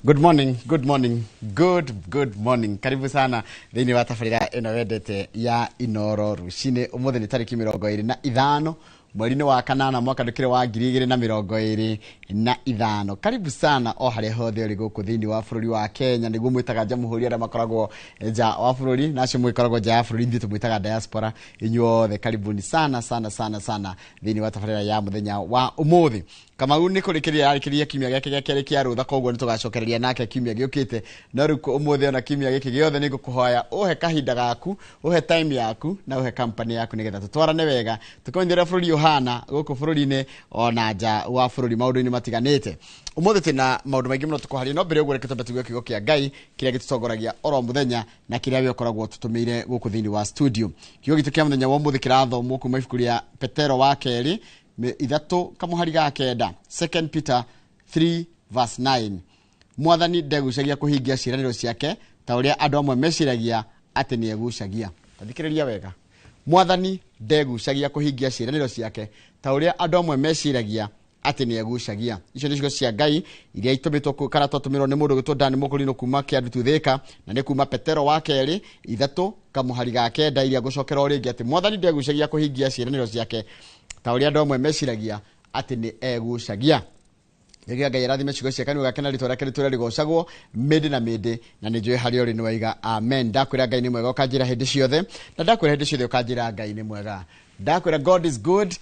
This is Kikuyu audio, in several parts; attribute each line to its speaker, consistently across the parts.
Speaker 1: Good morning, good morning, good good morning. Karibu sana thĩinĩ wa tabarĩra ĩno wendete ya Inoro Rũcinĩ. Ũmũthĩ nĩ tarĩki 25 mweri-inĩ wa kanana mwaka ndũkĩrĩ wa 2025. Karibu sana o harĩa hothe ũrĩ gũkũ thĩinĩ wa bũrũri wa Kenya, nĩguo mwĩtaga jamhuri arĩa makoragwo nja wa bũrũri, na acio mwĩkoragwo nja ya bũrũri ithuĩ tũmwĩtaga diaspora. Inyuothe karibuni sana sana sana sana thĩinĩ wa tabarĩra ya mũthenya wa ũmũthĩ. Kamau nĩ kũrĩkĩrĩria ararĩkĩrĩria kiumia gĩake gĩa kerĩ kĩa rũtha, koguo nĩ tũgacokereria nake kiumia gĩũkĩte. No rĩu ũmũthĩ ona kiumia gĩkĩ gĩothe nĩ ngũkũhoya ũhe kahinda gaku, ũhe time yaku na ũhe company yaku nĩgetha tũtwarane wega, tũkĩmenye ũrĩa bũrũri ũhana gũkũ bũrũri-inĩ ona nja wa bũrũri maũndũ-inĩ matiganĩte. Ũmũthĩ twĩna maũndũ maingĩ mũno tũkũharia, no mbere ya ũguo reke twambe tũigue kiugo kĩa Ngai kĩrĩa gĩtũtongoragia oro mũthenya na kĩrĩa we ũkoragwo tũtũmĩire gũkũ thĩinĩ wa studio. Kiugo gitũ kĩa mũthenya wa ũmũthĩ kĩrathomwo kuma ibuku rĩa Petero wa kerĩ 3 kamũhari ga 9, 2 Peter 3 verse 9. Mwathani ndegucagia kũhingia ciĩranĩro ciake ta ũrĩa andũ amwe meciragia atĩ nĩ egucagia. Tathikĩrĩria wega. Mwathani ndegucagia kũhingia ciĩranĩro ciake ta ũrĩa andũ amwe meciragia atĩ nĩ egucagia. Icio nĩ ciugo cia Ngai iria itũmĩtwo kana twatũmĩrwo nĩ mũndũ ũgwĩtwo Dan Mũkũrinũ kuma Kĩandutu Thĩka, na nĩ kuma Petero wa kerĩ 3 kamũhari ga 9, iria ngũcokera o rĩngĩ atĩ Mwathani ndegucagia kũhingia ciĩranĩro ciake ta ũrĩa andũ amwe meciragia atĩ nĩ egucagia. Nĩkĩo Ngai arathime ciugo ciake, nĩ gake na rĩtwa rĩake rĩtũre rĩgocagwo mĩndĩ na mĩndĩ, na nĩ njũĩ harĩa ũrĩ nĩ waiga amen. Ndakwĩra Ngai nĩ mwega ũkanjĩra hĩndĩ ciothe, na ndakwĩra hĩndĩ ciothe ũkanjĩra Ngai nĩ mwega. Ndakwĩra God is good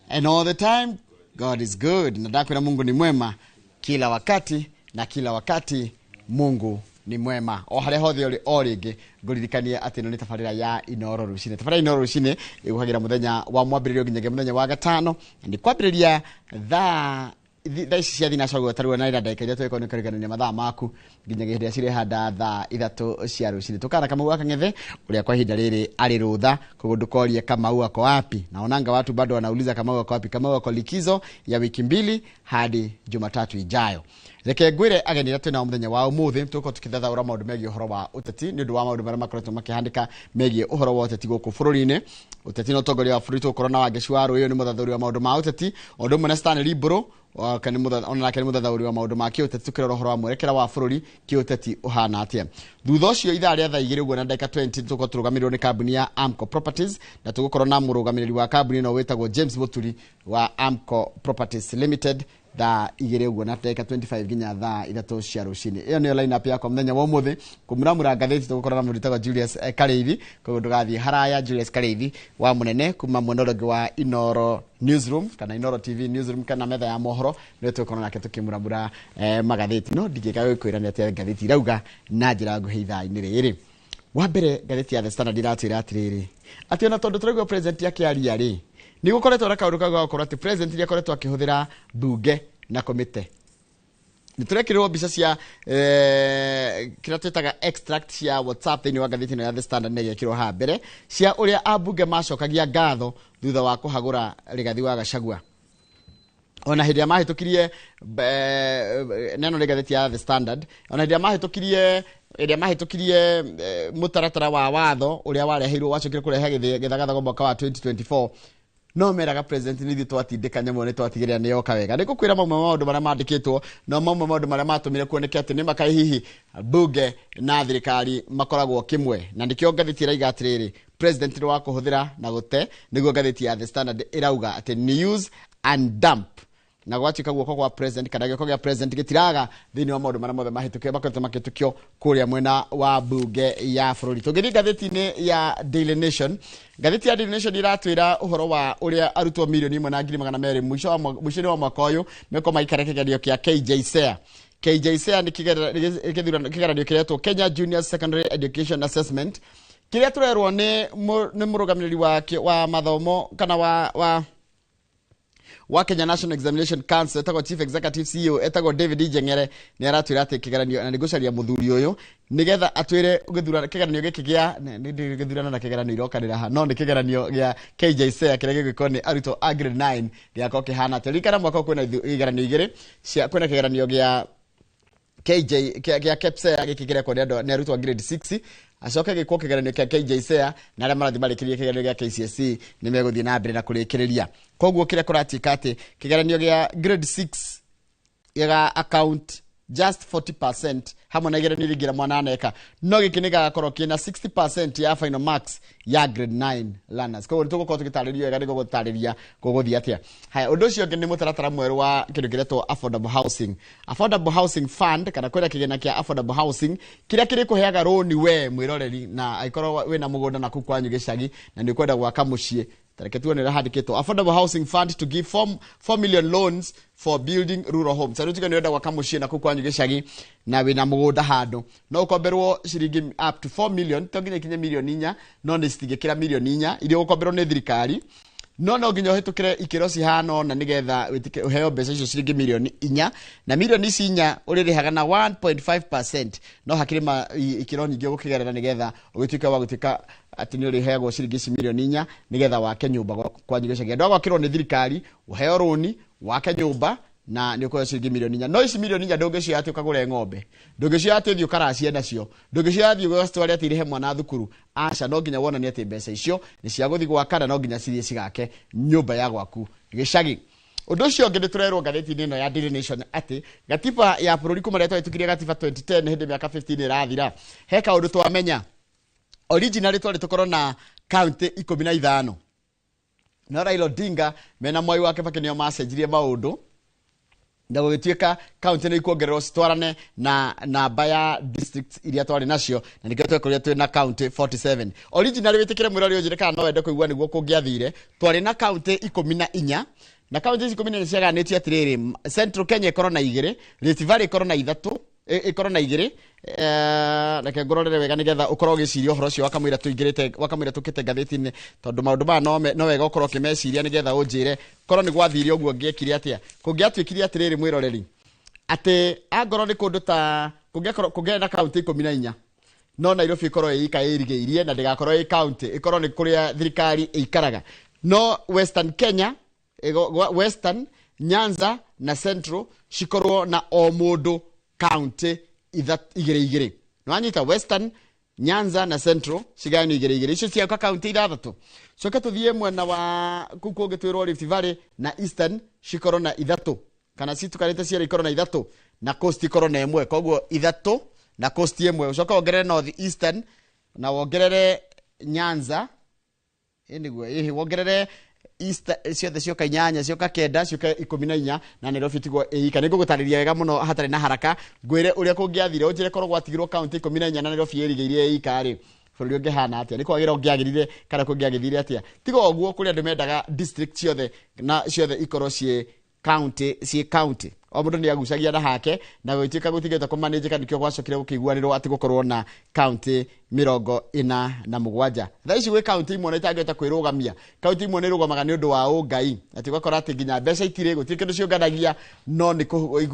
Speaker 1: and all the time God is good, na ndakwĩra Mungu ni mwema kila wakati na kila wakati Mungu ni mwema. O harĩa hothe ũrĩ o rĩngĩ ngũririkanie atĩ ĩno nĩ tabarĩra ya Inoro Rũcinĩ. Tabarĩra ya Inoro Rũcinĩ ĩgũkagĩra mũthenya wa mwambĩrĩrio nginyagia mũthenya wa gatano, na nĩ kwambĩrĩria thaa thaa ici cia thinacara gwĩtarwo na ĩna ndagĩka 3 ĩkorwo nĩ kũrigania mathaa maku nginyagia hĩndĩ ĩrĩa cirehanda thaa 3 cia rũcinĩ. Tũkana Kamau wa Kang'ethe ũrĩa kwa ihinda rĩrĩ arĩ rũtha, koguo ndũkorie Kamau ako wapi. Naonanga watu bado wanauliza Kamau ako wapi. Kamau ako likizo ya wiki 2 hadi Jumatatu ijayo. Reke ngwĩre ageni arĩa twĩnao mũthenya wa ũmũthĩ, tũgũkorwo tũkĩthathaũra maũndũ megiĩ ũhoro wa ũteti nĩ ũndũ wa maũndũ marĩa makoretwo makĩhandĩka megiĩ ũhoro wa ũteti gũkũ bũrũri-inĩ. Ũteti na ũtongoria wa bũrũri, tũgũkorwo na Wangeci wa Rũĩ, nĩ mũthathaũri wa maũndũ ma ũteti, o ũndũ ũmwe na Stanley Mbũrũ, ona nake nĩ mũthathaũri wa maũndũ ma kĩũteti, tũkĩrora ũhoro wa mwerekera wa bũrũri kĩũteti ũhana atĩa. Thutha ũcio ithaa rĩa thaa 2 ũguo na ndagĩka 20 tũgũkorwo tũrũgamĩrĩirwo nĩ kambuni ya Amco Properties, na tũgũkorwo na mũrũgamĩrĩri wa kambuni ĩno wĩtagwo James Mũturi wa Amco Properties Limited thaa 2 ũguo na ndagĩka 25 nginya thaa 3 cia rũcinĩ. Ĩyo nĩyo line up yakwa mũthenya wa ũmũthĩ. Kũmuramura ngathĩti tũgũkorwo na mũndũ wĩtagwo Julius Karĩithi, koguo ndũgathiĩ haraya. Julius Karĩithi wa mũnene kuma mwena ũrĩa ũngĩ wa Inoro Newsroom kana Inoro TV Newsroom kana metha ya mohoro, nĩwe tũgũkorwo nake tũkĩmuramura magathĩti. No ndingĩka gũkwĩra nĩ atĩa ngathĩti irauga na njĩra nguhĩ ithaa-inĩ rĩrĩ. Wa mbere, ngathĩti ya The Standard iratwĩra atĩrĩrĩ, atĩ ona tondũ tũraigua president akĩaria rĩ, nĩ gũkoretwo na kaũndũ kau ga gũkorwo atĩ president nĩ akoretwo akĩhũthĩra mbunge na komite. Nĩ tũrekĩrĩrwo mbica cia kĩrĩa twĩtaga extract cia WhatsApp thĩinĩ wa ngathĩti ĩno ya The Standard, nĩ ĩgekĩrwo haha mbere, cia ũrĩa ambunge macokagia ngatho thutha wa kũhagũra Rigathi wa Gachagua. Ona hĩndĩ ĩrĩa mahĩtũkirie, neno nĩ ngathĩti ya The Standard, ona hĩndĩ ĩrĩa mahĩtũkirie, hĩndĩ ĩrĩa mahĩtũkirie mũtaratara wa watho ũrĩa wareheirwo wacokire kũrehe gĩthagathago mwaka wa 2024, no meraga president nĩ ithuĩ twatindĩka nyamũ nĩ twatigĩrĩra nĩ yoka wega. Nĩ ngũkwĩra mamwe ma maũndũ marĩa mandĩkĩtwo, no mamwe maũndũ marĩa matũmire kuoneke atĩ nĩ makaĩ hihi mbunge na thirikari makoragwo kĩmwe, na nĩkĩo ngathĩti ĩraiga atĩrĩrĩ, president nĩ wa kũhũthĩra na gũte. Nĩguo ngathĩti ya The Standard ĩrauga atĩ ni use and dump, na gwatuĩka guoko kwa president kana gĩoko gĩa president gĩtiraga thĩinĩ wa maũndũ marĩa mothe mahĩtũkio makoretwo makĩhĩtũkio kũrĩa mwena wa mbunge ya bũrũri. Tũngĩthiĩ ngathĩti-inĩ ya Daily Nation, ngathĩti ya Daily Nation iratwĩra ũhoro wa ũrĩa arutwo 1,100,200 mũico-inĩ wa mwaka ũyũ mekorwo magĩikara kĩgeranio kĩa KJSEA. KJSEA nĩ kĩgeranio kĩretwo Kenya Junior Secondary Education Assessment, kĩrĩa tũrerwo nĩ mũrũgamĩrĩri wa mathomo kana wa Kenya National Examination Council, etagwo Chief Executive CEO, etagwo David Njeng'ere, nĩ aratwĩra atĩ kĩgeranio, na nĩngũcaria mũthuri ũyũ nĩgetha atwĩre kĩgeranio gĩkĩ gĩa nĩ gĩthurano na kĩgeranio irokanĩra haha, no nĩ kĩgeranio gĩa KJSEA kĩrĩa gĩgwĩkwo nĩ arutwo a grade 9 gĩgakorwo kĩhana atĩa. Ririkana mwaka ũyũ kwĩna igeranio igĩrĩ cia, kwĩna kĩgeranio gĩa KJ kĩa KPSEA gĩkĩ kĩrekwo nĩ andũ, nĩ arutwo a grade 6, acoke gĩkwo kĩgeranio kĩa KJSEA, na arĩa marathiĩ marĩkĩrĩrie kĩgeranio gĩa KCSE nĩ megũthiĩ na mbere na kũrĩkĩrĩria. Koguo kĩrĩa kũratuĩka atĩ kĩgeranio gĩa grade 6 gĩa account just 40% hamwe na igeranio iria ingĩ mwana aneka, no gĩkĩ nĩ gagakorwo kĩna 60% ya final marks ya grade 9 learners. Koguo nĩ tũgũkorwo tũgĩtarĩrio wega, nĩguo gũtarĩria gũgũthiĩ atĩa. Haya, ũndũ ũcio ũngĩ nĩ mũtaratara mwerũ wa kĩndũ kĩretwo affordable housing fund, kana kwĩna kĩgĩna kĩa affordable housing kĩrĩa kĩrĩkũheaga rũni we mwĩroreri, na angĩkorwo wĩna mũgũnda na kũu kwanyu gĩcagi na nĩ ũkwenda gwaka mũciĩ. Tareke tuone ũrĩa handĩkĩtwo: affordable housing fund to give 4 million loans for building rural homes. Tarĩu tuge nĩ ũrenda gwaka mũciĩ na kũu kwanyu gĩcagi na wĩna mũgũnda handũ, no ũkomberwo ciringi up to 4 million, to nginya ikinye mirioni 4, no nĩ citingĩkĩra mirioni 4 iria ũgũkomberwo nĩ thirikari, no nginya ũhĩtũkĩre ikĩro cihana ũna nĩgetha wĩtĩke ũheo mbeca icio ciringi mirioni 4, na mirioni ici inya ũrĩrĩhaga na 1.5%. No hakĩrĩ ikĩro nyingĩ ũgũkĩgerera nĩgetha ũgĩtuĩke wa gũtuĩka atĩ nĩ ũrĩheagwo ciringi ici mirioni 4 nĩgetha wake nyũmba kwanyu gĩcagi. Andũ a gwakĩrwo nĩ thirikari, ũheo rũni wake nyũmba na nĩ ũkũheo ciringi mirioni 4. No ici mirioni 4 ndũngĩcioya atĩ ũkagũre ng'ombe, ndũngĩcioya atĩ ũthiĩ ũkaracie nacio, ndũngĩcioya athiĩ ũgacitware atĩ irĩhe mwana thukuru. Aca, no nginya wonanie atĩ mbeca icio nĩ cia gũthiĩ gwaka na no nginya cithiĩ cigake nyũmba ya gwaku gĩcagi. Ũndũ ũcio ũngĩ nĩ tũrerwo ngathĩti-inĩ ĩno ya Daily Nation atĩ gatiba ya bũrũri kuma rĩrĩa twahĩtũkirie gatiba 2010, hĩndĩ mĩaka 15 ĩrathira, he kaũndũ twamenya. Originally twarĩ tũkorwo na kaunti 15, no Raila Odinga mena Mwai wa Kibaki nĩo macenjirie maũndũ na gũgĩtuĩka kaunti nĩ ikuongererwo citwarane na namba ya districts iria twarĩ nacio, na nĩkĩo twekorire twĩ na kaunti 47. Originally, wĩtĩkĩre mwĩrori ũnjĩre kana no wende kũigua nĩguo kũngĩathire, twarĩ na kaunti 14, na kaunti ici 14 ciagayanĩtio atĩrĩrĩ: Central Kenya ĩkorwo na igĩrĩ, Rift Valley ĩkorwo na ithatũ, ĩkorwo na igĩrĩ. Reke ngũrorere wega nĩgetha ũkorwo ũgĩciria ũhoro ũcio wakamũira tũingĩrĩte, wakamũira tũkĩte ngathĩti-inĩ, tondũ maũndũ maya no wega ũkorwo ũkĩmeciria nĩgetha ũnjĩre korwo nĩ gwathire ũguo ngĩekire atĩa. Kũngĩatuĩkire atĩrĩrĩ, mwĩroreri, atĩ angorwo nĩ kũndũ ta kũngĩakorwo kũngĩarĩ na kaunti 14, no Nairobi ĩkorwo ĩika ĩrigĩirie na ndĩgakorwo ĩ kaunti, ĩkorwo nĩ kũrĩa thirikari ĩikaraga, no Western Kenya, Western, Nyanza na Central cikorwo na o mũndũ kaunti igĩrĩ igĩrĩ. Nĩwanyita? Western, Nyanza na Central cigayanio igĩrĩ igĩrĩ, icio ciauka kaunti ithathatũ. Coke tũthiĩ mwena wa kũu kũngĩ twĩrwo Rift Valley na Eastern cikorwo na ithatũ, kana citukanĩte cierĩ ikorwo na ithatũ, na Coast ikorwo na ĩmwe. Koguo ithatũ na Coast ĩmwe. Ũcoke wongerere North Eastern na wongerere Nyanza, ĩ nĩguo ĩhĩ, wongerere East, ciothe cioka inyanya, cioka kenda, cioka 14, na Nairobi tigwo ĩika. Nĩ ngũgũtarĩria wega mũno hatarĩ na haraka, ngwĩre ũrĩa kũngĩathire, ũnjĩre korwo gwatigirwo kaunti 14 na Nairobi ĩrigĩirie ĩika rĩ, bũrũri ũngĩhana atĩa? Nĩ kwagĩra ũngĩagĩrire kana kũngĩagĩthire atĩa? Tiga ũguo, kũrĩ andũ mendaga district ciothe na ciothe ikorwo ciĩ county, ciĩ county. O mũndũ nĩ agucagia na hake na gũgĩtuĩka gũtigĩte kũmanĩnjĩka. Nĩkĩo gwacokire gũkĩiguanĩrwo atĩ gũkorwo na kaunti 47. Thaa ici gwĩ kaunti imwe na itangĩhota kwĩrũgamia. Kaunti imwe nĩ irũgamaga nĩ ũndũ wa ũngai, atĩ ũgakora atĩ nginya mbeca itirĩ, gũtirĩ kĩndũ ciũnganagia, no nĩ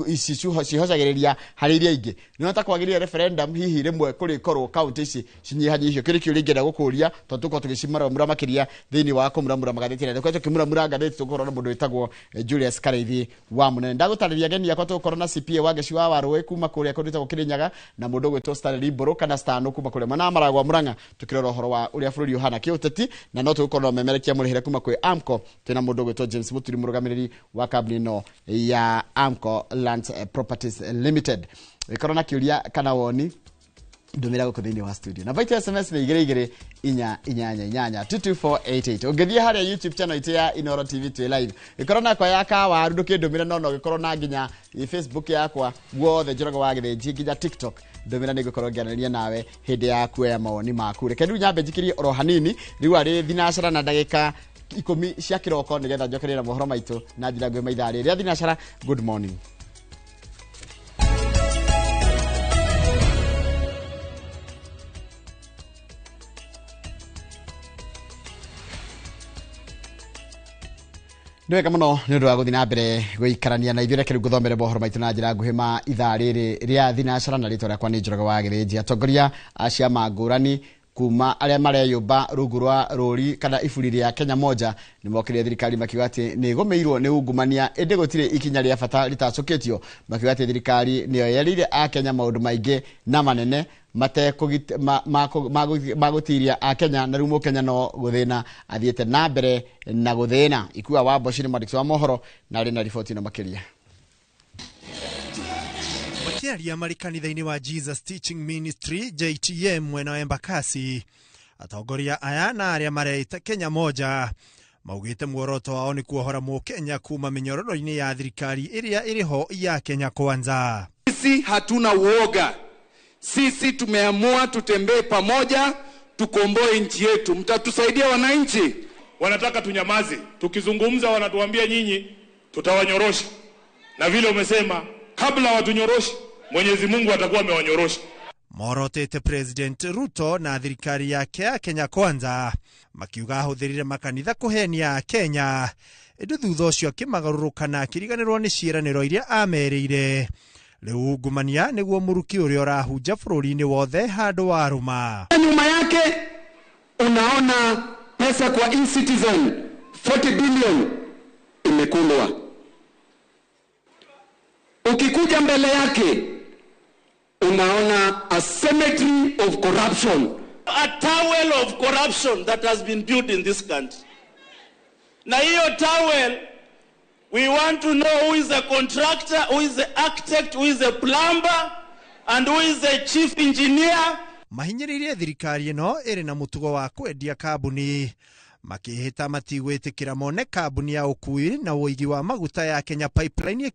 Speaker 1: ici cihocagĩrĩria harĩ iria ingĩ. Nĩ ta kwagĩrĩire referendum hihi rĩmwe kũrĩkorwo kaunti ici cinyihanyihio? Kĩrĩ kĩũria ingĩenda gũkũria, tondũ tũkorwo tũgĩcimuramura makĩria thĩinĩ wa kũmuramura magathĩti, na tũkorwo tũkĩmuramura ngathĩti tũgũkorwo na mũndũ wĩtagwo Julius Kareithi wa Mũnene. Ndagũtarĩria ageni akwa, tũgũkorwo na CPA Wangeci wa Warũĩ kuma kũrĩa kũndũ gwĩtagwo Kĩrĩnyaga, na mũndũ ũgwĩtwo Stanley Mbũrũ kana Stano kuma kũrĩa mwena wa Maragwa Mũrang'a, tũkĩrora ũhoro wa ũrĩa bũrũri ũhana kĩũteti. Na no tũgũkorwo na ũmemerekia mũrĩhĩre kuma kwĩ Amco, twĩna mũndũ ũgwĩtwo James Mũturi, mũrũgamĩrĩri wa kambuni ĩno ya Amco Lands Properties Limited. Ĩkorwo na kĩũria kana woni, ndũmĩra gũkũ thĩinĩ wa studio. Namba itũ ya SMS nĩ 22488, 22488. Ũngĩthiĩ harĩa YouTube channel itũ ya Inoro TV twĩ live, ĩkorwo nakwa ya kawaru ndũkĩndũmĩre, no ũgĩkorwo na nginya Facebook yakwa guothe Njoroge wa Gĩthĩnji, nginya TikTok, ndũmĩra, nĩ ngũkorwo ngĩaranĩria nawe hĩndĩ ya kuoya mawoni maku. Reke rĩu nyambe njikirie oro hanini, rĩu arĩ thinacara na ndagĩka 10 cia kĩroko, nĩgetha njokerere na mohoro maitũ na njĩra nguhĩ maithaa rĩrĩ rĩa thinacara. Good morning. Nĩ wega mũno nĩ ũndũ wa gũthiĩ na mbere gũikarania na ithuĩ. Reke rĩu ngũthomere mohoro maitũ na njĩra nguhĩ ma ithaa rĩrĩ rĩa thinacara, na rĩtwa rĩakwa nĩ Njoroge wa Gĩthĩnji. Atongoria a ciama ngũrani kuma arĩa mareyũmba rungu rwa rũri kana iburi rĩa Kenya Moja nĩ mokĩrire thirikari makiuga atĩ nĩ ĩgũmĩirwo nĩ ungumania, ĩndĩ gũtirĩ ikinya rĩa bata rĩtacũkĩtio. Makiuga atĩ thirikari nĩyo yerĩire akenya maũndũ maingĩ na manene magũtiria akenya, na rĩu mũkenya no gũthĩna athiĩte na mbere na gũthĩna. Ikua wa Mboci nĩ mwandĩki wa mohoro na arĩ na riboti ĩno makĩria.
Speaker 2: Makiaria marĩ kanitha-inĩ wa Jesus Teaching Ministry JTM mwena wa Embakasi, atongoria aya na arĩa mareita Kenya Moja maugĩte muoroto wao nĩ kuohora mũkenya kuma mĩnyororo-inĩ ya thirikari ĩrĩa ĩrĩho ya Kenya Kwanza.
Speaker 3: Sisi hatuna uoga, sisi tumeamua tutembee pamoja, tukomboe nchi yetu. Mtatusaidia wananchi?
Speaker 4: Wanataka tunyamaze, tukizungumza wanatuambia nyinyi tutawanyorosha, na vile umesema kabla watunyoroshe Mwenyezi Mungu atakuwa amewanyorosha.
Speaker 2: Morotete President Ruto na thirikari yake ya Kenya Kwanza makiuga ahũthĩrire makanitha kũhenia Kenya, ĩndĩ thutha ũcio akĩmagarũrũka na akĩriganĩrwo nĩ ciĩranĩro iria amerĩire. Rĩu ungumania nĩguo mũruki ũrĩa ũrahunja bũrũri-inĩ wothe handũ warũma.
Speaker 3: Nyuma yake unaona pesa kwa e-Citizen 40 billion imekulwa. Ukikuja mbele yake unaona a cemetery of corruption,
Speaker 5: a towel of corruption that has been built in this country. Na hiyo towel, we want to know who is the contractor, who is the architect, who is the plumber, and who is the chief engineer.
Speaker 2: Mahinyĩrĩirie thirikari ĩno ĩrĩ na mũtugo wa kwendia kambuni, makĩhĩta matigwĩtĩkĩra mone kambuni ya ũkui na ũigi wa maguta ya Kenya Pipeline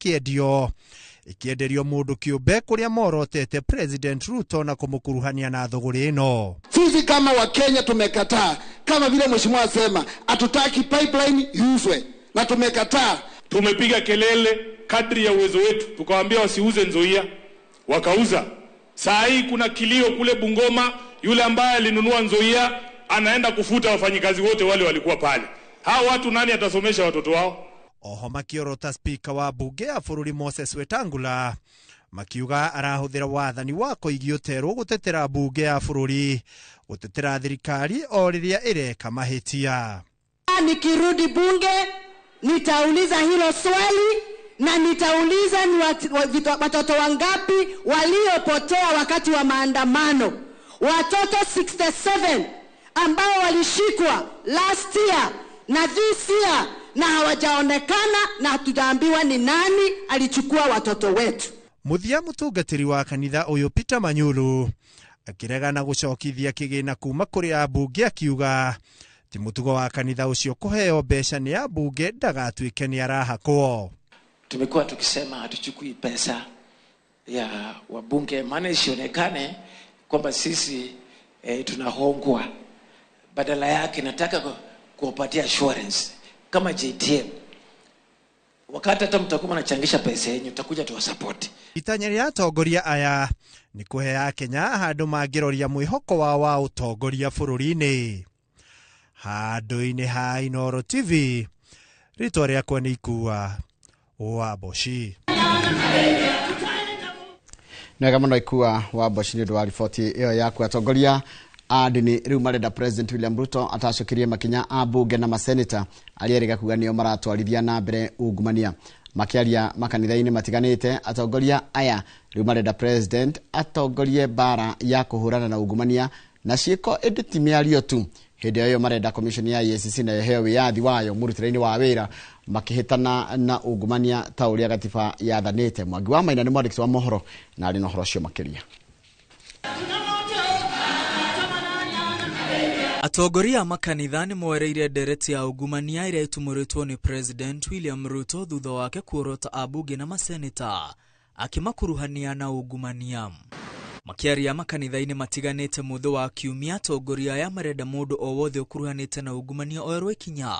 Speaker 2: ĩkĩenderio mũndũ kĩũmbe kũrĩa morotete President Ruto na kũmũkuruhania na thũgũrĩ ĩno.
Speaker 3: Sisi kama Wakenya tumekataa, kama vile mheshimiwa asema hatutaki pipeline iuzwe, na tumekataa.
Speaker 4: Tumepiga kelele kadri ya uwezo wetu, tukawaambia wasiuze Nzoia, wakauza. Saa hii kuna kilio kule Bungoma, yule ambaye alinunua Nzoia anaenda kufuta wafanyikazi wote wale walikuwa pale. Hao watu nani atasomesha watoto wao?
Speaker 2: Oho makiorota speaker wa bunge ya bũrũri Moses Wetangula makiuga arahũthĩra wathani wa koigi ũterwo gũtetera bunge ya bũrũri gũtetera thirikari o rĩrĩa ĩreka mahĩtia.
Speaker 6: Nikirudi bunge nitauliza hilo swali na nitauliza ni watoto wangapi waliopotea wakati wa maandamano. Watoto 67 ambao walishikwa last year na this year na hawajaonekana na hatujaambiwa ni nani alichukua watoto wetu.
Speaker 2: Muthia mũtungatĩri wa kanitha ũyũ Peter Manyuru akĩregana gũcokithia kĩgĩna kuma kũrĩ ambunge akiuga ti mũtugo wa kanitha ũcio kũheo mbeca nĩ ambunge ndagatuĩke nĩ arahakwo.
Speaker 7: Tumekuwa tukisema hatuchukui pesa ya wabunge, maana isionekane kwamba sisi tunahongwa. Badala yake nataka kuwapatia assurance kama JTM, wakati hata mtakuwa mnachangisha pesa yenu tutakuja tuwasupport.
Speaker 2: Itanya rĩa atongoria aya nĩ kũhe Akenya handũ mangĩroria mwĩhoko wao wa ũtongoria bũrũri-inĩ. Handũ-inĩ ha Inooro TV, rĩtwa rĩakwa nĩ Ikua wa Mboci.
Speaker 1: Nĩ wega mũno Ikua wa Mboci nĩ ũndũ wa riboti ĩyo yaku. Atongoria a ndini rĩu marenda President William Ruto atacũkĩrie makinya a bunge na maseneta arĩa erĩga kuga nĩo maratwarithia na mbere ungumania. Makĩaria makanitha-inĩ matiganĩte, atongoria aya rĩu marenda President atongorie mbara ya kũhũrana na ungumania na ciĩko ĩndĩ ti mĩario tu. Hĩndĩ ĩyo marenda commission ya EACC na ĩheo wĩyathi wayo mũrutĩre-inĩ wa wĩra makĩhĩtana na ungumania ta ũrĩa gatiba yathanĩte. Mwangi wa Maina nĩ mwandĩki wa mohoro na arĩ na ũhoro ũcio makĩria.
Speaker 8: Atongoria a makanitha nĩ moereire ndereti ya ungumania ĩrĩa ĩtumũrĩtwo nĩ President William Ruto thutha wake kuorota ambunge na maseneta akĩmakuruhania na ungumania. Makĩaria makanitha-inĩ matiganĩte mũthĩ wa kiumia, atongoria aya marenda mũndũ o wothe ũkuruhanĩte na ungumania oerwo ikinya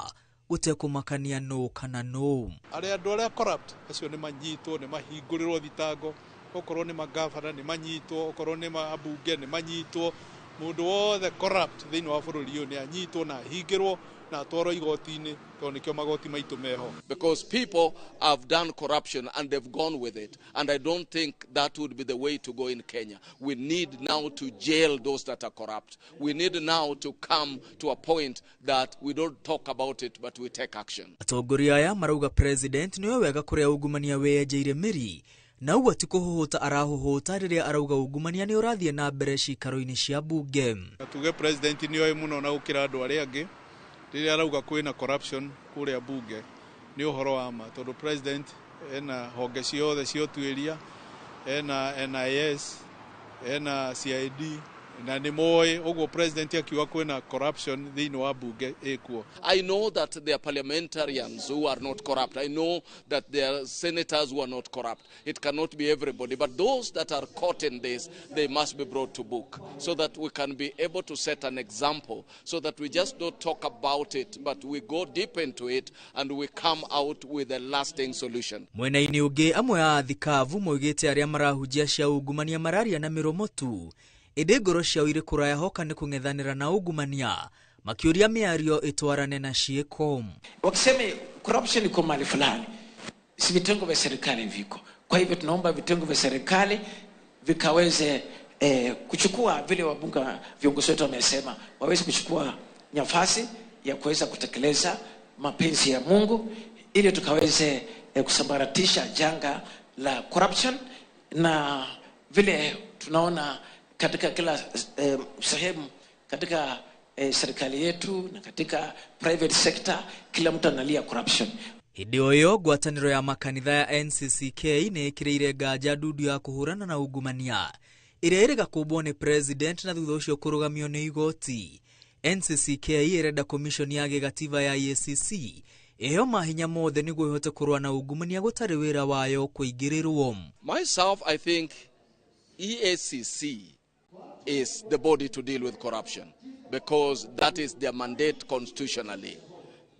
Speaker 8: gũtekũmakania nũ kana nũ.
Speaker 9: Arĩa andũ arĩa corrupt acio nĩ manyitwo, nĩ mahingũrĩrwo thitango, okorwo nĩ magavana nĩ manyitwo, okorwo nĩ mabunge nĩ manyitwo. Mũndũ wothe corrupt thĩinĩ wa bũrũri ũyũ nĩ anyitwo na ahingĩrwo na atwarwo igoti-inĩ, tondũ nĩkĩo magoti maitũ meho.
Speaker 5: Because people have done corruption and they've gone with it, and I don't think that would be the way to go in Kenya. We need now to jail those that are corrupt. We need now to come to a point that we don't talk about it but we take action.
Speaker 8: Atongoria aya marauga President nĩwe wega kũrĩa ungumania wĩyenjeire mĩri na ũguo ti kũhũhũta arahũhũta rĩrĩa arauga ungumania nĩ ũrathiĩ na mbere cikaro-inĩ cia bunge.
Speaker 9: Tuge President nĩoĩ mũno na gũkĩra andũ arĩa angĩ rĩrĩa arauga kwĩna corruption kũrĩa bunge nĩ ũhoro wa ma, tondũ President ena honge ciothe cia ũtuĩria, Ena NIS, ena CID, na nĩ moĩ ũguo president akiuga kwĩna corruption thĩinĩ wa bunge ĩkuo.
Speaker 5: I know that there are parliamentarians who are not corrupt. I know that there are senators who are not corrupt. It cannot be everybody. But those that are caught in this, they must be brought to book so that we can be able to set an example, so that we just don't talk about it, but we go deep into it and we come out with a lasting solution.
Speaker 8: Mwena-inĩ ũngĩ, amwe a thikabu moigĩte arĩa marahunjia cia ungumania mararia na mĩromo tu, ĩndĩ ngoro ciao irĩ kũraya hoka nĩ kũng'ethanĩra na ungumania, makĩũria mĩario ĩtwarane na ciĩko.
Speaker 7: Wakisema corruption iko mahali fulani, si vitengo vya serikali viko. Kwa hivyo tunaomba vitengo vya serikali vikaweze kuchukua vile wabunge viongozi wetu wamesema, waweze kuchukua nafasi ya kuweza kutekeleza mapenzi ya Mungu ili tukaweze kusambaratisha janga la corruption. Na vile tunaona katika kila sehemu katika serikali yetu na katika private sector, kila mtu analia corruption.
Speaker 8: Hĩndĩ o ĩyo, ngwatanĩro ya makanitha ya NCCK nĩ ĩkĩrĩire nganja ndundu ya kũhũrana na ungumania ĩrĩa ĩrĩga kũmbwo nĩ president na thutha ũcio kũrũgamio nĩ igoti. NCCK ĩrenda commission ya gĩgatiba ya EACC ĩheo mahinya mothe nĩguo ĩhote kũrũa na ungumania gũtarĩ wĩra wayo kũingĩrĩrwo.
Speaker 5: Myself, I think EACC is the body to deal with corruption because that is their mandate constitutionally.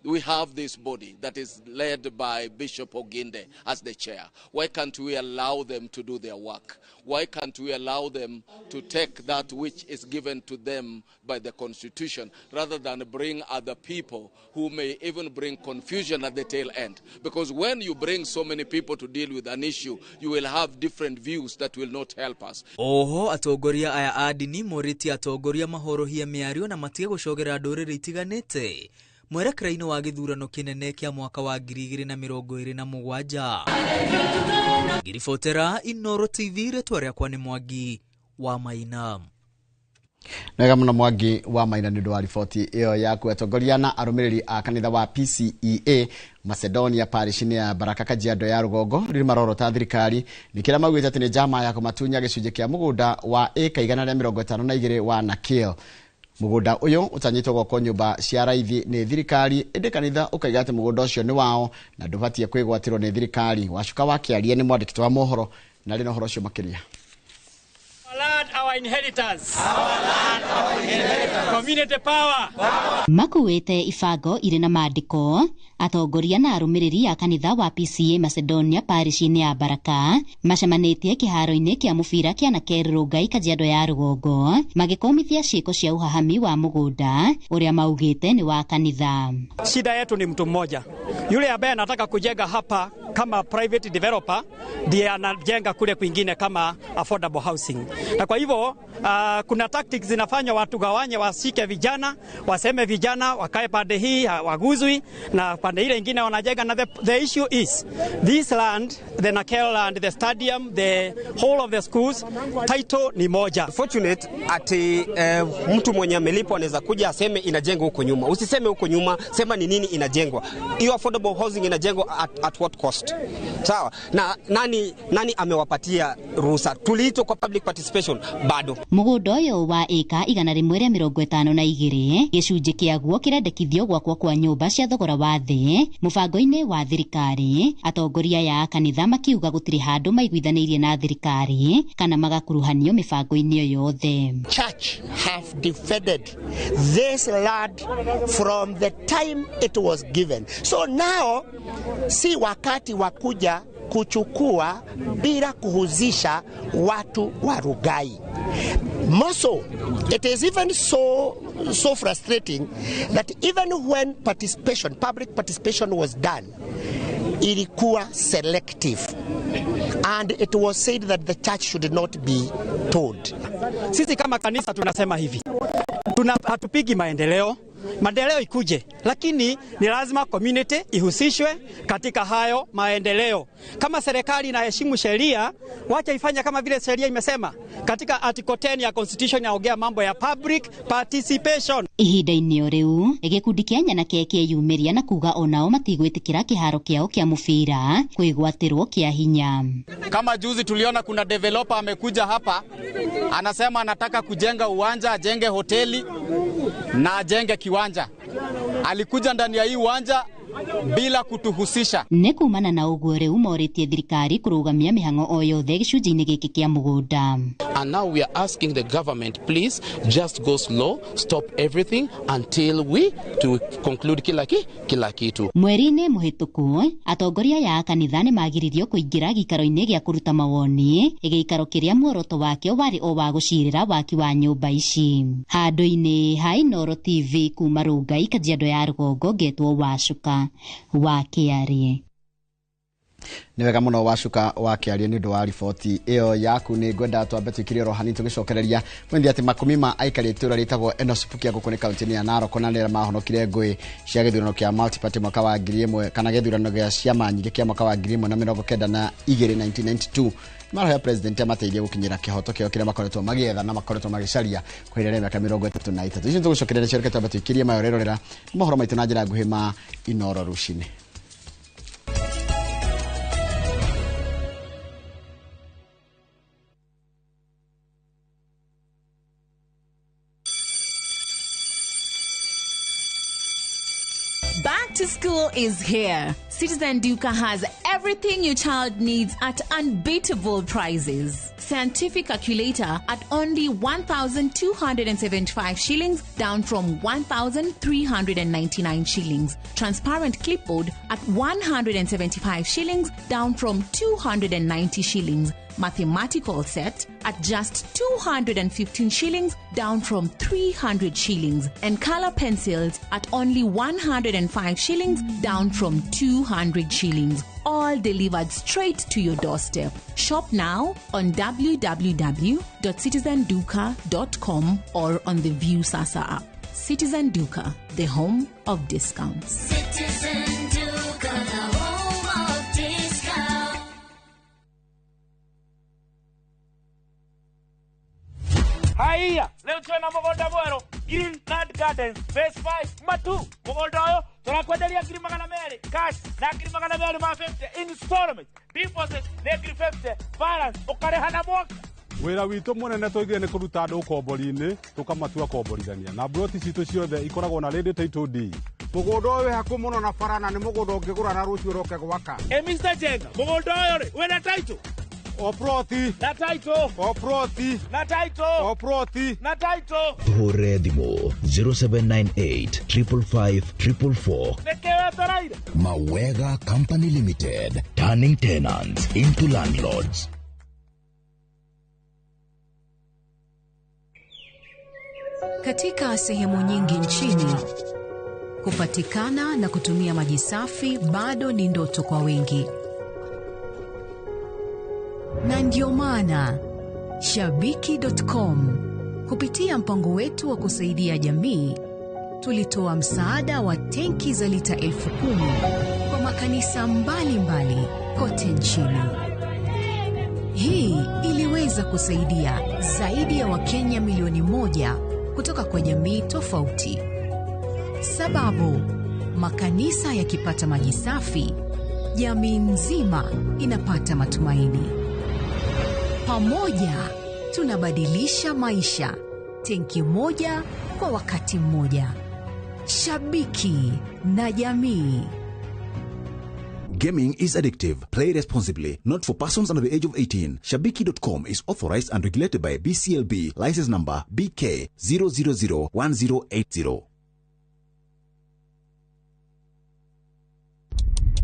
Speaker 5: We have this body that is led by Bishop Oginde as the chair. Why can't we allow them to do their work? Why can't we allow them to take that which is given to them by the Constitution rather than bring other people who may even bring confusion at the tail end? Because when you bring so many people to deal with an issue, you will have different views that will not help us.
Speaker 8: Oho, atongoria aya a ndini morĩtie atongoria mahorohie mĩario na matige gũcogera ndũrĩrĩ itiganĩte mwerekera-inĩ wa gĩthurano kĩnene kĩa mwaka wa 2027. Ngiribotera Inoro TV, rĩtwa rĩakwa nĩ Mwangi wa Maina.
Speaker 1: Wega mũno Mwangi wa Maina nĩ ũndũ wa riboti ĩyo yaku. Atongoria na arũmĩrĩri a kanitha wa PCEA Macedonia parish-inĩ ya Baraka, Kajiado ya Rũgongo, rĩu marorota thirikari nĩ kĩrĩa maugĩte atĩ nĩ njama ya kũmatunya gĩcunjĩ kĩa mũgũnda wa ĩka 152 wa Nakil. Mũgũnda ũyũ ũtanyĩtwo gwakwo nyũmba cia raithi nĩ thirikari, ĩndĩ kanitha ũkaiga atĩ mũgũnda ũcio nĩ wao na ndũbatiĩ kwĩgwatĩrwo nĩ thirikari. Wacuka wa kĩaria nĩ mwandĩki wa mohoro na rĩ na ũhoro ũcio makĩria.
Speaker 10: Our land, our inheritance. Our land, our inheritance. Community power.
Speaker 11: Makuĩte ibango irĩ na maandĩko atongoria na arũmĩrĩri a kanitha wa PCA Macedonia parish-inĩ ya Baraka macemanĩtie kĩharo-inĩ kĩa mũbira kĩa Nakerũ Rongai, Kajiado ya Rũgongo, magĩkomithia ciĩko cia ũhahami wa mũgũnda ũrĩa maugĩte nĩ wa kanitha.
Speaker 10: Shida yetu ni mtu mmoja yule ambaye anataka kujenga hapa kama private developer, ndiye anajenga kule kwingine kama affordable housing. Na kwa hivyo kuna tactics zinafanywa watu gawanye, wasike vijana, waseme vijana wakae pande hii waguzwi na pande ile ingine wanajenga. Na the issue is this land, the Nakel land, the stadium, the whole of the schools, title ni moja.
Speaker 12: Fortunate ati mtu mwenye amelipwa anaweza kuja aseme inajengwa huko nyuma. Usiseme huko nyuma, sema ni nini inajengwa. Hiyo affordable housing inajengwa at what cost? Sawa. Na nani amewapatia ruhusa? Tuliitwa kwa public participation bado.
Speaker 11: Mũgũnda ũyũ wa ĩka 152 gĩcunjĩ kĩaguo kĩrendekithio gwakwo kwa nyũmba cia thogora wa thĩ mũbango-inĩ wa thirikari. Atongoria aya a kanitha makiuga gũtirĩ handũ maiguithanĩirie na thirikari kana magakuruhanio mĩbango-inĩ ĩyo yothe.
Speaker 13: Church have defended this land from the time it was given. So now si wakati wa kuja kuchukua bila kuhusisha watu wa Rugai. More so, it is even so frustrating that even when public participation was done, ilikuwa selective. And it was said that the church should not be told.
Speaker 10: Sisi kama kanisa tunasema hivi, hatupigi maendeleo. Maendeleo ikuje, lakini ni lazima community ihusishwe katika hayo maendeleo. Kama serikali inaheshimu sheria, wacha ifanye kama vile sheria imesema. Katika article 10 ya constitution yaongea mambo ya public participation.
Speaker 11: Ihinda-inĩ o rĩu gĩkundi kĩa nyanake kĩeyumĩria na kuga onao matigwĩtĩkĩra kĩharo kĩao kĩa mũbira kwĩgwatĩrwo kĩa hinya.
Speaker 14: Kama juzi tuliona kuna developer amekuja hapa anasema anataka kujenga uwanja, ajenge hoteli na ajenge kiwanja. Alikuja ndani ya hii uwanja bila kutuhusisha.
Speaker 11: Nĩ kumana na ũguo rĩu morĩtie thirikari kũrũgamia mĩhang'o o yothe gĩcunjĩ-inĩ gĩkĩ kĩa mũgũnda.
Speaker 15: And now we are asking the government, please just go slow, stop everything until we to conclude kila kitu.
Speaker 11: Mweri-inĩ mũhĩtũku atongoria aya a kanitha nĩ magiririo kũingĩra gĩikaro-inĩ gĩa kũruta mawoni, gĩikaro kĩrĩa muoroto wakĩo warĩ o wa gũcirĩra waki wa nyũmba ici. Handũ-inĩ ha Inooro TV kuma Rongai, Kajiado ya Rũgongo, ngetwo Wacuka wa Kĩarie.
Speaker 1: Nĩ wega mũno Wacuka wa Kĩarie nĩ ũndũ wa riboti ĩyo yaku. Nĩ ngwenda twambe tũikire oro hanini tũgĩcokereria mwendi atĩ makumi ma aikari itũra rĩtagwo Enosupukia gũkũ nĩ kaunti-inĩ ya Narok na nĩ mahonokire ngũĩ cia gĩthurano kĩa multi-party mwaka wa 1000 kana gĩthurano gĩa ciama nyingĩ kĩa mwaka wa 1992 1992. Maroya president amateithie gũkinyĩra kĩhoto kĩao kĩrĩa makoretwo magĩetha na makoretwo magĩcaria kwa ihinda rĩa mĩaka 33. Icio tũgũcokereria cio, reke twambe tũikĩrie mayo rĩrorera mohoro maitũ na njĩra nguhĩ ma Inooro rũcinĩ.
Speaker 16: Back to school is here. Citizen Duka has everything your child needs at unbeatable prices. Scientific calculator at only 1,275 shillings, down from 1,399 shillings. Transparent clipboard at 175 shillings, down from 290 shillings. Mathematical set at just 215 shillings, down from 300 shillings. And color pencils at only 105 shillings, down from 200 shillings. All delivered straight to your doorstep. Shop now on www.citizenduka.com or on the View Sasa app. Citizen Duka, the home of discounts.
Speaker 17: Citizen Duka, the home of discounts.
Speaker 18: Haiya, leo twena mũgũnda mwerũ Greenland Gardens Phase 5 Matu. Mũgũnda ũyũ tũrakwenderia 200,000 cash na 250,000 installment, deposit nĩ 50,000, balance ũkarĩha na mwaka.
Speaker 19: Wĩra witũ mũnene tũigire nĩ kũruta andũ ũkombori-inĩ tũkamatua komborithania na mburoti citũ ciothe ikoragwo na ready title deed.
Speaker 20: Mũgũnda ũyũ wĩ hakuhĩ mũno na bara na nĩ mũgũnda ũngĩgũra na rũciũ ũroke gwaka.
Speaker 18: Ĩ Mr. Jenga, mũgũnda ũyũ rĩ wĩna title?
Speaker 20: O ploti
Speaker 18: na title,
Speaker 20: o ploti
Speaker 18: na title,
Speaker 20: o ploti
Speaker 18: na title.
Speaker 21: Tũhũre thimũ 0798 555 444.
Speaker 18: Nĩkĩ wetereire?
Speaker 21: Mawega Company Limited, turning tenants into landlords.
Speaker 22: Katika sehemu nyingi nchini, kupatikana na kutumia maji safi bado ni ndoto kwa wengi. Na ndio maana Shabiki.com kupitia mpango wetu wa kusaidia jamii tulitoa msaada wa tenki za lita 10,000 kwa makanisa mbalimbali kote nchini. Hii iliweza kusaidia zaidi ya Wakenya milioni 1 kutoka kwa jamii tofauti. Sababu, makanisa yakipata maji safi, jamii nzima inapata matumaini. Pamoja tunabadilisha maisha, tenki moja kwa wakati mmoja. Shabiki na jamii.
Speaker 23: Gaming is addictive. Play responsibly. Not for persons under the age of 18. Shabiki.com is authorized and regulated by BCLB. License number BK 0001080.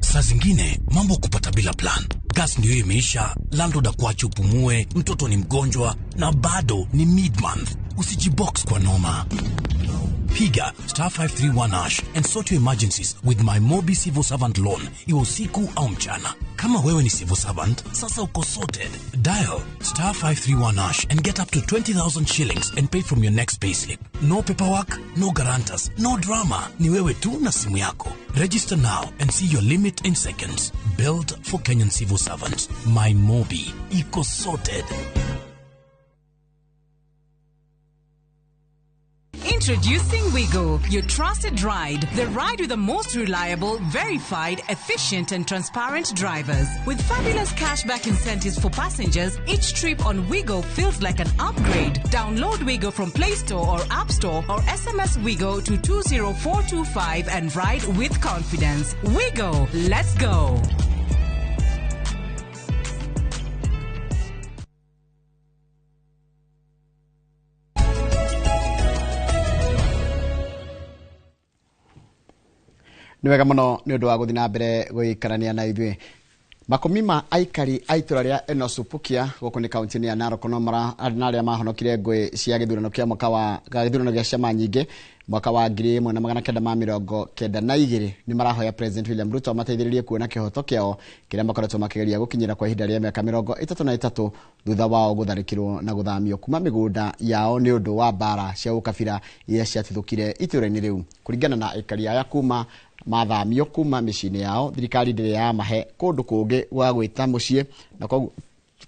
Speaker 24: Saa zingine mambo kupata bila plan. Gas ndio imeisha, landlord akuache upumue, mtoto ni mgonjwa na bado ni mid-month. Usijibox kwa noma. Piga star 531 hash and sort your emergencies with my Mobi Civil Servant Loan, iwe usiku au mchana. Kama wewe ni civil servant, sasa uko sorted. Dial star 531 hash and get up to 20,000 shillings and pay from your next payslip. No paperwork, no guarantors, no drama. Ni wewe tu na simu yako. Register now and see your limit in seconds. Built for Kenyan civil servants. My Mobi. Iko sorted.
Speaker 2: Introducing Wigo, your trusted ride. The ride with the most reliable, verified, efficient, and transparent drivers. With fabulous cashback incentives for passengers, each trip on Wigo feels like an upgrade. Download Wigo from Play Store or App Store or SMS Wigo to 20425 and ride with confidence. Wigo, let's go.
Speaker 1: Nĩ wega mũno nĩ ũndũ wa gũthiĩ na mbere gũikarania na ithuĩ. Makũmi ma aikari a itũra rĩa Enosupukia gũkũ nĩ kaunti-inĩ ya Narok no na arĩa mahonokire ngũĩ cia gĩthurano kĩa mwaka wa gĩthurano gĩa ciama nyingĩ mwaka wa 1992 nĩ marahoya President William Ruto amateithĩrĩrie kuona kĩhoto kĩao kĩrĩa makoretwo makĩgeria gũkinyĩra kwa ihinda rĩa mĩaka 33 thutha wao gũtharĩkĩrwo na gũthamio kuma mĩgũnda yao nĩ ũndũ wa mbara cia ũkabira iria ciatuthũkire itũra-inĩ rĩu. Kũringana na aikari aya kuma mathamio kuma mĩciĩ-inĩ yao, thirikari ndĩrĩ yamahe kũndũ kũngĩ gwa gwĩta mũciĩ na koguo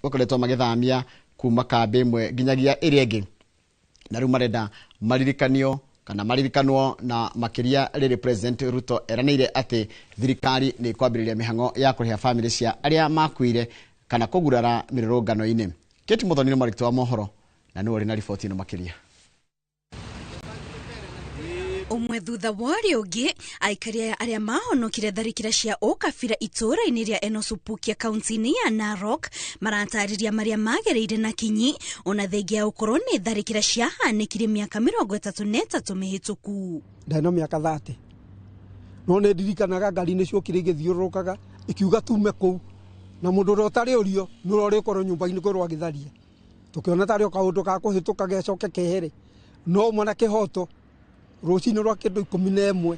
Speaker 1: makoretwo magĩthamia kuma kambĩ ĩmwe nginyagia ĩrĩa ĩngĩ, na rĩu marenda maririkanio kana maririkanwo na makĩria rĩrĩ President Ruto eranĩire atĩ thirikari nĩ ĩkwambĩrĩria mĩhang'o ya kũrĩha bamĩrĩ cia arĩa makuire kana kũgurara mĩrũrũngano-inĩ. Kate Muthoni nĩ mwandĩki wa mohoro na nĩwe ũrĩ na riboti ĩno makĩria.
Speaker 3: Ũmwe thutha wa ũrĩa ũngĩ, aikari aya arĩa mahonokire tharĩkĩra cia ũkabira itũũra-inĩ rĩa Enosupukia kaunti-inĩ ya Narok maratarĩria marĩa magereire na kinyi ona thengia ya gũkorwo nĩ tharĩkĩra ciahanĩkire mĩaka 33 mĩhĩtũku.
Speaker 4: Ndarĩ na mĩaka 30 no nĩ ndirikanaga ngari nĩ ciokire igĩthiũrũrũkaga ikiuga tume kũu, na mũndũ ũrĩa ũtarĩ ũrio nĩ ũrĩa ũrĩkorwo nyũmba-inĩ kwĩrwo agĩtharia, tũkĩona tarĩ o kaũndũ ga kũhĩtũka gecoke kehere, no mwana kĩhoto rũcinĩ rwa kĩndũ 11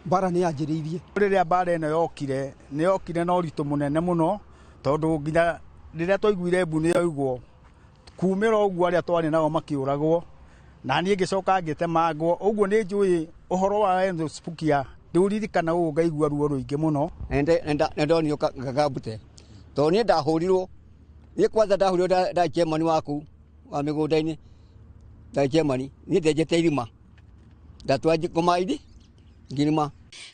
Speaker 4: mbara nĩ yanjĩrĩirie.
Speaker 6: Rĩrĩa mbara ĩno yokire nĩ yokire na ũritũ mũnene mũno, tondũ nginya rĩrĩa twaiguire mbu nĩ yoigwo kumĩra ũguo arĩa twarĩ nao makĩũragwo, na niĩ ngĩcoka ngĩtemangwo. Ũguo nĩ njũĩ ũhoro wa Enosupukia ndĩũririkana ũũ ngaigua ruo rũingĩ mũno.
Speaker 25: Nĩ ndonio ngambute tondũ niĩ ndahũrirwo, niĩ kwanza ndahũrirwo ndarĩ chairman waku wa mĩgũnda-inĩ, ndarĩ chairman, niĩ ndenjete irima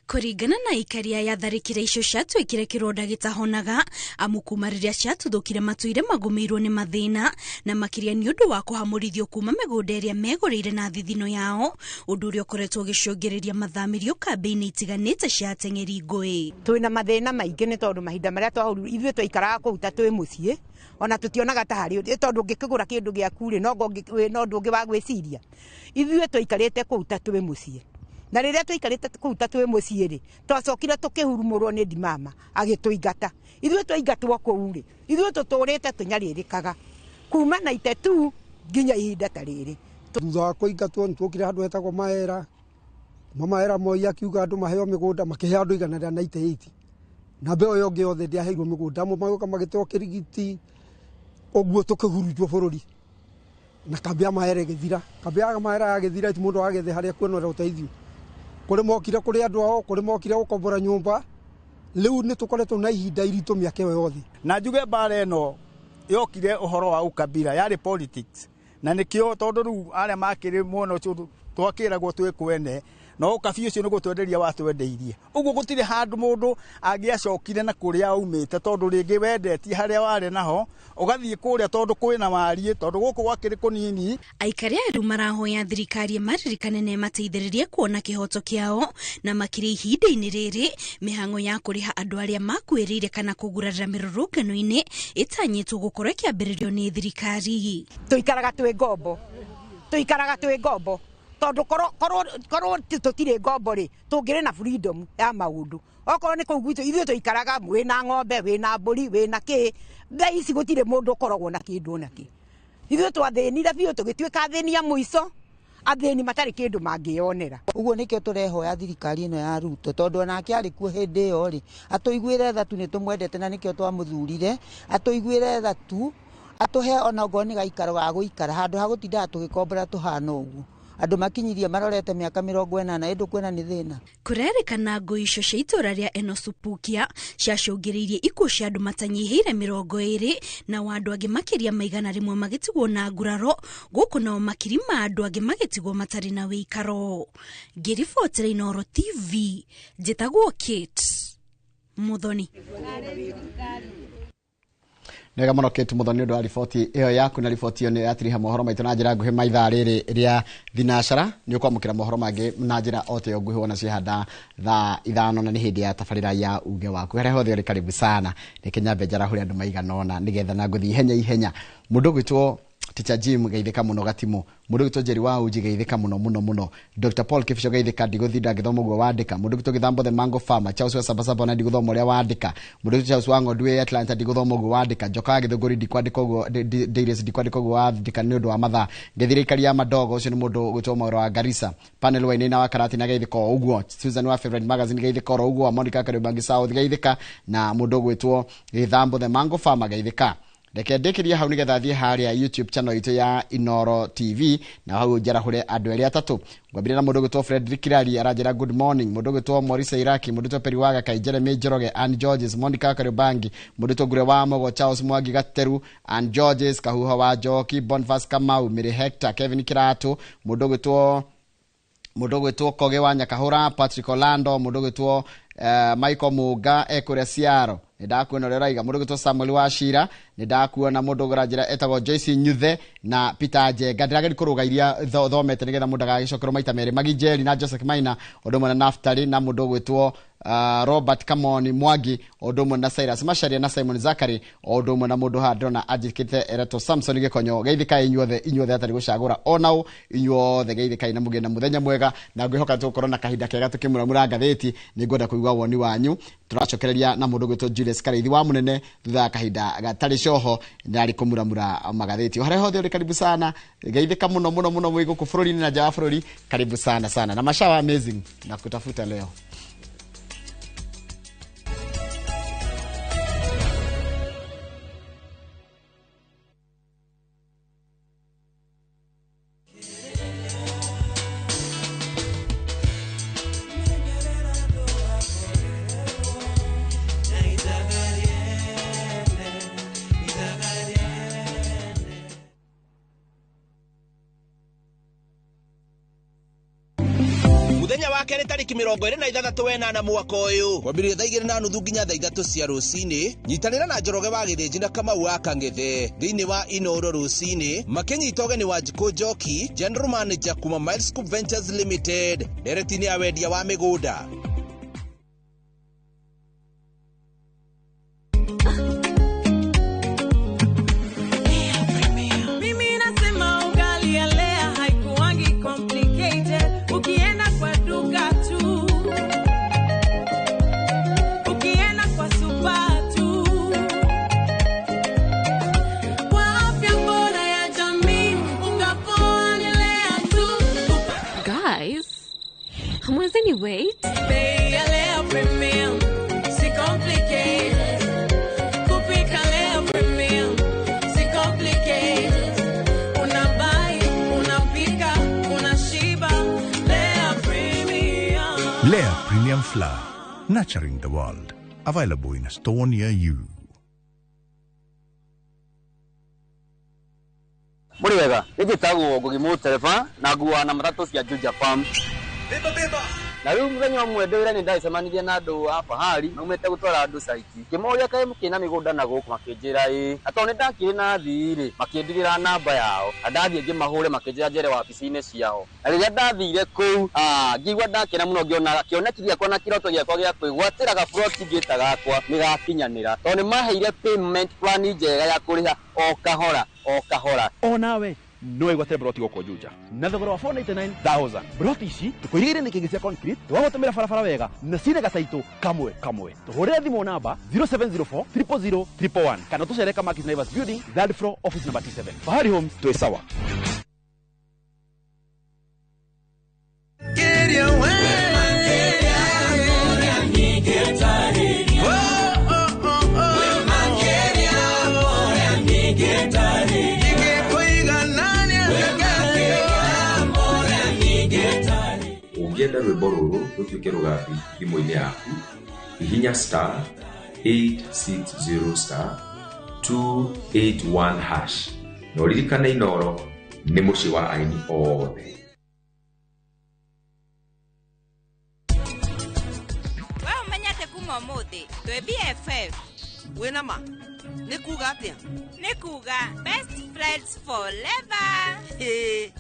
Speaker 3: Kũringana na aikari aya, tharĩkĩra icio ciatuĩkire kĩronda gĩtahonaga amu kuma rĩrĩa ciatuthũkire matũire magũmĩirwo nĩ mathĩna na makĩria nĩ ũndũ wa kũhamũrithio kuma mĩgũnda ĩrĩa megũrĩire na thithino yao, ũndũ ũrĩa ũkoretwo ũgĩcũngĩrĩria mathamĩrio kambĩ-inĩ itiganĩte cia ateng'eri ngũĩ.
Speaker 26: Twĩna mathĩna maingĩ nĩ tondũ mahinda marĩa twahũrirwo ithuĩ twaikaraga kũu ta twĩ mũciĩ, ona tũtionaga ta harĩ tondũ ũngĩkĩgũra kĩndũ gĩaku rĩ no ũndũ ũngĩ wa gwĩciria. Ithuĩ twaikarĩte kũu ta twĩ mũciĩ, na rĩrĩa twaikarĩte kũu ta twĩ mũciĩ rĩ twacokire tũkĩhurumũrwo nĩ ndimama agĩtũingata. Ithuĩ twaingatwo kũu rĩ ithuĩ tũtũrĩte tũnyarĩrĩkaga kuma 92 nginya ihinda ta rĩrĩ.
Speaker 4: Thutha wa kũingatwo nĩ tuokire handũ hetagwo Maera, kuma Maera Moi akiuga andũ maheo mĩgũnda, makĩhe andũ 198 na mbeũ ĩyo ĩngĩ yothe ndĩaheirwo mĩgũnda, amwe magĩũka magĩteo kĩrigiti, ũguo tũkĩhurunjwo bũrũri na kambĩ ya Maera ĩgĩthira. Kambĩ ya Maera yagĩthira ti mũndũ agĩthiĩ harĩa kuona ũteithio, kũrĩ mokire kũrĩ andũ ao, kũrĩ mokire gũkombora nyũmba. Rĩu nĩ tũkoretwo na ihinda iritũ mĩaka ĩyo yothe.
Speaker 6: Na njuge mbara ĩno yokire ũhoro wa ũkabira, yarĩ politics, na nĩkĩo tondũ rĩu arĩa makĩrĩ mwena ũcio twakĩragwo twĩ kwene, no ũkabi ũcio nĩ gũtwenderia watwendeirie. Ũguo gũtirĩ handũ mũndũ angĩacokire na kũrĩa aumĩte, tondũ rĩngĩ wendetie harĩa warĩ naho ũgathiĩ kũrĩa tondũ kwĩna wariĩ, tondũ gũkũ gwakĩrĩ kũnini.
Speaker 3: Aikari aya rĩu marahoya thirikari ĩmaririkane na ĩmateithĩrĩrie kuona kĩhoto kĩao, na makĩria ihinda-inĩ rĩrĩ mĩhang'o ya kũrĩha andũ arĩa makuĩrĩire kana kũgurarĩra mĩrũrũngano-inĩ ĩtanyĩtwo gũkorwo ĩkĩambĩrĩrio nĩ thirikari.
Speaker 26: Tũikaraga twĩ ngombo, tũikaraga twĩ ngombo tondũ korwo tũtirĩ ngombo rĩ tũngĩrĩ na freedom ya maũndũ. Okorwo nĩ kũu gwitũ ithuĩ tũikaraga wĩna ng'ombe, wĩna mbũri, wĩna kĩ, thaa ici gũtirĩ mũndũ ũkoragwo na kĩndũ ona kĩ. Ithuĩ twathĩnire biũ tũgĩtuĩka athĩni a mũico, Athĩni matarĩ kĩndũ mangĩyonera.
Speaker 5: Ũguo nĩkĩo tũrehoya thirikari ĩno ya Ruto, tondũ onake arĩ kuo hĩndĩ ĩyo rĩ, atũiguĩre tha tu, nĩ tũmwendete na nĩkĩo twamũthurire, atũiguĩre tha tu, atũhe ona okorwo nĩ gaikaro ga gũikara handũ ha gũtindaga tũgĩkombora tũhana ũguo. Andũ makinyirie marorete mĩaka 80 ĩndũ kwĩna nĩ thĩna.
Speaker 3: Kũrerĩkana ngũi icio cia itũra rĩa Enosupukia ciacũngĩrĩirie ikuũ cia andũ matanyihĩire 20 na wa andũ angĩ makĩria ma 100 magĩtigwo na nguraro, gũkũ nao makiri ma andũ angĩ magĩtigwo matarĩ na wĩikaro. Ngĩribotera Inooro TV, njĩtagwo Kate Muthoni.
Speaker 1: Nega muno Kate Muthoni undu wa riboti iyo yaku, na riboti iyo ni yatiriha mohoro maitu na njira nguhi maithaa riri ria thinacara. Ni ukwamukira mohoro mangi na njira o ta iyo nguhi wona ciehanda thaa 5 na ni hindi ya tabarira ya uge waku. Haria hothe uri karibu sana, reke nyambe njarahũre andu maigana ona nigetha na nguthii ihenya ihenya. Mundu gwitwo Teacher Jim geithĩka mũno Gatimu, mũndũ gwitwo Njeri wa Uji geithĩka mũno mũno mũno, Dr Paul Kibicho geithĩka, ndigũthinda ngĩthoma ũguo wandĩka, mũndũ gwitwo Gĩthambo the Mango Farmer, Charles wa Sabasaba na ndigũthoma ũrĩa wandĩka, mũndũ gwitwo Charles wa Ng'ondu wĩ Atlanta ndigũthoma ũguo wandĩka, Njoka wa Gĩthũngũri ndikwandĩka ũguo, Dairies ndikwandĩka ũguo wandĩka nĩ ũndũ wa mathaa, ngethire ikari ya Madogo, ũcio nĩ mũndũ gwitwo Maũro wa Garissa, Panel wa Inaina wa Karatina geithĩka o ũguo, Susan wa Favorite Magazine geithĩka oro ũguo, Monica Kariobangi South geithĩka, na mũndũ gwitwo Gĩthambo the Mango Farmer geithĩka. Reke ndĩkĩrie hau nĩgetha thiĩ harĩa YouTube channel itũ ya Inooro TV, na hau njarahũre andũ erĩ atatũ. Ngwambĩrĩria na mũndũ ũgwĩtwo Frederick Kirari aranjĩra good morning, mũndũ ũgwĩtwo Maurice Iraki, mũndũ ũgwĩtwo Peri Waga Kai, Jeremy Njoroge, Ann Georges, Monica Kariobangi, mũndũ ũgwĩtwo Ngure wa Mogo, Charles Mwangi Gateru, Ann Georges, Kahuho wa Njoki, Boniface Kamau, Mary Hector, Kevin Kiratu, mũndũ ũgwĩtwo Koge wa Nyakahũra, Patrick Orlando, mũndũ ũgwĩtwo Michael Muga ekũrĩa Ciaro, nĩ ndakuona ũrĩa ũraiga, mũndũ ũgwĩtwo Samuel Wachira, nĩ ndakuona mũndũ ũranjĩra etagwo Joyce Nyuthe na Peter Njenga. Ndĩrageria kũrũga iria thomete nĩgetha mũndũ agagĩcokerwo maita merĩ. Magi Njeri na Joseph Maina, ũndũ ũmwe na Naftali, na mũndũ ũgwĩtwo Robert Kamoni Mwangi, ũndũ ũmwe na Cyrus Macharia na Simon Zakary, ũndũ ũmwe na mũndũ haha ndĩrona anjĩkĩte eretwo Samson Gĩkonyo. Geithĩkai inyuothe, inyuothe hatarĩ gũcagũra ona ũ, inyuothe geithĩkai na mũgĩe na mũthenya mwega, na ngwĩhoka tũgũkorwo na kahinda kega tũkĩmuramura ngathĩti. Nĩ ngwenda kũigua woni wanyu. Tũracokereria na mũndũ ũgwĩtwo Julius Karaithi wa Mũnene thutha wa kahinda gatarĩ coho ndarĩ kũmuramura magathĩti. O harĩa hothe ũrĩ karibu sana, geithĩka mũno mũno mũno mwĩ gũkũ bũrũri-inĩ na nja wa bũrũri, karibu sana sana. Na mashawa amazing na kutafuta leo.
Speaker 7: Muthenya wa kerĩ tarĩki 26 wenana mwaka ũyũ kwambĩrĩria thaa 2:30 nginya thaa 3 cia rũcinĩ, nyitanĩra na Njoroge wa Gĩthĩnji na Kamau wa Kang'ethe thĩinĩ wa Inooro rũcinĩ makĩnyita ũgeni wa Njikũ Njoki, General Manager kuma Miles Scoop Ventures Limited, ndereti-inĩ ya wendia wa mĩgũnda.
Speaker 8: Mimi nasema ugali ya Lea haikuangi complicated. Ukienda kwa duka tu, ukienda kwa super tu, kwa afya bora ya jamii, unga poa ni Lea tu.
Speaker 9: Guys, hamwezi ni wait?
Speaker 8: Bei ya Lea Premium, si complicated. Kupika Lea Premium, si complicated. Unabuy, unapika, unashiba. Lea Premium.
Speaker 12: Lea Premium Flour, nurturing the world. Available in a store near you.
Speaker 13: Mũrĩ wega, nĩ njĩtagwo Ngugi Mũtereba na nguaga na matatũ cia Juja Farm. Na rĩu mũthenya ũmwe ndĩ wĩra nĩ ndacemanirie na andũ a Fahari maumĩte gũtwara andũ caiti. Ngĩmoria kaĩ mũkĩrĩ na mĩgũnda na gũkũ, makĩnjĩra ĩĩ. Na tondũ nĩ ndakĩrĩ na athii rĩ, makĩndigĩra namba yao. Na ndathiĩ ngĩmahũre makĩnjĩra njere wabici-inĩ ciao. Na rĩrĩa ndathire kũu, ngĩigua ndakena mũno ngĩona kĩoneki gĩakwa na kĩroto gĩakwa gĩa kwĩgwatĩra gaburoti ngĩta gakwa nĩ gakinyanĩra. Tondũ nĩ maheire payment plan njega ya kũrĩha o kahora o kahora.
Speaker 27: Onawe no wĩgwatĩre broti gũkũ Juja na thogora wa 499,000. Broti ici tũkũigĩire nĩ kĩngĩ cia concrete twagũtũmĩra barabara wega na cina gataitũ kamwe kamwe. Tũhũrĩre thimũ namba 0704 000 111 kana tũcere Kamakis Naivas Building, third floor, office number T7. Fahari Homes, twĩ sawa.
Speaker 10: Wende rwĩmbo rũrũ rũtuĩke rũgambi thimũ-inĩ yaku, hihinya star 860 star 281 hash na ũririkane Inooro nĩ mũciĩ wa aini othe.
Speaker 11: We ũmenyete kuma ũmũthĩ twĩ BFF.
Speaker 8: Wĩna ma nĩ kuga atĩa?
Speaker 11: Nĩ kuga best friends forever.
Speaker 8: Ĩĩ.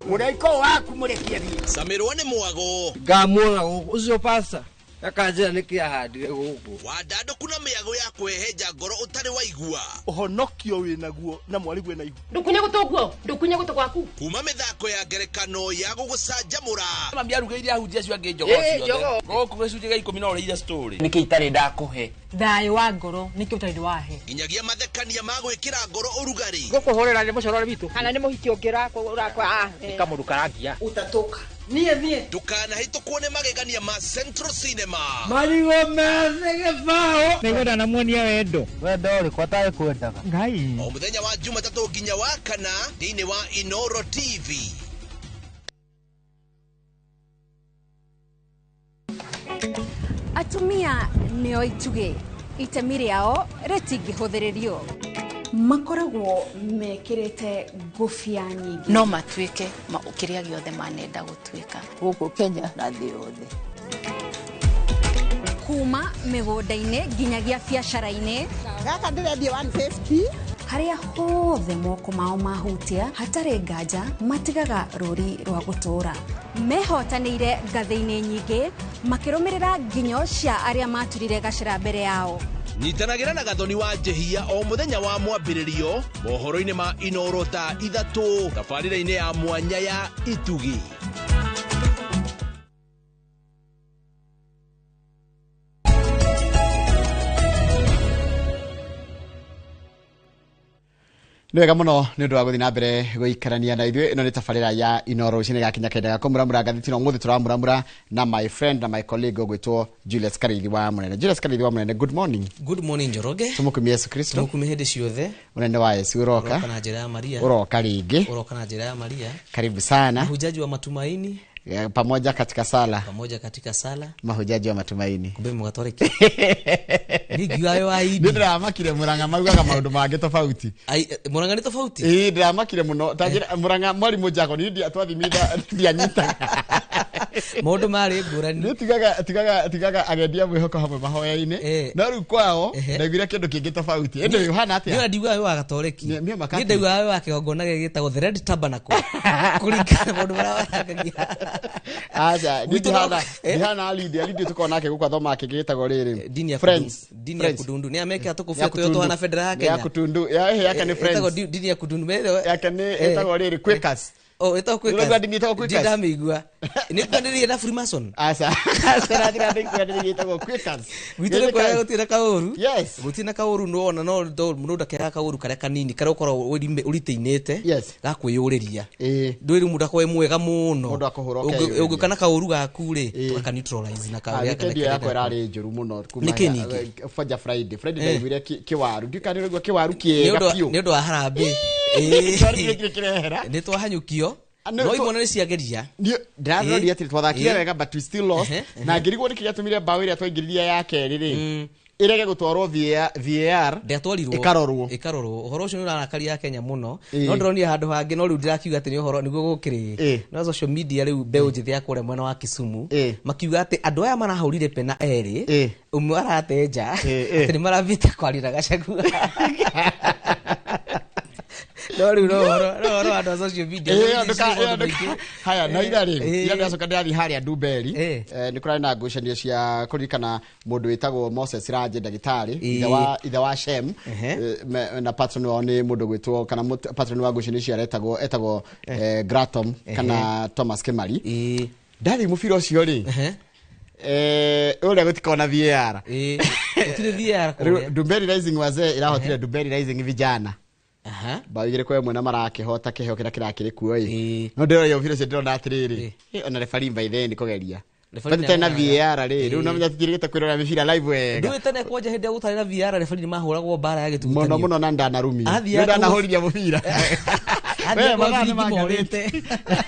Speaker 14: Mũraika waku mũrekie thiĩ.
Speaker 7: Camirwo nĩ mwago.
Speaker 15: Ngamuona gũkũ ũcio pasta akanjĩra nĩkĩ ahandire gũkũ.
Speaker 7: Wandandũku na mĩago ya kwĩhenja ngoro ũtarĩ waigua.
Speaker 27: Ũhonokio wĩnaguo na mwarigwe na ihu.
Speaker 16: Ndukunye gũtũ ndukunye gũtũ gwaku.
Speaker 7: Kuma mĩthako ya ngerekano ya gũgũcanjamũra.
Speaker 17: Mami arugĩire ahunjia acio angĩ njogoo ciothe. Gũkũ gĩcunjĩ gĩa 10 no ũrĩire story.
Speaker 19: Nĩkĩ itarĩ ndakũhe?
Speaker 16: Thayũ wa ngoro nĩkĩ ũtarĩ wahe.
Speaker 7: Nginyagia mathekania ma gwĩkĩra ngoro ũrugarĩ.
Speaker 14: Ngũkũhũrĩra nĩ mũcorore witũ.
Speaker 26: Kana nĩ mũhiki ũngĩ ũrakwa.
Speaker 19: Nĩ kamũndũ karangia.
Speaker 26: Utatoka. Niĩ niĩ.
Speaker 7: Ndũkanahĩtũkwo nĩ magegania ma Central Cinema.
Speaker 15: Marigũ methĩ gĩbaũ.
Speaker 28: Nĩngwenda namuonia wendo.
Speaker 15: Wendo ũrĩkũ atarĩ kwendaga?
Speaker 28: Ngai.
Speaker 7: O mũthenya wa Jumatatũ nginya wa kana thĩinĩ wa Inooro TV.
Speaker 3: Atumia nĩo itugĩ, itemi rĩao rĩtingĩhũthĩrĩrio.
Speaker 29: Makoragwo mekĩrĩte ngũbia nyingĩ.
Speaker 30: No matuĩke kĩrĩa gĩothe manenda gũtuĩka.
Speaker 5: Gũkũ Kenya na thĩ yothe.
Speaker 3: Kuma mĩgũnda-inĩ nginyagia biacara-inĩ.
Speaker 26: Gaka ndĩrendia 150.
Speaker 29: Harĩa hothe moko mao mahutia hatarĩ nganja matigaga rũri rwa gũtũũra. Mehotanĩire ngathĩ-inĩ nyingĩ makĩrũmĩrĩra nginyo cia arĩa maturire gacĩra mbere yao.
Speaker 7: Nyitanagĩra na Gathoni wa Njehia o mũthenya wa mwambĩrĩrio mohoro-inĩ ma Inooro thaa 3 tabarĩra-inĩ ya mwanya ya Itugi.
Speaker 1: Nĩ wega mũno nĩ ũndũ wa gũthiĩ na mbere gũikarania na ithuĩ. Ĩno nĩ tabarĩra ya Inooro rũcinĩ gakinya kenda ga kũmuramura ngathĩti na ũmũthĩ tũramuramura na my friend na my colleague ũgwĩtwo Julius Karithi wa Mũnene. Julius Karithi wa Mũnene, good morning.
Speaker 31: Good morning Njoroge.
Speaker 1: Tũmũkumie Yesu Kristo.
Speaker 31: Tũmũkumie hĩndĩ ciothe.
Speaker 1: Mũnene wa Yesu ũroka.
Speaker 31: Ũroka na njĩra ya Maria.
Speaker 1: Ũroka rĩngĩ.
Speaker 31: Ũroka na njĩra ya Maria.
Speaker 1: Karibu sana.
Speaker 31: Mahujaji wa matumaini.
Speaker 1: Pamoja katika sala.
Speaker 31: Pamoja katika sala.
Speaker 1: Mahujaji wa matumaini.
Speaker 31: Kumbe mũgatwarĩki. Nĩ wa idi.
Speaker 1: Nĩ ndĩramakire Murang'a maugaga maũndũ mangĩ tofauti.
Speaker 31: Ai, Murang'a nĩ tofauti?
Speaker 1: Ĩĩ, ndĩramakire mũno. Ta njĩra Murang'a mwarimũ Jago niĩ twathimire ndianyitaga.
Speaker 31: Maũndũ marĩ ngũrani.
Speaker 1: Nĩ tigaga agendia mwĩhoko hamwe mahoya-inĩ. No rĩu kwao ndaiguire kĩndũ kĩngĩ tofauti. Ĩndĩ ũhana atĩa?
Speaker 31: Niĩ ndiguaga wĩ wa Gatoreki. Niĩ ndaiguaga wĩ wa kĩgongona gĩkĩ gĩtagwo The Red Tabernacle. Kũringana maũndũ marĩa warangagia.
Speaker 1: Aca, ndihana Lydia, Lydia tukoragwo nake gũkũ athomaga kĩngĩ gĩtagwo rĩrĩ. Friends.
Speaker 31: Dini ya Kudundu. Nĩ amekĩra tũkũbia tũrĩa tũhana bendera ya Kenya.
Speaker 1: Ya Kutundu. Yake nĩ Friends.
Speaker 31: Ĩtagwo dini ya Kudundu.
Speaker 1: Yake nĩ ĩtagwo rĩrĩ Quakers.
Speaker 31: Oh, ĩtagwo Quakers.
Speaker 1: Nĩ dini ĩtagwo Quakers.
Speaker 31: Ndamĩigua. Nĩ kwanĩrĩria na Freemason.
Speaker 1: Aca. Aca ndĩkwanĩrĩria ĩtagwo Quakers.
Speaker 31: Gwitũ nĩ kwega gũtirĩ na kaũru.
Speaker 1: Yes.
Speaker 31: Gũtirĩ na kaũru no ona no mũndũ ndakĩaga kaũru karĩa kanini karĩa ũkoragwo ũritĩinĩte.
Speaker 1: Yes.
Speaker 31: Ga kwĩyũrĩria. Ndũĩ rĩu mũndũ akorwo e mwega mũno.
Speaker 1: Mũndũ akũhũra ũkeyũrĩria.
Speaker 31: Ũngĩũka na kaũru gaku rĩ, tũgaka neutralize na kaũru
Speaker 1: gaka. Weekend yakwa ĩrarĩ njũru mũno kuma
Speaker 31: Nĩkĩ ningĩ?
Speaker 1: Fanja Friday. Friday ndaiguire kĩwaru. Ndiũĩ kana nĩũraigua kĩwaru kĩega biũ.
Speaker 31: Nĩ ũndũ wa harambee. Nĩ twahanyũkio. No imwana nĩ ciageria.
Speaker 1: Ndĩraroria atĩ twathakire wega but we still lost. Na ngĩrigwo nĩkĩ gĩatũmire mbaũ ĩrĩa twaingĩririe ya kerĩ rĩ ĩrege gũtwarwo VAR.
Speaker 31: Ndĩatwarirwo.
Speaker 1: Ĩkarorwo.
Speaker 31: Ĩkarorwo. Ũhoro ũcio nĩ ũrarakaria Kenya mũno. No ndĩronire handũ hangĩ no rĩu ndĩrakiuga atĩ nĩ ũhoro nĩguo gũkĩrĩ. No social media rĩu mbeũ njĩthĩ ya kũrĩa mwena wa Kisumu makiuga atĩ andũ aya marahũrire pena erĩ ũmwe aratenja atĩ nĩ marathiĩte kwaria na Gachagua. No rĩu no ũhoro wa andũ a social media.
Speaker 1: Haya na ira rĩ ira ndĩracoka ndĩrathiĩ harĩa Ndumberi. Nĩ kũrarĩ na ngucanio cia kũririkana mũndũ wĩtagwo Moses Ranje ndagĩtarĩ ithe wa Shem na patron wao nĩ mũndũ gwĩtwo kana patron wa ngucanio icio aretagwo etagwo Gratom kana Thomas Kemari. Ndathiĩ mũbira ũcio rĩ ũrĩa gũtikona VAR.
Speaker 31: Gũtirĩ VAR kũrĩa.
Speaker 1: Ndumberi Rising wazee ĩrahotire Ndumberi Rising vijana. Bao 2 kwa 1 na marakĩhota kĩheo kĩrĩa kĩrakĩrĩ kuo ĩ. No ndĩroria mũbira ũcio ndĩrona atĩrĩrĩ ona referee by then kũgeria. Referee na VAR rĩ rĩu no menya tũtirĩte kwĩrora mĩbira live wega.
Speaker 31: Ndũĩ tene kwanja hĩndĩ ĩrĩa gũtarĩ na VAR referee nĩmahũragwo mbara ya gĩtuguthanio.
Speaker 1: Mũno mũno na ndanarumio.
Speaker 31: Athiaga
Speaker 1: Ndanahũririe mũbira.
Speaker 31: Athiaga
Speaker 1: We, mathaa nĩ
Speaker 31: ciringi
Speaker 1: mangathĩti.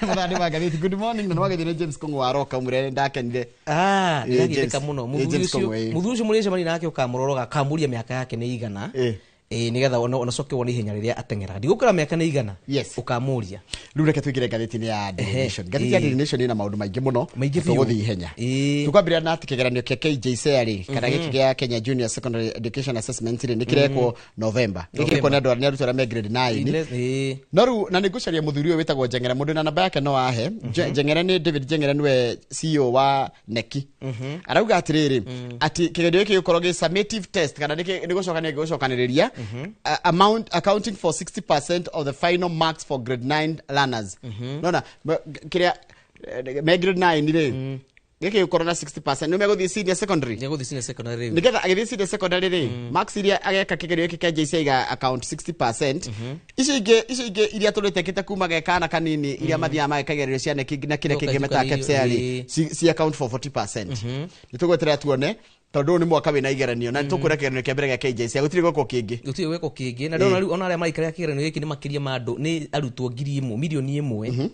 Speaker 1: Mathaa nĩ mangathĩti. Good morning na nĩwagethio nĩ James Kũng'ũ wa Roka ũmwĩre ndakenire.
Speaker 31: Ah,
Speaker 1: Ĩ,
Speaker 31: ndĩragĩtheka
Speaker 1: James.
Speaker 31: mũno.
Speaker 1: Ĩ,
Speaker 31: Mũthuri
Speaker 1: James
Speaker 31: ũcio
Speaker 1: Kũng'ũ, ĩ.
Speaker 31: mũthuri ũcio mũrĩcemania nake ũkamũrora ũkamũria mĩaka yake nĩ igana. Ĩ, nĩgetha ona ũcoke wone ihenya rĩrĩa ateng'eraga. Ndigũkĩra mĩaka nĩ igana.
Speaker 1: Yes.
Speaker 31: Ũkamũria.
Speaker 1: Rĩu reke tũingĩre ngathĩti-inĩ ya Daily
Speaker 31: Ehe,
Speaker 1: Nation. Ngathĩti ya
Speaker 31: ĩ.
Speaker 1: Daily Nation ĩna maũndũ maingĩ mũno.
Speaker 31: Maingĩ biũ.
Speaker 1: Tũgũthiĩ ihenya. Tũkwambĩrĩria na atĩ kĩgeranio kĩa KJSEA rĩ, kana gĩkĩ gĩa Kenya Junior Secondary Education Assessment rĩ, nĩ kĩrekwo November. Gĩkĩ
Speaker 31: November.
Speaker 1: gĩkwo nĩ andũ arĩa nĩ arutwo arĩa me grade 9.
Speaker 31: Ĩ.
Speaker 1: No rĩu na nĩ ngũcaria mũthuri ũyũ wĩtagwo Njeng'ere mũndũ na namba yake no ahe. Njeng'ere nĩ David Njeng'ere nĩwe CEO wa KNEC. Arauga atĩrĩrĩ atĩ kĩgerio gĩkĩ gĩgũkorwo gĩ summative test kana nĩ gũcokania gĩgũcokanĩrĩria amount accounting for 60% of the final marks for grade 9 learners. Nona kĩrĩa me grade 9 rĩ gĩkĩ gĩgũkorwo na 60% nĩ megũthiĩ senior secondary.
Speaker 31: Nĩegũthiĩ senior secondary rĩu.
Speaker 1: Nĩgetha agĩthiĩ senior secondary rĩ marks iria ageka kĩgerio gĩkĩ kĩa JCI iga account 60% icio ingĩ iria tũrĩtekĩte kuma ge kana kanini iria mathiaga mageka igerio cia KNEC na kĩrĩa kĩngĩ metaga KPSEA rĩ ci account for 40%. Nĩ tũgweterera tuone tondũ ũyũ nĩ mwaka wĩna igeranio na nĩ tũkuona kĩgeranio kĩa mbere gĩa KJSEA gũtirĩ gwekwo kĩngĩ.
Speaker 31: Gũtirĩ gwekwo kĩngĩ na ndona rĩu ona arĩa maraikarĩra kĩgeranio gĩkĩ nĩ makĩria ma andũ nĩ arutwo 1,000 1 million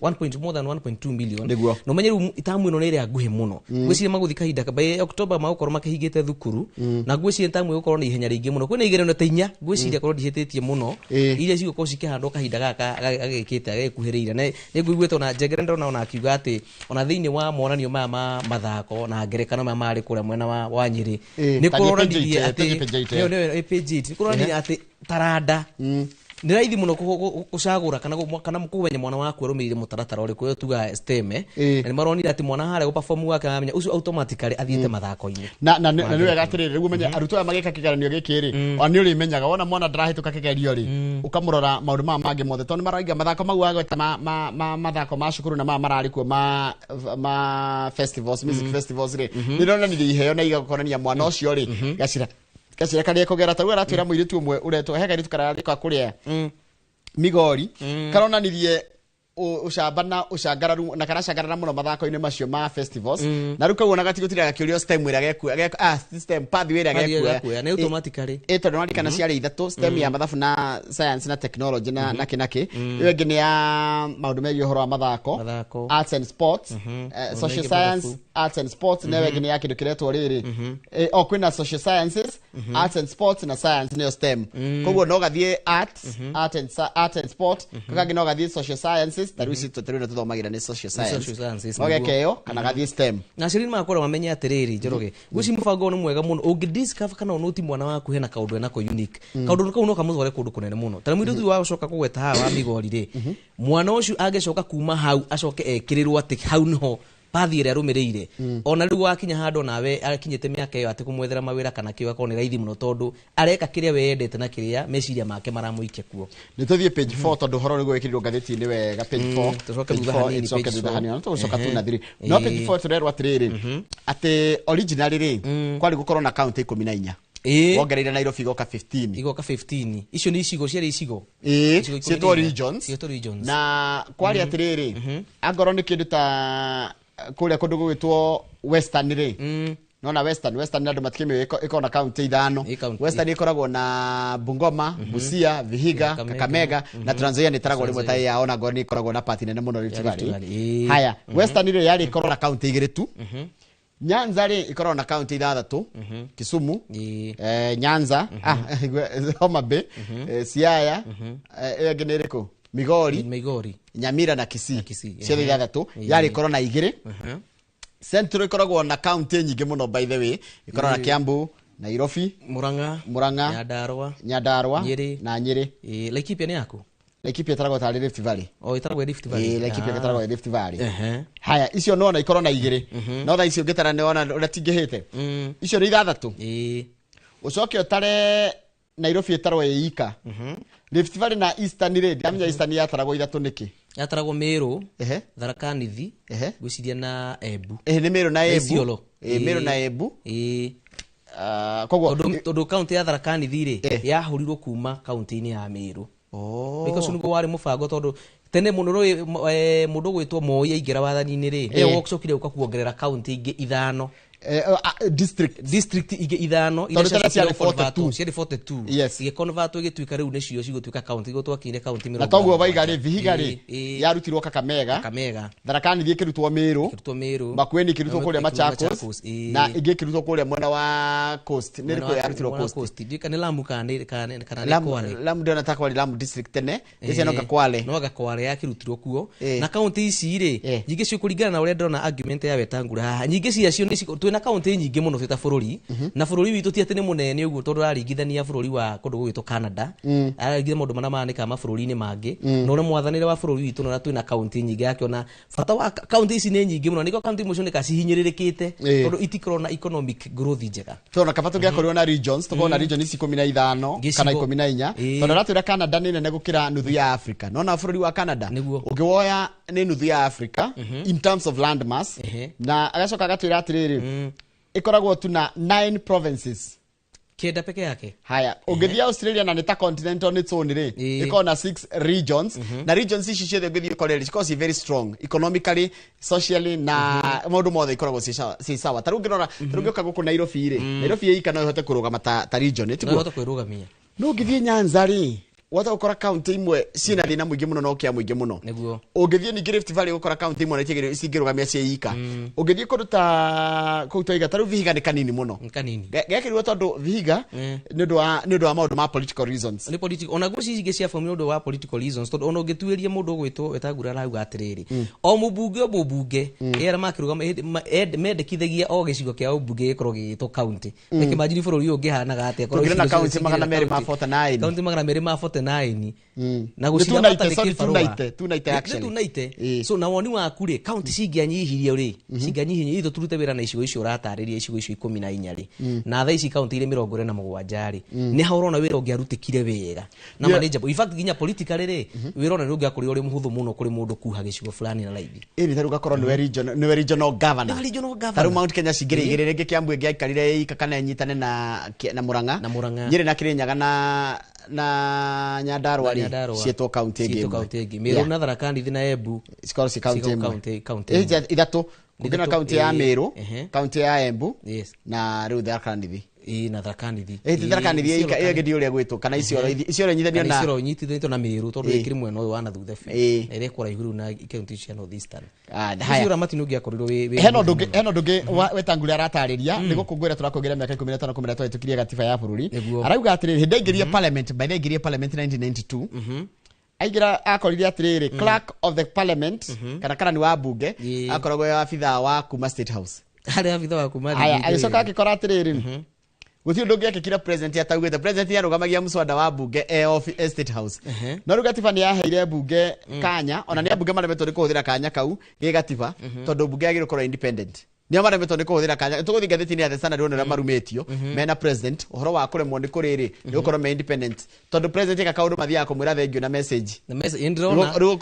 Speaker 31: 1 point more than 1.2 million.
Speaker 1: Nĩguo.
Speaker 31: Na ũmenye rĩu tamu ĩno nĩ ĩrĩa nguhĩ mũno. Ngwĩciria magũthiĩ kahinda by October magũkorwo makĩhingĩte thukuru na ngwĩciria tamu ĩgũkorwo na ihenya rĩingĩ mũno. Kwĩna igeranio ta inya ngwĩciria korwo ndihĩtĩtie mũno iria cigũkorwo cikĩhandwo kahinda gaka gagĩkĩte gagĩkuhĩrĩirie. Na nĩ ngũiguĩte ona Njengere ndona ona akiuga atĩ ona thĩinĩ wa monanio maya ma mathako na ngerekano maya marĩ kũrĩa mwena wa Nyĩrĩ nĩ
Speaker 1: Ta
Speaker 31: kũronanirie
Speaker 1: page eight,
Speaker 31: atĩ
Speaker 1: page eight,
Speaker 31: nĩyo- nĩyo page eight. Nĩ kũronania atĩ taranda nĩ raithi mũno gũcagũra kana kũmenya mwana waku arũmĩrĩire mũtaratara ũrĩkũ ũyũ tugaga STEM na nĩ maronire atĩ mwana harĩa gũperform gwake mamenya ũcio automatically athiĩte mathako-inĩ.
Speaker 1: Na nĩ wega atĩrĩrĩ rĩu ũmenye arutwo aya magĩka kĩgeranio gĩkĩ rĩ ona nĩ ũrĩmenyaga wona mwana ndarahĩtũka kĩgerio rĩ ũkamũrora maũndũ maya mangĩ mothe tondũ nĩ marauga mathako mau agweta ma mathako ma cukuru na maya mararĩ kuo ma festivals music festivals rĩ nĩ ironanirie iheo na igakonania mwana ũcio rĩ gacira gacira karĩa kũgera ta rĩu aratwĩra mũirĩtu ũmwe ũretwo he kairĩtu kararĩka kũrĩa Migori karonanirie ũcamba na ũcangararu na karacangarara mũno mathako-inĩ macio ma festivals na rĩu kau ona gatigũtira gakĩũrio STEM ĩrĩa gekuoya STEM pathway ĩrĩa
Speaker 31: Pathway ĩrĩa
Speaker 1: gekuoya
Speaker 31: gekuoya, nĩ automatically.
Speaker 1: Ĩ tondũ nĩwarikana ciarĩ ithatũ STEM ya mathabu na science na technology na kĩ na kĩ ĩyo ĩngĩ nĩ ya maũndũ megiĩ ũhoro wa mathako arts and sports,
Speaker 31: Maũndũ
Speaker 1: social
Speaker 31: megiĩ
Speaker 1: science
Speaker 31: mathabu.
Speaker 1: arts and sports na ĩyo ĩngĩ nĩ ya kĩndũ kĩretwo rĩrĩ o kwĩna social sciences arts and sports na science nĩyo STEM. Koguo no gathiĩ arts art and sport kangĩ no gathiĩ social sciences ta rĩu ici tũrĩ na tũthomagĩra nĩ social science.
Speaker 31: Social sciences,
Speaker 1: no geke
Speaker 31: nĩguo.
Speaker 1: ĩyo kana gathiĩ STEM.
Speaker 31: Na aciari nĩ magakorwo mamenye atĩrĩrĩ Njoroge ngwĩciria mũbango ũyũ nĩ mwega mũno ũngĩ discover kana ũnũti mwana waku hena kaũndũ enako unique kaũndũ kau no kamũtware kũndũ kũnene mũno ta mũirĩtu ũyũ wa gũcoka kũgweta haha wa Migori rĩ mwana ũcio angĩcoka kuma hau acoke ekĩrĩrwo atĩ hau nĩho pathi ĩrĩa arũmĩrĩire ona rĩu wakinya handũ nawe akinyĩte mĩaka ĩyo atĩ kũmwethera mawĩra kana kĩo akorwo nĩ raithi mũno tondũ areka kĩrĩa we endete na kĩrĩa meciria make maramũikia kuo.
Speaker 1: Nĩ tũthiĩ page 4 tondũ ũhoro nĩguo wĩkĩrirwo ngathĩti-inĩ wega page 4.
Speaker 31: Tũcoke
Speaker 1: Page
Speaker 31: thutha
Speaker 1: 4,
Speaker 31: hanini,
Speaker 1: ĩcoke
Speaker 31: page
Speaker 1: thutha
Speaker 31: 4.
Speaker 1: hanini. Na tũgũcoka tu na thiri no page 4 tũrerwo atĩrĩrĩ atĩ originally rĩ kwarĩ gũkorwo na kaunti 14 wongereire Nairobi igoka 15.
Speaker 31: Igoka 15 icio nĩ icigo ciarĩ icigo.
Speaker 1: Ĩĩ,
Speaker 31: Icigo ikũmi
Speaker 1: ciĩtwo
Speaker 31: na inya.
Speaker 1: regions.
Speaker 31: Ciĩtwo regions.
Speaker 1: Na kwarĩ atĩrĩrĩ angorwo nĩ kĩndũ ta kũrĩa kũndũ gũgwĩtwo Western rĩ nona Western andũ matikĩmĩũĩ ĩkoragwo na kaunti ithano. Western ĩkoragwo na Bungoma, Busia, Vihiga,
Speaker 31: Kakamega.
Speaker 1: Kakamega na Trans Nzoia nĩ ĩtaragwo rĩmwe ta yao na ngorwo nĩ ĩkoragwo na part nene mũno Rift
Speaker 31: Ya Rift
Speaker 1: Valley.
Speaker 31: Valley, ĩĩ.
Speaker 1: Haya, Western rĩ yarĩ ĩkorwo na kaunti igĩrĩ tu. Nyanza rĩ ĩkoragwo na kaunti ithathatũ, Kisumu, Nyanza, Homa Bay, Siaya, ĩyo ĩngĩ nĩ ĩrĩkũ, Migori,
Speaker 31: Migori,
Speaker 1: Nyamira na Kisii, ciothe ithathatũ. Yarĩ ĩkorwo na igĩrĩ. Central ĩkoragwo na kaunti nyingĩ mũno, by the way ĩkoragwo na Kiambu, Nairobi,
Speaker 31: Murang'a,
Speaker 1: Murang'a,
Speaker 31: Nyandarua,
Speaker 1: Nyandarua
Speaker 31: Nyĩrĩ.
Speaker 1: na Nyĩrĩ.
Speaker 31: Laikipia nĩ yaku?
Speaker 1: Laikipia ĩtaragwo tarĩ Rift Valley.
Speaker 31: O ĩtaragwo Rift Valley.
Speaker 1: Ĩĩ, Laikipia ĩtaragwo Rift Valley.
Speaker 31: Ehe.
Speaker 1: Haya, icio nona ikorwo na igĩrĩ no thaa icio ũngĩtara nĩ wona ũrĩa tingĩhĩte icio nĩ ithathatũ. Ũcoke ũtare Nairobi ĩtarwo ĩ ika. Rift Valley na Eastern rĩ ndiramenya Eastern yataragwo ithatũ nĩkĩ.
Speaker 31: Yataragwo Meru,
Speaker 1: Ehe.
Speaker 31: Tharaka Nithi,
Speaker 1: Ehe.
Speaker 31: ngwĩciria na Embu.
Speaker 1: Ĩĩ, nĩ Meru na Embu.
Speaker 31: Isiolo.
Speaker 1: Ĩĩ, Meru na Embu.
Speaker 31: Ĩĩ.
Speaker 1: Koguo
Speaker 31: tondũ kaunti ya Tharaka Nithi rĩ yahũrirwo kuma kaunti-inĩ ya Meru.
Speaker 1: Oh.
Speaker 31: Because nĩguo warĩ mũbango tondũ Tene muno ro mundu gwitwo Moi aingĩra wathani-inĩ rĩ, nĩwe wocokire gũka kuongerera kaunti ingĩ ithano,
Speaker 1: district
Speaker 31: ingĩ ithano
Speaker 1: iria ciarĩ 42,
Speaker 31: ciarĩ 42.
Speaker 1: Yes.
Speaker 31: Igĩconvert igĩtuĩka rĩu nĩcio cigũtuĩka kaunti, igũ twakinyire kaunti
Speaker 1: Na
Speaker 31: 80.
Speaker 1: toguo waiga rĩ, Vihiga rĩ yarutirwo Kakamega, Tharaka Nithi ĩkĩrutwo Meru, Makueni ĩkĩrutwo kũrĩa Machakos, na ĩngĩ ĩkĩrutwo kũrĩa mwena wa Coast. Nĩ rĩkũ yarutirwo Coast?
Speaker 31: Ndiũĩ kana nĩ Lamu kana nĩ Kwale.
Speaker 1: Lamu ndĩrona ta Kwale, Lamu district tene ĩcio no Kwale.
Speaker 31: No Kwale yakĩrutirwo kuo. Na kaunti ici rĩ, nyingĩ cio kũringana na ũrĩa ndĩrona argument ya Wetangula haha, nyingĩ ciacio nĩ twĩna kaunti nyingĩ mũno twĩ ta bũrũri, na bũrũri witũ ti atĩ nĩ mũnene ũguo, tondũ ũraringithania bũrũri wa kũndũ gũgwĩtwo Canada, araringithania maũndũ marĩa mahanĩkaga mabũrũri-inĩ mangĩ, na ũrĩa mwathanĩre wa bũrũri witũ na ũrĩa twĩna kaunti nyingĩ, akĩona bata wa kaunti ici nĩ nyingĩ mũno, nĩkĩo kaunti imwe cionekaga cihinyĩrĩrĩkĩte, tondũ itikoragwo na economic growth njega.
Speaker 1: Tondũ kaba tũngĩakorirwo na regions, tũkorwo na region ici 15 kana 14, tondũ aratwĩra Canada nĩ nene gũkĩra nuthu ya Africa. Nona bũrũri wa Canada ũngĩwoya nĩ nuthu ya Africa in terms of land mass, na agacoka agatwĩra atĩrĩrĩ, ĩkoragwo tu na 9 provinces,
Speaker 31: kenda peke yake.
Speaker 1: Haya, ũngĩthiĩ Australia na nĩ ta continent on its own rĩ, ĩkoragwo na 6 regions, na regions ici ciothe ũngĩthiĩ ũkore rĩ, cikoragwo ci very strong economically, socially, na maũndũ mothe ikoragwo ci sawa. Ta rĩu ũngĩrora, ta rĩu ũngĩũka gũkũ Nairobi rĩ, Nairobi ĩika no ĩhote kũrũgama ta region,
Speaker 31: No
Speaker 1: tiguo?
Speaker 31: ĩhote kwĩrũgamia.
Speaker 1: No ũngĩthiĩ Nyanza rĩ, wahota gũkora kaunti imwe ciĩna thĩna mũingĩ mũno na ũkĩa mũingĩ mũno.
Speaker 31: Nĩguo.
Speaker 1: Ũngĩthiĩ ningĩ Rift Valley ũgũkora kaunti imwe cingĩrũgamia ciĩ ika. Ũngĩthiĩ kũndũ ta kũu twaiga, ta rĩu Vihiga nĩ kanini mũno.
Speaker 31: Kanini.
Speaker 1: Gekĩrirwo tondũ Vihiga nĩ ũndũ wa maũndũ ma political reasons.
Speaker 31: Nĩ political, ona guo ciingĩ cia bũrũri nĩ ũndũ wa political reasons, tondũ ona ũngĩtuĩria mũndũ ũgwĩtwo Wetangula arauga atĩrĩrĩ, o mũmbunge arĩa makĩrũgama mendekithagia o gĩcigo kĩa ũmbunge gĩkorwo gĩgĩtwo kaunti. Reke imagine bũrũri ũyũ ũngĩhanaga atĩa korwo
Speaker 1: Tũngĩrĩ na
Speaker 31: icigo
Speaker 1: kaunti
Speaker 31: ciothe cingĩrĩ na
Speaker 1: 249.
Speaker 31: Kaunti 249. Na
Speaker 1: Nĩ
Speaker 31: gũciramata
Speaker 1: 290,
Speaker 31: nĩ
Speaker 1: sorry,
Speaker 31: kĩbarũa.
Speaker 1: 290 actually.
Speaker 31: Nĩ 290. So na woni waku rĩ, kaunti cingĩanyihirio rĩ, cingĩanyihirio itũ tũrute wĩra na icigo icio ũratarĩria, icigo icio 14 rĩ, na thaa ici kaunti irĩ 47 rĩ, nĩ ha ũrona wĩra ũngĩarutĩkire wega na manageable. In fact nginya politically rĩ, wĩra ona nĩ ũngĩakorirwo ũrĩ mũhũthũ mũno kũrĩ mũndũ kuha gĩcigo fulani na raithi.
Speaker 1: Ĩni ta rĩu ũgakorwo nĩwe regional governor.
Speaker 31: Nĩwe regional governor.
Speaker 1: Ta rĩu Mount Kenya cingĩrĩ igĩrĩ, rĩngĩ Kiambu ĩngĩaikarire ĩika kana ĩnyitane na Murang'a.
Speaker 31: Na Murang'a.
Speaker 1: Nyĩrĩ na Kĩrĩnyaga na Nyandarua rĩ, ciĩtwo kaunti ĩngĩ
Speaker 31: Ciĩtwo
Speaker 1: ĩmwe.
Speaker 31: kaunti ĩngĩ. Meru na Tharaka Nithi na Embu
Speaker 1: cikorwo ci kaunti
Speaker 31: cikorwo
Speaker 1: ĩmwe.
Speaker 31: kaunti ĩmwe.
Speaker 1: Ithatũ, kũngĩ na
Speaker 31: Ithatũ,
Speaker 1: kaunti ya Meru, kaunti ya Embu,
Speaker 31: Yes.
Speaker 1: na rĩu Tharaka Nithi.
Speaker 31: Na Tharaka Nithi.
Speaker 1: Ti Tharaka Nithi
Speaker 31: Isiolo
Speaker 1: ĩyo ĩngĩ ndiũĩ ũrĩa gwĩtwo, kana Isiolo, Isiolo ĩnyitithanio
Speaker 31: Kana
Speaker 1: na
Speaker 31: Isiolo ĩnyitithanĩtio na Meru, tondũ ĩkĩrĩ mwena ũyũ wa na thutha biũ. Na ĩrĩa ĩkũraihu rĩu na kaunti cia North Eastern.
Speaker 1: Haya.
Speaker 31: Ũcio ũramati nĩ ũngĩakorirwo wĩ
Speaker 1: Hena ũndũ ũngĩ Wetangula aratarĩria, nĩ gũkũngũĩra tũrakũngũĩra mĩaka 15 kumĩra twahĩtũkirie gatiba ya bũrũri. Arauga atĩrĩrĩ, hĩndĩ aingĩrire parliament, by the way aingĩrire parliament 1992, aingĩra akorire atĩrĩrĩ, clerk of the parliament kana karani wa bunge akoragwo e abithaa wa kuma State House.
Speaker 31: Harĩ abithaa wa kuma
Speaker 1: Haya, agĩcoka agĩkora atĩrĩrĩ, gũtirĩ ũndũ ũngĩekĩkire president ataugĩte. President nĩarũgamagia mũswada wa bunge e State House. No rĩu gatiba nĩ yaheire bunge kanya, ona nĩ ambunge maremetwo nĩ kũhũthĩra kanya kau gĩ gatiba, tondũ bunge yagĩrĩirwo gũkorwo independent. Nĩo maremetwo nĩ kũhũthĩra kanya. Tũgũthiĩ ngathĩti-inĩ ya The Standard wone ũrĩa marumĩtio mena president ũhoro wa kũremwo nĩ kũrĩrĩ nĩ gũkorwo me independent, tondũ president eka kaũndũ mathiaga kũmwĩra thengio na message.
Speaker 31: Na message, ndĩrona.
Speaker 1: Rĩu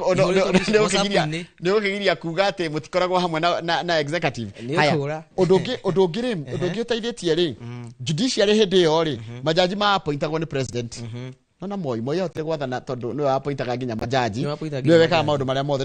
Speaker 1: nĩ ũkĩgiria kuga atĩ mũtikoragwo hamwe na executive. Haya, ũndũ ũngĩ rĩ, ũndũ ũngĩ ũteithĩtie rĩ, judiciary hĩndĩ ĩyo rĩ, majaji ma-appointagwo nĩ president. Nona Moi ahotire gwathana tondũ nĩwe appointaga nginya majaji, nĩwe wekaga maũndũ marĩa mothe.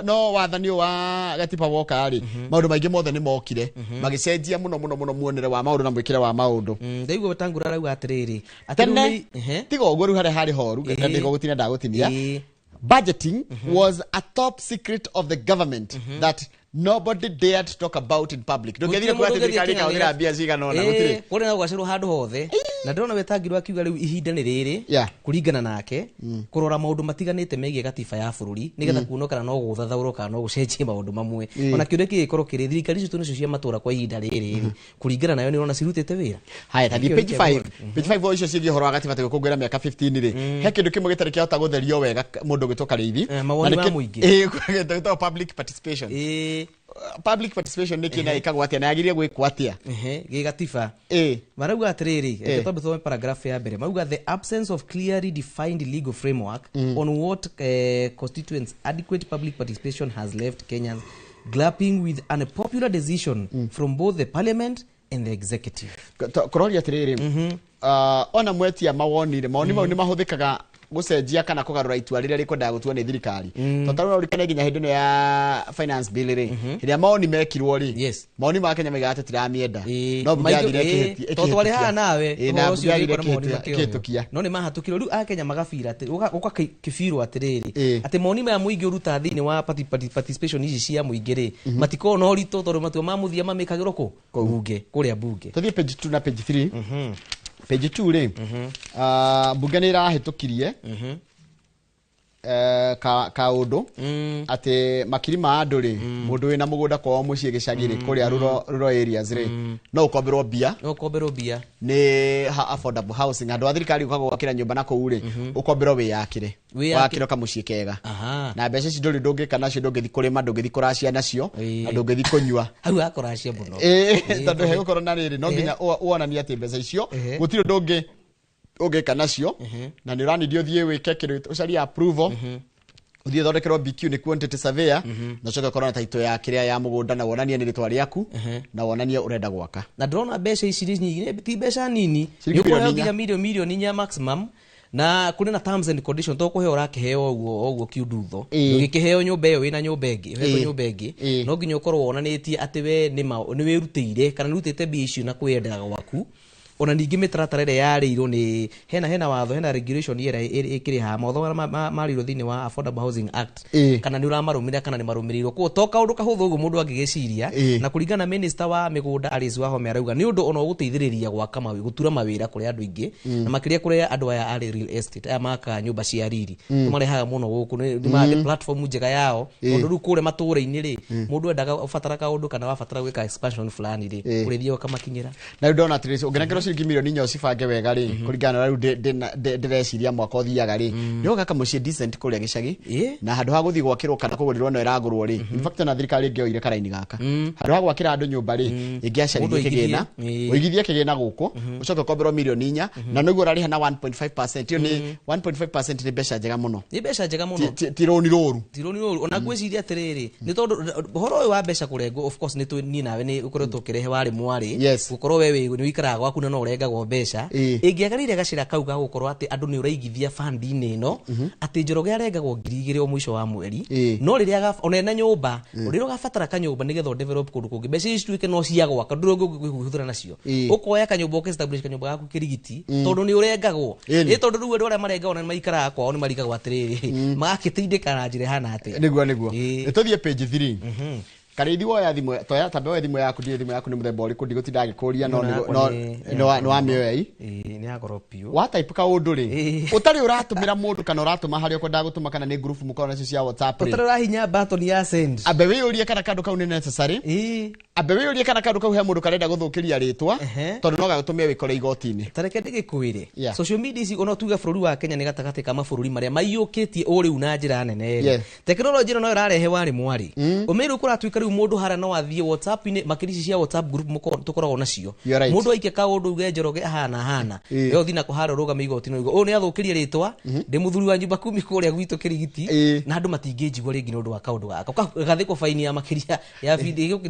Speaker 1: No wathani ũyũ wa gatiba woka rĩ, maũndũ maingĩ mothe nĩ mokire magĩcenjia mũno mũno mũno muonere wa maũndũ na mwĩkĩre wa maũndũ.
Speaker 31: Ndaigua Wetangula arauga atĩrĩrĩ,
Speaker 1: tene tiga ũguo rĩu harĩa harĩ horu, ndĩgũgũtinia ndagũtinia. Budgeting was a top secret of the government that nobody dared to talk about in public. Ndũngĩathire kuga atĩ thirikari ĩkahũthĩra mbia cigana ũna, gũtirĩ.
Speaker 31: Kũrĩ na gũgacerwo handũ hothe. Na ndĩrona Wetangula akiuga rĩu ihinda nĩ rĩrĩ kũringana nake kũrora maũndũ matiganĩte megiĩ gatiba ya bũrũri, nĩgetha kuona kana no gũthathaũrwo kana no gũcenjie maũndũ mamwe. Ona kĩũria kĩngĩkorwo kĩrĩ thirikari icio twĩnacio cia matũũra kwa ihinda rĩrĩ, kũringana nayo nĩ ũrona cirutĩte wĩra.
Speaker 1: Haya, tathiĩ page 5. Page 5 icio ciĩgiĩ ũhoro wa gatiba tũgĩkũngũĩra mĩaka 15 rĩ, he kĩndũ kĩmwe gĩtarĩ kĩahota gũtherio wega mũndũ ũgwĩtwo Karĩithi.
Speaker 31: Mawoni ma mũingĩ.
Speaker 1: Gĩtagwo public participation. Public participation nĩ kĩ na ĩkagwo atĩa na yagĩrĩire gwĩkwo atĩa?
Speaker 31: Gĩ gatiba. Marauga atĩrĩrĩ, reke twambe tũthome paragraph ya mbere. Marauga the absence of clearly defined legal framework on what constitutes adequate public participation has left Kenyans grappling with unpopular decision from both the parliament and the executive.
Speaker 1: Kũroria atĩrĩrĩ, ona mwetia mawoni rĩ, mawoni mau nĩ mahũthĩkaga Gũcenjia kana kũgarũra itua rĩrĩa rĩkwendaga gũtuo nĩ thirikari. Tondũ tarĩu ũririkane nginya hĩndĩ ĩno ya finance bill rĩ, hĩrĩa maoni mekirwo rĩ, maoni ma Kenya maigaga atĩ tiramĩenda, no mbunge yathire
Speaker 31: tondũ twarĩ haha nawe
Speaker 1: na mbunge yathire ĩkĩhĩtũkia,
Speaker 31: no nĩ mahatũkirwo. Rĩu Akenya magabira atĩ gũka kĩbirwo atĩrĩrĩ, atĩ maoni maya mũingĩ ũrutaga thĩinĩ wa participation ici cia mũingĩ rĩ, matikoragwo na ũritũ tondũ matua ma mũthia mamĩkagĩrwo kũ bunge, kũrĩa bunge.
Speaker 1: Tũthiĩ page 2 na page 3. Page 2 rĩ, mbunge nĩ ĩrahĩtũkirie kaũndũ atĩ makiri ma andũ rĩ, mũndũ wĩna mũgũnda kwao mũciĩ gĩcagi rĩ, kũrĩa rural areas rĩ, no ũkomberwo mbia,
Speaker 31: no ũkomberwo mbia
Speaker 1: nĩ affordable housing. Andũ a thirikari ũkaga gwakĩra nyũmba na kũu rĩ, ũkomberwo wĩyakĩre, wakĩrwo kamũciĩ kega, na mbeca ici ndũrĩ ndũngĩka nacio, ndũngĩthiĩ kũrĩma, ndũngĩthiĩ kũracia nacio, na ndũngĩthiĩ kũnyua
Speaker 31: hau hakũracia mũno,
Speaker 1: tondũ hegũkorwo na rĩrĩ, no nginya wonanie atĩ mbeca icio gũtirĩ ũndũ ũngĩka nacio, na nĩ ũranithio ũthiĩ wĩke kĩndũ ũcarie approval, ũthiĩ ũthondekerwo BQ nĩ quantity surveyor, na ũcoke ũkorwo na title ya kĩrĩa ya mũgũnda, na wonanie nĩ rĩtwa rĩaku, na wonanie ũrenda gwaka.
Speaker 31: Na ndĩrona mbeca ici nĩ nyingĩ, ti mbeca nini, nĩ ũkũheo nginya milioni 4 maximum, na kũrĩ na terms and conditions, to kũheo ũrakĩheo ũguo ũguo kiundutho, ũgĩkĩheo nyũmba ĩyo wĩna nyũmba ĩngĩ, ũhetwo nyũmba ĩngĩ, no nginya ũkorwo wonanĩtie atĩ we nĩ wĩrutĩire kana nĩ ũrutĩte mbia icio na kwĩyendera gwaku. Ona ningĩ mĩtaratara ĩrĩa yarĩirwo nĩ hena watho, hena regulation ĩrĩa ĩkĩrĩ haha, mawatho marĩa marĩirwo thĩinĩ wa Affordable Housing Act, kana nĩ ũramarũmĩrĩra kana nĩ marũmĩrĩirwo. Koguo to kaũndũ kahũthũ ũguo mũndũ angĩgĩciria. Na kũringana na minister wa mĩgũnda Alice Wahome arauga nĩ ũndũ ona ũgũteithĩrĩria gwaka gũtura mawĩra kũrĩ andũ aingĩ, na makĩria kũrĩ andũ aya a real estate, aya makaga nyũmba cia riri, tũmarehaga mũno gũkũ, nĩ platform njega yao, tondũ rĩu kũrĩa matũũra-inĩ rĩ, mũndũ endaga ũbatara kaũndũ kana wabatara gwĩka expansion fulani rĩ, ũrĩthiaga ũkamakinyĩra.
Speaker 1: Na rĩu ndona atĩrĩrĩ, ũngĩnengerwo ciringi milioni 4 ũcibange wega rĩ, kũringana na rĩu ndĩreciria mwaka ũthiaga rĩ, nĩ ũgaka mũciĩ decent kũrĩa gĩcagi, na handũ ha gũthiĩ gwakĩrwo kana kũgũrĩrwo no ĩragũrwo rĩ, in fact ona thirikari ĩngĩoire karaini gaka, handũ ha gwakĩra andũ nyũmba rĩ, ĩngĩacaririe kĩgĩna, ũigithie kĩgĩna gũkũ, ũcoke ũkomberwo milioni 4, na nĩguo ũrarĩha na 1.5%. Ĩyo nĩ 1.5% nĩ mbeca njega mũno,
Speaker 31: nĩ mbeca njega mũno,
Speaker 1: ti rũni rũru,
Speaker 31: ti rũni rũru. Ona ngwĩciria atĩrĩrĩ, nĩ tondũ ũhoro ũyũ wa mbeca kũrengwo, of course nĩ niĩ nawe nĩ ũkoretwo ũkĩrehe warĩ mwarĩ, gũkorwo we nĩ ũikaraga gwaku na no ũrengagwo mbeca, ĩngĩagĩrĩire gacĩra kau ga gũkorwo atĩ andũ nĩ ũraigithia fund-inĩ ĩno, atĩ Njoroge arengagwo 2,000 o mũico wa mweri, no rĩrĩa ona ena nyũmba, rĩrĩa ũgabatara kanyũmba nĩgetha ũdevelop kũndũ kũngĩ, mbeca ici cituĩke no cia gwaka, ndũrĩ ũngĩhũthĩra nacio, ũkoya kanyũmba ũka-establish kanyũmba gaku kĩrigiti, tondũ nĩ ũrengagwo. Ĩ tondũ rĩu andũ arĩa marengagwo na nĩ maikaraga kwao nĩ marigagwo atĩrĩrĩ, magakĩtindĩka na njĩra ĩhana atĩa.
Speaker 1: Nĩguo nĩguo. Tũthiĩ page 3. Karĩithi woya thimũ, toya tambe woe thimũ yaku, ndiũĩ thimũ yaku nĩ mũthemba ũrĩkũ, ndigũtinda ngĩkũria, no nĩ wamĩoya i.
Speaker 31: Nĩ ya goro biũ.
Speaker 1: Wa type kaũndũ rĩ, ũtarĩ ũratũmĩra mũndũ kana ũratũma harĩa ũkwendaga gũtũma, kana nĩ group mũkoragwo nacio cia WhatsApp rĩ,
Speaker 31: ũtarĩ ũrahinya button ya send,
Speaker 1: ambe wĩyũrie kana kaũndũ kau nĩ necessary, ambe wĩyũrie kana kaũndũ kau he mũndũ karenda gũthũkĩria rĩtwa, tondũ no gagũtũme wĩkore igoti-inĩ.
Speaker 31: Ta reke ndĩgĩkwĩre, social media ici ona tuge bũrũri wa Kenya nĩ gatagatĩ ka mabũrũri marĩa maiyũkĩtie ũrĩu na njĩra nene rĩ, tekinoronjĩ ĩno no ĩrarehe warĩ mwarĩ, ũmĩrĩ kũratuĩka rĩu mũndũ harĩa no athiĩ WhatsApp-inĩ, makĩria ici cia WhatsApp group tũkoragwo nacio, mũndũ aike kaũndũ uge Njoroge ahana hana, we ũthiĩ nako harĩa ũrũgame igoti-inĩ uge ũyũ nĩ athũkĩrie rĩtwa, ndĩ mũthuri wa nyũmba kumi kũrĩa gwitũ kĩrigiti, na andũ matingĩnjigua rĩngĩ nĩ ũndũ wa kaũndũ gaka, ũgathĩkwo baini ya makĩria ya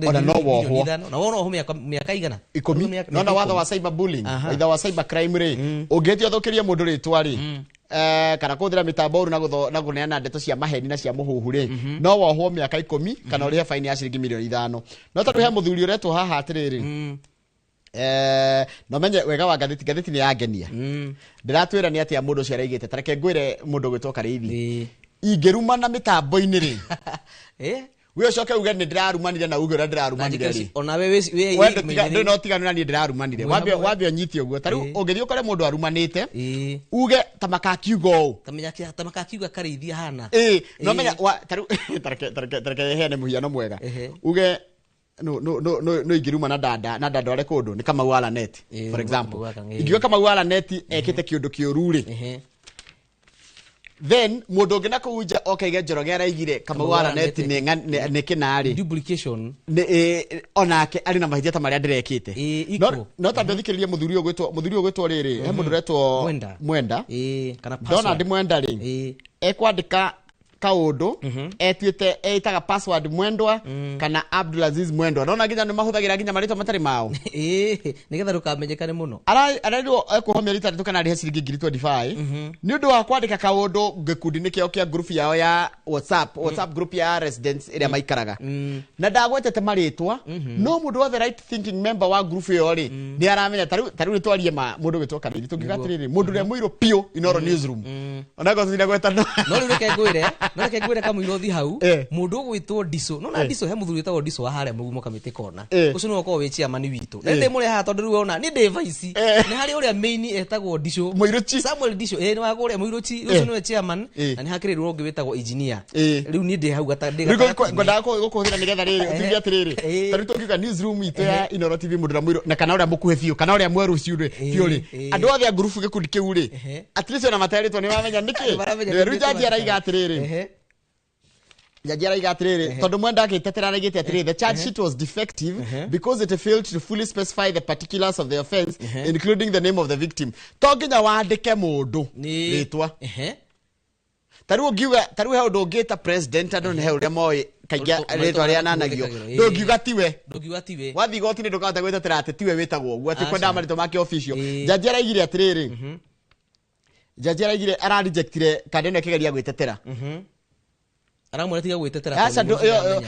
Speaker 1: ona no wohwo,
Speaker 31: na wona wohwo mĩaka igana
Speaker 1: 10. Nona watho wa cyber bullying, watho wa cyber crime rĩ, ũngĩtia ũthũkĩrie mũndũ rĩtwa rĩ, kana kũhũthĩra mĩtambo ũru na kũneana ndeto cia maheni na cia mũhuhu rĩ, no wohwo mĩaka 10 kana ũrĩhe baini ya ciringi milioni 5. No tondũ he mũthuri ũretwo haha atĩrĩrĩ, no menye wega wa ngathĩti, ngathĩti nĩ yangenia, ndĩratwĩra nĩ atĩa mũndũ ũcio araigĩte. Ta reke ngwĩre mũndũ ũgwĩtwo Karĩithi, ingĩrumana mĩtambo-inĩ rĩ, we ũcoke uge nĩ ndĩrarumanire na uge ũrĩa ndĩrarumanire rĩ,
Speaker 31: ona we
Speaker 1: ndũrĩ na ũtiganu na niĩ ndĩrarumanire, wambe ũnyite ũguo. Ta rĩu ũngĩthiĩ ũkore mũndũ arumanĩte, uge ta makakiuga ũũ,
Speaker 31: ta makakiuga Karĩithi ahana,
Speaker 1: no menya ta rĩu ta reke heane mũhiano mwega, uge no ingĩruma na dada na ndandware kũndũ nĩ Kamau wa Lanet, for example, ingiuga Kamau wa Lanet ekĩte kĩũndũ kĩũru rĩ, then mũndũ ũngĩ na kũu nja okaige Njoroge araigire Kamau wa Lanet nĩ kĩna rĩ,
Speaker 31: duplication,
Speaker 1: onake arĩ na mahĩtia ta marĩa ndĩrekĩte. No tambe ũthikĩrĩrie mũthuri ũyũ ũgwĩtwo rĩrĩ, he mũndũ ũretwo Mwenda, Donald Mwenda rĩ, ekwandĩka Kaũndũ etuĩte etaga password Mwendwa kana Abdulaziz Mwendwa. Nona nginya nĩ mahũthagĩra nginya marĩtwa matarĩ mao.
Speaker 31: Nĩgetha ndũkamenyekane mũno.
Speaker 1: Ararirwo ekuohwo mĩeri 6 kana arĩhe ciringi 25,000 nĩ ũndũ wa kwandĩka kaũndũ gĩkundi-inĩ kĩao kĩa group yao ya WhatsApp, WhatsApp group ya residents ĩrĩa maikaraga. Na ndagwetete marĩtwa, no mũndũ wothe right thinking member wa group ĩyo rĩ nĩ aramenya. Ta rĩu nĩtwarie ma mũndũ ũgwĩtwo Karĩri, tũngiuga atĩrĩrĩ, mũndũ ũrĩa mũirũ biũ Inooro newsroom, ona ngorwo tũtinagweta
Speaker 31: no. No rĩu reke ngwĩre kamũirothi hau mũndũ ũgwĩtwo Ndico, no na Ndico he mũthuri wĩtagwo Ndico wa harĩa Mũgumo Kamĩtĩ Kona, ũcio nĩwe ũkoragwo wĩ chairman witũ. Na ndĩmũrehaga tondũ rĩu ona niĩ ndĩ vice, nĩ harĩ ũrĩa main etagwo Ndico
Speaker 1: Mũirũchi
Speaker 31: Samuel Ndico, nĩ wa kũrĩa Mũirũchi, ũcio nĩwe chairman. Na nĩ hakĩrĩ ũngĩ wĩtagwo engineer. Rĩu niĩ ndĩ hau
Speaker 1: gatagatĩ. Ngwendaga gũkũhũthĩra nĩgetha rĩrĩ ũtuge atĩrĩrĩ, ta rĩu tũngiuga newsroom itũ ya Inooro TV, mũndũ ũrĩa mũirũ na kana ũrĩa mũkuhĩ biũ kana ũrĩa mwerũ ũcio rĩ biũ rĩ, andũ othe a ngurubu gĩkundi kĩu rĩ, at least ona matarĩtwo nĩ mamenya nĩkĩ. Rĩu jaji araiga atĩrĩrĩ, jaji araiga atĩrĩrĩ, tondũ Mwenda agĩtetera araigĩte atĩrĩrĩ, the charge sheet was defective because it failed to fully specify the particulars of the offense, including the name of the victim. To nginya wandĩke mũndũ rĩtwa. Ta rĩu ũngiuga, ta rĩu he ũndũ ũngĩta president, andũ nĩ he ũrĩa moĩ kaingĩ rĩtwa rĩananagio, ndũngiuga tiwe, wathiĩ igoti-inĩ ndũkahota gwĩtetera atĩ tiwe wĩtagwo ũguo, atĩ kwendaga marĩtwa make official. Jaji araigire atĩrĩrĩ, jaji araigire ararejectire kanda ĩno ĩkĩgeria gwĩtetera.
Speaker 31: Aramwĩra tiga gwĩtetera.
Speaker 1: Aca,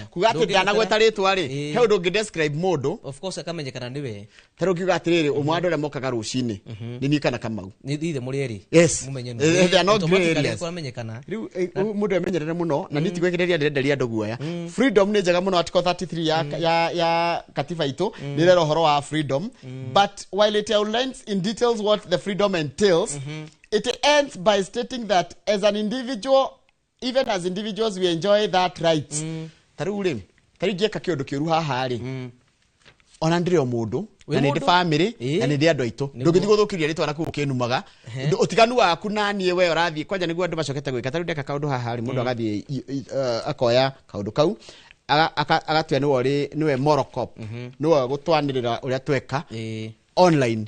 Speaker 1: kuga atĩ ndanagweta rĩtwa rĩ, he ũndũ ũngĩ describe mũndũ,
Speaker 31: of course akamenyekana nĩwe.
Speaker 1: Ta rĩu ũngiuga atĩrĩrĩ, ũmwe wa andũ arĩa mokaga rũcinĩ nĩ niĩ kana Kamau,
Speaker 31: nĩ ithe mũrĩ erĩ.
Speaker 1: Yes.
Speaker 31: Mũmenye
Speaker 1: They are not grey areas.
Speaker 31: Kũramenyekana.
Speaker 1: Rĩu mũndũ emenyerere mũno, na niĩ tigwĩkĩrĩria ndĩrenderia andũ guoya. Freedom nĩ njega mũno, article 33 ya katiba itũ nĩ ĩrera ũhoro wa freedom, but while it outlines in details what the freedom entails, it ends by stating that as an individual, even as individuals, we enjoy that right. Ta rĩu rĩ, ta rĩu ingĩeka kĩũndũ kĩũru haha rĩ, ona ndĩrĩ o mũndũ, na nĩ ndĩ family, na nĩ ndĩ andũ aitũ, ndũngĩthiĩ gũthũkĩria rĩtwa na kũu ũkĩnumaga. Ũtiganu waku na niĩ we ũrathiĩ kwanja nĩguo andũ macokete gwĩka. Ta rĩu ndeka kaũndũ haha rĩ, mũndũ agathiĩ akoya kaũndũ kau agatua nĩwe nĩwe moral cop, nĩwe gũtwanĩrĩra ũrĩa tweka online.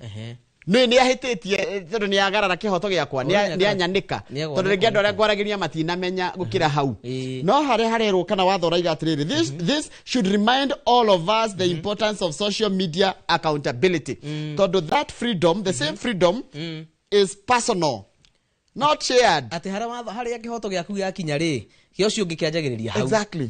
Speaker 1: Nĩ nĩ ahĩtĩtie tondũ nĩ agarara kĩhoto gĩakwa, nĩ anyanĩka, tondũ rĩngĩ andũ arĩa ngwaragĩria matinamenya gũkĩra hau. No harĩa harerwo kana watho ũraiga atĩrĩrĩ, this should remind all of us the importance of social media accountability, tondũ that freedom, the same freedom is personal, not shared.
Speaker 31: Atĩ harĩa kĩhoto gĩaku gĩakinya rĩ, kĩa ũcio ũngĩ kĩanjagĩrĩria hau.
Speaker 1: Exactly.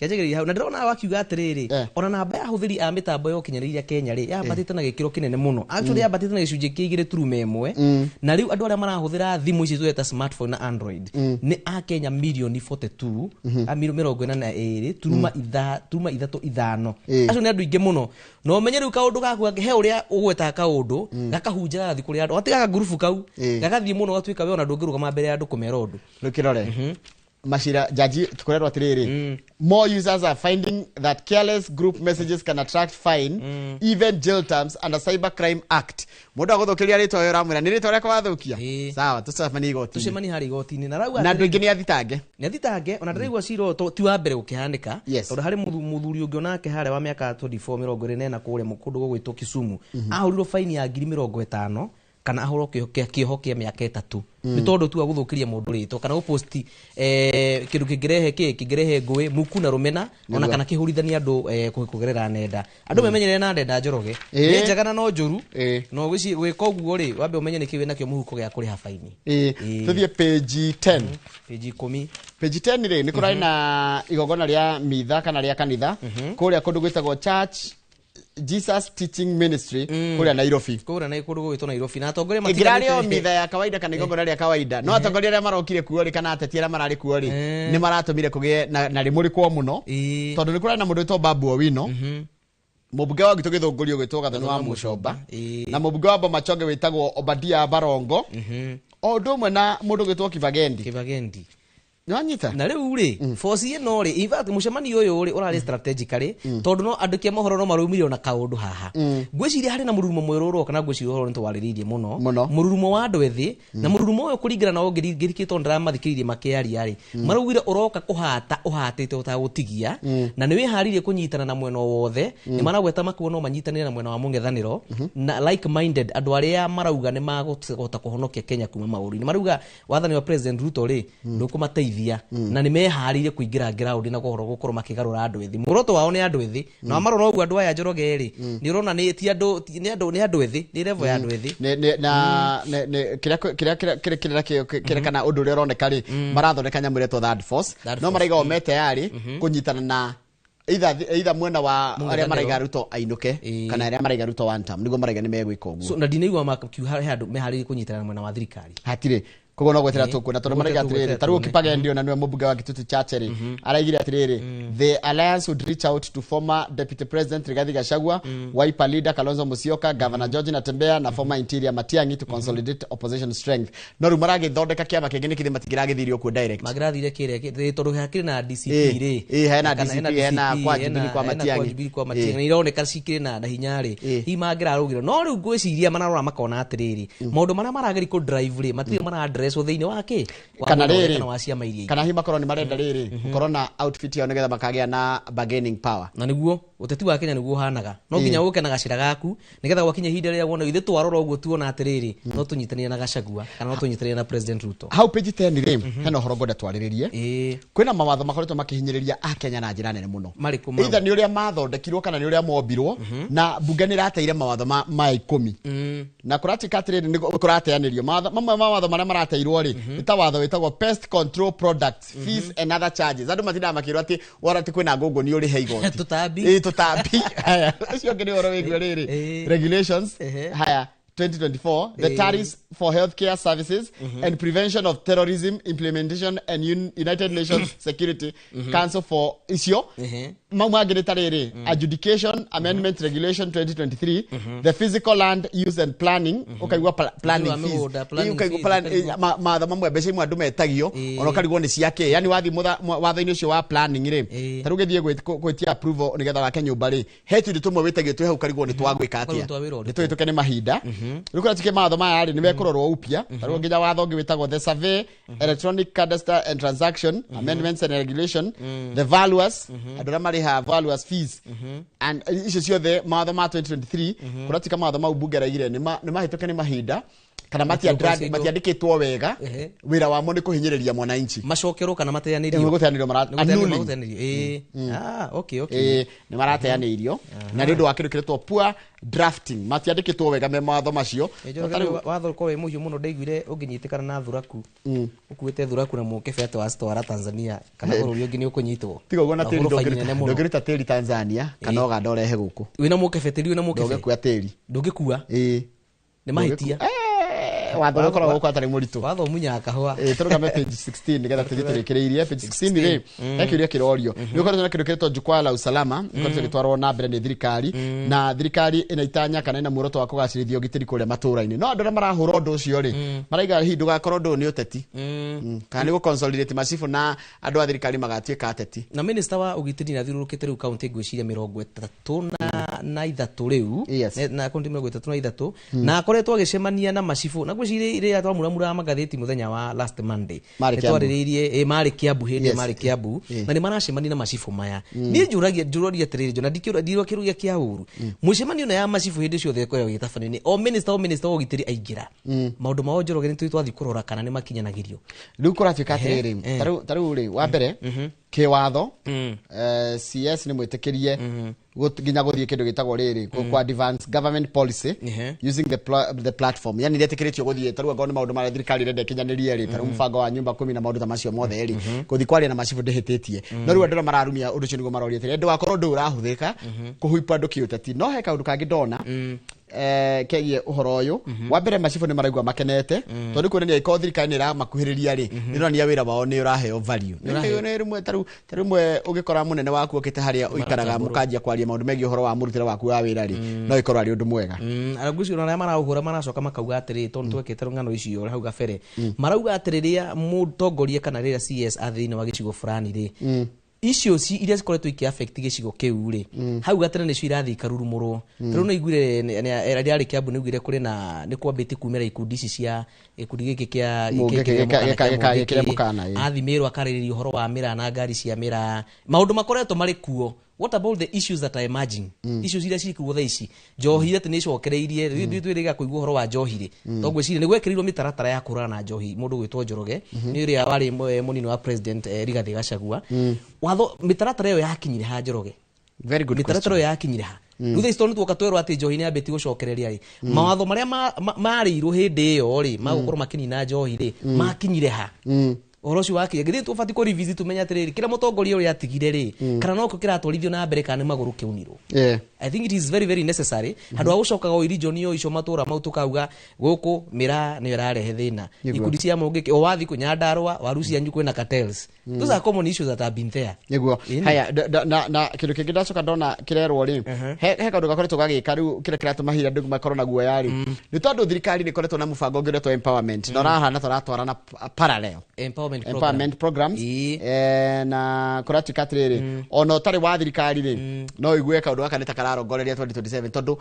Speaker 31: Kĩanjagĩrĩria hau. Na ndĩrona wakiuga atĩrĩrĩ, ona namba ya ahũthĩri a mĩtambo ya ũkinyanĩria Kenya rĩ, yambatĩte na gĩkĩro kĩnene mũno. Actually yambatĩte na gĩcunjĩ kĩa 2.1. Na rĩu andũ arĩa marahũthĩra thimũ ici tweta smartphone na Android nĩ a Kenya mirioni 42, 42 turuma 3.5. Acio nĩ andũ aingĩ mũno. Na ũmenye rĩu kaũndũ gaku he ũrĩa ũgwetaga kaũndũ gakahunja gagathiĩ kũrĩ andũ, watigaga ngurubu kau gagathiĩ mũno gatuĩka we ona ndũngĩrũgama mbere ya andũ kũmera ũndũ.
Speaker 1: Rĩu kĩrore mashira jaji tukorerwo atiriri, more users are finding that careless group messages can attract fine, even jail terms under Cyber Crime Act. Mũndũ agũthũkĩria rĩtwa ũyũ ũramwĩra nĩ rĩtwa rĩakwa wathũkia, sawa, tũcemanie igoti-inĩ,
Speaker 31: tũcemanie harĩa igoti-inĩ. Na rauga
Speaker 1: na andũ aingĩ nĩ athitange,
Speaker 31: nĩ athitange. Ona ndĩraigua cira ũyũ ti wa mbere gũkĩhanĩka, tondũ harĩ mũthuri ũngĩ onake harĩa wa mĩaka 24 24 kũrĩa kũndũ gũgwĩtwo Kisumu, ahũrirwo faini ya 50,000 kana ahũrwo kĩoho kĩa mĩaka 3 nĩ tondũ tu agũthũkĩria mũndũ rĩtwa kana gũposti kĩndũ kĩngĩrehe kĩngĩrehe ngũĩ muku na rũmena, ona kana kĩhũrithania andũ kũgerera nenda. Andũ memenyerere na nenda Njoroge, nĩ njega na no njũru, no gwĩka ũguo rĩ, wambe ũmenye nĩkĩ wĩnakĩo mũhuko gĩa kũrĩha faini.
Speaker 1: Tũthiĩ page 10,
Speaker 31: page 10,
Speaker 1: page 10 rĩ, nĩ kũrarĩ na igongona rĩa mitha kana rĩa kanitha kũrĩa kũndũ gwĩtagwo Church Jesus Teaching Ministry kũrĩa Nairobi.
Speaker 31: Kũrĩa na kũndũ gwĩtwo Nairobi. Na atongoria
Speaker 1: matiganĩte. Ĩngĩrarĩ o mitha ya kawaida kana igongona rĩa kawaida, no atongoria arĩa marokire kuo rĩ, kana ateti arĩa mararĩ kuo rĩ, nĩ maratũmire kũgĩe na rĩmũrĩkwo mũno, tondũ nĩ kũrarĩ na mũndũ wĩtwo Babu Owino, mũmbunge wa Gĩtũ Gĩthũngũri ũgwĩtwo Gathoni wa Mũcomba, na mũmbunge wa Bomachoge wĩtagwo Obadia Barongo, o ũndũ ũmwe na mũndũ ũgwĩtwo Kibagendi. Nĩwanyita?
Speaker 31: Na rĩu rĩ, force ĩno rĩ, in fact mũcemanio ũyũ rĩ ũrarĩ strategically, tondũ no andũ a mohoro no maraumirio na kaũndũ haha. Ngwĩciria harĩ na mũrurumo mwerũ ũroka, na ngwĩciria ũhoro nĩtwarĩrĩirie mũno, mũrurumo wa andũ ethĩ, na mũrurumo ũyũ kũringana na ũngĩrikĩtwo ndĩramathikĩrĩirie makĩaria rĩ, maraugire ũroka kũhata ũhatĩte ũtagũtigia, na nĩ wĩharĩirie kũnyitana na mwena wothe. Nĩ maragweta makuo no manyitanĩre na mwena wa mũng'ethanĩro na like minded andũ arĩa marauga nĩ magũhota kũhonokia Kenya kuma maũru-inĩ. Marauga wathani wa President Ruto rĩ ndũkũmateithia. kũrũithia na nĩ meharĩirie kũingĩra ground na kũhoro gũkorwo makĩgarũra andũ ethĩ. Muoroto wao nĩ andũ ethĩ na marora ũguo andũ aya Njoroge rĩ nĩ ũrona nĩ ti andũ nĩ andũ nĩ andũ ethĩ nĩ level ya andũ ethĩ
Speaker 1: na kĩrĩa kĩrĩa kĩrĩa kĩrĩa kĩrĩa kana ũndũ ũrĩa ũroneka rĩ marathondeka nyamũ ĩretwo third force no maraiga o me tayari kũnyitana na either mwena wa arĩa maraiga Ruto ainũke kana arĩa maraiga Ruto one term nĩguo maraiga nĩ megwĩka ũguo.
Speaker 31: So na ndinaigua makiuga he andũ meharĩirie kũnyitana na mwena wa thirikari
Speaker 1: hatirĩ koguo no gwetera tũkuona tondũ maraiga atĩrĩrĩ ta rĩu Kipage na nĩwe mũmbunge wa Kitutu Chache rĩ araigire atĩrĩrĩ the alliance would reach out to former deputy president Rigathi Gachagua, Wiper leader Kalonzo Musyoka, Governor George Natembeya na former interior Matiang'i to consolidate opposition strength. No rĩu maragĩthondeka kĩama kĩngĩ nĩkĩthĩ matingĩragĩthirie ũkuo direct
Speaker 31: magĩrathire kĩrĩa tondũ hakĩrĩ na DCP rĩ
Speaker 1: hena DCP hena kwa Jubilee kwa Matiang'i
Speaker 31: kwa Matiang'i ironeka cikĩrĩ na hinya rĩ hihi mangĩrarũgĩrwo no rĩu ngwĩciria mararora makona atĩrĩrĩ maũndũ marĩa marageria kũ drive rĩ matirĩ mara address thĩinĩ wa kĩ
Speaker 1: kana rĩrĩ kana hihi makorwo nĩ marenda rĩrĩ gũkorwo na outfit yao nĩgetha makagĩa na bargaining power
Speaker 31: na nĩguo ũteti wa Kenya nĩguo ũhanaga no nginya ũke na gacĩra gaku nĩgetha gwakinya ihinda rĩrĩa wona ithuĩ twarora ũguo tuona atĩrĩrĩ no tũnyitanĩre na Gachagua kana no tũnyitanĩre na President Ruto.
Speaker 1: Hau page 10 rĩ hena ũhoro ngwenda twarĩrĩrie kwĩna mawatho makoretwo makĩhinyĩrĩria Akenya na njĩra nene mũno either nĩ ũrĩa mathondekirwo kana nĩ ũrĩa mombirwo na bunge nĩ ĩrateire mawatho ma 10 na kũratuĩka atĩrĩrĩ nĩ kũrateanĩrio mamwe mawatho marĩa marateirwo rĩ nĩ ta watho wĩtagwo pest control products fees and other charges andũ matindaga makĩrwo atĩ wora atĩ kwĩna ngũngũ nĩ ũrĩhe igoti
Speaker 31: tũtambi
Speaker 1: tũtambi haya ũcio ũngĩ nĩ ũhoro wĩgiĩ rĩrĩ regulations haya 2024 the tariffs for healthcare services and prevention of terrorism implementation and United Nations Security Council for icio mau mangĩ nĩ ta rĩrĩ adjudication amendment regulation 2023 the physical land use and planning ũkaigua planning fees ũkaigua matho mamwe mbeca imwe andũ metagio ona ũkarigwo nĩ ciake yani wathiĩ watho-inĩ ũcio wa planning rĩ ta rĩu ũgĩthiĩ gwĩtia approval nĩgetha wake nyũmba rĩ he tũindo tũmwe wĩtagio twĩ hau ũkarigwo nĩ twagwĩka atĩa nĩ tũhĩtũke nĩ mahinda rĩu kũratuĩke mawatho maya rĩ nĩ mekũrorwo upya ta rĩu nginya watho ũngĩ wĩtagwo the survey electronic cadastre and transaction amendments and regulation the valuers andũ arĩa marĩhaga valuers fees and icio ciothe mawatho ma 2023 kũratuĩka mawatho mau mbunge araigire nĩ mahĩtũke nĩ mahinda kana matiandĩkĩtwo wega wĩra wamo nĩ kũhinyĩrĩria mwananchi
Speaker 31: macokerwo kana mateanĩrio
Speaker 1: gũteanĩrio nĩ marateanĩirio na nĩ ũndũ wa kĩndũ kĩretwo poor drafting matiandĩkĩtwo wega me mawatho macio
Speaker 31: watho ũkorwo wĩ mũhiũ mũno ndaiguire ũngĩnyitĩkana na thuraku ũkuĩte thuraku na mũkebe atĩ wacitwara Tanzania kana bũrũri ũngĩ nĩ ũkũnyitwo
Speaker 1: tiga ũguo na tĩri ndũngĩruta tĩri Tanzania kana Uganda ũrehe gũkũ
Speaker 31: wĩna mũkebe tĩri wĩna mũkebe
Speaker 1: ndũngĩkua tĩri
Speaker 31: ndũngĩkua nĩ mahĩtia
Speaker 1: watho ũkoragwo gũkũ atarĩ mũritũ
Speaker 31: watho ũmunyaga kahũa
Speaker 1: tũrũgame page 16 nĩgetha tũthiĩ tũrĩkĩrĩirie page 16 rĩ he kĩũria kĩrorio nĩ ũkoretwo na kĩndũ kĩretwo jukwaa la usalama ũkoretwo gĩtwarwo na mbere nĩ thirikari na thirikari ĩna itanya kana ĩna muoroto wa kũgacĩrithia ũgitĩri kũrĩa matũũra-inĩ no andũ arĩa marahũra ũndũ ũcio rĩ maraiga hihi ndũgakorwo ũndũ ũyũ nĩ ũteti kana nĩ gũ-consolidate macibũ na andũ a thirikari magatuĩka ateti
Speaker 31: na minister wa ũgitĩri nĩ athiũrũrũkĩte rĩu kaunti ngwĩciria 33 rĩu na kaunti 33 na akoretwo agĩcemania na macibũ na ngwĩciria rĩrĩa twamuramuraga magathĩti mũthenya wa last Monday nĩtwarĩrĩirie marĩ Kiambu hĩndĩ marĩ Kiambu na nĩ maracemania na macibũ maya niĩ njũragia atĩrĩrĩ Jona ndikĩũria kĩũria kĩa ũru mũcemanio na ya macibũ hĩndĩ ciothe ĩkoragwo ĩgĩtabanio nĩ o minister wa ũgitĩri aingĩra maũndũ mao Njoroge nĩ twathiĩ kũrora kana nĩ makinyanagĩrio
Speaker 1: rĩu kũratuĩka atĩrĩrĩ ta rĩu rĩ wa mbere kĩwatho CS nĩ mwĩtĩkĩrie nginya gũthiĩ kĩndũ gĩtagwo rĩrĩ kwa advance government policy using the platform yani ndetĩkĩrĩtio gũthiĩ ta rĩu angorwo nĩ maũndũ marĩa thirikari ĩrenda ĩkinyanĩrie rĩ ta rĩu mũbango wa nyumba kumi na maũndũ ta macio mothe rĩ gũthiĩ kwaria na macibũ ndĩhĩtĩtie no rĩu andũ arĩa mararumia ũndũ ũcio nĩguo maroria atĩrĩ ndũgakorwo ũndũ ũrahũthĩka kũhuipa andũ kĩũteti no he kaũndũ kangĩ ndona kegie ũhoro ũyũ wa mbere macibũ nĩ maraigua makenete tondũ kuonania ĩkorwo thirikari nĩ ĩramakuhĩrĩria rĩ nĩ ĩronania wĩra wao nĩ ũraheo value nĩ rĩmwe ta rĩmwe ũgĩkora mũnene waku okĩte harĩa ũikaraga mũkanjia kwaria maũndũ megiĩ ũhoro wa mũrutĩre waku wa wĩra rĩ no ĩkorwo arĩ ũndũ mwega
Speaker 31: ngwĩciria arĩa maraũhũra maracoka makauga atĩrĩ tondũ twekĩte ng'ano icio hau gabere marauga atĩrĩ rĩrĩa mũtongoria kana rĩrĩa CS athĩinĩ wa gĩcigo fulani rĩ icio iria cikoretwo ikĩ-affect gĩcigo kĩu rĩ hau gatene nĩcio irathiĩ ikarurumũrwo ta rĩu nĩaiguire rĩrĩa arĩ Kiambu nĩaugire kũrĩ na nĩ kwambĩtie kumĩra ikundi ici cia gĩkundi gĩkĩ kĩa athimĩrwo akarĩrĩria ũhoro wa mĩraa na ngari cia mĩraa maũndũ makoretwo marĩ kuo What about the issues that are emerging? Issues iria cikuo thaa ici njohi atĩ nĩ icokereirie rĩu twĩrĩga kũigua ũhoro wa njohi rĩ, to ngwĩciria nĩ gwekĩrirwo mĩtaratara ya kũhũrana na njohi. Mũndũ gwĩtwo Njoroge nĩ ũrĩa warĩ mũnini wa president, Rigathĩ Gachagua. Watho mĩtaratara ĩyo yakinyire ha, Njoroge?
Speaker 1: Very good.
Speaker 31: Mĩtaratara ĩyo yakinyire ha? Rĩu thaa ici tondũ nĩtuoka twerwo atĩ njohi nĩ yambĩtie gũcokereria rĩ, mawatho marĩa marĩirwo hĩndĩ ĩyo rĩ magũkorwo makĩnina njohi rĩ, makinyire ha? Ũhoro ũcio wakinya githĩ tũbatiĩ kũ revisit tũmenye atĩrĩrĩ, kĩrĩa mũtongoria ũrĩa atigire rĩ, kana nokĩo kĩratwarithio na mbere kana nĩ magũrũ kĩunirwo? I think it is very very necessary handũ ha gũcokaga o region o icio matũra mau tũkauga gũkũ mĩraa nĩyo ĩrarehe thĩna. Ikundi cia mũngĩkĩ o wathi kũ Nyandarua waru cianyu kwĩna cartels. Those are common issues that have been there.
Speaker 1: Nĩguo. Haya, na kĩndũ kĩngĩ ndacoka ndona kĩrerwo rĩ, he kaũndũ gakoretwo gagĩka rĩu kĩrĩa kĩratũma hihi andũ makorwo na guoya rĩ, nĩ tondũ thirikari nĩ ĩkoretwo na mũbango ũngĩ ũretwo empowerment, na ũrahana tũratwarana parallel.
Speaker 31: Empowerment program.
Speaker 1: Empowerment programs. Na kũratuĩka atĩrĩrĩ, ona ũtarĩ wa thirikari rĩ, no ũigue kaũndũ gaka nĩ ta kararongoreria 2027, tondũ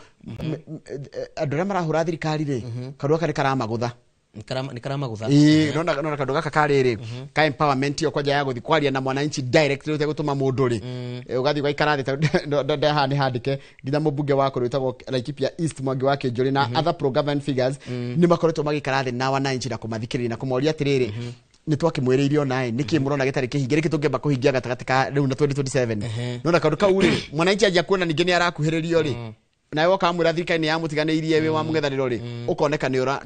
Speaker 1: andũ arĩa marahũra thirikari rĩ, kaũndũ gaka nĩ karamagũtha.
Speaker 31: Nĩ karamagũtha.
Speaker 1: Ĩĩ, nona kaũndũ gaka karĩrĩ ka empowerment ĩyo kwanja ya gũthiĩ kwaria na mwananchi directly ũtegũtũma mũndũ rĩ, ũgathiĩ ũgaikara thĩ haha nĩ handĩke nginya mũmbunge wa kũrĩa wĩtagwo Laikipia East Mwangi wa Kĩnjũri na other pro government figures nĩ makoretwo magĩikara thĩ na wananchi na kũmathikĩrĩria na kũmoria atĩrĩrĩ, nĩ twakĩmwĩrĩire onaĩ nĩkĩ mũrona gĩtarĩ kĩhinge, nĩkĩ tũngĩamba kũhingia gatagatĩ ka rĩu na 2027? Nona kaũndũ kau rĩ, mwananchi anjia kuona ningĩ nĩ arakuhĩrĩrio rĩ, nawe woka wamwĩra thirikari nĩ yamũtiganĩirie wĩ wa mũng'ethanĩro rĩ, ũkoneka nĩ ũra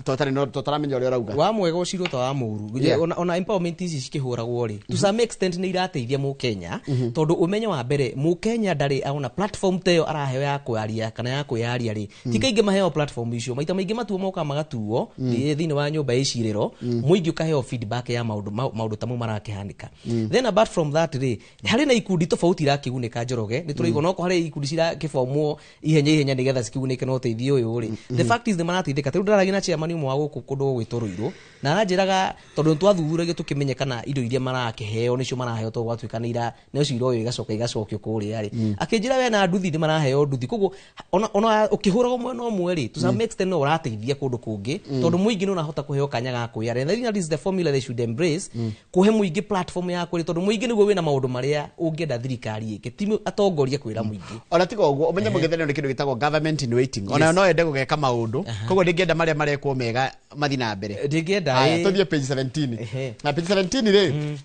Speaker 1: tũtaramenya ũrĩa ũrauga.
Speaker 31: Wa mwega ũcirwo ta wa mũru. Ona empowerment ici cikĩhũragwo rĩ, to some extent nĩ irateithia mũkenya, tondũ ũmenyo wa mbere mũkenya ndarĩ ona platform ta ĩyo araheo ya kwaria kana ya kwĩyaria rĩ, ti kaingĩ maheo platform icio. Maita maingĩ matuo moka magatuo thĩinĩ wa nyũmba ya icirĩro, mũingĩ ũkaheo feedback ya maũndũ ta mau marakĩhanĩka. Then apart from that rĩ, harĩ na ikundi tofauti irakĩgunĩka, Njoroge. Nĩ tũraigua noko harĩ ikundi cirakĩbomwo ihenya ihenya nĩgetha cikigunĩke na ũteithio ũyũ rĩ. The fact is nĩ marateithĩka. Tarĩu ndĩraragia na chairman ũmwe wa gũkũ kũndũ gũgwĩtwo Rũirũ, na aranjĩraga tondũ nĩ twathuthuragia tũkĩmenye kana indo iria marakĩheo nĩcio maraheo, tondũ gwatuĩka nĩ ira nĩcio iroywo igacoka igacokio kũrĩa rĩ, akĩnjĩra we na nduthi nĩ maraheo nduthi. Koguo ona ũkĩhũragwo mwena ũmwe rĩ, to some extent no ũrateithia kũndũ kũngĩ, tondũ mũingĩ nĩ ũrahota kũheo kanya ga kwĩyaria. And I think that is the formula they should embrace, kũhe mũingĩ platform ya kwĩria, tondũ mũingĩ nĩguo wĩna maũndũ marĩa ũngĩenda thirikari ĩke, ti atongoria kwĩra mũingĩ.
Speaker 1: Ona tiga ũguo, ũmenye mũng'ethanĩro nĩ kĩndũ gĩtagwo government in waiting. Ona no ende gũgeka maũndũ, koguo ndĩngĩenda marĩa marekwo mega mathiĩ na mbere.
Speaker 31: Ndingĩenda.
Speaker 1: Haya, tũthiĩ page 17. Na page 17 rĩ,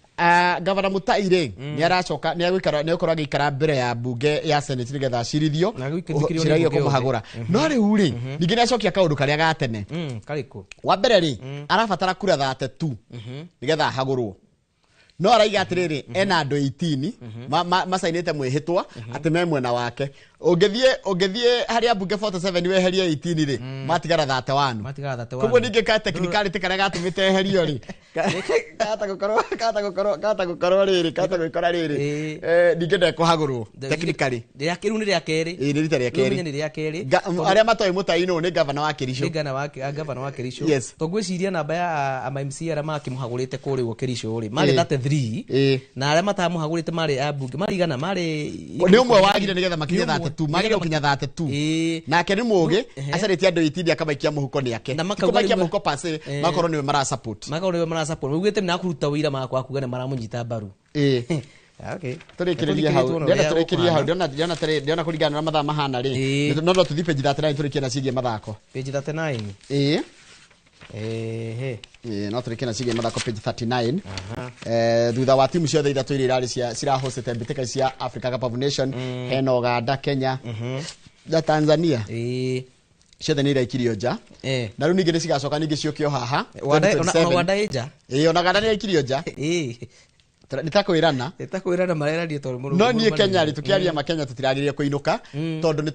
Speaker 1: Gavana Mutai rĩ nĩ aracoka nĩ agũikara nĩ agũkorwo agĩikara mbere ya mbunge ya Senate nĩgetha acirithio
Speaker 31: Na gũikĩrwo nĩ
Speaker 1: ciragia
Speaker 31: mbunge yothe.
Speaker 1: kũmũhagũra. No rĩu rĩ, ningĩ nĩ acokia kaũndũ karĩa ga tene.
Speaker 31: Karĩkũ?
Speaker 1: Wa mbere rĩ, arabatara kura 32 nĩgetha ahagũrwo, no araiga atĩrĩrĩ, ena andũ 18 macainĩte mwĩhĩtwa atĩ me mwena wake. Ũngĩthiĩ harĩa mbunge 47 weherie 18 rĩ, matigara 31.
Speaker 31: Matigara 31.
Speaker 1: Koguo ningĩ ka technicality karĩa gatũmĩte eherio rĩ, kahota gũkorwo rĩrĩ kahota gwĩkora rĩrĩ, ningĩ ndekũhagũrwo technically.
Speaker 31: Rĩu nĩ rĩa kerĩ.
Speaker 1: Ĩĩ, nĩ rita rĩa
Speaker 31: Rĩu ũmenye
Speaker 1: kerĩ.
Speaker 31: Nĩ rĩa kerĩ.
Speaker 1: Arĩa matoĩ Mutai nũ? Nĩ gavana wa Kericho.
Speaker 31: Nĩ gavana wa Kericho. To ngwĩciria namba ya ama MCA arĩa makĩmũhagũrĩte kũrĩa ũguo Kericho rĩ, marĩ 33, na arĩa matamũhagũrĩte marĩ ambunge marĩ igana marĩ
Speaker 1: Nĩ ũmwe wagire nĩgetha makinye
Speaker 31: Nĩ ũmwe.
Speaker 1: 32, magire gũkinya 32. Nake nĩ mũgĩ, acarĩtie andũ 18 akamaikia mũhuko nĩ ake.
Speaker 31: Na
Speaker 1: Ti
Speaker 31: makauga
Speaker 1: kũmaikia
Speaker 31: rĩu-
Speaker 1: mũhuko pase, makorwo nĩwe mara support.
Speaker 31: Makorwo nĩwe mara support, maugĩte nĩ akũruta wĩira makwa kuga nĩ maramũnyita mbaru. Okay.
Speaker 1: Tũrĩkĩrĩrie hau.
Speaker 31: Tuone
Speaker 1: Ndĩrenda
Speaker 31: ũrĩa
Speaker 1: tũrĩkĩrĩrie hau.
Speaker 31: gũkũhana.
Speaker 1: Ndĩrona kũringana na mathaa mahana rĩ, no tũthiĩ page 39 tũrĩkie na ciĩgiĩ mathako.
Speaker 31: Page 39.
Speaker 1: Ĩĩ.
Speaker 31: Ehe.
Speaker 1: Ĩĩ, no tũrĩkie na ciĩgiĩ mathako page 39. Thutha wa timu ciothe ithatũ iria irarĩ cia cirahostete mbĩtĩka cia Africa Cup of Nation, hena Uganda, Kenya na Tanzania, ciothe nĩ iraikirio nja, na rĩu ningĩ nĩ cigacoka ningĩ ciũkio haha
Speaker 31: Ona
Speaker 1: 2027.
Speaker 31: Uganda ĩ nja.
Speaker 1: Ĩĩ, ona Uganda nĩ iraikirio nja. Nĩ ta kwĩrana.
Speaker 31: Nĩ ta kwĩrana marerania tondũ mũndũ-
Speaker 1: No niĩ
Speaker 31: mũndũ
Speaker 1: Kenya rĩ, tũkĩaria ma Kenya tũtiragĩrĩire kũinũka, tondũ nĩ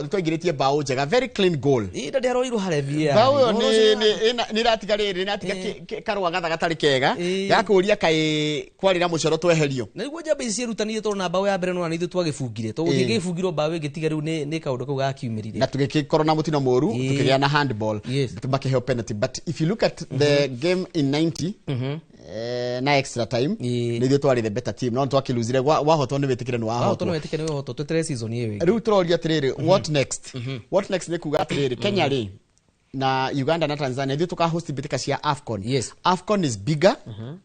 Speaker 1: twaingĩrĩtie mbaũ njega, very clean goal.
Speaker 31: Ĩ, na ndĩarorirwo harĩa VAR.
Speaker 1: Mbaũ ĩyo
Speaker 31: Ũhoro ũcio
Speaker 1: nĩ ĩratiga rĩrĩ, nĩ ĩratiga karũa gatha gatarĩ kega gakũria kaĩ kwarĩ na mũcoro tweherio.
Speaker 31: Na nĩguo njamba ici ciĩrutanĩirie, tondũ na mbaũ ya mbere nĩwona ithuĩ twagĩbungire, tondũ gũtingĩgĩbungirwo mbaũ ĩngĩ tiga rĩu nĩ kaũndũ kau gakiumĩrire.
Speaker 1: Na tũgĩkorwo na mũtino mũru, tũkĩgĩa na handball, makĩheo penalty. But if you look at the game in 90 na extra time, nĩ ithuĩ twarĩ the better team, no nĩ twakĩlosire. Wahotwo nĩ wĩtĩkĩre nĩ
Speaker 31: wahotwo nĩ
Speaker 1: wahotwo.
Speaker 31: wĩtĩkĩre nĩ wahotwo, tweterere season ĩyo ĩngĩ.
Speaker 1: Rĩu tũroria atĩrĩrĩ, what next? What next nĩ kuga atĩrĩrĩ, Kenya rĩ Na Uganda na Tanzania ithuĩ tũka host mbĩtĩka cia AFCON. Yes. AFCON is bigger.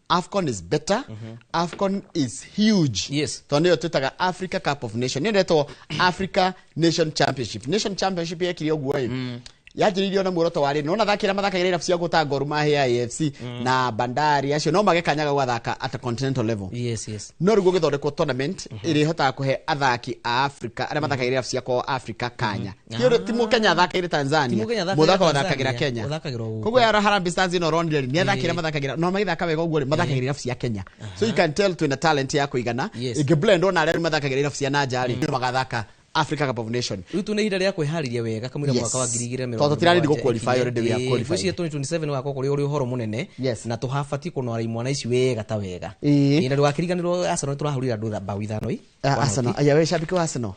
Speaker 1: AFCON is better. AFCON is huge. Yes. Tondũ nĩyo twĩtaga Africa Cup of Nation. Nĩyo ĩretwo Africa Nation Championship. Nation Championship yekire ũguo ĩ. Yanjĩrĩirio na muoroto wa rĩrĩ, nĩwona athaki arĩa mathakagĩra irabu cia gũta Gor Mahia, AFC na Bandari acio no mage kanya ga gũgathaka at a continental level.
Speaker 31: Yes, yes.
Speaker 1: No rĩu gũgĩthondekwo tournament ĩrĩa ĩhotaga kũhe athaki a Africa arĩa mathakagĩra irabu cia kwao Africa kanya. Ti Mũkenya athakagĩra Tanzania, mũthako athakagĩra Kenya. Koguo ya Harambee Stars ĩno ũronire rĩ, nĩ athaki arĩa mathakagĩra no magĩthaka wega ũguo rĩ, mathakagĩra irabu cia Kenya. So you can tell twĩna talent ya kũigana. Ĩngĩ ona arĩa mathakagĩra irabu cia nanja rĩ, magathaka Africa Cup of Nation.
Speaker 31: Rĩu tu nĩ ihinda rĩa kwĩharĩria wega kamũira mwaka wa 2027.
Speaker 1: Tondũ tũtirarĩndi gũ qualify already, we are qualified.
Speaker 31: Ngwĩciria 2027 wakorwo kũrĩ ũrĩ ũhoro mũnene na tũhabatiĩ kũnora imwana ici wega ta wega. Na ndũgakĩriganĩrwo Arsenal tũrahũrire andũ mbaũ 5 ĩ.
Speaker 1: Arsenal. Aya we shabiki wa Arsenal.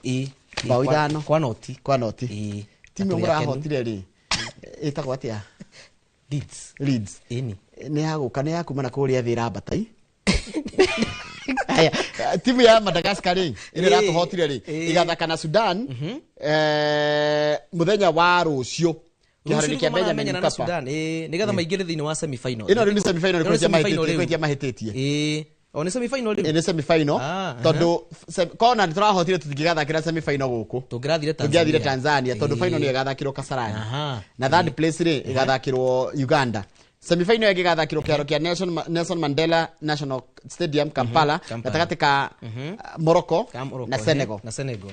Speaker 1: Mbaũ 5
Speaker 31: kwa noti.
Speaker 1: Kwa noti. Timu mũrahotire rĩ ĩtagwo atĩa?
Speaker 31: Leeds.
Speaker 1: Leeds.
Speaker 31: Ĩni.
Speaker 1: Nĩ yagũka nĩ yakuma na kũrĩa thĩ ĩrambatai. Aya, timu ya Madagascar rĩ ĩrĩa ĩratũhotire rĩ ĩgathaka na Sudan mũthenya wa rũciũ kĩharo-inĩ kĩa Benjamin
Speaker 31: na
Speaker 1: Mkapa.
Speaker 31: Sudan nĩgetha maingĩre thĩinĩ wa semi final.
Speaker 1: Ĩno rĩu nĩ semi final kwĩtia mahĩtĩtie.
Speaker 31: O nĩ semi final rĩu.
Speaker 1: Nĩ semi final tondũ kona nĩ tũrahotire tũtingĩgathakĩra semi final gũkũ.
Speaker 31: Tũngĩrathire
Speaker 1: Tanzania tondũ final nĩ ĩgathakĩrwo Kasarani. Na third place rĩ ĩgathakĩrwo Uganda. Semi-final ĩgĩgathakĩrwo kĩharo kĩa Nelson Mandela National Stadium Kampala gatagatĩ ka Morocco na Senegal.
Speaker 31: Na Senegal.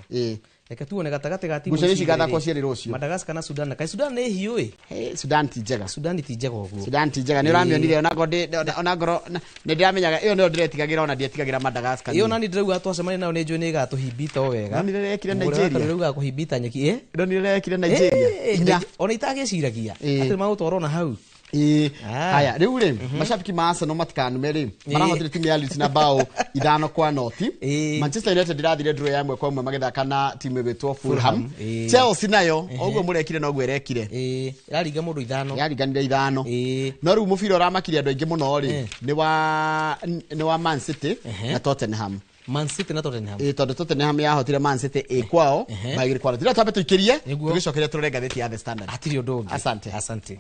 Speaker 31: Reke tuone gatagatĩ ga timu
Speaker 1: ici igathakwo cierĩ rũciũ.
Speaker 31: Madagascar na Sudan. Kaĩ Sudan nĩ hiũ ĩ?
Speaker 1: Sudan ti njega.
Speaker 31: Sudan ti njega ũguo.
Speaker 1: Sudan ti njega. Nĩ ũramĩonire ona ngoro nĩ ndĩramenyaga ĩyo nĩyo ndĩretigagĩra ona ndietigagĩra Madagascar.
Speaker 31: Ĩyo nani ndĩrauga twacemania nayo nĩ njũĩ nĩ ĩgatũhimbita o wega.
Speaker 1: No nĩ ĩrekire Nigeria.
Speaker 31: Ndĩrauga kũhimbita nyeki.
Speaker 1: No nĩ ĩrekire Nigeria.
Speaker 31: Ona itagĩciragia atĩ magũtwarwo na hau.
Speaker 1: Haya rĩu rĩ mashabiki ma Arsenal matikanume rĩ marahotire timu ya Leeds na bao 5-0. Manchester United irathire draw ya 1-1 magĩthaka na timu ĩgwĩtwo Fulham. Chelsea nayo ũguo mũrekire noguo ĩrekire.
Speaker 31: Ĩraringa mũndũ 5.
Speaker 1: Yariganire 5. No rĩu mũbira ũramakirie andũ aingĩ mũno rĩ nĩ wa Man City na Tottenham.
Speaker 31: Man City na Tottenham.
Speaker 1: Tondũ Tottenham yahotire Man City ĩ kwao bao 2-0. Tira twambe tũikĩrie tũgĩcokeria tũrore ngathĩti ya The Standard.
Speaker 31: Hatirĩ ũndũ ũngĩ.
Speaker 1: Asante.
Speaker 31: Asante.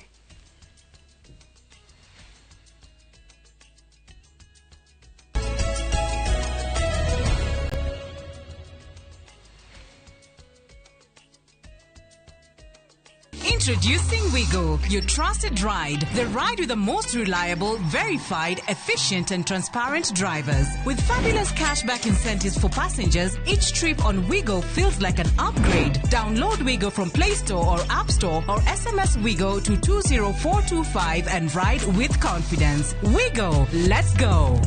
Speaker 8: Introducing Wigo, your trusted ride. The ride with the most reliable, verified, efficient and transparent drivers. With fabulous cashback incentives for passengers, each trip on Wigo feels like an upgrade. Download Wigo from Play Store or App Store or SMS Wigo to 20425 and ride with confidence. Wigo, let's go.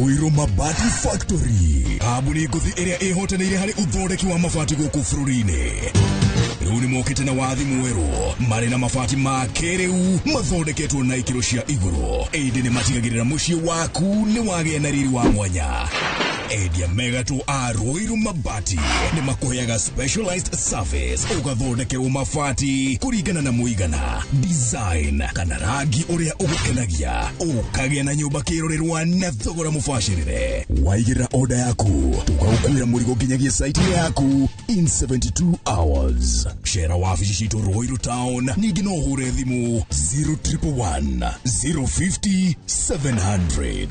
Speaker 2: Ruiru Mabati Factory kambuni ngũthi ĩrĩa ĩhotanĩire harĩ ũthondeki wa mabati gũkũ bũrũri-inĩ. Rĩu nĩ mokĩte na wathi mwerũ marĩ na mabati ma kĩrĩu mathondeketwo na ikĩro cia igũrũ. Ĩndĩ nĩ matigagĩrĩra mũciĩ waku nĩ wagĩa na riri wa mwanya. Endia megatũ a Ruiru Mabati nĩ makũheaga specialized service ũgathondekerwo mabati kũringana na mũigana, design kana rangi ũrĩa ũgũkenagia, ũkagĩa na nyũmba kĩrorerwa na thogora mũbacĩrĩre. Waigĩrĩra order yaku tũgagũkuĩra mũrigo nginyagia site yaku in 72 hours. Cera wabici citũ Ruiru Town, ningĩ no ũhũre thimũ 0111 050 700.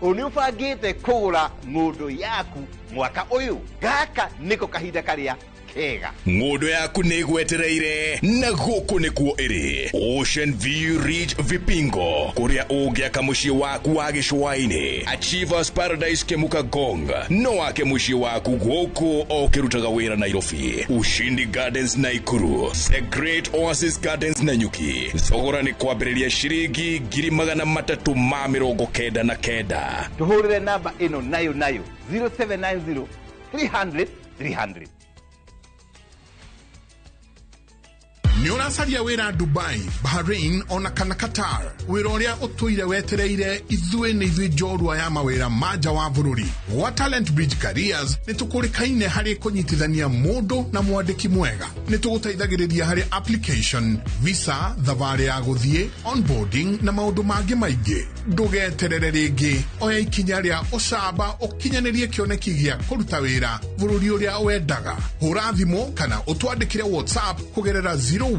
Speaker 4: Nĩ ũbangĩte kũgũra ng'ũndũ yaku mwaka ũyũ? Gaka nĩko kahinda karĩa kega.
Speaker 2: Ng'ũndũ yaku nĩ ĩgwetereire na gũkũ nĩkuo ĩrĩ. Ocean View Ridge Vipingo, kũrĩa ũngĩaka mũciĩ waku wa gĩcũa-inĩ. Achievers Paradise Kemuka Gong, no wake mũciĩ waku gũkũ o ũkĩrutaga wĩra Nairobi. Ushindi Gardens Naikuru, The Great Oasis Gardens Nanyuki. Thogora nĩ kwambĩrĩria ciringi 399.
Speaker 4: Tũhũrĩre namba ĩno nayo nayo 0790 300 300.
Speaker 6: Nĩ ũracaria wĩra Dubai, Bahrain ona kana Qatar. Wĩra ũrĩa ũtũire wetereire ithuĩ nĩ ithuĩ njorua ya mawĩra ma nja wa bũrũri. Gwa Talent Bridge Careers nĩ tũkũrĩkaine harĩ kũnyitithania mũndũ na mwandĩki mwega. Nĩ tũgũteithagĩrĩria harĩ application, visa, thabarĩ ya gũthiĩ, onboarding na maũndũ mangĩ maingĩ. Ndũgeterere rĩngĩ, oya ikinya rĩa ũcamba ũkinyanĩrie kĩoneki gĩa kũruta wĩra bũrũri ũrĩa wendaga. Hũra thimũ kana ũtwandĩkĩre WhatsApp kũgerera 011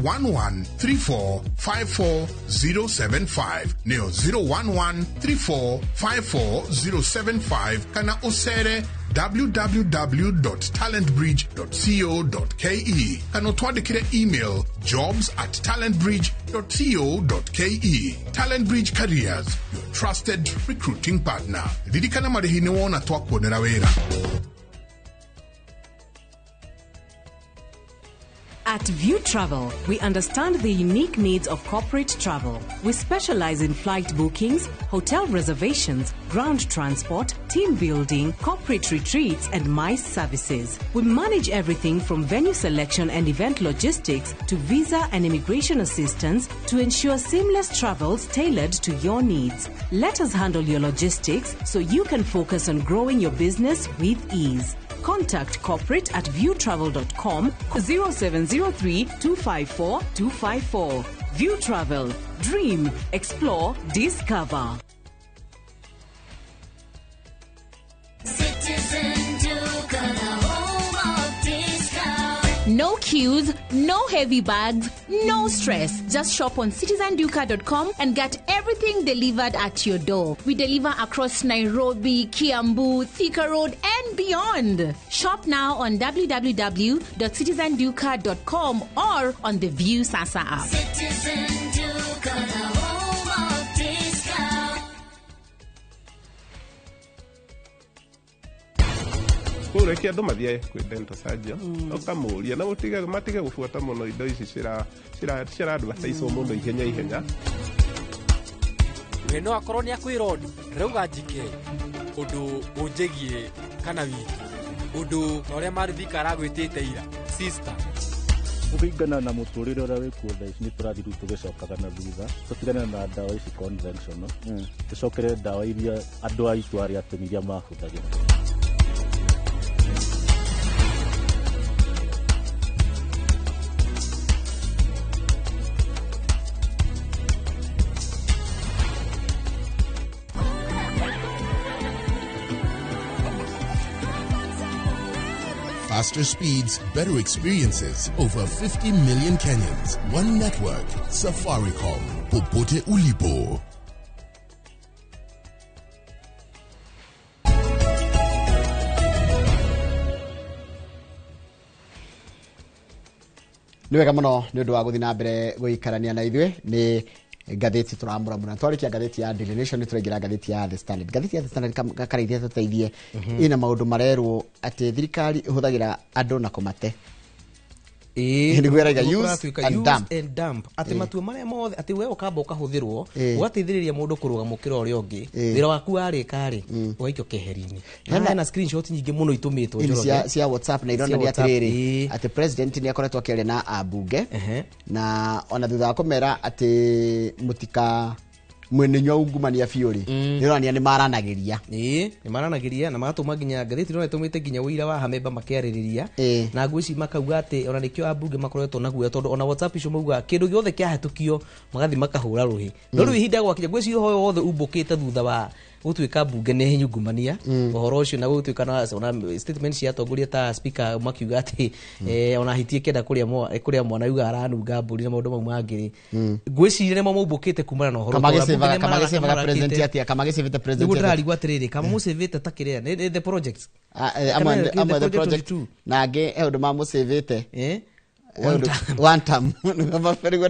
Speaker 6: 34 54 075 nĩyo 011 34 54 075 kana ũcere www.talentbridge.co.ke kana ũtwandĩkĩre email jobs@talentbridge.co.ke. Talent Bridge Careers, your trusted recruiting partner. Ririkana marĩhi nĩ wona twakuonera wĩra.
Speaker 8: At View Travel, we understand the unique needs of corporate travel. We specialize in flight bookings, hotel reservations, ground transport, team building, corporate retreats, and MICE services. We manage everything from venue selection and event logistics to visa and immigration assistance to ensure seamless travels tailored to your needs. Let us handle your logistics so you can focus on growing your business with ease. Contact corporate at viewtravel.com 0703 254 254. View Travel. Dream, explore, discover.
Speaker 9: Citizen Duka, the home of discount.
Speaker 12: No queues, no heavy bags, no stress. Just shop on citizenduka.com and get everything delivered at your door. We deliver across Nairobi, Kiambu, Thika Road, and beyond. Shop now on www.citizenduka.com or on the View Sasa app.
Speaker 9: Citizen Duka, the home of discount.
Speaker 18: Reke andũ mathiĩ kwĩ dental surgeon ũkamũria na matige gũbuata mũno indo ici cira advertise mũno ihenya ihenya.
Speaker 20: We no akorwo nĩ akwĩra ũndũ ndĩrauga njike ũndũ ũnjĩgie kana witũ ũndũ na ũrĩa Marithika aragwĩtĩte ira sister.
Speaker 21: Kũringana na mũtũrĩre ũrĩa wĩkuo thaa ici nĩ tũrathiĩ rĩu tũgĩcokaga na thutha tũtigane na ndawa ici conventional tũcokere ndawa iria andũ aitũ arĩa tene iria mahũthagĩra.
Speaker 2: Faster speeds, better experiences. Over 50 million Kenyans. One network. Safaricom. Popote ulipo.
Speaker 1: Nĩ wega mũno nĩ ũndũ wa gũthiĩ na mbere gũikarania na ithuĩ nĩ ngathĩti tũramũramũra twarĩkia ngathĩti ya Daily Nation nĩ tũraingĩra ngathĩti ya The Standard. Ngathĩti ya The Standard karaithia tũteithie ĩna maũndũ marerwo atĩ thirikari ĩhũthagĩra andũ na kũmate. Nĩguo ĩraiga use and dump.
Speaker 31: Atĩ matua marĩa mothe atĩ we ũkamba ũkahũthĩrwo ũgateithĩrĩria mũndũ kũrũga mũkĩra ũrĩa ũngĩ wĩra waku warĩka rĩ ũgaikio keheri-inĩ. Hena screenshot nyingĩ mũno itũmĩtwo Njoroge
Speaker 1: cia WhatsApp na ironania atĩrĩrĩ atĩ president nĩ akoretwo akĩaria na ambunge na ona thutha wa kũmera atĩ mũtika mwene ungumania biũ rĩ nĩronania nĩ maranagĩria.
Speaker 31: Nĩ maranagĩria na magatũma nginya ngathĩti ĩno ĩtũmĩte nginya ũira wa Hamemba makĩarĩrĩria na ngwĩci makauga atĩ ona nĩkĩo ambunge makoretwo na guoya tondũ ona WhatsApp icio mauga kĩndũ gĩothe kĩahĩtũkio magathiĩ makahũra rũhĩ. No rĩu ihinda gwakinya ngwĩciria ũhoro wothe umbũkĩte thutha wa gũtuĩka mbunge nĩ nyungumania ũhoro ũcio na gũtuĩka na ona statement cia atongoria ta speaker makiuga atĩ ona hiti ĩkĩenda kũrĩa mwana yuga aranunga mbũri na maũndũ mau mangĩ rĩ ngwĩciria nĩmo maumbũkĩte kumana na ũhoro
Speaker 1: kamagĩcĩvaga president atĩa kamagĩcĩvĩte president
Speaker 31: nĩguo ndĩrarigwo atĩrĩrĩ kamamũcĩvĩte ta kĩrĩa nĩ the project
Speaker 1: amwe the project na angĩ he ũndũ mamũcĩvĩte one time nĩguo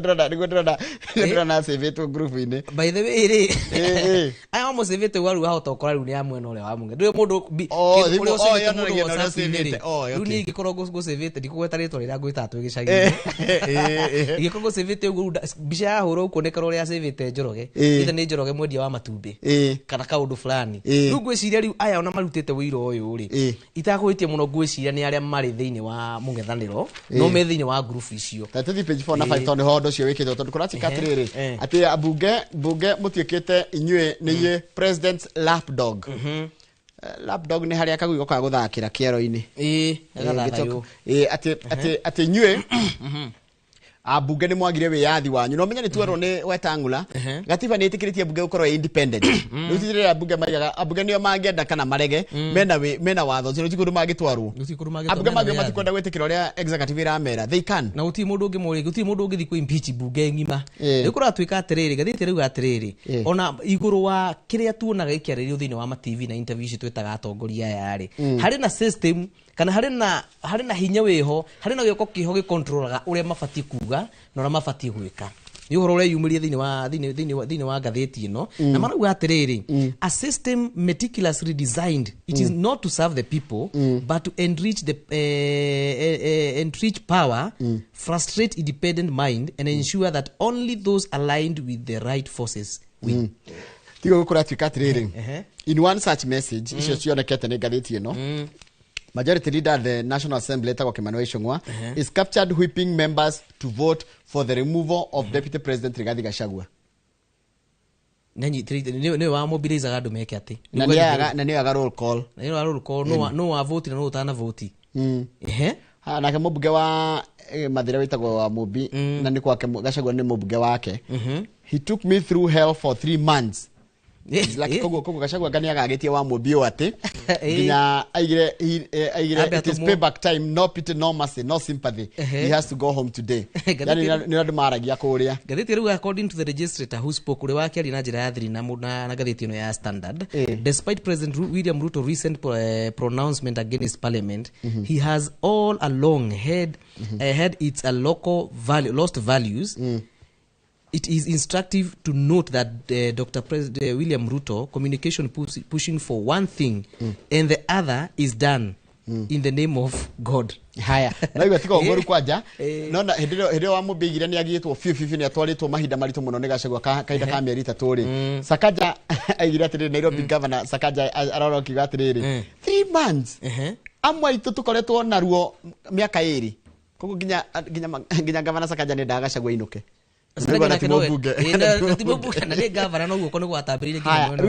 Speaker 1: ndĩrona acĩvĩtwo group-inĩ.
Speaker 31: By the way rĩ aya mamũcĩvĩte ũguo rĩu wahota ũkora rĩu nĩ a mwena ũrĩa wa mũng'e ndũĩ mũndũ ũrĩa ũcĩvĩte mũndũ WhatsApp-inĩ rĩ rĩu niĩ ingĩkorwo ngũcĩvĩte ndikũgweta rĩtwa rĩrĩa ngwĩtaga twĩ gĩcagi-inĩ ingĩkorwo ngũcĩvĩte ũguo rĩu mbica yahũrwo ũkuonekana ũrĩa acĩvĩte Njoroge ithe nĩ Njoroge mwendia wa matumbĩ kana kaũndũ fulani rĩu ngwĩciria rĩu aya ona marutĩte ũira ũyũ rĩ itakũhĩtia mũno ngwĩciria nĩ arĩa marĩ thĩinĩ wa mũng'ethanĩro no me thĩinĩ wa wa ngurubu icio.
Speaker 1: Ta tũthiĩ page 4 na 5 tondũ nĩho ũndũ ũcio wĩkĩtwo, tondũ kũratuĩka atĩrĩrĩ atĩ ambunge bunge mũtuĩkĩte inyuĩ nĩ inyuĩ president's lapdog. Lapdog nĩ harĩa kagui gokaga gũthakĩra kĩero-inĩ.
Speaker 31: Gagathathaywo.
Speaker 1: Atĩ inyuĩ ambunge nĩ mwagire wĩyathi wanyu, no menya nĩ twerwo nĩ Wetang'ula gatiba nĩ ĩtĩkĩrĩtie ambunge gũkorwo ĩ independent. Rĩu ti rĩrĩa ambunge maigaga ambunge nĩo mangĩenda kana marege, mena watho ũcio, gũtirĩ kũndũ mangĩtwarwo.
Speaker 31: Gũtirĩ kũndũ mangĩtwarwo,
Speaker 1: Ambunge
Speaker 31: mena
Speaker 1: mangĩ
Speaker 31: wĩyathi.
Speaker 1: matikwenda gwĩtĩkĩra ũrĩa executive ĩramera, they can.
Speaker 31: Na gũtirĩ mũndũ ũngĩmũrĩkia, gũtirĩ mũndũ ũngĩthiĩ kũ impeach mbunge ng'ima. Rĩu kũratuĩka atĩrĩrĩ, ngathĩti ĩrauga atĩrĩrĩ, ona igũrũ wa kĩrĩa tuonaga gĩkĩarĩrio thĩinĩ wa ma TV na interview ici twĩtaga atongoria aya rĩ, harĩ na system kana harĩ na hinya wĩho, harĩ na gĩoko kĩho gĩkontrolaga ũrĩa mabatiĩ kuga na ũrĩa mabatiĩ gwĩka. Nĩ ũhoro ũreyumĩria thĩinĩ wa ngathĩti ĩno. Na marauga atĩrĩrĩ, a system meticulously designed, it is not to serve the people, but to enrich the enrich power, frustrate independent mind and ensure that only those aligned with the right forces win.
Speaker 1: Tiga kũratuĩka atĩrĩrĩ, in one such message icio cionekete nĩ ngathĩti ĩno, Majority Leader at the National Assembly etagwo Kimani Ichung'wa is captured whipping members to vote for the removal of Deputy President Rigathi Gachagua.
Speaker 31: Nĩwe wamobilizaga andũ meke atĩ
Speaker 1: Na nĩaga roll call.
Speaker 31: Na nĩwe wa roll call, no wa voti na no ũtana voti.
Speaker 1: Ha, nake mũmbunge wa Mathira wĩtagwo wa Mũmbi, na nĩ kwake Gachagua nĩ mũmbunge wake. He took me through hell for 3 months. Like koguo Gachagua ngani agagĩtie wa Mũmbi ũũ atĩ nginya aigire it is payback time, no pity, no mercy, no sympathy. He has to go home today. Yani nĩ andũ maragia kũrĩa.
Speaker 31: Ngathĩti rĩu, according to the legislator who spoke, ũrĩa wakĩaria na njĩra ya thiri na ngathĩti ĩno ya Standard, despite President William Ruto recent pronouncement against parliament, he has all along had its a local value, lost values. It is instructive to note that Dr. President William Ruto communication pushing for one thing and the other is done in the name of God.
Speaker 1: Haya, na igwe tiga ũguo kwanja nona hĩndĩ ĩrĩa wa Mũmbi aigire nĩ agiyĩtwo biũ biũ, nĩ atwarĩtwo mahinda maritũ mũno nĩ Gachagua kahinda ka mĩeri 3 rĩ. Sakaja aigire atĩrĩrĩ, Nairobi governor Sakaja arora akiuga atĩrĩrĩ, 3 months amwe aitũ tũkoretwo naruo mĩaka 2, koguo nginya governor Sakaja nĩ endaga Gachagua ainũke. Rĩu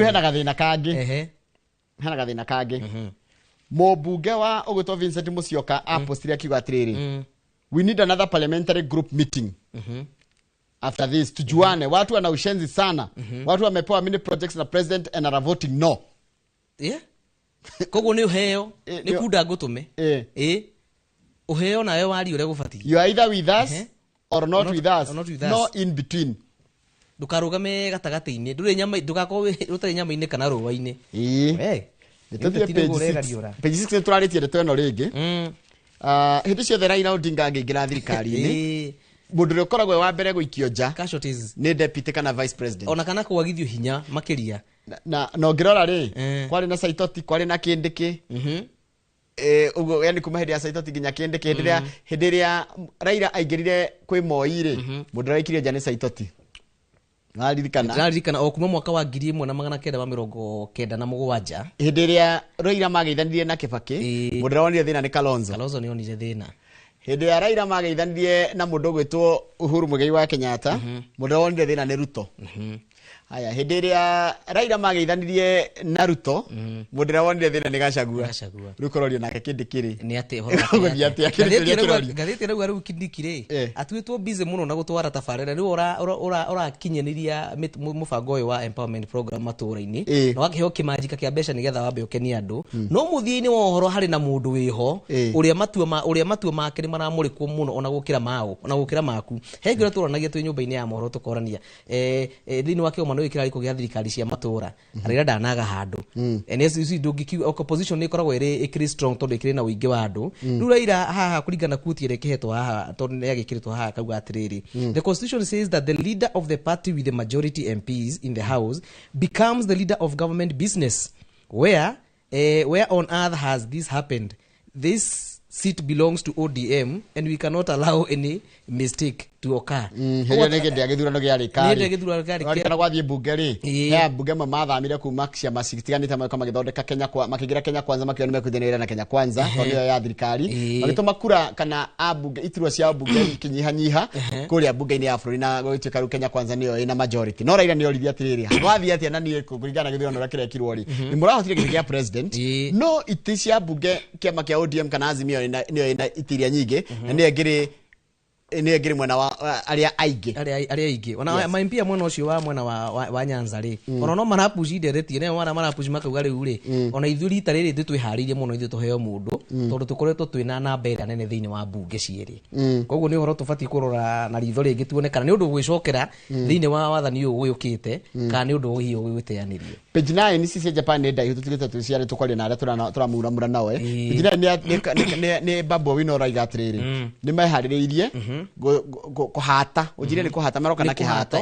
Speaker 1: hena gathĩna kangĩ, hena gathĩna kangĩ. Mũmbunge wa ũgwĩtwo Vincent Musyoka apostire akiuga atĩrĩrĩ, we need another parliamentary group meeting after this, tujuane. Watu wana ushenzi sana. Watu wamepewa mini projects na president and are voting no.
Speaker 31: Koguo nĩ ũheo, nĩ kunda ngũtũme. Ũheo nawe wari ũrĩa gũbatiĩ.
Speaker 1: You are either with us or not with us, no in between.
Speaker 31: Ndũkarũgame gatagatĩ-inĩ, ndũrĩ nyama, ndũgakorwo ũtarĩ nyama-inĩ kana rũa-inĩ.
Speaker 1: Nĩtũthiĩ page 6. Page 6 nĩtũrarĩtie ndeto ĩno rĩngĩ. Hĩndĩ ciothe Raila Odinga angĩingĩra thirikari-inĩ, mũndũ ũrĩa ũkoragwo wa mbere gũikio nja nĩ deputy kana vice president,
Speaker 31: ona kana kwagithio hinya makĩria.
Speaker 1: Na ũngĩrora rĩ, kwarĩ na Saitoti, kwarĩ na Kindiki. Ũguo yani kuma hĩndĩ ya Saitoti nginya Kindiki, hĩndĩ ĩrĩa Raila aingĩrire kwĩ Moi rĩ, mũndũ ũrĩa waikirio nja nĩ Saitoti. Nĩwaririkana?
Speaker 31: Nĩndĩraririkana o kuma mwaka wa 1997.
Speaker 1: Hĩndĩ ĩrĩa Raila mageithanirie na Kibaki, mũndũ ũrĩa wonire thĩna nĩ Kalonzo.
Speaker 31: Kalonzo nĩ onire thĩna.
Speaker 1: Hĩndĩ ya Raila mageithanirie na mũndũ ũgwĩtwo Uhuru Muigai wa Kenyatta, mũndũ ũrĩa wonire thĩna nĩ Ruto. Haya, hĩndĩ ĩrĩa Raila mageithanirie na Ruto, mũndũ ũrĩa wonire thĩna nĩ Gachagua. Rĩu kũrorio nake Kindiki rĩ,
Speaker 31: nĩ atĩ
Speaker 1: ũgũthiĩ atĩa? Kĩndĩ kĩrĩa kĩrorio.
Speaker 31: Ngathĩti ĩrauga rĩu Kindiki rĩ, atuĩtwo busy mũno na gũtwara tabarĩra, rĩu ũrakinyanĩria mũbango ũyũ wa empowerment program matũũra-inĩ, na wakĩheo kĩmanjika kĩa mbeca nĩgetha wambe ũkenie andũ. No mũthia-inĩ wa ũhoro harĩ na mũndũ wĩho ũrĩa matua make nĩ maramũrĩkwo mũno ona gũkĩra mao, ona gũkĩra maku. He ngĩrĩa tũranagia twĩ nyũmba-inĩ ya mohoro tũkorania thĩinĩ wa kĩgomano gĩkĩ kĩrarĩ kĩa thirikari cia matũũra, Raila ndanaga handũ. NSC ndũngĩkiuga opposition nĩ ĩkoragwo ĩkĩrĩ strong tondũ ĩkĩrĩ na ũingĩ wa andũ. Rĩu Raila haha kũringana quote ĩrĩa ĩkĩhetwo haha tondũ nĩ yagĩkĩrĩtwo haha akauga atĩrĩrĩ, the constitution says that the leader of the party with the majority MPs in the house becomes the leader of government business. Where on earth has this happened? This Seat belongs to ODM and we cannot allow any mistake to occur.
Speaker 1: Hĩndĩ nĩ hĩndĩ ya gĩthurano gĩarĩka
Speaker 31: Nĩ hĩndĩ ya gĩthurano kĩarĩka.
Speaker 1: Kana gwathiĩ mbunge rĩ, he mbunge amwe mathamire kuma ciama citiganĩte magĩũka magĩthondeka Kenya kwa makĩingĩra Kenya Kwanza, makiuga nĩ mekũnyitanĩra na Kenya Kwanza tondũ nĩyo ya thirikari, magĩtũma kura kana ambunge iturwa cia mbunge ikinyihanyiha kũrĩa mbunge-inĩ ya bũrũri, na gũgĩtuĩka rĩu Kenya Kwanza nĩyo ĩna majority. No Raila nĩoririe atĩrĩrĩ, gwathiĩ atĩa na niĩ kũringana na gĩthurano ũrĩa kĩrekirwo rĩ, nĩ mũrahotire gĩtĩ kĩa president, no itĩ cia mbunge kĩama kĩa ODM kana Azimio nĩyo ĩna itĩ iria nyingĩ, na nĩyo ĩngĩrĩ nĩyo ĩngĩrĩ mwena wa arĩa aingĩ,
Speaker 31: arĩa aingĩ ona ma MP mwena ũcio wa mwena wa Nyanza rĩ, ona no marapushi nderetie nayo marapushi makauga rĩu rĩ, ona ithuĩ rita rĩrĩ ithuĩ twĩharĩirie mũno ithuĩ tũheo mũndũ, tondũ tũkoretwo twĩna namba ĩrĩa nene thĩinĩ wa mbunge cierĩ. Koguo nĩ ũhoro tũbatiĩ kũrora na ritho rĩngĩ tuone kana nĩ ũndũ gwĩcokera thĩinĩ wa wathani ũyũ ũyũkĩte, kana nĩ ũndũ hihi ũgwĩteanĩrio.
Speaker 1: Page 9 ici cia Japan nĩ ndaihu tũtigĩte twĩciare tũkwaria na arĩa tũramuramura nao. Page 9 nĩ Babu Owino ũraiga atĩrĩrĩ, nĩ meharĩrĩirie kũhata, ũnjire nĩ kũhata maroka na kĩhato,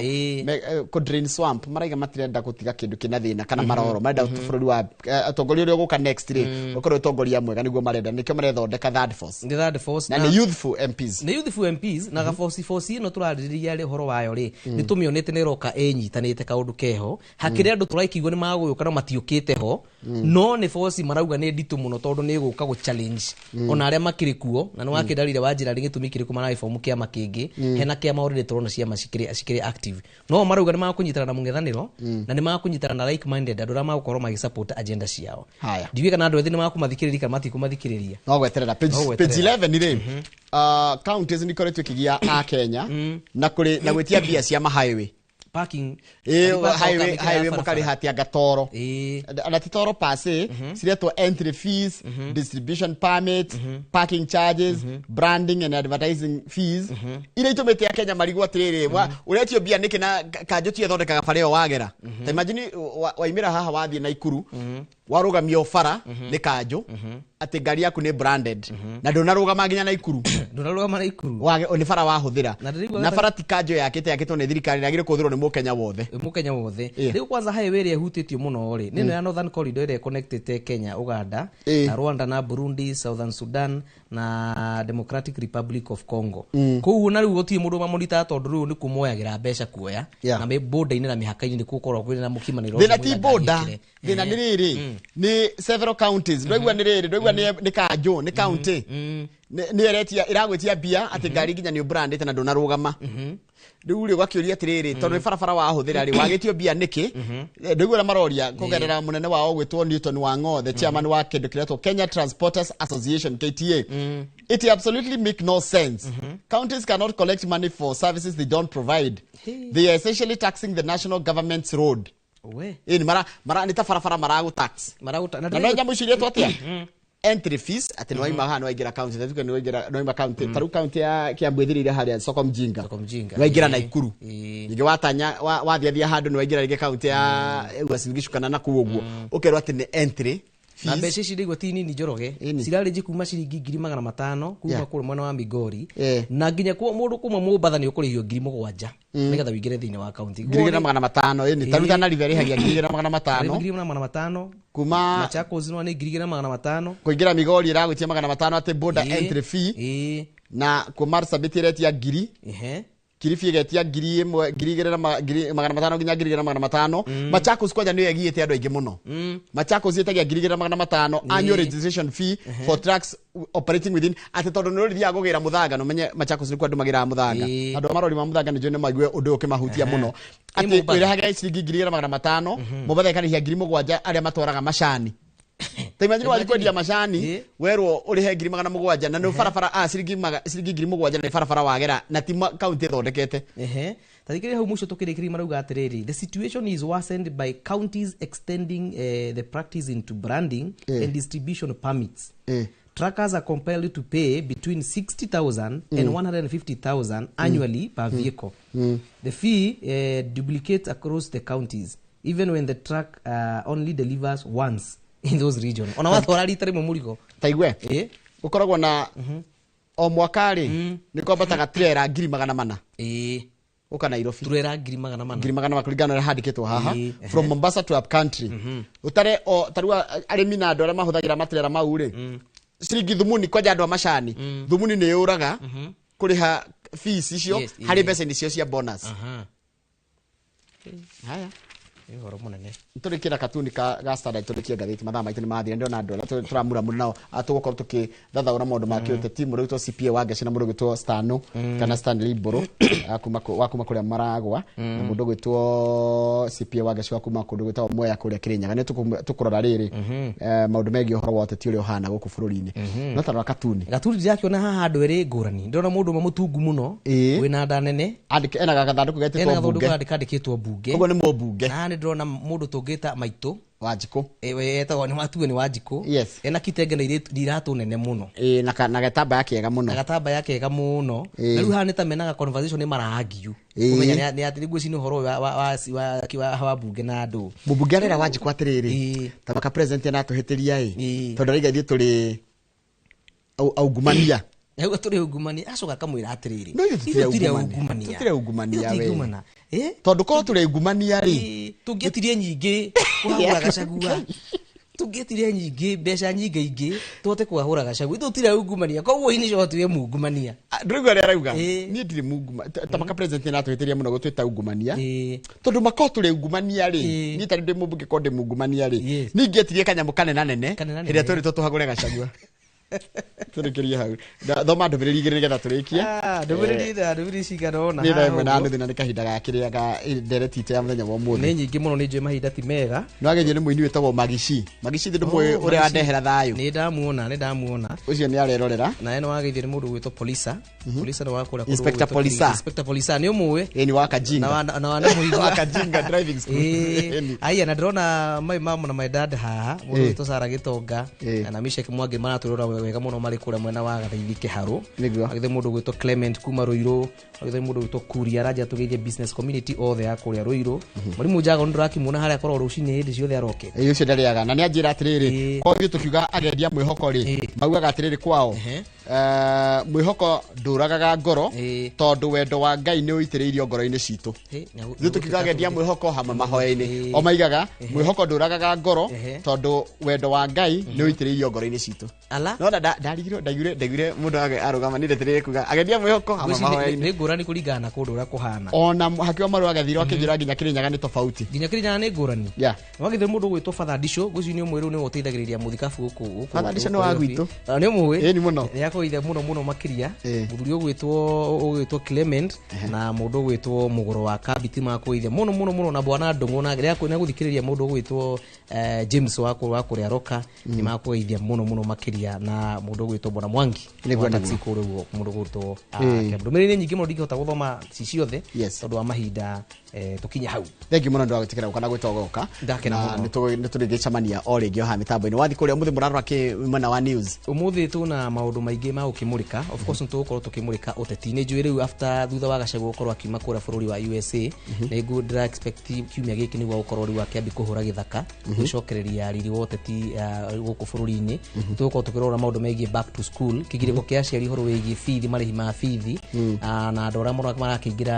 Speaker 1: kũ drain swamp, maraiga matirenda gũtiga kĩndũ kĩna thĩna kana maroro, marenda bũrũri wa atongoria ũrĩa ũgũka next rĩ ũkorwo ũtongoria mwega, nĩguo marenda, nĩkĩo marethondeka third force,
Speaker 31: nĩ third force
Speaker 1: na nĩ youthful MPs,
Speaker 31: nĩ youthful MPs na gaboci force ĩno tũrarĩrĩria rĩ ũhoro wayo rĩ, nĩ tũmĩonete nĩ ĩroka ĩnyitanĩte kaũndũ keho, hakĩrĩ andũ tũraikigwo nĩ magũyũka no matiũkĩte ho, no nĩ force marauga nĩ nditũ mũno tondũ nĩ ĩgũka gũ challenge ona arĩa makĩrĩ kuo, na nĩ wakĩndarire wa njĩra rĩ gĩtũmi kĩrĩkũ maragibomu kĩama kĩngĩ, hena kĩama already tũrona ciama cikĩrĩ active, no marauga nĩ makũnyitana na mũng'ethanĩro na nĩ makũnyitana na like minded andũ arĩa magũkorwo magĩsupport agenda ciao. Ndiũĩ kana andũ ethĩ nĩ makũmathikĩrĩria kana matikũmathikĩrĩria,
Speaker 1: no gweterera. Page 11 rĩ, counties nĩ ikoretwo ikĩgia a Kenya na kũrĩ na gwĩtia mbia cia ma highway
Speaker 31: parking,
Speaker 1: highway mũkarĩha gatoro na ti toro pase, ciretwo entry fees, distribution permit, parking charges, branding and advertising fees, iria itũmĩte Kenya marigwo atĩrĩrĩ, ũretio mbia nĩkĩ na kanjũ ti ĩthondekaga bara ĩyo wagera. Ta imagine waimĩra haha wathiĩ Naikuru, warũgamio bara nĩ kanjũ atĩ ngari yaku nĩ branded na ndũnarũgama nginya Naikuru,
Speaker 31: ndũnarũgama Naikuru
Speaker 1: nĩ bara wahũthĩra, na bara ti kanjũ yakĩte yakĩtwo nĩ thirikari na yagĩrĩirwo kũhũthĩrwo nĩ mũkenya wothe,
Speaker 31: mũkenya wothe. Rĩu kwanza highway ĩrĩa ĩhutĩtio mũno rĩ, nĩ ĩno ya Northern Corridor ĩrĩa connectĩte Kenya, Uganda na Rwanda na Burundi, Southern Sudan na Democratic Republic of Congo. Kũu na rĩu gũtirĩ mũndũ mamonitaga tondũ rĩu nĩ kũmoyagĩra mbeca kuoya na border-inĩ na mĩhaka-inĩ nĩ gũkorwo kwĩna na mũkimanĩro.
Speaker 1: Thĩna ti border, thĩna nĩ rĩrĩ, nĩ several counties, ndwaigua nĩ rĩrĩ, ndwaigua nĩ kanjũ, nĩ county nĩ ĩretia ĩragwĩtia mbia atĩ ngari nginya nĩ ũbrandĩte na ndũnarũgama. Rĩu rĩ ũgakĩũria atĩrĩrĩ, tondũ nĩ barabara wahũthĩra rĩ, wagĩtio mbia nĩkĩ? Ndũigua ũrĩa maroria kũgerera mũnene wao gwĩtwo Newton Wang'o, the chairman wa kĩndũ kĩretwo Kenya Transporters Association KTA. It absolutely make no sense. Counties cannot collect money for services they don't provide. They are essentially taxing the national government's road. Ĩni mara nĩ ta barabara maragũ tax. Na no nyamũ icio iretwo atĩa? Entry fees ati nĩ waima haha nĩ waingĩra county, ta tuge nĩ waingĩra nĩ waima county, ta rĩu county ya Kiambu ĩthirĩire harĩa Soko Mjinga, nĩ waingĩra Naikuru, ningĩ watanya wathiathia handũ nĩ waingĩra rĩngĩ county ya Uasin Gishu kana na kũu ũguo, ũkerwo atĩ nĩ entry
Speaker 31: na mbeca ici ndĩigua ti nini Njoroge, cirarĩnji kuma ciringi 500,000 kuma kũrĩa mwena wa Migori na nginya mũndũ kuma Mombatha nĩ ũkũrĩhio 7,000 nĩgetha ũingĩre thĩinĩ wa county
Speaker 1: 2,500. Ĩni ta rĩu Tana River ĩrĩhagia 2,500,
Speaker 31: 2,500
Speaker 1: kuma
Speaker 31: Machakos no nĩ 2,500,
Speaker 1: kũingĩra Migori ĩragwĩtia 500 atĩ border entry fee, na kuma Marsabit ĩretia 1,000, Kilifi ĩgetia 1,000, 2,500 nginya 2,500. Machakos kwanja nĩyo ĩgiĩte andũ aingĩ mũno. Machakos ĩtagia 2,500 annual registration fee for trucks operating within, atĩ tondũ nĩ rũrithiaga kũgĩra mũthanga, no menye Machakos nĩkuo andũ magĩraga mũthanga, andũ a marori ma mũthanga nĩ njũĩ nĩ maigue ũndũ ũyũ ũkĩmahutia mũno, atĩ wĩrehaga ciringi 2,500, Mombatha ĩkarĩhia 7,000 arĩa matwaraga macani. Ta imagine wathiĩ kwendia macani werwo ũrĩhe 700,000 na nĩ barabara ciringi 7,000 na nĩ barabara wagera na ti county ĩthondekete.
Speaker 31: Ta thikĩrĩria hau mũico tũkĩrĩkĩria marauga atĩrĩrĩ, the situation is worsened by counties extending the practice into branding and distribution permits. Truckers are compelled to pay between 60,000 and 150,000 annually per vehicle. The fee duplicates across the counties even when the truck only delivers once in those region. Ona watwara rita rĩmwe mũrigo
Speaker 1: ta igue ũkoragwo na o mwaka rĩ nĩ kwambataga trailer 400,000 ũka Nairobi,
Speaker 31: trailer 400,000
Speaker 1: 400,000 kũringana na ũrĩa handĩkĩtwo haha, from Mombasa to up country. Ũtare o tarĩu arĩmi na andũ arĩa mahũthagĩra matrailer mau rĩ, Ciringi thumuni kwanja andũ a macani thumuni nĩ yũraga kũrĩha fees icio harĩ mbeca-inĩ cio cia bonus. Haya
Speaker 31: nĩ ũhoro mũnene.
Speaker 1: Tũrĩkĩra katuni ga Standard tũrĩkie ngathĩti mathaa maitũ nĩ mathira ndĩrona andũ arĩa tũramuramura nao tũgũkorwo tũkĩthathaũra maũndũ ma kĩũteti mũndũ ũgwĩtwo CPA wa Ngeci na mũndũ ũgwĩtwo Stano kana Stanley Mbũrũ wa kuma kũrĩa Maragwa na mũndũ ũgwĩtwo CPA wa Ngeci wa kuma kũndũ gwĩtagwo Mwea kũrĩa Kĩrĩnyaga. Nĩ tũkũrora rĩrĩ maũndũ megiĩ ũhoro wa ũteti ũrĩa ũhana gũkũ bũrũri-inĩ. No tarora katuni
Speaker 31: ndĩrakĩona haha andũ erĩ ngũrani. Ndĩrona mũndũ ũmwe mũtungu mũno wĩna nda nene
Speaker 1: ena gathandũkũ getĩtwo mbunge.
Speaker 31: Kandĩkĩtwo mbunge.
Speaker 1: Ũguo nĩ mũmbunge.
Speaker 31: Na ndĩrona mũndũ tũngĩta maitũ
Speaker 1: Wanjikũ
Speaker 31: etagwo nĩ watuwe nĩ Wanjikũ.
Speaker 1: Yes.
Speaker 31: Ena kitenge na iratũ nene mũno
Speaker 1: na gatambaya kega mũno.
Speaker 31: Na gatambaya kega mũno. Na rĩu haha nĩ ta menaga conversation nĩ maraangiu kũmenya nĩ atĩ ngwĩciria nĩ ũhoro wa mbunge na andũ.
Speaker 1: Mũmbunge arera Wanjikũ atĩrĩrĩ ta maka president na atũhĩtĩria ĩ tondũ araiga ithuĩ tũrĩ aungumania.
Speaker 31: Rĩu tũrĩ aungumania acoka akamwĩra atĩrĩrĩ
Speaker 1: no ithuĩ tũtirĩ aungumania we tondũ korwo tũrĩ aungumania rĩ
Speaker 31: tũngĩetirie nyingĩ kũhagũra Gachagua tũngĩetirie nyingĩ mbeca nyingĩ ingĩ tũhote kũhagũra Gachagua ithuĩ tũtirĩ aungumania koguo ini coka tuwe mungumania
Speaker 1: ndũraigua ũrĩa arauga niĩ ndirĩ mungumania ta maka president nĩ atũhĩtĩria mũno gũtwĩta aungumania tondũ makorwo tũrĩ aungumania rĩ niĩ tarĩ ndĩ mũmbunge korwo ndĩ mungumania rĩ niĩ ingĩetirie kanyamũ kanenanene ĩrĩa tweritwo tũhagũre Gachagua. Tũrĩkĩrie hau. Thoma ndũmĩrĩri igĩrĩ nĩgetha tũrĩkie.
Speaker 31: Ndũmĩrĩri cigana ũna.
Speaker 1: Nĩ thaa 1:30 na nĩ kahinda ga kĩrĩa ga ndereti itũ ya mũthenya wa ũmũthĩ.
Speaker 31: Nĩ nyingĩ mũno nĩ njũĩ mahinda ti mega.
Speaker 1: Nĩ wageithio nĩ mũini wĩtagwo Magici. Magici thĩ ndũmũĩ ũrĩa wandehera thayũ.
Speaker 31: Nĩ ndamuona.
Speaker 1: Ũcio nĩ arerorera.
Speaker 31: Na nĩ wageithio nĩ mũndũ ũgwĩtwo Polisa. Polisa nĩ wa kũrĩa
Speaker 1: Inspector Polisa.
Speaker 31: Inspector Polisa nĩ ũmũĩ.
Speaker 1: Ĩĩ nĩ wa Kajinga.
Speaker 31: Na wanamũigua.
Speaker 1: Wa Kajinga driving school.
Speaker 31: Aya na ndĩrona my mom na my dad haha mũndũ wĩtwo Sarah Gĩtonga na Mishek Mwangi maratũrora wega mũno marĩ kũrĩa mwena wa Gathaithi Kĩharũ. Agĩthe mũndũ ũgwĩtwo Clement kuma Ruiru, agĩthe mũndũ ũgwĩtwo Kuria aranja tũgeithie business community othe ya kũrĩa Ruiru. Mũrimũ Njago nĩndĩrakĩmuona harĩa akorwo rũcinĩ hĩndĩ ciothe aroke.
Speaker 1: Ĩĩ ũcio ndarĩaga na nĩanjĩra atĩrĩrĩ kwa ithuĩ tũkiuga agendia mwĩhoko rĩ maugaga atĩrĩrĩ kwao mwĩhoko ndũragaga ngoro tondũ wendo wa Ngai nĩ ũitĩrĩirio ngoro-inĩ citũ. Ithuĩ tũkiuga agendia mwĩhoko hamwe mahoya-inĩ o maigaga mwĩhoko ndũragaga ngoro tondũ wendo wa Ngai nĩ ũitĩrĩirio ngoro-inĩ citũ. No ndarigirwo ndaiguire mũndũ arũgama nĩ ndeterere kuga agendia mwĩhoko hamwe mahoya-inĩ.
Speaker 31: Nĩ ngũrani kũringana na kũndũ ũrĩa kũhana.
Speaker 1: Ona hakiwa marũa agathirwo akĩnjĩra nginya Kĩrĩnyaga nĩ tofauti.
Speaker 31: Nginya Kĩrĩnyaga nĩ ngũrani. Wagithĩ mũndũ ũgwĩtwo Father Disho ngwĩciria nĩ ũmwe rĩu nĩwe ũteithagĩrĩria mũthikabu gũkũ.
Speaker 1: Father Disho nĩ wa gwitũ.
Speaker 31: Nĩ ũmũĩ.
Speaker 1: Ĩĩ nĩ mũno.
Speaker 31: Nĩ akũgeithia mũno mũno makĩria. Mũthuri ũgwĩtwo Clement na mũndũ ũgwĩtwo Mũgũro wa Kabiti makũgeithia mũno mũno mũno na bwana Ndũng'ũ na gũthikĩrĩria mũndũ ũgwĩtwo James wa kũrĩa Roka nĩ makũgeithia mũno mũno makĩria na mũndũ ũgwĩtwo Bwana Mwangi
Speaker 1: Nĩguo.
Speaker 31: Taxi kũrĩa ũguo mũndũ ũgwĩtwo ndũmĩrĩri nyingĩ mũno ndingĩhota gũthoma ci ciothe tondũ wa mahinda tũkinye hau.
Speaker 1: Thank you mũno nĩ wa gwĩtĩkĩra gũka na gwĩta ũgoka.
Speaker 31: Ndakena mũno.
Speaker 1: Nĩ tũrĩgĩcemania o rĩngĩ o haha mĩtambo-inĩ. Wathiĩ kũrĩa ũmũthĩ mũrarora kĩ mwena wa news?
Speaker 31: Ũmũthĩ tũna maũndũ maingĩ ma gũkĩmũrĩka. Of course nĩ tũgũkorwo tũkĩmũrĩka ũteti. Nĩ njũĩ rĩu after thutha wa Gachagua gũkorwo akiuma kũrĩa bũrũri wa USA nĩ ndĩra expect kiumia gĩkĩ nĩguo gũkorwo rĩu akĩambia kũhũra gĩthaka gũcokereria riri wa ũteti gũkũ bũrũri-inĩ. Tũgũkorwo tũkĩrora maũndũ megiĩ back to school kĩgirĩko kĩa aciari ũhoro wĩgiĩ bithi marĩhi ma bithi na andũ arĩa marakĩingĩra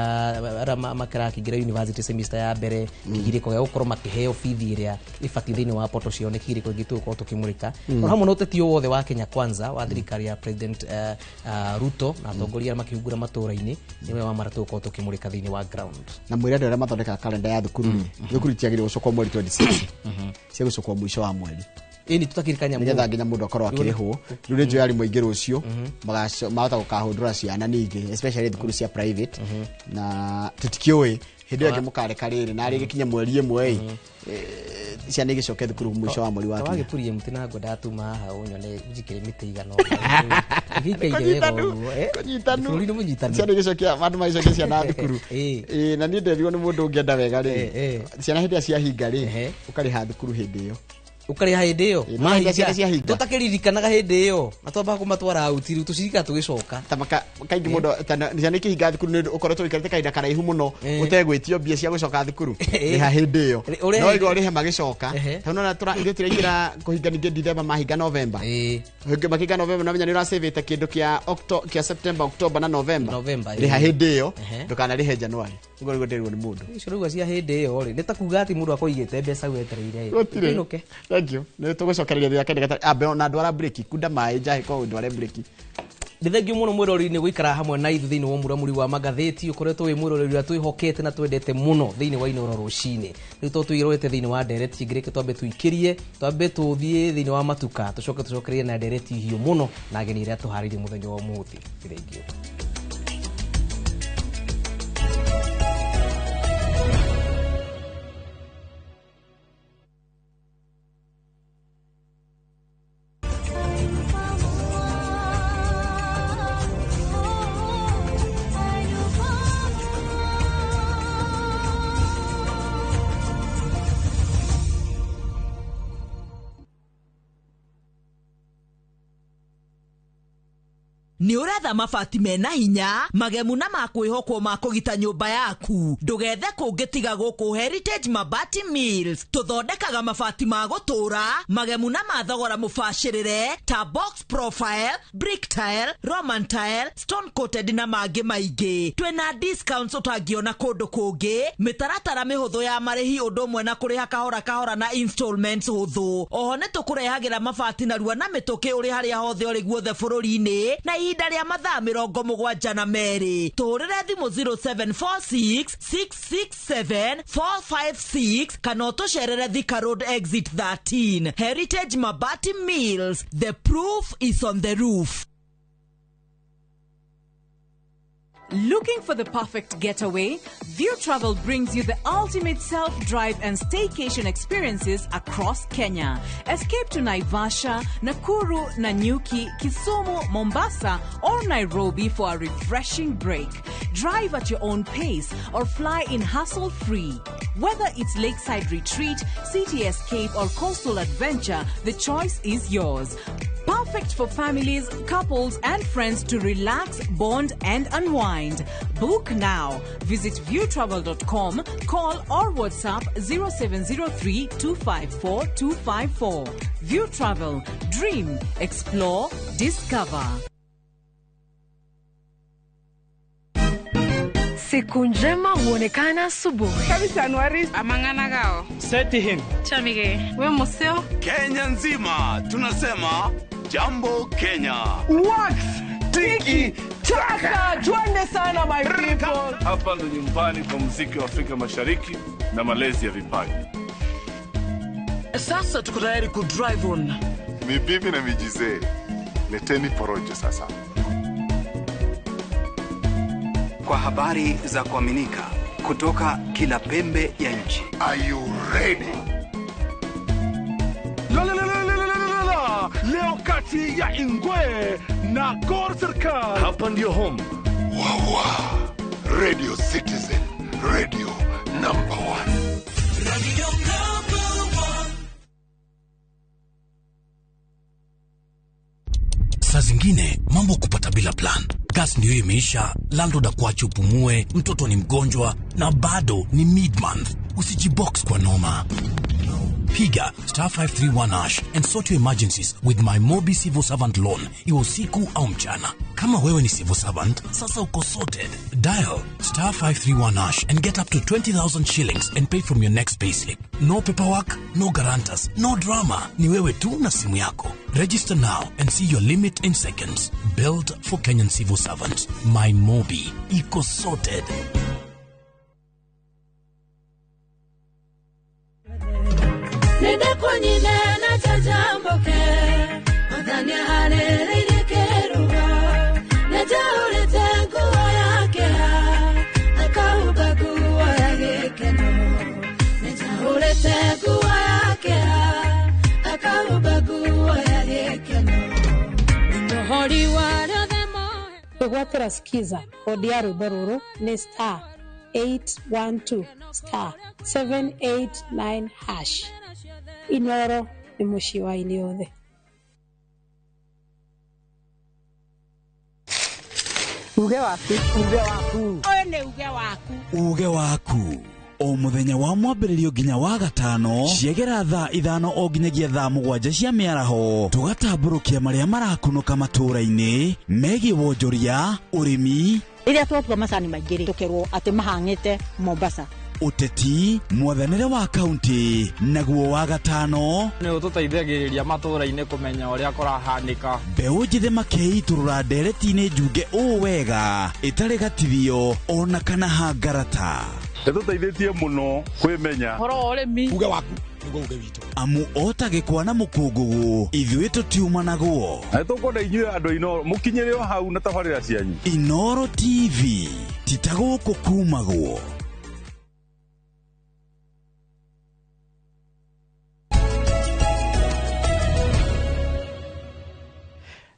Speaker 31: arĩa marakĩingĩra university semester ya mbere kĩgirĩko gĩa gũkorwo makĩheo bithi ĩrĩa ĩbatiĩ thĩinĩ wa poto ciao nĩ kĩgirĩko kĩngĩ tũgũkorwo tũkĩmũrĩka. O hamwe na ũteti o wothe wa Kenya Kwanza wa thirikari ya President Ruto na atongoria arĩa makĩhungura matũũra-inĩ nĩwe wa mara tũgũkorwo tũkĩmũrĩka thĩinĩ wa ground.
Speaker 1: Na mwĩre andũ arĩa mathondekaga kalenda ya thukuru rĩ thukuru itiagĩrĩirwo gũcokwo mweri 26 cia gũcokwo mũico wa mweri
Speaker 31: ĩni tũtakirikanya
Speaker 1: nĩgetha nginya mũndũ akorwo akĩrĩhwo. Rĩu nĩ njũĩ arimũ aingĩ rũciũ mahota gũkahũndũra ciana ningĩ especially thukuru cia private na tũtikĩũĩ hĩndĩ ĩyo ĩngĩ mũkareka rĩrĩ na rĩgĩkinya mweri ĩmwe ĩ ciana igĩcoke thukuru mũico wa mweri wa kinya.
Speaker 31: Wagĩturie mũtĩ na ngwa ndatuma haha ũnyone njikĩre mĩtĩ igana ũna.
Speaker 1: Kũnyitanu ciana igĩcokia andũ magĩcokia ciana thukuru. Ĩĩ na niĩ nderirwo nĩ mũndũ ũngĩenda wega rĩ ciana hĩndĩ ĩrĩa ciahinga rĩ ũkarĩha thukuru hĩndĩ ĩyo.
Speaker 31: Ũkarĩha hĩndĩ ĩyo tũtakĩririkanaga hĩndĩ ĩyo na twambaga kũmatwara out rĩu tũcirikana tũgĩcoka
Speaker 1: kaingĩ mũndũ ciana ikĩhinga thukuru nĩ ũkoretwo ũikarĩte kahinda karaihu mũno ũtegwĩtio mbia cia gũcoka thukuru rĩha hĩndĩ ĩyo no iga ũrĩhe magĩcoka tondũ nona ithuĩ tũraingĩra kũhinga ningĩ December mahinga November makinga November na menya nĩ ũracĩvĩte kĩndũ kĩa September October na November rĩha hĩndĩ ĩyo ndũkanarĩhe January. Ũguo nĩguo ndĩrwo nĩ mũndũ.
Speaker 31: Icio rĩu cia hĩndĩ ĩyo rĩ, nĩ ta kuga atĩ mũndũ akoigĩte mbeca wetereire.
Speaker 1: Gũtirĩ.
Speaker 31: Tũinũke.
Speaker 1: Thank you. Nĩ tũgũcokereria thutha kenda gatarĩ. Ambe ona ndwara break, kunda maĩ njahe ko ndware break.
Speaker 31: Nĩ thengio mũno mwĩroreri-inĩ gũikara hamwe na ithuĩ thĩinĩ wa mũramuri wa magathĩti ũkoretwo wĩ mwĩroreri ũrĩa twĩhokete na twendete mũno thĩinĩ wa Inooro rũcinĩ. Rĩu to twĩrorete thĩinĩ wa ndereti ĩngĩ, reke twambe tũikĩrie, twambe tũthiĩ thĩinĩ wa matuka, tũcoke tũcokererie na ndereti hiũ mũno na ageni arĩa tũharĩirie mũthenya wa ũmũthĩ. Nĩ thengio.
Speaker 10: Nĩ ũretha mabati mena hinya magemu na makwĩhokwo ma kũgita nyũmba yaku, ndũgethe kũngĩ tiga gũkũ Heritage Mabati Mills. Tũthondekaga mabati ma gũtũũra magemu na ma thogora mũbacĩrĩre ta box profile, brick tile, roman tile, stone coated na mangĩ maingĩ. Twĩna discounts ũtangĩona kũndũ kũngĩ, mĩtaratara mĩhũthũ ya marĩhi ũndũ ũmwe na kũrĩha kahora kahora na installments hũthũ. Oho nĩ tũkũrehagĩra mabati narua na mĩtũkĩ ũrĩ harĩa hothe ũrĩ guothe bũrũri-inĩ na ihinda rĩa mathaa 72. Tũhũrĩre thimũ 0746 667 456 kana ũtũcerere Thika Road exit 13. Heritage Mabati Mills, the proof is on the roof.
Speaker 8: Looking for the perfect getaway? View Travel brings you the ultimate self-drive and staycation experiences across Kenya. Escape to Naivasha, Nakuru, Nanyuki, Kisumu, Mombasa, or Nairobi for a refreshing break. Drive at your own pace or fly in hassle-free. Whether it's lakeside retreat, city escape, or coastal adventure, the choice is yours. Perfect for families, couples, and friends to relax, bond, and unwind. Book now. Visit viewtravel.com, call or WhatsApp 0703 254 254. View Travel. Dream, explore, discover.
Speaker 11: Siku njema huonekana asubuhi.
Speaker 13: Amang'ana
Speaker 16: Seti him.
Speaker 13: Chamige. We museo.
Speaker 17: Kenya nzima tunasema Jambo Kenya.
Speaker 22: Wax tiki taka, twende sana my people.
Speaker 23: Hapa ndo nyumbani kwa muziki wa Afrika Mashariki na malezi ya vipaji.
Speaker 24: Sasa tuko tayari ku drive on.
Speaker 25: Mibibi na mijizee, leteni porojo sasa.
Speaker 27: Kwa habari za kuaminika kutoka kila pembe ya nchi.
Speaker 25: Are you ready?
Speaker 28: La la la la la la la. Leo kati ya Ingwe na Gor Serikal.
Speaker 23: Hapa ndio home.
Speaker 25: Wawa. Radio Citizen, radio number 1.
Speaker 9: Radio number 1.
Speaker 32: Saa zingine mambo kupata bila plan. Gas ndio imeisha, landlord akuache upumue, mtoto ni mgonjwa na bado ni mid-month. Usijibox kwa noma. Piga star 531 hash and sort your emergencies with my Mobi Civil Servant Loan, iwe usiku au mchana. Kama wewe ni civil servant, sasa uko sorted. Dial star 531 hash and get up to 20,000 shillings and pay from your next payslip. No paperwork, no guarantors, no drama. Ni wewe tu na simu yako. Register now and see your limit in seconds. Built for Kenyan civil servants. My Mobi. Iko sorted.
Speaker 33: Kwĩgwatĩra skiza kodi ya rwĩmbo rũrũ nĩ star 812 star 789 hash. Inooro nĩ mũciĩ wa aini othe.
Speaker 26: Uge waku, uge waku.
Speaker 13: Ũyũ nĩ uge waku.
Speaker 2: Uge waku. O muthenya wa mwambĩrĩrio nginya wa gatano ciegera thaa 5 o nginyagia thaa 7 cia mĩaraho tũgatambũrũkia marĩa marakunũka matũũra-inĩ megiĩ wonjoria, ũrĩmi,
Speaker 3: Rĩrĩa twatua macani maingĩ rĩ, tũkerwo atĩ mahang'ĩte Mombasa.
Speaker 2: Ũteti, mwathanĩre wa kaunti, naguo wa gatano
Speaker 20: nĩ ũtũteithagĩrĩria matũũra-inĩ kũmenya ũrĩa kũrahanĩka.
Speaker 2: Mbeũ njĩthĩ makeitũrũra ndereti-inĩ njunge ũũ wega ĩtarĩ gatithio ona kana hangarata.
Speaker 23: Ĩtũteithĩtie mũno kwĩmenya.
Speaker 24: Ũhoro wa ũrĩmi.
Speaker 2: Uge waku nĩguo uge witũ. Amu ota gĩkwa na mũkũngũgũ ithuĩ tũtiumanagwo.
Speaker 23: Na nĩtũkwenda inyuĩ andũ a Inooro mũkinyĩre o hau na tabarĩra cianyu.
Speaker 2: Inooro TV ti ta gũkũ kumagwo.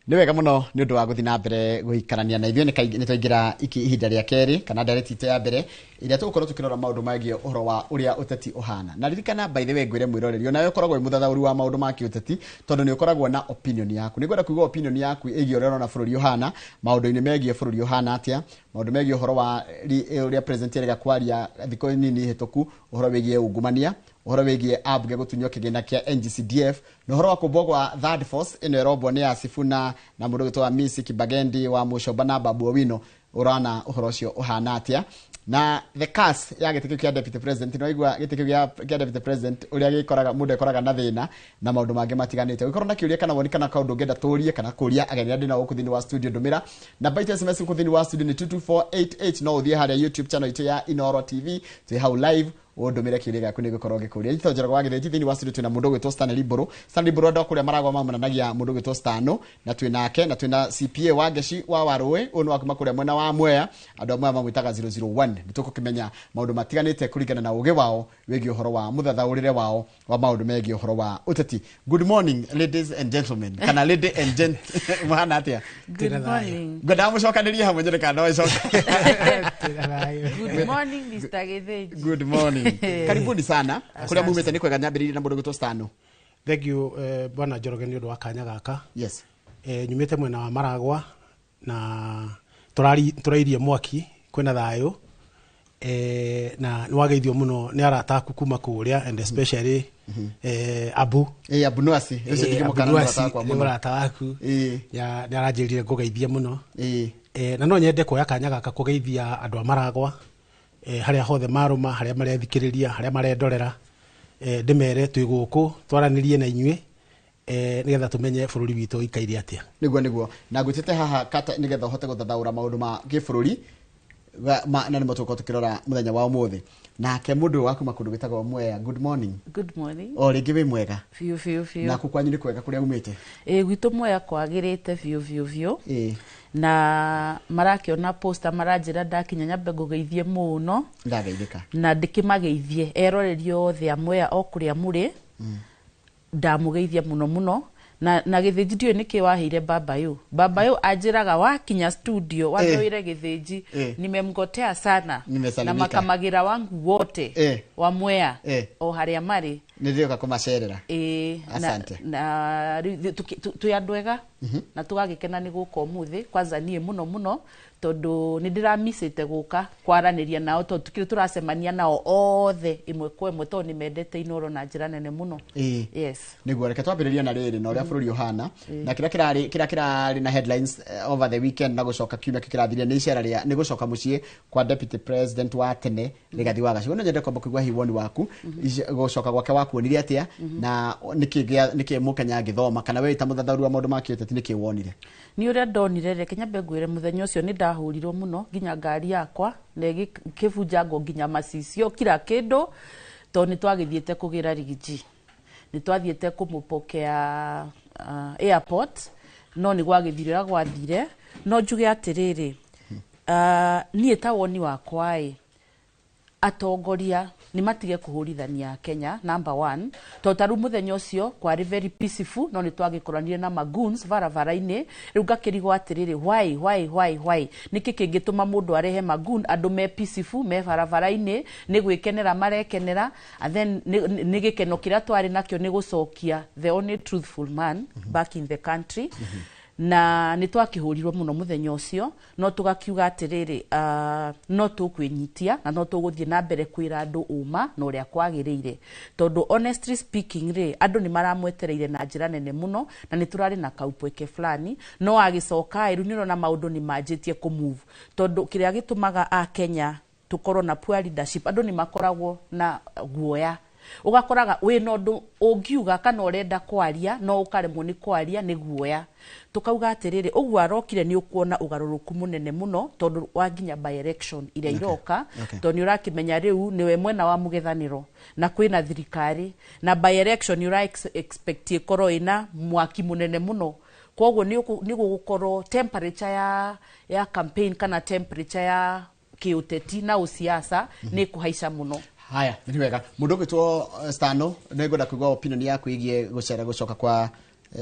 Speaker 1: Nĩ wega mũno nĩ ũndũ wa gũthiĩ na mbere gũikarania na ithuĩ. Nĩ twaingĩra iki ihinda rĩa kerĩ kana ndereti itũ ya mbere ĩrĩa tũgũkorwo tũkĩrora maũndũ megiĩ ũhoro wa ũrĩa ũteti ũhana. Na ririkana, by the way, ngwĩre mwĩroreri, onawe ũkoragwo wĩ mũthathaũri wa maũndũ ma kĩũteti tondũ nĩ ũkoragwo na opinion yaku. Nĩ ngwenda kũigua opinion yaku ĩgiĩ ũrĩa ũrona bũrũri ũhana, maũndũ-inĩ megiĩ bũrũri ũhana atĩa, maũndũ megiĩ ũhoro wa ũrĩa president erĩga kwaria thikũ nini hĩtũku, ũhoro wĩgiĩ ungumania, ũhoro wĩgiĩ ambunge gũtunywo kĩgĩna kĩa NGCDF, na ũhoro wa kũmbwo gwa third force ĩno ĩrombwo nĩ Asifuna na mũndũ ũgwĩtwo Hamisi Kibagendi wa Mũcomba na Babu Owino. Ũrona ũhoro ũcio ũhana atĩa? Na the curse ya gĩtĩ kĩu kĩa deputy president, nĩ waigua gĩtĩ kĩu kĩa deputy president ũrĩa gĩkoraga mũndũ ekoraga na thĩna na maũndũ mangĩ matiganĩte. Ũngĩkorwo na kĩũria kana woni kana kaũndũ ũngĩenda tũrie kana kũria ageni arĩa ndĩ nao gũkũ thĩinĩ wa studio, ndũmĩra namba itũ SMS gũkũ thĩinĩ wa studio nĩ 22488. No ũthiĩ harĩa YouTube channel itũ ya Inooro TV, twĩ hau live, ũndũmĩre kĩũria gĩaku nĩgũkorwo ngĩkũria. Njĩtagwo Njoroge wa Gĩthĩnji. Thĩinĩ wa studio twĩna mũndũ ũgwĩtwo Stanley Mbũrũ. Stanley Mbũrũ, andũ a kũrĩa Maragwa mamonanagia mũndũ ũgwĩtwo Stano, na twĩ nake na twĩna CPA wa Ngeci wa Warũĩ, ũyũ nĩ wa kuma kũrĩa mwena wa Mwea, andũ a Mwea mamwĩtaga 001. Nĩ tũgũkĩmenya maũndũ matiganĩte kũringana na ũgĩ wao wĩgiĩ ũhoro wa mũthathaũrĩre wao wa maũndũ megiĩ ũhoro wa ũteti. Good morning, ladies and gentlemen, kana lady and gent, mũhana atĩa?
Speaker 13: Good morning.
Speaker 1: Ngwendaga mũcokanĩrie hamwe nyone kana no ĩcoke.
Speaker 13: Good morning, Mr. Githinji.
Speaker 1: Good morning. Karibuni sana. Kũrĩa mumĩte nĩ kwega? Nyambĩrĩirie na mũndũ ũgwĩtwo Stano.
Speaker 4: Thank you, bwana Njoroge, nĩ ũndũ wa kanya gaka.
Speaker 1: Yes.
Speaker 4: Nyumĩte mwena wa Maragwa na tũrairie mwaki, kwĩna thayũ, na nĩ wageithio mũno nĩ arata aku kuma kũrĩa, and especially Abu.
Speaker 1: Abu Nwasi ũcio ndingĩmũkana, nĩ mũrata wakwa
Speaker 4: nĩ
Speaker 1: mũno.
Speaker 4: Mũrata waku. Ya, nĩ aranjĩrire ngũgeithie mũno. Na no nyende kuoya kanya gaka kũgeithia andũ a Maragwa, harĩa hothe marũma, harĩa marethikĩrĩria, harĩa marendorera, ndĩmere twĩ gũkũ twaranĩrie na inyuĩ, nĩgetha tũmenye bũrũri witũ ũikaire atĩa.
Speaker 1: Nĩguo na ngwĩtĩte haha kata nĩgetha ũhote gũthathaũra maũndũ ma gĩbũrũri na nĩmo tũgũkorwo tũkĩrora mũthenya wa ũmũthĩ. Nake mũndũ ũyũ wa kuma kũndũ gwĩtagwo Mwea, good morning.
Speaker 13: Good morning.
Speaker 1: O rĩngĩ wĩ mwega?
Speaker 13: Biũ biũ biũ.
Speaker 1: Naku kwanyu nĩ kwega kũrĩa umĩte?
Speaker 13: Ĩ, gwitũ Mwea kwagĩrĩte biũ biũ biũ. Na marakĩona poster, maranjĩra ndakinya nyambe ngũgeithie mũno.
Speaker 1: Ndageithĩka.
Speaker 13: Na ndĩkĩmageithie eroreri othe a Mwea o kũrĩa mũrĩ. Ndamũgeithia mũno mũno. Na Gĩthĩnji ndiũĩ nĩkĩ waheire baba yu. Baba yu anjĩraga wakinya studio wambe Gĩthĩnji, nimemgotea sana.
Speaker 1: Nimesalimika.
Speaker 13: Na makamagira wangu wote wa Mwea o harĩa marĩ.
Speaker 1: Nĩ ndĩroka kũmacerera.
Speaker 13: Ĩĩ,
Speaker 1: Asante.
Speaker 13: Na rĩu twĩ andũ ega na tũgagĩkena nĩ gũka ũmũthĩ. Kwanza niĩ mũno mũno tondũ nĩ ndĩramicĩte gũka kwaranĩria nao, tondũ tukĩrĩ tũracemania nao othe ĩmwe kwa ĩmwe, tondũ nĩ mendete Inooro na njĩra nene mũno. Yes.
Speaker 1: Nĩguo, reke twambĩrĩrie na rĩrĩ na ũrĩa bũrũri ũhana na kĩrĩa kĩrarĩ na headlines over the weekend na gũcoka kiumia kĩu kĩrathirire nĩ icera rĩa nĩ gũcoka mũciĩ kwa deputy president wa tene Rigathi wa Gachagua. No nyende kwamba kũigua hihi woni waku, gũcoka gwake wakuonirie atĩa, na nĩkĩ mũkenya angĩthoma, kana we ta mũthathaũri wa maũndũ ma kĩũteti nĩkĩ wonire?
Speaker 13: Nĩ ũrĩa ndonire, reke nyambe ngwĩre, mũthenya ũcio nĩ ndahũrirwo mũno nginya ngari yakwa na ĩgĩkĩbunjangwo nginya macicio kila kĩndũ, tondũ nĩ twagĩthiĩte kũgĩra Rigiji, nĩ twathiĩte kũmũpokea airport, no nĩ gwagĩthire ũrĩa gwathire. No njuge atĩrĩrĩ, niĩ ta woni wakwa ĩ, atongoria nĩ matige kũhũrithania Kenya, number one, tondũ ta rĩu mũthenya ũcio kwarĩ very peaceful, no nĩ twagĩkoranire na magoons barabara-inĩ. Rĩu ngakĩrigwo atĩrĩrĩ, why, why, why, why, nĩkĩ kĩngĩtũma mũndũ arehe magoon andũ me peaceful me barabara-inĩ, nĩ gwĩkenera marekenera? And then nĩ gĩkeno kĩrĩa twarĩ nakĩo nĩ gũcokia the only truthful man back in the country. Na nĩ twakĩhũrirwo mũno mũthenya ũcio, no tũgakiuga atĩrĩrĩ, no tũkwĩnyitia na no tũgũthiĩ na mbere kwĩra andũ ũma na ũrĩa kwagĩrĩire, tondũ honestly speaking rĩ, andũ nĩ maramwetereire na njĩra nene mũno, na nĩ tũrarĩ na kaupweke fulani. No agĩcoka rĩu nĩ ũrona maũndũ nĩ manjĩtie kũ move, tondũ kĩrĩa gĩtũmaga a Kenya tũkorwo na poor leadership, andũ nĩ makoragwo na guoya. Ũgakoraga wĩna ũndũ ũngiuga kana ũrenda kwaria, no ũkaremwo nĩ kwaria nĩ guoya. Tukauga atĩrĩrĩ, ũguo arokire nĩ ũkuona ũgarũrũku mũnene mũno, tondũ wa nginya by election iria iroka, tondũ nĩ ũrakĩmenya rĩu nĩwe mwena wa mũgethanĩro na kwĩna thirikari, na by election nĩ ũra expect ĩkorwo ĩna mwaki mũnene mũno. Koguo nĩ gũgũkorwo temperature ya campaign kana temperature ya kĩũteti na ũsiasa nĩ kũhaica mũno.
Speaker 1: Haya, nĩ wega. Mũndũ ũgwĩtwo Stano, nĩ ngwenda kũigua opinion yaku ĩgiĩ gũcera gũcoka kwa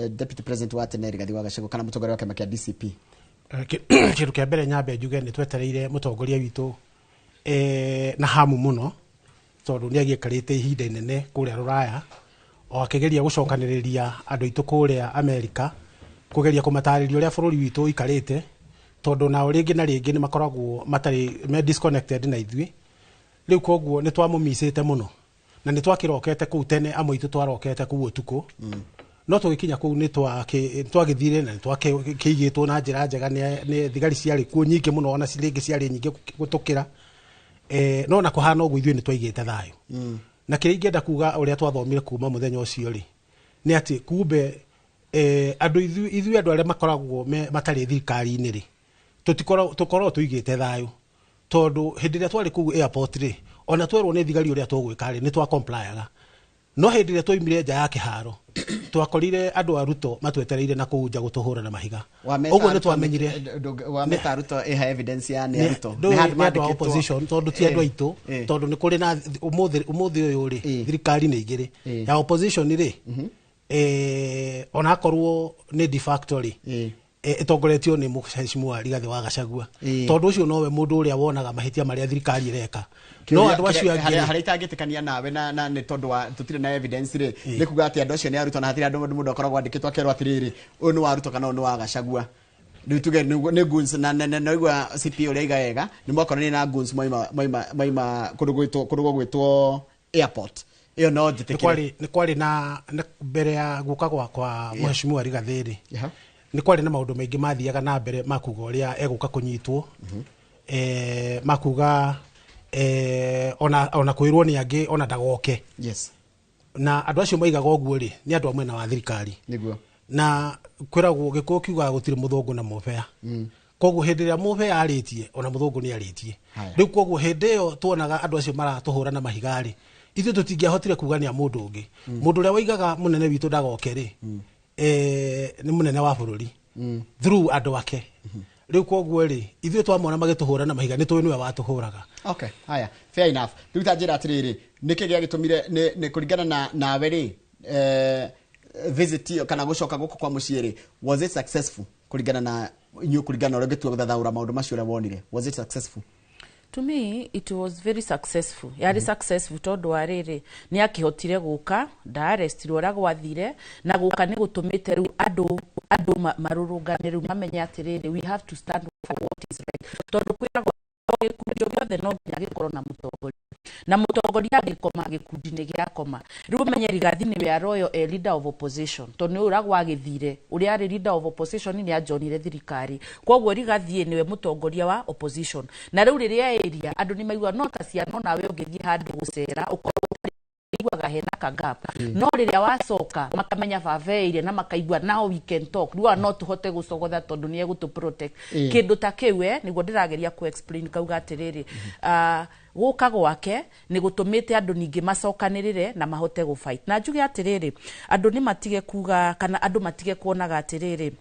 Speaker 1: Deputy President wa tene Rigathi wa Gachagua kana mũtongoria wa kĩama kĩa DCP.
Speaker 4: Kĩndũ kĩa mbere nyambe njuge nĩ twetereire mũtongoria witũ na hamu mũno, tondũ nĩ agĩikarĩte ihinda inene kũrĩa Rũraya o akĩgeria gũcokanĩrĩria andũ aitũ kũrĩa Amerika, kũgeria kũmatarĩria ũrĩa bũrũri witũ ũikarĩte, tondũ nao rĩngĩ na rĩngĩ nĩ makoragwo matarĩ me disconnected na ithuĩ. Rĩu koguo nĩ twamũmicĩte mũno na nĩ twakĩrokete kũu tene, amwe aitũ twarokete kũu ũtukũ, no tũgĩkinya kũu nĩ twagĩthire na nĩ twakĩigĩtwo na njĩra njega nĩ thigari ciarĩ kuo nyingĩ mũno, ona rĩngĩ ciarĩ nyingĩ gũtũkĩra. No na kũhana ũguo ithuĩ nĩ twaigĩte thayũ. Na kĩrĩa ingĩenda kuga ũrĩa twathomire kuma mũthenya ũcio rĩ, nĩ atĩ kumbe andũ ithuĩ andũ arĩa makoragwo matarĩ thirikari-inĩ rĩ, tũkoragwo tũigĩte thayũ, tondũ hĩndĩ ĩrĩa twarĩ kũu airport rĩ, ona twerwo nĩ thigari ũrĩa tũgwĩka rĩ, nĩ twa-complyaga. No hĩndĩ ĩrĩa twaumire nja ya kĩharo, twakorire andũ a Ruto matwetereire na kũu nja gũtũhũra na mahiga. Ũguo nĩ twamenyire
Speaker 1: wameta Ruto ĩha evidence ya nĩ Ruto.
Speaker 4: Nĩ andũ a opposition, tondũ ti andũ aitũ, tondũ nĩ kũrĩ na ũmũthĩ ũyũ rĩ, thirikari nĩ igĩrĩ ya opposition rĩ, onakorwo nĩ de facto rĩ, ĩtongoretio nĩ Mheshimiwa Rigathi wa Gachagua, tondũ ũcio nowe mũndũ ũrĩa wonaga mahĩtia marĩa thirikari ĩreka. No andũ acio angĩ
Speaker 1: harĩa itangĩtĩkania nawe na nĩ tondũ wa tũtirĩ na evidence rĩ, nĩ kuga atĩ andũ acio nĩ arutwo na hatirĩ andũ mũndũ akoragwo andĩkĩtwo akerwo atĩrĩrĩ, ũyũ nĩ wa Ruto kana ũyũ nĩ wa Gachagua. Rĩu tuge nĩ goons na naigua CP ũrĩa aiga wega, nĩ mwakoranire na goons moima kũndũ gũgwĩtwo airport. Ĩyo no njĩtĩkĩre.
Speaker 4: Nĩ kwarĩ na mbere ya gũka kwa Mheshimiwa Rigathi rĩ, nĩ kwarĩ na maũndũ maingĩ mathiaga na mbere makuga ũrĩa egũka kũnyitwo, makuga ona kwĩrwo nĩ angĩ ona ndagoke.
Speaker 1: Yes.
Speaker 4: Na andũ acio maigaga ũguo rĩ, nĩ andũ a mwena wa thirikari.
Speaker 1: Nĩguo.
Speaker 4: Na kwĩragwo gĩkũyũ kiugaga gũtirĩ mũthũngũ na mũbea. Koguo hĩndĩ ĩrĩa mũbea arĩtie, ona mũthũngũ nĩ arĩtie. Rĩu koguo hĩndĩ ĩyo tuonaga andũ acio maratũhũra na mahiga rĩ, ithuĩ tũtingĩahotire kuga nĩ a mũndũ ũngĩ. Mũndũ ũrĩa waigaga mũnene witũ ndagoke rĩ, nĩ mũnene wa bũrũri through andũ ake. Rĩu koguo rĩ, ithuĩ twamona magĩtũhũra na mahiga nĩ tũĩ nĩwe watũhũraga.
Speaker 1: Okay, haya, fair enough. Rĩu ta njĩra atĩrĩrĩ, nĩkĩ gĩagĩtũmire nĩ kũringana nawe rĩ, visit ĩyo kana gũcoka gũkũ kwa mũciĩ rĩ, was it successful kũringana na inyuĩ, kũringana na ũrĩa ũngĩtua gũthathaũra maũndũ macio ũrĩa wonire, was it successful?
Speaker 13: To me it was very successful. Yarĩ successful tondũ wa rĩrĩ, nĩ akĩhotire gũka, ndaarrestirwo ũrĩa gwathire, na gũka nĩ gũtũmĩte rĩu andũ marũrũngane rĩu mamenye atĩrĩrĩ, we have to stand for what is right. Tondũ kwĩragwo gĩkundi o gĩothe no nginya gĩkorwo na mũtongoria, na mũtongoria angĩkoma gĩkundi nĩ gĩakoma. Rĩu ũmenye Rigathi nĩwe aroyo a leader of opposition, tondũ nĩ ũrĩa gwagĩthire, ũrĩa arĩ leader of opposition nĩ anjonire thirikari, koguo Rigathi nĩwe mũtongoria wa opposition. Na rĩu rĩrĩa area andũ nĩ maigua no ta ciana, onawe ũngĩthiĩ handũ gũcera ũkorwo iguaga hena ka gap, no rĩrĩa wacoka makamenya baba ĩire na makaigua now we can talk, rĩu no tũhote gũcogotha tondũ nĩ egũtũ protect. Kĩndũ ta kĩu nĩguo ndĩrageria ku explain kauga atĩrĩrĩ, gũka gwake nĩ gũtũmĩte andũ ningĩ macokanĩrĩre na mahote gũ fight. Na njuge atĩrĩrĩ, andũ nĩ matige kuga kana andũ matige kuonaga atĩrĩrĩ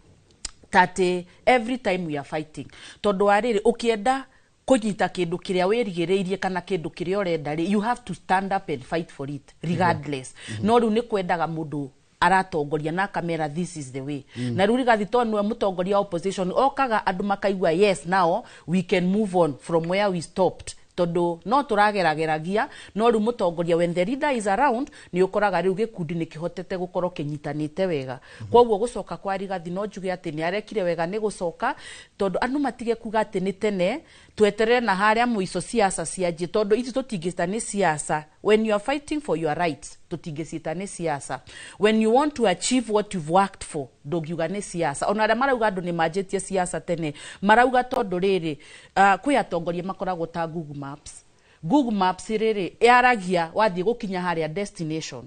Speaker 13: tatĩ every time we are fighting, tondũ wa rĩrĩ ũkĩenda kũnyita kĩndũ kĩrĩa wĩrigĩrĩirie kana kĩndũ kĩrĩa ũrenda rĩ, you have to stand up and fight for it regardless. No rĩu nĩ kwendaga mũndũ aratongoria na akamera this is the way. Na rĩu Rigathi tondũ nĩwe mũtongoria wa opposition, okaga andũ makaigua yes, now we can move on from where we stopped. Tondu no turagerageragia no riu mutongoria, when the leader is around, ni ukoraga riu gikundi ni kihotete gukorwo kinyitanite wega. Koguo gucoka kwa Rigathi no njuge ati ni arekire wega ni gucoka, tondu andu matige kuga ati ni tene tweterere na haria muico siasa cianjie, tondu ici tutingĩcita nĩ siasa. When you are fighting for your rights, tutingĩcita nĩ siasa. When you want to achieve what you've worked for, ndũngiuga nĩ siasa. Ona arĩa marauga andũ nĩ manjĩtie siasa tene marauga tondũ rĩrĩ, kwĩ atongoria makoragwo ta Google Maps. Google Maps rĩrĩ yaragia wathiĩ gũkinya harĩa destination,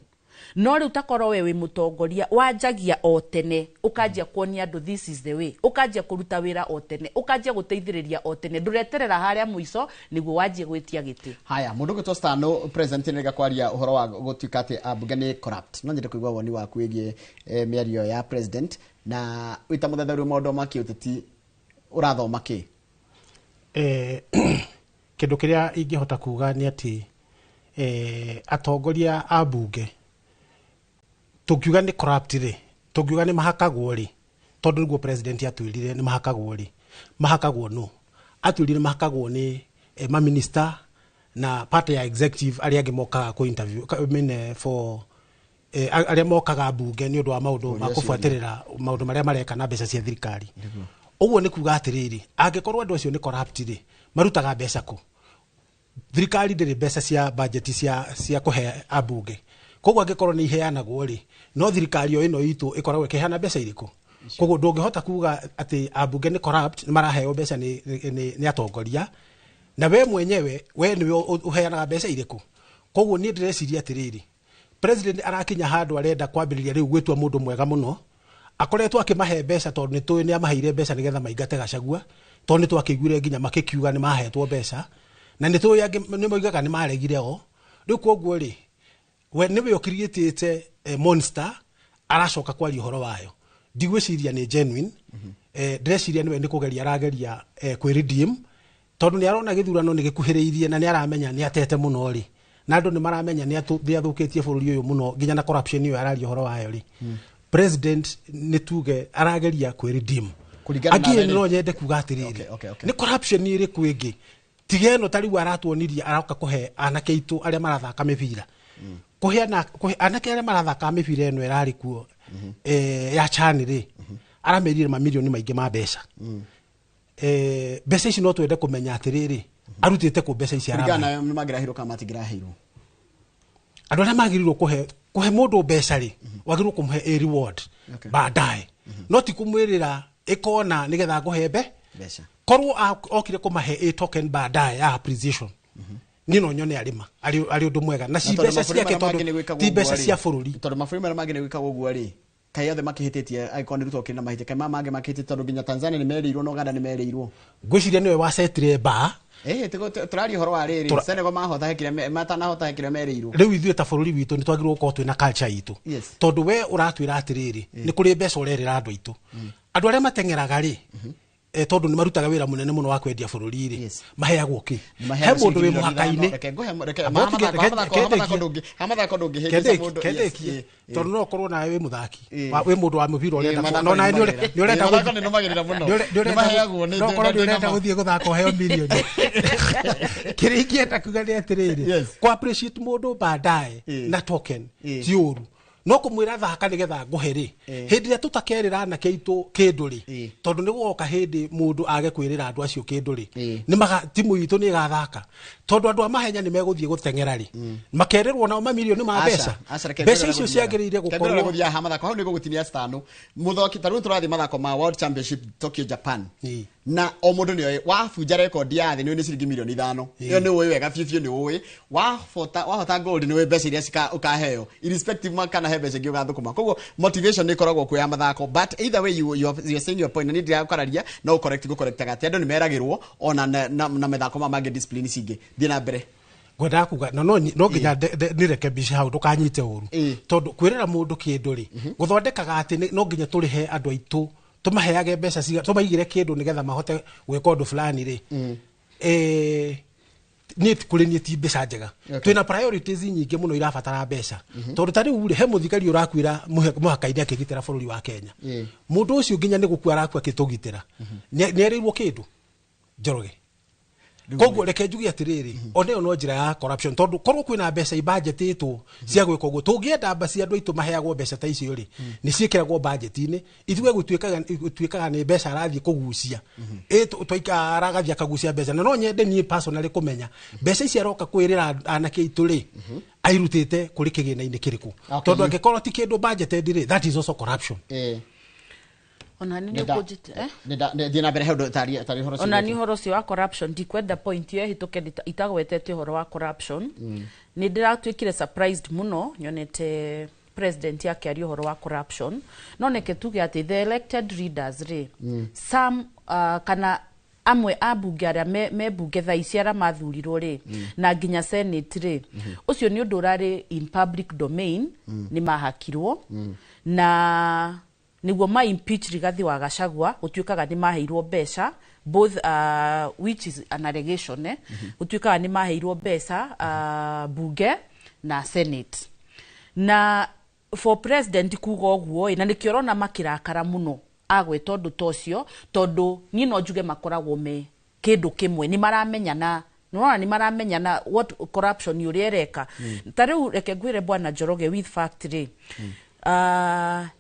Speaker 13: no rĩu takorwo we wĩ mũtongoria wanjagia o tene, ũkanjia kuonia andũ this is the way, ũkanjia kũruta wĩra o tene, ũkanjia gũteithĩrĩria o tene, ndũreterera harĩa mũico nĩguo wanjie gwĩtia gĩtĩ.
Speaker 1: Haya, mundu gwitwo Stano president nĩ kwaria ũhoro wa gũtuĩka atĩ ambunge nĩ corrupt. No nyende kũigua woni waku wĩgiĩ mĩario ya president, na wĩta mũthathaũri wa maũndũ ma kĩũteti ũrathoma kĩ?
Speaker 4: Kĩndũ kĩrĩa ingĩhota kuga nĩ atĩ atongoria a mbunge tũngiuga nĩ corrupt rĩ, tũngiuga nĩ mahakagwo rĩ, tondũ nĩguo president atwĩrire nĩ mahakagwo rĩ, mahakagwo nũ? Atwĩrire mahakagwo nĩ maminista na part ya executive arĩa angĩ mokaga kũ interview, I mean, for arĩa mokaga mbunge nĩ ũndũ wa maũndũ ma kũbuatĩrĩra maũndũ marĩa mareka na mbeca cia thirikari. Ũguo nĩ kuga atĩrĩrĩ, angĩkorwo andũ acio nĩ corrupt rĩ, marutaga mbeca kũ? Thirikari ndĩrĩ mbeca cia budget cia kũhe ambunge. Koguo angĩkorwo nĩ iheanagwo rĩ, no thirikari o ĩno itũ ĩkoragwo ĩkĩheana mbeca irĩkũ? Koguo ndũngĩhota kuga atĩ ambunge nĩ corrupt, nĩ maraheo mbeca nĩ atongoria, na we mwenyewe we nĩwe ũheanaga mbeca irĩkũ? Koguo niĩ ndĩreciria atĩrĩrĩ, president arakinya handũ arenda kwambĩrĩria rĩu gwĩtua mũndũ mwega mũno, akoretwo akĩmahe mbeca tondũ nĩ tũĩ nĩ amaheire mbeca nĩgetha maingate Gachagua, tondũ nĩ twakĩiguire nginya makĩkiuga nĩ mahetwo mbeca, na nĩ tũĩ angĩ nĩ moigaga nĩ maregire o. Rĩu koguo rĩ, we nĩwe ũkiriĩtĩte monster aracoka kwaria ũhoro wayo. Ndigwĩciria nĩ genuine. Ndĩreciria nĩwe nĩ kũgeria arageria kwĩ redeem, tondũ nĩ arona gĩthurano nĩ gĩkuhĩrĩirie na nĩ aramenya nĩ atete mũno rĩ, na andũ nĩ maramenya nĩ athũkĩtie bũrũri ũyũ mũno nginya na corruption ĩyo araria ũhoro wayo rĩ. President nĩ tuge arageria kwĩ redeem. Angĩ no nyende kuga atĩrĩrĩ, nĩ corruption ĩrĩkũ ĩngĩ tiga ĩno ta rĩu aratuonirie aroka kũhe anake aitũ arĩa marathaka mĩbira, kũhe anake arĩa marathaka mĩbira ĩno ĩrarĩ kuo ya CHAN rĩ, aramerire mamirioni maingĩ ma mbeca. Mbeca ici no twende kũmenya atĩrĩrĩ, arutĩte kũ mbeca ici
Speaker 1: aramahe? Kũringana nĩ mangĩraheirwo kana matingĩraheirwo?
Speaker 4: Andũ arĩa magĩrĩirwo kũhe mũndũ mbeca rĩ, wagĩrĩirwo kũmũhe a reward baadaye, no ti kũmwĩrĩra ĩkona nĩgetha ngũhe mbeca. Korwo okire kũmahe a token baadaye ya appreciation, niĩ no nyone arĩma arĩ ũndũ mwega, na ci mbeca ciake tondũ ti mbeca cia bũrũri.
Speaker 1: Tondũ mabũrũri marĩa mangĩ nĩ gwĩkagwo ũguo rĩ, kaĩ othe makĩhĩtĩtie, angĩkorwo nĩ Ruto ũkĩrĩ na mahĩtia, kaĩ maya mangĩ makĩhĩtĩtie, tondũ nginya Tanzania nĩ merĩirwo na Uganda nĩ merĩirwo.
Speaker 4: Ngwĩciria nĩwe wacetire mbaa.
Speaker 1: Tũraria ũhoro wa rĩrĩ, Senegal mahota hekire, matanahota hekire merĩirwo.
Speaker 4: Rĩu ithuĩ ta bũrũri witũ nĩ twagĩrĩirwo gũkorwo twĩna culture itũ, tondũ we ũratwĩra atĩrĩrĩ, nĩ kũrĩ mbeca ũrerĩra andũ aitũ. Andũ arĩa mateng'eraga rĩ, tondũ nĩ marutaga wĩra mũnene mũno wa kwendia bũrũri rĩ, maheagwo kĩ? He mũndũ wĩ mũhaka-inĩ, tondũ no ũkorwo nawe wĩ mũthaki, wĩ mũndũ wa mũbira ũrenda, no nawe nĩ ũrenda gũthiĩ gũthaka ũheo mirioni. Kĩrĩa ingĩenda kuga nĩ atĩrĩrĩ, kũ appreciate mũndũ baadaye na token ti ũru, no kũmwĩra thaka nĩgetha ngũhe rĩ, hĩndĩ ĩrĩa tũtakerĩra anake aitũ kĩndũ rĩ, tondũ nĩ gũgoka hĩndĩ mũndũ age kwĩrĩra andũ acio kĩndũ rĩ, timu itũ nĩ ĩgathaka, tondũ andũ a mahenya nĩ megũthiĩ gũteng'era rĩ, makerĩrwo nao mamirioni ma mbeca. Mbeca icio ciagĩrĩire gũkorwo
Speaker 1: gũthiĩ ha mathako hau nĩ gũgũtinia citano mũthaki. Ta rĩu tũrathiĩ mathako ma World Championship Tokyo Japan, na o mũndũ nĩ oĩ wabunja rekondi ya thĩ nĩ ciringi mirioni 5, ĩyo nĩ ũĩ wega biũ biũ, nĩ ũĩ wahota gold nĩ ũĩ mbeca iria ũkaheo irrespective kana he mbeca ingĩ ũgathũkũma. Koguo motivation nĩ ĩkoragwo kuo ya mathako, but either way you are saying your point, na niĩ ndiragũkararia, no gũcorrectaga atĩ andũ nĩ meragĩrwo ona na mathako ma mangĩ discipline cingĩ. Thiĩ na mbere.
Speaker 4: Ngwendaga kuga na no nginya nirekebishe hau ndũkanyite ũru, tondũ kwĩrĩra mũndũ kĩndũ rĩ, gũthondekaga atĩ no nginya tũrĩhe andũ aitũ, tũmaheage mbeca ciga, tũmaigĩre kĩndũ nĩgetha mahote gwĩka ũndũ fulani rĩ, niĩ kũrĩ niĩ ti mbeca njega. Twĩna priorities nyingĩ mũno irabatara mbeca, tondũ ta rĩu rĩ, he mũthigari ũrakuĩra mũhaka-inĩ akĩgitĩra bũrũri wa Kenya. Mũndũ ũcio nginya nĩ gũkua arakua akĩtũgitĩra, nĩ erĩirwo kĩndũ Njoroge. Koguo reke njuge atiriri, ona ĩyo no njĩra ya corruption, tondũ korwo kwĩna mbeca ibudgetĩtwo cia gwĩka ũguo, tũngĩenda mbaci andũ aitũ maheagwo mbeca ta icio rĩ, nĩ ciĩkĩragwo budget-inĩ. Ithuĩ gũtuĩkaga nĩ mbeca arathiĩ kũgucia, twaikara agathiĩ akagucia mbeca. Na no nyende niĩ personally kũmenya mbeca ici aroka kwĩrĩra anake aitũ rĩ, airutĩte kũrĩ kĩgĩna-inĩ kĩrĩkũ, tondũ angĩkorwo ti kĩndũ budgeted rĩ, that is also corruption.
Speaker 13: Ona nĩ ũkũnjĩte, eh?
Speaker 1: Thiĩ na mbere, he ũndũ tarĩ ũhoro ũcio.
Speaker 13: Ona nĩ ũhoro ũcio wa corruption, ndikwenda point ĩyo ĩhĩtũke itagwetete ũhoro wa corruption. Nĩ ndĩratuĩkire surprised mũno nyonete president akĩaria ũhoro wa corruption, no neke tuge atĩ the elected leaders rĩ, some kana amwe a mbunge arĩa me mbunge thaa ici arĩa mathurirwo rĩ, na nginya senate rĩ, ũcio nĩ ũndũ ũrarĩ in public domain, nĩ mahakirwo na nĩguo ma impeach Rigathi wa Gachagua. Gũtuĩkaga nĩ maheirwo mbeca both, which is an allegation, eh? Gũtuĩkaga nĩ maheirwo mbeca bunge na senate, na for president kuga ũguo ĩ, na nĩkĩo ũrona makĩrakara mũno agwĩta ũndũ ta ũcio, tondũ niĩ no njuge makoragwo me kĩndũ kĩmwe, nĩ maramenyana. Nĩwona nĩ maramenyana what corruption ũrĩa ĩreka. Ta rĩu reke ngwĩre, bwana Njoroge, with fact rĩ,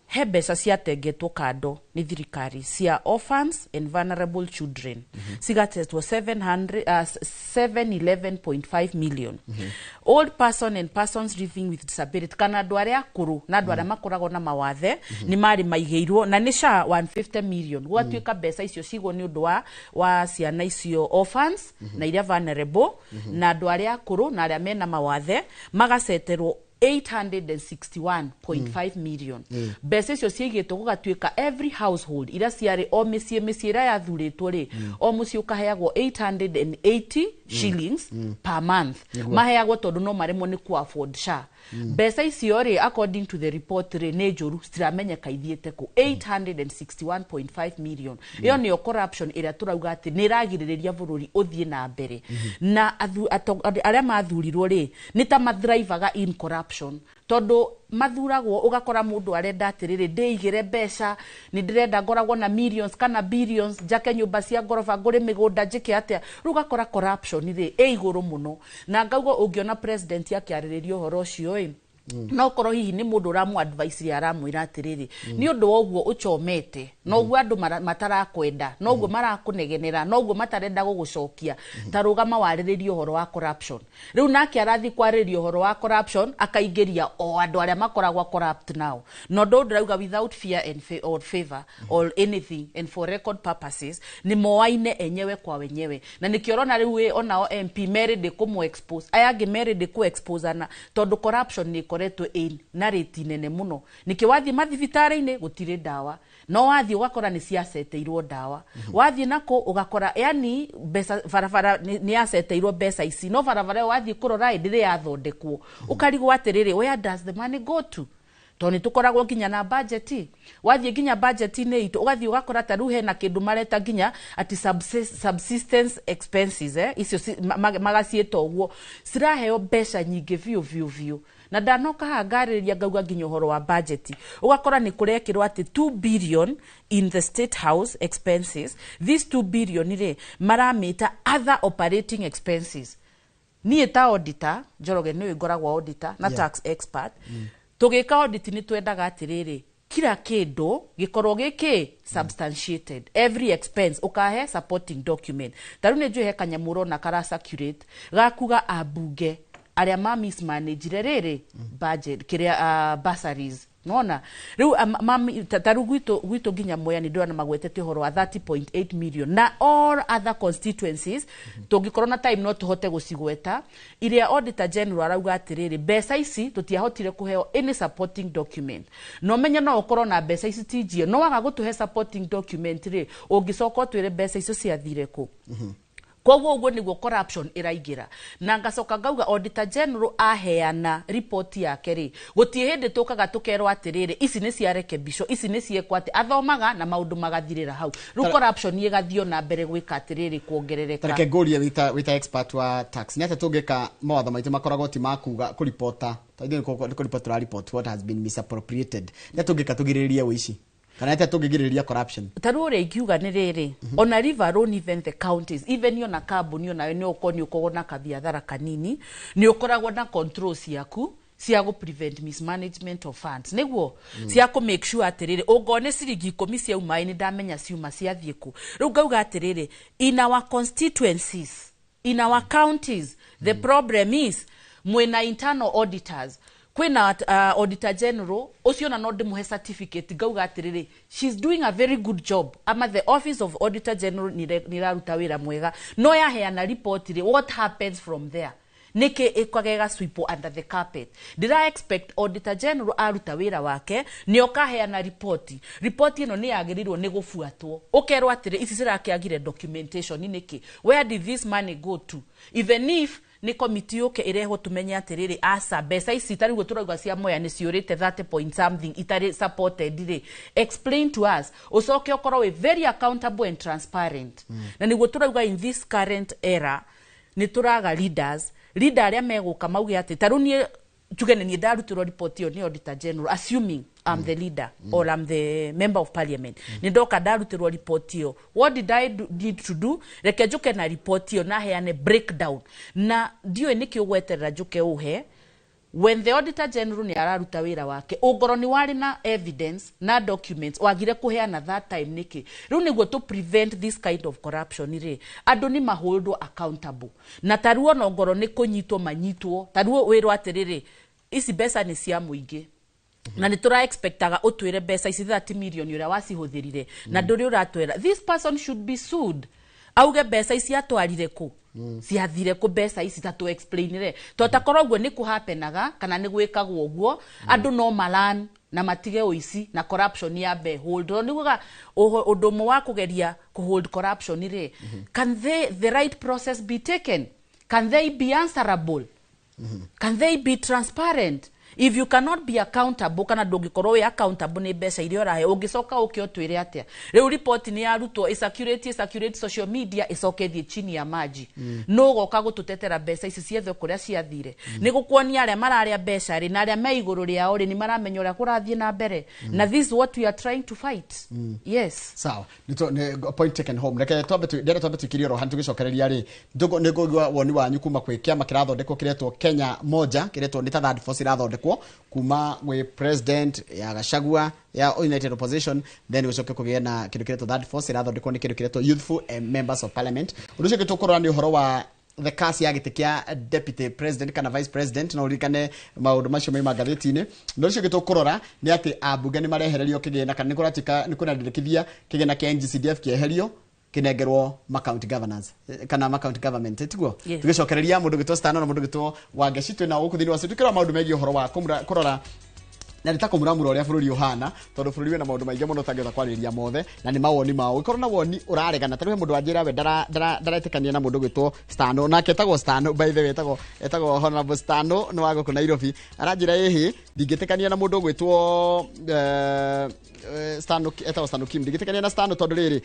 Speaker 13: he mbeca ciatengetwo kando nĩ thirikari cia orphans and vulnerable children, cigatetwo 700, 711.5 million. Old person and persons living with disability, kana andũ arĩa akũrũ na andũ arĩa makoragwo na mawathe, nĩ marĩ maigĩirwo na nĩ SHA 150 million. Gwatuĩka mbeca icio cigwo nĩ ũndũ wa ciana icio orphans na iria vulnerable na andũ arĩa akũrũ na arĩa mena mawathe, magaceterwo 861.5 million. Mbeca icio ciigĩtwo gũgatuĩka every household iria ciarĩ o mĩciĩ, mĩciĩ ĩrĩa yathurĩtwo rĩ, o mũciĩ ũkaheagwo 880 shillings per month. Maheagwo tondũ no maremwo nĩ ku afford SHA. Mbeca icio rĩ, according to the report rĩ, nĩ njũru, citiramenyeka ithiĩte kũ. 861.5 million, ĩyo nĩyo corruption ĩrĩa tũrauga atĩ nĩ ĩragirĩrĩria bũrũri ũthiĩ na mbere. Na arĩa mathurirwo rĩ, nĩ ta mathrivaga in corruption, tondũ mathuragwo ũgakora mũndũ arenda atĩrĩrĩ, ndĩigĩre mbeca, nĩ ndĩrenda ngoragwo na millions kana billions, njake nyũmba cia ngoroba, ngũre mĩgũnda, njĩke atĩa. Rĩu ũgakora corruption rĩ ĩ igũrũ mũno. Na ngauga ũngĩona president akĩarĩrĩria ũhoro ũcio ĩ, no korwo hihi nĩ mũndũ ũramũ advice rĩ, aramwĩra atĩrĩrĩ, nĩ ũndũ wa ũguo ũchomete, noguo andũ matarakwenda, noguo marakũnegenera, noguo matarenda gũgũcokia, ta rũgama warĩrĩrie ũhoro wa corruption. Rĩu nake arathiĩ kwarĩrĩria ũhoro wa corruption, akaingĩria o andũ arĩa makoragwo corrupt now. Na ũndũ ũyũ ndĩrauga without fear and or favor or anything, and for record purposes, nĩ moaine enyewe kwa wenyewe. Na nĩkĩo ũrona rĩu ĩ, onao MP merĩndĩ kũmũ expose, aya angĩ merĩndĩ kũ exposana, tondũ corruption nĩ ĩkoretwo ĩ na rĩti nene mũno. Nĩkĩo wathiĩ mathibitarĩ-inĩ gũtirĩ ndawa, no wathiĩ ũgakora nĩ ciaceteirwo ndawa, wathiĩ nako ũgakora yani mbeca barabara nĩ yaceteirwo mbeca ici, no barabara ĩyo wathiĩ kũrora ĩ, ndĩrĩ yathondekwo. Ũkarigwo atĩrĩrĩ, where does the money go to? Tondũ nĩ tũkoragwo nginya na budget. Wathiĩ nginya budget-inĩ itũ, ũgathiĩ ũgakora ta rĩu hena kĩndũ mareta nginya ati subsistence expenses, eh? Icio magaciĩta ũguo, ciraheo mbeca nyingĩ biũ biũ biũ. Na ndanoka haha ngarĩrĩria ngauga nginya ũhoro wa budget, ũgakora nĩ kũrekĩrwo atĩ 2 billion in the State House expenses. This 2 billion rĩ, maramĩta other operating expenses. Niĩ ta auditor, Njoroge, nĩũĩ ngoragwo auditor na tax expert, tũgĩka audit nĩ twendaga atĩrĩrĩ, kila kĩndũ gĩkorwo gĩkĩ substantiated, every expense ũkahe supporting document. Ta rĩu nĩ njũĩ he kanyamũ ũrona kara circulate gakuga ambunge arĩa ma mismanagire rĩrĩ budget kĩrĩa, bursaries. Nona rĩu ta rĩu gwitũ nginya Mwea nĩ ndĩrona magwetete ũhoro wa 30.8 million na all other constituencies. Tũngĩkorwo na time no tũhote gũcigweta, iria auditor general arauga atĩrĩrĩ, mbeca ici tũtiahotire kũheo any supporting document. No menye no ũkorwo na mbeca ici ti njie, no waga gũtũhe supporting document rĩ, ũngĩcoka ũtwĩre mbeca icio ciathire kũ? Koguo ũguo nĩguo corruption ĩraingĩra. Na ngacoka ngauga auditor general aheana report yake rĩ, gũtirĩ hĩndĩ tũkaga tũkerwo atĩrĩrĩ, ici nĩ ciarekebicwo, ici nĩ ciekwo atĩ. Athomaga na maũndũ magathirĩra hau. Rĩu corruption ĩgathiĩ na mbere gwĩka atĩrĩrĩ, kuongerereka.
Speaker 1: Tareke ngũrie wĩta expert wa tax, nĩ atĩa tũngĩka? Mawatho maitũ makoragwo ti makuga kũripota, ta ithuĩ nĩ kũripot tũraripot what has been misappropriated. Nĩ atĩa tũngĩka tũgirĩrĩrie ũici? Kana atia tũngĩgirĩrĩria corruption?
Speaker 13: Ta rĩu ũrĩa ingiuga nĩ rĩrĩ, ona leave alone even the counties, even ona kambuni onayo nĩ ũkorwo nĩ ũkoragwo na kabiathara kanini, nĩ ũkoragwo na control ciaku cia gũ prevent mismanagement of funds, nĩguo cia kũ make sure atĩrĩrĩ, ũngorwo nĩ ciringi 10 ciauma, nĩ ndamenya ciuma ciathiĩ kũ. Rĩu ngauga atĩrĩrĩ, in our constituencies, in our counties, the problem is mwĩna internal auditors, kwĩna auditor general ũcio, na no ndĩmũhe certificate, ngauga atĩrĩrĩ, she's doing a very good job, ama the office of auditor general nĩ ĩraruta wĩra mwega, no yaheana report rĩ, what happens from there? Nĩkĩ ĩkagega sweep under the carpet? Ndĩra expect auditor general aruta wĩra wake, nĩ okaheana ripoti. Ripoti ĩno nĩ yagĩrĩirwo nĩ gũbuatwo, ũkerwo atĩrĩ, ici cirakĩagire documentation nĩkĩ? Where did this money go to? Even if nĩ komiti yũke ĩrehwo, tũmenye atĩrĩrĩ, aca, mbeca ici ta rĩu tũrauga cia Mwea nĩ ciũrĩte 30 point something itarĩ supported rĩ, explain to us, ũcoke ũkorwo wĩ very accountable and transparent. Na nĩguo tũrauga in this current era nĩ tũraga leaders, leader arĩa megũka mauge atĩ, ta rĩu niĩ njuge nĩ niĩ ndarutĩrwo report ĩyo nĩ auditor general, assuming I'm the leader or I'm the member of parliament, nĩ ndoka ndarutĩrwo report ĩyo, what did I need to do? Reke njũke na report ĩyo na heane breakdown, na ndiũĩ nĩkĩ ũgweterera njũke ũhe when the auditor general nĩ araruta wĩra wake. Ũngorwo nĩ warĩ na evidence na documents, wagire kũheana that time nĩkĩ? Rĩu nĩguo to prevent this kind of corruption rĩ, andũ nĩ maholdwo accountable, na tarĩu ona ongorwo nĩ kũnyitwo manyitwo, tarĩu wĩrwo atĩrĩrĩ, ici mbeca nĩ cia mũingĩ na nĩ tũra expectaga ũtwĩre mbeca ici 30 million ũrĩa wacihũthĩrire, na ndũrĩ ũratwĩra. This person should be sued, auge mbeca ici atwarire kũ, ciathire kũ mbeca ici, ta tũ explainire to takorwo ũguo nĩ kũhapenaga kana nĩ gwĩkagwo ũguo, andũ no malan na matige ũici na corruption yambe hold. Tondũ nĩguga ũndũ ũmwe wa kũgeria kũ hold corruption rĩ, can the right process be taken? Can they be answerable? Can they be transparent? If you cannot be accountable, kana ndũngĩkorwo wĩ accountable nĩ mbeca iria ũrahe, ũngĩcoka ũke ũtwĩre atĩa? Rĩu report nĩ yarutwo, ĩcirculate social media, ĩcoke ĩthiĩ chini ya maji. No ũgoka gũtũtetera mbeca ici ciethwo kũrĩa ciathire. Nĩ gũkuonia arĩa mararĩa mbeca rĩ, na arĩa me igũrũ rĩao rĩ, nĩ maramenya ũrĩa kũrathiĩ na mbere, na this is what we are trying to fight. Yes.
Speaker 1: Sawa, nĩ point taken home. Reke twambe ndĩrenda twambe tuikirie oro handu, tũgĩcokereria rĩ, nĩ ngũigua woni wanyu kuma kwĩ kĩama kĩrathondekwo kĩretwo Kenya Moja, kĩretwo nĩ ta third force ĩrathondekwo kuma gwĩ president ya Gachagua ya United Opposition, then gũcoke kũgĩe na kĩndũ kĩretwo third force ĩrathondekwo nĩ kĩndũ kĩretwo Youthful Members of Parliament. Ũndũ ũcio ũngĩ tũkũrora nĩ ũhoro wa the case ya gĩtĩ kĩa deputy president kana vice president, na ũririkane maũndũ macio maima ngathĩti-inĩ. Ũndũ ũcio ũngĩ tũkũrora nĩ atĩ ambunge nĩ marehererio kĩgĩna, kana nĩ kũratuĩka nĩ kũrandĩkithia kĩgĩna kĩa NGCDF kĩeherio kĩnengerwo ma county governors, kana ma county government, tiguo?
Speaker 13: Yes.
Speaker 1: Tũgĩcokereria mũndũ gĩtwo Stano na mũndũ gĩtwo Wangeci twĩ nao gũkũ thĩinĩ wa studio, tũkĩrora maũndũ megiĩ ũhoro wa kũrora na nĩ ta kũmuramura ũrĩa bũrũri ũhana, tondũ bũrũri wĩna maũndũ maingĩ mũno ũtangĩhota kwarĩrĩria mothe, na nĩ mawoni mao. Ũngĩkorwo na woni ũraregana, ta rĩu he mũndũ wanjĩra we ndaretĩkania na mũndũ ũgwĩtwo Stano, nake etagwo Stano, by the way, etagwo Honorable Stano, nĩ wa gũkũ Nairobi. Aranjĩra ĩhĩ, ndingĩtĩkania na mũndũ ũgwĩtwo Stano, etagwo Stano Kim, ndingĩtĩkania na Stano tondũ rĩrĩ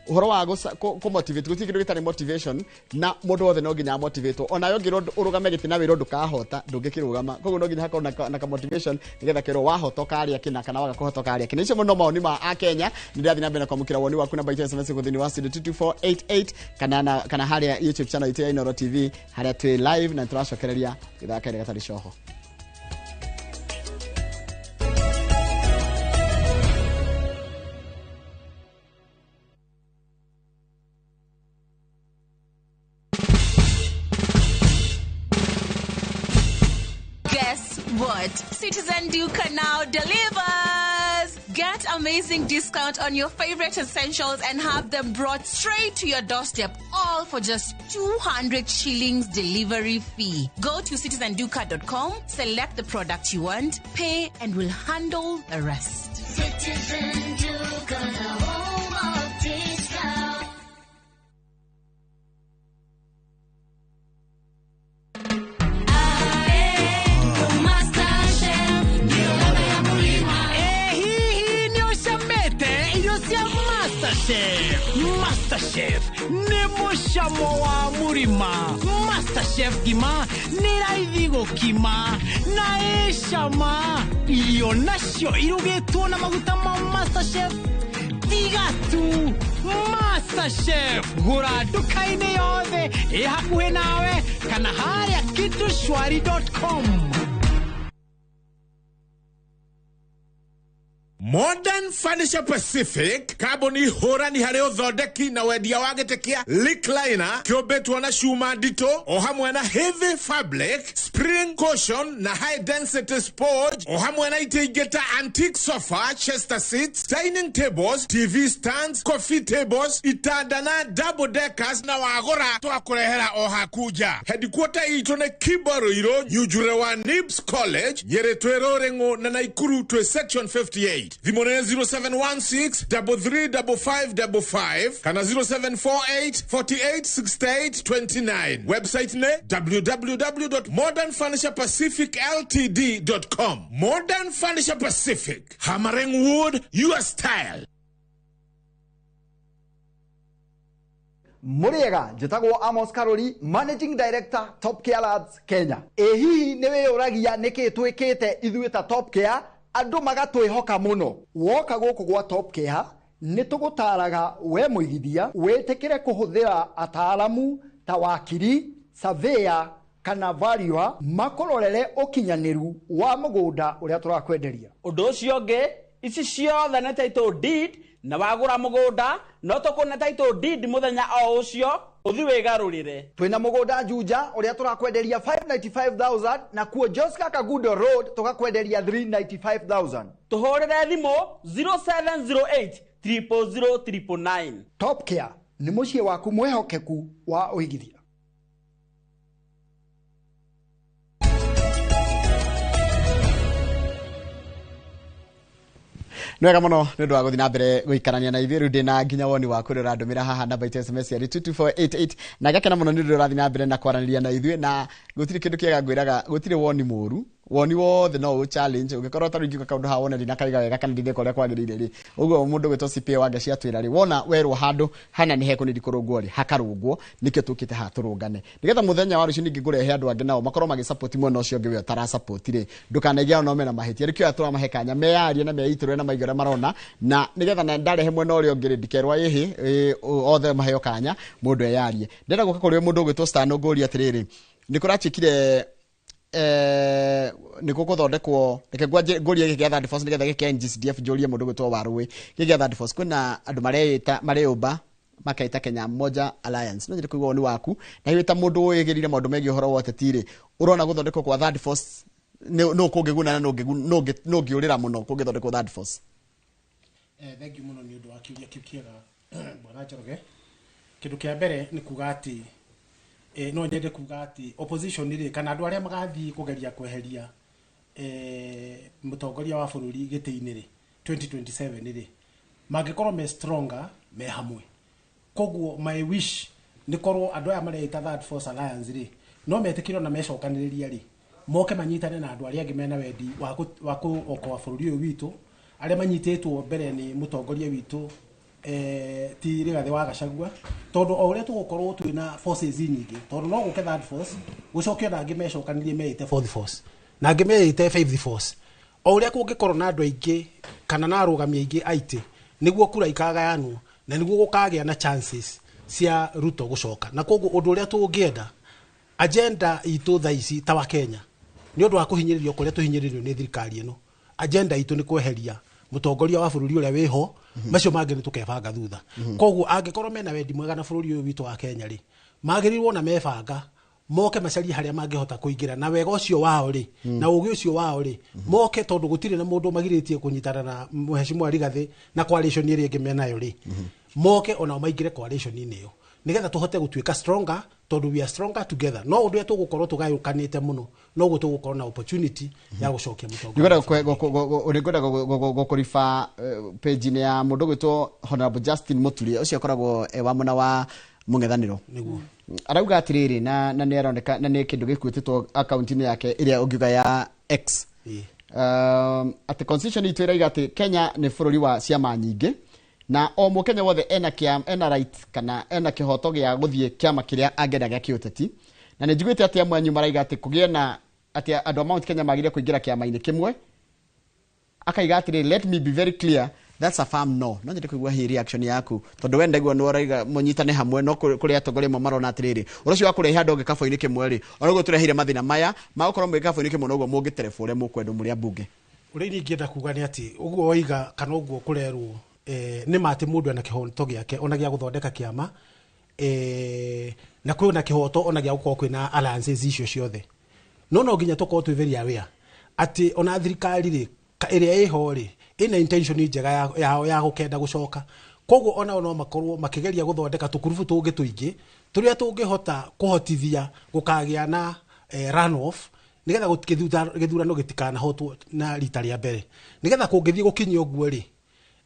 Speaker 1: ũhoro wa kũ motivate, gũtirĩ kĩndũ gĩtarĩ motivation, na mũndũ wothe no nginya amotivatwo. Onawe ũngĩrwo ũrũgame gĩtĩ na wĩrwo ndũkahota, ndũngĩkĩrũgama. Koguo no nginya hakorwo na ka motivation nĩgetha kerwo wahota ũkarĩa kĩna, kana waga kũhota ũkarĩa kĩna. Icio no mawoni ma Akenya. Nĩ ndĩrathiĩ na mbere na kwamũkĩra woni waku namba itũ SMS gũkũ thĩinĩ wa studio 22488, kana harĩa YouTube channel itũ ya Inooro TV harĩa twĩ live, na nĩtũracokereria gĩthaa kerĩ gatarĩ coho.
Speaker 8: Guess what? Citizen Duka now delivers! Get amazing discount on your favorite essentials and have them brought straight to your doorstep, all for just 200 shillings delivery fee. Go to citizenduka.com, select the product you want, pay, and we'll handle the rest.
Speaker 9: Citizen Duka, the home of discount.
Speaker 5: Hihi nĩ ũcamĩte irio cia MasterChef? Masterchef nĩ mũcamo wa mũrima. Masterchef ngima nĩ raithi gũkima na ĩcama. Irio nacio irugĩtwo na maguta ma Masterchef. Tiga tu Masterchef, gũra nduka-inĩ yothe ĩ hakuhĩ nawe kana harĩa kitushwari.com.
Speaker 6: Modern Furniture Pacific kambuni hũrani harĩ ũthondeki na wendia wa gĩtĩ kĩa recliner kĩũmbĩtwo na cuma nditũ o hamwe na heavy fabric, spring cushion na high density sponge o hamwe na itĩ ingĩ ta antique sofa, chester seats, dining tables, TV stands, coffee tables, itanda na double deckers na wagũra twakũrehera o haku nja. Headquarter itũ nĩ Kibo Ruiru, Nyunjure wa Nibs College, Nyĩrĩ twĩ Rũrĩng'ũ na Naikuru twĩ section 58. Thimũ nĩ 0716 335555 kana 0748 48 68 29. Website nĩ www.modernfurniturepacificltd.com. Modern Furniture Pacific, hammering wood your style.
Speaker 7: Mũrĩega, njĩtagwo Amos Karori, Managing Director, Top Care Labs Kenya. Ĩ hihi nĩ wĩyũragia nĩkĩ twĩkĩte ithuĩ ta Top Care andũ magatwĩhoka mũno? Woka gũkũ gwa Top Care nĩ tũgũtaraga we mũigithia wĩtĩkĩre kũhũthĩra ataaramu ta wakiri, surveyor kana valuer makũrorere ũkinyanĩru wa mũgũnda ũrĩa tũrakwenderia.
Speaker 12: Ũndũ ũcio ũngĩ, ici ciothe nĩ title deed, na wagũra mũgũnda no tũkũne title deed mũthenya o ũcio ũthi wĩgarũrĩre.
Speaker 7: Twĩna mũgũnda Juja ũrĩa tũrakwenderia 595,000 na kuo Joska Kagudo Road tũgakwenderia 395,000.
Speaker 12: Tũhũrĩre thimũ 0708 000 999.
Speaker 7: Top Care nĩ mũciĩ waku mwĩhokeku wa ũigithia.
Speaker 1: Nĩ wega mũno nĩ ũndũ wa gũthiĩ na mbere gũikarania na ithuĩ. Rĩu ndĩna nginya woni waku ũrĩa ũrandũmĩra haha namba itũ SMS ya 22488 na ngakena mũno nĩ ũndũ ũrathiĩ na mbere na kwaranĩria na ithuĩ, na gũtirĩ kĩndũ kĩega ngwĩraga, gũtirĩ woni mũru, woni wothe no ũ challenge. Ũngĩkorwo ta rĩu ingiuga kaũndũ haha wone ndinakaiga wega kana ndineka ũrĩa kwagĩrĩire rĩ, ũguo mũndũ gwĩtwo CPA wa Ngaci atwĩra rĩ, wona werwo handũ hana nĩ hekũnĩndi kũrũngwo rĩ, hakarũngwo. Nĩkĩo tũkĩte haha tũrũngane nĩgetha mũthenya wa rũciũ ningĩ ngũrehe andũ angĩ nao makorwo magĩsupport mwena ũcio ũngĩ we ũtarasupport rĩ, ndũkanaigue no mena mahĩtia. Nĩkĩo aya tũramahe kanya meyarie na meitũrũre na maigue ũrĩa marona, na nĩgetha na ndarehe mwena ũrĩa ũngĩ rĩ, ndikerwo ĩhĩ, othe maheo kanya mũndũ eyarie. Ndĩrenda gũka kũrĩ mũndũ ũgwĩtwo Stan ngũrie atĩrĩrĩ, nĩ kũratuĩkire nĩ gũkũthondekwo, reke ngũrie gĩkĩ gĩa Third Force nĩgetha gĩkĩ NGCDF njũrie mũndũ gwĩtwo Warũĩ. Gĩkĩ gĩa Third Force kwĩna andũ mareĩta mareyũmba makaita Kenya Moja Alliance. No nyende kũigua woni waku na hihi ta mũndũ ũĩgĩrire maũndũ megiĩ ũhoro wa ũteti rĩ, ũrona gũthondekwo kwa Third Force nũ kũngĩguna na nũ ũngĩũrĩra mũno kũngĩthondekwo Third Force?
Speaker 4: Thank you mũno nĩ ũndũ wa kĩũria kĩu kĩega, bwana Njoroge. Kĩndũ kĩa mbere nĩ kuga atĩ no nyende kuga atĩ opposition rĩ, kana andũ arĩa magathiĩ kũgeria kweheria mũtongoria wa bũrũri gĩtĩ-inĩ rĩ 2027 rĩ, mangĩkorwo me stronger me hamwe. Koguo my wish nĩ korwo andũ aya mareita Third Force Alliance rĩ, no metĩkĩrwo na mecokanĩrĩria rĩ, moke manyitane na andũ arĩa angĩ mena wendi wa kũokoa bũrũri ũyũ witũ, arĩa manyitĩtwo mbere nĩ mũtongoria witũ ti Rigathĩ wa Gachagua, tondũ o ũrĩa tũgũkorwo twĩna forces nyingĩ, tondũ no gũke Third Force gũcoke ona angĩ mecokanĩrie meite Fourth Force na angĩ meite Fifth Force. O ũrĩa kũngĩkorwo na andũ aingĩ kana na arũgami aingĩ aitĩ, nĩguo kura ikagayanwo na nĩguo gũkagĩa na chances cia Ruto gũcoka. Na koguo ũndũ ũrĩa tũngĩenda agenda itũ thaa ici ta wa Kenya nĩ ũndũ wa kũhinyĩrĩrio kũrĩa tũhinyĩrĩirio nĩ thirikari ĩno, agenda itũ nĩ kweheria mũtongoria wa bũrũri ũrĩa wĩho, macio mangĩ nĩ tũkebanga thutha. Koguo angĩkorwo mena wendi mwega na bũrũri ũyũ witũ wa Kenya rĩ, magĩrĩirwo na mebanga moke macarie harĩa mangĩhota kũingĩra na wega ũcio wao rĩ, na ũgĩ ũcio wao rĩ, moke, tondũ gũtirĩ na mũndũ magirĩtie kũnyitana na Mheshimiwa Rigathĩ na coalition ĩrĩa ĩngĩ menayo rĩ, moke onao maingĩre coalition-inĩ ĩyo nĩgetha tũhote gũtuĩka stronger, tondũ we are stronger together. No ũndũ ũrĩa tũgũkorwo tũgayũkanĩte mũno noguo tũgũkorwo na opportunity ya gũcokia mũtongoria.
Speaker 1: Nĩngwenda gũkũriba page-inĩ ya mũndũ ũgwĩtwo Honorable Justin Muturi, ũcio akoragwo wa mwena wa mũng'ethanĩro.
Speaker 4: Nĩguo
Speaker 1: arauga atĩrĩrĩ, na nĩ aroneka na nĩ kĩndũ gĩkuĩtĩtwo akaunti-inĩ yake ĩrĩa ũngiuga ya X, atĩ constitution itũ ĩrauga atĩ Kenya nĩ bũrũri wa ciama nyingĩ Na o Mũkenya wothe ena kĩa ena right kana ena kĩhoto gĩa gũthiĩ kĩama kĩrĩa angĩenda gĩa kĩũteti. Na nĩ njiguĩte atĩ amwe anyu maraiga atĩ kũgĩe na atĩ andũ a Mount Kenya magĩrĩire kũingĩra kĩama-inĩ kĩmwe. Akaiga atĩrĩrĩ, let me be very clear, that's a firm no. No nyende kũigua hihi reaction yaku, tondũ we ndaigua nĩ ũraiga mũnyitane hamwe, no kũrĩ atongoria amwe marona atĩrĩrĩ, ũndũ ũcio wa kũrehe andũ gĩkabũ-inĩ kĩmwe rĩ, ona ũguo tũreheire mathĩna maya ma gũkorwo mwĩ gĩkabũ-inĩ kĩmwe, noguo mũngĩterebwo ũrĩa mũkwendwo mũrĩ ambunge.
Speaker 4: Ũrĩa niĩ ingĩenda kuga nĩ atĩ ũguo woiga kana ũguo kũrerwo, nĩ ma atĩ mũndũ ena kĩhoto gĩake ona gĩa gũthondeka kĩama, na kwĩna kĩhoto ona gĩa gũkorwo kwĩna alliances icio ciothe, no nginya tũkorwo twĩ very aware atĩ ona thirikari rĩ ĩrĩa ĩho rĩ ĩna intention njega yao ya gũkenda gũcoka. Koguo onao no makorwo makĩgeria gũthondeka tũkurubu tũngĩ tũingĩ tũrĩa tũngĩhota kũhotithia gũkagĩa na runoff, nĩgetha gĩthurano gĩtikanahotwo na rita rĩa mbere, nĩgetha kũngĩthiĩ gũkinyia ũguo rĩ,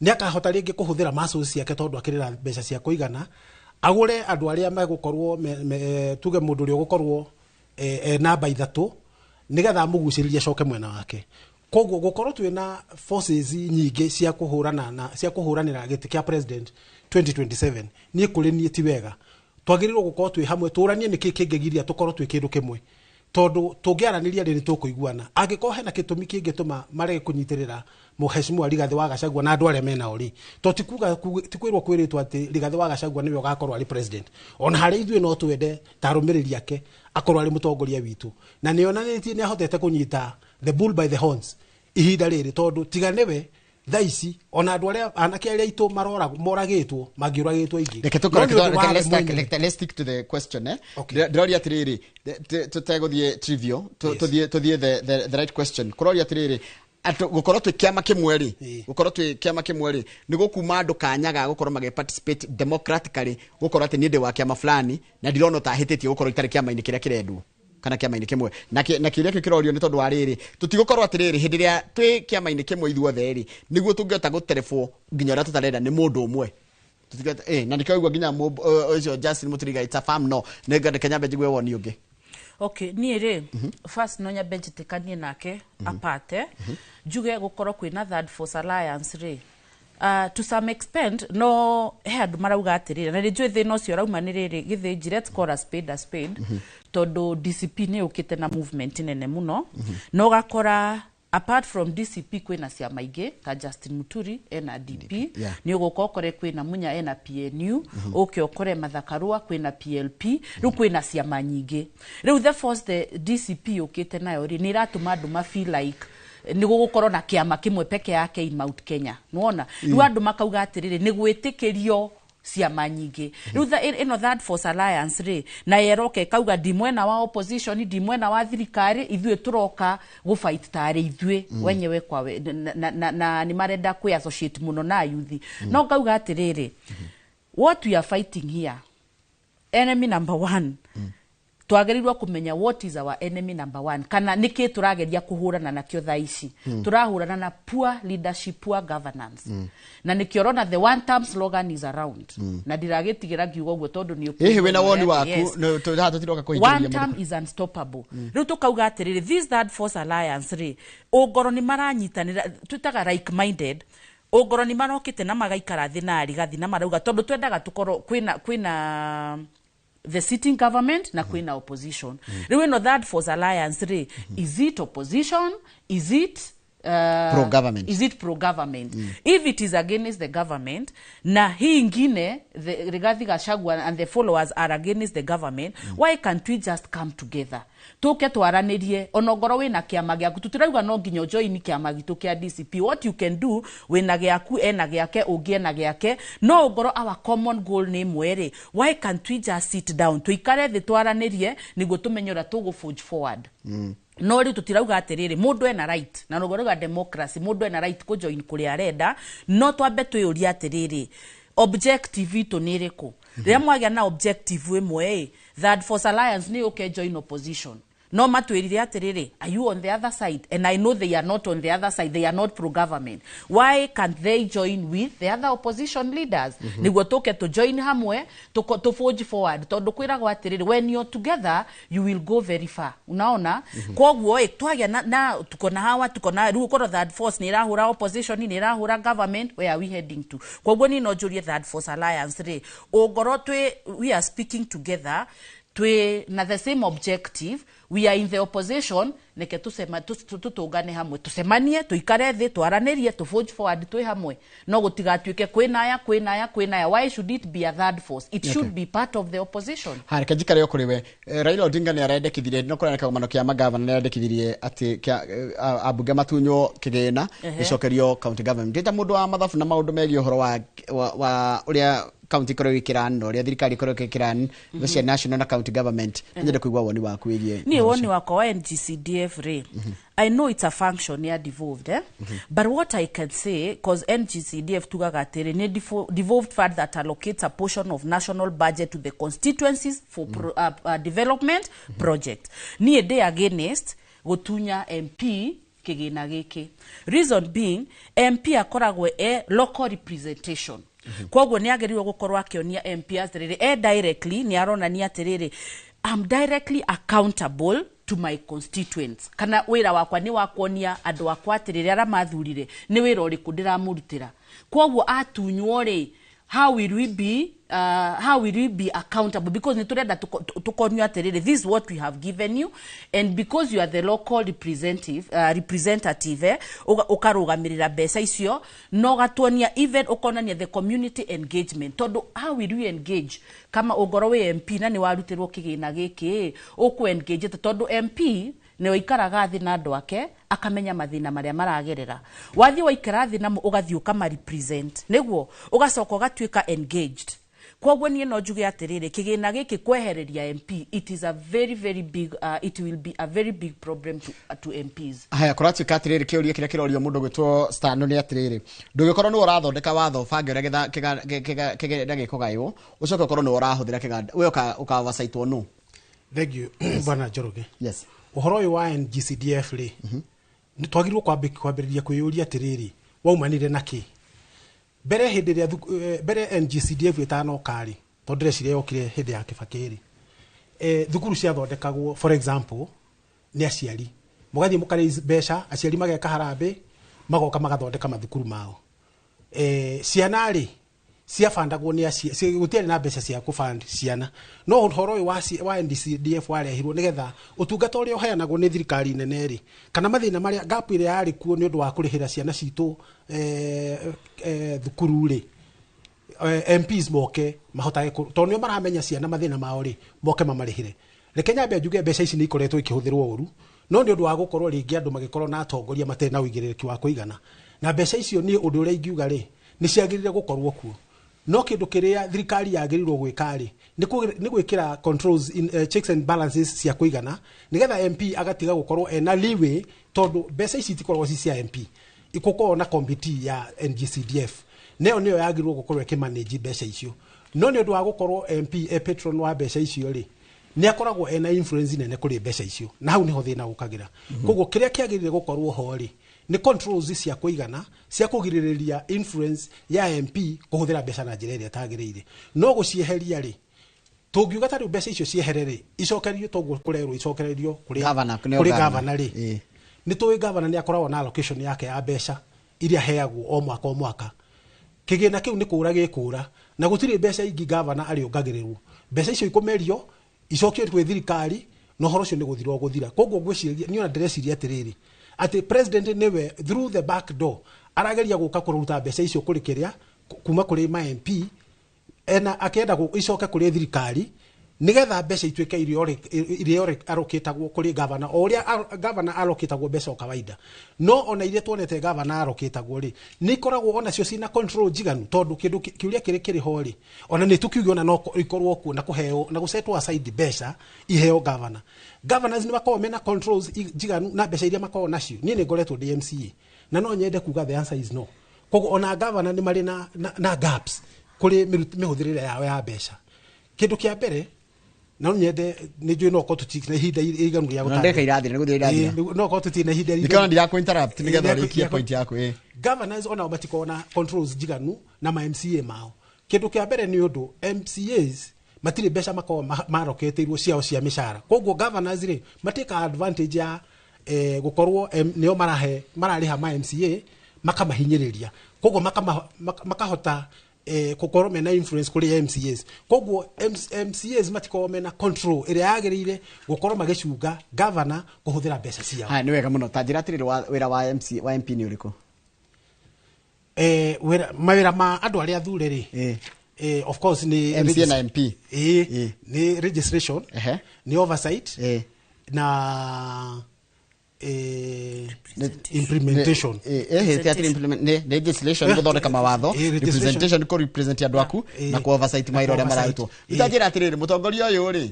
Speaker 4: nĩ akahota rĩngĩ kũhũthĩra muscles ciake, tondũ akĩrĩ na mbeca cia kũigana, agũre andũ arĩa megũkorwo tuge mũndũ ũrĩa ũgũkorwo namba 3, nĩgetha amũgucĩrĩrie acoke mwena wake. Koguo gũkorwo twĩna forces nyingĩ cia kũhũrana na cia kũhũranĩra gĩtĩ kĩa president 2027, niĩ kũrĩ niĩ ti wega. Twagĩrĩirwo gũkorwo twĩ hamwe, tũranie nĩkĩ kĩngĩgiria tũkorwo twĩ kĩndũ kĩmwe, tondũ tũngĩaranĩria rĩ nĩ tũkũiguana. Angĩkorwo hena gĩtũmi kĩngĩtũma marege kũnyitĩrĩra Mheshimiwa Rigathĩ wa Gachagua na andũ arĩa menao rĩ, to ti kuga ti kwĩrwo kwĩrĩtwo atĩ Rigathĩ wa Gachagua nĩwe ũgakorwo arĩ president. Ona harĩa ithuĩ no twende ta arũmĩrĩri ake akorwo arĩ mũtongoria witũ, na nĩ onanĩtie nĩ ahotete kũnyita the bull by the horns ihinda rĩrĩ, tondũ tiga nĩwe thaa ici ona andũ arĩa anake arĩa aitũ moragĩtwo mangĩũragĩtwo aingĩ.
Speaker 1: Reke
Speaker 4: No nĩ ũndũ
Speaker 1: reke
Speaker 4: wa
Speaker 1: let's
Speaker 4: we mwenyewe.
Speaker 1: let's stick to the question, eh. Ndĩroria atĩrĩrĩ, tũtegũthiĩ trivial, tũthiĩ the right question. Kũroria atĩrĩrĩ, atĩ gũkorwo twĩ kĩama kĩmwe rĩ, gũkorwo twĩ kĩama kĩmwe rĩ, nĩ gũkuma andũ kanya ga gũkorwo magĩ participate democratically, gũkorwo atĩ niĩ ndĩ wa kĩama fulani na ndirona ta hĩtĩtie gũkorwo itarĩ kĩama-inĩ kĩrĩa kĩrendwo kana kĩama-inĩ kĩmwe. Na kĩũria kĩu kĩrorio nĩ tondũ wa rĩrĩ, tũtigũkorwo atĩrĩrĩ hĩndĩ ĩrĩa twĩ kĩama-inĩ kĩmwe ithuothe rĩ, nĩguo tũngĩhota gũterebwo nginya ũrĩa tũtarenda nĩ mũndũ ũmwe. Tũtingĩhota, na nĩkĩo waigua nginya ũcio Justin Muturi it's a farm no. Nĩ ngwenda Kenya njigue woni ũngĩ.
Speaker 13: Okay, niĩ rĩ, first no nyambe njĩtĩkanie nake apate, njuge gũkorwo kwĩna third force alliance rĩ, to some extent no he andũ marauga atĩrĩrĩ, na nĩ njũĩ thĩna ũcio ũrauma nĩ rĩrĩ, Gĩthĩnji, let's call a spade a spade, tondũ DCP nĩ yũkĩte na movement nene mũno, na ũgakora apart from DCP kwĩna ciama ingĩ ta Justin Muturi ena DP, nĩ ũgũka ũkore kwĩna Munya ena PNU, ũke ũkore Martha Karua kwĩna PLP, rĩu kwĩna ciama nyingĩ. Rĩu the force the DCP yũkĩte nayo rĩ, nĩ ĩratũma andũ ma feel like nĩ gũgũkorwo na kĩama kĩmwe peke yake in Mount Kenya. Nĩwona? Rĩu andũ makauga atĩrĩrĩ, nĩ gwĩtĩkĩrio ciama nyingĩ. Rĩu ĩno third force alliance rĩ, na yeroka ĩkauga ndi mwena wa opposition, ndi mwena wa thirikari, ithuĩ tũroka gũ fight tarĩ ithuĩ wenyewe kwa we, na nĩ marenda kwĩ associate mũno na youth. No ngauga atĩrĩrĩ, what we are fighting here, enemy number one, twagĩrĩirwo kũmenya what is our enemy number one, kana nĩkĩ tũrageria kũhũrana nakĩo thaa ici. Tũrahũrana na poor leadership, poor governance. Na nĩkĩo ũrona the one term slogan is around. Na ndiragĩtigĩra ngiuga ũguo tondũ nĩ
Speaker 1: Hihi wĩna woni waku?
Speaker 13: Yes.
Speaker 1: No, haha tũtiroka kũhingĩrĩria
Speaker 13: One
Speaker 1: mũndũ.
Speaker 13: term is unstoppable. Rĩu tũkauga atĩrĩrĩ, this third force alliance rĩ, ũngorwo nĩ maranyitanĩra, twĩtaga like minded, ũngorwo nĩ marokĩte na magaikara thĩ na Rigathi na marauga tondũ twendaga tũkorwo kwĩna the sitting government na kwĩna opposition. Rĩu ĩno third force alliance rĩ, is it opposition? Is it
Speaker 1: Pro-government.
Speaker 13: Is it pro-government? If it is against the government, na hii ingine, the Rigathi Gachagua and the followers are against the government, why can't we just come together? Tuke twaranirie, onongoro wina kiama giaku, tutirauga no nginya join kiama gitu kia DCP. What you can do, wina giaku, ena giake, ungi ena giake, no ngoro our common goal ni mwere. Why can't we just sit down? Tuikare thi twaranirie, niguo tumenye uria tugu forge forward. No riu tutirauga atiriri mundu ena right na rugo rwa democracy mundu ena right ku join kuria arenda, no twambe twiyurie atiriri objective itu ni iriku. Riria mwagia na objective imwe, third force alliance ni uke join opposition. No matwĩrire atĩrĩrĩ, are you on the other side? And I know they are not on the other side. They are not pro government. Why can't they join with the other opposition leaders nĩguo tũke tũ join hamwe, tũ forge forward? Tondũ kwĩragwo atĩrĩrĩ, when you're together you will go very far, unaona? Koguo ĩ twagĩa na tuko na hawa, tuko na rĩu korwo third force nĩ ĩrahũra opposition, nĩ ĩrahũra government, where are we heading to? Koguo niĩ no njũrie third force alliance rĩ, ũngorwo twĩ, we are speaking together, twĩ na the same objective, we are in the opposition, neke tusema tutungane hamwe, tucemanie, tuikare thĩ, twaranĩrie, tu forge forward twĩ hamwe, no gũtigatuĩke kwĩna aya, kwĩna aya, kwĩna aya. Why should it be a third force? It should be part of the opposition.
Speaker 1: Ha, reke njikare o kũrĩ we. Raila Odinga nĩ arendekithirie no kũrĩa kĩgomano kĩa magavana, nĩ arendekithirie atĩ ambunge matunywo kĩgĩna gĩcokerio county government. Ndĩ ta mũndũ wa mathabu na maũndũ megiĩ ũhoro wa ũrĩa county ikoragwo ĩkĩrun na ũrĩa thirikari ikoragwo ĩkĩrun cia national na county government, nyende kũigua woni waku wĩgiĩ
Speaker 13: Niĩ
Speaker 1: ũhoro
Speaker 13: woni
Speaker 1: ũcio.
Speaker 13: Wakwa wa NGCDF rĩ, I know it's a function ya devolved, eh? But what I can say, cause NGCDF tugaga atĩrĩ nĩ devolved fund that allocates a portion of national budget to the constituencies for development project. Niĩ ndĩ against gũtunya MP kĩgĩna gĩkĩ, reason being MP akoragwo e local representation, koguo nĩ agĩrĩirwo gũkorwo akĩonia MP atĩrĩrĩ, e directly nĩ aronania atĩrĩrĩ, I'm directly accountable to my constituents, kana wĩra wakwa nĩ wa kuonia andũ akwa atĩrĩrĩ, arĩa mathurire, nĩ wĩra ũrĩkũ ndĩramũrutĩra. Koguo atunywo rĩ, how will we be accountable? Because nĩ tũrenda tũkonio atĩrĩrĩ, this is what we have given you, and because you are the local representative, ũkarũgamĩrĩra mbeca icio na ũgatuonia, even ũkonania the community engagement. Tondũ how will we engage kama ũngorwo wĩ MP na nĩ warutĩrwo kĩgĩna gĩkĩ? Ũkũ engage tondũ MP nĩ ũikaraga thĩ na andũ ake, akamenya mathĩna marĩa maragerera. Wathiĩ waikara thĩ namo, ũgathiĩ ũkama represent, nĩguo ũgacoka ũgatuĩka engaged. Koguo niĩ no njuge atĩrĩrĩ, kĩgĩna gĩkĩ kwehereria MP, it is a very very big it will be a very big problem to MPs.
Speaker 1: Haya, kũratuĩka atĩrĩrĩ, kĩũria kĩrĩa kĩrorio mũndũ gwĩtwo Stano nĩ atĩrĩrĩ, ndũgĩkorwo nĩwe ũrathondeka watho ũbange ũrĩa kĩgĩna gĩkũgaywo, ũcoke ũkorwo nĩwe ũrahũthĩra kĩganda, we ũkavacaitwo nũ?
Speaker 4: Thank you, bwana Njoroge.
Speaker 1: Yes.
Speaker 4: Ũhoro ũyũ wa NGCDF rĩ, nĩ twagĩrĩirwo kwambĩrĩria kwĩyũria atĩrĩrĩ, waumanire na kĩ? Mbere hĩndĩ ĩrĩa mbere NGCDF ĩtanoka rĩ, tondũ ndĩreciria yokire hĩndĩ ya Kĩbakĩ rĩ, thukuru ciathondekagwo, for example, nĩ aciari. Mũgathiĩ mũka mbeca, aciari mageka harambĩ, magoka magathondeka mathukuru mao. Ciana rĩ, ciabandagwo nĩ aciari, gũtiarĩ na mbeca cia kũband ciana. No ũhoro ũyũ wa NDCDF warehirwo nĩgetha ũtungata ũrĩa ũheanagwo nĩ thirikari nene rĩ, kana mathĩna marĩa, gap ĩrĩa yarĩ kuo nĩ ũndũ wa kũrĩhĩra ciana citũ thukuru rĩ, MPs moke mahotage tondũ nĩo maramenya ciana mathĩna mao rĩ, moke mamarĩhĩre. Reke nyambe njuge mbeca ici nĩ ikoretwo ikĩhũthĩrwo ũru, no nĩ ũndũ wa gũkorwo rĩngĩ andũ magĩkorwo na atongoria matarĩ na ũigĩrĩrĩki wa kũigana na mbeca icio. Niĩ ũndũ ũrĩa ingiuga rĩ, nĩ ciagĩrĩire gũkorwo kuo, no kĩndũ kĩrĩa thirikari yagĩrĩirwo gwĩka rĩ, nĩ gwĩkĩra controls in, checks and balances cia kũigana, nĩgetha MP agatiga gũkorwo ena leeway, tondũ mbeca ici itikoragwo ci cia MP, igũkorwo na committee ya NGCDF, nĩyo yagĩrĩirwo gũkorwo ĩkĩmanage mbeca icio. No nĩ ũndũ wa gũkorwo MP e patron wa mbeca icio rĩ, nĩ akoragwo ena influence nene kũrĩ mbeca icio, na hau nĩho thĩna ũkagĩra. Koguo kĩrĩa kĩagĩrĩire gũkorwo ho rĩ, nĩ controls cia kũigana cia kũgirĩrĩria influence ya MP kũhũthĩra mbeca na njĩra ĩrĩa ĩtagĩrĩire. No gũcieheria rĩ, tũngiuga ta rĩu mbeca icio ciehere rĩ, icokerio toguo kũrerwo icokererio kũrĩ
Speaker 1: Governor, nĩo
Speaker 4: kũrĩ
Speaker 1: governor.
Speaker 4: Governor rĩ, nĩ tũĩ governor nĩ akoragwo na allocation yake ya mbeca iria aheagwo o mwaka o mwaka. Kĩgĩna kĩu nĩ kũra gĩkũra, na gũtirĩ mbeca ingĩ gavana arĩongagĩrĩrwo. Mbeca icio ikũmerio, icokio kwĩ thirikari, na ũhoro ũcio nĩ gũthira ũgũthira. Koguo ngwĩciria niĩ, ona ndĩreciria atĩrĩrĩ, atĩ president nĩwe through the back door arageria gũka kũruta mbeca icio kũrĩ kĩrĩa kuma kũrĩ ma MP, ena akĩenda icoke kũrĩ thirikari, nigetha mbeca ituĩke iria arokĩtagwo kũrĩ gavana, o ũrĩa gavana arokĩtagwo mbeca o kawaida. No ona iria tuonete gavana arokĩtagwo rĩ, nĩ ikoragwo onacio cina control njiganu? Tondũ kĩndũ kĩũria kĩrĩ kĩrĩ ho rĩ, ona nĩ tũkiuge ona no ikorwo kuo na kũheo na gũsetwo aside mbeca iheo gavana, governors nĩ makoragwo mena controls njiganu na mbeca iria makoragwo nacio? Niĩ nĩ ngoretwo ndĩ MCA na no nyende kuga the answer is no. Koguo ona gavana nĩ marĩ na gaps kũrĩ mĩhũthĩrĩre yao ya mbeca. Kĩndũ kĩa mbere No nyende nĩ njũĩ no korwo tũtirĩ na ihinda iganu rĩa
Speaker 1: Na
Speaker 4: gũtarĩria.
Speaker 1: ndeka irathira, nĩ gũthira irathira.
Speaker 4: No korwo tũtirĩ na ihinda
Speaker 1: Nĩkĩo ona ndirakũ interrupt nĩgetha ũrĩkie point yaku.
Speaker 4: Governors onao matikoragwo na controls njiganu na ma MCA mao. Kĩndũ kĩa mbere nĩ ũndũ MCAs matirĩ mbeca makoragwo maroketeirwo ciao cia mĩcara, koguo governors rĩ matĩka advantage ya gũkorwo nĩo marahe mararĩha ma MCA makamahinyĩrĩria, koguo makahota gũkorwo mena influence kũrĩ MCAs, koguo MCAs matikoragwo mena control ĩrĩa yagĩrĩire gũkorwo magĩcunga governor kũhũthĩra mbeca ciao.
Speaker 1: Haya, nĩ wega mũno. Ta njĩra atĩrĩrĩ, wĩra wa MC, wa MP nĩ ũrĩkũ?
Speaker 4: Wĩra, mawĩra ma andũ arĩa athure rĩ, of course nĩ
Speaker 1: MCA na MP.
Speaker 4: Nĩ registration, nĩ oversight na implementation.
Speaker 1: Ti atĩ nĩ legislation, gũthondeka mawatho,
Speaker 4: Legislation.
Speaker 1: Representation, kũ represent andũ aku, na kũ oversight mawĩra ũrĩa
Speaker 4: oversight.
Speaker 1: mararutwo. Itanjĩra atĩrĩrĩ, mũtongoria ũyũ rĩ,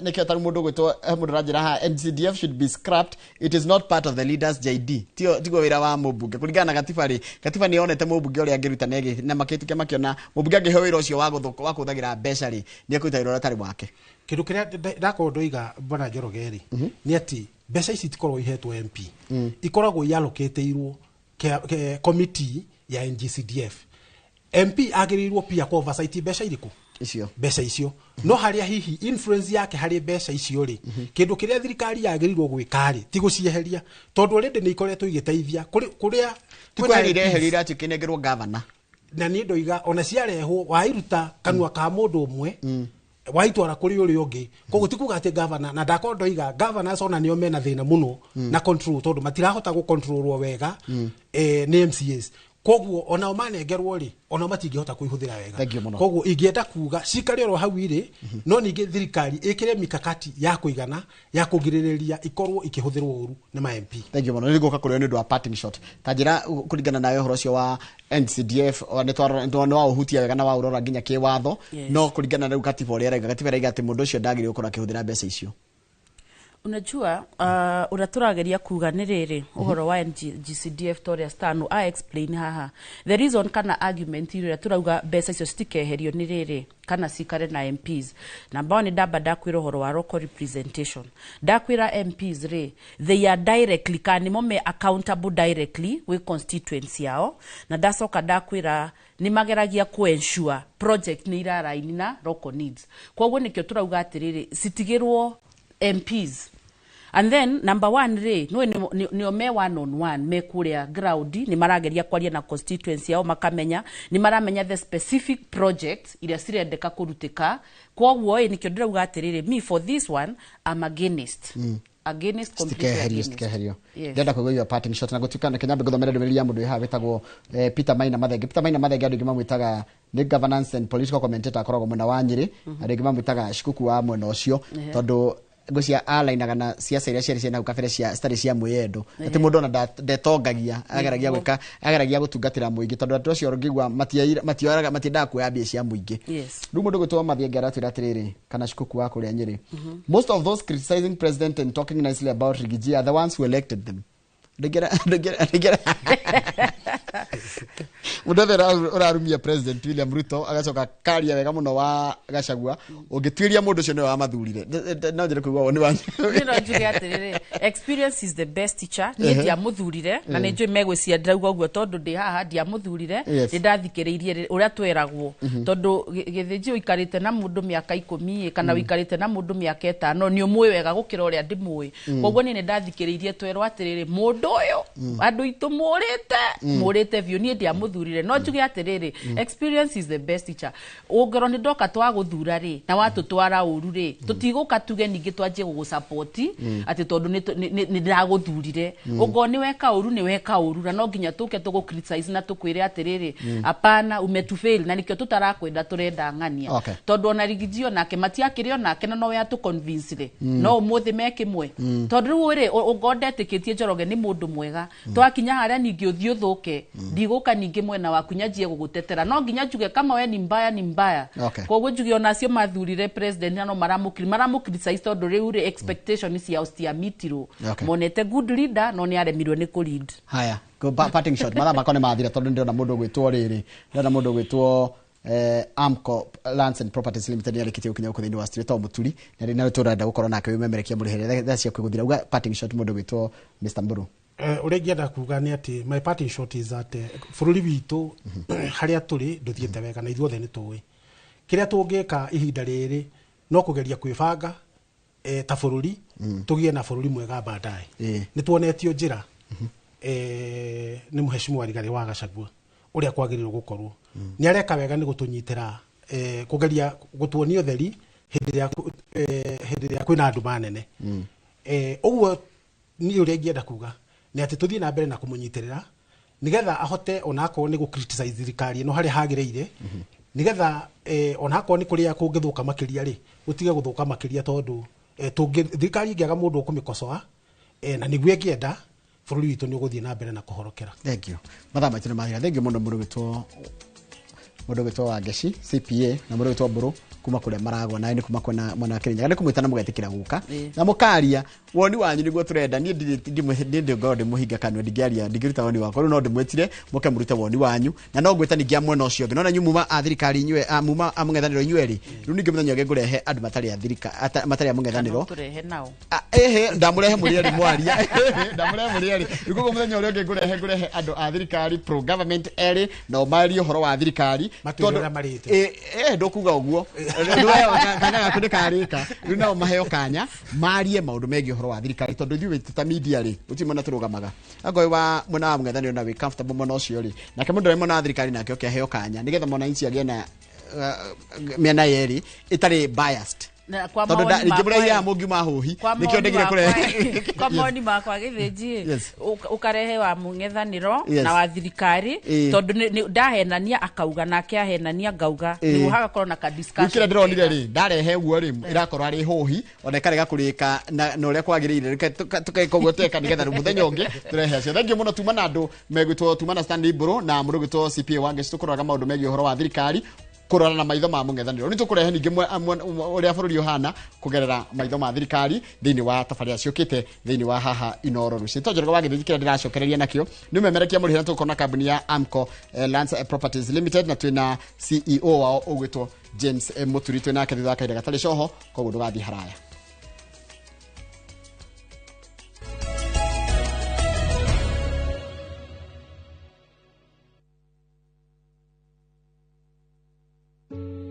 Speaker 1: nĩkĩo tarĩ mũndũ gwĩtwo mũndũ ũranjĩra haha, NCDF should be scrapped, it is not part of the leaders JD. Tio tiguo wĩra wa mũmbunge kũringana na gatiba rĩ. Gatiba nĩ yonete mũmbunge ũrĩa angĩruta na na makĩtukia makĩona mũmbunge angĩheo wĩra ũcio wa wa kũhũthagĩra mbeca rĩ, nĩ ekũruta wĩra ũrĩa ũtarĩ wake.
Speaker 4: Kĩndũ kĩrĩa ndakorwo ndoiga, bwana Njoroge rĩ, nĩ atĩ mbeca ici itikoragwo ihetwo MP, ikoragwo ialokĩtĩirwo committee ya NGCDF. MP agĩrĩirwo pia ku oversight mbeca irĩkũ?
Speaker 1: Icio.
Speaker 4: Mbeca icio. No harĩa hihi influence yake harĩ mbeca icio rĩ, kĩndũ kĩrĩa thirikari yagĩrĩirwo gwĩka rĩ, ti gũcieheria, tondũ already nĩ ikoretwo igĩteithia kũrĩa
Speaker 1: Ti
Speaker 4: kwĩna
Speaker 1: kweheria
Speaker 4: MPs.
Speaker 1: ireherio, iratuĩka inengerwo gavana.
Speaker 4: Na niĩ ndoiga ona ciarehwo, wairuta kanua ka mũndũ ũmwe waitwara kũrĩ ũrĩa ũngĩ, koguo ti kuga atĩ gavana, na ndakorwo ndoiga governors ona nĩo mena thĩna mũno na control, tondũ matirahota gũcontrolwo wega nĩ MCAs, koguo onao manengerwo rĩ, onao matingĩhota kũihũthĩra wega.
Speaker 1: Thank you mũno.
Speaker 4: Koguo ingĩenda kuga cikare oro hau irĩ, no ningĩ thirikari ĩkĩre mikakati ya kũigana ya kũgirĩrĩria ikorwo ikĩhũthĩrwo ũru nĩ ma MP.
Speaker 1: Thank you mũno. Nĩ ngũka kũrĩ nĩ ũndũ wa parting shot. Ta njĩra, kũringana nawe, ũhoro ũcio wa NCDF nĩ waũhutia wega na waũrora nginya kĩwatho.
Speaker 13: Yes.
Speaker 1: No kũringana na rĩu katiba ũrĩa ĩraiga, katiba ĩraiga atĩ mũndũ ũcio ndagĩrĩirwo gũkorwo akĩhũthĩra mbeca icio.
Speaker 13: Unajua, ũrĩa tũrageria kuga nĩ rĩrĩ, ũhoro wa GCDF ta ũrĩa Stano a explain haha, the reason kana argument ĩrĩa tũrauga mbeca icio citikeherio nĩ rĩrĩ, kana cikare na MPs. Number one, ndamba ndakwĩra ũhoro wa local representation, ndakwĩra MPs rĩ, they are directly, kana nĩmo me accountable directly gwĩ constituency yao, na ndacoka ndakwĩra nĩ mageragia ku ensure project nĩ iraraini na local needs. Koguo nĩkĩo tũrauga atĩrĩrĩ, citigĩrwo MPs. And then number one rĩ, nĩ nĩo me one on one, me kũrĩa ground, nĩ marageria kwaria na constituency yao, makamenya nĩ maramenya the specific projects iria cirendeka kũrutĩka. Koguo ĩ nĩkĩo ndĩrauga atĩrĩrĩ, me for this one I'm against, against, completely
Speaker 1: Citikeherio.
Speaker 13: against.
Speaker 1: Citikeherio.
Speaker 13: Yes.
Speaker 1: Ndĩrenda kũigua your parting shot na gũtuĩka na Kenya ngũthomera ndũmĩrĩri ya mũndũ wĩ haha wĩtagwo Peter Maina Mathenge. Peter Maina Mathenge, andũ aingĩ mamwĩtaga nĩ governance and political commentator, akoragwo mwena wa Nyĩrĩ. Andũ aingĩ mamwĩtaga Shikuku wa mwena ũcio, tondũ ngwĩciria alainaga na ciaca iria ciarĩ cia nahau kabere, cia citarĩ cia mwĩyendo, atĩ mũndũ ona ndetongagia, ageragia gwĩka, ageragia gũtungatĩra mũingĩ, tondũ andũ acio ũngĩigua matioraga, matiendaga kuoya mbia cia mũingĩ. Rĩu mũndũ gwĩtwo Mathienge aratwĩra atĩrĩrĩ, kana Shikuku wa kũrĩa Nyĩrĩ, most of those criticizing president and talking nicely about Rigiji are the ones who elected them. Ndingĩra mũndũ othe ũrarumia President William Ruto agacoka karia wega mũno wa Gachagua, ũngĩtuĩria mũndũ ũcio nĩwe wamathurire. No njĩre kũigua woni wanyu.
Speaker 13: Niĩ no njuge atĩrĩrĩ, experience is the best teacher. Niĩ ndiamũthurire, na nĩ njũĩ megwĩciria ndĩrauga ũguo tondũ ndĩ haha. Ndiamũthurire. Nĩ ndathikĩrĩirie ũrĩa tweragwo, tondũ gĩthĩnji ũikarĩte na mũndũ mĩaka 10 ĩ, kana ũikarĩte na mũndũ mĩaka 5, nĩ ũmũĩ wega gũkĩra ũrĩa ndĩmũĩ. Koguo niĩ nĩ ndathikĩrĩirie twerwo atĩrĩrĩ, mũndũ ũyũ andũ aitũ mũrĩte, mũrĩte biũ. Niĩ ndiamũthurire, no njuge atĩrĩrĩ, experience is the best teacher. Ũngĩrwo nĩ ndoka twagũthura rĩ, na watũtwara ũru rĩ, tũtigũka tuge ningĩ twanjie gũgũsapoti atĩ tondũ nĩ ndĩragũthurire. Ũngorwo nĩ weka ũru, nĩ weka ũru, na no nginya tũke tũgũ criticize na tũkwĩre atĩrĩrĩ, apana, umetufail, na nĩkĩo tũtarakwenda, tũrenda ng'ania. Tondũ ona Rigiji onake matiakĩrĩ onake, na nowe atũconvince rĩ, no ũmũthĩ me kĩmwe. Tondũ rĩu rĩ, ũngorwo ndetĩkĩtie Njoroge nĩ mũndũ mwega, twakinya harĩa ningĩ ũthiĩ ũthũke, ndigũka ningĩ mwena waku nyanjie gũgũtetera. No nginya njuge kama we ni mbaya, ni mbaya. Koguo njuge onacio mathurire president na no maramũ criticize, tondũ rĩu rĩ, expectation ciao citiamitirwo. Monete good leader, no nĩ aremirwo nĩ kũ lead.
Speaker 1: Haya, go parting shot, mathaa makwa nĩ mathira, tondũ ndĩrona mũndũ ũgwĩtwo rĩrĩ, ndĩrona mũndũ ũgwĩtwo Amco Lands and Properties Limited nĩ arĩkĩtie gũkinya gũkũ thĩinĩ wa studio to Mũturi na rĩ na tũrenda gũkorwo nake wĩmemerekia mũrĩhĩre thaa ciaku gũthira uga parting shot mũndũ gwĩtwo Mr. Mburu.
Speaker 4: Ũrĩa ingĩenda kuga nĩ atĩ my parting shot is that bũrũri witũ harĩa tũrĩ ndũthiĩte wega na ithuothe nĩ tũĩ kĩrĩa tũngĩka ihinda rĩrĩ no kũgeria kwĩbanga ta bũrũri tũgĩe na bũrũri mwega baadaye. Nĩ tuonetio njĩra nĩ Mheshimiwa Rigathĩ wa Gachagua ũrĩa kwagĩrĩirwo gũkorwo. Nĩ areka wega nĩ gũtũnyitĩra kũgeria gũtuonia ũtheri hĩndĩ ĩrĩa kwĩna nduma nene. Ũguo niĩ ũrĩa ingĩenda kuga nĩ atĩ tũthiĩ na mbere na kũmũnyitĩrĩra nĩgetha ahote onakorwo nĩ gũ criticize thirikari ĩno harĩa hagĩrĩire, nĩgetha onakorwo nĩ kũrĩa kũngĩthũka makĩria rĩ, gũtige gũthũka makĩria, tondũ thirikari ĩngĩaga mũndũ ũkũmĩkosoa na nĩguo ĩngĩenda, bũrũri witũ nĩ ũgũthiĩ na mbere na kũhorokera.
Speaker 1: Thank you. Mathaa maitũ nĩ mathira. Thank you mũno mũndũ gwĩtwo Wangeci CPA na mũndũ gwĩtwo Mbũrũ kuma kũrĩa maragwa na nĩ kuma kwena mwena wa Kĩrĩnyaga nĩ kũmwĩta na mũgetĩkĩra gũka na mũkaria woni wanyu nĩguo tũrenda. Niĩ ndirĩ ndĩngorwo ndĩmũhinga kanua, ndingĩaria, ndingĩruta woni wakwa. Rĩu no ndĩmwĩtire mũke mũrute woni wanyu na no ngwĩta ningĩ a mwena ũcio ũngĩ. Nona inyuĩ muma a thirikari, inyuĩ muma a mũng'ethanĩro inyuĩ erĩ. Rĩu ningĩ mũthenya ũngĩ ngũrehe andũ matarĩ a thirikari, matarĩ a mũng'ethanĩro.
Speaker 13: Tũrehe nao.
Speaker 1: Ehe, ndamũrehe mũrĩ erĩ mwaria, ndamũrehe mũrĩ erĩ. Rĩu koguo mũthenya ũrĩa ũngĩ ngũrehe andũ a thirikari, pro government erĩ, nao marie ũhoro wa thirikari.
Speaker 4: Matwĩre ũrĩa marĩte.
Speaker 1: Ndũkuga ũguo. Ndũheo kanya gaku nĩ karĩka. Rĩu nao maheo kanya marie maũndũ megiĩ ũhoro wa thirikari, tondũ ithuĩ ta media rĩ, gũtirĩ mwena tũrũgamaga. Angorwo wa mwena wa mũng'ethanĩro na wĩ comfortable mwena ũcio rĩ, nake mũndũ ũrĩa mwena wa thirikari nake oke aheo kanya nĩgetha mwananchi agĩe na mĩena yerĩ ĩtarĩ biased.
Speaker 13: Na kwa
Speaker 1: tondũ
Speaker 13: mawoni
Speaker 1: rĩngĩ
Speaker 13: makwa
Speaker 1: mũraihi
Speaker 13: ĩ,
Speaker 1: haha mũngiuma hũhi
Speaker 13: kwa
Speaker 1: nĩkĩo
Speaker 13: mawoni
Speaker 1: ndegire
Speaker 13: makwa
Speaker 1: kũrehe.
Speaker 13: ĩ, kwa mawoni makwa gĩthĩnji ũkarehe wa mũng'ethanĩro na wa thirikari, tondũ ndahenania akauga nake ahenania ngauga, nĩguo hagakorwo na ka
Speaker 1: rĩu
Speaker 13: discussion
Speaker 1: kĩrĩa ndĩronire
Speaker 13: kega.
Speaker 1: Rĩ ndarehe ũguo rĩ, ĩrakorwo arĩ hũhi ona ĩkarega kũrĩka na ũrĩa kwagĩrĩire. Reke tũgeka ũguo tweka nĩgetha rĩu mũthenya ũngĩ tũrehe acio. Thank you mũno. Tuma na andũ megwĩtwo tuma na Stanley Mbũrũ na mũndũ gwĩtwo CPA Wangeci, tũkũroraga maũndũ megiĩ ũhoro wa thirikari kũrora na maitho ma mũng'ethanĩro. Nĩ tũkũrehe ningĩ ũrĩa bũrũri ũhana kũgerera maitho ma thirikari thĩinĩ wa tabarĩra ciũkĩte thĩinĩ wa haha Inoro rũciũ. To Njoroge wa Gĩthĩnji, kĩrĩa ndĩracokereria nakĩo nĩ ũmemerekia mũrĩhĩra. Tũgũkorwo na kambuni ya Amco Lands Properties Limited na twĩna CEO wao ũgwĩtwo James Mũturi. Twĩ nake thutha wa kahinda gatarĩ coho, koguo ndũgathiĩ haraya.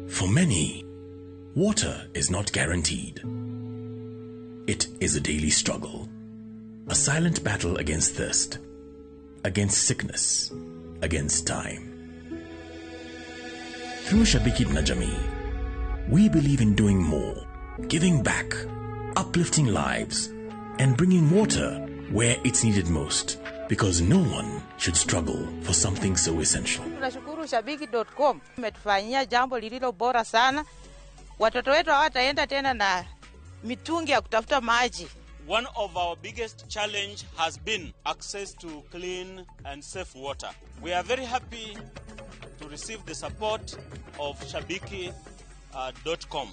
Speaker 32: For many, water is not guaranteed. It is a daily struggle, a silent battle against thirst, against sickness, against time. Through Shabiki na Jamii, we believe in doing more, giving back, uplifting lives, and bringing water where it's needed most, because no one should struggle for something so essential.
Speaker 10: Tunashukuru Shabiki.com imetufanyia jambo lililo bora sana. Watoto wetu hawataenda tena na mitungi ya kutafuta maji.
Speaker 11: One of our biggest challenge has been access to clean and safe water. We are very happy to receive the support of Shabiki.com.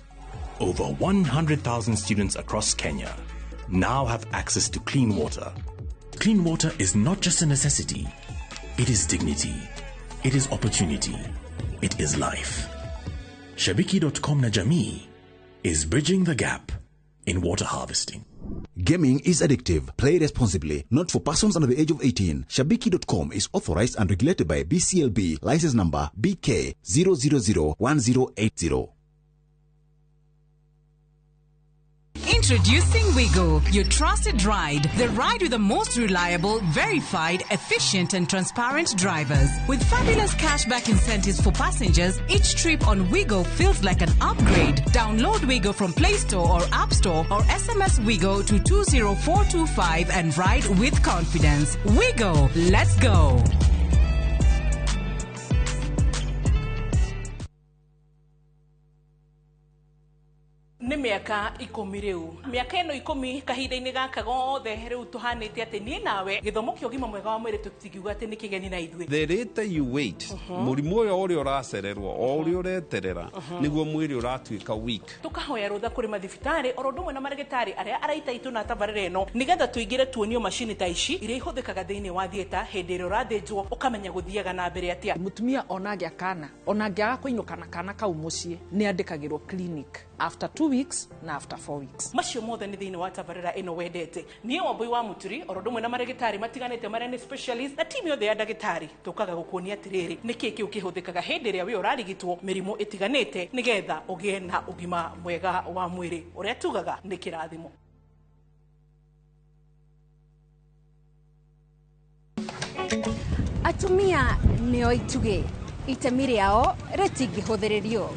Speaker 32: Over 100,000 students across Kenya now have access to clean water. Clean water is not just a necessity, it is dignity, it is opportunity, it is life. Shabiki.com na Jamii is bridging the gap in water harvesting.
Speaker 2: Gaming is addictive. Play responsibly. Not for persons under the age of 18. Shabiki.com is authorized and regulated by BCLB. License number BK 0001080.
Speaker 8: Introducing Wigo, your trusted ride. The ride with the most reliable, verified, efficient, and transparent drivers. With fabulous cashback incentives for passengers, each trip on Wigo feels like an upgrade. Download Wigo from Play Store or App Store or SMS Wigo to 20425 and ride with confidence. Wigo, let's go.
Speaker 14: Nĩ mĩaka 10 rĩu, mĩaka ĩno 10 kahinda-inĩ gaka gothe rĩu tũhanĩte atĩ niĩ nawe gĩthomo kĩa ũgima mwega wa mwĩrĩ tũtingiuga atĩ nĩ kĩgeni na ithuĩ.
Speaker 15: The later you wait, mũrimũ ũyũ ũrĩa ũracererwo o ũrĩa ũreterera nĩguo mwĩrĩ ũratuĩka weak.
Speaker 14: Tũkahoya rũtha kũrĩ mathibitarĩ oro ũndũ ũmwe na marĩgĩtarĩ arĩa araita itũ na tabarĩra ĩno nĩgetha tũingĩre tuonio macini ta ici iria ihũthĩkaga thĩinĩ wa theatre hĩndĩ ĩrĩa ũrathĩnjwo ũkamenya gũthiaga na mbere atĩa.
Speaker 16: Mũtumia ona angĩa kana ona angĩaga kũinũka na kana kau mũciĩ nĩ andĩkagĩrwo clinic after 2 weeks na after 4 weeks.
Speaker 14: Macio mothe nĩ thĩinĩ wa tabarĩra ĩno wendete. Niĩ Wambui wa Mũturi oro ũndũ ũmwe na marĩgĩtarĩ matiganĩte marĩa nĩ specialist na timu yothe ya ndagĩtarĩ tũkaga gũkuonia atĩrĩrĩ nĩkĩ kĩu kĩhũthĩkaga hĩndĩ ĩrĩa wĩ ũrarigitwo mĩrimũ ĩtiganĩte nĩgetha ũgĩe na ũgima mwega wa mwĩrĩ ũrĩa tugaga nĩ kĩrathimo.
Speaker 17: Atumia nĩo itugĩ, itemi rĩao rĩtingĩhũthĩrĩrio.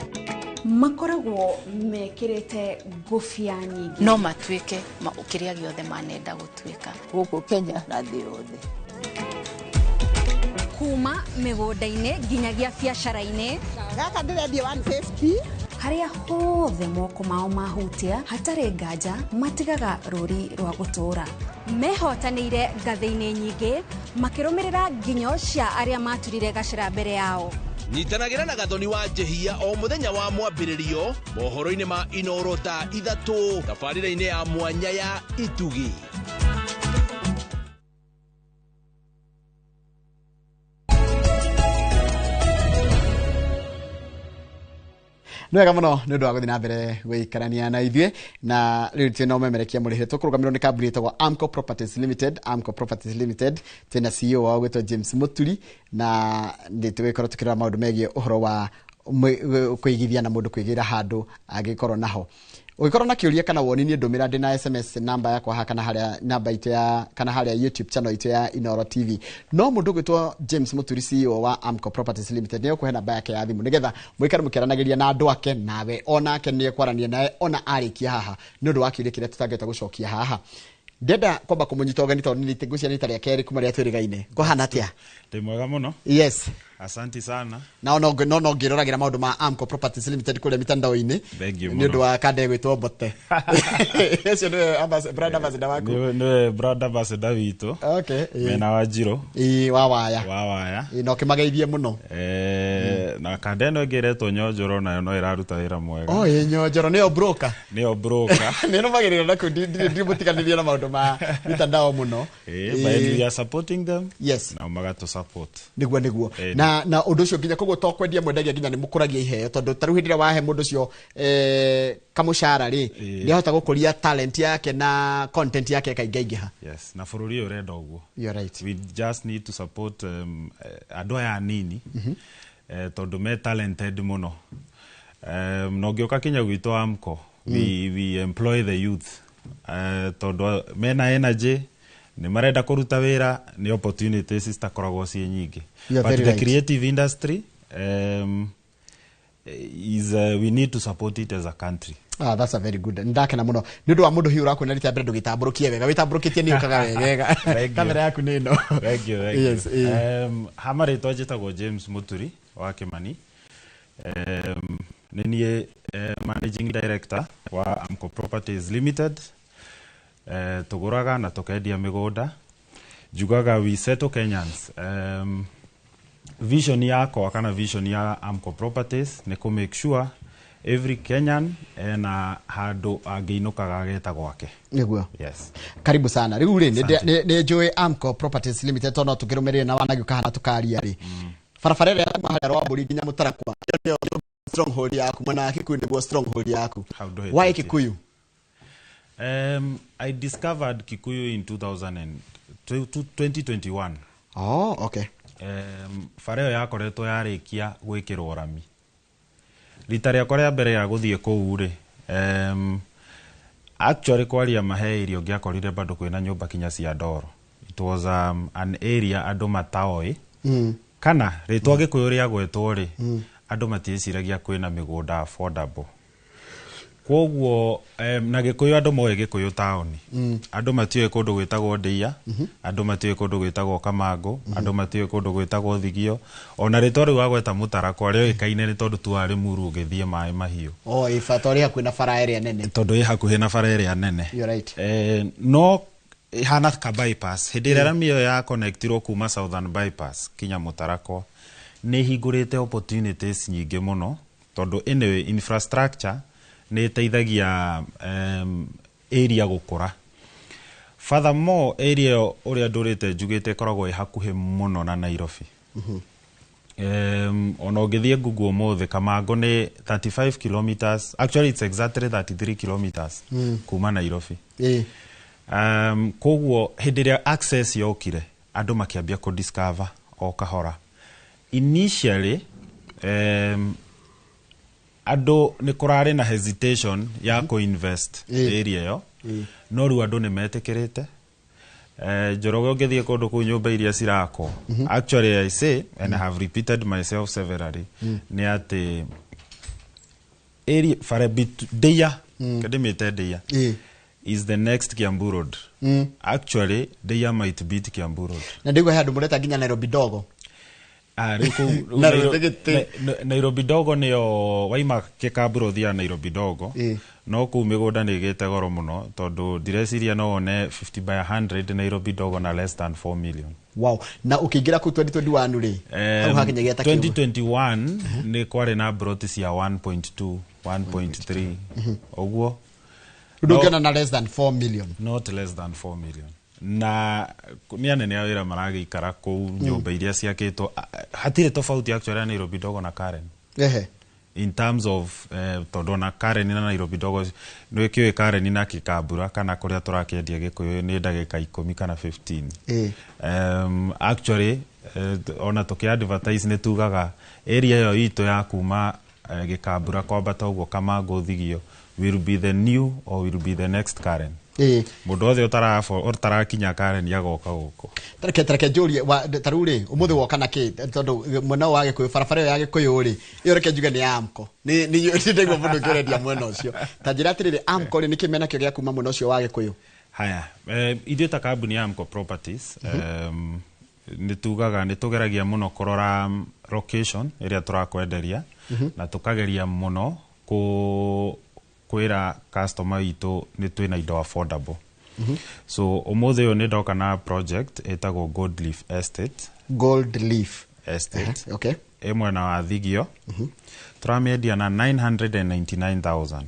Speaker 17: Makoragwo mekĩrĩte ngũbia nyingĩ.
Speaker 18: No matuĩke kĩrĩa gĩothe manenda gũtuĩka.
Speaker 19: Gũkũ Kenya na thĩ yothe.
Speaker 17: Kuma mĩgũnda-inĩ nginyagia biacara-inĩ.
Speaker 26: Gaka ndĩrendia 150.
Speaker 17: Harĩa hothe moko mao mahutia hatarĩ nganja matigaga rũri rwa gũtũũra. Mehotanĩire ngathĩ-inĩ nyingĩ makĩrũmĩrĩra nginyo cia arĩa maturire gacĩra mbere yao.
Speaker 18: Nyitanagĩra na Gathoni wa Njehia o mũthenya wa mwambĩrĩrio mohoro-inĩ ma Inoro thaa 3 tabarĩra-inĩ ya mwanya ya Itugi.
Speaker 1: Nĩ wega mũno nĩ ũndũ wa gũthiĩ na mbere gũikarania na ithuĩ na rĩu twĩ na ũmemerekia mũrĩhĩre tũkũrũgamĩrĩrwo nĩ kambuni ĩtagwo Amco Properties Limited. Amco Properties Limited twĩna CEO wao gwĩtwo James Mũturi na nĩ tũgĩkorwo tũkĩrora maũndũ megiĩ ũhoro wa kũigithia na mũndũ kwĩgĩra handũ angĩkorwo naho. Ũngĩkorwo na kĩũria kana woni niĩ ndũmĩra ndĩ na SMS namba yakwa haha kana harĩa namba itũ ya kana harĩa YouTube channel itũ ya Inoro TV. No mũndũ ũgwĩtwo James Mũturi CEO wa Amco Properties Limited nĩ ekũhe namba yake ya thimũ nĩgetha mũikare mũkĩaranagĩria na andũ ake nawe onake nĩ ekwarania nawe ona arĩkia haha nĩ ũndũ wa kĩũria kĩrĩa tũtangĩhota gũcokia haha. Ndenda kwamba kũmũnyita ũgeni tondũ nĩ ngwĩciria nĩ rita rĩa kerĩ kuma rĩrĩa twĩrĩgaine. Kũhana atĩa?
Speaker 19: Ndĩ mwega mũno.
Speaker 1: Yes.
Speaker 19: Asanti sana.
Speaker 1: Na no ngĩroragĩra maũndũ ma Amco Properties Limited kũrĩa mitandao-inĩ nĩ ũndũ wa kanda ĩgwĩtwo Mbote. Ũcio nĩwe brand ambassador waku.
Speaker 19: Nĩwe brand ambassador witũ.
Speaker 1: Okay.
Speaker 19: Mena wa Njirũ.
Speaker 1: Ĩĩ wa Waya.
Speaker 19: Wa Waya.
Speaker 1: Ĩĩ na ũkĩmageithie mũno.
Speaker 19: Na kanda ĩno ĩngĩ ĩretwo Nyonjoro nayo no ĩraruta wĩra mwega.
Speaker 1: Oh, ĩĩ Nyonjoro nĩyo broker.
Speaker 19: Nĩyo broker.
Speaker 1: Nĩ nũmagĩrĩra na kũu ndimũtiganĩria na maũndũ ma mitandao mũno.
Speaker 19: But we are supporting them.
Speaker 1: Yes.
Speaker 19: Na magatũ support.
Speaker 1: Nĩguo nĩguo. Na ũndũ ũcio nginya koguo to kwendia mwendagia nginya nĩ mũkũragia iheo tondũ ta rĩu hĩndĩ ĩrĩa wahe mũndũ ũcio kamũcara rĩ nĩ ahota gũkũria talent yake na content yake ĩkaingaingĩha.
Speaker 19: Yes, na bũrũri ũyũ ũrenda ũguo.
Speaker 1: You're right.
Speaker 19: We just need to support andũ aya anini tondũ me talented mũno. Na ũngĩũka kinya gwitũ Amco, we employ the youth tondũ mena energy nĩ marenda kũruta wĩra nĩ opportunities citakoragwo ciĩ nyingĩ. But the right. Creative industry is we need to support it as a country.
Speaker 1: Ah, that's a very good. Ndakena mũno nĩ ũndũ wa mũndũ hiũ ũrakuona rita mbere ndũgĩtambũrũkie wega wĩtambũrũkĩtie nĩ ũkaga wega. Kamera yaku nĩ ĩno.
Speaker 19: Thank you, thank
Speaker 1: yes,
Speaker 19: you. Hama rĩtwa njĩtagwo James Mũturi wa Kĩmani. Nĩ niĩ managing director wa Amco Properties Limited. Tũgũraga na tũkendia mĩgũnda. Njugaga we settle Kenyans. Vision yakwa kana vision ya Amco Properties nĩ kũ make sure every Kenyan ena handũ angĩinũkaga ageta gwake.
Speaker 1: Nĩguo.
Speaker 19: Yes.
Speaker 1: Karibu sana. Rĩu rĩ nĩ njũĩ Amco Properties Limited tondũ no tũkĩrũmĩrĩre na wanagĩũka hana tũkaria rĩ. Barabara ĩrĩa ya harĩa Rwambũri nginya Mũtarakwa nĩyo stronghold yaku mwena wa Kikuyu nĩguo stronghold yaku. Why Kikuyu?
Speaker 19: I discovered Kikuyu in 2021.
Speaker 1: Oh, okay.
Speaker 19: Bara ĩyo yakoretwo yarĩkia gwĩkĩrwo rami. Rita rĩakwa rĩa mbere ya gũthiĩ kũu rĩ, actually kwaria mahe irio ngĩakorire bado kwĩna nyũmba kinya cia ndoro. It was an area andũ mataoĩ. Kana rĩtwa Gĩkũyũ rĩagwetwo rĩ, andũ matiĩciragia kwĩna mĩgũnda affordable. Kwoguo na Gĩkũyũ andũ moĩ Gĩkũyũ taũni, andũ matiũĩ kũndũ gwĩtagwo Ndĩia, andũ matiũĩ kũndũ gwĩtagwo Kamangũ, andũ matiũĩ kũndũ gwĩtagwo Thigio, ona rĩtwa rĩu wagweta Mũtarakwa rĩoĩkaine nĩ tondũ tu wa Rĩmuru ũgĩthiĩ maĩ mahiũ.
Speaker 1: O ĩba tondũ ĩ hakuhĩ na bara ĩrĩa nene.
Speaker 19: Tondũ ĩ hakuhĩ na bara ĩrĩa nene.
Speaker 1: You're right.
Speaker 19: No ĩhana ka bypass. Hĩndĩ ĩrĩa rami ĩyo ya connectirwo kuma Southern Bypass kinya Mũtarakwa, nĩ ĩhingũrĩte opportunities nyingĩ mũno, tondũ anyway infrastructure nĩ ĩteithagia area gũkũra. Furthermore, area ĩyo ũrĩa ndũrĩte njugĩte ĩkoragwo ĩ hakuhĩ mũno na Nairobi. Ona ũngĩthiĩ Google ũmũthĩ, Kamangũ nĩ 35 kilometers, actually it's exactly 33 kilometers kuma Nairobi. Koguo hĩndĩ ĩrĩa access yokire, andũ makĩambia kũ discover o kahora. Initially andũ nĩ kũrarĩ na hesitation ya kũ-invest area ĩyo, no rĩu andũ nĩ metĩkĩrĩte. Njoroge, ũngĩthiĩ kũndũ kũu nyũmba iria cirakwo, actually I say and I have repeated myself severally, nĩ atĩ area bara Ndeia, ndĩmĩte Ndeia, is the next Kiambu Road. Actually Ndeia might beat Kiambu Road.
Speaker 1: Na ndĩgua he andũ mũreta nginya Nairobi Dogo.
Speaker 19: Ah, rĩu kũu
Speaker 1: Na rũthĩgĩtĩ.
Speaker 19: Nairobi Dogo nĩyo waima Kĩkambura ũthiaga Nairobi Dogo, no kũu mĩgũnda nĩ ĩgĩte goro mũno, tondũ ndireciria no wone 50 by 100 Nairobi Dogo na less than 4 million.
Speaker 1: Wow. Na ũkĩingĩra kũu 2021 rĩ, hau hakinyagia ta kĩũmba.
Speaker 19: 2021 nĩ kwarĩ na broti cia 1.2, 1.3 ũguo.
Speaker 1: Rĩu ndũngĩona na less than 4 million.
Speaker 19: Not less than 4 million, na nĩ anene a wĩra maragĩikara kũu nyũmba iria ciakĩtwo. Hatirĩ tofauti actually ya Nairobi Dogo na Karen in terms of tondũ ona Karen na Nairobi Dogo nĩ kĩũĩ, Karen na Kĩkambura kana kũrĩa tũrakĩendia Gĩkũyũ nĩ ndagĩka 10 kana 15. Actually ona tũkĩ advertise nĩ tugaga area ĩyo itũ ya kuma Gĩkambura kwambata ũguo Kamangũ Thigio will be the new or will be the next Karen. Mũndũ wothe ũtarakinya Karen agoka gũkũ.
Speaker 1: Tareke njũrie, ta rĩu rĩ, ũmũthĩ woka na kĩ? Tondũ mwena wa Gĩkũyũ, barabara ĩyo ya Gĩkũyũ rĩ, ĩyo reke njuge nĩ ya Amco. Nĩ ndaigua mũndũ ũngĩ ũrendia mwena ũcio. Ta njĩra atĩrĩrĩ, Amco rĩ, nĩkĩ menakĩo gĩa kuma mwena ũcio wa Gĩkũyũ?
Speaker 19: Haya, ithuĩ ta kambuni ya Amco Properties, nĩ tugaga nĩ tũgeragia mũno kũrora location ĩrĩa tũrakwenderia, na tũkageria mũno kwĩra customer witũ nĩ twĩna indo affordable. So ũmũthĩ ũyũ nĩ ndoka na project ĩtagwo Gold Leaf Estate.
Speaker 1: Gold Leaf
Speaker 19: Estate.
Speaker 1: Okay.
Speaker 19: Ĩ mwena wa Thigio. Tũramĩendia na 999,000.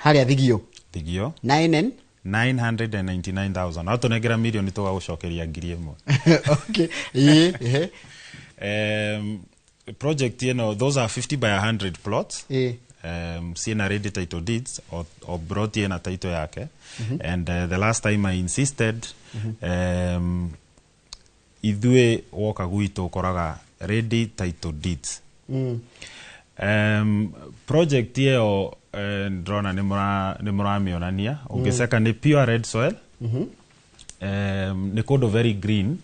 Speaker 1: Harĩa Thigio?
Speaker 19: Thigio.
Speaker 1: 9 and
Speaker 19: 999,000. No tũnengera milioni tũgagũcokeria 1,000.
Speaker 1: Okay. Ĩĩ, ehe.
Speaker 19: Project ĩno, those are 50 by 100 plots. Ciĩna ready title deeds, o plot ĩna title yake. And the last time I insisted, ithuĩ woka gwitũ ũkoraga ready title deeds. Project ĩyo ndĩrona nĩ mũramĩonania. Ũngĩceka nĩ pure red soil. Nĩ kũndũ very green.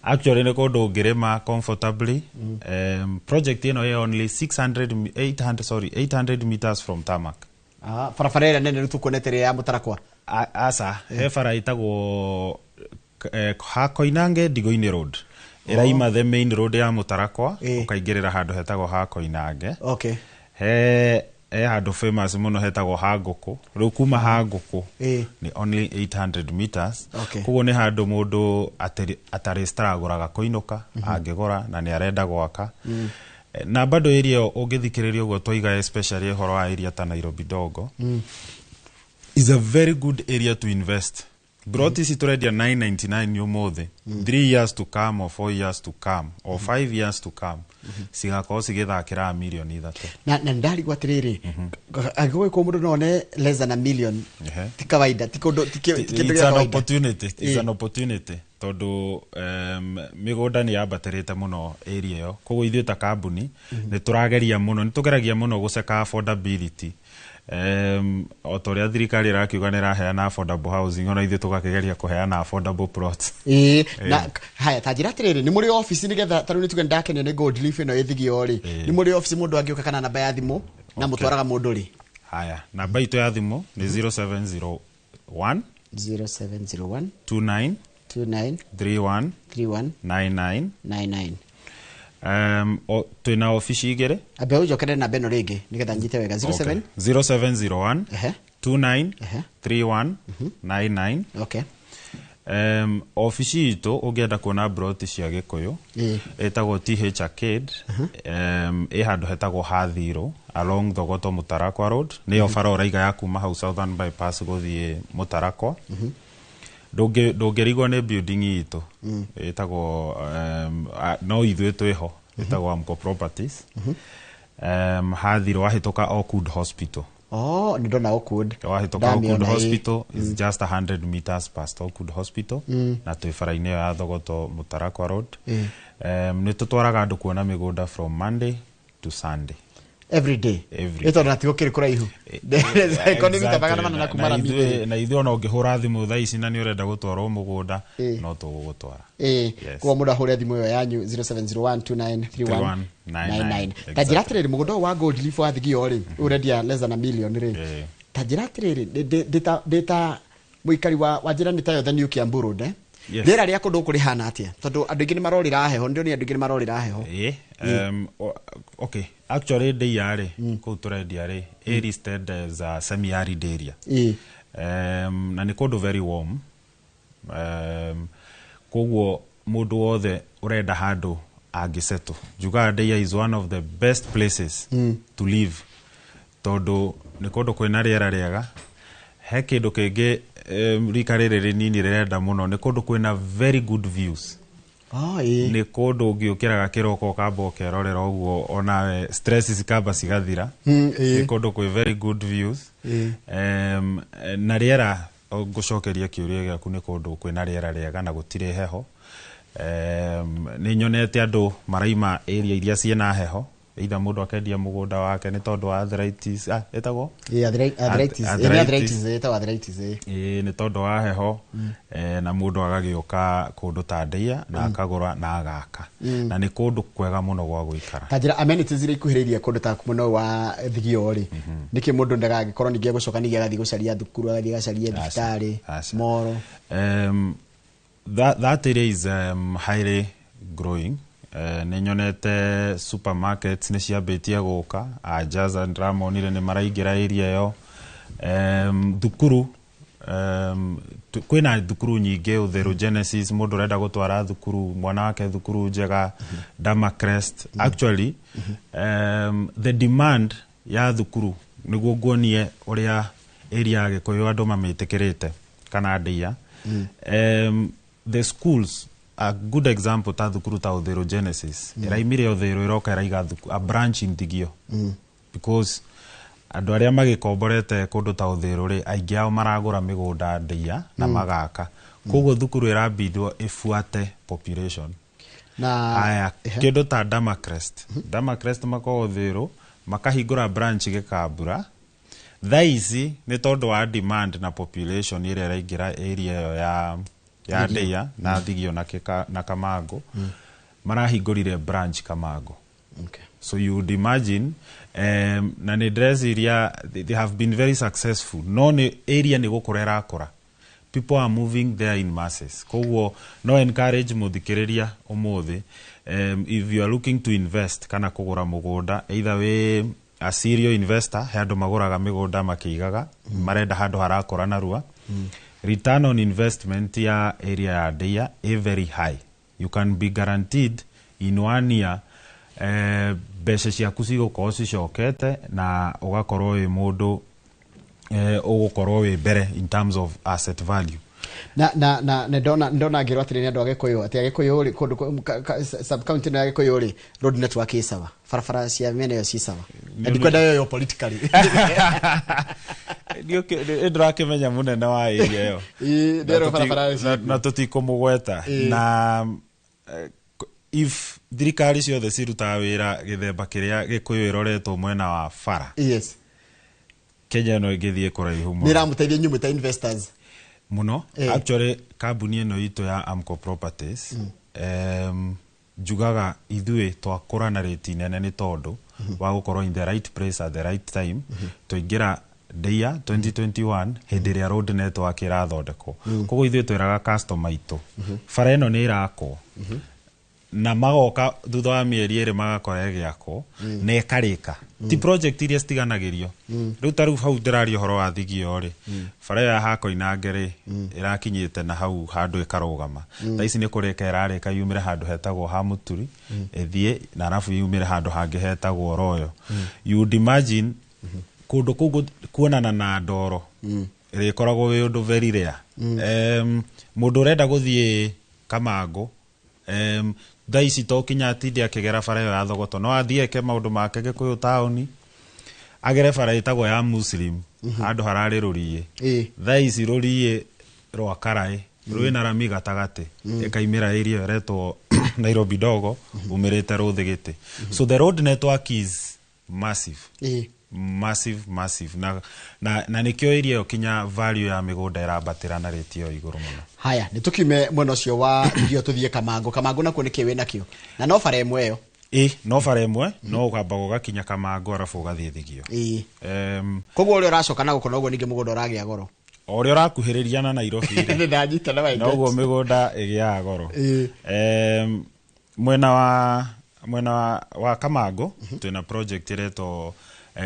Speaker 19: Actually nĩ kũndũ ũngĩrĩma comfortably. Project ĩno ĩ only 600 800, sorry, 800 meters from tarmac.
Speaker 1: Ah, barabara ĩrĩa nene rĩu tũkuonete ĩrĩa ya Mũtarakwa?
Speaker 19: Aca, he bara ĩtagwo Hakoinange Ndigo-inĩ Road. Ĩraima the main road ya Mũtarakwa ũkaingĩrĩra handũ hetagwo Hakoinange. He handũ famous mũno hetagwo ha ngũkũ. Rĩu kuma ha ngũkũ nĩ only 800 meters. Koguo nĩ handũ mũndũ atarĩ staragũraga kũinũka, angĩgũra na nĩ arenda gwaka. Na bado area ĩyo ũngĩthikĩrĩria ũguo twaiga, especially ũhoro wa area ta Nairobi Dogo, is a very good area to invest. Broti ici tũrendia 999 ũmũthĩ, 3 years to come or 4 years to come or 5 years to come cigakorwo cigĩthakĩra mirioni 3.
Speaker 1: Na ndarigwo atĩrĩrĩ, angĩgwĩkwo mũndũ no one less than a million, ti kawaida, ti kũndũ, ti kĩndũ
Speaker 19: It's
Speaker 1: gĩa
Speaker 19: an
Speaker 1: kawaida.
Speaker 19: opportunity, it's an opportunity, tondũ mĩgũnda nĩ yambatĩrĩte mũno area ĩyo. Koguo ithuĩ ta kambuni nĩ tũrageria mũno, nĩ tũgeragia mũno gũceka affordability. O ta ũrĩa thirikari ĩrakiuga nĩ ĩraheana affordable housing, ona ithuĩ tũgakĩgeria kũheana affordable plots.
Speaker 1: Ĩĩ, na haya, ta njĩra atĩrĩrĩ, nĩ mũrĩ ofici nĩgetha ta rĩu nĩ tuge nĩndakenio nĩ Gold Leaf ĩno ĩthigio rĩ, nĩ mũrĩ ofici mũndũ angĩũka kana namba ya thimũ na mũtwaraga mũndũ rĩ?
Speaker 19: Haya, namba itũ ya thimũ nĩ 0701
Speaker 1: 0701
Speaker 19: 29
Speaker 1: 29
Speaker 19: 31
Speaker 1: 31
Speaker 19: 99.
Speaker 1: 99.
Speaker 19: Twĩna obici igĩrĩ.
Speaker 1: Ambe ũnjokere namba ĩno rĩngĩ nĩgetha nyite wega. 07
Speaker 19: 0701 29 31 99.
Speaker 1: Okay.
Speaker 19: Obici itũ ũngĩenda kuona broti cia Gĩkũyũ ĩtagwo TH Arcade, ĩ handũ hetagwo Hathirũ along Thogoto Mũtarakwa Road, nĩyo bara ũraiga ya kuma hau Southern Bypass gũthiĩ Mũtarakwa. Ndũngĩrigwo nĩ building itũ ĩtagwo no ithuĩ twĩho, ĩtagwo Amco Properties. Hathirũ wahĩtũka Oakwood Hospital.
Speaker 1: Oh, nĩ ndona Oakwood.
Speaker 19: Wahĩtũka
Speaker 1: Ndamĩona,
Speaker 19: Oakwood Hospital is just 100 meters past Oakwood Hospital, na twĩ bara-inĩ ĩyo ya Thogoto Mũtarakwa Road. Nĩ tũtwaraga andũ kuona mĩgũnda from Monday to Sunday.
Speaker 1: Every day?
Speaker 19: Every
Speaker 1: Ĩ tondũ na tigũkĩrĩ kũraihu. Ĩko nĩ mita 800 na kuma
Speaker 19: Na
Speaker 1: rami.
Speaker 19: na ithuĩ ona ũngĩhũra thimũ thaa ici na nĩ ũrenda gũtwarwo mũgũnda, no tũgũgũtwara. Yes.
Speaker 1: Koguo mũndũ ahũre thimũ ĩyo yanyu 0701293199.
Speaker 19: 99.
Speaker 1: Ta njĩra atĩrĩrĩ, mũgũnda ũyũ wa Gold Leaf wa Thigio rĩ, ũrendia less than a million rĩ, ta njĩra atĩrĩrĩ, ndĩ ta mũikari wa njĩra nĩ ta yothe New Kiambu Road, eh?
Speaker 19: Yes.
Speaker 1: Rĩera rĩa kũndũ gũkũ rĩhana atĩa? Tondũ andũ aingĩ nĩ marorĩra heho, nĩ ndĩronire andũ aingĩ nĩ marorĩra heho.
Speaker 19: Ĩ, okay, actually ndĩia rĩ, kũu tũrendia rĩ, ĩ listed as a semi arid area. Na nĩ kũndũ very warm, koguo mũndũ wothe ũrenda handũ angĩsettle, njugaga Ndeia is one of the best places to live, tondũ nĩ kũndũ kwĩna rĩera rĩega. He kĩndũ kĩngĩ, rika rĩrĩ rĩnini rĩrenda mũno, nĩ kũndũ kwĩna very good views.
Speaker 1: Oh, ĩ.
Speaker 19: Nĩ kũndũ ũngĩũkĩraga kĩroko ũkamba ũkerorera ũguo, onawe stress cikamba cigathira.
Speaker 1: Ĩ.
Speaker 19: Nĩ kũndũ kwĩ very good views. Na rĩera, ngũcokeria kĩũria gĩaku, nĩ kũndũ kwĩna rĩera rĩega na gũtirĩ heho. Nĩ nyonete andũ maraima area iria ciĩna heho, either mũndũ akendia mũgũnda wake nĩ tondũ wa arthritis, ĩtagwo?
Speaker 1: Ĩ, arthritis. Ĩ, nĩ arthritis, ĩtagwo arthritis, ĩ.
Speaker 19: Ĩ, nĩ tondũ wa heho, na mũndũ agagĩũka kũndũ ta Ndeia na akagũra na agaka. Na nĩ kũndũ kwega mũno gwa gũikara.
Speaker 1: Ta njĩra amenities iria ikuhĩrĩirie kũndũ ta mwena ũyũ wa Thigio rĩ, nĩkĩ mũndũ ndagagĩkorwo ningĩ egũcoka ningĩ agathiĩ gũcaria thukuru, agathiĩ agacaria thibitarĩ, moro?
Speaker 19: That area is highly growing. Nĩ nyonete supermarkets nĩ ciambĩtie gũka, Ajaza ndĩramonire nĩ maraingĩra area ĩyo. Thukuru, kwĩna thukuru nyingĩ, Ũtheru Genesis, mũndũ ũrenda gũtwara thukuru mwana wake thukuru njega, Damacrest. Actually, the demand ya thukuru, nĩguo nguonie ũrĩa area ya Gĩkũyũ andũ mamĩtĩkĩrĩte kana Ndeia. The schools, a good example ta thukuru ta Ũtheru Genesis, ĩraimire Ũtheru ĩroka ĩraiga a branch in Thigio, because andũ arĩa magĩkomborete kũndũ ta Ũtheru rĩ, aingĩ ao maragũra mĩgũnda Ndeia na magaka. Koguo thukuru ĩrambindwo ĩbuate population.
Speaker 1: Na
Speaker 19: Haya, kĩndũ ta Damacrest, Damacrest makoragwo Ũtheru, makahingũra branch Gĩkambura thaa ici nĩ tondũ wa demand na population ĩrĩa ĩraingĩra area ĩyo ya
Speaker 1: Thigio.
Speaker 19: Ndeia na Thigio na, na Kamango, marahingũrire branch Kamango. So you would imagine, na nĩ ndĩreciria they have been very successful, no nĩ area nĩ gũkũra ĩrakũra, people are moving there in masses. Koguo no encourage mũthikĩrĩria ũmũthĩ, if you are looking to invest kana kũgũra mũgũnda, either wĩ a serial investor, he andũ magũraga mĩgũnda makĩigaga, marenda handũ harakũra narua, return on investment ya area ya Ndeia ĩ very high. You can be guaranteed in one year, mbeca ciaku cigũkorwo cicokete na ũgakorwo wĩ mũndũ ũgũkorwo wĩ mbere in terms of asset value.
Speaker 1: Na ndona ngĩrwo atĩrĩ nĩ andũ a Gĩkũyũ atĩ Agĩkũyũ rĩ, kũndũ sub county ĩno ya Gĩkũyũ rĩ, road network ĩ sawa, barabara cia mĩena ĩyo ci sawa, na ndikwenda yoyo politically.
Speaker 19: Nĩ ndĩrakĩmenya mũnene wa area ĩyo.
Speaker 1: Ĩ, nderwo barabara
Speaker 19: Na tũtikũmũgweta. Na if thirikari ciothe cirutaga wĩra gĩthemba kĩrĩa Gĩkũyũ ĩroretwo mwena wa bara, Kenya ĩno ĩngĩthiĩ kũraihu
Speaker 1: Nĩ
Speaker 19: mũno.
Speaker 1: ĩramũteithia inyuĩ mwĩ ta investors?
Speaker 19: Mũno. Actually, kambuni ĩno itũ ya Amco Properties, njugaga ithuĩ twakũra na rĩti nene nĩ tondũ Wa gũkorwo in the right place at the right time. Twaingĩra the year 2021 hĩndĩ ĩrĩa road network ĩrathondekwo. Koguo ithuĩ twĩraga customer itũ bara ĩno nĩ ĩrakwo, na magoka thutha wa mĩeri 2 magakora ĩgĩakwo na ĩkarĩka. Ti project iria citiganagĩrio. Rĩu ta rĩu hau ndĩraria ũhoro wa Thigio rĩ, bara ĩyo ya Hakoinange rĩ, ĩrakinyĩte na hau handũ ĩkarũgama. Thaa ici nĩ kũrĩka ĩrarĩka yumĩre handũ hetagwo ha Mũturi, ĩthiĩ na arabu yumĩre handũ hangĩ hetagwo Royo. You would imagine kũndũ kũu kuonana na ndoro ĩrĩkoragwo wĩ ũndũ very rare. Mũndũ ũrenda gũthiĩ Kamangũ thaa ici to kinya atinde akĩgera bara ĩyo ya Thogoto, no athiĩ eke maũndũ make Gĩkũyũ taũni, agere bara ĩtagwo ya Muslim, handũ hararĩ rũriĩ. Thaa ici rũriĩ rwa Karaĩ rwĩna rami gatagatĩ, ĩkaimĩra area ĩyo ĩretwo Nairobi Dogo, umĩrĩte Rũthĩgĩtĩ. So the road network is massive, massive, massive, na nĩkĩo area ĩyo kinya value ya mĩgũnda ĩrambatĩra na rate ĩyo igũrũ mũno.
Speaker 1: Haya, nĩ tũkiume mwena ũcio wa Thigio tũthiĩ Kamangũ. Kamangũ nakuo nĩkĩ wĩ nakĩo? Na no bara ĩmwe ĩyo?
Speaker 19: Ĩ, no bara ĩmwe, no ũkamba ũgakinya Kamangũ arabu ũgathiĩ Thigio.
Speaker 1: Koguo ũrĩa ũracoka na gũkũ noguo ningĩ mũgũnda ũragĩa goro.
Speaker 19: O ũrĩa ũrakuhĩrĩria na Nairobi rĩ,
Speaker 1: Nĩ ndanyita na waigua.
Speaker 19: Noguo mĩgũnda ĩgĩaga goro. Mwena wa Kamangũ twĩna project ĩretwo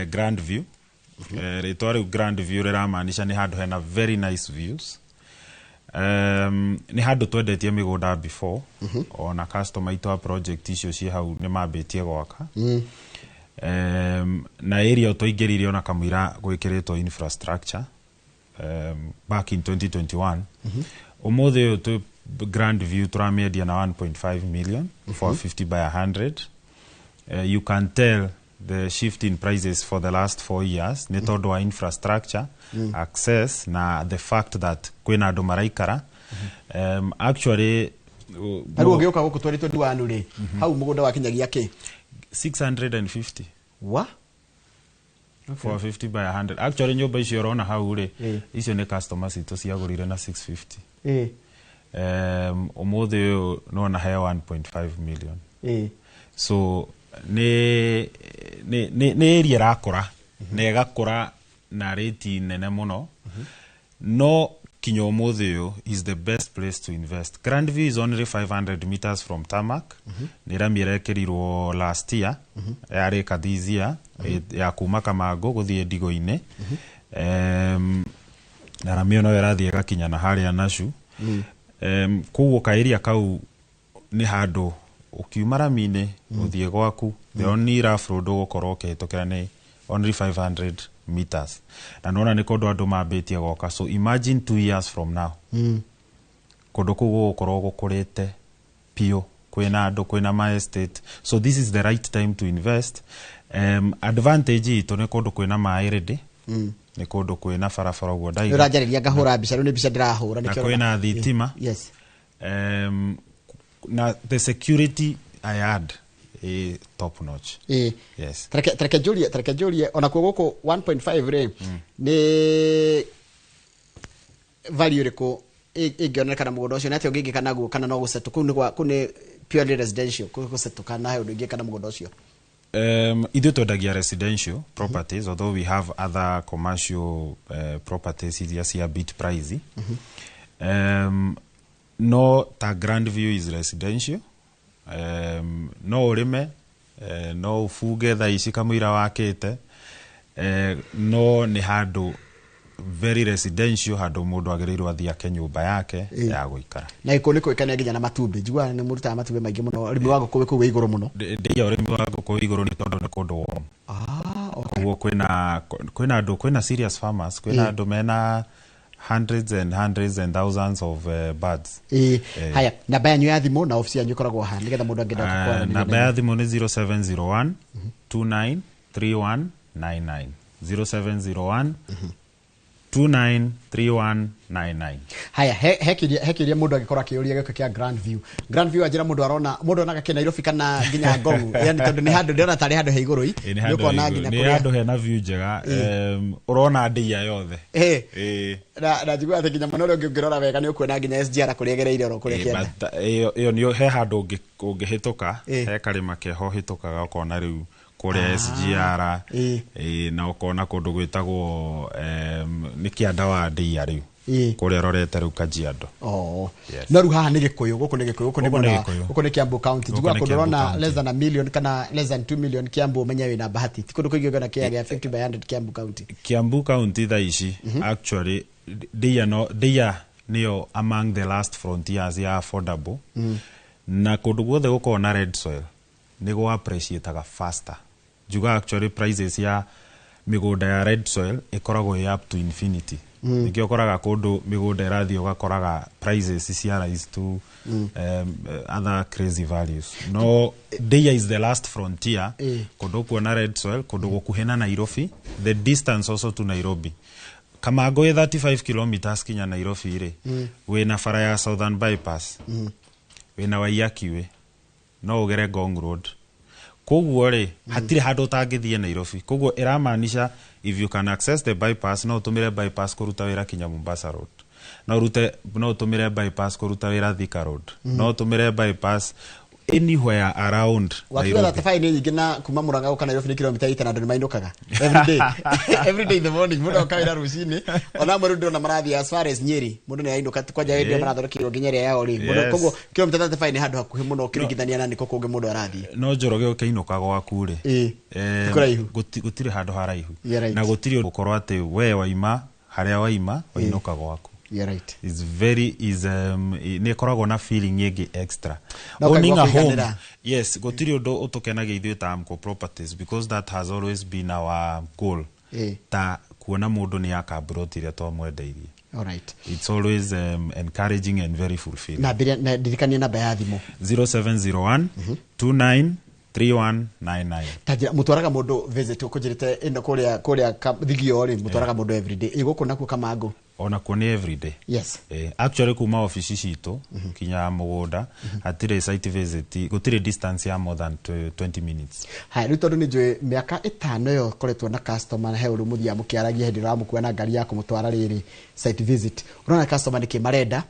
Speaker 19: Grand View. Rĩtwa rĩu Grand View rĩramaanisha nĩ handũ hena very nice views. Nĩ handũ twendetie mĩgũnda before, ona customer itũ a project icio ciĩ hau nĩ mambĩtie gwaka. Na area ĩyo twaingĩrire ona kamũira gwĩkĩrĩtwo infrastructure back in 2021. Ũmũthĩ ũyũ twĩ Grand View tũramĩendia na 1.5 million for 50 by 100. You can tell the shift in prices for the last 4 years nĩ tondũ wa infrastructure, access na the fact that kwĩna andũ maraikara. Actually
Speaker 1: Na rĩu ũgĩũka gũkũ 2021 rĩ, hau mũgũnda wakinyagia kĩ?
Speaker 19: 650.
Speaker 1: Wa?
Speaker 19: For 50 by 100. Actually nyũmba icio ũrona hau rĩ, icio nĩ customers itũ ciagũrire na 650. Ũmũthĩ ũyũ nona he 1.5 million. So nĩ area ĩrakũra na ĩgakũra na rate nene mũno, no kinya ũmũthĩ ũyũ is the best place to invest. Grand View is only 500 meters from tarmac. Nĩ rami ĩrekĩrirwo last year, yarĩka this year, ya kuma Kamangũ gũthiĩ Ndigo-inĩ. Na rami ĩyo no ĩrathiĩ ĩgakinya na harĩa Nashu. Koguo kaĩria kau nĩ handũ ũkiuma rami-inĩ ũthiĩ gwaku, the only rough road ũgũkorwo ũkĩhĩtũkĩra nĩ only 500 meters, na nona nĩ kũndũ andũ mambĩtie gwaka. So imagine 2 years from now, kũndũ kũu gũgũkorwo gũkũrĩte biũ, kwĩna andũ, kwĩna ma estate. So this is the right time to invest. Advantage itũ nĩ kũndũ kwĩna maĩ ready, nĩ kũndũ kwĩna barabara ũguo
Speaker 1: Nĩ
Speaker 19: ndaiga.
Speaker 1: ũranjarĩria ngahũra mbica, rĩu nĩ mbica ndĩrahũra.
Speaker 19: Na
Speaker 1: Nĩkĩo
Speaker 19: kwĩna thitima. Na the security I had ĩ top notch. Yes.
Speaker 1: Tareke njũrie onakuo gũkũ 1.5 rĩ, nĩ value ĩrĩkũ ĩngĩonekana mũgũnda ũcio? Nĩ atĩa ũngĩngĩka naguo, kana no gũsetũ kũu? Kũu nĩ purely residential, kũu gũsetũ, kana he ũndũ ingĩka na mũgũnda ũcio?
Speaker 19: Ithuĩ twendagia residential properties, although we have other commercial properties iria cia bit price. No ta Grand View is residential. No ũrĩme, no ũbunge thaa ici kamũira wakĩte, no nĩ handũ very residential, handũ mũndũ agĩrĩirwo athiĩ ake nyũmba yake ya gũikara.
Speaker 1: Na gĩkũ nĩ kũĩkania nginya na matumbĩ, njiguaga nĩ mũrutaga matumbĩ maingĩ mũno, ũrĩmi wa ngũkũ wĩ kũu wĩ igũrũ mũno.
Speaker 19: Ndĩia ũrĩmi wa ngũkũ wĩ igũrũ nĩ tondũ nĩ kũndũ warm. Koguo kwĩna andũ, kwĩna serious farmers, kwĩna andũ mena hundreds and hundreds and thousands of birds.
Speaker 1: Haya, namba yanyu ya thimũ na ofici yanyu ĩkoragwo ha, nĩgetha mũndũ angĩenda kwaranĩria
Speaker 19: Namba
Speaker 1: na
Speaker 19: ya thimũ nĩ 0701 293199, 0701 293199.
Speaker 1: Haya, he kĩũria mũndũ angĩkorwo akĩũria gĩkũ kĩa Grand View. Grand View anjĩra mũndũ arona, mũndũ onaga kĩ Nairobi kana nginya Ngong, yani tondũ nĩ handũ ndĩrona tarĩ handũ he igũrũ i.
Speaker 19: Ĩ, nĩ
Speaker 1: nĩ
Speaker 19: handũ
Speaker 1: ũkona
Speaker 19: he
Speaker 1: nginya
Speaker 19: igũrũ. Nĩ
Speaker 1: kũrĩa
Speaker 19: handũ hena view njega. Ũrona ndĩa yothe.
Speaker 1: Na njiguaga atĩ nginya mwena ũrĩa ũngĩ ũngĩrora wega nĩ ũkuona nginya SGR kũrĩa ĩgereire oro kũrĩa kĩanda.
Speaker 19: But ĩyo nĩyo he handũ ũngĩhĩtũka, he karĩma keho hĩtũkaga ũkona rĩu Kũrĩa SGR, na ũkona kũndũ gwĩtagwo nĩ kĩanda wa Ndeia rĩu, kũrĩa rorete rĩu Kajiado.
Speaker 1: Oh.
Speaker 19: Yes.
Speaker 1: No rĩu haha nĩ Gĩkũyũ, gũkũ nĩ Gĩkũyũ, gũkũ nĩ
Speaker 19: Gũkũ nĩ
Speaker 1: mwena,
Speaker 19: Gĩkũyũ.
Speaker 1: gũkũ nĩ Kiambu County.
Speaker 19: Gũkũ
Speaker 1: Njiguaga
Speaker 19: nĩ
Speaker 1: kũndũ
Speaker 19: Kiambu
Speaker 1: ũrona
Speaker 19: County.
Speaker 1: less than a million kana less than 2 million Kiambu, ũmenye wĩna bahati. Ti kũndũ kũingĩ ũngĩona kĩaya gĩa 50 by 100 Kiambu County.
Speaker 19: Kiambu County thaa ici, actually Ndeia, no Ndeia nĩyo among the last frontiers ya affordable, na kũndũ guothe gũkoragwo na red soil nĩ gũ appreciataga faster. Njuga actually prices ya mĩgũnda ya red soil ĩkoragwo ĩ up to infinity. Nĩkĩo ũkoraga kũndũ mĩgũnda ĩrathiĩ ũgakoraga prices cia rise to other crazy values. No Ndeia is the last frontier, kũndũ kuona red soil, kũndũ gũkuhĩ na Nairobi. The distance also to Nairobi, Kamango ĩ 35 kilometers kinya Nairobi rĩ, wĩna bara ya Southern Bypass, wĩna Waiyaki Way, no ũgere Ngong Road. Koguo rĩ, hatirĩ handũ ũtangĩthiĩ Nairobi. Koguo ĩramaanisha if you can access the bypass, no ũtũmĩre bypass kũruta wĩra kinya Mombasa Road, no ũrute, no ũtũmĩre bypass kũruta wĩra Thika Road, no ũtũmĩre bypass anywhere around
Speaker 1: Wakiuga
Speaker 19: Nairobi.
Speaker 1: 35 nĩ nyingĩ, na kuma Murang'a gũka Nairobi nĩ kilomita 8, na andũ nĩ mainũkaga every day, every day in the morning. Mũndũ oka wĩra rũcinĩ, ona amwe rĩu ndĩrona marathiĩ as far as Nyeri. Mũndũ nĩ ainũka kwanja hĩndĩ ĩrĩa marathondekerwo nginya ĩrĩa yao rĩ. Mũndũ, koguo kilomita 35 nĩ handũ hakuhĩ mũno ũkĩringithania na nĩkũ kũngĩ mũndũ arathiĩ.
Speaker 19: No Njoroge, ũkĩinũka gwaku rĩ,
Speaker 1: Ti kũraihu.
Speaker 19: Gũtirĩ handũ haraihu.
Speaker 1: Yeah, right.
Speaker 19: Na gũtirĩ gũkorwo atĩ we waima harĩa waima wainũka gwaku.
Speaker 1: Yeah, right.
Speaker 19: Is very is nĩ ĩkoragwo na feeling ĩngĩ extra.
Speaker 1: Na
Speaker 19: Owning
Speaker 1: ũkaigua
Speaker 19: a home.
Speaker 1: kũiganĩra.
Speaker 19: Yes, gũtirĩ ũndũ ũtũkenagia ithuĩ ta Amco Properties, because that has always been our goal, ta kuona mũndũ nĩ aka plot ĩrĩa twamwendeirie.
Speaker 1: All right.
Speaker 19: It's always encouraging and very fulfilling.
Speaker 1: Na mbĩrĩria na ndirikania namba ya thimũ.
Speaker 19: 0701 29 3199.
Speaker 1: Ta njĩra mũtwaraga mũndũ visit, ũkũnjĩrĩte ĩno kũrĩa Thigio rĩ, mũtwaraga mũndũ everyday. Ĩ gũkũ nakuo Kamangũ?
Speaker 19: Onakuo nĩ everyday. Actually kuma ofici citũ kinya mũgũnda hatirĩ site visit, gũtirĩ distance ya more than 20 minutes.
Speaker 1: Haya, rĩu tondũ nĩ njũĩ mĩaka 5 ĩyo koretwo na customer, he ũrũ mũthiaga mũkĩaragia hĩndĩ ĩrĩa ũramũkua na ngari ya kũmũtwara rĩrĩ site visit, ũrona customer nĩkĩ marenda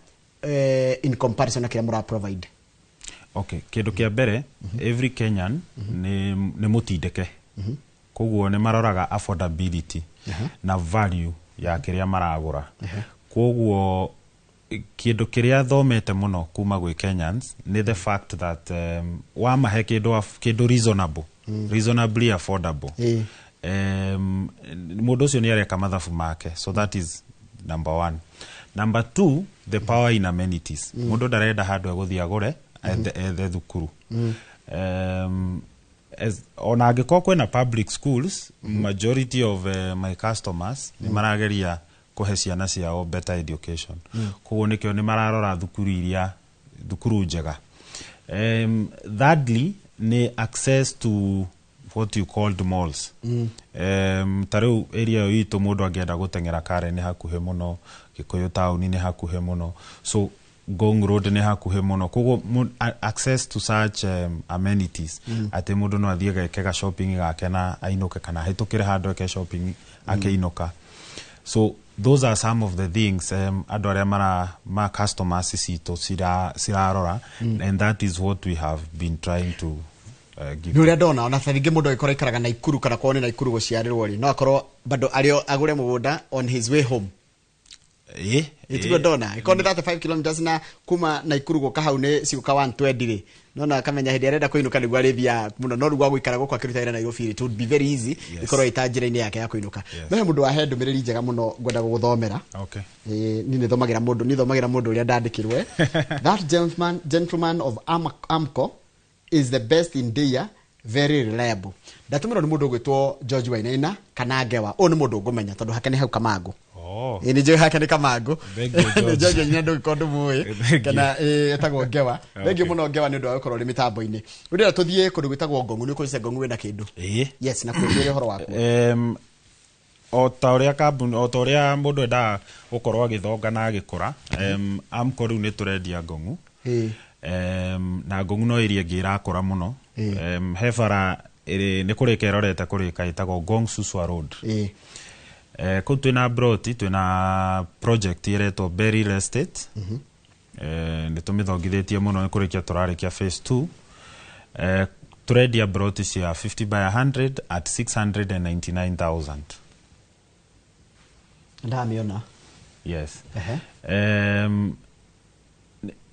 Speaker 1: in comparison na kĩrĩa mũra provide?
Speaker 19: Okay, kĩndũ kĩa mbere, every Kenyan nĩ mũtindĩke, koguo nĩ maroraga affordability na value ya kĩrĩa maragũra. Koguo kĩndũ kĩrĩa thomete mũno kuma gwĩ Kenyans nĩ the fact that wamahe kĩndũ reasonable, reasonably affordable, mũndũ ũcio nĩ areka mathabu make. So that is number one. Number two, the power in amenities. Mũndũ ndarenda handũ egũthiĩ agũre ethe thukuru. Ona angĩkorwo kwĩna public schools, majority of my customers nĩ marageria kũhe ciana ciao better education. Koguo nĩkĩo nĩ mararora thukuru iria thukuru njega. Thirdly nĩ access to what you called malls. Ta rĩu area ĩyo itũ, mũndũ angĩenda gũteng'era Karen nĩ hakuhĩ mũno, Gĩkũyũ taũni nĩ hakuhĩ mũno, so Ngong Road nĩ hakuhĩ mũno. Koguo access to such amenities, atĩ mũndũ no athiĩ geke ga shopping gake na ainũke, kana ahĩtũkĩre handũ eke shopping akĩinũka. So those are some of the things andũ arĩa mara ma customers citũ cirarora, and that is what we have been trying to give.
Speaker 1: Nĩ ũrĩa ndona, ona ta rĩngĩ mũndũ angĩkorwo aikaraga Naikuru kana kwao nĩ Naikuru gũciarĩrwo rĩ, no akorwo bado arĩ agũre mũgũnda on his way home. Ĩtiguo ndona ĩkorwo nĩ 35 kilometers na kuma Naikuru gũka hau nĩ cigũka 120 rĩ, nona akamenya hĩndĩ arenda kũinũka nĩguo arĩthiaga mũno. No rĩu gwa gũikara gũkũ akĩruta wĩra Nairobi rĩ, it would be very easy, ĩkorwo ĩta njĩra-inĩ yake ya kũinũka. No he mũndũ wahe ndũmĩrĩri njega mũno ngwenda gũgũthomera. Ĩĩ, niĩ nĩ thomagĩra mũndũ, niĩ thomagĩra mũndũ ũrĩa ndandĩkirwo. That gentleman of Amco is the best in Ndeia, very reliable. Ndatũmĩrwo nĩ mũndũ ũgwĩtwo George Wainaina kana Ngewa. Ũyũ nĩ mũndũ ngũmenya tondũ hake nĩ hau Kamangũ.
Speaker 19: Oh.
Speaker 1: Ĩĩ, nĩ njũĩ hake nĩ Kamangũ.
Speaker 19: Thank you,
Speaker 1: Nĩ
Speaker 19: George.
Speaker 1: George Wainaina, ndũngĩkorwo ndũmũĩ.
Speaker 19: Thank you.
Speaker 1: Kana etagwo Ngewa. Thank you mũno Ngewa nĩ ũndũ wa gũkorwo ũrĩ mĩtambo-inĩ. Rĩu ndĩrenda tũthiĩ kũndũ gwĩtagwo Ngong'u. Nĩ ũkũnjĩte Ngong'u wĩna kĩndũ.
Speaker 19: Ĩĩ.
Speaker 1: Yes, na kwĩre ũhoro waku.
Speaker 19: O ta ũrĩa kambuni, o ta ũrĩa mũndũ endaga gũkorwo agĩthonga na agĩkũra, Amco rĩu nĩ tũrendia Ngong'u. Na Ngong'u no area ĩngĩ ĩrakũra mũno. He bara ĩrĩ nĩ kũrĩka ĩrorete kũrĩka, ĩtagwo Ngong Suswa Road. Kũu twĩna broti, twĩna project ĩretwo Beryl Estate. Nĩ tũmĩthongithĩtie mũno, nĩ kũrĩkia tũrarĩkia phase 2. Tũrendia broti cia 50 by 100 at 699,000.
Speaker 1: Ndamĩona.
Speaker 19: Yes.
Speaker 1: Ehe.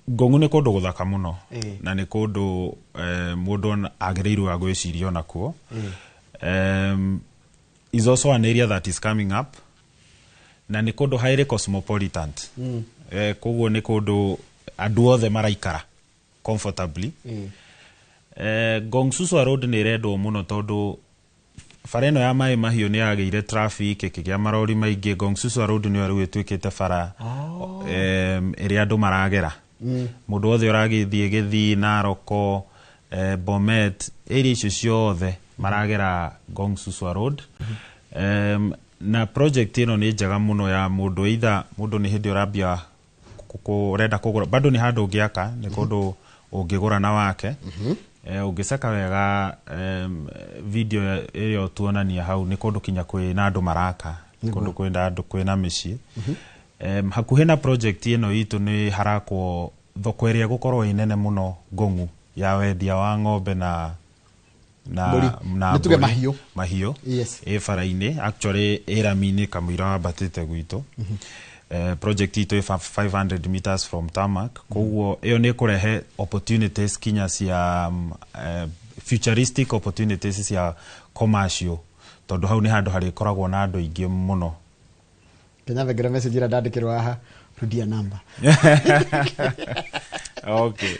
Speaker 19: Ngong'u nĩ kũndũ gũthaka mũno. Na nĩ kũndũ mũndũ agĩrĩirwo agwĩciria onakuo. Is also an area that is coming up, na nĩ kũndũ highly cosmopolitan. Koguo nĩ kũndũ andũ othe maraikara comfortably. Ngong Suswa Road nĩ ĩrendwo mũno tondũ bara ĩno ya Maĩ Mahiũ nĩ yagĩire traffic, ĩkĩgĩa marori maingĩ. Ngong Suswa Road nĩyo rĩu ĩtuĩkĩte bara ĩrĩa andũ maragera. Mũndũ wothe ũragĩthiĩ Gĩthii, Naroko, Bomet, area icio ciothe maragera Ngong Suswa Road. Na project ĩno nĩ njega mũno ya mũndũ, either mũndũ nĩ hĩndĩ ũrambia ũrenda kũgũra, bado nĩ handũ ũngĩaka, nĩ kũndũ ũngĩgũra na wake. Ũngĩceka wega video ĩrĩa tuonania hau, nĩ kũndũ kinya kwĩna andũ maraka, nĩ kũndũ kwĩna andũ, kwĩna mĩciĩ. Hakuhĩ na project ĩno itũ nĩ harakwo thoko ĩrĩa ĩgũkorwo ĩ nene mũno Ngong'u, ya wendia wa ng'ombe na
Speaker 1: Mbũri.
Speaker 19: na
Speaker 1: Nĩ tuge
Speaker 19: mbũri.
Speaker 1: Mahiũ.
Speaker 19: Mahiũ.
Speaker 1: Yes.
Speaker 19: Ĩ bara-inĩ, actually ĩ rami-inĩ kamũira wambatĩte gwitũ. Project itũ ĩ 500 meters from tarmac, koguo ĩyo nĩ ĩkũrehe opportunities kinya cia futuristic opportunities cia commercial, tondũ hau nĩ handũ harĩkoragwo na andũ aingĩ mũno.
Speaker 1: Kenya thengera message ĩrĩa ndandĩkĩrwo haha, rudia namba.
Speaker 19: Okay.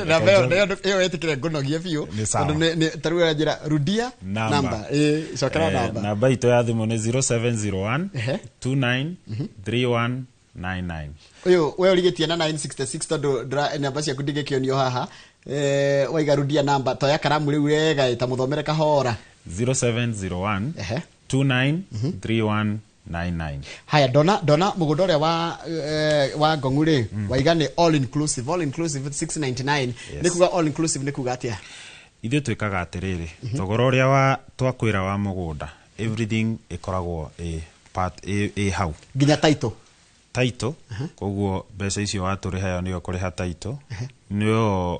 Speaker 1: Namba ĩyo ĩyo wetĩkĩre ngũnogie biũ.
Speaker 19: Nĩ sawa.
Speaker 1: Tondũ ta rĩu njĩra rudia
Speaker 19: namba.
Speaker 1: Namba. Ĩ, cokera namba.
Speaker 19: Namba itũ ya thimũ nĩ 0701 29 3199.
Speaker 1: Ũyũ we ũrigĩtie na 966 tondũ namba ciaku ndingĩkĩonio haha. Waiga rudia namba, toya karamu rĩu wega ta mũthomere kahora.
Speaker 19: 0701 29 3199.
Speaker 1: Haya, ndona mũgũnda ũrĩa wa Ngong'u rĩ, waiga nĩ all inclusive, all inclusive 699.
Speaker 19: Yes.
Speaker 1: Nĩ kuga all inclusive nĩ kuga atĩa?
Speaker 19: Ithuĩ twĩkaga atĩrĩrĩ, thogora ũrĩa wa twakwĩra wa mũgũnda, everything ĩkoragwo ĩ part ĩ hau.
Speaker 1: Nginya title.
Speaker 19: Title, koguo mbeca icio watũrĩha ĩyo nĩyo kũrĩha title, nĩyo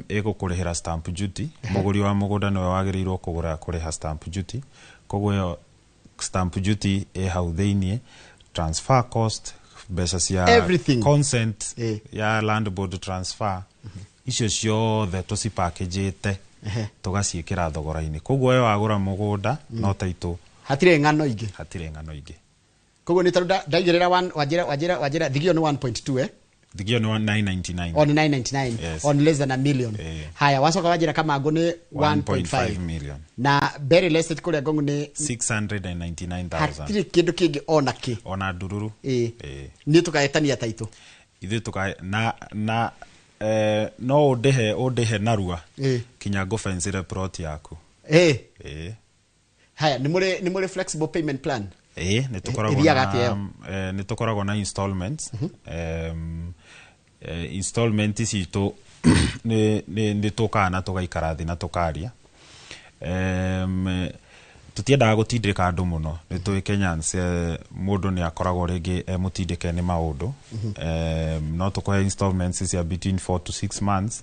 Speaker 19: ĩgũkũrĩhĩra stamp duty. Mũgũri wa mũgũnda nĩwe wagĩrĩirwo kũgũra kũrĩha stamp duty, koguo ĩyo stamp duty ĩ hau thĩiniĩ, transfer cost, mbeca cia
Speaker 1: Everything.
Speaker 19: Consent ya land board transfer, icio ciothe tũcipackagĩte tũgaciĩkĩra thogora-inĩ, koguo we wagũra mũgũnda no title.
Speaker 1: Hatirĩ ng'ano ingĩ.
Speaker 19: Hatirĩ ng'ano ingĩ.
Speaker 1: Koguo nĩ tarĩu ndaigĩrĩra wanjĩra wanjĩra thigio nĩ 1.2, eh?
Speaker 19: Thigio nĩ 999.
Speaker 1: On 999.
Speaker 19: Yes.
Speaker 1: On less than a million. Haya, wacoka wanjĩra Kamangũ nĩ 1.5
Speaker 19: 1.5 million.
Speaker 1: Na Berry Estate kũrĩa Ngong'u nĩ
Speaker 19: 699,000.
Speaker 1: Hatirĩ kĩndũ kĩngĩ ona kĩ.
Speaker 19: Ona ndururu.
Speaker 1: Ĩ.
Speaker 19: Ĩ.
Speaker 1: Niĩ tũkaetania taitũ.
Speaker 19: Ithuĩ tũka na no ũndĩhe narua kinya ngũbensĩre plot yaku.
Speaker 1: Ĩ.
Speaker 19: Ĩ.
Speaker 1: Haya, nĩ mũrĩ flexible payment plan?
Speaker 19: Ĩ, nĩ tũkoragwo
Speaker 1: Ĩthiaga
Speaker 19: na
Speaker 1: atĩa ĩyo?
Speaker 19: Nĩ tũkoragwo na installments. Installment citũ nĩ tũkaga na tũgaikara thĩ na tũkaria. Tũtiendaga gũtindĩka andũ mũno, nĩ tũĩ Kenyans, mũndũ nĩ akoragwo rĩngĩ e mũtindĩke nĩ maũndũ. No tũkũhe installments cia between 4 to 6 months,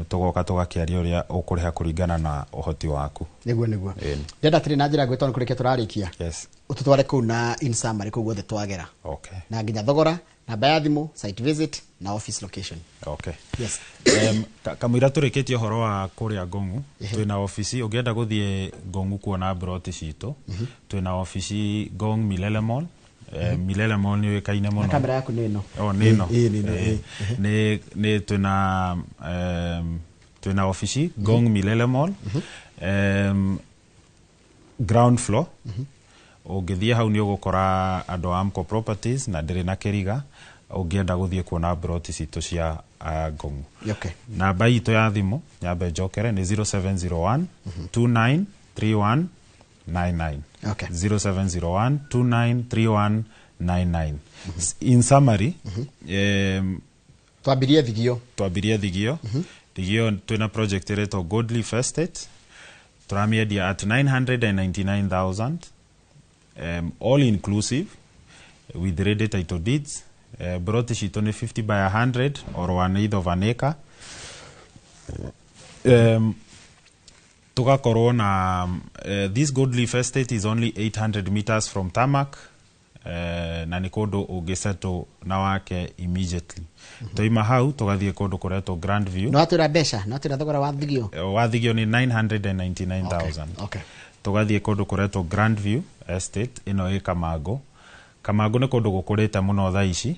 Speaker 19: tũgoka tũgakĩaria ũrĩa ũkũrĩha kũringana na ũhoti waku.
Speaker 1: Nĩguo.
Speaker 19: Ĩni.
Speaker 1: Ndĩrenda atĩrĩ, na njĩra ngwĩtwo nĩ kũrĩkia tũrarĩkia,
Speaker 19: Yes.
Speaker 1: ũtũtware kũu na in summary kũu guothe twagera,
Speaker 19: Okay.
Speaker 1: na nginya thogora, namba ya thimũ, site visit na office location.
Speaker 19: Okay.
Speaker 1: Yes.
Speaker 19: Kamũira tũrĩkĩtie ũhoro wa kũrĩa Ngong'u, twĩna obici. Ũngĩenda gũthiĩ Ngong'u kuona mburoti citũ, twĩna obici Ngong Milele Mall. Milele Mall nĩ ũĩkaine mũno.
Speaker 1: Na kamera yaku nĩ ĩno.
Speaker 19: Oh, nĩ ĩno.
Speaker 1: Ĩ, nĩ ĩno, ĩ.
Speaker 19: Nĩ twĩna obici Ngong Milele Mall, ground floor. Ũngĩthiĩ hau nĩ ũgũkora andũ a Amco Properties na ndĩrĩ na kĩriga ũngĩenda gũthiĩ kuona mburoti citũ cia Ngong'u. Namba itũ ya thimũ nyambe njokere nĩ 0701 293199. 0701 293199. In summary,
Speaker 1: Twambirie Thigio.
Speaker 19: Twambirie Thigio. Thigio twĩna project ĩretwo Goldleaf Estate, tũramĩendia at 999,000, all inclusive with ready title deeds. Broti citũ nĩ 50 by 100 or one eighth of an acre. Tugakorwo na this Gold Leaf Estate is only 800 meters from tarmac, na nĩ kũndũ ũngĩsettle na wake immediately. Twaima hau tũgathiĩ kũndũ kũretwo Grand View.
Speaker 1: No atwĩra mbeca, no atwĩra thogora wa thigio.
Speaker 19: Wathigio nĩ 999,000. Tũgathiĩ kũndũ kũretwo Grand View Estate, ĩno ĩ Kamango. Kamango nĩ kũndũ gũkũrĩte mũno thaa ici,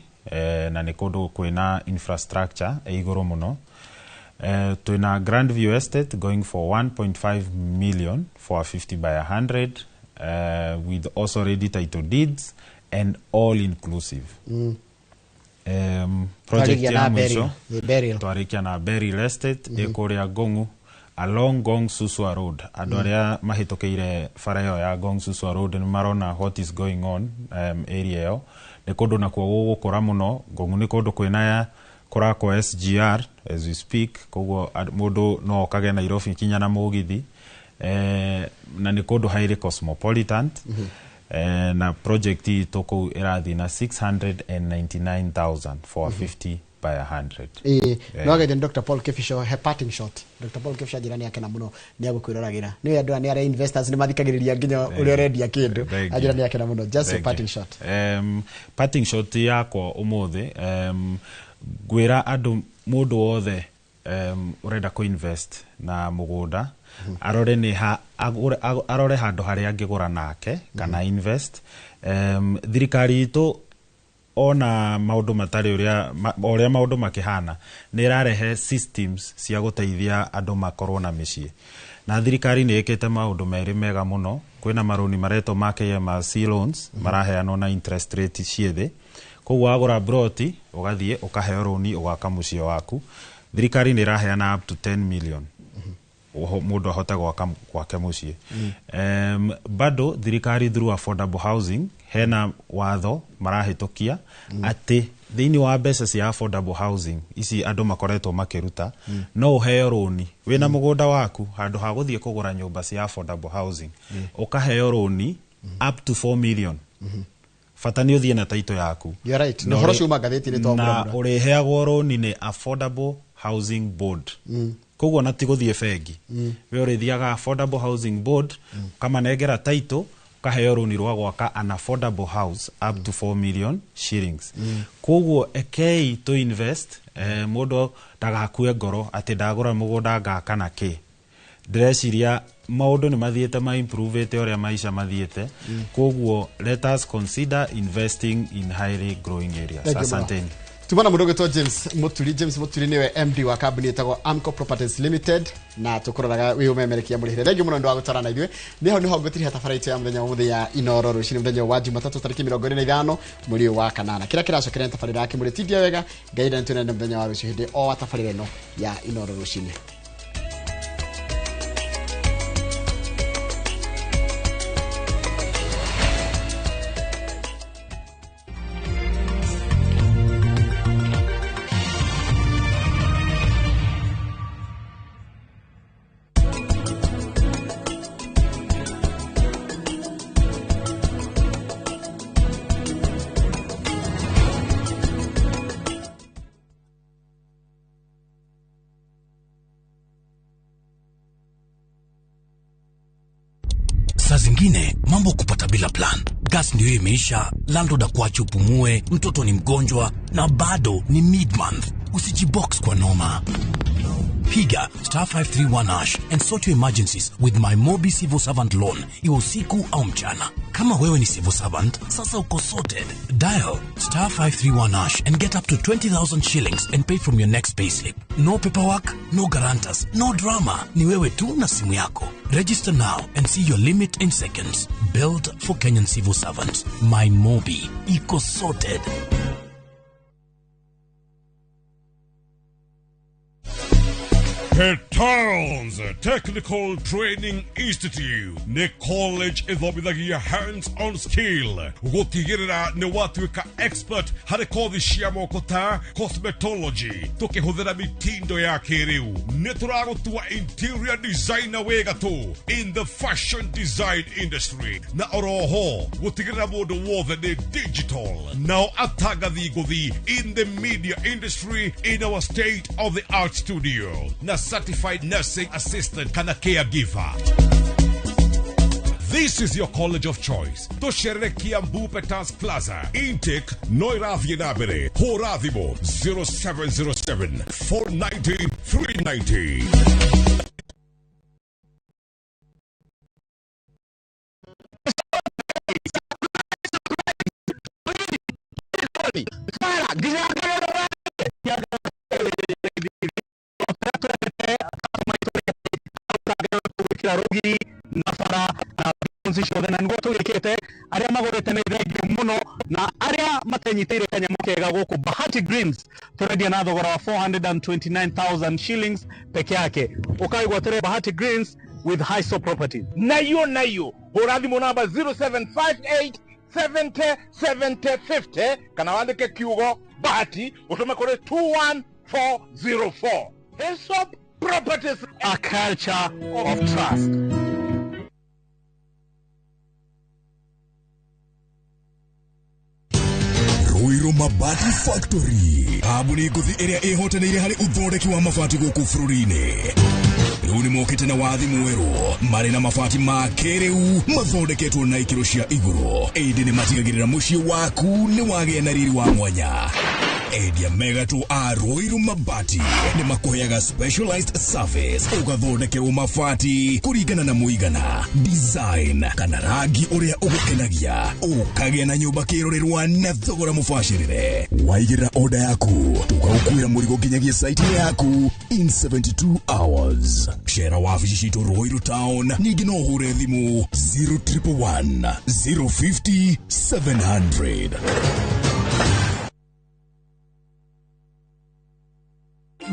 Speaker 19: na nĩ kũndũ kwĩna infrastructure ĩ igũrũ mũno. Twĩna Grand View Estate going for 1.5 million for a 50 by 100, with also ready title deeds and all inclusive. Project
Speaker 1: Twarĩkia
Speaker 19: ya
Speaker 1: na
Speaker 19: mũico,
Speaker 1: Beryl. Beryl.
Speaker 19: Twarĩkia na Beryl Estate, ĩkũrĩa Ngong'u, along Ngong Suswa Road. Andũ arĩa mahĩtũkĩire bara ĩyo ya Ngong Suswa Road nĩ marona what is going on area ĩyo. Nĩ kũndũ nakuo gũgũkũra mũno. Ngong'u nĩ kũndũ kwĩna kũrakwo SGR as we speak, koguo mũndũ no okage Nairobi kinya na mũgithi, na nĩ kũndũ highly cosmopolitan. Na project itũ kũu ĩrathiĩ na 699,000 for a 50 by 100.
Speaker 1: Ĩĩ, no geithio nĩ Dr. Paul Kibisho, he parting shot. Dr. Paul Kibisho anjĩra nĩ akena mũno nĩ agũkwĩroragĩra. Nĩ andũ aya nĩ arĩa investors nĩ mathikagĩrĩria nginya ũrĩa ũrendia kĩndũ.
Speaker 19: Thank you.
Speaker 1: Anjĩra nĩ akena mũno. Just your
Speaker 19: Thank
Speaker 1: parting
Speaker 19: you.
Speaker 1: shot.
Speaker 19: Parting shot yakwa ũmũthĩ, ngwĩra andũ mũndũ wothe ũrenda kũ invest na mũgũnda, arore nĩ ha arore handũ harĩa angĩgũra nake kana invest. Thirikari itũ ona maũndũ matarĩ ũrĩa ũrĩa maũndũ makĩhana, nĩ ĩrarehe systems cia gũteithia andũ makorwo na mĩciĩ, na thirikari nĩ ĩkĩte maũndũ merĩ mega mũno. Kwĩna marũni maretwo ma KMRC loans, maraheanwo na interest rate ciĩ thĩ, koguo wagũra broti ũgathiĩ ũkaheo rũni ũgaka mũciĩ waku. Thirikari nĩ ĩraheana up to 10 million mũndũ ahote gwaka gwake mũciĩ. Bado thirikari through affordable housing hena watho marahĩtũkia atĩ thĩinĩ wa mbeca cia affordable housing ici andũ makoretwo makĩruta, no ũheo rũni wĩna mũgũnda waku handũ ha gũthiĩ kũgũra nyũmba cia affordable housing, ũkaheo rũni up to 4 million, bata nĩ ũthiĩ na taito yaku.
Speaker 1: You're right.
Speaker 19: Na
Speaker 1: Nĩ ũhoro ũcio uma ngathĩti-inĩ
Speaker 19: na
Speaker 1: twamũra.
Speaker 19: ũrĩheagwo rũni nĩ Affordable Housing Board, koguo na ti gũthiĩ bengi. We ũrĩthiaga Affordable Housing Board, ũkamanengera title, ũkaheo rũni rwa gwaka an affordable house up to 4 million shillings. Koguo ekei to invest, mũndũ ndagakue ngoro atĩ ndagũra mũgũnda ngaka na kĩ. Ndĩreciria maũndũ nĩ mathiĩte ma improvete ũrĩa maica mathiĩte, koguo let us consider investing in highly growing areas.
Speaker 1: Thank you mũno.
Speaker 19: Asanteni.
Speaker 1: Tuma na mũndũ ũgwĩtwo James Muturi. James Muturi nĩwe MD wa kambuni ĩtagwo Amco Properties Limited, na tũkũroraga wĩ ũmemerekia mũrĩhĩre. Thengiũ mũno nĩ ũndũ wa gũtara na ithuĩ. Nĩho nĩho ngũtiriha tabara itũ ya mũthenya wa mũthenya ya Inoro rũcinĩ, mũthenya wa Jumatatũ tarĩki 25 mweri ũyũ wa kanana. Kĩrĩa kĩracokeria nĩ tabarĩra ya Kĩmũrĩ tindia wega. Ngai na nĩtwĩnane mũthenya wa rũciũ hĩndĩ o wa tabarĩra ĩno ya Inoro rũcinĩ.
Speaker 32: Saa zingine mambo kupata bila plan. Gas ndio imeisha, landlord akuache upumue, mtoto ni mgonjwa na bado ni mid-month. Usijibox kwa noma. Piga *531# and sort your emergencies with my Mobi Civil Servant Loan, iwe usiku au mchana. Kama wewe ni civil servant, sasa uko sorted. Dial *531# and get up to 20,000 shillings and pay from your next payslip. No paperwork, no guarantors, no drama. Ni wewe tu na simu yako. Register now and see your limit in seconds. Built for Kenyan civil servants. My Mobi. Iko sorted.
Speaker 3: The Towns Technical Training Institute nĩ college ĩthomithagia hands-on skill gũtigĩrĩra nĩ watuĩka expert harĩ kothi cia moko ta cosmetology tũkĩhũthĩra mitindo ya kĩrĩu. Nĩ tũragũtua interior designer wĩ gatũ in the fashion design industry, na oroho gũtigĩrĩra mũndũ wothe nĩ digital nao atangathi ngũthi in the media industry in our state of the art studio na Certified Nursing Assistant kana Caregiver. This is your college of choice. Tũcerere Kiambu Peters Plaza. Intake no ĩrathiĩ na mbere. Hũra thimũ 0707 490 390.
Speaker 9: Rugiri na bara na nzi ciothe na niguo tugikite aria magurite ni thengiũ muno na aria matenyitĩire kanyamũ kega gũkũ Bahati Greens turendia na thogora wa 429,000 shillings peke yake. Ukaigwatĩre Bahati Greens with Hiso Properties.
Speaker 6: Nayo nayo hũra thimũ namba 0758 70 70 50 kana wandĩke kiugo Bahati ũtũme kũrĩ 21404. Hyssop Properties,
Speaker 9: a culture of trust.
Speaker 2: Ruiru Mabati Factory, kambuni ngũthi ĩrĩa ĩhotanĩire harĩ ũthondeki wa mabati gũkũ bũrũri-inĩ. Rĩu nĩ mokĩte na wathi mwerũ, marĩ na mabati ma kĩrĩu mathondeketwo na ikĩro cia igũrũ, ĩndĩ nĩ matigagĩrĩra mũciĩ waku nĩ wagĩa na riri wa mwanya. Endia megatũ a Ruiru Mabati nĩ makũheaga specialized service, ũgathondekerwo mabati kũringana na mũigana, design kana rangi ũrĩa ũgũkenagia, ũkagĩa na nyũmba kĩrorerwa na thogora mũbacĩrĩre. Waigĩrĩra order yaku, tũgagũkuĩra mũrigo nginyagia site yaku in 72 hours. Cera wabici citũ Ruiru Town, ningĩ no ũhũre thimũ 0111 050 700.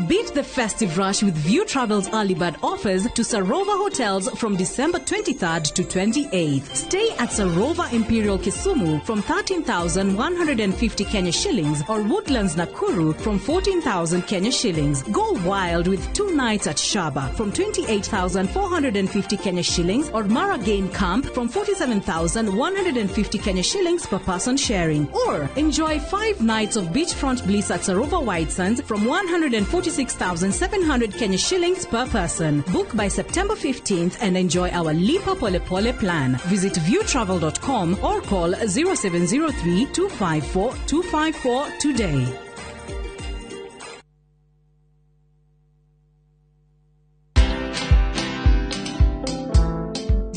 Speaker 8: Beat the festive rush with View Travel's early bird offers to Sarova Hotels from December 23rd to 28th. Stay at Sarova Imperial Kisumu from 13,150 Kenya shillings or Woodlands Nakuru from 14,000 Kenya shillings. Go wild with 2 nights at Shaba from 28,450 Kenya shillings or Mara Game Camp from 47,150 Kenya shillings per person sharing. Or enjoy 5 nights of beachfront bliss at Sarova White Sands from 146,700 Kenya shillings per person. Book by September 15th and enjoy our Lipa Pole Pole plan. Visit viewtravel.com or call 0703 254 254 today.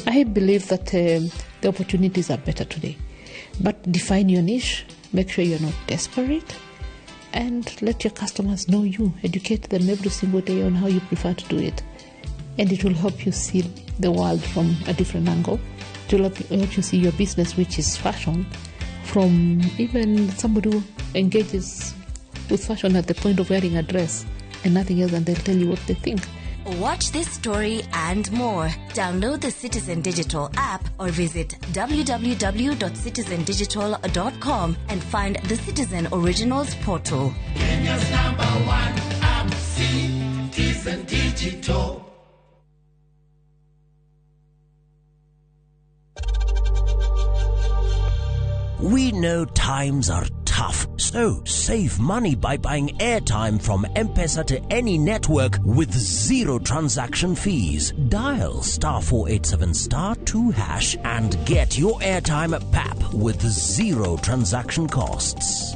Speaker 20: I believe that the opportunities are better today. But define your niche, make sure you're not desperate, and let your customers know you. Educate them every single day on how you prefer to do it. And it will help you see the world from a different angle. It will help you see your business, which is fashion, from even somebody who engages with fashion at the point of wearing a dress and nothing else, and they'll tell you what they think.
Speaker 21: Watch this story and more. Download the Citizen Digital app or visit www.citizendigital.com and find the Citizen Originals portal.
Speaker 22: Kenya's number one app, Citizen Digital.
Speaker 26: We know times are tough, so save money by buying airtime from M-Pesa to any network with zero transaction fees. Dial *487*2# and get your airtime at PAP with zero transaction costs.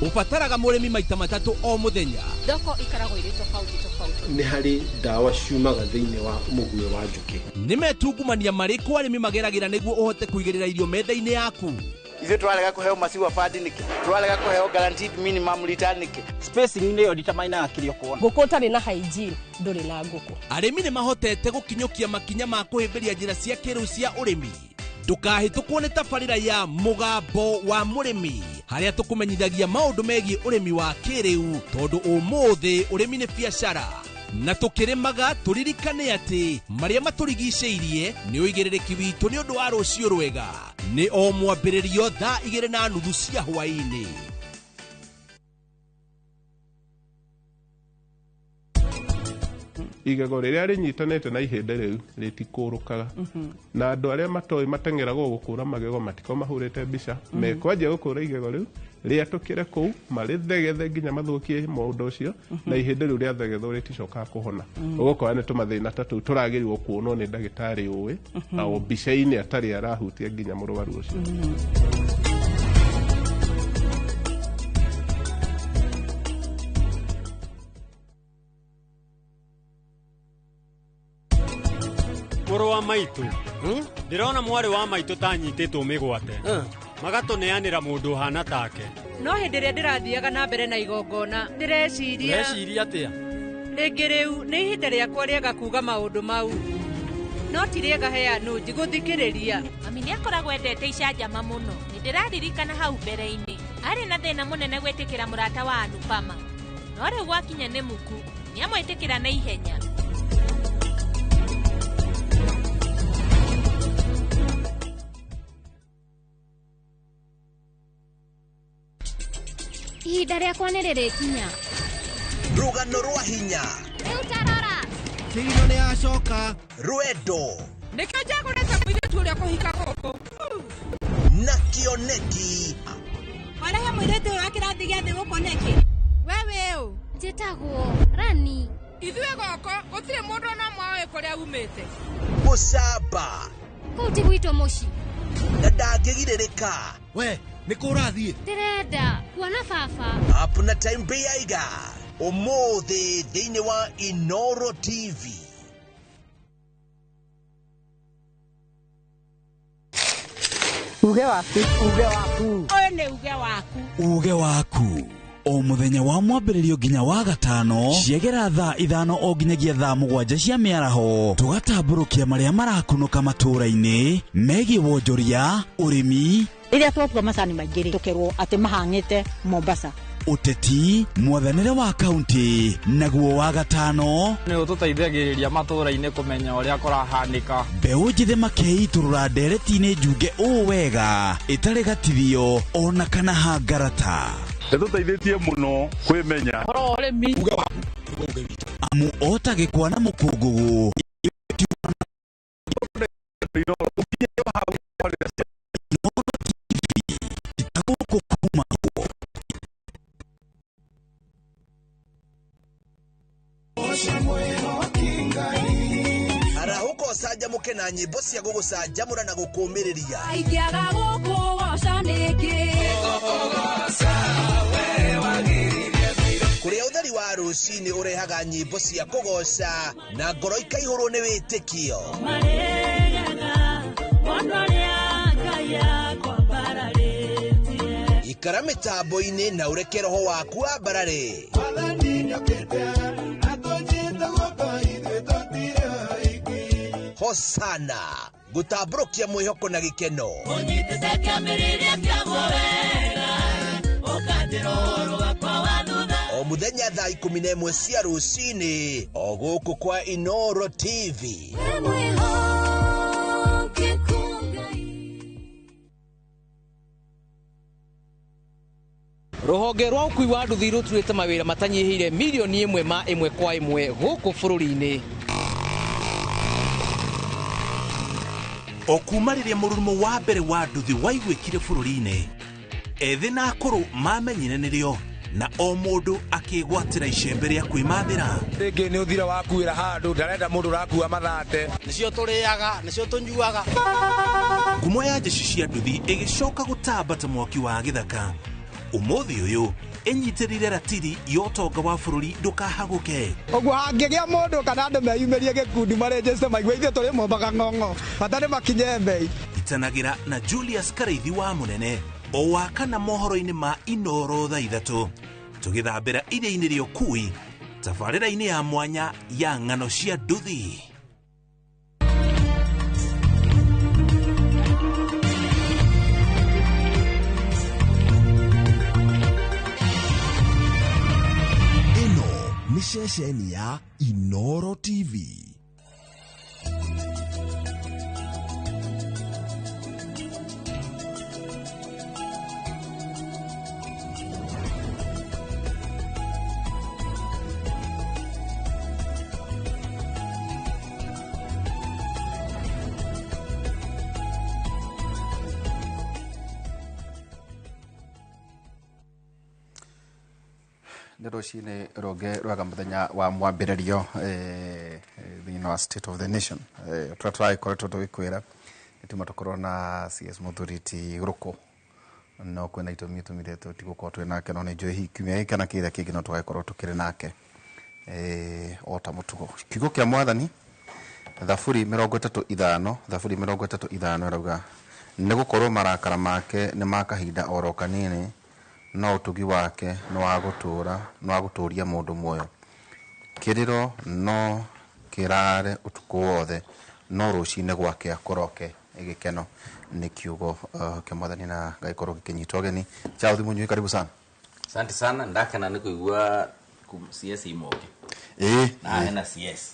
Speaker 18: Ubataraga mũrĩmi maita matatũ o mũthenya.
Speaker 23: Thoko ikaragwo irĩ tofauti tofauti.
Speaker 24: Nĩ harĩ ndawa ciumaga thĩinĩ wa mũguĩ wa njũkĩ.
Speaker 18: Nĩ metungumania marĩkũ arĩmi mageragĩra nĩguo ũhote kũigĩrĩra irio metha-inĩ yaku?
Speaker 12: Ithuĩ tũrarega kũheo maciwa fund nĩkĩ? Tũrarega kũheo guaranteed minimum return nĩkĩ? Spacing nĩyo determinaga kĩrĩa ũkuona.
Speaker 14: Ngũkũ ũtarĩ na hygiene ndũrĩ na ngũkũ.
Speaker 18: Arĩmi nĩ mahotete gũkinyũkia makinya ma kũhĩmbĩria njĩra cia kĩrĩu cia ũrĩmi. Ndũkahĩtũkwo nĩ tabarĩra ya Mũgambo wa Mũrĩmi, harĩa tũkũmenyithagia maũndũ megiĩ ũrĩmi wa kĩrĩu, tondũ ũmũthĩ ũrĩmi nĩ biacara. Na tũkĩrĩmaga tũririkane atĩ marĩa matũrigicĩirie nĩ ũigĩrĩrĩki witũ nĩ ũndũ wa rũciũ rwega. Nĩ o mwambĩrĩrio thaa 2:30 cia hwaĩ-inĩ.
Speaker 4: Igego rĩrĩa rĩnyitanĩte na ihĩndĩ rĩu rĩtikũrũkaga. Na andũ arĩa matoĩ mateng'eragwo gũkũra magego matiko mahũrĩte mbica. Mekwanjia gũkũra igego rĩu rĩatũkĩre kũu marĩthegethe nginya mathũkie mũndũ ũcio, na ihĩndĩ rĩu rĩathegethwo rĩticokaga kũhona. Ũgũkora nĩ tũmathĩna ta tũu tũragĩrĩirwo kuonwo nĩ ndagĩtarĩ ũĩ na o mbica-inĩ atarĩ arahutia nginya mũrwaru ũcio.
Speaker 5: Mũrũ wa maitũ, ndĩrona mwarĩ wa maitũ ta anyitĩtwo mĩgwate, magatũneanĩra mũndũ ũhana take.
Speaker 7: No hĩndĩ ĩrĩa ndĩrathiaga na mbere na igongona ndĩreciria.
Speaker 32: Ũreciria atĩa?
Speaker 7: Rĩngĩ rĩu nĩ ihinda rĩakwa rĩega kuuga maũndũ mau, no ti rĩega heanu njigũthikĩrĩria.
Speaker 10: Mami nĩ akoragwo endete icanjama mũno. Nĩ ndĩraririkana hau mbere-inĩ arĩ na thĩna mũnene gwĩtĩkĩra mũrata wa Anupama, no rĩu gwakinya nĩ muku nĩ amwĩtĩkĩra na ihenya.
Speaker 17: Ihinda rĩakwa nĩ rĩrĩkinya.
Speaker 11: Rũgano rwa hinya.
Speaker 17: Rĩu tarora.
Speaker 11: Kĩrino nĩ acoka. Rwendo.
Speaker 7: Nĩkĩo njagũrĩte mũirĩtu ũrĩa kũhika gũkũ.
Speaker 11: Na kĩoneki.
Speaker 7: Warehe mũirĩtu ũyũ wa kĩrathi gĩa thĩ gũkũ nĩkĩ? We wĩ ũ?
Speaker 17: Njĩtagwo Rani.
Speaker 7: Ithuĩ gũkũ gũtirĩ mũndũ ona ũmwe ũĩ kũrĩa umĩte.
Speaker 11: Mũcamba.
Speaker 17: Kũu ti gwitũ mũciĩ.
Speaker 11: Na ndangĩgirĩrĩka.
Speaker 32: We nĩ kũ ũrathiĩ?
Speaker 17: Ndĩrenda kuona baba.
Speaker 11: Up na time Beiga ũmũthĩ thĩinĩ wa Inoro TV.
Speaker 26: Uge waku, uge waku.
Speaker 7: Ũyũ nĩ uge waku.
Speaker 13: Uge waku o muthenya wa mwambĩrĩrio nginya wa gatano ciegera thaa 5 o nginyagia thaa 7 cia mĩaraho, tũgatambũrũkia marĩa marakunũka matũũra-inĩ megiĩ wonjoria, ũrĩmi.
Speaker 25: Rĩrĩa twatua macani maingĩ rĩ, tũkerwo atĩ mahang'ĩte Mombasa.
Speaker 13: Ũteti, mwathanĩre wa kaunti, naguo wa gatano
Speaker 27: nĩ ũtũteithagĩrĩria matũũra-inĩ kũmenya ũrĩa kũrahanĩka.
Speaker 13: Mbeũ njĩthĩ makeitũrũra ndereti-inĩ njunge ũũ wega ĩtarĩ gatithio ona kana hangarata.
Speaker 28: Nĩtũteithĩtie mũno kwĩmenya.
Speaker 13: Amu ota gĩkwa na mũkũngũgũ.
Speaker 11: Arahũka ũcanjamũke na nyĩmbo cia gũgũcanjamũra na gũkũũmĩrĩria.
Speaker 7: Ingĩaga gũkũgoca nĩkĩ?
Speaker 11: Kũrĩa ũtheri wa rũcinĩ ũrehaga nyĩmbo cia kũgoca na ngoro ikaihũrwo nĩ wĩtĩkio. Ikara mĩtambo-inĩ na ũreke roho waku wambarare. Hosana gũtambũrũkia mwĩhoko na gĩkeno. O mũthenya thaa 11 cia rũcinĩ o gũkũ kwa Inoro TV.
Speaker 29: Rũhonge rwa ũkui wa nduthi rũturĩte mawĩra matanyihĩire milioni 1 ma 1 kwa 1 gũkũ bũrũri-inĩ.
Speaker 18: O kuma rĩrĩa mũrurumo wa mbere wa nduthi waiguĩkire bũrũri-inĩ, ethĩ na akũrũ mamenyire nĩrĩo na o mũndũ akĩgwatĩra icembe rĩa kwĩmathĩra.
Speaker 30: Rĩngĩ nĩ ũthira wakuĩra handũ, ndarenda mũndũ ũrakua mathate.
Speaker 31: Nĩcio tũrĩaga, nĩcio tũnyuaga.
Speaker 18: Ngumo ya njeci cia nduthi ĩgĩcoka gũtamba ta mwaki wa gĩthaka. Ũmũthĩ ũyũ ĩnyitĩrĩire ratiri ya ũtonga wa bũrũri ndũkahagũke.
Speaker 33: Ũguo hangĩgĩa mũndũ kana andũ meyumĩrie gĩkundi marĩnjĩte maigue ithuĩ tũrĩ mombaga ng'ong'o, bata nĩ makinye mbei.
Speaker 18: Itanagĩra na Julius Karaithi wa Mũnene o wa kana mohoro-inĩ ma Inoro thaa 3 tũgĩthambĩra iria-inĩ rĩa ũkui tabarĩra-inĩ ya mwanya ya ng'ano cia nduthi.
Speaker 2: Nĩ ceceni ya Inoro TV.
Speaker 1: Nĩ rũcinĩ rũngĩ rwega mũthenya wa mwambĩrĩrio thĩinĩ wa State of the Nation. Tũrĩa tũragĩkoretwo tũgĩkwĩra nĩtuma tũkorwo na CS Mũthuri ti Rũkũ, no kwĩna itũmi itũmire tũtigũkorwo twĩ nake, no nĩ njũĩ hihi kiumia gĩkĩ kana kĩrĩa kĩngĩ no tũgagĩkorwo tũkĩrĩ nake o ta mũtugo. Kiugo kĩa Mwathani, Thaburi 35, Thaburi 35 ĩrauga, nĩ gũkorwo marakara make nĩ ma kahinda oro kanini, no ũtugi wake nĩ wa gũtũũra, nĩ wa gũtũũria mũndũ muoyo. Kĩrĩro no kĩraare ũtukũ wothe, no rũcinĩ gwakĩa kũroke gĩkeno. Nĩ kiugo kĩa Mwathani na gagĩkorwo gĩkĩnyitwo ũgeni. Charles Munyui, karibu sana.
Speaker 3: Asante sana, ndakena nĩ kũigua CS imoke. Na hena CS.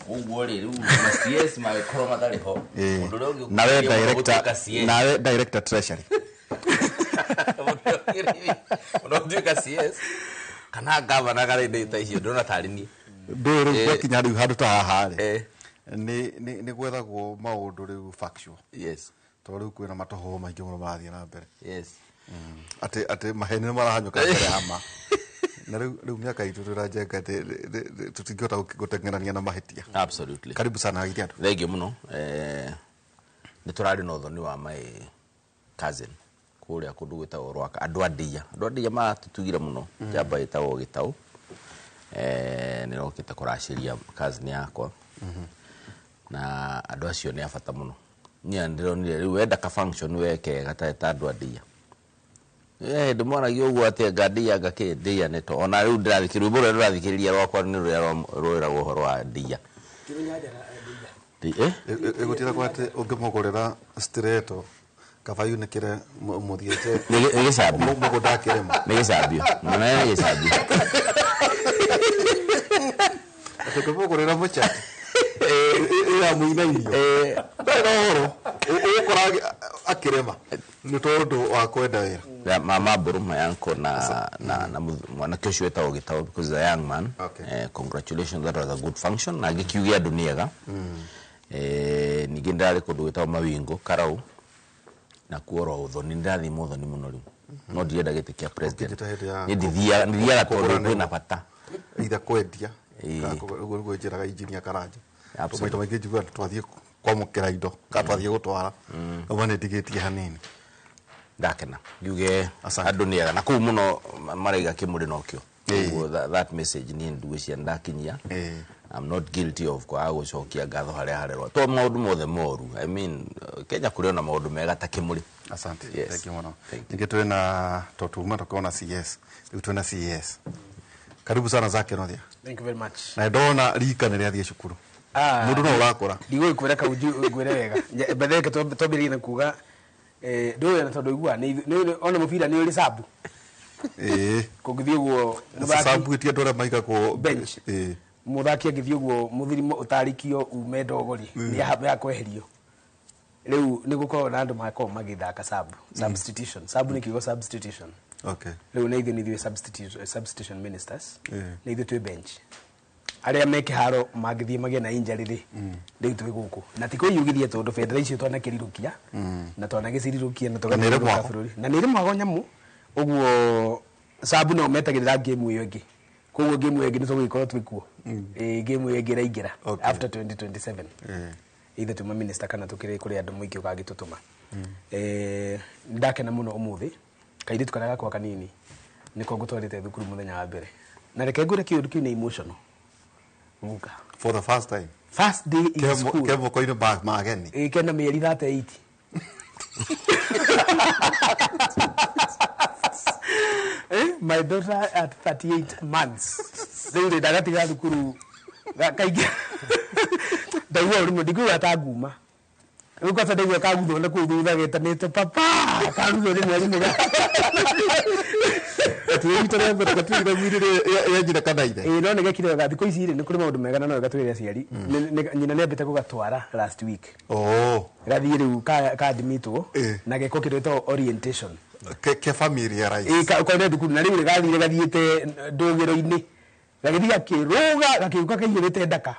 Speaker 3: Ũguo rĩ, rĩu ma CS magĩkorwo matarĩ ho. Mũndũ ũrĩa ũngĩ
Speaker 1: Nawe
Speaker 3: ũkũria mũno
Speaker 1: director,
Speaker 3: gũtuĩka CS.
Speaker 1: Nawe director treasury.
Speaker 3: Mũndũ ũtuĩka CS kana gavana kana indo ta icio ndona tarĩ niĩ.
Speaker 1: Ndũĩ rĩu gwakinya rĩu handũ ta haha rĩ, nĩ gwethagwo maũndũ rĩu factual.
Speaker 3: Yes.
Speaker 1: Tondũ rĩu kwĩna matoho maingĩ mũno marathiĩ na mbere.
Speaker 3: Yes.
Speaker 1: Atĩ maheni nĩ marahanyũka mbere ya ma. Na rĩu mĩaka itũ tũranjenga atĩ tũtingĩhota gũteng'erania na mahĩtia.
Speaker 3: Absolutely.
Speaker 1: Karibu sana Githĩ andũ.
Speaker 3: Thank you mũno. Nĩ tũrarĩ na ũthoni wa my cousin kũrĩa kũndũ gwĩtagwo Rwaka, andũ a Ndia. Andũ a Ndia matũtugire mũno. Njamba ĩtagwo Gĩtaũ. Nĩ rokĩte kũracĩria cousin yakwa. Na andũ acio nĩ a bata mũno. Niĩ ndĩronire rĩu wenda ka function weke gatarĩ ta andũ a Ndia. Ndĩmonagia ũguo atĩ anga Ndia anga kĩ, Ndia nĩ to. Ona rĩu ndĩrathikĩrĩria, rwĩmbo rũrĩa ndĩrathikĩrĩria rwakwa nĩ rũrĩa rwĩragwo ũhoro wa Ndia.
Speaker 1: Ĩgũtira kwa atĩ ũngĩmũgũrĩra stiletto kaba yunĩkĩre mũthiĩte
Speaker 3: Nĩ gĩcambio.
Speaker 1: Mũgũnda akĩrĩma.
Speaker 3: Nĩ gĩcambio. Mũnene nĩ gĩcambio.
Speaker 1: Atĩ ũngĩmũgũrĩra mũchati, ya mũinairio. Ndarĩ na ũhoro. Ũgũkora akĩrĩma nĩ tondũ wa kwenda wĩra.
Speaker 3: Ya, mama Mbũrũ, my uncle na mwanake ũcio wĩtagwo Gĩtaũ, because he's a young man.
Speaker 1: Okay.
Speaker 3: Congratulations, that was a good function. Na ngĩkiuge andũ nĩ ega. Ningĩ ndĩrarĩ kũndũ gwĩtagwo Mawingo, Karau. Na kuo oro ũthoni, nĩndathiĩ mothoni mũno rĩu. No ndirenda gĩtĩ kĩa president.
Speaker 1: Ũkĩnjĩta hĩndĩ ya
Speaker 3: Niĩ ndithiaga tondũ
Speaker 1: kũgũra
Speaker 3: kwĩna bata.
Speaker 1: Either kwendia, kana kũgũra, ũguo nĩguo njĩraga engineer Karanja.
Speaker 3: Absolutely.
Speaker 1: Maita maingĩ njiguaga twathiĩ kwamũkĩra indo, kana twathiĩ gũtwara. Ũguo nĩ ndigĩtie hanini.
Speaker 3: Ndakena. Ngiuge andũ nĩ ega. Na kũu mũno maraiga kĩmũrĩ nokĩo. Ũguo that message niĩ ndigwĩciria ndakinyia. I'm not guilty of kwaga gũcokia ngatho harĩa harerwo. To maũndũ mothe moru. I mean, Kenya kũrĩ ona maũndũ mega ta kĩmũrĩ.
Speaker 1: Asante.
Speaker 3: Yes.
Speaker 1: Thank you mũno. Ningĩ twĩna tũtuma tũkorwo na CS. Rĩu twĩna CS. Karibu sana Zake Nothia.
Speaker 6: Thank you very much.
Speaker 1: Na ndona rika nĩ rĩathiĩ cukuru. Mũndũ no ũrakũra.
Speaker 6: Ndigũgĩkwĩra kau ngwĩre wega. Mbere yake twambĩrĩrie na kuga, ndũĩ na tondũ iguaga, ona mũbira nĩ ũrĩ sabu. Kũngĩthiĩ ũguo, mũthaki
Speaker 1: Sabu ĩtia andũ arĩa maigagwo
Speaker 6: bench. Mũthaki angĩthiĩ ũguo mũthirimo ũtarĩkio ume ndogori, nĩ yakweherio. Rĩu nĩ gũkoragwo na andũ makoragwo magĩthaka sabu, substitution. Sabu nĩ kiugo substitution.
Speaker 1: Okay.
Speaker 6: Rĩu na ithuĩ nĩ ithuĩ substitution ministers. Nĩ ithuĩ twĩ bench. Arĩa me kĩharo mangĩthiĩ magĩe na injury rĩ, rĩu twĩ gũkũ. Na ti kwĩyugithia tondũ bendera icio twanakĩrirũkia, na twanagĩcirirũkia na
Speaker 1: Na nĩ ĩrĩ
Speaker 6: tũgathiũrũrũka
Speaker 1: mwako.
Speaker 6: bũrũri. Na nĩ ĩrĩ mwako nyamũ. Ũguo sabu no metagĩrĩra game ĩyo ĩngĩ. Koguo game ĩyo ĩngĩ nĩ tũgũgĩkorwo twĩ kuo. Game ĩyo ĩngĩ ĩraingĩra after 2027. Either tuma minister kana tũkĩrĩ kũrĩ andũ mũingĩ ũgagĩtũtũma. Ndakena mũno ũmũthĩ. Kairĩtu karĩa gakwa kanini nĩko ngũtwarĩte thukuru mũthenya wa mbere. Na reke ngwĩre kĩũndũ kĩu nĩ emotional. Guka.
Speaker 1: For the first time.
Speaker 6: First day in school.
Speaker 1: Ke moko-inĩ ma ageni.
Speaker 6: Kena mĩeri 38. My daughter at 38 months. Rĩu rĩ, ndagatiga thukuru, kaingĩ. Ndaigua ũrimũ, ndingĩigua ta nguma. Rĩu kwanza ndaigua kaguthwo na kũu thutha getanĩte papa, kaguthwo nĩ mwarimũ.
Speaker 1: Atĩ rita rĩa mbere gatuire mwĩrĩ ya nyina kana ithe.
Speaker 6: Ĩĩ, no nĩ gekire wega. Thikũ ici rĩ, nĩ kũrĩ maũndũ mega na no wega twĩre aciari. Nyina nĩ ambĩte gũgatwara last week. Gathiĩ rĩu ka-admitwo, na gekwo kĩndũ gĩtagwo orientation.
Speaker 1: Ke familiarize.
Speaker 6: Ĩĩ, kone thukuru. Na rĩu rĩ, gathire gathiĩte ndũgĩro-inĩ. Gagĩthiĩ gakĩrũga, gakĩũka kaiyũrĩte ndaka.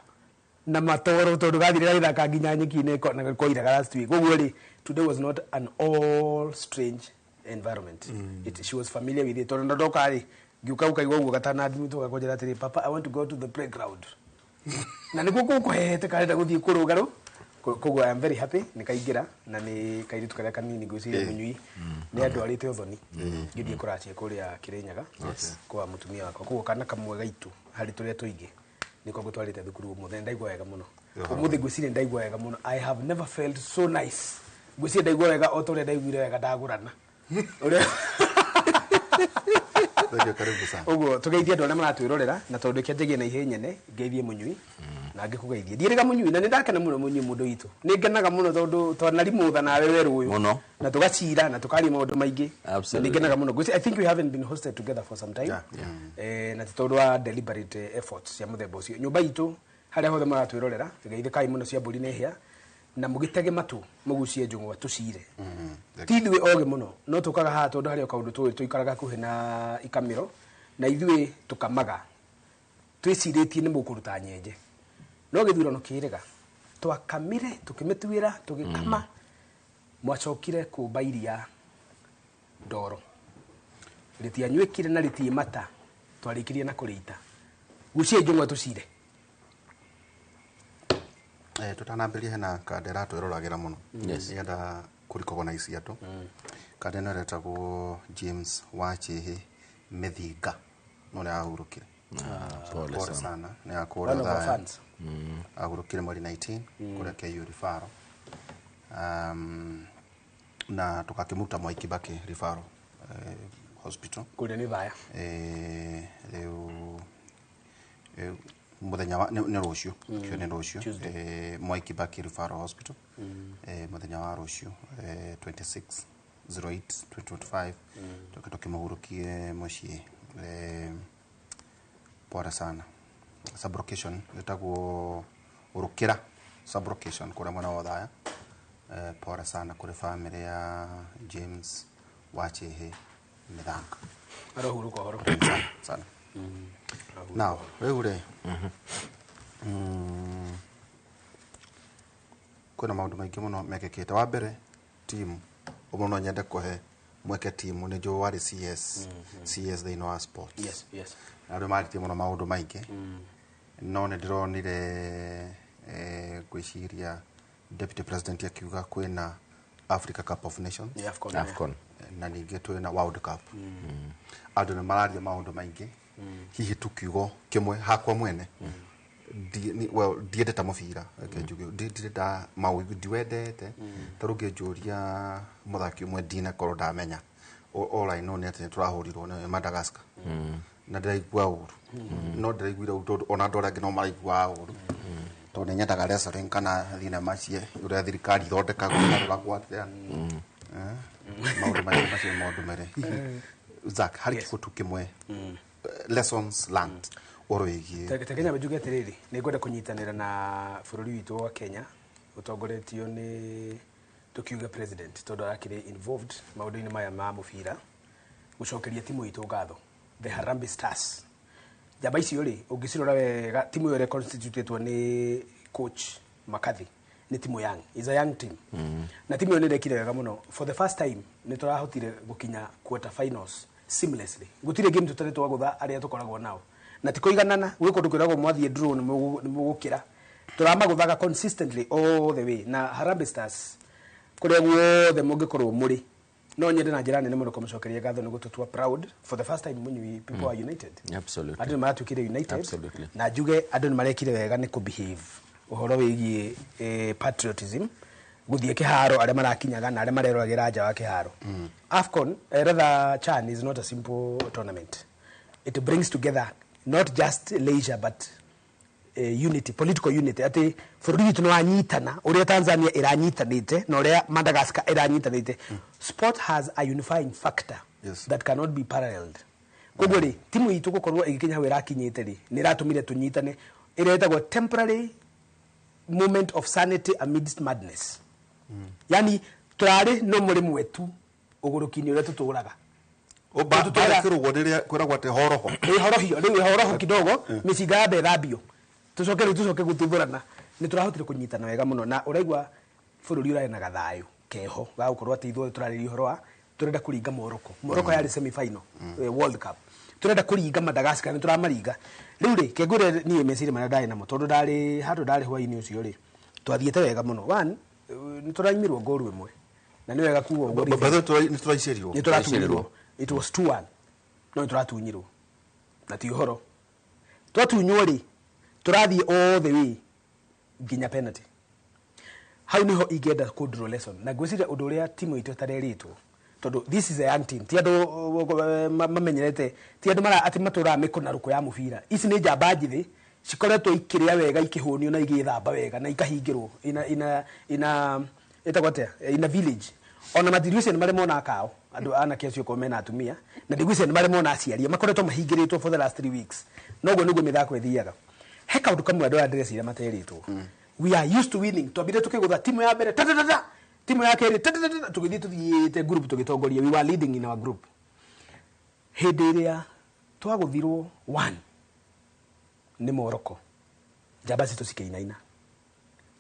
Speaker 6: Na matoro tondũ gathire gagĩthaka nginya nyeki-inĩ na koiraga last week. Koguo rĩ, today was not an all strange environment. She was familiar with it. Tondũ ndoka rĩ, Ngĩũka gũkaigua ũguo gatanandimĩtwo gakonjera atĩrĩ, "Papa, I want to go to the playground." Na nĩguo gũkũhehete karenda gũthiĩ kũrũgarũ. Koguo I am very happy nĩ kaingĩra na nĩ kairĩtu karĩa kanini ngwĩciria mũnyui nĩ andũ arĩte ũthoni ngĩthiĩ kũracia kũrĩa Kĩrĩnyaga kwa mũtumia wakwa. Koguo kana kamwe gaitũ harĩ tũrĩa tũingĩ nĩko ngũtwarĩte thukuru ũmũthĩ na ndaigua wega mũno. Ũmũthĩ ngwĩciria ndaigua wega mũno. I have never felt so nice. Ngwĩciria ndaigua wega o ta ũrĩa ndaiguire wega ndagũrana ũrĩa.
Speaker 1: Thank you, karibu sana.
Speaker 6: Ũguo tũgeithie andũ arĩa maratwĩrorera na tondũ kĩanjagia na ihĩ nyene ngeithie mũnyui na ngĩkũgeithie ndiĩrĩga mũnyui na nĩ ndakena mũno mũnyui mũndũ witũ nĩ ngenaga mũno tondũ twanarimũtha nawe werũ ũyũ
Speaker 3: Mũno.
Speaker 6: Na tũgacira na tũkaria maũndũ maingĩ na
Speaker 3: Absolutely.
Speaker 6: nĩ ngenaga mũno. I think we haven't been hosted together for some time. Na ti tondũ wa deliberate efforts cia mũthemba ũcio. Nyũmba itũ harĩa hothe maratwĩrorera geithĩkai mũno cia mbũri nĩ hĩa na mũgĩtege matũ mũgucie njũng'wa tũcire ti ithuĩ ogĩ mũno no tũkaga haha tondũ harĩ o kaũndũ tũĩ tũikaraga hakuhĩ na ikamĩro na ithuĩ tũkamaga twĩcirĩtie nĩ mũkũruta nyenje no gĩthurano kĩrĩga twakamire tũkĩmĩtuĩra tũgĩkama mwacokire kũmba iria ndoro rĩtianywĩkire na rĩtiĩ mata twarĩkirie na kũrĩita gucie njũng'wa tũcire.
Speaker 1: Tutanambĩrĩria hena kanda ĩratwĩroragĩra mũno nĩgetha kũrecognize andũ. Kanda ĩno ĩretagwo James Wachĩhĩ Mĩthinga no nĩ ahurũkire.
Speaker 3: Pole
Speaker 1: pole
Speaker 3: sana.
Speaker 1: Sana nĩ akũrĩa
Speaker 6: One of our
Speaker 1: Othaya.
Speaker 6: fans.
Speaker 1: Ahurũkire mweri 19 kũrĩa KU Referral, na tũgakĩmuta Mwai Kibaki Referral Hospital.
Speaker 6: Kũrĩa nĩ thaya.
Speaker 1: Rĩu mũthenya wa nĩ rũciũ kĩo nĩ rũciũ.
Speaker 6: Tuesday.
Speaker 1: Mwai Kibaki Referral Hospital, mũthenya wa rũciũ, 26 08 2025, tũke tũkĩmũhurũkie mũciĩ. Pole sana. Sublocation ĩtagwo Ũrũkĩra sublocation kũrĩa mwena wa Othaya. Pole sana kũrĩ family ya James Wachĩhĩ Mĩthanga.
Speaker 6: Arohurũka ũhoro.
Speaker 1: Sana sana. Now rĩu rĩ, kwĩna maũndũ maingĩ mũno mekĩkĩte. Wa mbere timu ũmwe no nyende kũhe mweke timu nĩ njũĩ warĩ CS, CS thĩinĩ wa sports na andũ marĩtie mũno maũndũ maingĩ no nĩ ndĩronire, ngwĩciria deputy president akiuga kwĩna Africa Cup of Nations.
Speaker 6: Yeah, AFCON.
Speaker 3: AFCON.
Speaker 1: Na ningĩ twĩna World Cup. Andũ nĩ mararia maũndũ maingĩ. Hihi tu kiugo kĩmwe hakwa mwene, well, ndiendete mũbira, reke njuge ndirĩ nda maũigũ ndiwendete ta rĩu ngĩnjũria mũthaki ũmwe ndinakorwo ndamenya. All I know nĩ atĩ nĩ tũrahũrirwo nĩ Madagascar na ndĩraigua ũru no ndĩraiguire ũru tondũ ona andũ arĩa angĩ no maraiguaga ũru tondũ nĩ nyendaga wrestling kana thinema cie ũrĩa thirikari ithondekagwo ĩkaroragwo atĩa. Maũndũ maingĩ macio nĩ maũndũ merĩ. Hihi Zack, harĩ kiugo tu kĩmwe, lessons learned ũhoro wĩgiĩ
Speaker 6: Ta Kenya njuge atĩrĩrĩ, nĩ ngwenda kũnyitanĩra na bũrũri witũ wa Kenya ũtongoretio nĩ tũkiuge president tondũ arakĩrĩ involved maũndũ-inĩ maya ma mũbira gũcokeria timu itũ ngatho, the Harambee Stars. Njamba icio rĩ, ũngĩcirora wega timu ĩyo ĩrĩa constitutetwo nĩ coach McCarthy nĩ timu young, is a young team na timu ĩyo nĩ ĩrekire wega mũno. For the first time nĩ tũrahotire gũkinya quarter finals seamlessly. Gũtirĩ game tũtarĩ twagũtha arĩa tũkoragwo nao na ti kũiganana gwĩ kũndũ kwĩragwo mwathiĩ draw nĩ mũgũkĩra tũramagũthaga consistently all the way. Na Harambee Stars kũrĩa guothe mũngĩkorwo mũrĩ no nyende na njĩra nene mũno kũmũcokeria ngatho nĩ gũtũtua proud. For the first time mũnyui, people are united. Andũ nĩ maratuĩkire united. Na njuge andũ nĩ marekire wega nĩ kũbehave ũhoro wĩgiĩ patriotism gũthiĩ kĩharo arĩa marakinyaga na arĩa mareroragĩra nja wa kĩharo. AFCON, rather CHAN, is not a simple tournament. It brings together not just leisure but unity, political unity, atĩ bũrũri witũ nĩ wanyitana ũrĩa Tanzania ĩranyitanĩte na ũrĩa Madagascar ĩranyitanĩte. Sport has a unifying factor that cannot be paralleled. Koguo rĩ, timu itũ gũkorwo ĩgĩkinya hau ĩrakinyĩte rĩ, nĩ ĩratũmire tũnyitane ĩrĩa ĩtagwo temporary moment of sanity amidst madness. Yani tũrarĩ no mũrĩmwe tu ũgũrũki-inĩ ũrĩa tũtũraga.
Speaker 1: Kĩrũgwo rĩrĩa kwĩragwo atĩ horoho.
Speaker 6: Ĩ horohio rĩu, horoho kidogo mĩcinga yambe ĩthambio tũcoke rĩu tũcoke gũtuthũrana. Nĩ tũrahotire kũnyitana wega mũno na ũraigua bũrũri ũrarĩ na gathayũ keho ga gũkorwo atĩ ithuothe tũrarĩria ũhoro wa tũrenda kũringa Morocco. Morocco yarĩ semi final, World Cup. Turenda kuringa Madagascar ni turamaringa. Riu ri kengure nie meciria maria ndari namo tondu ndari handu ndari hwaini ucio ri twathiete wega muno. One, ni turaimirwo ngoru imwe na ni wega kuga uguo.
Speaker 1: Ni turaicerirwo.
Speaker 6: Ni turatunyirwo. It was 2-1. No ni turatunyirwo na ti uhoro twatunywo ri turathie all the way nginya penalty. Hau niho ingĩenda kũ draw lesson na ngwĩciria ũndũ ũrĩa timu itũ ĩtareritwo tondu this is a young team, ti andũ mamenyerete, ti andũ mara atĩ matũraga mĩkũnarũkũ ya mũbira. Ici nĩ njamba njithĩ cikoretwo ikĩrĩa wega, ikĩhũnio na igĩthamba wega na ikahingĩrwo ina ĩtagwo atĩa, ina village. Ona matirigwĩciria nĩ marĩ mona kao andũ anake acio korwo mena atumia na ndigwĩciria nĩ marĩ mona aciari makoretwo mahingĩrĩtwo for the last 3 weeks. Noguo nĩguo mĩthako ĩthiaga. He kaũndũ kamwe andũ aya ndĩreciria materitwo. We are used to winning. Twambire tukigutha timu ya mbere ta timu ya keri ta tugithie tuthiite group tugitongoria. We were leading in our group. Hindi iria twaguthirwo 1 ni Morocco, njamba citũ cikĩinaina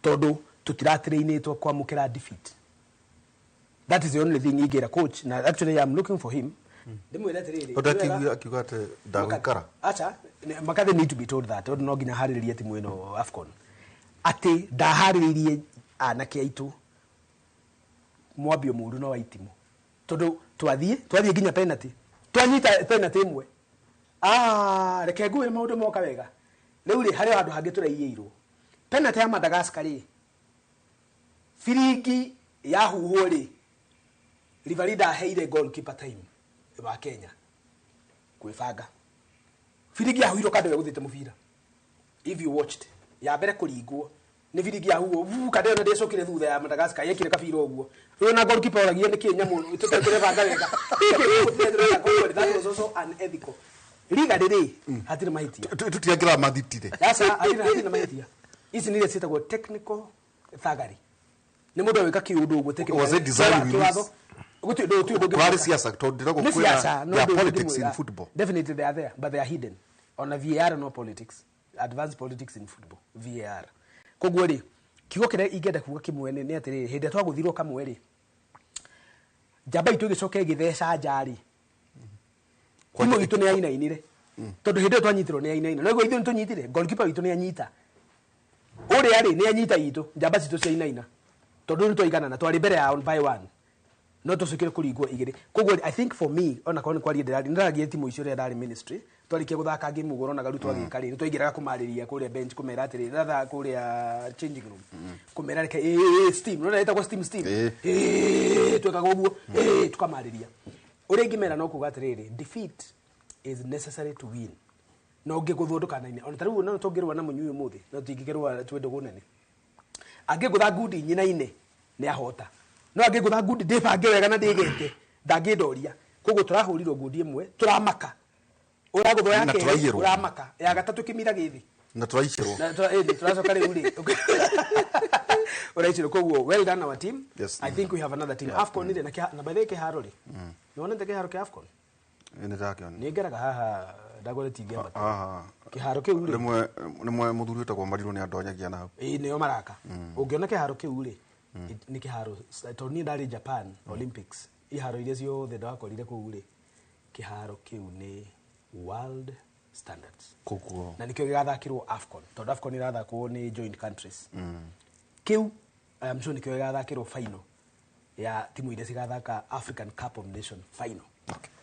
Speaker 6: tondu tutiratrainĩtwo kwamũkĩra defeat. That is the only thing ingĩra coach na actually I am looking for him. Ndimwĩre atĩrĩrĩ,
Speaker 1: Tondu akiuga atĩ ndagũikara.
Speaker 6: Acha, Makathe need to be told that tondu no nginya harĩrĩrie timu ĩno AFCON atĩ ndaharĩrĩirie anake aitũ mwambio mũru no wa itimũ tondu twathie nginya penalty, twanyita penalty ĩmwe, reke ngwĩre maũndũ moka wega. Rĩu rĩ harĩ handũ hangĩ tũraiyĩirwo penalty ya Madagascar rĩ, firingi yahuhwo rĩ, referee ndaheire goalkeeper time wa Kenya kwĩbanga. Firingi yahuhirwo kando gũthiĩte mũbira. If you watched ya mbere kũringwo nĩ firingi yahuhwo vu kando ĩyo ndĩcokire thutha ya Madagascar yekire kabira ũguo. Rĩu na goalkeeper oragia nĩkĩ nyamũ tũtekũrebanga wega. That was also unethical. Riga rĩrĩ hatirĩ mahĩtia.
Speaker 1: Tũtiangĩra mathitire.
Speaker 6: Aca hatirĩ mahĩtia. Ici nĩ iria ciĩtagwo technical thuggery. Nĩ mũndũ agĩka kĩũndũ ũguo technical.
Speaker 1: Was it designed with
Speaker 6: Kwarĩ
Speaker 1: siasa tondu ndĩragwo kwĩna politics in football.
Speaker 6: Definitely they are there, but they are hidden. Ona VAR no politics. Advanced politics in football, VAR. Koguo rĩ, kiugo kĩrĩa ingĩenda kuga kĩmwe nĩ atĩrĩrĩ, hĩndĩ ĩrĩa twagũthirwo kamwe rĩ, njamba itũ ĩgĩcoka ĩgĩtheca nja rĩ, timu itũ nĩ yainainire tondu hĩndĩ ĩyo twanyitirwo nĩ yainaina. No ithuĩ nĩtũnyitire, goalkeeper witũ nĩ anyita ũrĩa rĩ, nĩ anyita itũ, njamba citũ ciainaina tondu nĩ twaiganana, twarĩ mbere yao by one no tũcokire kũringwo igĩrĩ. Koguo I think for me ona korwo nĩ kwaria ndĩragie timu icio rĩrĩa ndarĩ ministry twarikia gũthaka game ũguo ũronaga rĩu twagĩka rĩ, nĩtwaingĩraga kũmarĩria kũrĩa bench kũmera atĩrĩ ratha kũrĩa changing room kũmera reke steam no ĩtagwo steam twekaga ũguo tukamarĩria. Ũrĩa ingĩmera no kuga atĩrĩrĩ, defeat is necessary to win. No ũngĩgũthwo ndũkanaine. Ona ta rĩu no tũngĩrũa na mũnyui ũmũthĩ no tũtingĩkĩrũa twĩ ndũgũ nene. Angĩgũtha ngundi nyinaine nĩ ahota, no angĩgũtha ngundi ndĩbange wega na ndĩgete ndangĩndoria. Koguo tũrahũrirwo ngundi ĩmwe tũramaka, ũragũthwo ya kerĩ ũramaka, ya gatatũ kĩmira gĩthĩ
Speaker 1: na tũraicĩrwo
Speaker 6: na tũracoka rĩu rĩ ũraicĩrwo. Koguo well done our team.
Speaker 1: Yes.
Speaker 6: I think we have another team. AFCON rĩ na by the way kĩharo rĩ, nĩwonete kĩharo kĩa AFCON?
Speaker 1: Nĩ ndakĩona.
Speaker 6: Nĩ ngeraga haha ndagore tingĩamba kĩharo kĩu rĩ,
Speaker 1: rĩmwe mũthuri wĩtagwo Marirũ nĩ andonyagia na hau.
Speaker 6: Ĩĩ nĩo maraka. Ũngĩona kĩharo kĩu rĩ, nĩ kĩharo tondũ niĩ ndarĩ Japan Olympics, iharo iria ciothe ndakorire kũu rĩ, kĩharo kĩu nĩ world standards.
Speaker 1: Koguo
Speaker 6: na nĩkĩo gĩgathakĩrwo AFCON tondũ AFCON ĩrathakwo nĩ joint countries. Kĩu I am sure nĩkĩo gĩgathakĩrwo final ya timu iria cigathaka African Cup of Nations final.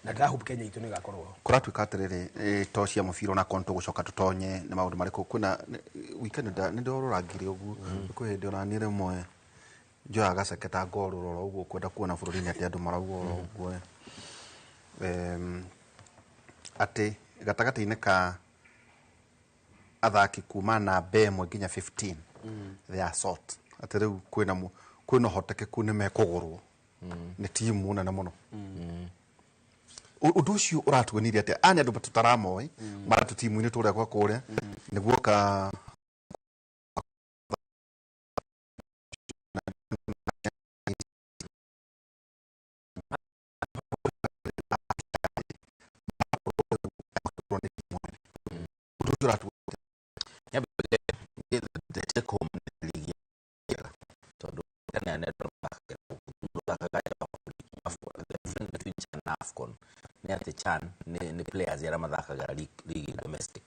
Speaker 6: Na ndĩrahope Kenya itũ nĩ ĩgakorwo ho.
Speaker 1: Kũratuĩka atĩrĩrĩ, to cia mũbira ona korwo nĩtũgũcoka tũtonye nĩ maũndũ marĩkũ kwĩna weekend nĩ ndororangire ũguo kwĩ hĩndĩ ona niĩ rĩmwe njoyaga gaceke ta ngorũra oro ũguo kwenda kuona bũrũri-inĩ atĩ andũ marauga oro ũguo atĩ gatagatĩ-inĩ ka athaki kuma namba 1 nginya 15 they are short, atĩ rĩu kwĩna ũhotekeku nĩ mekũgũrwo nĩ timu nene mũno. Ũndũ ũcio ũratuonirie atĩa? Aya nĩ andũ tũtaramoĩ maratũ timu-inĩ tũrĩa gwa kũrĩa nĩguo ka
Speaker 3: Take home league tondu Nĩ atĩ CHAN nĩ players arĩa mathakaga league domestic.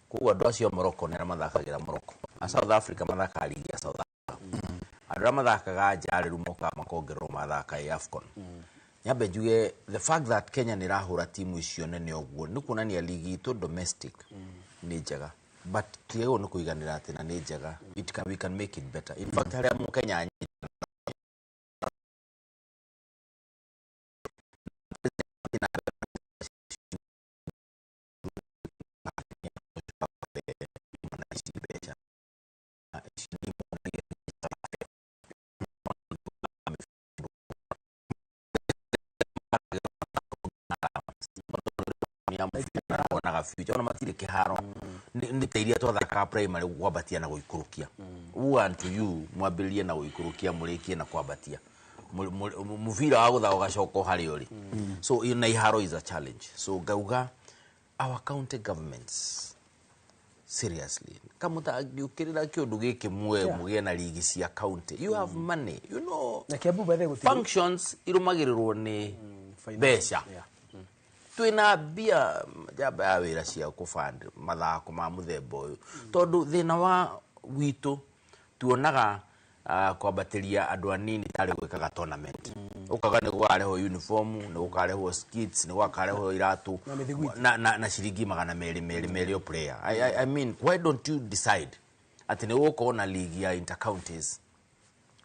Speaker 3: Koguo andũ acio a Morocco nĩ arĩa mathakagĩra Morocco, a South Africa mathakaga league ya South Africa, andũ arĩa mathakaga nja rĩu mokaga makongererwo mathaka ĩ AFCON. Nyambe njuge the fact that Kenya nĩ ĩrahũra timu icio nene ũguo nĩ kuonania ligi itũ domestic nĩ njega, but tiagĩrĩirwo nĩ kũiganĩra atĩ na nĩ njega. We can make it better. In fact, harĩa mũkenya onaga future ona matirĩ kĩharo nĩ ta iria twathakaga primary, kwambatia na gũikũrũkia. Woe unto you mwambĩrĩrie na gũikũrũkia, mũrĩkie na kwambatia. Mũbira wa gũthaka ũgacoka o harĩa ũrĩ. So na iharo is a challenge. So ngauga our county governments, seriously, kamũtangĩũkĩrĩra kĩũndũ gĩkĩ muoe mũgĩe na ligi cia county. You have money.
Speaker 6: Na Kiambu by the way gũtirĩ.
Speaker 3: Functions irũmagĩrĩrwo nĩ mbeca. Twĩna mbia njamba ya wĩra cia kũband mathako ma mũthemba ũyũ, tondũ thĩna wa witũ tuonaga kwambatĩria andũ anini tarĩ gwĩkaga tournament, ũkaga nĩ gũkarehwo uniform, nĩ gũkarehwo skits, nĩ gũkarehwo iratũ
Speaker 6: Na mĩthiguiti.
Speaker 3: na ciringi 222 o player. I mean, why don't you decide atĩ nĩ gũgũkorwo na league ya intercounties,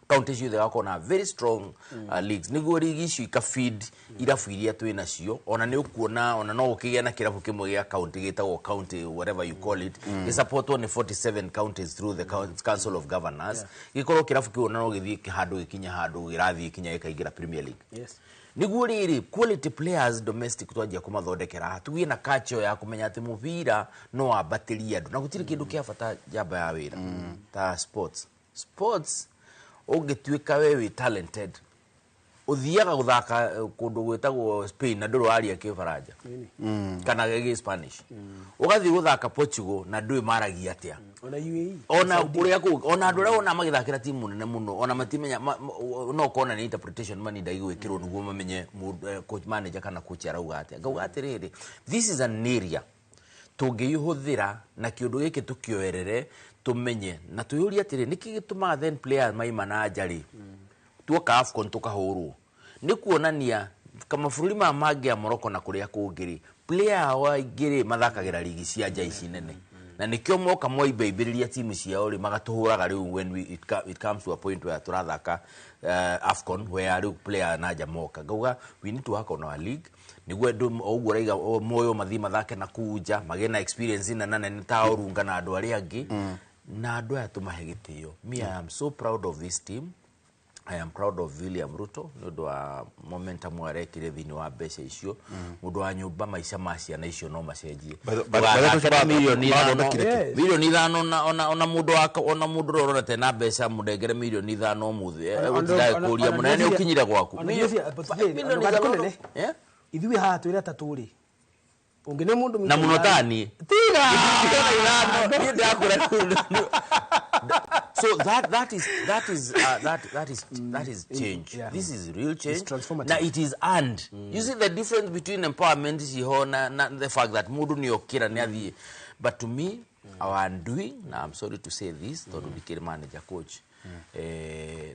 Speaker 3: county ciothe gakorwo na very strong leagues, nĩguo ligi icio ikafeed irabu iria twĩ nacio. Ona nĩ ũkuona ona no ũkĩgĩa na kĩrabu kĩmwe gĩa county gĩtagwo county whatever you call it, gĩsupportwo nĩ 47 counties through the council of governors, gĩkorwo kĩrabu kĩu ona no gĩthiĩ handũ gĩkinye handũ gĩrathiĩ kinya gĩkaingĩra Premier League. Nĩguo rĩrĩ quality players domestic twanjia kũmathondekera haha, tũgĩe na culture ya kũmenya atĩ mũbira no wambatĩrie andũ, na gũtirĩ kĩndũ kĩa bata njamba ya wĩra ta sports. Sports ũngĩtuĩka we wĩ talented, ũthiaga gũthaka kũndũ gwĩtagwo Spain na ndũrĩ waria Kĩbaranja kana gĩ Spanish, ũgathiĩ gũthaka Portugal na ndũĩ maragia atĩa.
Speaker 6: Ona UAE.
Speaker 3: Ona kũrĩa kũu, ona andũ arĩa wona magĩthakĩra timu nene mũno, ona matimenya no ũkona nĩ interpretation maninda igwĩkĩrwo nĩguo mamenye coach, manager kana coach arauga atĩa. Ngauga atĩrĩrĩ, this is an area tũngĩihũthĩra na kĩũndũ gĩkĩ tũkĩoerere, tũmenye na twĩyũrie atĩrĩ, nĩkĩ gĩtũmaga then players maima na nja rĩ, tuoka AFCON tũkahũrwo? Nĩ kuonania mabũrũri maya mangĩ ya Morocco na kũrĩa kũngĩ rĩ, player ao aingĩ rĩ mathakagĩra ligi cia nja ici nene, na nĩkĩo moka moimbaimbĩrĩria timu ciao rĩ magatũhũraga. Rĩu when it comes to a point where tũrathaka AFCON, where rĩu player na nja moka, ngauga we need to work on our league nĩguo andũ o ũguo raiga moyo mathiĩ mathake na kũu nja, magĩe na experience nene nene ta Orunga na andũ arĩa angĩ, na andũ aya tũmahe gĩtĩo. Me, I am so proud of this team. I am proud of William Ruto nĩ ũndũ wa momentum arekire thĩinĩ wa mbeca icio. Mũndũ wa nyũmba, maica ma ciana icio no macenjie.
Speaker 1: By the
Speaker 3: Ũgathakĩra 5,000,000,
Speaker 1: Marathondekire kĩ?
Speaker 3: 5,000,000 na ona mũndũ wa ona mũndũ ũrĩa ũrona tena mbeca mũndengere 5,000,000 ũmũthĩ, gũtindaga kũria mũnene nĩ ũkinyire gwaku. Milioni
Speaker 6: 5,000,000
Speaker 3: 5.
Speaker 6: Kũnene ithuĩ haha twĩra atatũ rĩ, ũngĩ nĩ mũndũ
Speaker 3: na mũno tani
Speaker 6: tiga.
Speaker 3: Niĩ ndĩrakwĩra, so that is change. This is real change.
Speaker 6: Transformative.
Speaker 3: Na it is earned. You see the difference between empowerment ciho na the fact that mũndũ nĩ okĩra nĩ athiĩ. But to me, our undoing, na I'm sorry to say this tondũ ndikĩrĩ manager coach,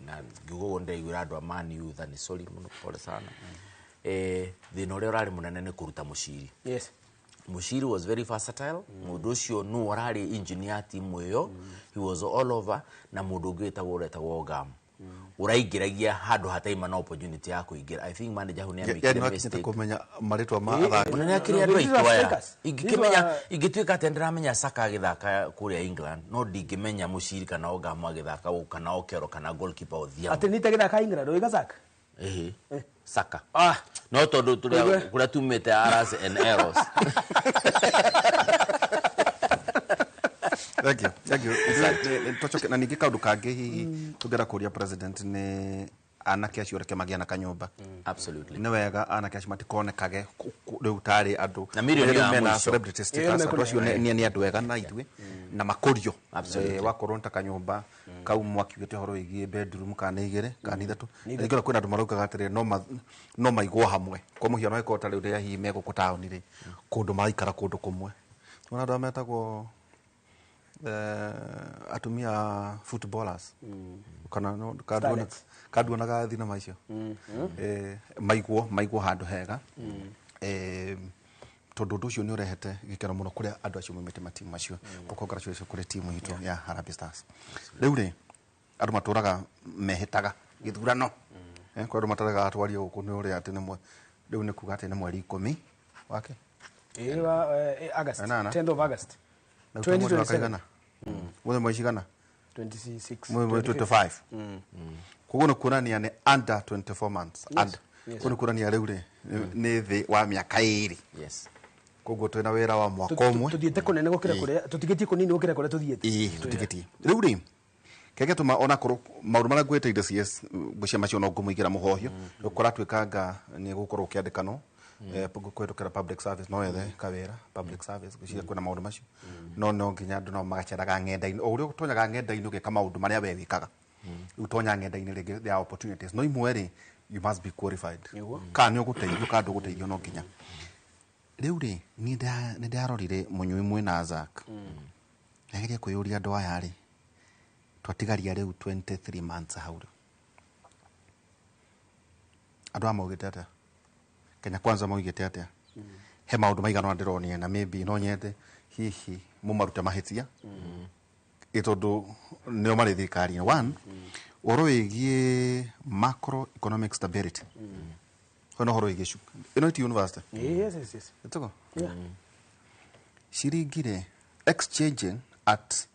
Speaker 3: na ngiuga ũguo ndĩraiguĩra andũ a Man U tha, nĩ sorry mũno, pole sana. Thĩna ũrĩa ũrarĩ mũnene nĩ kũruta Mũciri. Mushiri was very versatile. Mũndũ ũcio nũ ũrarĩ engineer timu ĩyo, he was all over. Na mũndũ ũngĩ wĩtagwo ũretagwo Ogam ũraingĩragia handũ hataima na opportunity ya kũingĩra. I think manager hau nĩ
Speaker 1: Yani
Speaker 3: amĩkire
Speaker 1: wakinyĩte
Speaker 3: mistake.
Speaker 1: kũmenya marĩtwa ma athaki.
Speaker 3: Mũnene akĩrĩ andũ
Speaker 6: These are
Speaker 3: aitũ aya
Speaker 6: strikers.
Speaker 3: ingĩkĩmenya, ingĩtuĩka atĩ ndĩramenya Saka agĩthaka kũrĩa England, no ndingĩmenya Mushiri kana Ogam agĩthaka gũkũ, kana Okero kana goalkeeper Odhiambo.
Speaker 6: Atĩ nĩ itagĩthaka England ũĩ Gazak.
Speaker 3: Ĩhĩ, Saka.
Speaker 6: Ah.
Speaker 3: No tondũ
Speaker 6: Ũigue.
Speaker 3: kũrĩa tumĩte Aras and Arrows.
Speaker 1: Thank you, thank you. Tũcoke na ningĩ kaũndũ kangĩ hihi tũngĩenda kũria president nĩ Anake acio reke magĩa na kanyũmba.
Speaker 3: Absolutely.
Speaker 1: Nĩ wega anake acio matikonekage rĩu tarĩ andũ
Speaker 3: Na mirioni
Speaker 1: rĩu
Speaker 3: ya
Speaker 1: mena
Speaker 3: mũico.
Speaker 1: celebrity status,
Speaker 6: Ĩyo
Speaker 1: andũ acio nĩ andũ ega na ithuĩ na makũrio.
Speaker 3: Absolutely.
Speaker 1: Wakorwo nĩ ta kanyũmba kau mwakiugĩte ũhoro wĩgiĩ bedroom kana nĩ igĩrĩ kana nĩ ithatũ. Rĩngĩ ona kwĩna andũ maraugaga atĩrĩrĩ, no maigwo hamwe. Kwa mũhiano ĩkorwo ta rĩu rĩrĩa hihi me gũkũ taũni rĩ, kũndũ maraikara kũndũ kũmwe. Ona andũ arĩa metagwo atumia a footballers kana no
Speaker 6: Starlets.
Speaker 1: kanduonaga thinema icio, maigwo handũ hega, tondũ ũndũ ũcio nĩ ũrehete gĩkeno mũno kũrĩa andũ acio maumĩte matimu macio. Congratulations kũrĩ timu itũ ya Harambee Stars. Rĩu rĩ, andũ matũraga mehĩtaga gĩthurano. Kwĩ andũ mataraga twarie gũkũ nĩ ũrĩa atĩ rĩu nĩ kuga atĩ nĩ mweri 10 wake.
Speaker 6: Ĩĩ, wa August.
Speaker 1: Anana.
Speaker 6: 10th of August.
Speaker 1: Na ũtũmwo mweri wa
Speaker 6: 2027.
Speaker 1: kaigana? Mũthenya mweri cigana?
Speaker 6: 26.
Speaker 1: Mweri 25. Koguo nĩ kuonania nĩ under 24 months.
Speaker 6: Yes,
Speaker 1: Under.
Speaker 6: yes.
Speaker 1: Koguo nĩ kuonania rĩu rĩ nĩ thĩ wa mĩaka 2.
Speaker 3: Yes.
Speaker 1: Koguo twĩna wĩra wa mwaka ũmwe.
Speaker 6: Tuthiĩte kũnene gũkĩra kũrĩa tũtigĩtie, kũnini gũkĩra kũrĩa tũthiĩte.
Speaker 1: Ĩĩ, tũtigĩtie. Rĩu rĩ, kĩrĩa gĩatũma onakorwo maũndũ marĩa ngwĩte indo CS ngwĩciria macio no ngũmũigĩra mũhohio, kũratuĩkanga nĩ gũkorwo ũkĩandĩkanwo kũhĩtũkĩra public service, no wethe kawĩra public service. Ngwĩciria kwĩna maũndũ macio, no nginya andũ no magaceraga ng'enda-inĩ, o ũrĩa ũtonyaga ng'enda-inĩ ũgeka maũndũ marĩa we wĩkaga. Rĩu tonya ng'enda-inĩ rĩngĩ, there are opportunities, no imwe rĩ, you must be qualified. Kana nĩ ũgũteithio kana ndũgũteithio, no nginya. Rĩu rĩ, niĩ nĩ ndarorire mũnyui mwĩna Zack, ndageria kwĩyũria andũ aya rĩ, twatigaria rĩu 23 months hau rĩ, andũ aya maugĩte atĩa? Kenya Kwanza maugĩte atĩa? He maũndũ maigana ũna ndĩronire na maybe no nyende hihi mũmarute mahĩtia, ĩ tondũ nĩo marĩ thirikari-inĩ. One, ũhoro wĩgiĩ macro economic stability, kwĩna ũhoro wĩgiĩ ĩno ti university.
Speaker 6: Yes.
Speaker 1: Ĩtĩgo?
Speaker 6: Yeah.
Speaker 1: Ciringi rĩ, exchanging at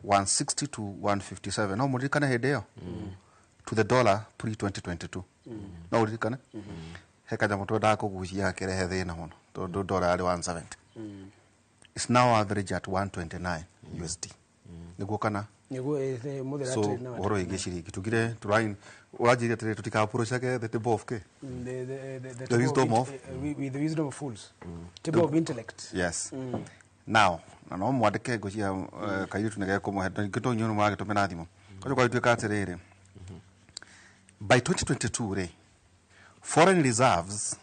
Speaker 1: 160 to 157, no mũririkane hĩndĩ ĩyo, to the dollar pre 2022, no ũririkane he kanyamũ twendaga kũgucia gakĩrehe thĩna mũno tondũ dollar yarĩ 170. It's now average at 129 USD, nĩguo kana?
Speaker 6: Nĩguo, mũthera
Speaker 1: So
Speaker 6: trade na
Speaker 1: ũhoro wĩgiĩ ciringi tugire tũrain ũranjĩria atĩrĩ tũtikapũrũcage the table of
Speaker 6: The
Speaker 1: The wisdom of
Speaker 6: with the wisdom of fools. Table of intellect.
Speaker 1: Yes. Now na no mwandĩke ngũcia kairĩtu nĩ gekũmũhe ngĩtũ inyuĩ nĩ mũragĩtũmĩra thimũ koguo gwagĩtuĩka atĩrĩrĩ, by 2022 rĩ, foreign reserves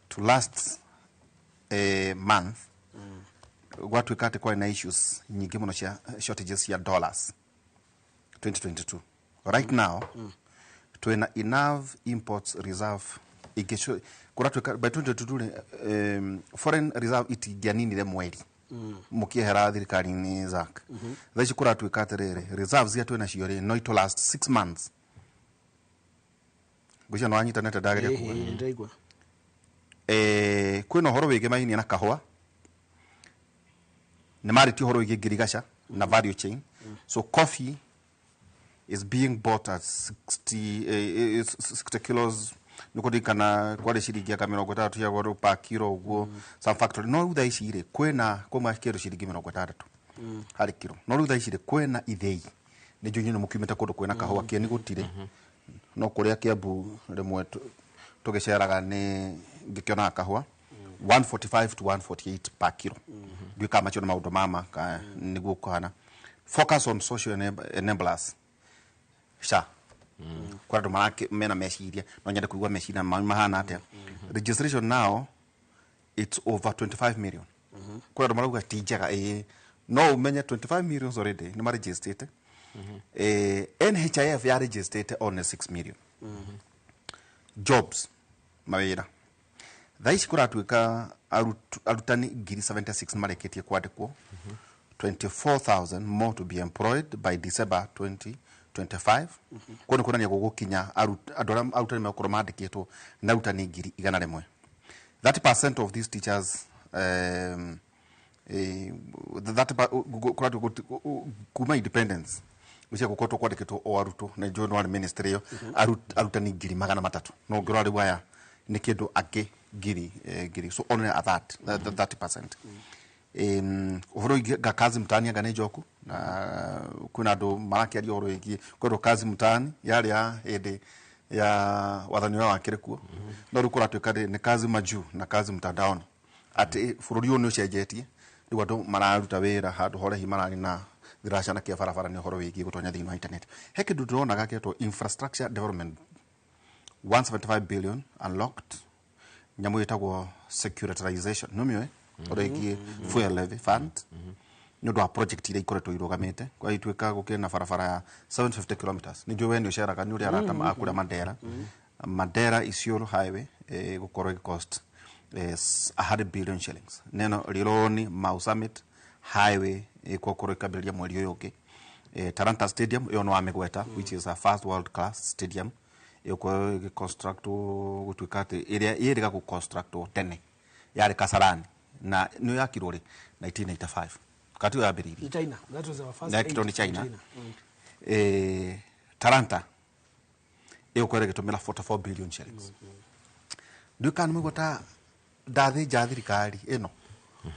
Speaker 1: to last a month, gwatuĩka atĩ kwarĩ na issues nyingĩ mũno cia shortages cia dollars 2022. Right now twĩna enough imports reserve ingĩ. Kũratuĩka by 2022 rĩ, foreign reserve itingĩaninire mweri mũkĩehera thirikari-inĩ Zack. Thaa ici kũratuĩka atĩrĩrĩ, reserves iria twĩ nacio rĩ, no itũ last 6 months. Ngwĩciria nĩ wanyitanĩte ndageria kuga.
Speaker 6: Ĩĩ, ndaigua.
Speaker 1: Kwĩna ũhoro wĩgiĩ mainia na kahũa, nĩ marĩtie ũhoro wĩgiĩ ngirigaca na value chain. So coffee is being bought at 60, 60 kilos, nĩ kũririkana kwarĩ ciringi anga 60 cia goro per kilo ũguo some factory, no rĩu thaa ici rĩ, kwĩna kuma kĩndũ ciringi 60 harĩ kiro, no rĩu thaa ici rĩ, kwĩna ithĩi. Nĩ njũĩ inyuĩ nĩ mũkiumĩte kũndũ kwĩna kahũa, kĩeni gũtirĩ, no kũrĩa Kiambu rĩmwe tũgĩceraga nĩ ngĩkĩonaga kahũa 145 to 148 per kilo. Ndiũĩ kana macio nĩ maũndũ mama nĩguo kũhana. Focus on social enablers, sha kwa andũ mena meciria, no nyende kũigua meciria mahana atĩa. Registration now it's over 25 million. Kwĩ andũ marauga ti njega, ĩĩ, no ũmenye 25 millions already nĩ maregistrĩte. NHIF ya registrĩte only 6 million. Jobs, mawĩra, thaa ici kũratuĩka arutani 76,000 nĩ marĩkĩtie kwandĩkwo, 24,000 more to be employed by December 2025. Kuo nĩ kuonania gũgũkinya andũ arĩa arutani megũkorwo mandĩkĩtwo nĩ arutani 100,000. 30% of these teachers, kũratuĩka kuma independence gũcia gũkoretwo kwandĩkĩtwo o arutwo na njũĩ no arĩ ministry ĩyo arutani 300,000, no ũngĩrora rĩu aya nĩ kĩndũ angĩ ngiri, so only at that 30%. Ũhoro ũngĩ nga kazi mtaani anga nĩ njoku na Kwĩna andũ marakĩaria ũhoro wĩgiĩ kwendwo kazi mtaani yarĩ ya hĩndĩ ya wathani ũrĩa wakĩrĩ kuo, no rĩu kũratuĩka nĩ kazi majuu na kazi mtandaoni, atĩ bũrũri ũyũ nĩ ũcenjetie. Rĩu andũ mararuta wĩra handũ horehi mararĩ na thiraca na kĩa barabara nĩ ũhoro wĩgiĩ gũtonya thĩinĩ wa internet. He kĩndũ ndĩronaga gĩetwo infrastructure development, 175 billion unlocked, nyamũ ĩtagwo securitization, nĩ ũmĩũĩ, ũrĩa ĩgiĩ fuel levy fund nĩ ũndũ wa project iria ikoretwo irũgamĩte. Kwa ituĩka gũkĩrĩ na barabara ya 750 kilometers, nĩ njũĩ we nĩ ũceraga, nĩ ũrĩa arata a kũrĩa Mandera, Mandera Isiolo highway, gũkorwo ĩgĩcost 100 billion shillings. Neno Rironi Mau Summit highway ĩgũkorwo ĩkambĩrĩria mweri ũyũ ũngĩ. Talanta Stadium ĩyo nĩ wamĩgweta, which is a first world class stadium, ĩgũkorwo ĩgĩconstructwo, gũtuĩka atĩ ĩrĩa ĩrĩga gũconstructwo tene yarĩ Kasarani na nĩ yakirwo rĩ 1985 kati yambĩrĩirie.
Speaker 6: Ni China. That was our first
Speaker 1: Yakirwo
Speaker 6: aid
Speaker 1: nĩ China. Talanta ĩgũkorwo ĩgĩtũmĩra 44 billion shillings. Ndiũĩ kana nĩ mũigua ta ndathĩnja thirikari ĩno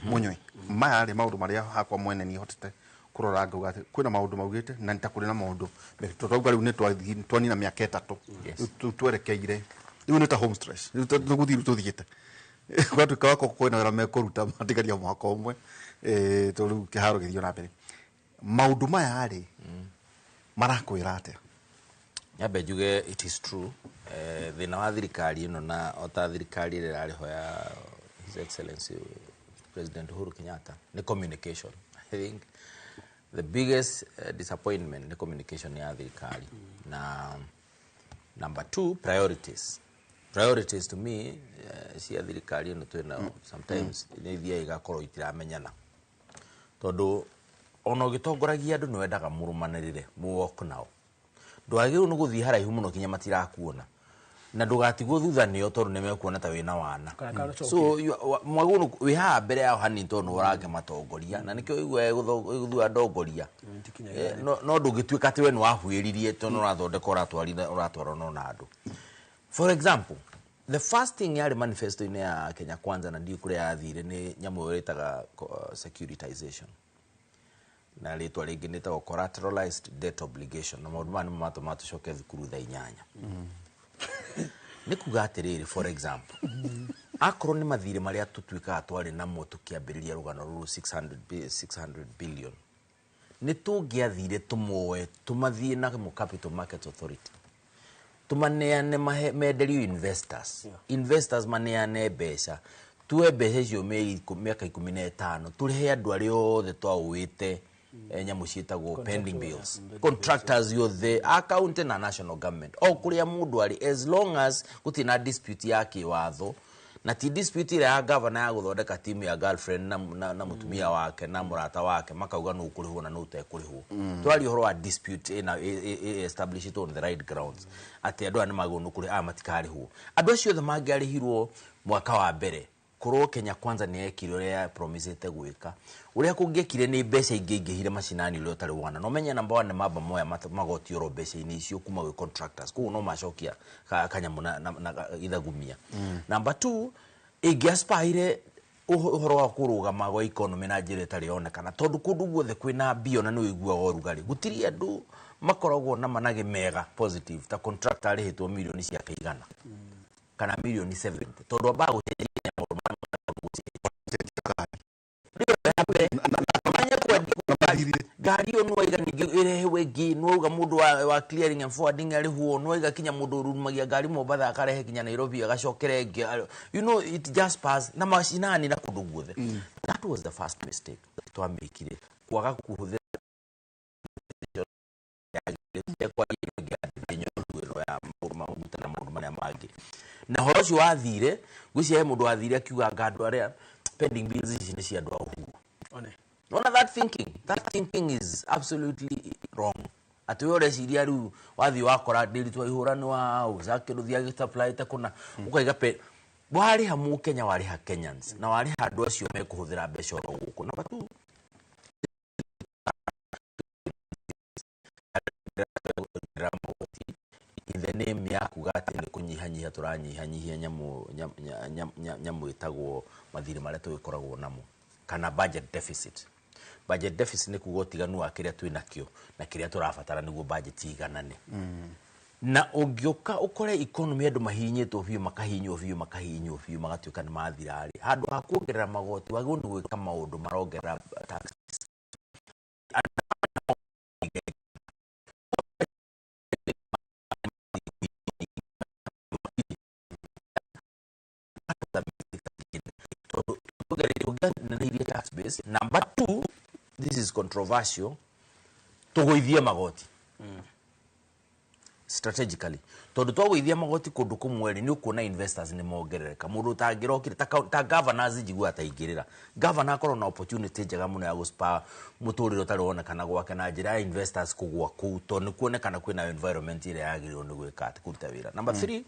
Speaker 1: mũnywe. Maya rĩ, maũndũ marĩa hakwa mwene niĩ hotete kũrora ngauga atĩ kwĩna maũndũ maugĩte na nĩ ta kũrĩ na maũndũ tondũ rĩu nĩ twanina mĩaka 3. Rĩu twerekeire rĩu nĩ ta home stretch, rĩu tũgũthiĩ, rĩu tũthiĩte gwatuĩka wako kwĩna wĩra mekũruta matigaria mwaka ũmwe, tondũ rĩu kĩharo gĩthiĩ na mbere. Maũndũ maya rĩ, marakwĩra atĩa?
Speaker 3: Nyambe njuge it is true, thĩna wa thirikari ĩno na ota thirikari ĩrĩa ĩrarĩ ho ya His Excellency President Uhuru Kenyatta nĩ communication. I think the biggest disappointment nĩ communication ya thirikari. Na number two, priorities. Priorities to me, cia thirikari ĩno twĩ nayo sometimes nĩ ithiaga igakorwo itiramenyana, tondũ ona ũgĩtongoragia andũ nĩ wendaga mũrũmanĩrĩre, mũwalk nao. Ndwagĩrĩirwo nĩ gũthiĩ haraihu mũno kinya matirakuona, na ndũgatigwo thutha nĩo tondũ nĩmekuona ta wĩna wana.
Speaker 6: Kana
Speaker 3: So mwagĩrĩirwo wĩ haha mbere yao hanini tondũ nĩ ũrakĩmatongoria na nĩkĩo ũiguaga ĩgũthura ndongoria. No ndũngĩtuĩka atĩ we nĩ wahuĩririe tondũ ũrathondeka ũratwarana na andũ. For example, the first thing yarĩ manifesto-inĩ ya Kenya Kwanza na ndiũ kũrĩa yathire nĩ nyamũ ĩyo ĩtaga securitization, na rĩtwa rĩngĩ nĩ ĩtagwo collateralized debt obligation, na maũndũ maya nĩmo matũmaga tũcoke thukuru thaa 8. Nĩ kuga atĩrĩrĩ, for example, akorwo nĩ mathirĩ marĩa tũtuĩkaga twarĩ namo tũkĩambĩrĩria rũgano rũrũ 600 billion, nĩ tũngĩathire tũmoe tũmathiĩ namo Capital Markets Authority, tũmaneane menderio investors, investors maneane mbeca, tuoe mbeca icio mĩaka 15 tũrĩhe andũ arĩa othe twaũĩte, nyamũ ciĩtagwo pending bills, contractors yothe a county na national government, o kũrĩa mũndũ arĩ, as long as gũtirĩ na dispute ya kĩwatho, na ti dispute ĩrĩa ya governor ya gũthondeka timu ya girlfriend na mũtumia wake na mũrata wake makauga nũ ũkũrĩhwo na nũ ũtekũrĩhwo. Twaria ũhoro wa dispute ĩna established on the right grounds, atĩ andũ aya nĩ magĩrĩirwo nĩ kũrĩha, aya matikarĩhwo. Andũ acio othe mangĩarĩhirwo mwaka wa mbere, korwo Kenya Kwanza nĩ yekire ũrĩa ya promisĩte gwĩka, ũrĩa kũngĩekire nĩ mbeca ingĩ ingĩhire macinani ũrĩa ũtarĩ wona. Na ũmenye number one nĩ mamba moya magoti oro mbeca-inĩ icio kuma gwĩ contractors, koguo no macokia kanyamũ na ithagumia. Number two, ĩngĩaspaire ũhoro wa kũrũgama gwa economy na njĩra ĩtarĩ yonekana, tondũ kũndũ guothe kwĩna mbia na nĩ ũiguaga ũrugarĩ, gũtirĩ andũ makoragwo na manage mega positive ta contractor arĩhĩtwo mirioni ciake 100 kana mirioni 70, tondũ ambaga gũcenjia maũndũ marĩa. Ngari ĩyo nĩwaiga ningĩ ĩrehwo ĩngĩ, nĩwauga mũndũ wa clearing and forwarding arĩhwo, nĩwaiga kinya mũndũ ũrumagia ngari Mombatha akarehe kinya Nairobi agacokere ĩngĩ, it just pass na macinani na kũndũ guothe. That was the first mistake twamĩkire, kwaga kũhũthĩra ya maũndũ ma maguta na maũndũ marĩa mangĩ. Na ũhoro ũcio wathire, ngwĩciria he mũndũ wathire akiuga anga andũ arĩa pending bills ici nĩ cia andũ a Uhuru.
Speaker 6: One.
Speaker 3: Nona that thinking is absolutely wrong. Atĩ we ũreciria rĩu wathiĩ wakora ndĩritũ ihũra nĩ wa ũcakĩrũthi agĩsupplyte kũna ũkaiga pe warĩha mũkenya, warĩha Kenyans na warĩha andũ acio mekũhũthĩra mbeca oro gũkũ. Number two, magoti in the name ya kuga atĩ nĩ kũnyihanyihia tũranyihanyihia nyamũ ĩtagwo mathirĩ marĩa tũgĩkoragwo namo kana budget deficit. Budget deficit nĩ kuga ũtiganu wa kĩrĩa twĩ nakĩo na kĩrĩa tũrabatara nĩguo budget iganane. Na ũngĩũka ũkore economy andũ mahihinyĩtwo biũ, makahihinywo biũ, makahihinywo biũ, magatuĩka nĩ mathira rĩ, handũ ha kuongerera magoti wagĩrĩirwo nĩ gwĩka maũndũ marongerera tax. Tondũ tax base. Number two, this is controversial, tũgũithie magoti strategically, tondũ twagũithia magoti kũndũ kũmwe rĩ, nĩ ũkuona investors nĩ mongerereka. Mũndũ ũtangĩrokire ta governors, njiguaga ataingĩrĩra governor akorwo na opportunity njega mũno ya gũspa mũtũrĩre ũtarĩ wonekana gwake na njĩra ya investors kũgwa kũu, tondũ nĩ kuonekana kwĩna environment ĩrĩa yagĩrĩirwo nĩ gwĩka atĩ kũruta wĩra. Number three,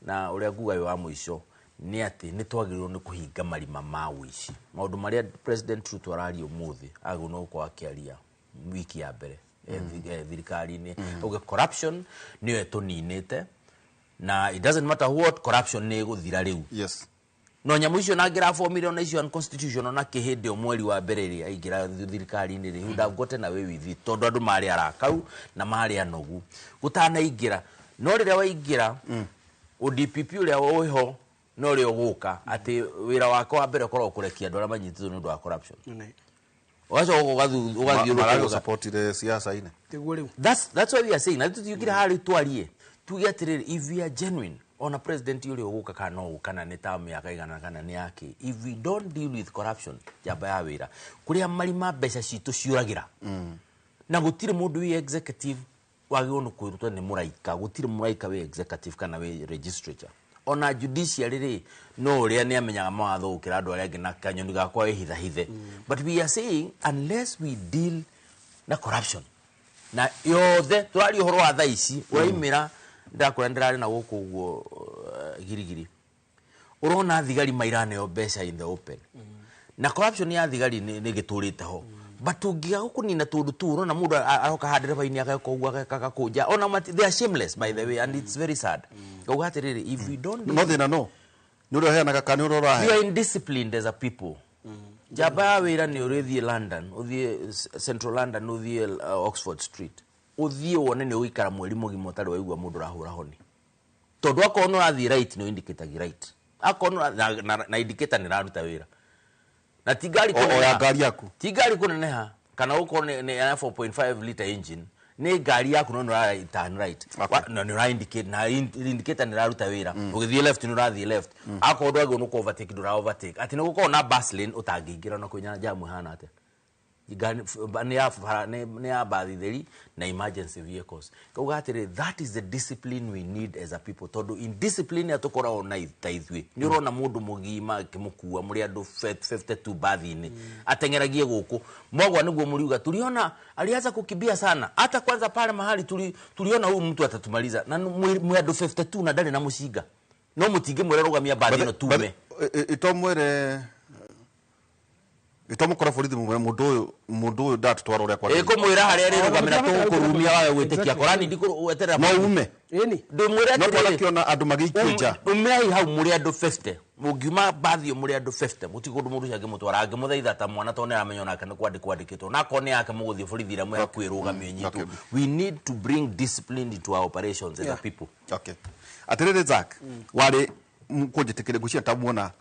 Speaker 3: na ũrĩa nguga wĩ wa mũico, nĩ atĩ nĩ twagĩrĩirwo nĩ kũhinga marima ma ũici. Maũndũ marĩa President Ruto araria ũmũthĩ, agĩrĩirwo nĩ gũkorwo akĩaria wiki ya mbere thirikari-inĩ. Auge corruption nĩyo ĩtũninĩte, na it doesn't matter what, corruption nĩ ĩgũthira rĩu. No nyamũ icio na ngĩrabomire ona icio unconstitutional na kĩhĩndĩ o mweri wa mbere rĩ aingĩra thirikari-inĩ rĩ, he would have gotten away with it, tondũ andũ marĩ arakaru na marĩ anogu gũtanaingĩra. No rĩrĩa waingĩra, ODPP ũrĩa wĩho no ũrĩa ũgũka atĩ wĩra wake wa mbere ũkoragwo kũrekia andũ arĩa manyitĩtwo nĩ ũndũ wa corruption, ũgacoka ũgathiũrũrũka.
Speaker 1: Maragũsupportire siasa-inĩ.
Speaker 6: Tiguo rĩu.
Speaker 3: That's why we are saying na tutiukire harĩ twarie tuge atĩrĩrĩ, if we are genuine, ona president ũrĩa ũgũka kana no kana nĩ ta mĩaka igana kana nĩ yake, if we don't deal with corruption, njamba ya wĩra kũrĩa marima mbeca citũ ciũragĩra, na gũtirĩ mũndũ wĩ executive wagĩrĩirwo nĩ kwĩrutwo nĩ mũraika. Gũtirĩ mũraika wĩ executive kana wĩ legislature, ona judiciary rĩ, no ũrĩa nĩ amenyaga mawatho gũkĩra andũ arĩa angĩ na kanyoni gakwa wĩhithahithe. But we are saying, unless we deal na corruption na yothe tũraria ũhoro wa thaa ici ũraimĩra, ndakwĩra ndĩrarĩ na gũkũ ũguo girigiri, ũrona thigari mairaneo mbeca in the open, na corruption ya thigari nĩ gĩtũrĩte ho, but tũngĩaga kũnina tũndũ tu, ũrona mũndũ aroka haha ndereba-inĩ ageka ũguo, ageka agakũnja ona they are shameless, by the way, and it's very sad. Ngauga atĩrĩrĩ, if we don't
Speaker 1: No thĩna no nĩ ũrĩa ũheanaga kana nĩ ũrĩa
Speaker 3: we
Speaker 1: ũrahe?
Speaker 3: Are indisciplined as a people. Njamba ya wĩra nĩ ũrĩthiĩ London, ũthiĩ Central London, ũthiĩ Oxford Street, ũthiĩ wone nĩ ũgũikara mweri mũgima ũtarĩ waigua mũndũ ũrahũra honi, tondũ akorwo nĩ ũrathiĩ right, nĩ ũindicatagia right, akorwo nĩ na indicator nĩ ĩraruta wĩra na ti ngari
Speaker 1: O ya
Speaker 3: kũneneha.
Speaker 1: Ngari yaku.
Speaker 3: Ti ngari kũneneha kana gũkorwo nĩ ya 4.5 liter engine, nĩ ngari yaku, no nĩ ũra turn right. Na nĩ ũra indicate na indicator nĩ ĩraruta wĩra. Ũgĩthiĩ left, nĩ ũrathiĩ left. Akorwo ndwagĩrĩirwo nĩ kũ overtake, ndũra overtake, atĩ nĩ gũkorwo na bus lane ũtangĩingĩra na kwĩna jamu ĩhana atĩa. Ngari nĩ ya bara, nĩ ya bathi theri na emergency vehicles. Kauga atĩrĩ, that is the discipline we need as a people, tondũ indiscipline ĩrĩa tũkoragwo na ta ithuĩ, nĩ ũrona mũndũ mũgima akĩmũkua mũrĩ andũ 52 bathi-inĩ, ateng'eragie gũkũ mwagwa nĩguo mũriuga tuliona alianza kukimbia sana, hata kwanza pale mahali tuliona huyu mtu atatumaliza, na mwĩ andũ 52 na ndarĩ na mũcinga, no mũtingĩmwĩra rũgamia bathi ĩno tume.
Speaker 1: Itomwĩre itomũkora borithi mũmwĩre mũndũ ũyũ ndatũtwara ũrĩa kwagĩrĩire.
Speaker 3: Ĩkũmwĩra harĩa rĩrũgamĩra tũkũrumia wawe gwĩtĩkia korani ndikũweterera.
Speaker 1: No ume.
Speaker 6: Ĩni.
Speaker 3: Ndũmwĩre
Speaker 1: No
Speaker 3: atĩrĩrĩ,
Speaker 1: twanakĩona andũ magĩikio nja.
Speaker 3: Umĩrai hau mũrĩ andũ 50, mũngiuma bathi ĩyo mũrĩ andũ 50, mũtirĩ kũndũ mũndũ ũcio angĩmũtwara, angĩmũthaitha ta mwana, tondũ nĩaramenya onake nĩ kwandĩkwo andĩkĩtwo, na akorwo nĩ yake mũgũthiĩ borithi ĩrĩa mwĩ hakuhĩ rũgamio nyitwo. We need to bring discipline into our operations as a people.
Speaker 1: Okay. Atĩrĩrĩ Zack, warĩ kũnjĩtĩkĩria ngwĩciria ta muona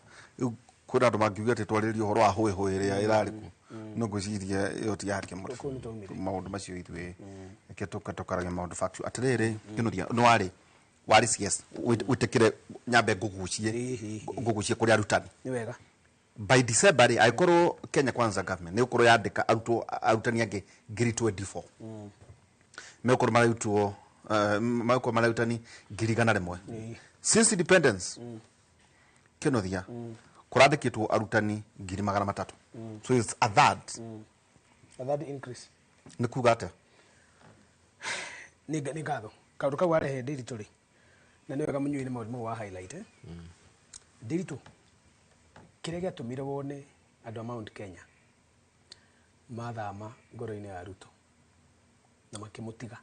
Speaker 1: kwĩna andũ mangiuga atĩ twarĩrĩrie ũhoro wa hũĩ hũĩ ĩrĩa ĩrarĩ kuo, no ngwĩciria ĩyo ti yake mũno.
Speaker 6: Kũu nĩ twaumire.
Speaker 1: Maũndũ macio ithuĩ reke tũkaragia maũndũ factual. Atĩrĩrĩ kĩnuthia, nĩ warĩ CS, wĩtĩkĩre nyambe ngũgucie kũrĩ arutani.
Speaker 6: Nĩ wega.
Speaker 1: By December rĩ, angĩkorwo Kenya Kwanza government nĩ gũkorwo yandĩka arutwo arutani angĩ 24,000, megũkorwo mararutwo megũkorwo marĩ arutani 100,000. Since independence, kĩnuthia, kũrandĩkĩtwo arutani 300,000. So it's a third.
Speaker 6: A third increase.
Speaker 1: Nĩ kuga atĩa?
Speaker 6: Nĩ ngatho kaũndũ kau warehe Ndiritu rĩ, na nĩ wega mũnyui nĩ maũndũ mau wa highlight, eh? Ndiritu, kĩrĩa gĩatũmire wone andũ a Mount Kenya mathama ngoro-inĩ ya Ruto na makĩmũtiga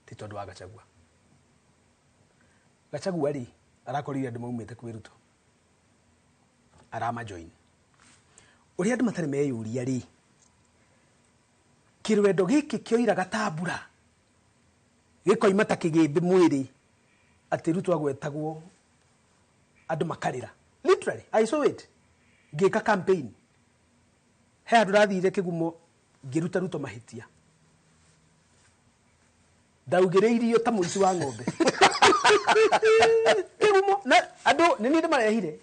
Speaker 6: ti tondũ wa Gachagua. Gachagua rĩ, arakorire andũ maumĩte kwĩ Ruto, arama join. Ũrĩa andũ matarĩ meyũria rĩ, kĩrwendo gĩkĩ kĩoiraga ta mbura gĩkoima ta kĩgĩmbĩ mwĩrĩ, atĩ Ruto agwetagwo andũ makarĩra. Literally, I saw it ngĩka campaign. He handũ ndathire kĩgumo ngĩruta Ruto mahĩtia, ndaugĩrĩirio ta mũici wa ng'ombe kĩgumo, na andũ nĩ niĩ ndĩmarehire,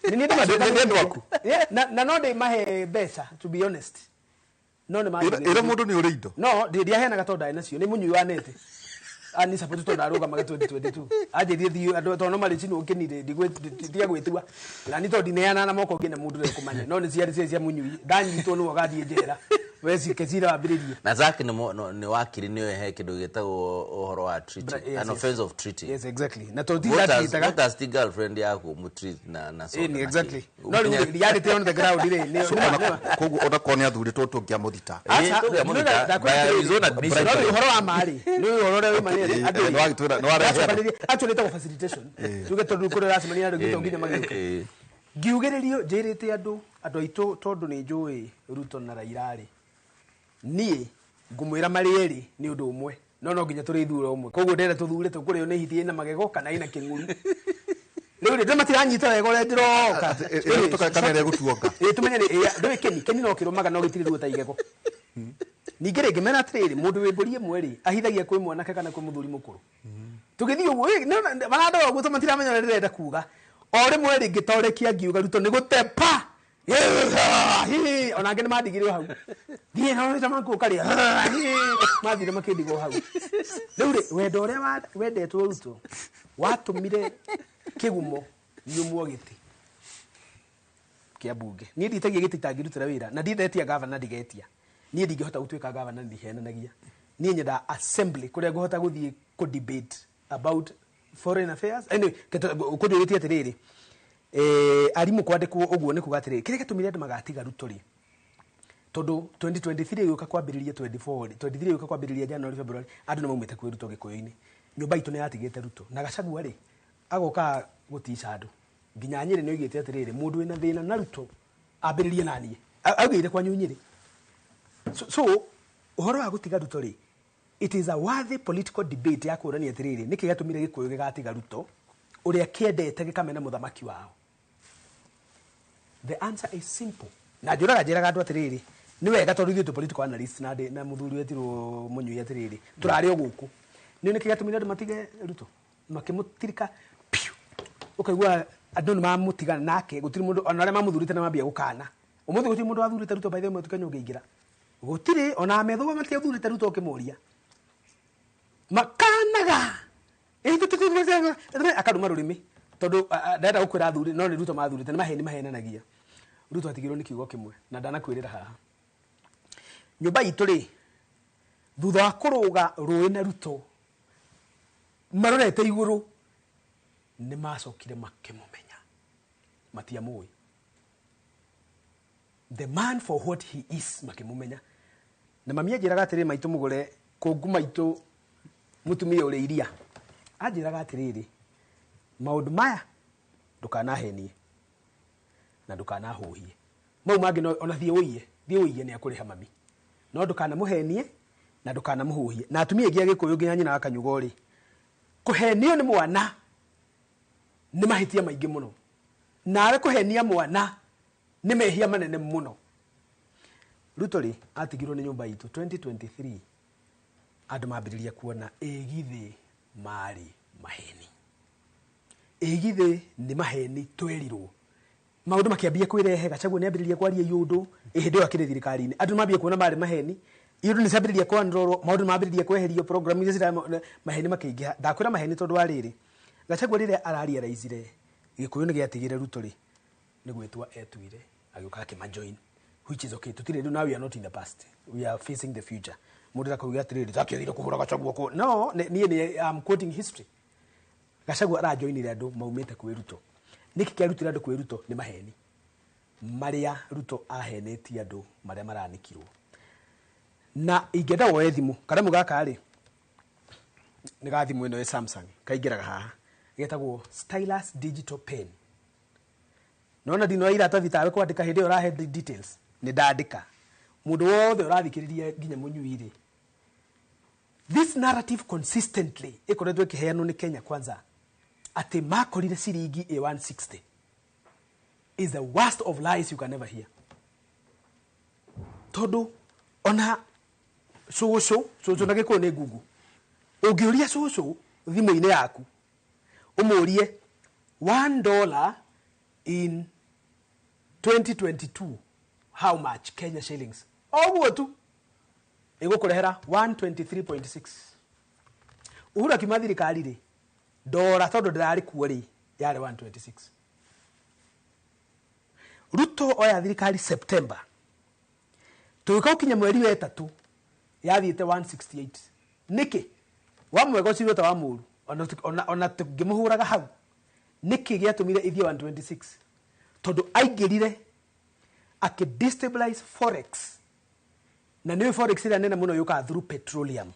Speaker 6: nĩ niĩ
Speaker 1: Nĩ andũ aku?
Speaker 6: Yeah, na no ndĩmahe mbeca, to be honest, no nĩ
Speaker 1: Ĩra mũndũ nĩ ũrĩ indo.
Speaker 6: No ndiaheanaga tondũ ndarĩ nacio, nĩ mũnyui wa nete ani support, tondũ ndarũgamaga 2022 anjĩrie thiĩ andũ tondũ no marĩcinwo kĩnirĩ ndiga gwĩtua na ni tondũ ndineana na moko nginya mũndũ ũrĩa ũkũmanya, no nĩ ciarĩ cia mũnyui, ndanyitwo nĩwe ũgathiĩ njera we cike cira wambĩrĩrie.
Speaker 3: Na Zack nĩ wakiri, nĩ he kĩndũ gĩtagwo ũhoro wa treaty,
Speaker 6: Yes,
Speaker 3: an offense of treaty.
Speaker 6: Yes, exactly, na tondũ ti
Speaker 3: Voters
Speaker 6: ndatwitaga
Speaker 3: voters ti girlfriend yaku mũtreat na soda
Speaker 6: Ĩni,
Speaker 3: na
Speaker 6: exactly.
Speaker 3: kĩ.
Speaker 6: No rĩu reality on the ground rĩ
Speaker 1: So, koguo onakorwo nĩ athurĩtwo tũngĩamũthita.
Speaker 3: Ĩĩ, tũngĩamũthita, by his own admission.
Speaker 6: No rĩu ũhoro wa ma rĩ, nĩ ũhoro ũrĩa wĩ ma nĩ atĩ andũ
Speaker 1: Ĩĩ, nĩwagĩtwĩra- nĩwarehe andũ.
Speaker 6: Actually ĩtagwo facilitation, tuge tondũ kũrĩa ũracemania na andũ to nginya magĩũke. Ngiugĩrĩrio njĩrĩte andũ aitũ, tondũ nĩ njũĩ Ruto na Raila rĩ, niĩ ngũmwĩra marĩ erĩ nĩ ũndũ ũmwe, no nginya tũrĩthura ũmwe, koguo ndĩrenda tũthure tũkũrĩo nĩ hiti ĩna magego kana ĩna kĩng'uri. Rĩu rĩ, matiranyita wega ũrĩa ndĩroka.
Speaker 1: Ĩĩ, Ruto kana ĩrĩa ĩgũtuonga.
Speaker 6: Ĩĩ, tũmenye nĩ ĩĩ, ndũĩ kĩni no kĩrũmaga no gĩtirĩ ruo ta igego. Ningĩ rĩngĩ mena atĩrĩrĩ, mũndũ wĩ mbũri ĩmwe rĩ, ahithagia kwĩ mwanake kana kwĩ mũthuri mũkũrũ. Tũgĩthiĩ ũguo ĩ, marandora ũguo to matiramenya ũrĩa ndĩrenda kuga. O rĩmwe rĩ, ngĩtorekia ngiuga Ruto nĩ gũtepa. Ona angĩ nĩ mandigire o hau, thiĩ na makũkarĩa mathire makĩndigwo hau. Rĩu rĩ, wendo ũrĩa wendetwo Ruto watũmire kĩgumo nyumwo gĩtĩ kĩa mbunge. Niĩ nditagia gĩtĩ itangĩrutĩra wĩra, na ndindetia gavana, ndigetia. Niĩ ndingĩhota gũtuĩka gavana, ndihenanagia. Niĩ nyendaga assembly kũrĩa ngũhota gũthiĩ kũ debate about foreign affairs. Anyway, kũnjũrĩtie atĩrĩrĩ, arimũ kwandĩkwo ũguo nĩ kuga atĩrĩrĩ, kĩrĩa gĩtũmire andũ magatiga Ruto rĩ, tondũ 2023 gũka kwambĩrĩria 24 rĩ, 23 gũka kwambĩrĩria January, February, andũ nĩ maumĩte kwĩ Ruto gĩkũyũ-inĩ. Nyũmba itũ nĩ yatigĩte Ruto na Gachagua rĩ, agoka gũtica andũ nginya Nyĩrĩ. Nĩ oigĩte atĩrĩrĩ, mũndũ wĩna thĩna na Ruto ambĩrĩrie na niĩ. Augĩire kwanyu Nyĩrĩ. So ũhoro wa gũtiga Ruto rĩ, it is a worthy political debate ya kũrania atĩrĩrĩ, nĩkĩ gĩatũmire gĩkũyũ gĩgatiga Ruto ũrĩa kĩendete gĩkamena mũthamaki wao? The answer is simple, na njũraga njĩraga andũ atĩrĩrĩ, nĩ wega tondũ ithuĩ tũ political analyst na na mũthuri wetirwo mũnyui atĩrĩrĩ, tũrarĩ o gũkũ nĩ nĩkĩ gĩatũmire andũ matige Ruto makĩmũtirika piu, ũkaigua andũ nĩ mamũtigana nake, gũtirĩ mũndũ ona arĩa mamũthurĩte nĩ mambia gũkana. Ũmũthĩ gũtirĩ mũndũ wathurĩte Ruto, by the way. Kenya ũngĩingĩra gũtirĩ, ona methũa matiathurĩte Ruto, ũkĩmũria makanaga akaruma rũrĩmĩ tondũ ndarenda gũkwĩra athuri no nĩ Ruto mathurĩte, nĩ maheni mahenanagia. Ruto atigirwo nĩ kiugo kĩmwe na ndanakwĩrĩra haha nyũmba itũ rĩ, thutha wa kũrũga rũĩ na Ruto marorete igũrũ, nĩ macokire makĩmũmenya, matiamũĩ the man for what he is, makĩmũmenya. Na mami anjĩraga atĩrĩrĩ, maitũ mũgũre kũngu, maitũ mũtumia ũrĩ iria, anjĩraga atĩrĩrĩ, maũndũ maya ndũkanahenie na ndũkanahũhie, mau mangĩ no ona thiĩ ũiye, thiĩ ũiye nĩ akũrĩha mami, no ndũkanamũhenie na ndũkanamũhũhie. Na atumia aingĩ a gĩkũyũ nginya nyina wa kanyugo rĩ, kũhenio nĩ mwana nĩ mahĩtia maingĩ mũno, nawe kũhenia mwana nĩ mehia manene mũno. Ruto rĩ, atigirwo nĩ nyũmba itũ 2023, andũ mambĩrĩria kuona ĩgithĩ marĩ maheni, ĩgithĩ nĩ maheni twerirwo. Maũndũ makĩambia kwĩrehe, Gachagua nĩ ambĩrĩria kwaria iũndũ hĩndĩ ĩyo akĩrĩ thirikari-inĩ, andũ mambia kuona marĩ maheni, iũndũ nĩ ciambĩrĩria kwanrorwo, maũndũ mambĩrĩria kweherio, program iria cira maheni makĩingĩha. Ndakwĩra maheni tondũ wa rĩrĩ, Gachagua rĩrĩa ararealizire gĩkũyũ nĩ gĩatigire Ruto rĩ, nĩ gwĩtua etuire agĩũka akĩmajoin, which is okay. Tutire rĩu, now we are not in the past, we are facing the future. Mũndũ akauga atĩrĩrĩ, takĩthire kũhũra Gachagua kũ no niĩ nĩ am quoting history. Gachagua arajoinire andũ maumĩte kwĩ Ruto. Nĩkĩ kĩarutire andũ kwĩ Ruto? Nĩ maheni marĩa Ruto ahenetie andũ, marĩa maranĩkirwo. Na ingĩenda woe thimũ, karamu gaka rĩ, nĩ ga thimũ ĩno ĩ Samsung, kaingĩraga haha, getagwo stylus digital pen. Nona ndinoya iratathi tawe kwandĩka hĩndĩ ĩyo ũrahe details nĩ ndandĩka. Mũndũ wothe ũrathikĩrĩria nginya mũnyui rĩ, this narrative consistently ĩkoretwo ĩkĩheanwo nĩ Kenya Kwanza atĩ makorire ciringi ĩ 160 is the worst of lies you can ever hear. Tondũ ona cũcũ, cũcũ na Gĩkũyũ nĩ ngungu, ũngĩũria cũcũ thimũ-inĩ yaku ũmũrie $1 in 2022 how much Kenya shillings, oguo tu ĩgũkũrehera 123.6. Uhuru akiuma thirikari rĩ, ndora tondũ ndĩrarĩ kuo rĩ, yarĩ 126. Ruto oya thirikari September, tũgĩũka gũkinya mweri wa ĩtatũ yathiĩte 168. Nĩkĩ wa mwega ũcio ta wa mũru ona tũngĩmũhũraga hau, nĩkĩ gĩatũmire ithiĩ 126? Tondũ aingĩrire akĩ destabilize forex, na nĩyo forex ĩrĩa nene mũno yũkaga through petroleum.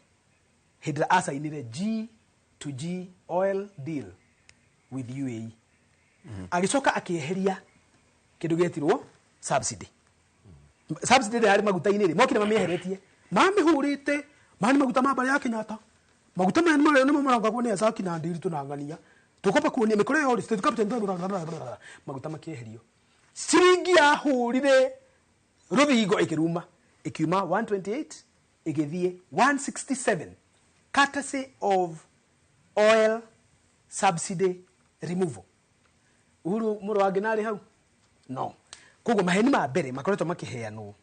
Speaker 6: Hĩndĩ ĩrĩa acainire G to G oil deal with UAE, agĩcoka akĩeheria kĩndũ gĩetirwo subsidy. Subsidy ĩrĩa yarĩ maguta-inĩ rĩ, mokire mamĩeheretie, mamĩhũrĩte maya nĩ maguta ma mbarĩ ya Kenyatta, maguta maya nĩmo nĩmo marangagwo nĩ Azaki na Ndiritu na Ng'ania, tũkwamba kuonia mĩkora ya state captain, maguta makĩeherio. Ciringi yahũrire rũthingo ĩkĩruma, ĩkiuma 128 ĩgĩthiĩ 167 courtesy of oil subsidy removal. Uhuru mũrũ wa Ngina arĩ hau? No. Koguo maheni ma mbere makoretwo makĩheanwo,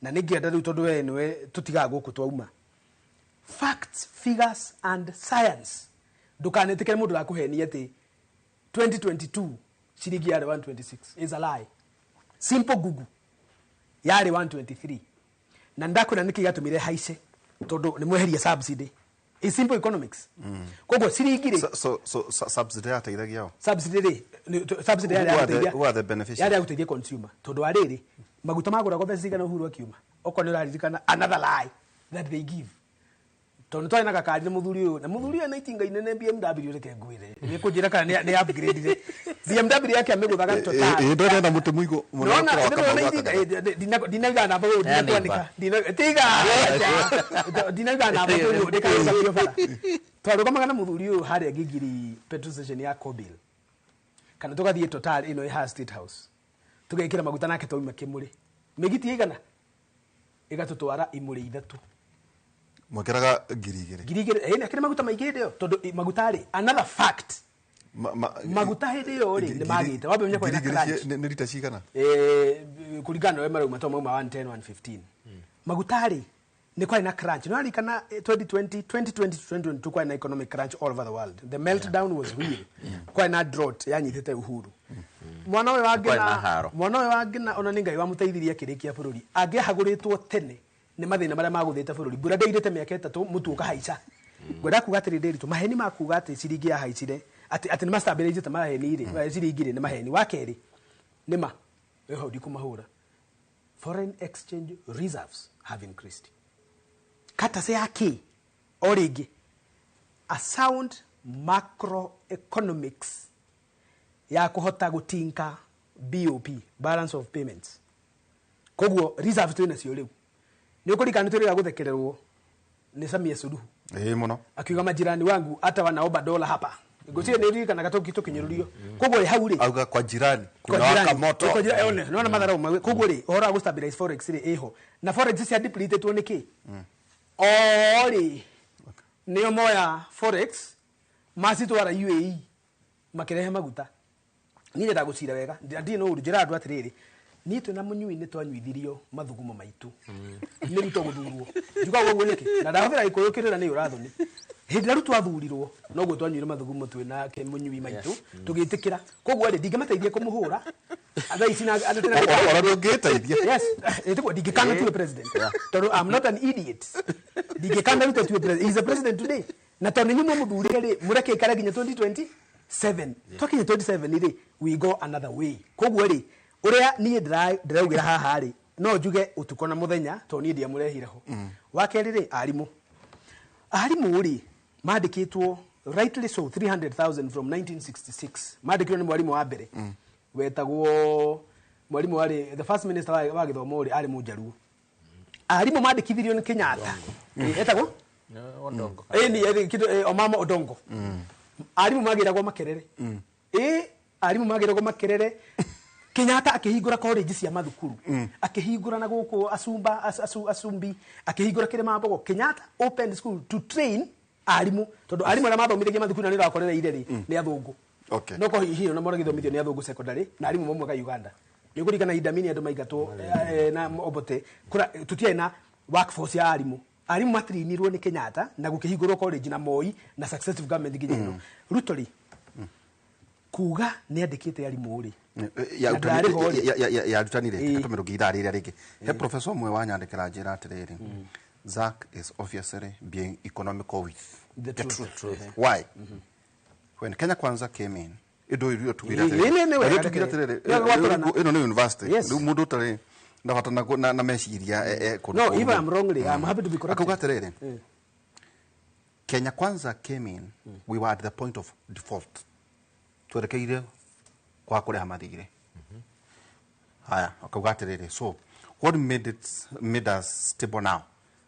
Speaker 6: na nĩngĩenda rĩu tondũ we nĩwe tũtigaga gũkũ twauma. Facts, figures and science. Ndũkanetĩkĩre mũndũ ũrakũhenia atĩ 2022 ciringi yarĩ 126 is a lie. Simple Google yarĩ 123. Na ndakwĩra nĩkĩ gĩatũmire haice, tondũ nĩ mweheria subsidy. It's simple economics. Koguo ciringi rĩ,
Speaker 1: So subsidy yateithagia o?
Speaker 6: Subsidy rĩ, subsidy yarĩ ya gũteithia,
Speaker 1: Who are the beneficiaries?
Speaker 6: yarĩ ya gũteithia consumer. Tondũ wa rĩrĩ, maguta magũragwo mbeca cigana Uhuru akiuma? Okorwo nĩ ũraririkana another lie that they give. Tondũ twarĩ na gakari na mũthuri ũyũ, na mũthuri ũyũ ena itinga inene BMW, reke ngwĩre nĩ kũnjĩra kana nĩ upgrade BMW yake amĩgũthaga Total.
Speaker 1: Ĩ ndona mũtĩ mũigũ mũno.
Speaker 6: Nona
Speaker 1: ũkĩra wa
Speaker 6: ndĩrona
Speaker 1: Kamau
Speaker 6: itinga,
Speaker 1: gaka.
Speaker 6: ndinauga namba ũũ,
Speaker 1: Ya
Speaker 6: ndinakwandĩka.
Speaker 1: neighbor.
Speaker 6: Tiga ndinauga namba tondũ ndĩkagĩcabio bara. Twarũgamaga na mũthuri ũyũ harĩa Gigiri petrol station ya Kobil, kana tũgathiĩ Total ĩno ĩ haha State House, tũgekĩra maguta nake twauma Kĩmũrĩ, mĩgiti ĩigana ĩgatũtwara imũrĩ ithatũ.
Speaker 1: Mwekĩraga 2,000.
Speaker 6: 2,000 ĩ, akĩrĩ maguta maingĩ hĩndĩ ĩyo, tondũ maguta rĩ, another fact, maguta hĩndĩ ĩyo rĩ nĩ magĩte wambe ũmenye kwarĩ na
Speaker 1: 2,000
Speaker 6: crunch.
Speaker 1: Nĩ rita cigana?
Speaker 6: Kũringana na ũrĩa marauma, to mauma 110 115. Maguta rĩ, nĩ kwarĩ na crunch. Nĩ waririkana 2020 2020 2022 kwarĩ na economic crunch all over the world. The meltdown was real. Kwarĩ na drought yanyitĩte Uhuru. Mwana ũyũ wa
Speaker 3: Kwarĩ na
Speaker 6: Ngina,
Speaker 3: haro.
Speaker 6: mwana ũyũ wa Ngina, ona nĩ Ngai wamũteithirie akĩrĩkia bũrũri. Angĩahagũrĩtwo tene nĩ mathĩna marĩa magũthĩte bũrũri, mbura ndĩirĩte mĩaka 3, mũtu ũkahaica. Ngwenda kuga atĩrĩ, Ndĩritũ, maheni ma kuga atĩ ciringi yahaicire, atĩ nĩ mastabilizĩte maheni rĩ, ciringi rĩ, nĩ maheni. Wa kerĩ nĩ ma ĩho hau ndikũmahũra, foreign exchange reserves have increased courtesy ya kĩ? O rĩngĩ a sound macroeconomics ya kũhota gũtinka BOP, balance of payments. Koguo reserves twĩ nacio rĩu. Nĩ ũkũririkana nĩ twĩrĩga gũthekererwo nĩ Samia Suluhu
Speaker 1: Ĩ mũno.
Speaker 6: Akiuga majirani wangu hata wanaomba dola hapa. Ngwĩciria nĩ ririkanaga tũkĩnyũrũrio. Koguo rĩ, hau rĩ,
Speaker 1: Auga kwa jirani
Speaker 6: kwa
Speaker 1: kuna waka
Speaker 6: jirani,
Speaker 1: moto.
Speaker 6: Kwa jirani, nona matharau mawe. Koguo rĩ, ũhoro wa gũstabilize forex rĩ ĩho, na forex cia depletetwo nĩ kĩ? O rĩ, nĩo moya forex macitwara UAE makĩrehe maguta. Niĩ nyendaga gũcira wega, ndirĩ na ũru, njĩraga andũ atĩrĩrĩ, niĩ twĩna mũnyui nĩ twanyuithirio mathugumo maitũ nĩ Ruto gũthurwo. Njugaga ũguo nĩkĩ? Na ndahũthĩra Gĩkũyũ kĩrĩra nĩ ũrathoni. Hĩndĩ ĩrĩa Ruto athurirwo, noguo twanyuire mathugumo twĩna ke mũnyui maitũ tũgĩtĩkĩra. Koguo rĩ, ndingĩmateithia kũmũhũra thaa ici na andũ tena.
Speaker 1: Ona ndũngĩteithia.
Speaker 6: Yes, ĩtĩkwo ndingĩkana tuwe president, tondũ I'm not an idiot. Ndingĩkana Ruto tuwe president. He is a president today, na tondũ inyuĩ mwamũthurire rĩ, mũreke aikare nginya 2027. Twakinya 27 rĩ, we go another way. Koguo rĩ, ũrĩa niĩ ndĩraugĩra haha rĩ, no njuge ũtukũ na mũthenya, tondũ niĩ ndiamũrehire ho. Wa kerĩ rĩ, arimũ rĩ, mandĩkĩtwo rightly so 300,000 from 1966, mandĩkirwo nĩ mwarimũ wa mbere. Wetagwo mwarimu warĩ the first minister wa gĩthomo rĩ, arĩ Mũnjaruo. Arimũ mandĩkithirio nĩ Kenyatta. Etagwo
Speaker 3: Odongo.
Speaker 6: Ĩni kĩndũ Omama Odongo. Arimũ magĩragwo Makerere. Arimũ magĩragwo Makerere. Kenyatta akĩhingũra college cia mathukuru, akĩhingũra na gũkũ Asumba, Asumbi, akĩhingũra Kĩrĩmambogo. Kenyatta opened school to train arimũ, tondũ arimũ arĩa mathomithagia mathukuru na nĩ ũrakorereire rĩ, nĩ athũngũ. No ko hihi ona maragĩthomithio nĩ athũngũ secondary na arimũ maumĩte Uganda. Nĩ ũkũririkana Idi Amin andũ maingatwo na Obote, tũtiarĩ na workforce ya arimũ. Arimũ matrainirwo nĩ Kenyatta na gũkĩhingũrwo college na Moi na successive government nginya ĩno. Ruto rĩ, kuga nĩ andĩkĩte arimũ rĩ,
Speaker 1: ya
Speaker 6: na ndarĩ ho rĩ.
Speaker 1: Ya arutani rĩ, tũmĩrũngi ithaa rĩrĩa rĩngĩ he professor ũmwe wanyandĩkĩra njĩra atĩrĩrĩ, Zack is obviously being economical with
Speaker 6: the truth.
Speaker 1: Why? When Kenya Kwanza came in, ĩndũ ĩrĩa tugire
Speaker 6: Nĩ wega,
Speaker 1: atĩrĩrĩ, tugire atĩrĩrĩ,
Speaker 6: Nĩ gwatũrana.
Speaker 1: ĩno nĩ university.
Speaker 6: Yes.
Speaker 1: Rĩu mũndũ ũtarĩ na bata na meciria kũndũ
Speaker 6: No,
Speaker 1: kũngĩ.
Speaker 6: if I'm wrong, I'm happy to be corrected.
Speaker 1: Akauga atĩrĩrĩ, Kenya Kwanza came in, we were at the point of default, twerekeire kwa kũrĩha mathirĩ. Haya, akauga atĩrĩrĩ, so what made us stable now?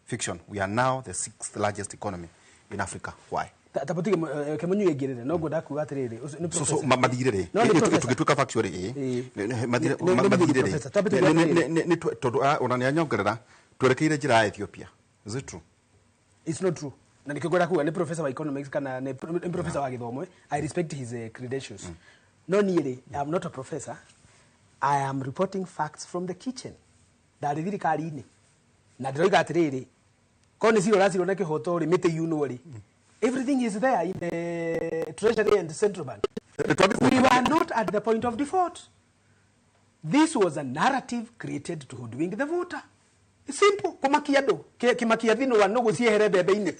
Speaker 1: Fiction. We are now the sixth largest economy in Africa. Why?
Speaker 6: Ta mũtige kĩmũnyue ingĩrĩre, no ngwenda kuga atĩrĩrĩ, ũcio nĩ
Speaker 1: So
Speaker 6: professor.
Speaker 1: Mathirĩ rĩ,
Speaker 6: No, nĩ professor.
Speaker 1: tũgĩtuĩka factual rĩ,
Speaker 6: Nĩ
Speaker 1: mathirĩ rĩ,
Speaker 6: professor. Twambe tuge atĩrĩrĩ.
Speaker 1: tondũ ona nĩ anyongerera twerekeire njĩra ya Ethiopia. Is it true?
Speaker 6: It's not true. Na nĩkĩo ngwenda kuga nĩ professor wa economics kana nĩ professor wa gĩthomo. I respect his credentials. No niĩ rĩ, I'm not a professor. I am reporting facts from the kitchen. Ndarĩ thirikari-inĩ. Na ndĩroiga atĩrĩrĩ, korwo nĩ cira ũracirwo na kĩhoto rĩ, mĩtĩ yunwo rĩ, everything is there in the Treasury and Central Bank. We were not at the point of default. This was a narrative created to hoodwink the voter. It's simple. Kũmakia andũ. Kĩmakia thino wa nũgũ ciehere mbembe-inĩ.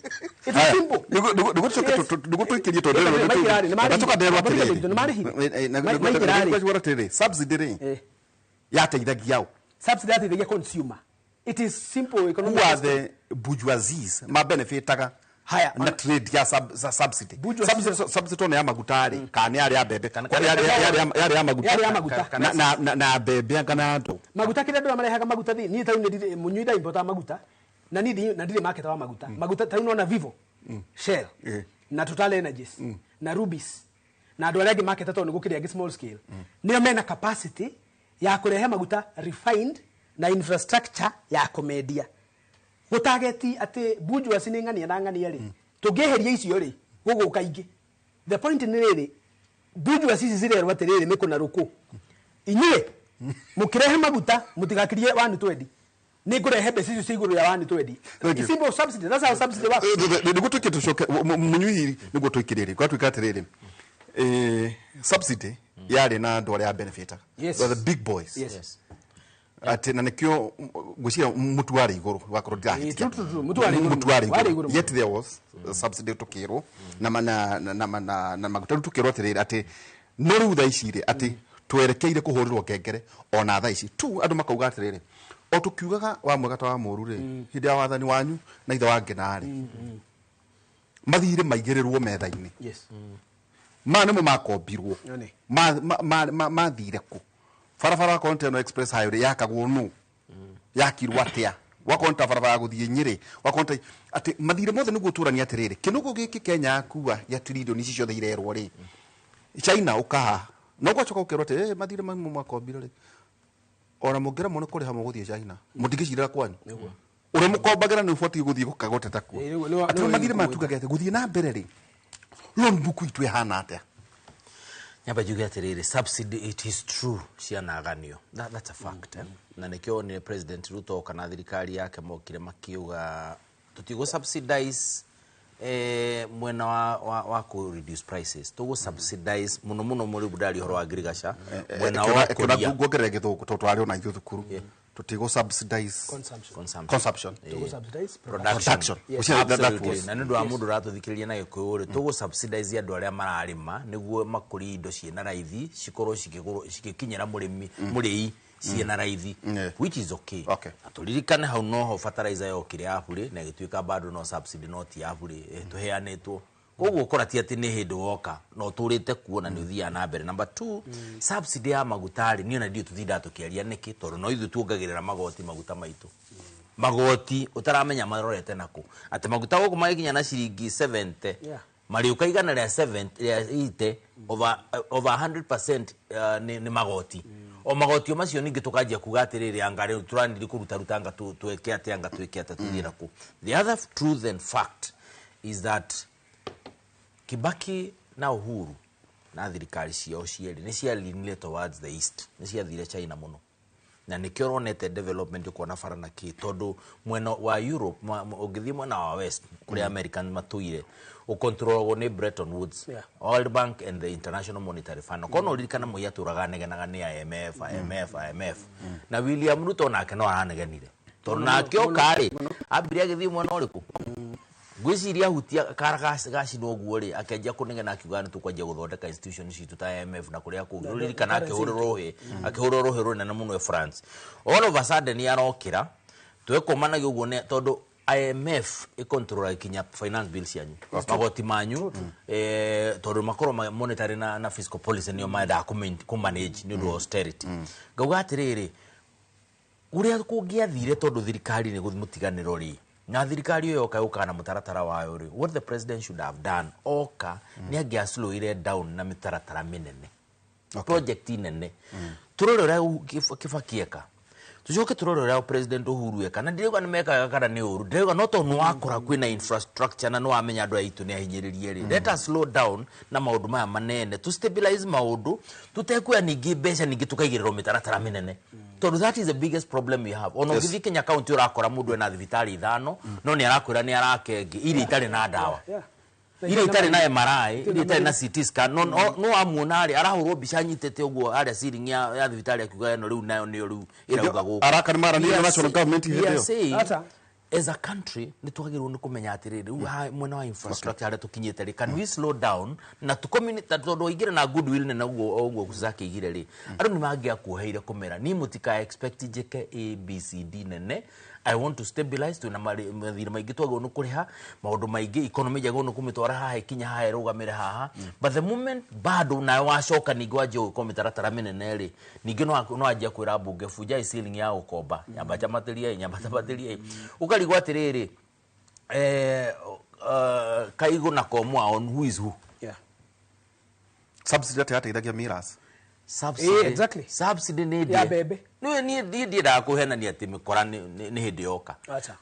Speaker 6: It's simple.
Speaker 1: Nĩguo tũikĩrie tondũ
Speaker 6: Maikĩra rĩ, nĩ marĩhire.
Speaker 1: ndacoka nderwo atĩrĩrĩ.
Speaker 6: Nĩ marĩhire.
Speaker 1: Maikĩra
Speaker 6: Maikĩra rĩ.
Speaker 1: Atĩrĩrĩ, subsidy rĩ yateithagia ũ?
Speaker 6: Subsidy yateithagia consumer. It is simple economic.
Speaker 1: Who are the bourgeoisies ma benefitaga
Speaker 6: Haya,
Speaker 1: na trade ya subsidy? Subsidy nĩ ya maguta rĩ, kana nĩ yarĩ ya mbembe? Kwani yarĩ ya maguta?
Speaker 6: Yarĩ ya maguta.
Speaker 1: Na mbembe anga na andũ.
Speaker 6: Maguta kĩrĩa andũ marehaga maguta thĩ, niĩ tarĩu nĩ mũnyui ndaimportaga maguta na niĩ na ndirĩ market wa maguta. Maguta tarĩu nona Vivo, Shell na Total Energies na Rubis na andũ arĩa angĩ market tondũ nĩ gũkĩrĩ angĩ small scale, nĩo mena capacity ya kũrehe maguta refined na infrastructure ya kũmendia. Gũtageti atĩ bourgeoisie nĩ ng'ania na ng'ania rĩ, tũngĩeheria icio rĩ, gũgũka ingĩ. The point nĩ rĩrĩ, bourgeoisie ici cirerwo atĩrĩrĩ, mĩkũ na rũkũ, inyuĩ mũkĩrehe maguta mũtigakirie 120, nĩ ngũrehe mbeca icio cia igũrũ ya 120.
Speaker 1: Thank you.
Speaker 6: Simple subsidy. That's how subsidy works.
Speaker 1: Nĩguo tũike tũcoke mũnyui, nĩguo tũikĩrĩrie gwatuĩka atĩrĩrĩ, subsidy yarĩ na andũ arĩa benefitaga.
Speaker 6: Yes.
Speaker 1: They were the big boys.
Speaker 6: Yes.
Speaker 1: Atĩ na nĩkĩo ngwĩciria mũtu warĩ igũrũ wakorwo ndirahĩtia.
Speaker 6: True, true, true. Mũtu warĩ igũrũ.
Speaker 1: Mũtu warĩ
Speaker 6: Warĩ
Speaker 1: igũrũ.
Speaker 6: igũrũ.
Speaker 1: Yet there was subsidy tũkĩrwo na maguta. Rĩu tũkĩrwo atĩrĩrĩ, atĩ no rĩu thaa ici rĩ, atĩ twerekeire kũhũrĩrwo ngengere ona thaa ici tu. Andũ makauga atĩrĩrĩ, o tũkiugaga wa mwega ta wa mũru rĩ, hĩndĩ ya wathani wanyu na ithe wa Ngĩna rĩ, mathirĩ maigĩrĩrwo metha-inĩ. Maya nĩmo makombirwo.
Speaker 6: Nĩ.
Speaker 1: Mathire kũ? Barabara wakorwo nĩ ta ĩno express highway yakagwo nũ, yakirwo atĩa? Wakorwo nĩ ta barabara ya gũthiĩ Nyĩrĩ, wakorwo nĩ ta atĩ mathirĩ mothe nĩguo tũrania atĩrĩrĩ, kĩnũgũ gĩkĩ Kenya yakua gĩa tririoni ici ciothe irerwo rĩ, China ũkaha no gwacoka ũkerwo atĩ mathirĩ mamwe makombire rĩ, ona mũngĩremwo nĩ kũrĩha mũgũthiĩ China, mũtingĩcirĩra kwanyu. Ũrĩa mũkombagĩra nĩ ũbatiĩ gũthiĩ gũkagũteta kuo.
Speaker 6: Nĩguo
Speaker 1: Atĩ mathirĩ matugaga atĩ gũthiĩ na mbere rĩ, loan book itũ ĩhana atĩa?
Speaker 3: Nyamba njuge atĩrĩrĩ, subsidy, it is true, cianaganio. That's a fact, eh? Na nĩkĩo nĩ President Ruto kana thirikari yake mokire makiuga tũtigũ subsidize mwena wa ku reduce prices, tũgũ subsidize mũno mũno mũrĩ ndari ũhoro wa ngirigaca, mwena wa ũkũria.
Speaker 1: Nguongerera gĩthũngũ tondũ twarĩ ona ithuĩ thukuru, tũtigũ subsidize
Speaker 6: Consumption.
Speaker 1: Consumption.
Speaker 6: Tũgũ subsidize
Speaker 3: production.
Speaker 1: Production.
Speaker 6: Yes.
Speaker 1: That
Speaker 3: Absolutely.
Speaker 1: was
Speaker 3: Na nĩ ũndũ wa mũndũ ũratũthikĩrĩria na gĩkũyũ rĩ, tũgũ subsidize andũ arĩa mararĩma nĩguo makũrie indo ciĩna raithi, cikorwo cigĩkinyĩra mũrĩmi, mũrĩi ciĩna raithi, which is okay. Na tũririkane hau noho fertilizer yokire ya bure na ĩgĩtuĩka bado no subsidy, no ti ya bure, tũheanĩtwo. Koguo kora ti atĩ nĩ hĩndĩ woka no ũtũrĩte kuo na nĩ ũthiaga na mbere. Number 2, subsidy ya maguta rĩ, niĩ ona ndiũĩ tũtindaga tũkĩaria nĩkĩ, tondũ no ithuĩ tuongagĩrĩra magoti maguta maitũ. Magoti ũtaramenya marorete nakũ, atĩ maguta gũkũ magĩkinya na ciringi 70 marĩũka igana rĩa 70 rĩa 80 over 100% nĩ magoti. O magoti o macio ningĩ tũkanjia kuga atĩrĩrĩ, anga rĩu tũraniri kũruta ruta anga twĩke atĩa, anga twĩke atĩa, tũthiĩ nakũ. The other truth and fact is that Kibaki na Uhuru na thirikari ciao cierĩ nĩ cialinire towards the east, nĩ ciathire China mũno, na nĩkĩo ũronete development ũkona bara na kĩ, tondũ mwena wa Europe, ũngĩthiĩ mwena wa west kũrĩa American matũire, ũkontrolagwo nĩ Bretton Woods, World Bank and the International Monetary Fund. Okorwo no ũririkana Moi atũraga anegenaga nĩ IMF, IMF, IMF, na William Ruto nake no aranegenire, tondũ nake oka rĩ, ambire agĩthiĩ mwena ũrĩkũ? Ngwĩciria ahutia kara gacinwo ũguo rĩ, akĩanjia kũnegena akiuga nĩ tũkwanjia gũthondeka institution citũ ta IMF na kũrĩa kũngĩ. Ũririkana akĩhũrĩrwo rũhĩ rũnene mũno e France. All of a sudden arokĩra, twekũmanagia ũguo nĩ tondũ IMF ĩkontrolaga kinya finance bill cianyu, magoti manyu, tondũ makorwo monetary na fiscal policy nĩo mendaga kũmanage nĩ ũndũ wa austerity. Ngauga atĩrĩrĩ, ũrĩa kũngĩathire tondũ thirikari nĩ mũtiganĩro rĩ, na thirikari ĩyo yoka yũkaga na mũtaratara wayo rĩ, what the president should have done oka nĩ angĩaslowire down na mĩtaratara mĩnene, project nene. Tũrore ũrĩa Kibaki eka, tũcoke tũrore ũrĩa President Uhuru eka, na ndirauga nĩ mekaga kana nĩ ũru, ndĩrauga no tondũ nĩwakora kwĩna infrastructure na nĩwamenya andũ aitũ nĩ ahinyĩrĩrie rĩ, let us slow down na maũndũ maya manene, to stabilize maũndũ, tũtekuoya ningĩ mbeca ningĩ tũkaigĩrĩrwo mĩtaratara mĩnene, tondũ that is the biggest problem we have. Ona ũngĩthiĩ Kenya County ũrakora mũndũ ena thibitarĩ 5, no nĩ arakwĩra nĩ arake ĩngĩ iria itarĩ na ndawa, iria itarĩ na MRI, iria itarĩ na CT scan, no amuona rĩ, arahũrwo mbica anyitĩte ũguo harĩa ceiling ya thibitarĩ akiuga ĩno rĩu nayo nĩyo rĩu ĩrauga gũkũ.
Speaker 1: Araka nĩ maranĩria na national government hĩndĩ ĩyo.
Speaker 3: As a country nĩ twagĩrĩirwo nĩ kũmenya atĩrĩrĩ, rĩu mwena wa infrastructure harĩa tũkinyĩte rĩ, can we slow down na tũcommunity, tondũ waingĩra na goodwill nene ũguo ũguo Zaki aigire rĩ, andũ nĩ mangĩakuoheire kũmera niĩ mũtika expect njĩke A B C D nene. I want to stabilize, twĩna mathirĩ maingĩ twagĩrĩirwo nĩ kũrĩha, maũndũ maingĩ, economy njagĩrĩirwo nĩ kũmĩtwara haha ĩkinye haha ĩrũgamĩre haha. But the moment bado nawe wacoka ningĩ wanjia gwĩkwo mĩtaratara mĩnene rĩ, ningĩ no anjia kwĩra mbunge bunjai ceiling ya gũkomba, nyamba chamatĩriai, nyamba chamatĩriai. Ũkarigwo atĩrĩrĩ, Kaigũ na Komwa on who is who.
Speaker 1: Subsidy atĩ yateithagia miras.
Speaker 3: Subsidy.
Speaker 6: Exactly.
Speaker 3: Subsidy nĩ
Speaker 6: ya mbembe.
Speaker 3: Niĩ ndiendaga kũhenania atĩ mĩkora nĩ hĩndĩ yoka.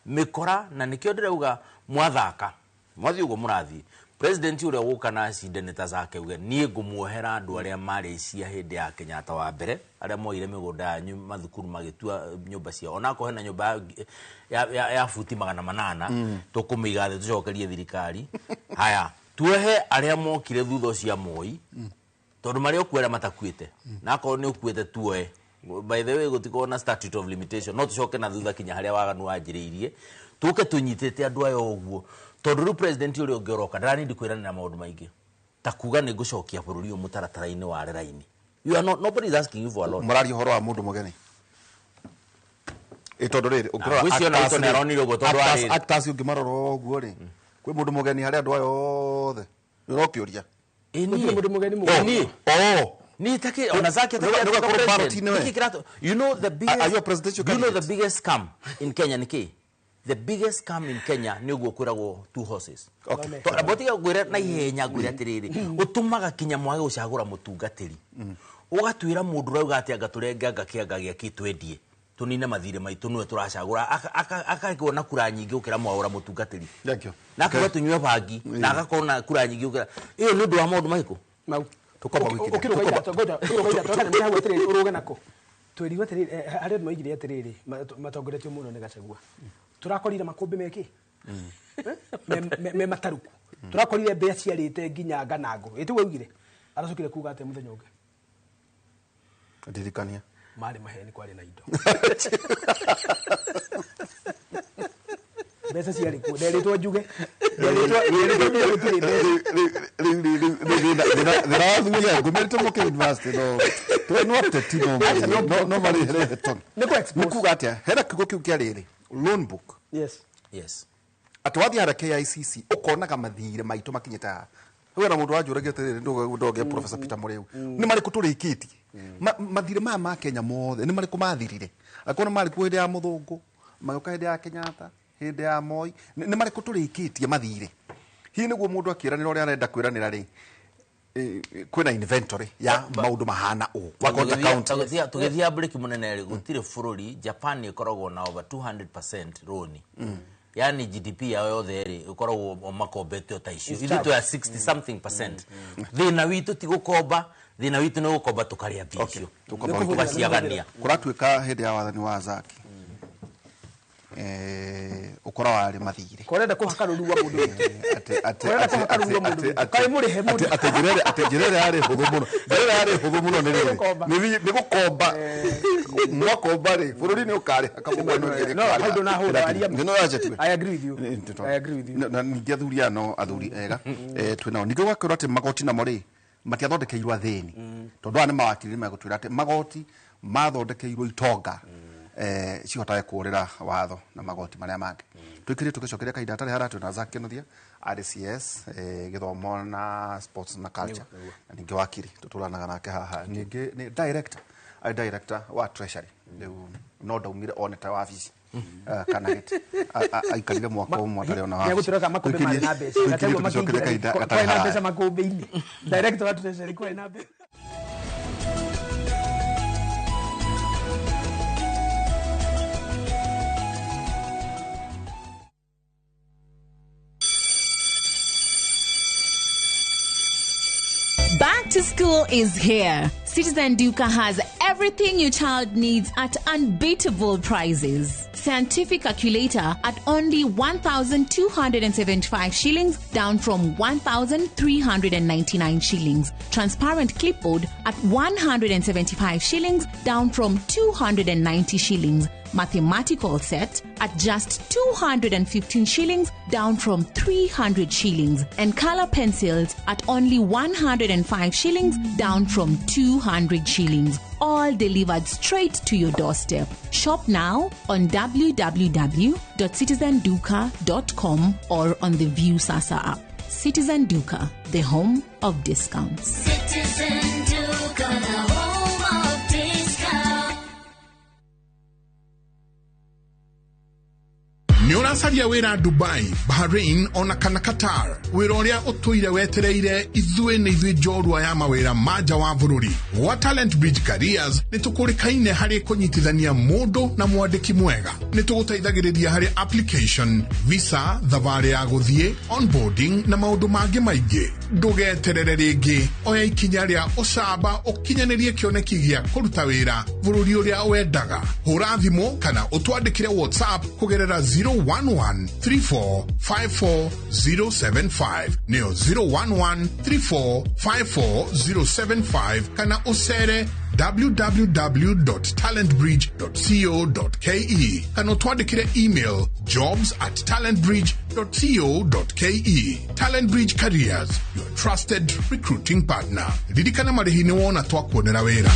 Speaker 3: Mĩkora na nĩkĩo ndĩrauga mwathaka, mwathiĩ ũguo mũrathiĩ, president ũrĩa ũgũka na acinde nĩ ta Zake uge niĩ ngũmuohera andũ arĩa marĩ cia hĩndĩ ya Kenyatta wa mbere, arĩa moire mĩgũnda yanyu mathukuru magĩtua nyũmba ciao, onakorwo hena nyũmba ya futi 800 tũkũmĩiga thĩ tũcokerie thirikari. Haya, tuohe arĩa mokire thutha ũcio Moi, tondũ marĩa ũkuo arĩa matakuĩte, na akorwo nĩ ũkuĩte tuoe. By the way, gũtikorwo na statute of limitation, no tũcoke na thutha kinya harĩa waganu wanjĩrĩirie, tũke tũnyitĩte andũ aya ũguo, tondũ rĩu president ũrĩa ũngĩ ũroka ndaranindi kwĩranĩra maũndũ maingĩ ta kuga nĩ ngũcokia bũrũri ũyũ mũtaratara-inĩ wa rĩraini. You are not, nobody is asking you for a lot.
Speaker 1: Mũraria ũhoro wa mũndũ mũgeni. Tondũ rĩrĩ, ũngĩrora actors ũngĩmarora ũguo rĩ, kwĩ mũndũ mũgeni harĩ andũ aya othe, nĩ ũrokĩũria.
Speaker 6: Mũndũ mũgeni mũgeni.
Speaker 3: You know the biggest, you know the biggest scam in Kenya ni kĩ? The biggest scam in Kenya nĩ ũguo kwĩragwo two horses. Botiga ngwĩre na ihenya ngwĩre atĩrĩrĩ, ũtũmaga kinya mwage gũcagũra mũtungatĩri, ũgatwĩra mũndũ ũrauga atĩ anga tũrenge anga kĩanga gĩakĩ twendie tũnine mathirĩ maitũ nĩwe tũracagũra, akagĩa na kura nyingĩ gũkĩra mwaũra mũtungatĩri, na akauga tũnyue bangi, na agakorwo na kura nyingĩ gũkĩra ĩyo. Nĩ ũndũ wa maũndũ marĩkũ?
Speaker 6: Mau. Ũrũge nako twĩrirwo atĩrĩrĩ, harĩa andũ maigire atĩrĩrĩ, matongoretio mũno nĩ Gachagua, tũrakorire makũmbĩ mekĩ me mataruku, tũrakorire mbĩa ciarĩte nginya nganango, ĩtiguo augire, aracokire kuga atĩa mũthenya ũngĩ?
Speaker 1: Ndirikania
Speaker 6: marĩ maheni, kwarĩ na indo mbeca ciarĩ kuo, nderĩtwo njuge,
Speaker 1: ndĩrathuria ngũmĩrĩte mũke university no no ateti no marĩ nĩ kuga atĩa hena kiugo kĩu kĩa rĩrĩ loan book.
Speaker 6: Yes.
Speaker 3: Yes.
Speaker 1: Atĩ wathiĩ harĩa KICC ũkonaga mathirĩ maitũ makinyĩte haha. Rĩu na mũndũ wanjũragia atĩrĩrĩ, ndũgĩa Professor Peter Mũrĩu, nĩ marĩkũ tũrĩkĩtie? Mathirĩ maya ma Kenya mothe nĩ marĩkũ mathirire? Angĩkorwo nĩ marĩ kuo hĩndĩ ya mũthũngũ, magĩũka hĩndĩ ya Kenyatta, hĩndĩ ya Moi, nĩ marĩkũ tũrĩkĩtie mathirĩ? Hihi nĩguo mũndũ akĩĩranĩra ũrĩa arenda kwĩranĩra rĩ, kwĩna inventory ya maũndũ mahana ũũ Wakota county.
Speaker 3: Tũgĩthiĩ break mũnene rĩ, gũtirĩ bũrũri. Japan ĩkoragwo na over 200% rũni, yani GDP yao yothe rĩ, ĩkoragwo o makombete o ta icio.
Speaker 6: It's
Speaker 3: Ithuĩ
Speaker 6: charged.
Speaker 3: twĩ ya 60 something percent. Thĩna witũ ti gũkomba, thĩna witũ nĩ gũkomba tũkarĩa mbia icio, tũgaciagania.
Speaker 1: Kũratuĩka hĩndĩ ya wathani wa Zaki, ũkora warĩ mathirĩ.
Speaker 6: Korenda kũhaka rũrua mũndũ.
Speaker 1: Atĩ
Speaker 6: Kũrenda kũhaka rũrua mũndũ. Kaĩ mũrĩhe mũndũ.
Speaker 1: Atĩ njĩra ĩrĩa yarĩ hũthũ mũno, njĩra ĩrĩa yarĩ hũthũ mũno nĩ rĩrĩ,
Speaker 6: Gũkomba.
Speaker 1: nĩ gũkomba. Mwakomba rĩ, bũrũri nĩ ũkarĩha kamũgwa ĩno ĩngĩ.
Speaker 6: No, hau ndũnahũra aria.
Speaker 1: Nĩ ũranjĩtie.
Speaker 6: I agree with you. I agree with you.
Speaker 1: Na ningĩ athuri aya no athuri ega, twĩ nao. Ningĩ ũgakĩrwo atĩ magoti namo rĩ, matiathondekeirwo athĩni, tondũ aya nĩ mawakiri megũtwĩra atĩ magoti mathondekeirwo itonga, cihotage kũũrĩra watho na magoti marĩa mangĩ. Tũikĩrie tũgĩcokeria kahinda hatarĩ hara. Twĩna Zack Kinuthia, arĩ CS, gĩthomo na sports na culture, na ningĩ wakiri tũtũranaga nake haha. Ningĩ nĩ director, arĩ director wa treasury rĩu, no ndaumire one ta wabici, kana gĩtĩ. Aikarire mwaka ũmwe atarĩ ona wabici.
Speaker 6: Nĩegũtwĩra kana makũmbĩ marĩ na mbeca.
Speaker 1: Tũikĩrie
Speaker 6: Gategwa
Speaker 1: tũgĩcokeria
Speaker 6: makĩingĩra
Speaker 1: kahinda
Speaker 6: kwarĩ
Speaker 1: gatarĩ
Speaker 6: na
Speaker 1: haraya.
Speaker 6: mbeca makũmbĩ-inĩ. Director wa treasury kwarĩ na mbeca.
Speaker 4: Back to school is here. Citizen Duka has everything your child needs at unbeatable prices. Scientific calculator at only 1,275 shillings, down from 1,399 shillings. Transparent clipboard at 175 shillings, down from 290 shillings. Mathematical set at just 215 shillings, down from 300 shillings. And color pencils at only 105 shillings, down from 200 shillings. All delivered straight to your doorstep. Shop now on www.citizenduka.com or on the Viusasa app. Citizen Duka, the home of discounts.
Speaker 8: Citizen Duka, the home of discount.
Speaker 9: Nĩ ũracaria wĩra Dubai, Bahrain ona kana Qatar? Wĩra ũrĩa ũtũire wetereire, ithuĩ nĩ ithuĩ njorua ya mawĩra ma nja wa bũrũri. Gwa Talent Bridge Careers nĩ tũkũrĩkaine harĩ kũnyitithania mũndũ na mwandĩki mwega. Nĩ tũgũteithagĩrĩria harĩ application, visa, thabarĩ ya gũthiĩ, onboarding na maũndũ mangĩ maingĩ. Ndũgeterere rĩngĩ, oya ikinya rĩa ũcamba ũkinyanĩrie kĩoneki gĩa kũruta wĩra bũrũri ũrĩa wendaga. Hũra thimũ kana ũtwandĩkĩre WhatsApp kũgerera 011 34 075, nĩyo 011 34 075, kana ũcere www.talentbridge.co.ke kana ũtwandĩkĩre email jobs@talentbridge.co.ke. Talent Bridge Careers, your trusted recruiting partner. Ririkana marĩhi nĩ wona twakuonera wĩra.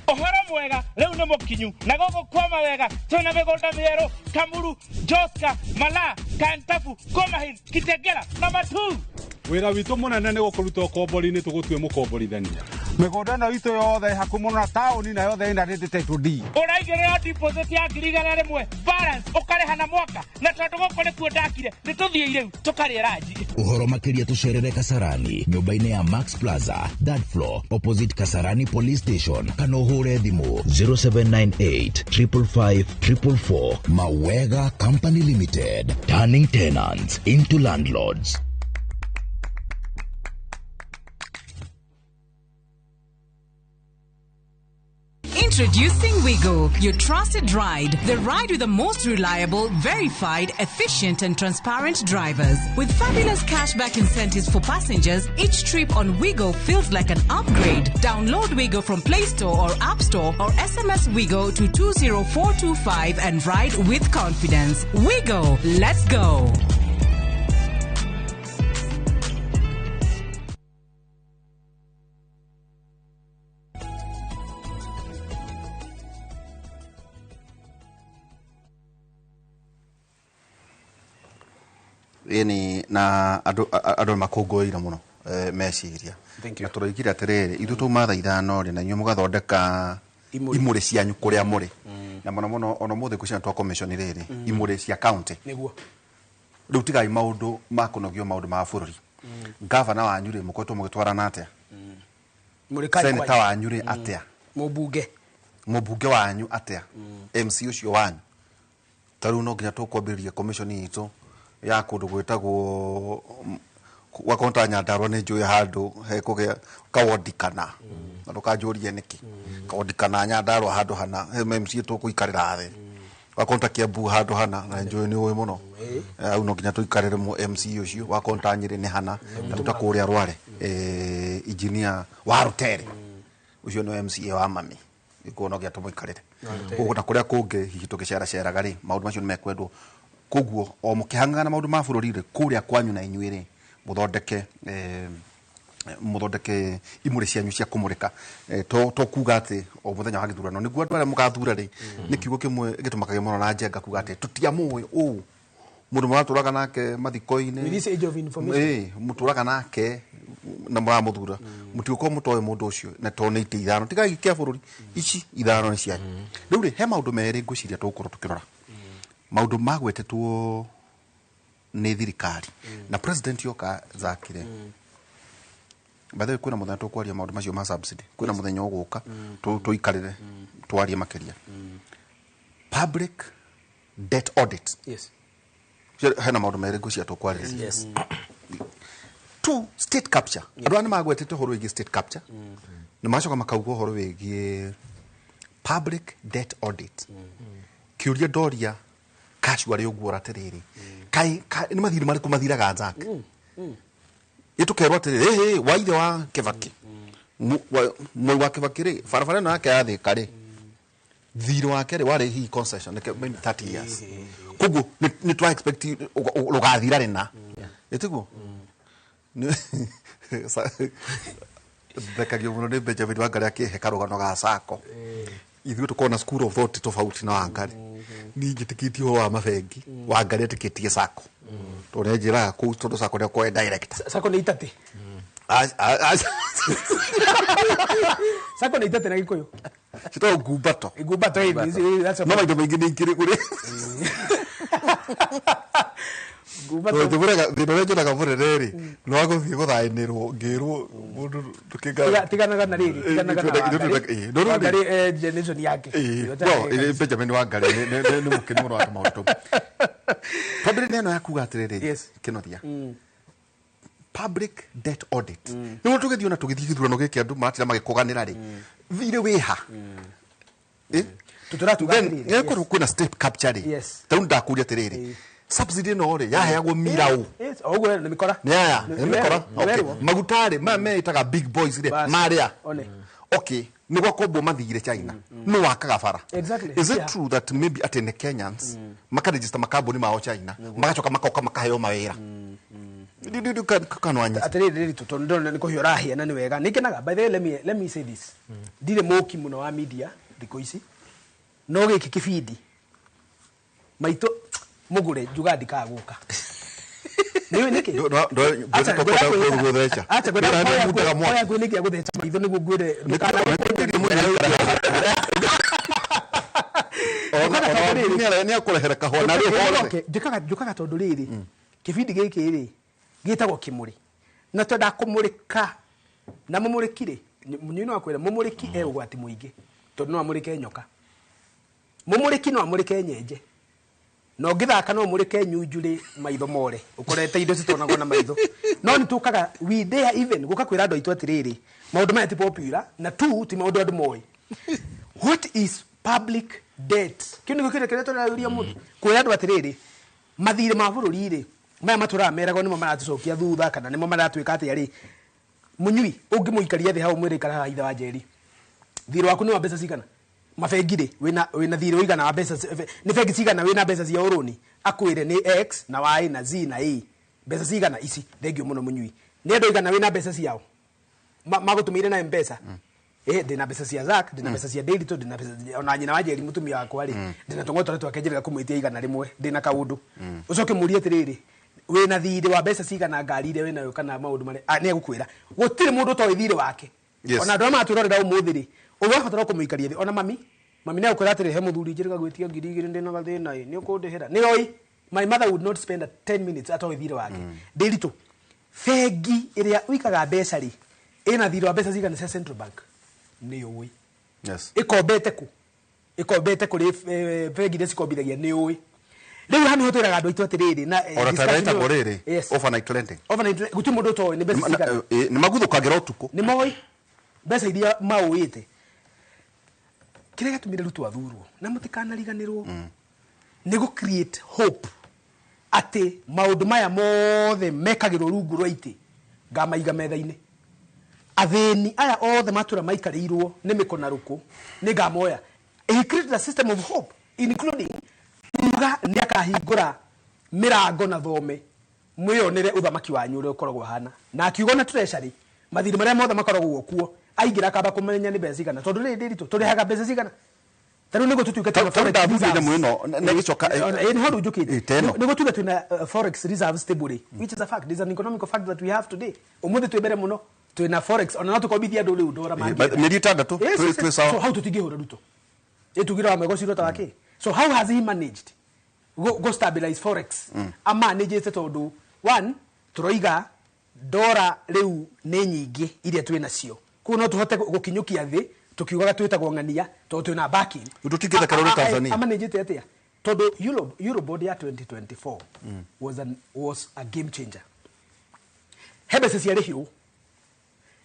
Speaker 12: Ũhoro mwega rĩu nĩ mũkinyu na gũkũ kwama wega. Twĩna mĩgũnda mĩerũ Kamuru, Joska, Mala, Kantafu, Komahil, Kitegera na Matu.
Speaker 28: Wĩra witũ mũnene nĩ gũkũruta ũkombori-inĩ tũgũtue mũkomborithania.
Speaker 30: Mĩgũnda ĩno itũ yothe ĩ hakuhĩ mũno na taũni na yothe ĩna rĩndĩ title deed.
Speaker 12: Ũraigĩrĩra deposit ya 100,000, balance ũkarĩha na mwaka. Na tondũ gũkũ nĩkuo ndakire, nĩ tũthiĩ rĩu tũkarĩe ranji.
Speaker 14: Ũhoro makĩria tũcerere Kasarani nyũmba-inĩ ya Max Plaza, third floor, opposite Kasarani Police Station, kana ũhũre thimũ 0798 555 444. Mawega Company Limited, turning tenants into landlords.
Speaker 15: Introducing Wigo, your trusted ride. The ride with the most reliable, verified, efficient, and transparent drivers. With fabulous cashback incentives for passengers, each trip on Wigo feels like an upgrade. Download Wigo from Play Store or App Store or SMS Wigo to 20425 and ride with confidence. Wigo, let's go.
Speaker 1: Ĩni na andũ makũngũĩire mũno meciria. Na tũroigire atĩrĩrĩ, ithuĩ twauma thaa 5 rĩ, na inyuĩ mũgathondeka imũrĩ cianyu kũrĩa mũrĩ. Na mũno mũno ona ũmũthĩ ngwĩciria twa commission rĩrĩ, imũrĩ cia county.
Speaker 6: Nĩguo.
Speaker 1: Rĩu tigai maũndũ ma kũnogio maũndũ ma bũrũri. Gavana wanyu rĩ, mũkoretwo mũgĩtwarana atĩa? Senator wanyu rĩ atĩa?
Speaker 6: Mũmbunge.
Speaker 1: Mũmbunge wanyu atĩa? MC ũcio wanyu. Ta rĩu no nginya tũkwambĩrĩria commission itũ ya kũndũ gwĩtagwo gwakorwo ta Nyandarua nĩ njũĩ handũ hekũgĩa kawondi kana na ndũkanjũrie nĩkĩ kawondi kana Nyandarua handũ hana he MC tũkũikarĩra thĩ wakorwo ta Kiambu handũ hana na njũĩ nĩ ũĩ mũno hau no nginya tũikarĩre MC ũcio wakorwo ta Nyĩrĩ nĩ hana na ta kũrĩa Rware engineer wa Rutere ũcio nĩ MCA wa mami ikuo no nginya tũmũikarĩre koguo na kũrĩa kũngĩ hihi tũgĩceraceraga rĩ maũndũ macio nĩ mekwendwo koguo o mũkĩhang'ana maũndũ ma bũrũri rĩ kũrĩa kwanyu na inyuĩ rĩ mũthondeke mũthondeke imũrĩ cianyu cia kũmũrĩka to kuga atĩ o mũthenya wa gĩthurano nĩguo andũ arĩa mũgathura rĩ nĩ kiugo kĩmwe gĩtũmakaga mũno na njenga kuga atĩ tũtiamũĩ ũũ mũndũ mũratũraga nake mathiko-inĩ
Speaker 6: With this age of information.
Speaker 1: Mũtũraga nake na mũramũthura mũtigũkorwo mũtoĩ mũndũ ũcio na to nĩ itĩ 5 tigai kĩa bũrũri ici 5 nĩ cianyu rĩu rĩ he maũndũ merĩ ngwĩciria tũgũkorwo tũkĩrora maũndũ magwetetwo nĩ thirikari na president yoka zakire by the way kwĩna mũthenya tũkwaria maũndũ macio ma subsidy kwĩna mũthenya ũgũka tũikarĩre twarie makĩria public debt audit.
Speaker 6: Yes.
Speaker 1: Hena maũndũ merĩ ngwĩciria tũkwarĩrĩria.
Speaker 6: Yes.
Speaker 1: 2 state capture. Andũ aya nĩ magwetete ũhoro wĩgiĩ state capture nĩ macoka makauga ũhoro wĩgiĩ public debt audit. Kĩũria ndoria casual ũguo atĩrĩrĩ kai nĩ mathirĩ marĩkũ mathiraga Zack ĩtũkerwo atĩrĩrĩ wa ithe wa Kibaki Mwai wa Kibaki rĩ barabara ĩno yake ya Thika rĩ thirĩ wake rĩ warĩ hihi concession maybe 30 years koguo nĩ twa expect rũgathira rĩna ĩtiguo thekagio mũno nĩ Benjamin Wangari akĩhe karũgano ga sacco ithuĩ tũkorwo na school of thought tofauti na Wangari niĩ njĩtĩkĩtie ũhoro wa mabengi Wangari etĩkĩtie sacco tondũ nĩ anjĩraga kũu tondũ sacco nĩ akorwo e director
Speaker 6: Sacco nĩ itatĩ Sacco nĩ itatĩ na Gĩkũyũ
Speaker 1: citagwo ngumbato
Speaker 6: ngumbato
Speaker 1: no maita maingĩ nĩ ikĩrĩ kũrĩ thĩna ũrĩa njonaga mũnene rĩ nĩ wa gũthiĩ gũthaĩnĩrwo ngĩrwo mũndũ
Speaker 6: tiganaga na rĩrĩ tiganaga na Wangari generation yake
Speaker 1: Benjamin Wangari nĩ mũkeni mũno wa maũndũ tau twambĩrĩrie ĩno ya kuga atĩrĩrĩ Kĩnothia public debt audit nĩguo tũgĩthiĩ ona tũgĩthiĩ gĩthurano gĩkĩ andũ maratira magĩkũganĩra rĩ thirĩ wĩha tũtũratuga kwĩna state capture rĩ ta rĩu ndakũria atĩrĩrĩ subsidy ĩno rĩ yaheagwo miraũ
Speaker 6: ũguo nĩ mĩkora
Speaker 1: nĩ aya nĩ mĩkora maguta rĩ maya meĩtaga big boys rĩ marĩa okay nĩ gwakombwo mathire China no wakaga bara. Is it true that maybe atĩ nĩ Kenyans makaregister makambuni mao China magacoka makoka makaheo mawĩra
Speaker 6: atĩrĩrĩ tondũ ndĩrona nĩ kũhiũ ũrahĩa na nĩ wega nĩngenaga. By the way let me say this ndirĩ mũki mũno wa media thikũ ici no gĩkĩ kĩbindi maitũ mũgũre njuga ndikagũka nĩũĩ nĩkĩ oya ngwĩnĩkia gũtheca maitho nĩguo ngwĩre
Speaker 1: nĩakũrehera kahũa na rĩu
Speaker 6: njũkaga tondũ rĩrĩ kĩbindi gĩkĩ rĩ gĩtagwo kĩmũrĩ na twendaga kũmũrĩka na mũmũrĩki rĩ mũnyui no akwĩra mũmũrĩki e ũgwati mũingĩ tondũ no amũrĩke nyoka mũmũrĩki no amũrĩke nyenje na ũngĩthaka no ũmũrĩke nyunju rĩ maitho more ũkorete indo citonagwo na maitho no nĩ tũkaga we dare even gũka kwĩra andũ aitũ atĩrĩrĩ maũndũ maya ti popular na tu ti maũndũ andũ moĩ. What is public debt? Kĩu nĩkĩo kĩrĩa kĩrĩa tũrarĩria mũndũ kwĩra andũ atĩrĩrĩ mathirĩ ma bũrũri rĩ maya matũraga meragwo nĩmo maratũcokia thutha kana nĩmo maratwĩka atĩa rĩ mũnyui ũngĩmũikaria thĩ hau mwĩre ikara haha ithe wa Njeri thirĩ waku nĩ wa mbeca cigana mabengi rĩ wĩna thirĩ ũigana wa mbeca nĩ bengi cigana wĩna mbeca cia ũrũni akwĩre nĩ X na Y na Z na A mbeca cigana ici thengio mũno mũnyui nĩ andũ aigana wĩna mbeca ciao magũtũmĩire na M-Pesa ndĩna mbeca cia Zack ndĩna mbeca cia Daily ndĩna mbeca ona nyina wa Njeri mũtumia wakwa rĩ ndĩna tũng'otore twake njĩrĩga kũmwĩtia 100 ndĩna kaũndũ ũcoke mũrie atĩrĩrĩ Wĩna thirĩ wa mbeca cigana ngari iria wĩnayo kana maũndũ marĩa nĩ egũkwĩra. Gũtirĩ mũndũ ũtoĩ thirĩ wake. Ona andũ arĩa maratwĩrorera ũmũthĩ rĩ, ũrabatara kũmũikaria thĩ. Ona mami, mami nĩ egũkwĩra atĩrĩ, he mũthuri njĩrĩga gwĩtia 2000 ndĩna gathĩna ĩ, nĩ ũkũndĩhĩra. Nĩ oĩ. My mother would not spend a 10 minutes atoĩ thirĩ wake. Ndĩritũ, bengi ĩrĩa ũikaga mbeca rĩ, ĩna thirĩ wa mbeca cigana cia Central Bank? Nĩ ũĩ. Ĩkombete kũ? Ĩkombete kũrĩ bengi iria cikombithagia? Nĩ ũĩ. Rĩu haha nĩho twĩraga andũ aitũ atĩrĩrĩ na
Speaker 1: Ona ta
Speaker 6: discussion
Speaker 1: ĩtagwo
Speaker 6: ĩyo-
Speaker 1: rĩrĩ,
Speaker 6: Yes.
Speaker 1: overnight lending.
Speaker 6: Overnight gũtirĩ mũndũ ũtoĩ nĩ mbeca cigana.
Speaker 1: Nĩ maguthũkagĩra ũtukũ.
Speaker 6: Nĩ moĩ mbeca iria maũĩte. Kĩrĩa gĩatũmire Ruto athurwo na mũtikanariganĩrwo nĩ gũ create hope atĩ maũndũ maya mothe mekagĩrwo rungu rwa itĩ ngamaiga metha-inĩ. Athĩni aya othe matũra maikarĩirwo nĩ mĩkona rũkũ nĩ ngamoya. He created a system of hope including kuga nĩ akahingũra mĩrango na thome mwĩyonere ũthamaki wanyu ũrĩa ũkoragwo hana, na akiuga na treasury mathirĩ marĩa mothe makoragwo kuo aingĩra akamba kũmenya nĩ mbeca cigana, tondũ rĩrĩ ndĩritũ tũrĩhaga mbeca cigana. Ta rĩu nĩguo tũtuĩke twĩna
Speaker 1: Ta rĩu
Speaker 6: forex
Speaker 1: ndathurire
Speaker 6: reserves.
Speaker 1: nyamũ ĩno, na ĩgĩcoka,
Speaker 6: Nĩho rĩu njũkĩte.
Speaker 1: Ta ĩno.
Speaker 6: Nĩguo tuge twĩna forex reserves stable rĩ, which is a fact, is an economic fact that we have today. Ũmũthĩ twĩ mbere mũno, twĩna forex, ona no tũkombithie andũ rĩu ndora mangĩenda.
Speaker 1: Mĩeri 6
Speaker 6: Yes, yes,
Speaker 1: twĩ
Speaker 6: yes.
Speaker 1: sawa.
Speaker 6: So hau tũtingĩhũra Ruto. Ĩtugire wa mwegocirwo ta wake. So how has he managed go stabilize forex? Amanagete tondũ one, tũroiga ndora rĩu nĩ nyingĩ iria twĩ nacio, koguo no tũhote gũkinyũkia thĩ tũkiugaga twĩtagwo ng'ania tondũ twĩna backing.
Speaker 1: Rĩu tũtingĩthekera ũrĩ Tanzania.
Speaker 6: Amanagete atĩa? Tondũ Eurobond ya 2024 was a game changer. He mbeca ciarĩhirwo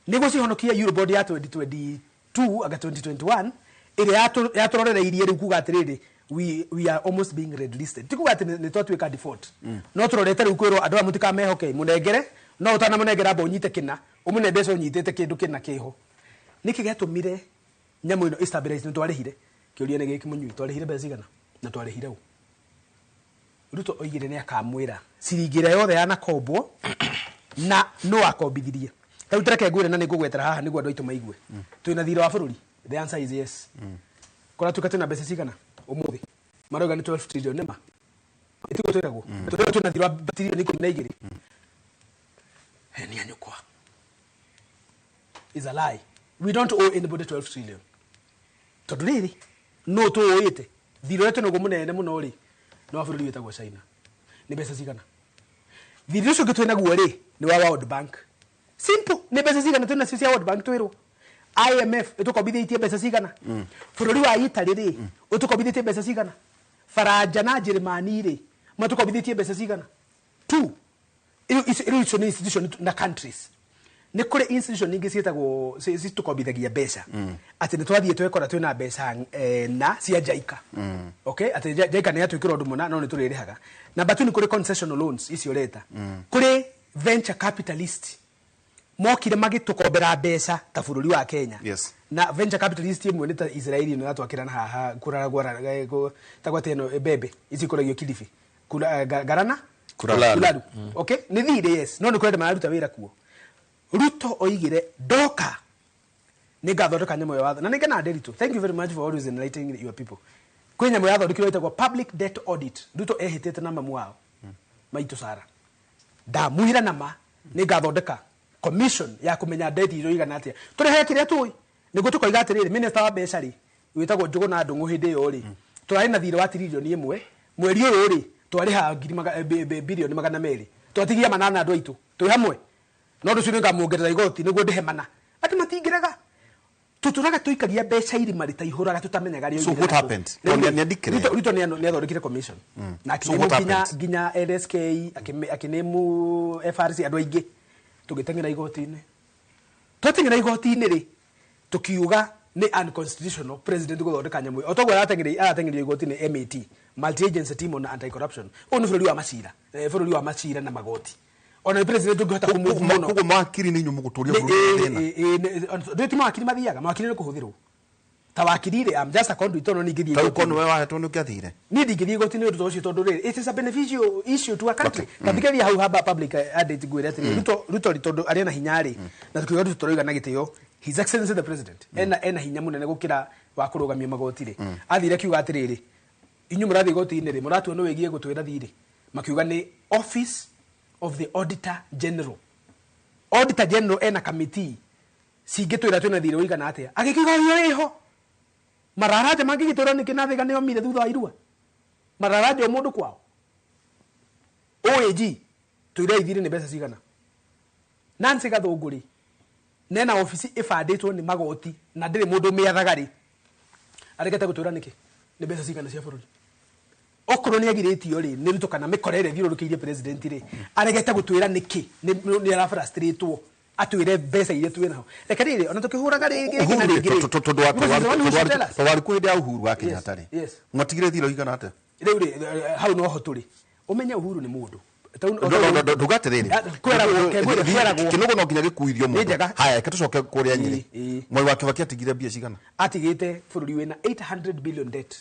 Speaker 6: nĩguo cihonokie Eurobond ya 2022 anga 2021 ĩrĩa yatũrorereirie rĩu kuga atĩrĩrĩ, we are almost being red listed. Ti kuga atĩ nĩ twatuĩka default, no tũrorete rĩu kwĩrwo andũ aya mũtikamehoke, mũnengere, no ũtanamũnengera amba ũnyite kĩna, ũmũne mbeca ũnyitĩte kĩndũ kĩna kĩho. Nĩkĩ gĩatũmire nyamũ ĩno ĩstabilize? Nĩ twarĩhire. Kĩũria nĩ gĩkĩ mũnyui, twarĩhire mbeca cigana na twarĩhire ũ? Ruto oigire nĩ akamwĩra ciringi ĩrĩa yothe yanakombwo na no akombithirie. Ta rĩu tareke ngwĩre, na nĩ ngũgwetera haha nĩguo andũ aitũ maigue. Twĩna thirĩ wa bũrũri? The answer is yes. Kũratuĩka twĩna mbeca cigana ũmũthĩ? Marauga nĩ 12 trillion, nĩma ĩtiguo twĩragwo? Twĩragwo twĩna thirĩ wa trillion 12. He nĩ anyũkwa is a lie. We don't owe anybody 12 trillion. Tondũ rĩrĩ, no tũũĩte thirĩ ũrĩa twĩnaguo mũnene mũno rĩ, nĩ wa bũrũri wĩtagwo China. Nĩ mbeca cigana? Thirĩ ũcio ũngĩ twĩnaguo rĩ, nĩ wa World Bank. Simple. Nĩ mbeca cigana twĩnacio cia World Bank twĩrwo? IMF ĩtũkombithĩtie mbeca cigana? Bũrũri wa Italy rĩ, ũtũkombithĩtie mbeca cigana? Faranja na Njĩrĩmani rĩ, matũkombithĩtie mbeca cigana? Two. Rĩu icio nĩ institution na countries. Nĩ kũrĩ institution ingĩ ciĩtagwo citũkombithagia mbeca, atĩ nĩ twathiĩ twekora twĩna mbeca na cia JICA. Okay, atĩ JICA nĩ yatwĩkĩra ũndũ mũna no nĩ tũrĩrĩhaga. Number two, nĩ kũrĩ concessional loans icio ũreta. Kũrĩ venture capitalist mokire magĩtũkombera mbeca ta bũrũri wa Kenya. Na venture capitalist ĩmwe nĩ ta Israeli ĩno yatwakĩra na haha kũrara gwara ta gwate ĩno mbembe ici ikũragio Kilifi. Kula, Garana?
Speaker 1: Kulalu.
Speaker 6: Kulalu. Okay, nĩ thirĩ, yes, no nĩ kũrĩ andũ mararuta wĩra kuo. Ruto oigire ndoka nĩ ngathondeka nyamũ ya watho, na nĩ ngenaga Nderitu. Thank you very much for always enlightening your people. Kwĩ nyamũ yathondekirwo ĩtagwo public debt audit. Ruto ehĩtĩte na mamu wao maitũ Sara, ndamwĩra nama nĩ ngathondeka commission ya kũmenya debt iria igana atĩa, tũrehe kĩrĩa tũĩ nĩguo tũkoiga atĩrĩrĩ, minister wa mbeca rĩ, wĩtagwo Njũgũna Ndung'u, hĩndĩ ĩyo rĩ tũrarĩ na thirĩ wa 1 trillion, mweri ũyũ rĩ twarĩha ngiri bilioni 200, twatigia 8 andũ aitũ twĩ hamwe, no ũndũ ũcio nĩngamuongerera igoti nĩguo ndĩhe mana. Atĩ matingĩrega, tũtũraga tũikagia mbeca irima rĩtaihũraga tũtamenyaga rĩo.
Speaker 1: So what happened? Nĩ declare?
Speaker 6: Ruto nĩ athondekire commission na
Speaker 1: So what
Speaker 6: akĩnĩmu nginya
Speaker 1: happened?
Speaker 6: nginya LSK, akĩnĩmu FRC, andũ aingĩ tũgĩteng'era igoti-inĩ. Twateng'era igoti-inĩ rĩ, tukiuga nĩ unconstitutional president gũthondeka nyamũ ĩyo. O toguo arateng'erio igoti-inĩ MAT, multi agency team on anti corruption. Ũyũ nĩ bũrũri wa macira, bũrũri wa macira na magoti. Ona president ũngĩhota kũmove mũno.
Speaker 1: Koguo mawakiri nĩ inyuĩ mũgũtũria bũrũri thĩna.
Speaker 6: Ndĩ ti mawakiri mathiaga, mawakiri nĩ kũhũthĩrwo ta wakiri rĩ, I'm just a conduit, no ningĩthiĩ
Speaker 1: Ta rĩu
Speaker 6: igoti-inĩ.
Speaker 1: korwo nĩwe wahetwo nĩ ũngĩathire?
Speaker 6: Niĩ ndingĩthiĩ igoti-inĩ ũndũ ta ũcio, tondũ rĩrĩ, it is a beneficial issue to a country. Ta thikĩrĩria hau haba public adate ngwĩre atĩrĩrĩ, Ruto rĩ, tondũ arĩ na hinya rĩ, na tukiuga Ruto tũroiga na gĩtĩo His Excellency the President ena hinya mũnene gũkĩra wa kũrũgamia magoti rĩ, athire akiuga atĩrĩrĩ, inyuĩ mũrathiĩ igoti-inĩ rĩ, mũratua nĩ wĩgiĩ gũtwĩra thirĩ? Makiuga nĩ office of the Auditor General. Auditor General ena committee cingĩtwĩra twĩna thirĩ ũigana atĩa. Agĩkiuga ũyũ ĩho. Mararaja mangĩgĩtwĩra nĩkĩ na Thĩga nĩomire thutha wa irua. Mararaja o mũndũ kwao. OAG twĩre ithirĩ nĩ mbeca cigana. Nancy Gathũngũri nena ofici ĩbandĩtwo nĩ magoti na ndĩrĩ mũndũ mĩathaga rĩ. Aregete gũtwĩra nĩkĩ nĩ mbeca cigana cia bũrũri. Okorwo nĩ agirĩtio rĩ nĩ Ruto kana mĩkora ĩrĩa ĩthiũrũrũkĩirie president rĩ aregete gũtwĩra nĩkĩ nĩ arafrustratwo atwĩre mbeca iria twĩ naho. Reke rĩrĩ ona tũkĩhũraga rĩngĩ na rĩngĩ rĩ.
Speaker 1: Tondũ warĩ kuo hĩndĩ ya Uhuru wa Kenyatta rĩ. Mwatigire thirĩ ũigana atĩa?
Speaker 6: Rĩu rĩ hau noho tũrĩ. Ũmenye Uhuru nĩ mũndũ.
Speaker 1: Ndũgatĩrĩrĩ kĩnogo no nginya gĩkuithio mũndũ. Haya reke tũcoke kũrĩa Nyĩrĩ. Mwai wa Kibaki atigire mbia cigana?
Speaker 6: Atigĩte bũrũri wĩna 800 billion debt.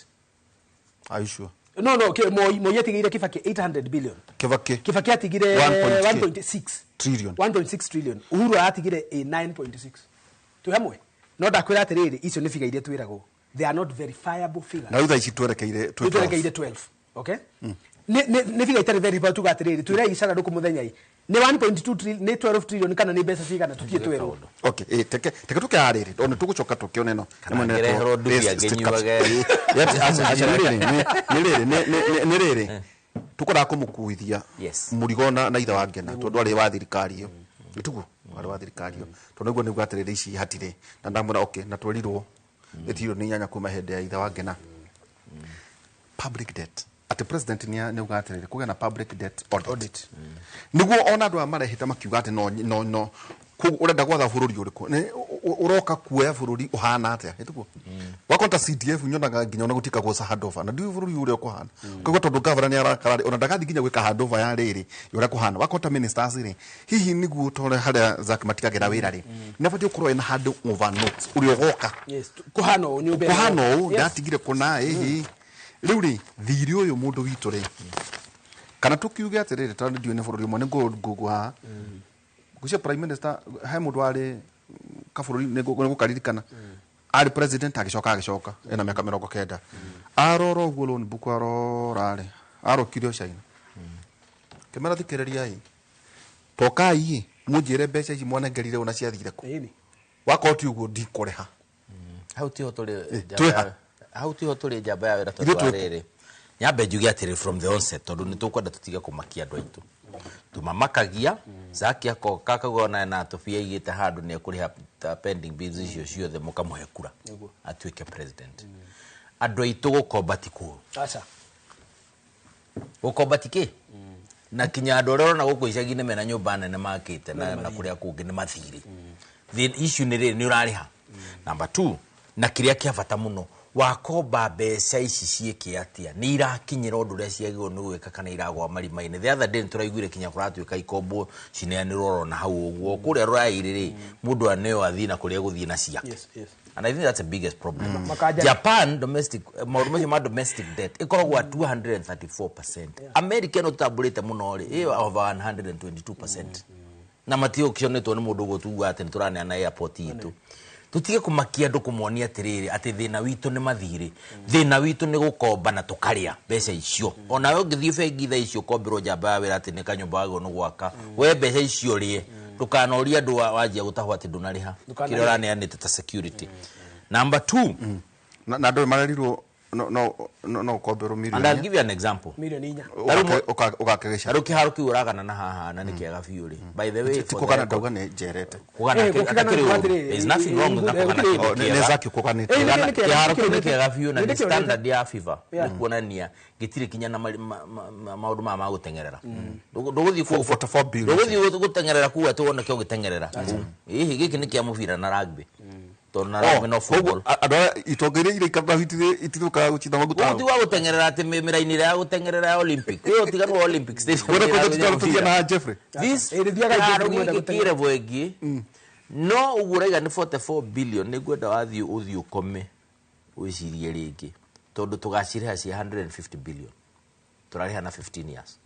Speaker 1: Are you sure?
Speaker 6: No, Moi atigire Kibaki 800 billion. Kibaki atigire 1.6
Speaker 1: trillion.
Speaker 6: 1.6 trillion. Uhuru atigire 9.6. Twĩ hamwe. No ndakwĩra atĩrĩrĩ icio nĩ figure iria twĩragwo. They are not verifiable figures.
Speaker 1: Na rĩu thaa ici twerekeire 12.
Speaker 6: Twerekeire 12. Okay? Nĩ figure itarĩ verifiable tuga atĩrĩrĩ twĩre icara ndũkũ mũthenya ĩ. Nĩ 1.2 trillion, nĩ 12 trillion kana nĩ mbeca cigana tũthiĩ twĩrwo.
Speaker 1: Okay, teke tũke harĩrĩ ona tũgũcoka tũkĩone no.
Speaker 3: Ngĩreherwo nduthi angĩnyuage.
Speaker 1: Nĩ rĩrĩ tũkoraga kũmũkuithia mũrigo na ithe wa Ngena tondũ arĩ wa thirikari ĩyo. Nĩtiguo arĩ wa thirikari ĩyo. Tondũ nĩguo nĩguo atĩrĩrĩ ici hatirĩ na ndamwĩra okay na twerirwo nĩ trilioni 8 kuma hĩndĩ ya ithe wa Ngena. Public debt. Ati president ni auga atĩrĩrĩ kũgĩa na public debt audit. Nĩguo ona andũ aya marehete makiuga atĩ no ũrenda gwatha bũrũri ũrĩkũ ũroka kuoya bũrũri ũhana atĩa ĩtiguo wakonta CDF nyonaga nginya ona gũtikagwo sa handover na ndiũĩ bũrũri ũrĩa ũkũhana koguo tondũ governor nĩ arakara ona ndagathiĩ nginya gwĩka handover ya rĩrĩ ũrĩa kũhana wakonta ministers rĩ hihi nĩguo tore harĩa Zack matigagĩra wĩra rĩ nĩ abatiĩ gũkorwo ena handover notes ũrĩa ũgoka
Speaker 6: kũhana ũũ nyũmba
Speaker 1: kũhana ũũ ndatigire kũna ĩhĩ rĩu rĩ thirĩ ũyũ mũndũ witũ rĩ kana tũkiuge atĩrĩrĩ tondũ ndiũĩ nĩ bũrũri ũmwe nĩ ngũngũ haha ngwĩciria prime minister he mũndũ warĩ kabũrũri nĩ ngũkaririkana arĩ president agĩcoka ena mĩaka 90 arora ũguo loan book arora rĩ arokire o China kĩmera thikĩrĩria ĩ tokai ĩ mũnjĩre mbeca ici mwanengerire ũna ciathire kũ wakorwo ti ũguo ndikũrĩha
Speaker 3: hau tiho tũrĩ hau tiho tũrĩ njamba ya wĩra tondũ wa rĩrĩ nyambe njuge atĩrĩ from the onset tondũ nĩ tũkwenda tũtige kũmakia andũ aitũ tumamakagia Zaki akoka akauga ona na tũbia aigĩte handũ nĩ ekũrĩha pending bills icio ciothe mũkamũhe kura atuĩke president. Andũ aitũ gũkomba ti kũũru.
Speaker 6: Aca
Speaker 3: gũkomba ti kĩ na kinya andũ arĩa ũrona gũkũ icagi-inĩ mena nyũmba nene makĩte na kũrĩa kũngĩ nĩ mathirĩ. The issue nĩ rĩrĩ nĩ ũrarĩha. Number 2 na kĩrĩa kĩa bata mũno wakomba mbeca ici ciĩke atĩa nĩ irakinyĩra ũndũ ũrĩa ciagĩrĩirwo nĩ gwĩka kana iragwa marima-inĩ. The other day nĩ tũraiguire kinya kũratuĩka ikombo cineanĩrwo oro na hau ũguo kũrĩa rũraya-inĩ rĩ mũndũ aneo athiĩ na kũrĩa gũthiĩ na ciake. And I think that's the biggest problem. Japan domestic maũndũ macio ma domestic debt ĩkoragwo at 234%. America no tũtambũrĩte mũno rĩ ĩyo over 122%. Na matiũkĩonetwo nĩ mũndũ ũguo tuga atĩ nĩ tũraneana airport itũ. Tutige kũmakia andũ kũmonia atĩrĩrĩ atĩ thĩna witũ nĩ mathirĩ thĩna witũ nĩ gũkomba na tũkarĩa mbeca icio onawe ũngĩthiĩ bengi thaa icio ũkomberwo njamba ya wĩra atĩ nĩ kanyũmba wagĩrĩirwo nĩ gwaka we mbeca icio rĩe ndũkanorie andũ wanjia gũtahwo atĩ ndũnarĩha kĩrĩa ũraneanĩte ta security. Number 2
Speaker 1: na andũ marerirwo no ũkomberwo milioni.
Speaker 3: And I'll give you an example.
Speaker 6: Milioni 4
Speaker 1: ũgakĩgĩca
Speaker 3: rĩu kĩharo kĩu ũragana na haha na nĩ kĩega biũ rĩ. By the way
Speaker 1: ti kũgana ndauga nĩ njerete
Speaker 3: kũgana there is nothing wrong with kũgana kĩndũ
Speaker 1: kĩega nĩ Zaki kũganĩte
Speaker 3: kĩharo kĩu nĩ kĩega biũ na nĩ standard ya FIFA nĩ kuonania gĩtirĩ kinya na maũndũ maya ma gũteng'erera ndũgũthiĩ
Speaker 1: 44 billion
Speaker 3: ndũgũthiĩ gũteng'erera kuu atĩ wone kĩo gĩteng'erera ĩhĩ gĩkĩ nĩ kĩa mũbira na rugby tondũ na rugby no football
Speaker 1: andũ arĩa itonga iria iraikara itithũkaga gũcinda maguta
Speaker 3: ti wa gũteng'erera atĩ mĩraini ĩrĩa ya gũteng'erera ya Olympic ĩyo tiganu wa Olympic stadium
Speaker 1: na Jeffrey
Speaker 3: this kĩharo gĩkĩ kĩ level ĩngĩ no ũguo ũraiga nĩ 44 billion nĩ ngwenda wathiĩ ũthiĩ ũkome wĩcirie rĩngĩ tondũ tũgacirĩha cia 150 billion tũrarĩha na 15 years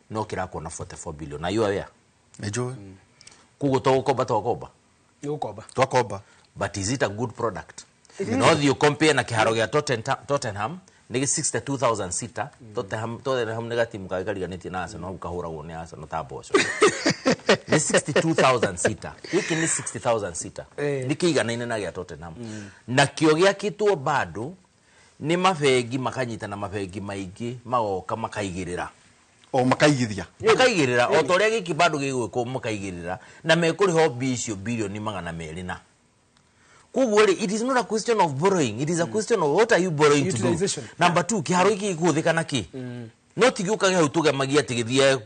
Speaker 3: no kĩrakuona 44 billion na you are aware
Speaker 1: nĩ njũĩ
Speaker 3: koguo to gũkomba twakomba
Speaker 6: nĩ gũkomba
Speaker 1: twakomba
Speaker 3: but is it a good product? No thiĩ compare na kĩharo gĩa Tottenham Nĩ 62,000 sita. Tottenham nĩ gatimu kangĩ kariganĩtie na Arsenal, hau kahũragwo nĩ Arsenal ta mboco. Nĩ 62,000 sita, gĩkĩ nĩ 60,000 sita. Nĩ kĩiganaine na gĩa Tottenham. Nakĩo gĩakĩtwo bado nĩ mabengi makanyitana, mabengi maingĩ magoka makaigĩrĩra.
Speaker 1: O makaigithia.
Speaker 3: Makaigĩrĩra o ta ũrĩa gĩkĩ bado gĩgwĩkwo, makaigĩrĩra na mekũrĩha mbia icio 200 bilioni na koguo rĩ, it is not a question of borrowing, it is a question of what are you borrowing to do.
Speaker 6: Utilization.
Speaker 3: Number two, kĩharo gĩkĩ gĩkũhũthĩka na kĩ? No ti gĩũkage hau tũgemagia atĩ gĩthiĩ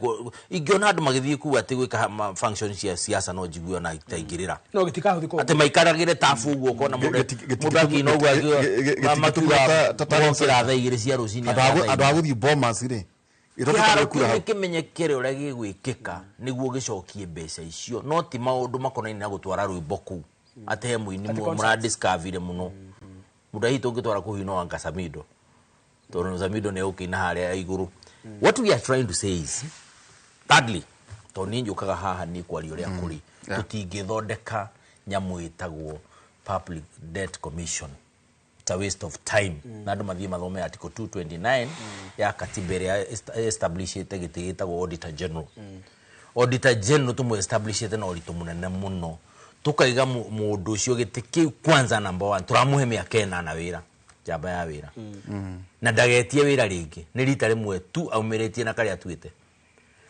Speaker 3: ingĩona andũ magĩthiĩ kuu atĩ gwĩka function cia siasa, no njigue ona itaingĩrĩra.
Speaker 6: No gĩtikahũthĩka.
Speaker 3: Atĩ maikaragĩre tabu ũguo, ũkona mũndũ akĩina ũguo, makiuga mokĩra thaa 2 cia rũcinĩ.
Speaker 1: Andå a gå thiä Bomas rä.
Speaker 3: Kĩharo kĩu nĩ kĩmenyekere ũrĩa gĩgwĩkĩka nĩguo gĩcokie mbeca icio, no ti maũndũ makonainie na gũtwara rwĩmbo kũu atĩ he mũini
Speaker 6: Atĩ concerts.
Speaker 3: mũradiscoverire mũno. Mũndũ hihi tũngĩtwara kũu no anga Samido, tondũ Samido nĩ egũkĩina harĩa igũrũ. What we are trying to say is, thirdly, tondũ niĩ njũkaga haha nĩ kwaria ũrĩa kũrĩ, tũtingĩthondeka nyamũ ĩtagwo Public Debt Commission. It's a waste of time. Na andũ mathiĩ mathome article 229 ya katiba ĩrĩa establishĩte gĩtĩ gĩtagwo Auditor General. Auditor General tũmũ establishĩte na ũritũ mũnene mũno, tũkaiga mũndũ ũcio gĩtĩ kĩu. Kwanza, number one, tũramũhe mĩaka 8 wĩra, njamba ya wĩra, na ndagetie wĩra rĩngĩ, nĩ rita rĩmwe tu aumĩrĩtie na karĩa atuĩte.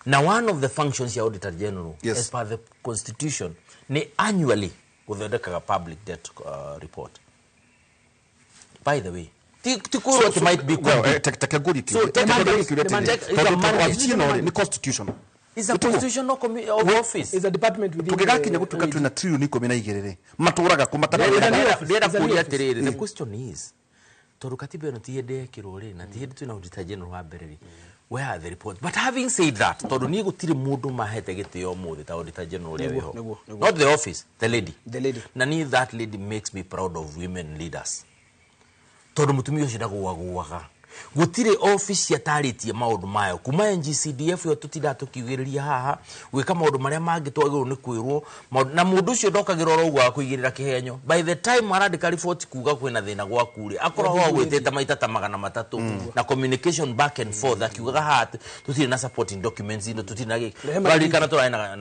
Speaker 3: Na one of the functions ya Auditor General, as per the constitution, nĩ annually gũthondekaga public debt report. By the way, ti kwĩrwo atĩ might be, could be.
Speaker 1: Teke ngũrie.
Speaker 3: So, it's a mandate.
Speaker 1: Wabici ĩno rĩ, nĩ constitutional?
Speaker 3: It's a constitutional of office.
Speaker 6: Is a department within
Speaker 1: Tũngĩgakinya gũtuĩka twĩna 12 tririoni rĩ, matũraga kũ matarĩ?
Speaker 3: Ndĩrenda kũria atĩrĩrĩ, the question is, tondũ katiba ĩno ti hĩndĩ yekĩrwo rĩ, na ti hĩndĩ twĩna Auditor General wa mbere rĩ, where are the reports? But having said that, tondũ niĩ gũtirĩ mũndũ mahete gĩtĩo ũmũthĩ ta Auditor General ũrĩa wĩho.
Speaker 6: Nĩguo.
Speaker 3: Not the office, the lady.
Speaker 6: The lady.
Speaker 3: Na niĩ that lady makes me proud of women leaders, tondũ mũtumia ũcio ndagũagũaga. Gũtirĩ office atarĩtie maũndũ mayo kuma NGCDF ĩyo tũtindaga tũkiugĩrĩria haha gwĩka maũndũ marĩa mangĩ twagĩrĩirwo nĩ kwĩrwo na mũndũ ũcio ndokagĩra oro ũguo wa kũigĩrĩra kĩhenyo. By the time arandĩka riboti kuga kwĩna thĩna gwaku rĩ, akoragwo agwĩtĩte maita ta 300 na communication back and forth, akiugaga haha tũtirĩ na supporting documents ino, tũtirĩ na gĩkĩ.
Speaker 6: Rehema.
Speaker 3: Twaririkana tũrarĩ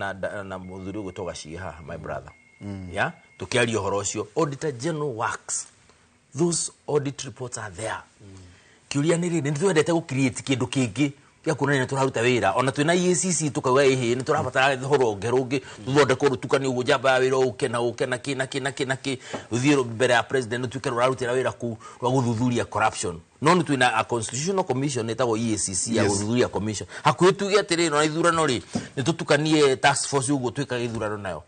Speaker 3: na mũthuri ũgwĩtwo Gachie haha, my brother, yeah, tũkĩaria ũhoro ũcio. Auditor General works, those audit reports are there. Kĩũria nĩ rĩrĩ, nĩ twendete gũ create kĩndũ kĩngĩ gĩa kuonania nĩ tũraruta wĩra, ona twĩna EACC tũkauga ĩhĩ nĩ tũrabatara rũhonge rũngĩ tũthondekwo rũtukanie ũguo, njamba ya wĩra ũke na ũke na kĩ na kĩ na kĩ na kĩ, rũthiĩ mbere ya president, rũtuĩke rũrarutĩra wĩra kũu rwa gũthuthuria corruption. No nĩ twĩna a constitutional commission ĩtagwo EACC ya gũthuthuria commission. Hakuhĩ tuge atĩrĩrĩ, ona ithurano rĩ, nĩ tũtukanie task force ũguo twĩkaga ithurano nayo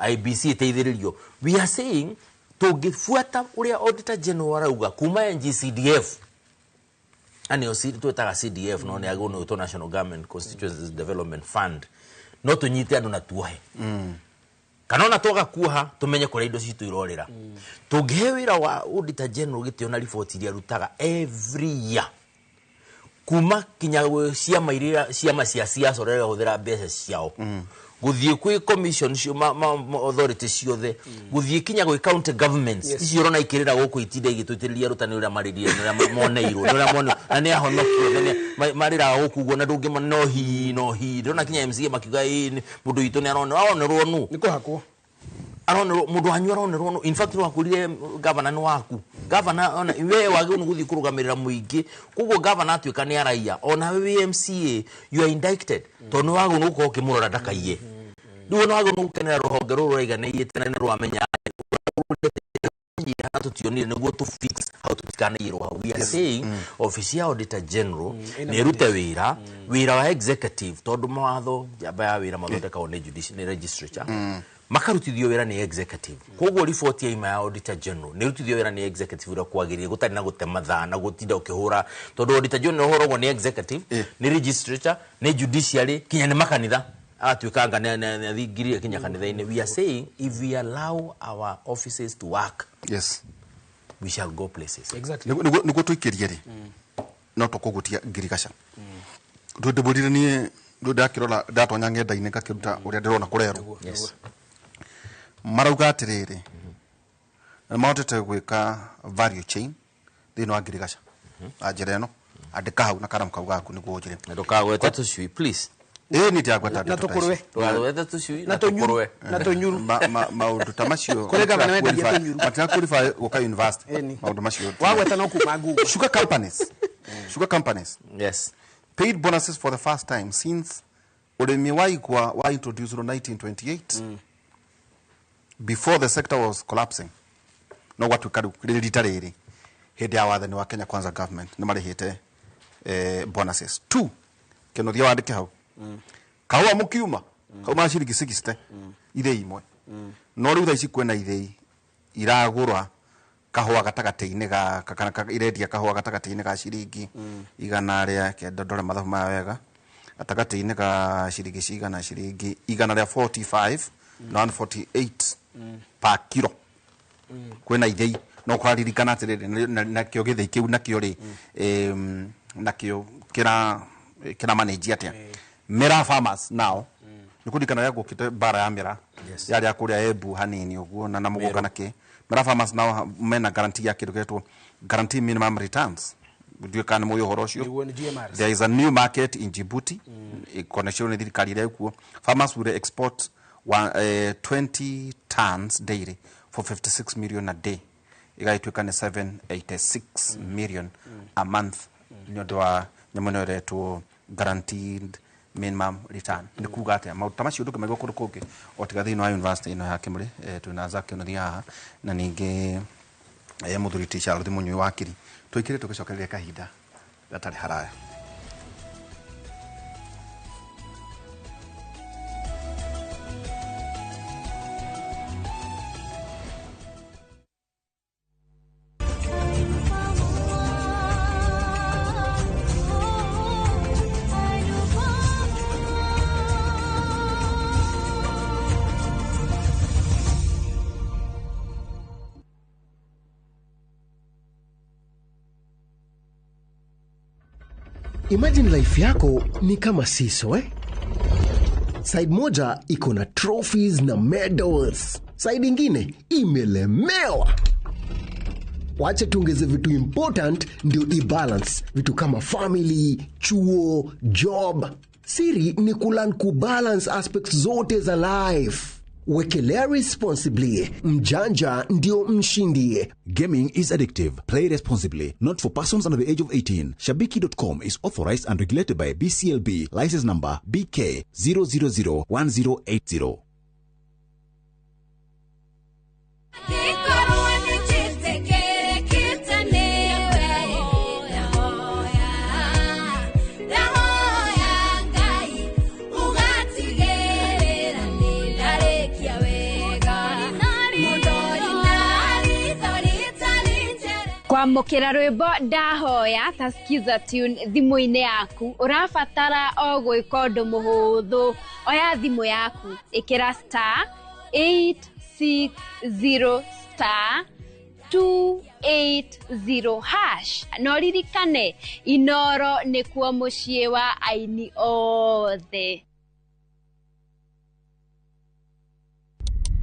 Speaker 3: IBC ĩteithĩrĩrio. We are saying, tũngĩbuata ũrĩa Auditor General arauga kuma NGCDF, na nĩyo twĩtaga CDF, no nĩ agĩrĩirwo nĩ gwĩtwo National Government Constituencies Development Fund, no tũnyite andũ na tuohe, kana ona twaga kuoha, tũmenye kũrĩa indo citũ irorĩra. Tũngĩhe wĩra wa Auditor General gĩtĩo na riboti iria arutaga every year, kuma kinya gwĩ ciama iria, ciama cia siasa ũrĩa irahũthĩra mbeca ciao, gũthiĩ kwĩ commission cio, authority ciothe, gũthiĩ kinya gwĩ county governments icio ũrona ikĩrĩra gũkũ, itinda igĩtũitĩrĩria rũtani ũrĩa marĩrire, nĩ ũrĩa moneirwo, nĩ ũrĩa moneirwo na nĩ ahonokio othe, marĩraga gũkũ ũguo na ndũngĩmona. No hi no hi ndĩrona kinya MCA makiuga ĩ mũndũ witũ nĩ aronerwo nũ.
Speaker 6: Nĩ kũhakwo.
Speaker 3: Aronerwo mũndũ wanyu, aronerwo nũ. In fact, nĩ wakwĩrire gavana nĩ waku, gavana ona we wagĩrĩirwo nĩ gũthiĩ kũrũgamĩrĩra mũingĩ. Koguo gavana atuĩka nĩ araiya, ona we wĩ MCA, you are indicted, tondũ nĩ wagĩrĩirwo nĩ gũkorwo ũkĩmũrora ndakaiye. Rĩu ona wagĩrĩirwo nĩ gũkenera rũhonge rũrũ rũraiganĩire na nĩ rwamenya hana tũtionire nĩguo tũ fix hau tũtikanaiyĩrwo hau. We are saying office ya Auditor General
Speaker 6: ĩna
Speaker 3: nĩ ĩrute wĩra wa executive, tondũ mawatho njamba ya wĩra mathondekagwo nĩ judiciary, nĩ legislature, makarutithio wĩra nĩ executive. Koguo riboti ya ima ya Auditor General nĩ ĩrutithio wĩra nĩ executive ũrĩa kwagĩrĩire, gũtarĩ na gũte mathaa na gũtinda ũkĩhũra, tondũ Auditor General ũhoragwo nĩ executive, nĩ legislature, nĩ judiciary, kinya nĩ makanitha, agatuĩka anga nĩ athingirire kinya kanitha-inĩ. We are saying, if we allow our offices to work, we shall go places.
Speaker 1: Nĩguo tũikĩrie rĩ, no tũkũgutia ngirigaca ndũndĩbũrire niĩ ndũ ndakĩrora, ndatonya ng'enda-inĩ ngakĩruta ũrĩa ndĩrona kũrerwo. Marauga atĩrĩrĩ, nĩ mahotete gwĩka value chain thĩinĩ wa ngirigaca. Na njĩra ĩno andĩka hau na karamu kau gaku nĩguo ũnjĩre.
Speaker 3: Ndũkagwete tũcui please.
Speaker 1: Ĩĩ niĩ ndiragweta
Speaker 6: Na
Speaker 1: ndeto ta
Speaker 6: tũkũrwe.
Speaker 1: ici.
Speaker 3: Ndũkagwete tũcui
Speaker 6: Na tũnyuru. Na tũnyuru.
Speaker 1: Maũndũ ta macio
Speaker 6: Kũrĩ gavana wendagia tũnyuru.
Speaker 1: matira qualify gũka university.
Speaker 6: Ĩni.
Speaker 1: Maũndũ macio.
Speaker 6: Wagweta no kuma Google.
Speaker 1: Sugar companies. Sugar companies.
Speaker 3: Yes.
Speaker 1: Paid bonuses for the first time since ũrĩmi wa igwa wa introduced in 1928. Before the sector was collapsing. No gwatuĩka rĩu rĩrĩ rita rĩrĩ hĩndĩ ya wathani wa Kenya Kwanza government nĩ marĩhĩte bonuses. Two, kĩnothia wandĩke hau. Kahũa mũkiuma kauma ciringi 60 ithĩi imwe. No rĩu thaa ici kwĩna ithĩi iragũra kahũa gatagatĩ-inĩ ga kana irendia kahũa gatagatĩ-inĩ ga ciringi 190, ndore mathabu maya wega, gatagatĩ-inĩ ga ciringi cigana, ciringi 145 na 148 per kilo. Kwĩna ithĩi no kũraririkana atĩrĩrĩ, nakĩo gĩthĩi kĩu nakĩo rĩ, nakĩo kĩra manage atĩa Mera farmers now nĩ kũririkana rĩrĩa gũkĩte mbara ya mĩra yarĩ ya kũrĩa Embu hanini ũguo na mũgũnda na kĩ. Mera farmers now mena guarantee ya kĩndũ gĩetwo guarantee minimum returns. Ndiũĩ kana nĩ mũĩ ũhoro ũcio.
Speaker 6: Nĩguo nĩ GMRs.
Speaker 1: There is a new market in Djibouti connection nĩ thirikari ĩrĩa ĩkuo. Farmers will export 20 tons daily for 56 million a day, igagĩtuĩka nĩ 786 million a month nĩ ũndũ wa nyamũ ĩno ĩretwo guaranteed minimum return. Nĩ kuga atĩa maũndũ ta macio ndũngĩmaigua kũndũ kũngĩ o tiga thĩinĩ wa university ĩno ya Kĩmũrĩ. Twĩna Zack Kĩnuthia haha na ningĩ mũthuri ti Charles Mũnyui wakiri. Tũikĩre tũgĩcokereria kahinda gatarĩ haraya.
Speaker 5: Imagine life yako ni kama seesaw, eh? Side moja iko na trophies na medals, side ingine imelemewa. Wache tuongeze vitu important ndio ibalance, vitu kama family, chuo, job. Siri ni kulearn kubalance aspects zote za life. Wekelea responsibly. Mjanja ndio mshindi.
Speaker 2: Gaming is addictive. Play responsibly. Not for persons under the age of 18. Shabiki.com is authorized and regulated by BCLB. License number BK 0001080.
Speaker 10: Kwamũkĩra rwĩmbo ndahoya ta skiza tune thimũ-inĩ yaku, ũrabatara o gwĩka ũndũ mũhũthũ. Oya thimũ yaku, ĩkĩra star 860 star 280 hash. Na ũririkane Inoro nĩkuo mũciĩ wa aini othe.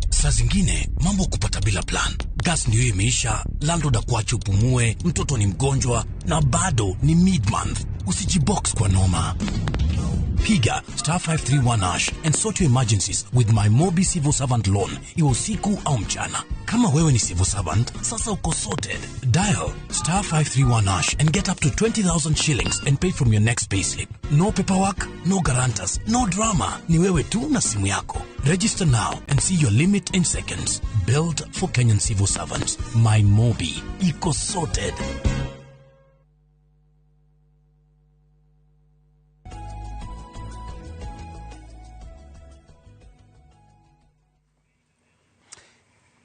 Speaker 18: Saa zingine mambo kupata bila plan. Gas ndio imeisha, landlord akuache upumue, mtoto ni mgonjwa na bado ni mid-month. Usijibox kwa noma. Piga star 531 hash and sort your emergencies with my Mobi Civil Servant Loan, iwe usiku au mchana. Kama wewe ni civil servant, sasa uko sorted. Dial star 531 hash and get up to 20,000 shillings and pay from your next payslip. No paperwork, no guarantors, no drama. Ni wewe tu na simu yako. Register now and see your limit in seconds. Built for Kenyan civil servants. My Mobi. Iko sorted.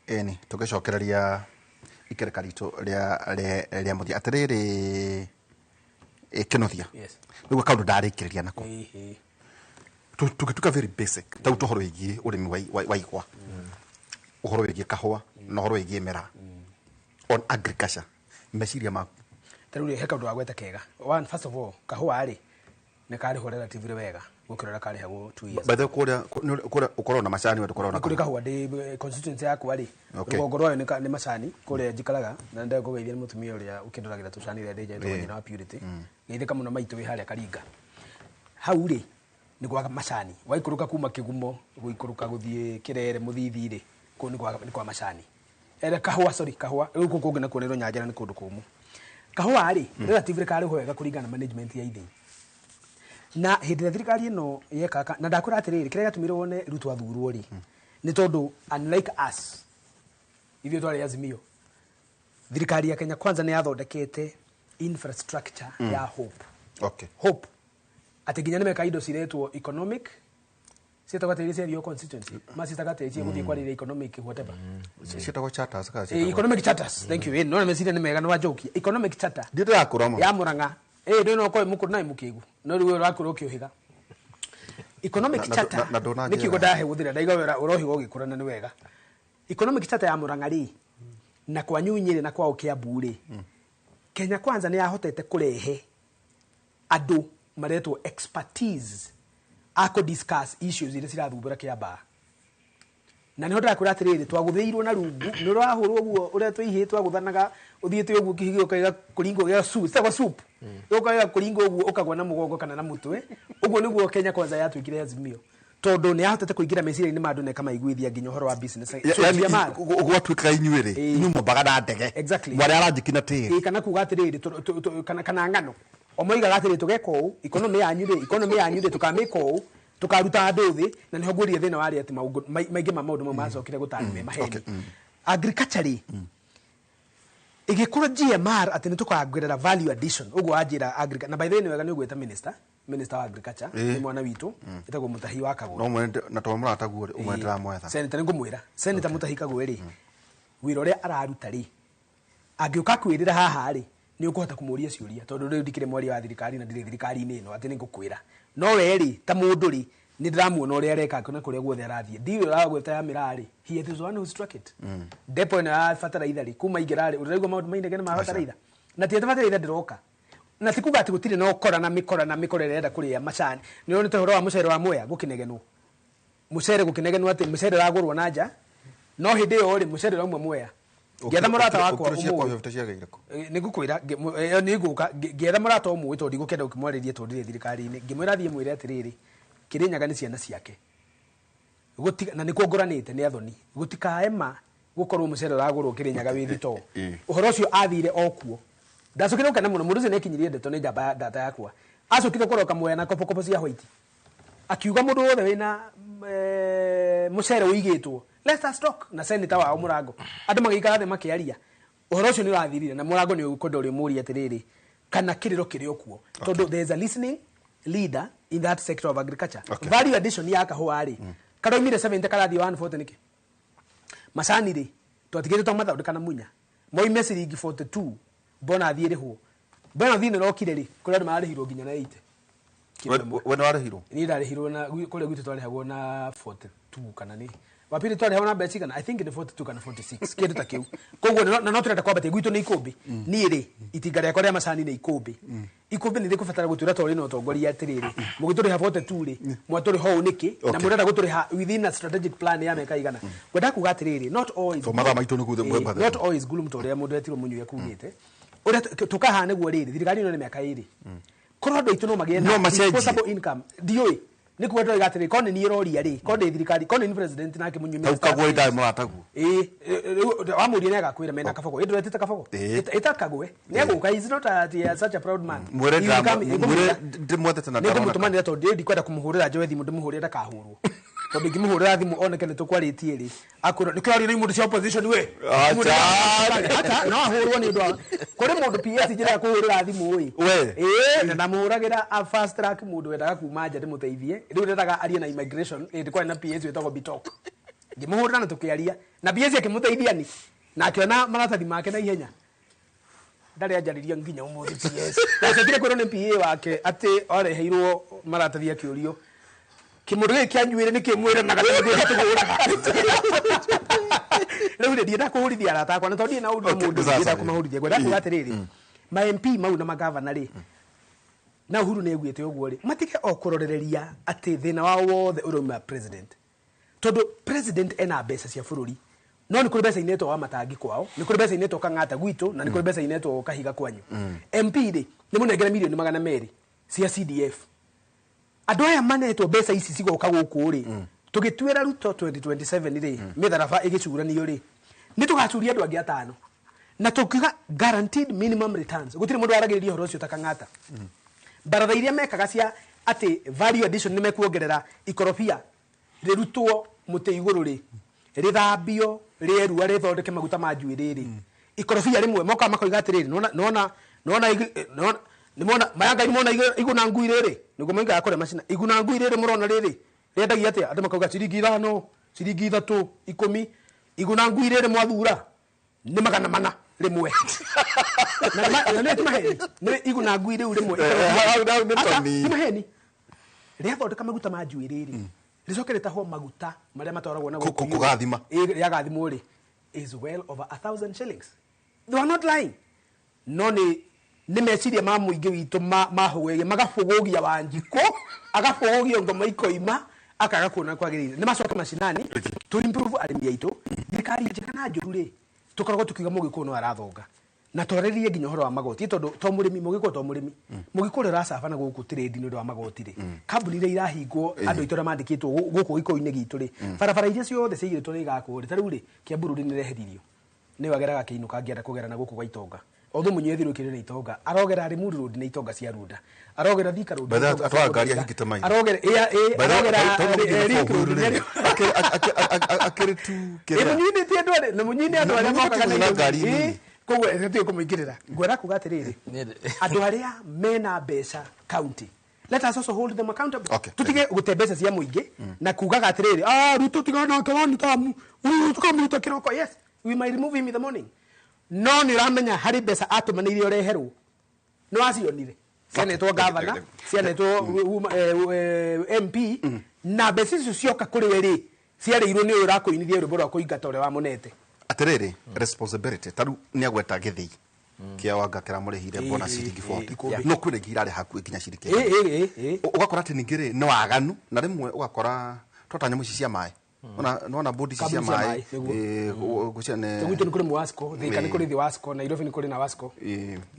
Speaker 1: Eni tugicokereria ikereka ritu ria muthia atiriri Kĩnuthia.
Speaker 6: Yes.
Speaker 1: Niguo kaundu ndarĩkĩrĩria nako tũgĩtuĩka very basic tau tũhoro wĩgiĩ ũrĩmi wa igwa, ũhoro wĩgiĩ kahũa na ũhoro wĩgiĩ mĩraa on agriculture, meciria maku.
Speaker 6: Ta rĩu rĩ, he kaũndũ wagweta kega. One, first of all, kahũa rĩ Nĩ karĩhwo relatively wega gũkĩra ũrĩa karĩhagwo 2 years.
Speaker 1: By the way, kũrĩa ũkoragwo na macani, we ndũkoragwo na
Speaker 6: Nĩ kũrĩ kahũa. Ndĩ constituency yakwa rĩ,
Speaker 1: Okay.
Speaker 6: rũgongo rwayo nĩ macani kũrĩa njikaraga, na ndenda kũgeithia nĩ mũtumia ũrĩa ũkĩndoragĩra tũcani rĩrĩa ndĩ nja, ĩtagwo nyina wa Purity. Geithĩka mũno maitũ wĩ harĩa Karinga. Hau rĩ nĩ kwa macani, waikũrũka kuma Kĩgumo gũikũrũka gũthiĩ Kĩrere Mũthithi rĩ, kũu nĩ kwa macani. Ere kahũa, sorry, kahũa rĩu kũu kũngĩ nakuo nĩ Rũnyanjara, nĩ kũndũ kũmũ. Kahũa rĩ, relatively karĩhwo wega kũringana na management ya ithĩi na hĩndĩ ĩrĩa thirikari ĩno yekaga. Na ndakwĩra atĩrĩrĩ, kĩrĩa gĩatũmire wone Ruto athurwo rĩ, nĩ tondũ unlike us, ithuĩ twarĩ Azimio, thirikari ya Kenya Kwanza nĩ yathondekete infrastructure ya hope. Hope atĩ nginya nĩ meka indo ciretwo economic, ciĩtagwo atĩ iria ciathio constituency macitaga atĩ ciĩgũthiĩ kwarĩria economic whatever.
Speaker 1: Ciĩtagwo charters kana
Speaker 6: Economic charters, thank you. No meciria nĩ mega, nĩ wanjokia economic charter.
Speaker 1: Ndiĩ ndĩrakũra mũno.
Speaker 6: Ya Murang'a ndũ no koe mũkũrũ na mũkĩgu, no rĩu ũrakũra ũkĩũhĩga economic charter.
Speaker 1: Na ndũnanjĩra.
Speaker 6: Nĩ kiugo ndahũthĩra, ndaiga wĩra ũrohiga ũgĩkũra na nĩ wega. Economic charter ya Murang'a rĩ, na kwa Nyunyĩrĩ na kwao Kiambu rĩ, Kenya Kwanza nĩ yahotete kũrehe andũ maretwo expertise a kũ discuss issues iria cirathumbũra Kĩambaa. Na nĩho ndĩrakwĩra atĩrĩrĩ, twagũthĩirwo na rungu nĩ ũrahũrwo ũguo ũrĩa tũihĩ twagũthanaga ũthiĩte ũguo kĩhigĩ ũkaiga kũringwo gĩa soup, citagwo soup, ũkaiga kũringwo ũguo ũkagwa na mũgongo kana na mũtwe. Ũguo nĩguo Kenya Kwanza yatuĩkire Azimio, tondũ nĩ yahotete kũingĩra meciria-inĩ ma andũ na ĩkamaiguithia nginya ũhoro wa business. So,
Speaker 1: Yani
Speaker 6: GMR.
Speaker 1: gwatuĩkaga inyuĩ rĩ, inyuĩ mũmbaga na ndege.
Speaker 6: Exactly.
Speaker 1: Mwarĩ aranjiki na tĩri.
Speaker 6: Kana kuga atĩrĩrĩ, kana ng'ano o moigaga atĩrĩ, tũgeka ũũ economy yanyu rĩ, economy yanyu rĩ, tũkamĩka ũũ, tũkaruta andũ thĩ. Na nĩho ngwĩrire thĩna warĩ atĩ maingĩ ma maũndũ mau macokire gũtanywo me maheni. Agriculture rĩ, ĩgĩkorwo GMR atĩ nĩ tũkongerera value addition ũguo wanjĩra na by the way nĩ wega nĩ ũgwĩta minister wa agriculture. Nĩ mwana witũ ĩtagwo Mũtahi wa Kagwe.
Speaker 1: No mwene na to mũrataguo rĩ, ũmwe ndĩramwetha.
Speaker 6: Senator, nĩ ngũmwĩra Senator Mũtahi Kagwe rĩ, wĩra ũrĩa araruta rĩ, angĩũka kwĩrĩra haha rĩ, nĩ ũkũhota kũmũria ciũria, tondũ rĩu ndikĩrĩ mwaria wa thirikari na ndirĩ thirikari-inĩ ĩno atĩ nĩ ngũkwĩra. No we rĩ, ta mũndũ rĩ, nĩ ndĩramuona ũrĩa areka na kũrĩa guothe arathiĩ. Ndirĩ ũragwĩta ya mĩraa rĩ, he is the one who struck it. Depo ĩno ya bataraitha rĩ, kuma ingĩra rĩ, ũraigua maũndũ mainegene ma bataraitha, na ti atĩ bataraitha ndĩroka, na ti kuga atĩ gũtirĩ na ũkora na mĩkora na mĩkora ĩrĩa ĩrenda kũrĩa macani. Nĩ ũronete ũhoro wa mũcere wa Mwea gũkĩnegenwo, mũcere gũkĩnegenwo atĩ mũcere ũragũrwo na nja, no hĩndĩ ĩyo rĩ, mũcere ũrauma Mwea. Ngĩetha mũrata wakwa
Speaker 1: Ũkĩro ciakwa
Speaker 6: ũmũĩ.
Speaker 1: 50 ciagĩire kũ?
Speaker 6: Nĩ ngũkwĩra, nĩ ngũka ngĩetha mũrata ũmwe, tondũ ndigũkĩenda gũkĩmwarĩria tondũ ndirĩ thirikari-inĩ. Ngĩmwĩra thiĩ mwĩre atĩrĩrĩ, Kĩrĩnyaga nĩ ciana ciake. Na nĩkuo ngũranĩte nĩ athoni, gũtikaema gũkorwo mũcere ũragũrwo Kĩrĩnyaga wĩ thitoo. Ũhoro ũcio athire o kuo, ndacokire gũkena mũno. Mũndũ ũcio nĩekinyirie ndeto nĩ njamba ya data yakwa, acokire kũroka Mwea na kobokobo cia white, akiuga mũndũ wothe wĩna mũcere ũigĩtwo, let us talk na senator wao Mũrango. Andũ magĩikara thĩ makĩaria ũhoro ũcio nĩ ũrathirire, na Mũrango nĩ ũkwenda ũrĩ mũũria atĩrĩrĩ, kana kĩrĩro kĩrĩ o kuo, tondũ there is a listening leader in that sector of agriculture. Value addition ya kahũa rĩ, karaumire 70 karathiĩ 140 nĩkĩ? Macani rĩ, twatigĩte twamathondeka na munya moime ciringi 42, bonathi ĩrĩhwo, bonathi ĩno ĩrokire rĩ, kũrĩ andũ mararĩhirwo nginya na 80.
Speaker 1: We nĩ warĩhirwo?
Speaker 6: Niĩ ndarĩhirwo na kũrĩa gwitũ twarĩhagwo na 42, kana nĩ wapiri twarĩhagwo na mbeca cigana? I think nĩ 42 kana 46, kĩndũ ta kĩu. Koguo na no tũrenda kwambatia gwitũ nĩ ikũmbĩ. Niĩ rĩ, itinga rĩakwa rĩa macani nĩ ikũmbĩ. Ikũmbĩ nĩ rĩkũbatara gũtwĩra tondũ rĩna ũtongoria atĩrĩrĩ, mũgĩtũrĩha 42 rĩ, mwatũrĩha ũũ nĩkĩ? Na mũrenda gũtũrĩha within a strategic plan ya mĩaka igana? Ngwenda kuga atĩrĩrĩ, not all is
Speaker 1: To mathaa maitũ nĩ kuthĩ mwembathe.
Speaker 6: Not all is gloom, ta ũrĩa mũndũ etirwo mũnyue kumĩte ũrĩa tũkahana nĩguo rĩrĩ, thirikari ĩno nĩ mĩaka 2, korwo andũ aitũ no magĩe
Speaker 1: No
Speaker 6: na
Speaker 1: macenjie.
Speaker 6: disposable income. Ndiũĩ nĩ kuga ndĩroiga atĩrĩ, korwo nĩ niĩ ĩroria rĩ, korwo ndĩ thirikari, korwo nĩ niĩ president nake mũnyue
Speaker 1: Kau Kagwe ndarĩ mũrataguo.
Speaker 6: Ĩĩ, rĩu wamũria nĩ agakwĩra mena Kabogo. Ĩ ndũretĩte Kabogo? Ĩta Kagwe nĩ egũka. He is not a such a proud man.
Speaker 1: Mwĩre
Speaker 6: He will come-
Speaker 1: mwĩre ndĩmwethete na ndaroneka.
Speaker 6: Nĩngũmũtũmanĩra, tondũ ndĩ ndikwenda kũmũhũrĩra njoe thimũ ndĩmũhũrĩre ndakahũrwo, tondũ ingĩmũhũrĩra thimũ oneke nĩ tũkwarĩtie rĩ, akwĩrwo nĩkĩo arĩ mũndũ cia opposition we.
Speaker 1: Acha.
Speaker 6: Acha, no ahũrwo nĩ ũndũ wa kũrĩ mũndũ PS njĩra ya kũhũrĩra thimũ ĩ.
Speaker 1: We.
Speaker 6: Ĩĩ, na ndamũhũragĩra a fast track, mũndũ wendaga kuma nja ndĩmũteithie, rĩu ndendaga arie na immigration. Hĩndĩ kwarĩ na PS wĩtagwo Bitok, ngĩmũhũrĩra na tũkĩaria na PS akĩmũteithia ni na akĩona maratathi make na ihenya. Ndarĩ anjarĩria nginya ũmũthĩ PS. Ndacokire kwĩrwo nĩ PA wake atĩ areheirwo maratathi, akĩũrio kĩmũndũ gĩkĩ kĩanjuĩrĩ nĩ kĩmwĩre na gatũgũraga. Rĩu rĩ, ndienda kũhũrithia arata akwa, na tondũ ndirĩ na ũndũ mũndũ
Speaker 1: Sasa.
Speaker 6: ndienda kũmahũrithia. Ngwenda kuga atĩrĩrĩ, ma MP mau na magavana rĩ, Na Uhuru nĩ aiguĩte ũguo rĩ, matige o kũrorereria atĩ thĩna wao wothe ũrauma president, tondũ president ena mbeca cia bũrũri, no nĩ kũrĩ mbeca inetwo wa matangi kwao, nĩ kũrĩ mbeca inetwo Kang'ata gwitũ, na nĩ kũrĩ mbeca inetwo Kahiga kwanyu. MP rĩ, nĩ mũnengere mirioni 200 cia CDF. Andũ aya manetwo mbeca ici cigoka gũkũ rĩ, tũgĩtuĩra Ruto 2027 rĩ, mĩtharaba ĩgĩcuranio rĩ, nĩ tũgacuria andũ angĩ atano na tũkiuga guaranteed minimum returns. Gũtirĩ mũndũ waragĩrĩria ũhoro ũcio ta Kang'ata. Baratha iria mekaga cia atĩ value addition, nĩ mekuongerera ikorobia rĩrutwo mũtĩ igũrũ rĩ, rĩthambio, rĩerua, rĩthondeke maguta ma njuĩrĩ rĩ, ikorobia rĩmwe mokaga makoiga atĩrĩrĩ, nona nona nona nĩmona maya ngai nĩmona iguna ngui rĩrĩ, nĩguo moigaga kũrĩa macina iguna ngui rĩrĩ, mũrona rĩrĩ rĩendagia atĩa? Andũ makauga ciringi 5, ciringi 3, 10. Iguna ngui rĩrĩ mwathura nĩ 400 rĩmwe. Na nĩ ti maheni, nĩ iguna ngui rĩu rĩmwe.
Speaker 1: Hau nĩ
Speaker 6: Aca,
Speaker 1: toni.
Speaker 6: ti maheni, rĩathondeka maguta ma njuĩrĩ rĩ, rĩcoke rĩtahwo maguta marĩa matwaragwo na gũkũ
Speaker 1: Kũgathima.
Speaker 6: Ĩ, rĩagathimwo rĩ, is well over 1,000 shillings. They are not lying, no nĩ meciria ma mũingĩ witũ mahũgĩria, magabũgũgia Wanjikũ, agabũgũgio ngoma ikoima, akaga kuona kwagĩrĩire. Nĩ macoke macinani to improve arĩmi aitũ. Thirikari njega na njũru rĩ, tũkoragwo tukiuga mũgĩkũyũ no arathonga na twarĩrie nginya ũhoro wa magoti, tondũ to mũrĩmi mũgĩkũyũ, to mũrĩmi mũgĩkũyũ ũrĩa ũracaba na gũkũ trade nĩ ũndũ wa magoti rĩ, kambuni iria irahingwo, andũ aitũ arĩa mandĩkĩtwo gũkũ gĩkũyũ-inĩ gitũ rĩ, barabara iria ciothe ciaigĩrĩtwo nĩ igakwo rĩ, ta rĩu rĩ, Kiambu Road nĩ ĩreheririo, nĩwe ageraga akĩinũka angĩenda kũgera na gũkũ gwa itonga othe mũnyethirwo kĩrĩ na itonga, arogera Limuru Road na itonga cia Runda, arogera Thika Road
Speaker 1: By the
Speaker 6: na
Speaker 1: way,
Speaker 6: itonga cia
Speaker 1: atwara ngari
Speaker 6: Runda.
Speaker 1: ahingĩte maitho.
Speaker 6: Arogera ĩa ĩ
Speaker 1: By the way,
Speaker 6: arogera
Speaker 1: tondũ
Speaker 6: Ring
Speaker 1: mũgĩthiĩ
Speaker 6: Road
Speaker 1: rĩ, akĩrĩ tu
Speaker 6: ĩ
Speaker 1: kĩrĩa.
Speaker 6: Mũnyinĩtie andũ arĩa na mũnyine andũ arĩa
Speaker 1: Mũnyinĩtie
Speaker 6: mokaga
Speaker 1: na
Speaker 6: Nairobi.
Speaker 1: ngari nini.
Speaker 6: Ĩ, koguo tũtige kũmũingĩrĩra. Ngwenda kuga atĩrĩrĩ, andũ arĩa mena mbeca county, let us also hold them accountable. Tutige gũte mbeca cia mũingĩ na kugaga atĩrĩrĩ, ah, Ruto tigana nake wani tamu, huyu tukamruta kĩroko. Yes, we might remove him in the morning, no nĩ ũramenya harĩ mbeca atũmanĩire ũreherwo, nĩ wacionire cianetwo gavana, cianetwo MP, na mbeca icio cioka kũrĩ we rĩ, ciarĩirwo nĩ ũyũ ũrakũinithia rwĩmbo rwa kũingata ũrĩa wamũnete.
Speaker 1: Atĩrĩrĩ, responsibility, ta rĩu nĩ agweta gĩthĩi kĩa Wanga kĩramũrĩhire bona ciringi 40,
Speaker 6: ikũmbĩ.
Speaker 1: no kwĩna ingĩ irarĩ hakuhĩ nginya ciringi
Speaker 6: Ĩ, ĩ, ĩ, ĩ.
Speaker 1: Ũgakora atĩ ningĩ rĩ, nĩ waganu, na rĩmwe ũgakora twata nyamũ ici cia maĩ. Nona bodi ici cia
Speaker 6: Kambuni cia
Speaker 1: maĩ.
Speaker 6: maĩ, nĩguo.
Speaker 1: Ngũcia nĩ
Speaker 6: Ta gwitũ nĩ kũrĩ Mwasco, Thika nĩ kũrĩ Thiwasco, Nairobi nĩ kũrĩ na Wasco.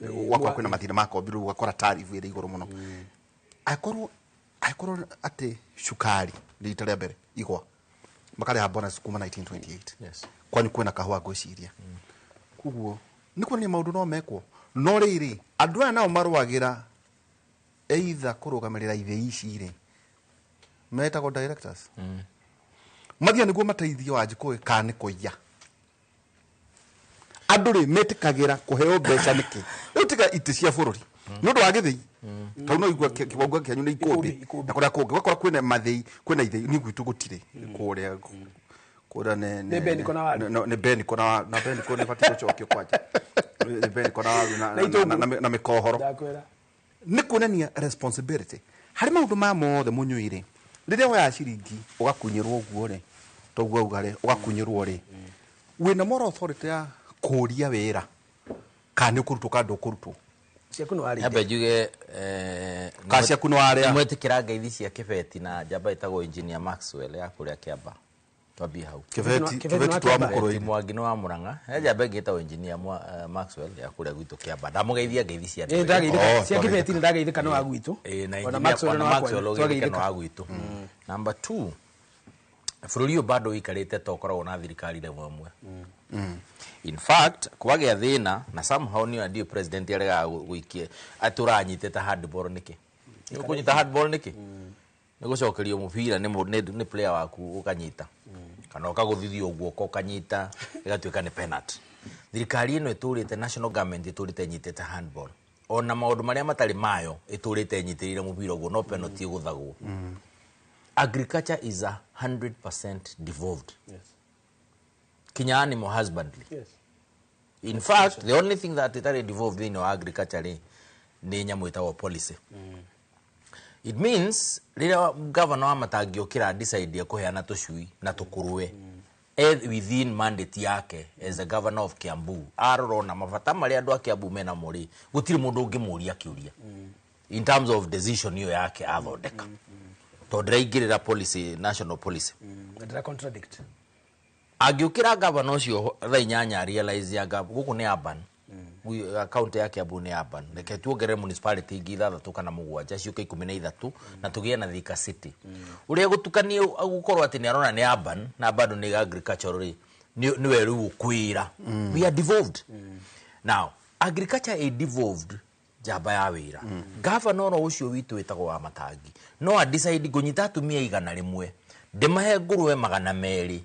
Speaker 1: Ũgakora kwĩna mathĩna ma kombi, rĩu ũgakora tarifu ĩrĩ igũrũ mũno. Angĩkorwo atĩ cukari rita rĩa mbere igwa makarĩha bonus kuma 1928. Kwanyu kwĩna kahũa, ngwĩciria koguo nĩ kuonania maũndũ no mekwo, no rĩrĩ, andũ aya nao marũagĩra either kũrũgamĩrĩra ithĩi ici rĩ, metagwo directors, mathia nĩguo mateithie Wanjikũ kana nĩ kũiya. Andũ rĩ, metĩkagĩra kũheo mbeca nĩkĩ? Rĩu tiga itĩ cia bũrũri nĩ ũndũ wa gĩthĩi, tondũ no igua kĩwango kĩanyu nĩ ikũmbĩ, na kũrĩa kũngĩ ũgakora kwĩna mathĩi, kwĩna ithĩi, ni gwitũ gũtirĩ kũrĩa kũrĩa
Speaker 6: Nĩ Beniko na waru.
Speaker 1: Nĩ Beniko na Beniko nĩ batiĩ gũcokio kwanja, nĩ Beniko na waru
Speaker 6: Na itũngũrũ.
Speaker 1: na mĩkohoro.
Speaker 6: Ndakwĩra.
Speaker 1: Nĩ kuonania responsibility harĩ maũndũ maya mothe. Mũnyuire rĩrĩa woya ciringi ũgakunyĩrwo ũguo rĩ, toguo auga rĩ, ũgakunyĩrwo rĩ, wĩna moral authority ya kũria wĩra kana nĩ ũkũrutwo kana ndũkũrutwo?
Speaker 6: Ciaku nĩ warĩte.
Speaker 3: Nyambe njuge
Speaker 1: Ka ciaku nĩ warĩa.
Speaker 3: Nĩmwetĩkĩra ngeithi cia Kĩbeti na njamba ĩtagwo Engineer Maxwell ya kũrĩa Kĩamba, twambie hau.
Speaker 1: Kĩbeti twa Mũkũrwe-inĩ.
Speaker 3: Mwangi nĩ wa Mũrang'a, he njamba ĩngĩ ĩtagwo Engineer Maxwell ya kũrĩa gwitũ Kĩamba, ndamũgeithia ngeithi cia
Speaker 6: Ĩ, ndageithĩka. Cia Kĩbeti nĩ ndageithĩka nĩ wa gwitũ.
Speaker 3: Ĩ, na
Speaker 6: Ona
Speaker 3: engineer-
Speaker 6: Maxwell
Speaker 3: ona
Speaker 6: nĩ wa
Speaker 3: Maxwell
Speaker 6: kwanyu.
Speaker 3: ũgeithĩka nĩ
Speaker 6: Twageithĩka.
Speaker 3: wa gwitũ. Number two, bũrũri ũyũ bado ũikarĩte ta ũkoragwo na thirikari level ĩmwe. In fact, kwagĩa thĩna na somehow nĩ ndio president aregaga gũikia atĩ ũranyitĩte handball nĩkĩ, nĩ ũkũnyita handball nĩkĩ, nĩ gũcokerio mũbira nĩ player waku ũkanyita kana ũkagũthithio guoko ũkanyita, ĩgatuĩka nĩ penalty. Thirikari ĩno ĩtũrĩte, national government ĩtũrĩte ĩnyitĩte handball, ona maũndũ marĩa matarĩ mayo ĩtũrĩte ĩnyitĩrĩire mũbira ũguo, no penalty ĩgũthagwo. Agriculture is 100% devolved. Kinya animal husbandry. In fact, the only thing that ĩtarĩ devolved thĩinĩ wa agriculture rĩ, nĩ nyamũ ĩtagwo policy. It means rĩrĩa governor wa Matangi okĩra decide kũheana tũcui na tũkũrwe within mandate yake as a governor of Kiambu, arora ona mabata marĩa andũ a Kiambu menamo rĩ, gũtirĩ mũndũ ũngĩmũria kĩũria. In terms of decision iyo yake athondeka, tondũ ndĩraingĩrĩra policy, national policy.
Speaker 6: Ndĩra contradict.
Speaker 3: Angĩũkĩra gavana ũcio thaa 8, realize ya gũkũ nĩ urban. County ya Kiambu nĩ urban, reke tuongerere municipality ingĩ ithathatũ kana mũgwanja, ciũke 13, na tũgĩe na Thika City. Ũrĩa gũtukania gũkorwo atĩ nĩ arona nĩ urban na bado nĩ agricultural rĩ, nĩwe rĩu ũkwĩra we are devolved. Now agriculture ĩ devolved, njamba ya wĩra, gavana oro ũcio witũ wĩtagwo wa Matangi no a decide ngũnyita atumia 100, ndĩmahe ngũrwe 200,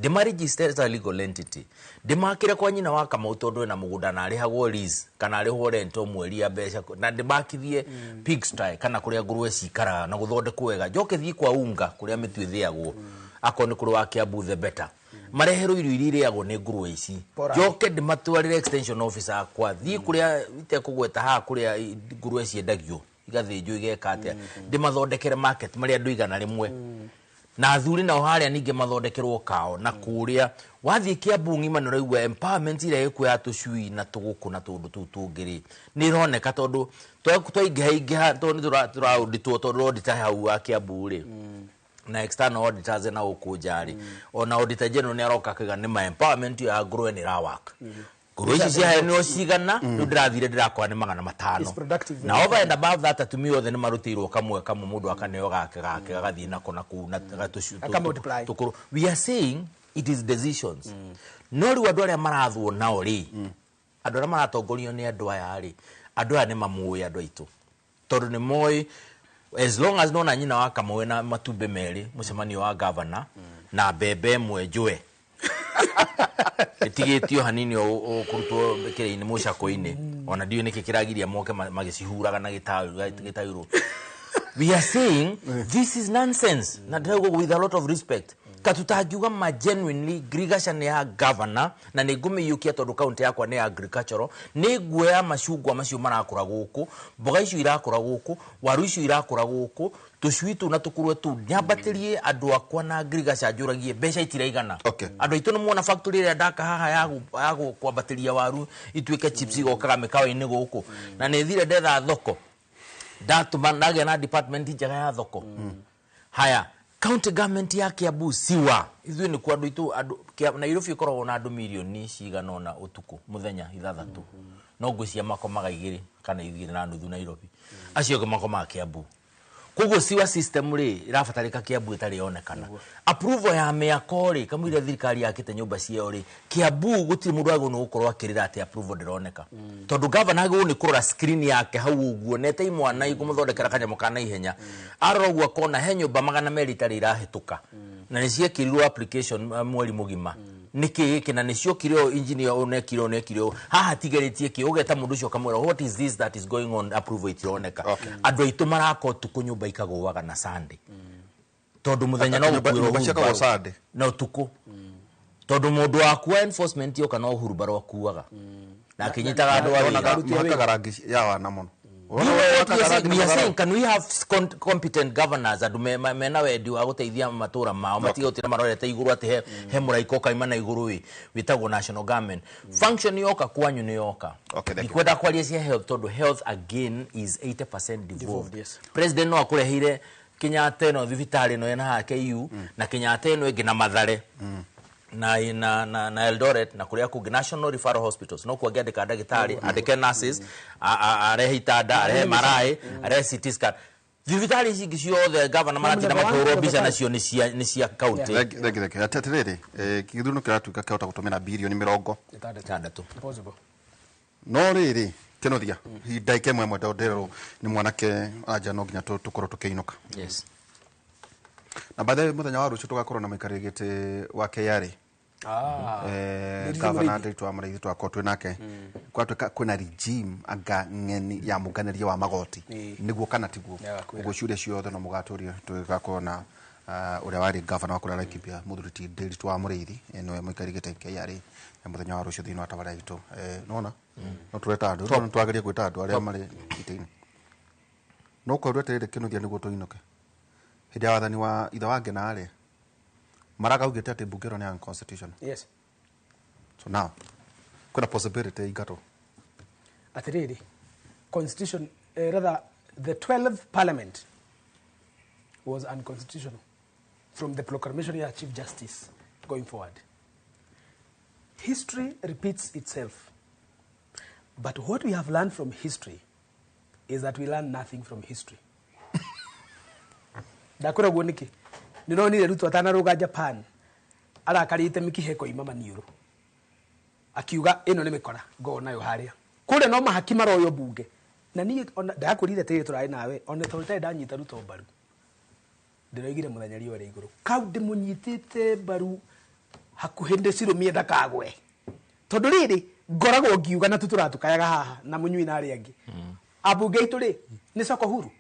Speaker 3: ndĩmaregister as a legal entity, ndĩmakĩre kwa nyina wa Kamau tondũ ena mũgũnda na arĩhagwo lease kana arĩhwo rent o mweri ya mbeca, na ndĩmakithie pigsty kana kũrĩa ngũrwe cikaraga na gũthondekwo wega, njoke thiĩ kwa unga kũrĩa mĩtu ĩthĩagwo, akorwo nĩ kũrĩ wa Kiambu, the better, mareherwo irio iria irĩagwo nĩ ngũrwe ici.
Speaker 6: Pora.
Speaker 3: Njoke ndĩmatwarĩre extension officer akwa, thiĩ kũrĩa itekũgweta haha, kũrĩa ngũrwe ciendagio igathĩnjwo igeka atĩa, ndĩmathondekere market marĩ andũ 100, na athuri nao harĩa ningĩ mathondekerwo kao. Na kũrĩa wathiĩ Kiambu ng'ima nĩ ũraigua empowerment ĩrĩa ĩkuo ya tũcui na tũgũkũ na tũndũ tũu tũngĩ rĩ, nĩ ĩroneka tondũ twaingĩha ingĩha, tondũ nĩ tũraũnditwo, tondũ auditor hau wa Kiambu rĩ na external auditors na gũkũ nja rĩ, ona auditor general nĩ aroka akauga nĩ ma empowerment ĩyo ya ngũrwe nĩ ĩrawaka, ngũrwe ici ciaheanirwo cigana, rĩu ndĩrathire ndĩrakora nĩ 500.
Speaker 6: It's productive.
Speaker 3: Na over and above that, atumia othe nĩ marutĩirwo kamwe kamwe, mũndũ akaneo gake gake gagathiĩ nako na kũu na
Speaker 6: Aka multiply.
Speaker 3: tũkũrũ. We are saying it is decisions, no rĩu andũ arĩa marathwo nao rĩ, andũ arĩa maratongorio nĩ andũ aya rĩ, andũ aya nĩ mamũĩ andũ aitũ, tondũ nĩ moĩ as long as nona nyina wa Kamau na matumbĩ merĩ mũcemanio wa governor na mbembe ĩmwe njũe ĩtigĩtio hanini o kũrutwo kĩrĩa-inĩ mũcakũ-inĩ, ona ndiũĩ nĩkĩ kĩragiria moke magĩcihuraga na gĩtaurũ. We are saying this is nonsense, na ndĩrauga with a lot of respect, katutangiuga ma genuinely ngirigaca nĩ ya governor na nĩ ngũmĩiyũkia tondũ kaunti yakwa nĩ agricultural, nĩ nguoya macungwa macio marakũra gũkũ, mboga icio irakũra gũkũ, waru icio irakũra gũkũ, tũcui tũu na tũkũrwe tũu, nyambatĩrie andũ akwa na ngirigaca, njũragie mbeca itiraigana. Andũ aitũ nĩ muona factory ĩrĩa ndaka haha ya kwambatĩria waru ituĩke chips, igokaga mĩkawa-inĩ gũkũ, na nĩ thire ndetha thoko, ndatũma ndagĩa na department njega ya thoko. Haya, county government ya Kiambu siwa ithuĩ nĩ kuo andũ aitũ andũ Nairobi ĩkoragwo na andũ mirioni cigana ũna ũtukũ mũthenya ithathatũ, no ngwĩciria makomaga 2 kana 2.5 Nairobi, acio angĩ makomaga Kiambu. Koguo siwa system rĩ ĩrabatarĩka Kiambu ĩtarĩ yonekana. Approval ya mĩako rĩ, kamũira thirikari yakĩte nyũmba ciao rĩ, Kiambu gũtirĩ mũndũ agĩrĩirwo nĩ gũkorwo akĩrĩra atĩ approval ndĩroneka, tondũ governor agĩrĩirwo nĩ kũrora screen yake hau ũguo nete imwana ikũmũthondekera kanyamũ ka naihenya, arora ũguo akona he nyũmba 200 itarĩ irahĩtũka na nĩ ciekĩrirwo application mweri mũgima, nĩkĩ gĩkĩ na nĩ ciokire ũũ, engineer ũyũ nekire ũũ nekire ũũ, haha tigarĩtie kĩ, ũgeta mũndũ ũcio ũkamwĩra, "What is this that is going on? Approval itironeka." Andũ aitũ maraka ũtukũ, nyũmba ikagũaga na Sunday, tondũ mũthenya no
Speaker 1: Nyũmba-
Speaker 3: gũkuĩrwo
Speaker 1: nyũmba ciakagwo
Speaker 3: hurumbarũ.
Speaker 1: Sunday?
Speaker 3: Na ũtukũ, tondũ mũndũ wakua enforcement yoka no hurumbarũ akuaga na akĩnyitaga andũ a
Speaker 1: Wonaga
Speaker 3: wĩra.
Speaker 1: mahakaga rangi ya wana mũno.
Speaker 3: You know what we are saying? We are saying, can we have competent governors, andũ mena wendi wa gũteithia matũra mao, matige gũtinda marorete igũrũ atĩ he mũraika ũkaima na igũrũ ĩ wĩtagwo national government function yoka kwanyu nĩ yoka.
Speaker 1: Okay, thank you.
Speaker 3: Ndikwenda kwaria cia health tondũ health again is 80% devolved.
Speaker 6: Devolved, yes.
Speaker 3: President no akũreheire Kenyatta ĩno thibitarĩ ĩno ĩna haha KU na Kenyatta ĩno ĩngĩ na Mathare na Eldoret na kuria kũngĩ national referral hospitals, no kuangĩandĩka ndagĩtarĩ, andĩke nurses, arehe itanda, arehe maraĩ, arehe CT scan, thibitarĩ ici ingĩ ciothe gavana maratinda makĩhũrwo mbica nacio nĩ cia county.
Speaker 1: Thank you, thank you, thank you. Atĩrĩrĩ, gĩthurano kĩratuĩka kĩahota gũtũmĩra birioni mĩrongo
Speaker 3: ĩtandatũ.
Speaker 6: Possible.
Speaker 1: No rĩrĩ, kĩnothia ndagĩka ĩmwe ĩmwe ndĩrerwo nĩ mwanake anja no nginya tũkorwo tũkĩinũka.
Speaker 3: Yes.
Speaker 1: Na by the way, mũthenya wa rũciũ tũgakorwo na mũikarĩri gĩtĩ wa KRA.
Speaker 6: Ah. Ndiritu
Speaker 1: Gavana
Speaker 6: Mũrĩithi.
Speaker 1: Ndiritu wa Mũrĩithi twakorwo twĩ nake, gwatuĩka kwĩna regime anga ng'eni ya mũnganĩria wa magoti, nĩguo kana tiguo?
Speaker 6: Nĩagakwĩra.
Speaker 1: Ũguo ciũria ciothe no mũgatũrio, tũgakorwo na ũrĩa warĩ gavana wa kũrĩa Laikipia, mũthuri ti Ndiritu wa Mũrĩithi, nĩwe mũikarĩri gĩtĩ KRA mũthenya wa rũciũ thĩinĩ wa tabarĩra itũ. Nona no tũreta andũ, no twagerie gwĩta andũ arĩa marĩ itĩ-inĩ, no kwĩrwo atĩrĩrĩ, kĩnuthia, nĩguo tũinũke, hĩndĩ ya wathani wa ithe wa Ngena rĩ, Maraga augĩte atĩ mbunge ĩno nĩ unconstitutional.
Speaker 6: Yes.
Speaker 1: So now kwĩna possibility ingatwo.
Speaker 6: Atĩrĩrĩ, constitution, rather The 12th parliament was unconstitutional from the proclamation ya Chief Justice going forward. History repeats itself, but what we have learned from history is that we learn nothing from history. Ndakwĩra guo nĩkĩ? Nĩronire Ruto atanarũga Japan arakarĩte mĩkiha ĩkoima maniũrũ, akiuga ĩno nĩ mĩkora ngoo nayo harĩa kũrĩa no mahaki maroywo mbunge. Na niĩ ona ndakwĩrire atĩrĩrĩ, tũrarĩ nawe ona tondũ itarĩ ndanyita Ruto mbaru, ndĩroigire mũthenya riũa rĩ igũrũ kau ndĩmũnyitĩte mbaru hakuhĩ ndĩcirũmie ndakagwe, tondũ rĩrĩ ngoragwo ngiuga na tũtũratukayaga haha na mũnyui na arĩa angĩ. Ambunge aitũ rĩ nĩ soko huru,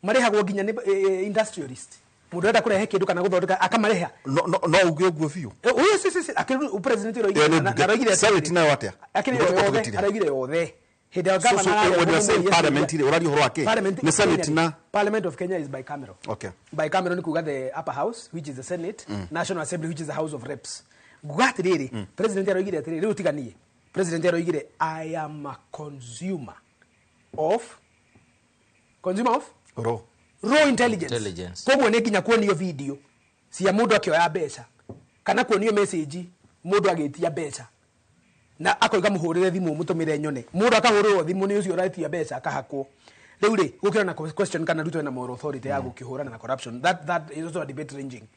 Speaker 6: marĩhagwo nginya nĩ industrialist. Mũndũ arenda kũrehe kĩndũ kana gũthondeka akamarĩha.
Speaker 1: No uge ũguo biũ.
Speaker 6: Ũyũ si akĩrĩ president
Speaker 1: Ĩyo nĩ
Speaker 6: ĩroigire
Speaker 1: mbunge.
Speaker 6: aroigire
Speaker 1: Senate nayo atĩa?
Speaker 6: Akĩrĩ
Speaker 1: Nĩguo
Speaker 6: yothe
Speaker 1: tũgĩtire.
Speaker 6: aroigire yothe hĩndĩ ya
Speaker 1: So,
Speaker 6: governor
Speaker 1: when you are saying parliament rĩ, ũraria ũhoro wa kĩ?
Speaker 6: Parliament
Speaker 1: Nĩ Senate na
Speaker 6: Parliament of Kenya is bicameral. Bicameral nĩ kuga the upper house, which is the Senate, National Assembly, which is the House of Reps. Nguga atĩrĩrĩ, president aroigire atĩrĩrĩ, rĩu tiganie, president aroigire, "I am a consumer of
Speaker 1: Raw.
Speaker 6: raw intelligence."
Speaker 3: Intelligence.
Speaker 6: Koguo nĩ nginya kuonio video cia mũndũ akĩoya mbeca kana kuonio message mũndũ agĩtia mbeca na akoiga mũhũrĩre thimũ mũtũmĩre nyone. Mũndũ akahũrĩrwo thimũ nĩ ũcio ũretia mbeca akahakwo. Rĩu rĩ gũkĩra na question kana Ruto ena moral authority ya gũkĩhũrana na corruption. That is also a debate ranging.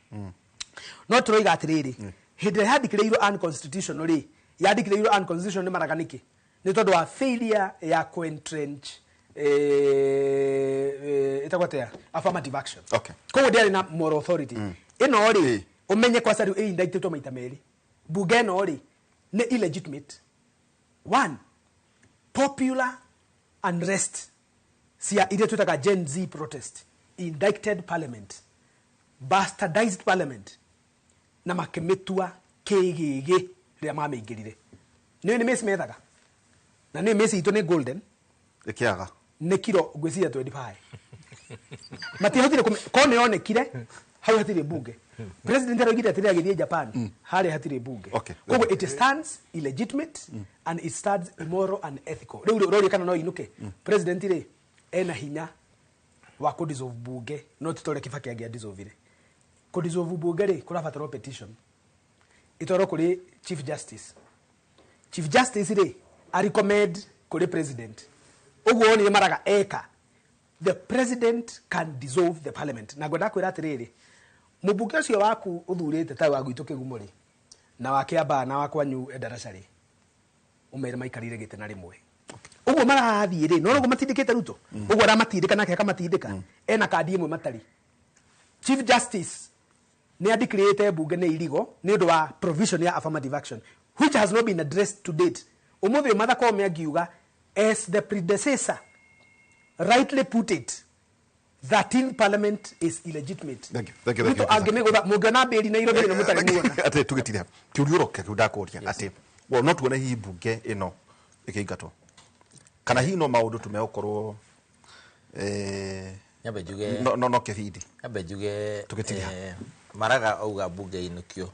Speaker 6: No tũroiga atĩrĩrĩ, hĩndĩ ĩrĩa yandĩkĩrĩirwo unconstitutional rĩ, yandĩkĩrĩirwo unconstitutional nĩ Maraga nĩkĩ? Nĩ tondũ wa failure ya kuentrench ĩtagwo atĩa, affirmative action. Koguo ndĩarĩ na moral authority. Ĩno rĩ, ũmenye kwaca rĩu ĩindictĩtwo maita merĩ. Mbunge ĩno rĩ nĩ illegitimate. One, popular unrest cia iria twĩtaga Gen Z protest indicted parliament, bastardized parliament, na makĩmĩtua kĩgĩgĩ rĩrĩa mamĩingĩrire. Nĩ nĩ mĩci methaga na nĩ mĩci itũ nĩ golden.
Speaker 1: Ĩkĩaga.
Speaker 6: Nĩ kiro ngwĩciria 25 matiahotire ko nĩ yonekire hau hatirĩ mbunge. President aroigire atĩrĩ agĩthiĩ Japan, harĩa hatirĩ mbunge. Koguo it stands illegitimate and it stands immoral and ethical. Rĩu ũroria kana no inũke? President rĩ ena hinya wa kũ dissolve bunge, no ti ta ũrĩa Kibaki angĩadissolvire. Kũ dissolve bunge rĩ kũrabatarwo petition itwarwo kũrĩ Chief Justice. Chief Justice rĩ a recommend kũrĩ president. Ũguo wonire Maraga eka, the president can dissolve the parliament. Na ngwenda kwĩra atĩrĩrĩ, mũmbunge ũcio waku ũthurĩte ta wa gwitũ Kĩgumo rĩ na wa Kĩambaa na wa kwanyu Ndaraca rĩ, ũmere maikarĩire gĩtĩ na rĩmwe. Ũguo marathiĩ rĩ, no ũguo matindĩkĩte Ruto, ũguo aramatindĩka nake akamatindĩka, ena kandi ĩmwe matarĩ. Chief Justice nĩ andeclarĩte mbunge nĩ irigo nĩ ũndũ wa provision ya affirmative action, which has not been addressed to date. Ũmũthĩ ũyũ Martha Koome angiuga, as the predecessor rightly put it, 13th parliament is illegitimate.
Speaker 1: Thank you. Thank you. Thank
Speaker 6: Ruto
Speaker 1: you.
Speaker 6: angĩmĩgũtha mũngĩona mbĩri na Nairobi nĩ mũtarĩ muona.
Speaker 1: Atĩ tũgĩtire kĩũria ũroke kĩu ndakũria atĩ well, no tuone hihi mbunge ĩno ĩkĩingatwo kana hihi no maũndũ tu megũkorwo
Speaker 3: Nyambe njuge
Speaker 1: no kĩbindi.
Speaker 3: Nyambe njuge
Speaker 1: Tũgĩtiria.
Speaker 3: Maraga auga mbunge inũkio.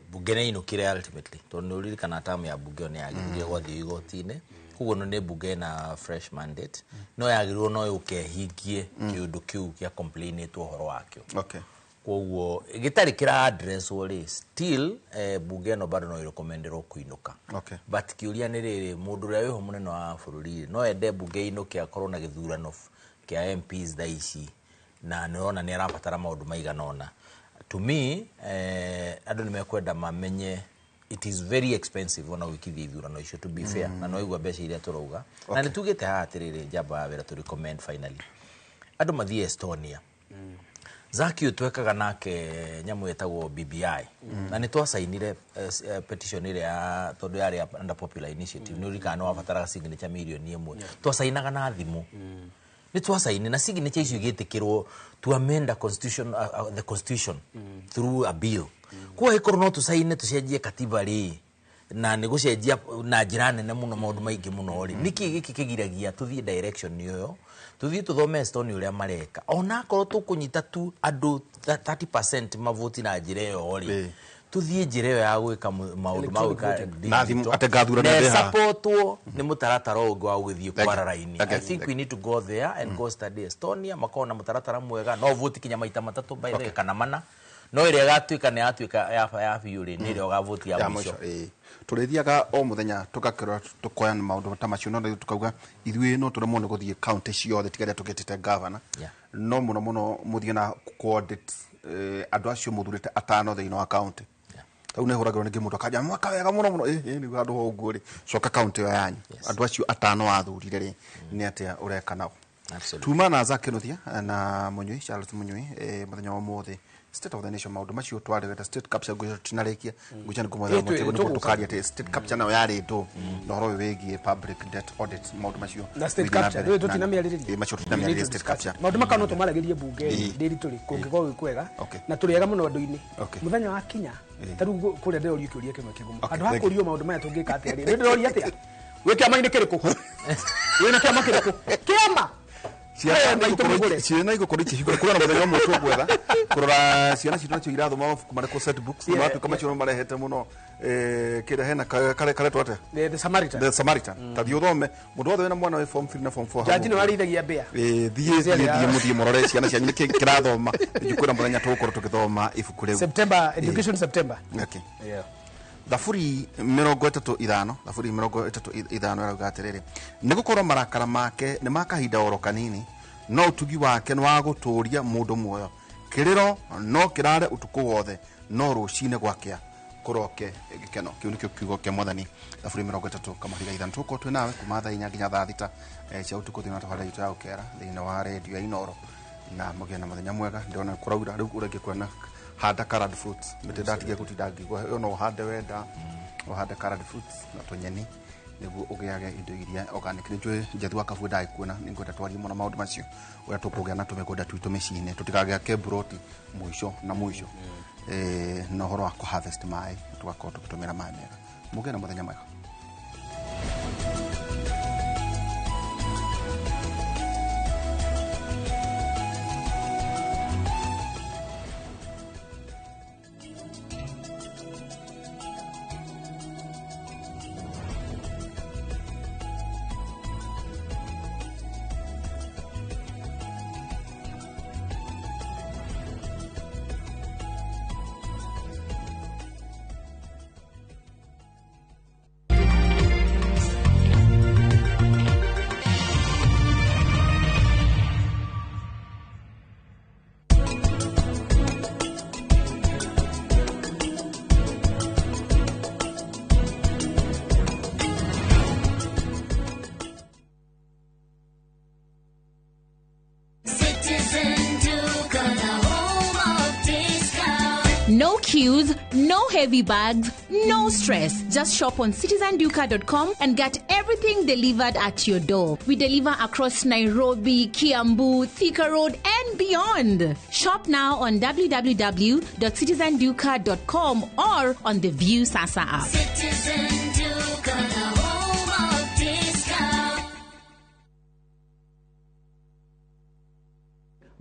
Speaker 3: Mbunge nĩ inũkire ultimately tondũ nĩ ũririkana term ya mbunge ĩyo nĩ yagĩrĩire gwathiĩ igoti-inĩ. Koguo ĩno nĩ mbunge ĩna fresh mandate, no yagĩrĩirwo no yũke ĩhingie kĩũndũ kĩu kĩa complainĩtwo ũhoro wakĩo. Koguo gĩtarĩ kĩra addresswo rĩ, still mbunge ĩno bado no ĩrekomenderwo kũinũka. But kĩũria nĩ rĩrĩ, mũndũ ũrĩa wĩho mũnene wa bũrũri rĩ, no ende mbunge ĩinũke akorwo na gĩthurano kĩa MPs thaa ici, na nĩ ũrona nĩ arabatara maũndũ maigana ũna. To me, andũ nĩ mekwenda mamenye it is very expensive ona gwĩkithia ithurano icio, to be fair. Na no igua mbeca iria tũrauga na nĩ tugĩte haha atĩrĩrĩ, njamba ya wĩra tũ recommend finally andũ mathiĩ Estonia. Zaki ũyũ twekaga nake nyamũ ĩtagwo BBI, na nĩ twacainire petition ĩrĩa tondũ yarĩ under popular initiative. Nĩ ũririkana nĩ wabataraga signature 1 million. Twacainaga na thimũ, nĩ twacaini na signature icio igĩtĩkĩrwo to amend the constitution, the constitution through a bill. Koguo ĩkorwo no tũcaine tũcenjie katiba rĩ, na nĩ gũcenjia na njĩra nene mũno maũndũ maingĩ mũno rĩ, nĩkĩ gĩkĩ kĩgiragia tũthiĩ direction ĩyo, tũthiĩ tũthome Estonia ũrĩa mareka, ona akorwo tũkũnyita tu andũ 30% mavoti na njĩra ĩyo rĩ? Tuthiĩ njĩra ĩyo ya gwĩka maũndũ ma gwĩka
Speaker 1: Na thimũ, atĩ ngathurania ndĩ haha.
Speaker 3: supportwo nĩ mũtaratara ũngĩ wa gũgĩthiĩ kwara raini. I think we need to go there and go study Estonia, makorwo na mũtaratara mwega, no vote kinya maita matatũ by the way, kana mana, no ĩrĩa ĩgatuĩka nĩ yatuĩka ya biũ rĩ, nĩ ĩrĩa ũgavote ya
Speaker 1: ya
Speaker 3: mũico.
Speaker 1: Mũico ĩĩ. Tũrĩthiaga o mũthenya tũgakĩrora tũkoya maũndũ ta macio, no rĩu tukauga ithuĩ no tũremwo nĩ gũthiĩ county ciothe tiga rĩrĩa tũgĩtĩte governor, no mũno mũno mũthiĩ na coordinate andũ acio mũthurĩte atano thĩinĩ wa county. Rĩu nĩ hũragĩrwo ningĩ mũndũ akanja mwaka wega mũno mũno, ĩ nĩguo handũ ha ũguo rĩ, coka county ĩyo yanyu, andũ acio atano wathurire rĩ, nĩ atĩa ũreka nao? Tuma na Zack Kinuthia na Munyui Charles Munyui, mũthenya wa ũmũthĩ State of the Nation, maũndũ macio twarĩrĩte state capture ngwĩciria tũtinarĩkia, ngwĩciria nĩ kũmwetha mũtego nĩguo tũkaria atĩ state capture nayo yarĩ ndũ, na ũhoro ũyũ wĩgiĩ public debt audit, maũndũ macio
Speaker 6: Na state
Speaker 1: wĩgiĩ na
Speaker 6: capture,
Speaker 1: mbere.
Speaker 6: rĩu tũtinamĩarĩrĩria.
Speaker 1: Ĩ, macio tũtinamĩarĩrĩria state capture.
Speaker 6: Maũndũ maka no tũmaragĩrie mbunge ndĩri tũrĩ kũngĩkorwo gwĩ kwega na tũrĩ ega mũno andũ-inĩ mũthenya wa kinya. Ta rĩu kũrĩa ndĩrorio kĩũria kĩmwe kĩgumu, handũ ha
Speaker 1: Thank you.
Speaker 6: kũrio maũndũ maya tũngĩka atĩa rĩ, nĩ ndĩroria atĩa, wĩ kĩama-inĩ kĩrĩkũ, wĩna kĩama kĩrĩkũ, kĩama
Speaker 1: Ciana ciana igũkorwo ikĩhingũra kũrĩ na mũthenya ũmwe tũgwetha kũrora ciana citũ nacio irathoma mabuku marĩkũ, set books, na matuĩka macio marehete mũno, kĩrĩa hena karetwo atĩa?
Speaker 6: The Samaritan.
Speaker 1: The Samaritan. Ta thiĩ ũthome, mũndũ wothe wĩna mwana wĩ form 3 na form 4
Speaker 6: Jaji nĩ warĩithagia mbĩa.
Speaker 1: Thiĩ thiĩ thiĩ mũthiĩ mũrore ciana cianyu nĩkĩ kĩrathoma. Kwĩna mũthenya tũgũkorwo tũgĩthoma ibuku rĩu.
Speaker 6: September, education September.
Speaker 1: Okay. Thaburi 35, Thaburi 35 ĩrauga atĩrĩrĩ, nĩ gũkorwo marakara make nĩ ma kahinda oro kanini, no ũtugi wake nĩ wa gũtũũria mũndũ muoyo. Kĩrĩro no kĩrare ũtukũ wothe, no rũcinĩ gwakĩa kũroke gĩkeno. Kĩu nĩkĩo kiugo kĩa Mwathani. Thaburi 35:5. Tũgũkorwo twĩ nawe kuma thaa 4 nginya thaa 6 cia ũtukũ thĩinĩ wa tabarĩra itũ ya Ũkera thĩinĩ wa redio ya Inoro, na mũgĩe na mũthenya mwega. Ndĩrona kũraura rĩu, ũrĩa ngĩkuona handa colored fruits, mĩtĩ ndatigia gũtinda ngĩgwa ĩyo, no ũhande wenda ũhande colored fruits na tũnyeni nĩguo ũgĩage indo iria organic. Nĩ njũĩ Njethu wa Kabue ndagĩkuona, nĩ ngwenda twarie mũno maũndũ macio, ũrĩa tũkũgĩa na tũmĩgũnda twitũ mĩciĩ-inĩ, tũtikagĩake mburoti mũico na mũico, na ũhoro wa kũ harvest maĩ, tũgakorwo tũgĩtũmĩra maĩ mega. Mũgĩe na mũthenya mwega.
Speaker 8: Citizen Duka, the home of discount.
Speaker 4: No queues, no heavy bags, no stress. Just shop on citizenduka.com and get everything delivered at your door. We deliver across Nairobi, Kiambu, Thika Road, and beyond. Shop now on www.citizenduka.com or on the View Sasa app.
Speaker 8: Citizen Duka, the home of discount.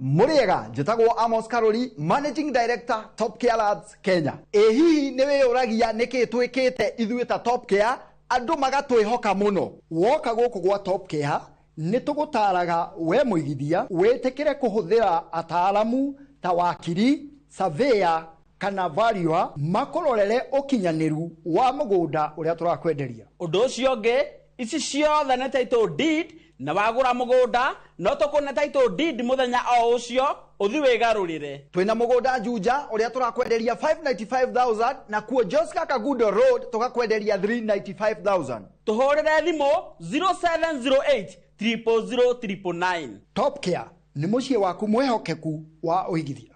Speaker 13: Mũrĩega, njĩtagwo Amos Karori, Managing Director, Top Care Labs Kenya. Ĩ hihi nĩ wĩyũragia nĩkĩ twĩkĩte ithuĩ ta Top Care andũ magatwĩhoka mũno? Woka gũkũ gwa Top Care nĩ tũgũtaraga we mũigithia wĩtĩkĩre kũhũthĩra ataaramu ta wakiri, surveyor kana valuer makũrorere ũkinyanĩru wa mũgũnda ũrĩa tũrakwenderia.
Speaker 16: Ũndũ ũcio ũngĩ, ici ciothe nĩ title deed, na wagũra mũgũnda no tũkũne title deed mũthenya o ũcio ũthi wĩgarũrĩre.
Speaker 13: Twĩna mũgũnda Juja ũrĩa tũrakwenderia 595,000, na kuo Joska Kagudo Road tũgakwenderia 395,000.
Speaker 16: Tũhũrĩre thimũ 0708 000 999.
Speaker 13: Top Care nĩ mũciĩ waku mwĩhokeku wa ũigithia.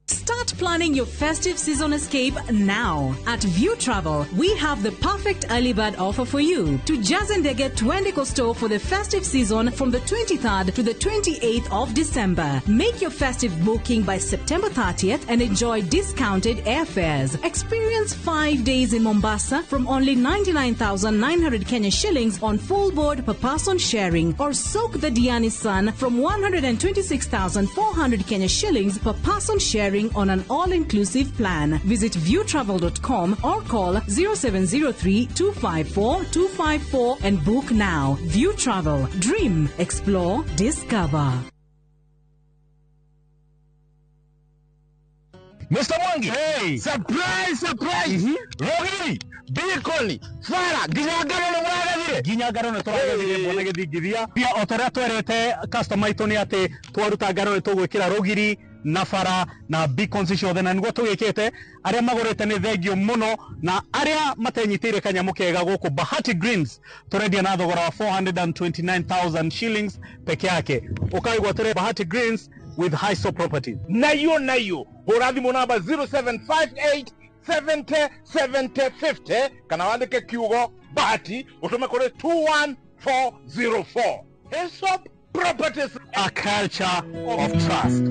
Speaker 15: Start Start planning your festive season escape now. At View Travel, we have the perfect early bird offer for you. Tujaze ndege twende Coasto for the festive season from the 23rd to the 28th of December. Make your festive booking by September 30th and enjoy discounted airfares. Experience 5 days in Mombasa from only 99,900 Kenya shillings on full board per person sharing, or soak the Diani sun from 126,400 Kenya shillings per person sharing on an all-inclusive plan. Visit viewtravel.com or call 0703 254 254 and book now. View Travel. Dream, explore, discover.
Speaker 7: Mr. Mwangi. Hey. Surprise, surprise. Rogiri, Bikoli, Fara, nginya ngano nĩ mũragethire.
Speaker 28: Nginya ngano nĩ tũragethire mbona gĩthingithia. Pia o ta ũrĩa twerĩte customer aitũ nĩ atĩ twaruta ngano nĩ tũgwĩkĩra rũgiri na bara na beacons ciothe, na nĩguo tũgĩkĩte. Arĩa magũrĩte nĩ thengio mũno, na arĩa matenyitĩire kanyamũ kega gũkũ Bahati Greens tũrendia na thogora wa 429,000 shillings peke yake. Ũkaigua Bahati Greens with Hiso Properties.
Speaker 7: Nayo nayo hũra thimũ namba 0758 70 70 50 kana wandĩke kiugo Bahati ũtũme kũrĩ 21404. Hiso Properties,
Speaker 28: a culture of trust.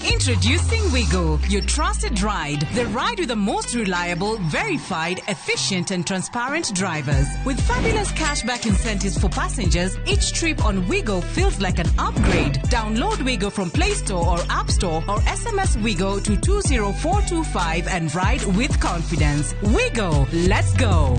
Speaker 15: Introducing Wigo, your trusted ride. The ride with the most reliable, verified, efficient and transparent drivers. With fabulous cashback incentives for passengers, each trip on Wigo feels like an upgrade. Download Wigo from Play Store or App Store or SMS Wigo to 20425 and ride with confidence. Wigo, let's go.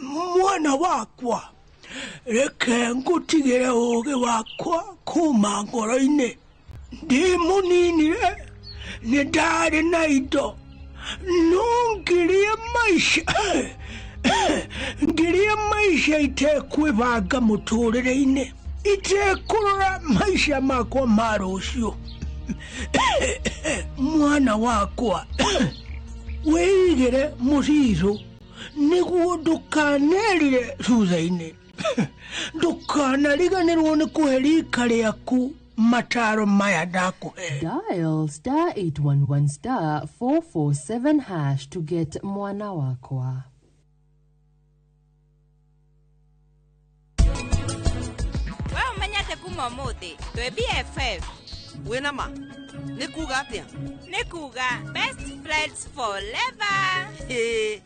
Speaker 11: Mwana wakwa, reke ngutigire ũũgĩ wakwa kuma ngoro-inĩ. Ndĩ mũnini-rĩ, nĩ ndarĩ na indo, no ngirie maica itekwĩbanga mũtũrĩre-inĩ, itekũrora maica makwa ma rũciũ. Mwana wakwa, wĩigĩre mũcirũ nĩguo ndũkanerire thutha-inĩ. Ndũkanariganĩrwo nĩ kũhe rika rĩaku mataro maya ndakũhe.
Speaker 17: Dial star 811 star 447 hash to get mwana wakwa.
Speaker 19: We ũmenyete kuma ũmũthĩ twĩ BFF.
Speaker 20: Wĩna ma? Nĩ kuga atĩa?
Speaker 19: Nĩ kuga best friends forever.
Speaker 20: Ĩĩ.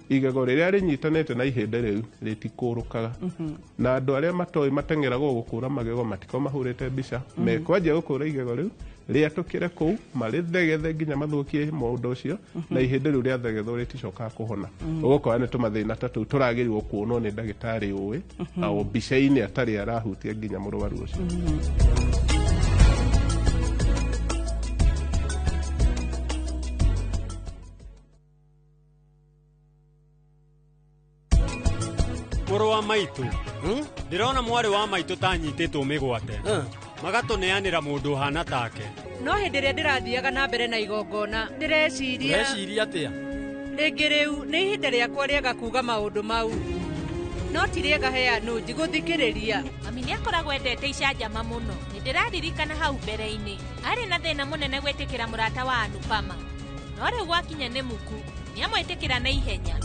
Speaker 21: Igego rĩrĩa rĩnyitanĩte na ihĩndĩ rĩu rĩtikũrũkaga, na andũ arĩa matoĩ mateng'eragwo gũkũra magego matikoragwo mahũrĩte mbica, mekwanjia gũkũra igego rĩu rĩatũkĩre kũu marĩthegethe nginya mathũkie mũndũ ũcio, na ihĩndĩ rĩu rĩathegethwo rĩticokaga kũhona. Ũgũkora nĩ tũmathĩna ta tũu tũragĩrĩirwo kuonwo nĩ ndagĩtarĩ ũĩ na o mbica-inĩ atarĩ arahutia nginya mũrwaru ũcio.
Speaker 22: Mũrũ wa maitũ, ndĩrona mwarĩ wa maitũ ta anyitĩtwo mĩgwate, magatũneanĩra mũndũ ũhana take.
Speaker 23: No hĩndĩ ĩrĩa ndĩrathiaga na mbere na igongona, ndĩreciria.
Speaker 30: Ũreciria atĩa?
Speaker 23: Rĩngĩ rĩu nĩ ihinda rĩakwa rĩega kuuga maũndũ mau, no ti rĩega heanu ndigũthikĩrĩria.
Speaker 19: Mami nĩakoragwo endete icanjama mũno. Nĩndĩraririkana hau mbere-inĩ arĩ na thĩna mũnene gwĩtĩkĩra mũrata wa Anupama, no rĩu gwakinya nĩ muku nĩamwĩtĩkĩra na ihenya.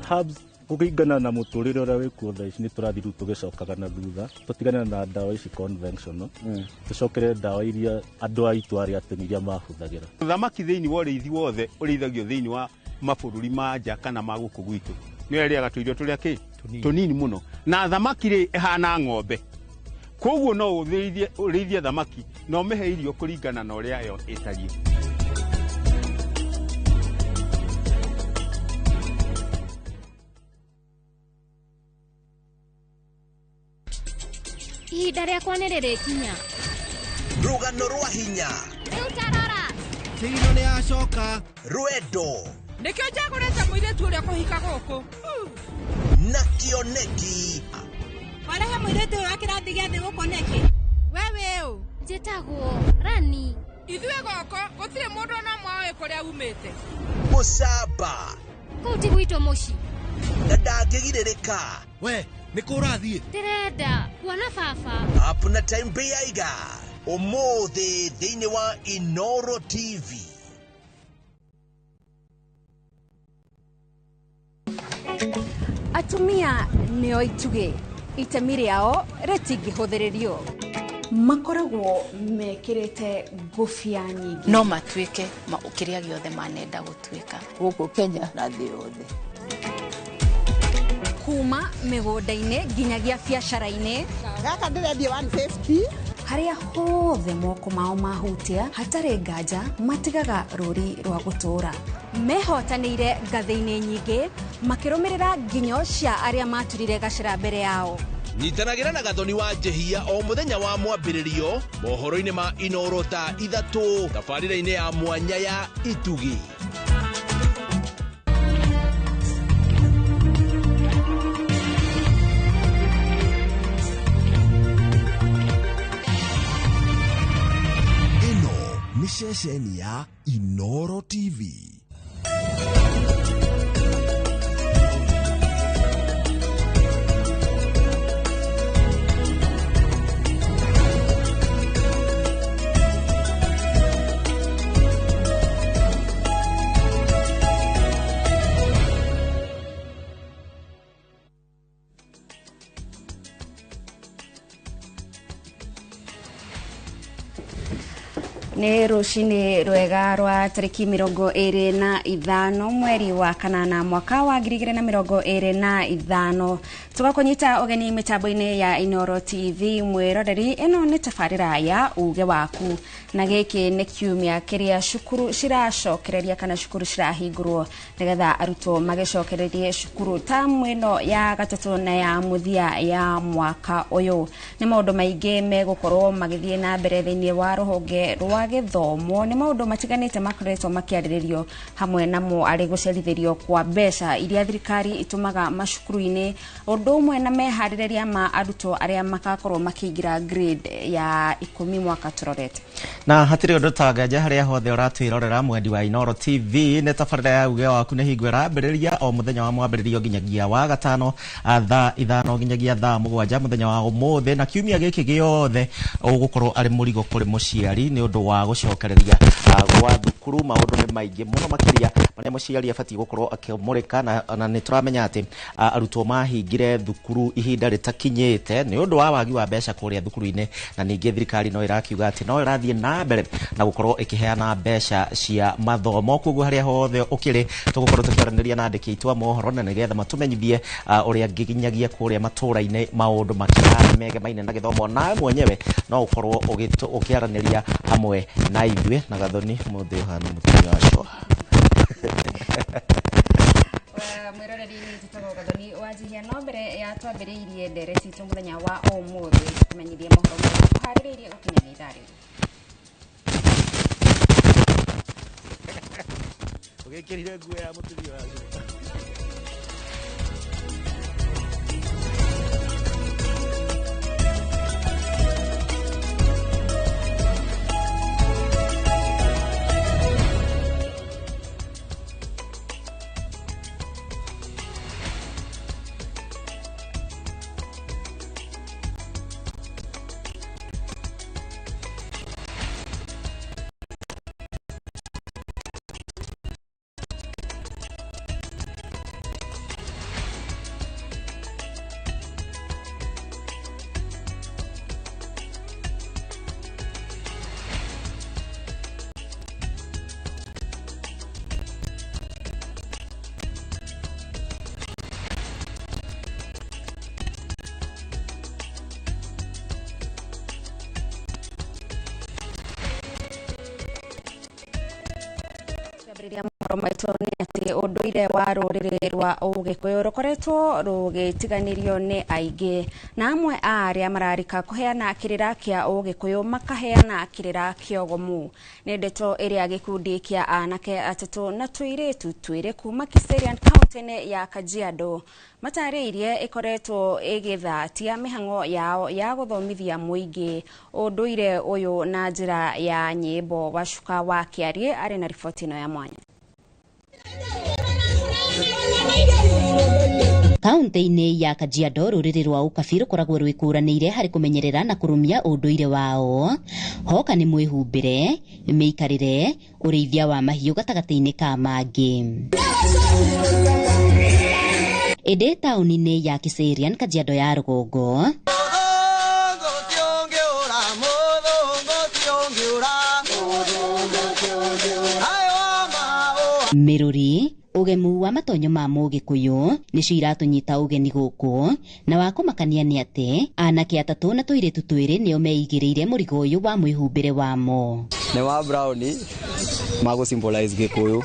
Speaker 24: Herbs kũringana na mũtũrĩre ũrĩa wĩkuo thaa ici nĩ tũrathiĩ rĩu tũgĩcokaga na thutha, tũtigane na ndawa ici conventional, tũcokere ndawa iria andũ aitũ arĩa tene iria mahũthagĩra.
Speaker 25: Thamaki thĩinĩ wa ũrĩithi wothe ũrĩithagio thĩinĩ wa mabũrũri ma nja kana ma gũkũ gwitũ nĩyo ĩrĩaga tũirio tũrĩa kĩ tũnini mũno, na thamaki rĩ ĩhana ng'ombe, koguo no ũrĩithie thamaki na ũmĩhe irio kũringana na ũrĩa yo ĩtariĩ.
Speaker 8: Ihinda rĩakwa nĩ rĩrĩkinya.
Speaker 30: Rũgano rwa hinya.
Speaker 8: Rĩu tarora.
Speaker 30: Thigino nĩ yacoka. Rwendo.
Speaker 23: Nĩkĩo njagũrĩte mũirĩtu ũrĩa kũhika gũkũ.
Speaker 30: Na kĩoneki.
Speaker 23: Warehe mũirĩtu ũyũ wa kĩrathi gĩa thĩ gũkũ nĩkĩ?
Speaker 19: We wĩ ũ? Njĩtagwo Rani.
Speaker 23: Ithuĩ gũkũ gũtirĩ mũndũ ona ũmwe ũĩ kũrĩa umĩte.
Speaker 30: Mũcamba.
Speaker 8: Kũu ti gwitũ mũciĩ.
Speaker 30: Na ndangĩgirĩrĩka.
Speaker 2: We, nĩ kũ ũrathiĩ?
Speaker 8: Ndĩrenda kuona baba.
Speaker 30: Up na time Bĩaiga. Ũmũthĩ thĩinĩ wa Inoro TV.
Speaker 5: Atumia nĩo itugĩ, itemi rĩao rĩtingĩhũthĩrĩrio. Makoragwo mekĩrĩte ngũbia nyingĩ.
Speaker 9: No matuĩke kĩrĩa gĩothe manenda gũtuĩka.
Speaker 10: Gũkũ Kenya na thĩ yothe.
Speaker 5: Kuma mĩgũnda-inĩ nginyagia biacara-inĩ.
Speaker 12: Gaka ndĩrendia 150.
Speaker 5: Harĩa hothe moko mao mahutia hatarĩ nganja matigaga rũri rwa gũtũũra. Mehotanĩire ngathĩ-inĩ nyingĩ makĩrũmĩrĩra nginyo cia arĩa maturire gacĩra mbere yao.
Speaker 30: Nyitanagĩra na Gathoni wa Njehia o mũthenya wa mwambĩrĩrio mohoro-inĩ ma Inoro thaa 3 tabarĩra-inĩ ya mwanya ya Itugi.
Speaker 2: Ĩno nĩ ceceni ya Inoro TV.
Speaker 5: Nĩ rũcinĩ rwega rwa tarĩki 25 mweri wa kanana mwaka wa 2025 tũgakũnyita ũgeni mĩtambo-inĩ ya Inoro TV mwĩroreri. Ĩno nĩ tabarĩra ya uge waku, na gĩkĩ nĩ kiumia kĩrĩa cukuru ciracokereria kana cukuru cirahingũrwo nĩgetha arutwo magĩcokererie cukuru tamu ĩno ya gatatũ na ya mũthia ya mwaka ũyũ. Nĩ maũndũ maingĩ megũkorwo magĩthiĩ na mbere thĩinĩ wa rũhonge rwa gĩthomo. Nĩ maũndũ matiganĩte makoretwo makĩarĩrĩrio, hamwe namo arĩ gũcerithĩrio kwa mbeca iria thirikari ĩtũmaga macukuru-inĩ, ũndũ ũmwe na meharĩrĩria ma arutwo arĩa makakorwo makĩingĩra grade ya 10 mwaka tũrorete.
Speaker 14: Na hatirĩ ũndũ ta nganja harĩa hothe ũratwĩrorera mwendi wa Inoro TV nĩ tabarĩra ya uge waku nĩ hingo ĩrambĩrĩria o mũthenya wa mwambĩrĩrio nginyagia wa gatano thaa 5 nginyagia thaa 7 mũthenya wa ũmũthĩ, na kiumia gĩkĩ gĩothe ũgũkorwo arĩ mũrigo kũrĩ mũciari nĩ ũndũ wa gũcokereria gwa thukuru. Maũndũ nĩ maingĩ mũno makĩria marĩa mũciari abatiĩ gũkorwo akĩmũrĩka, na nĩ tũramenya atĩ arutwo mahingire thukuru ihinda rĩtakinyĩte nĩ ũndũ wa wagi wa mbeca kũrĩa thukuru-inĩ, na ningĩ thirikari no ĩrakiuga atĩ no ĩrathiĩ na mbere na gũkorwo ĩkĩheana mbeca cia mathomo. Koguo harĩa hothe ũkĩrĩ tũgũkorwo tũkĩaranĩria na andĩki aitũ a mohoro na nĩgetha matũmenyithie ũrĩa nginyagia kũrĩa matũra-inĩ maũndũ makĩhana megemaine na gĩthomo, nawe mwenyewe no ũkorwo ũkĩaranĩria hamwe na ithuĩ. Na Gathoni mũthĩ ũhana mũtumia wa coa.
Speaker 5: Mwĩroreri nĩ njĩtagwo Gathoni wa Njihia. No mbere ya twambĩrĩirie ndereti itũ mũthenya wa ũmũthĩ, tũmenyithie mohoro marĩa tũharĩrĩirie gũkinyagia ithaa rĩrĩ.
Speaker 24: Ũgĩkĩrire nguo ya mũtumia wa coa.
Speaker 5: Twambĩrĩria mohoro maitũ nĩ atĩ ũndũire Ũndũire wa rũrĩrĩ rwa Ũgĩkũyũ rũkoretwo rũgĩtiganĩrio nĩ aingĩ, na amwe a arĩa mararika kũheana kĩrĩra kĩa Ũgĩkũyũ makaheana kĩrĩra kĩogomu. Nĩ ndeto ĩrĩa gĩkundi kĩa anake atatũ na tũirĩtu twĩrĩ kuma Kiserian kaunti-inĩ ya Kajiado matarĩirie ĩkoretwo ĩgĩthatia mĩhang'o yao ya gũthomithia mũingĩ ũndũire ũyũ na njĩra ya nyĩmbo. Wacuka wa Kĩarie arĩ na riboti ĩno ya mwanya.
Speaker 1: Kaunti-inĩ ya Kajiado rũrĩrĩ rwa Ũkabi rũkoragwo rwĩkũranĩire harĩ kũmenyerera na kũrũmia ũndũire wao. Hoka nĩ mwĩhumbĩre, mĩikarĩre, ũrĩithia wa mahiũ gatagatĩ-inĩ ka mangĩ. Ĩndĩ taũni-inĩ ya Kiserian, Kajiado ya rũgongo, mĩrũri, ũgemu wa matonyo ma Mũgĩkũyũ nĩcio iratũnyita ũgeni gũkũ, na wa kũmakania nĩ atĩ anake atatũ na tũirĩtu twĩrĩ nĩo meigĩrĩire mũrigo ũyũ wa mwĩhumbĩre wamo.
Speaker 3: Nĩ wa brown ma gũ symbolize Gĩkũyũ.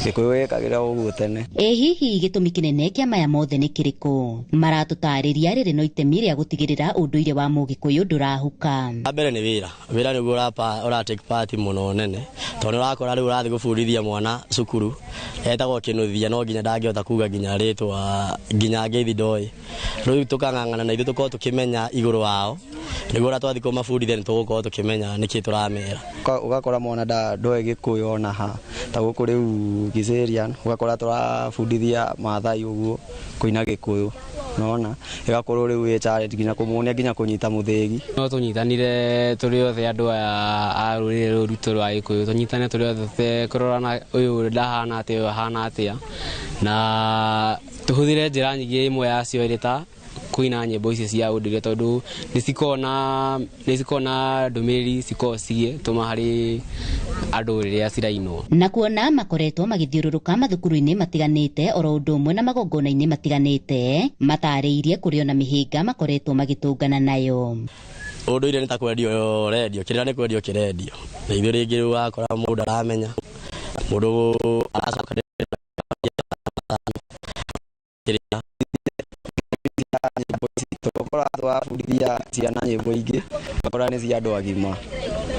Speaker 3: Gĩkũyũ gĩkagĩra ũguo tene.
Speaker 1: Ĩ hihi gĩtũmi kĩnene kĩa maya mothe nĩ kĩrĩkũ? Maratũtarĩria rĩrĩ no itemi rĩa gũtigĩrĩra ũndũire wa Mũgĩkũyũ ndũrahuka.
Speaker 4: Wa mbere nĩ wĩra. Wĩra nĩguo ũra take part mũno nene, tondũ nĩ ũrakora rĩu ũrathiĩ gũbundithia mwana cukuru etagwo Kĩnuthia, no nginya ndangĩhota kuga nginya rĩtwa nginya ngeithi ndoĩ. Rĩu tũkang'ang'ana na ithuĩ tũkorwo tũkĩmenya igũrũ wao, nĩguo ũrĩa twathiĩ kũmabundithia nĩ tũgũkorwo tũkĩmenya nĩkĩ tũramera.
Speaker 3: Ũgakora mwana ndoĩ Gĩkũyũ ona ha, ta gũkũ rĩu Kiserian ũgakora tũrabundithia Maathai ũguo kũina Gĩkũyũ, nona ĩgakorwo rĩu ĩ challenge nginya kũmuonia nginya kũnyita mũthĩgi.
Speaker 6: No tũnyitanire tũrĩ othe andũ aya a rũrĩrĩ rũrũ rwitũ rwa Gĩkũyũ, tũnyitane tũrĩ othe kũrorana ũyũ ndahana atĩa, ũyũ ahana atĩa, na tũhũthĩre njĩra nyingĩ, ĩmwe yacio ĩrĩ ta kũina nyĩmbo ici cia ũndũire, tondũ nĩ cikoragwo na ndũmĩrĩri cikoragwo cigĩtũma harĩ andũ rĩrĩa cirainwo.
Speaker 1: Na kuona makoretwo magĩthiũrũrũka mathukuru-inĩ matiganĩte oro ũndũ ũmwe na magongona-inĩ matiganĩte, matarĩirie kũrĩ ona mĩhĩnga makoretwo magĩtũngana nayo.
Speaker 4: Ũndũire nĩ ta kwendio rendio, kĩrĩra nĩ kwendio kĩrendio, na ithuĩ rĩngĩ rĩu wakora mũndũ aramenya, mũndũ aracoka kĩrĩra.
Speaker 3: Tũgakora twabundithia ciana nyĩmbo ingĩ, ũgakora nĩ cia andũ agima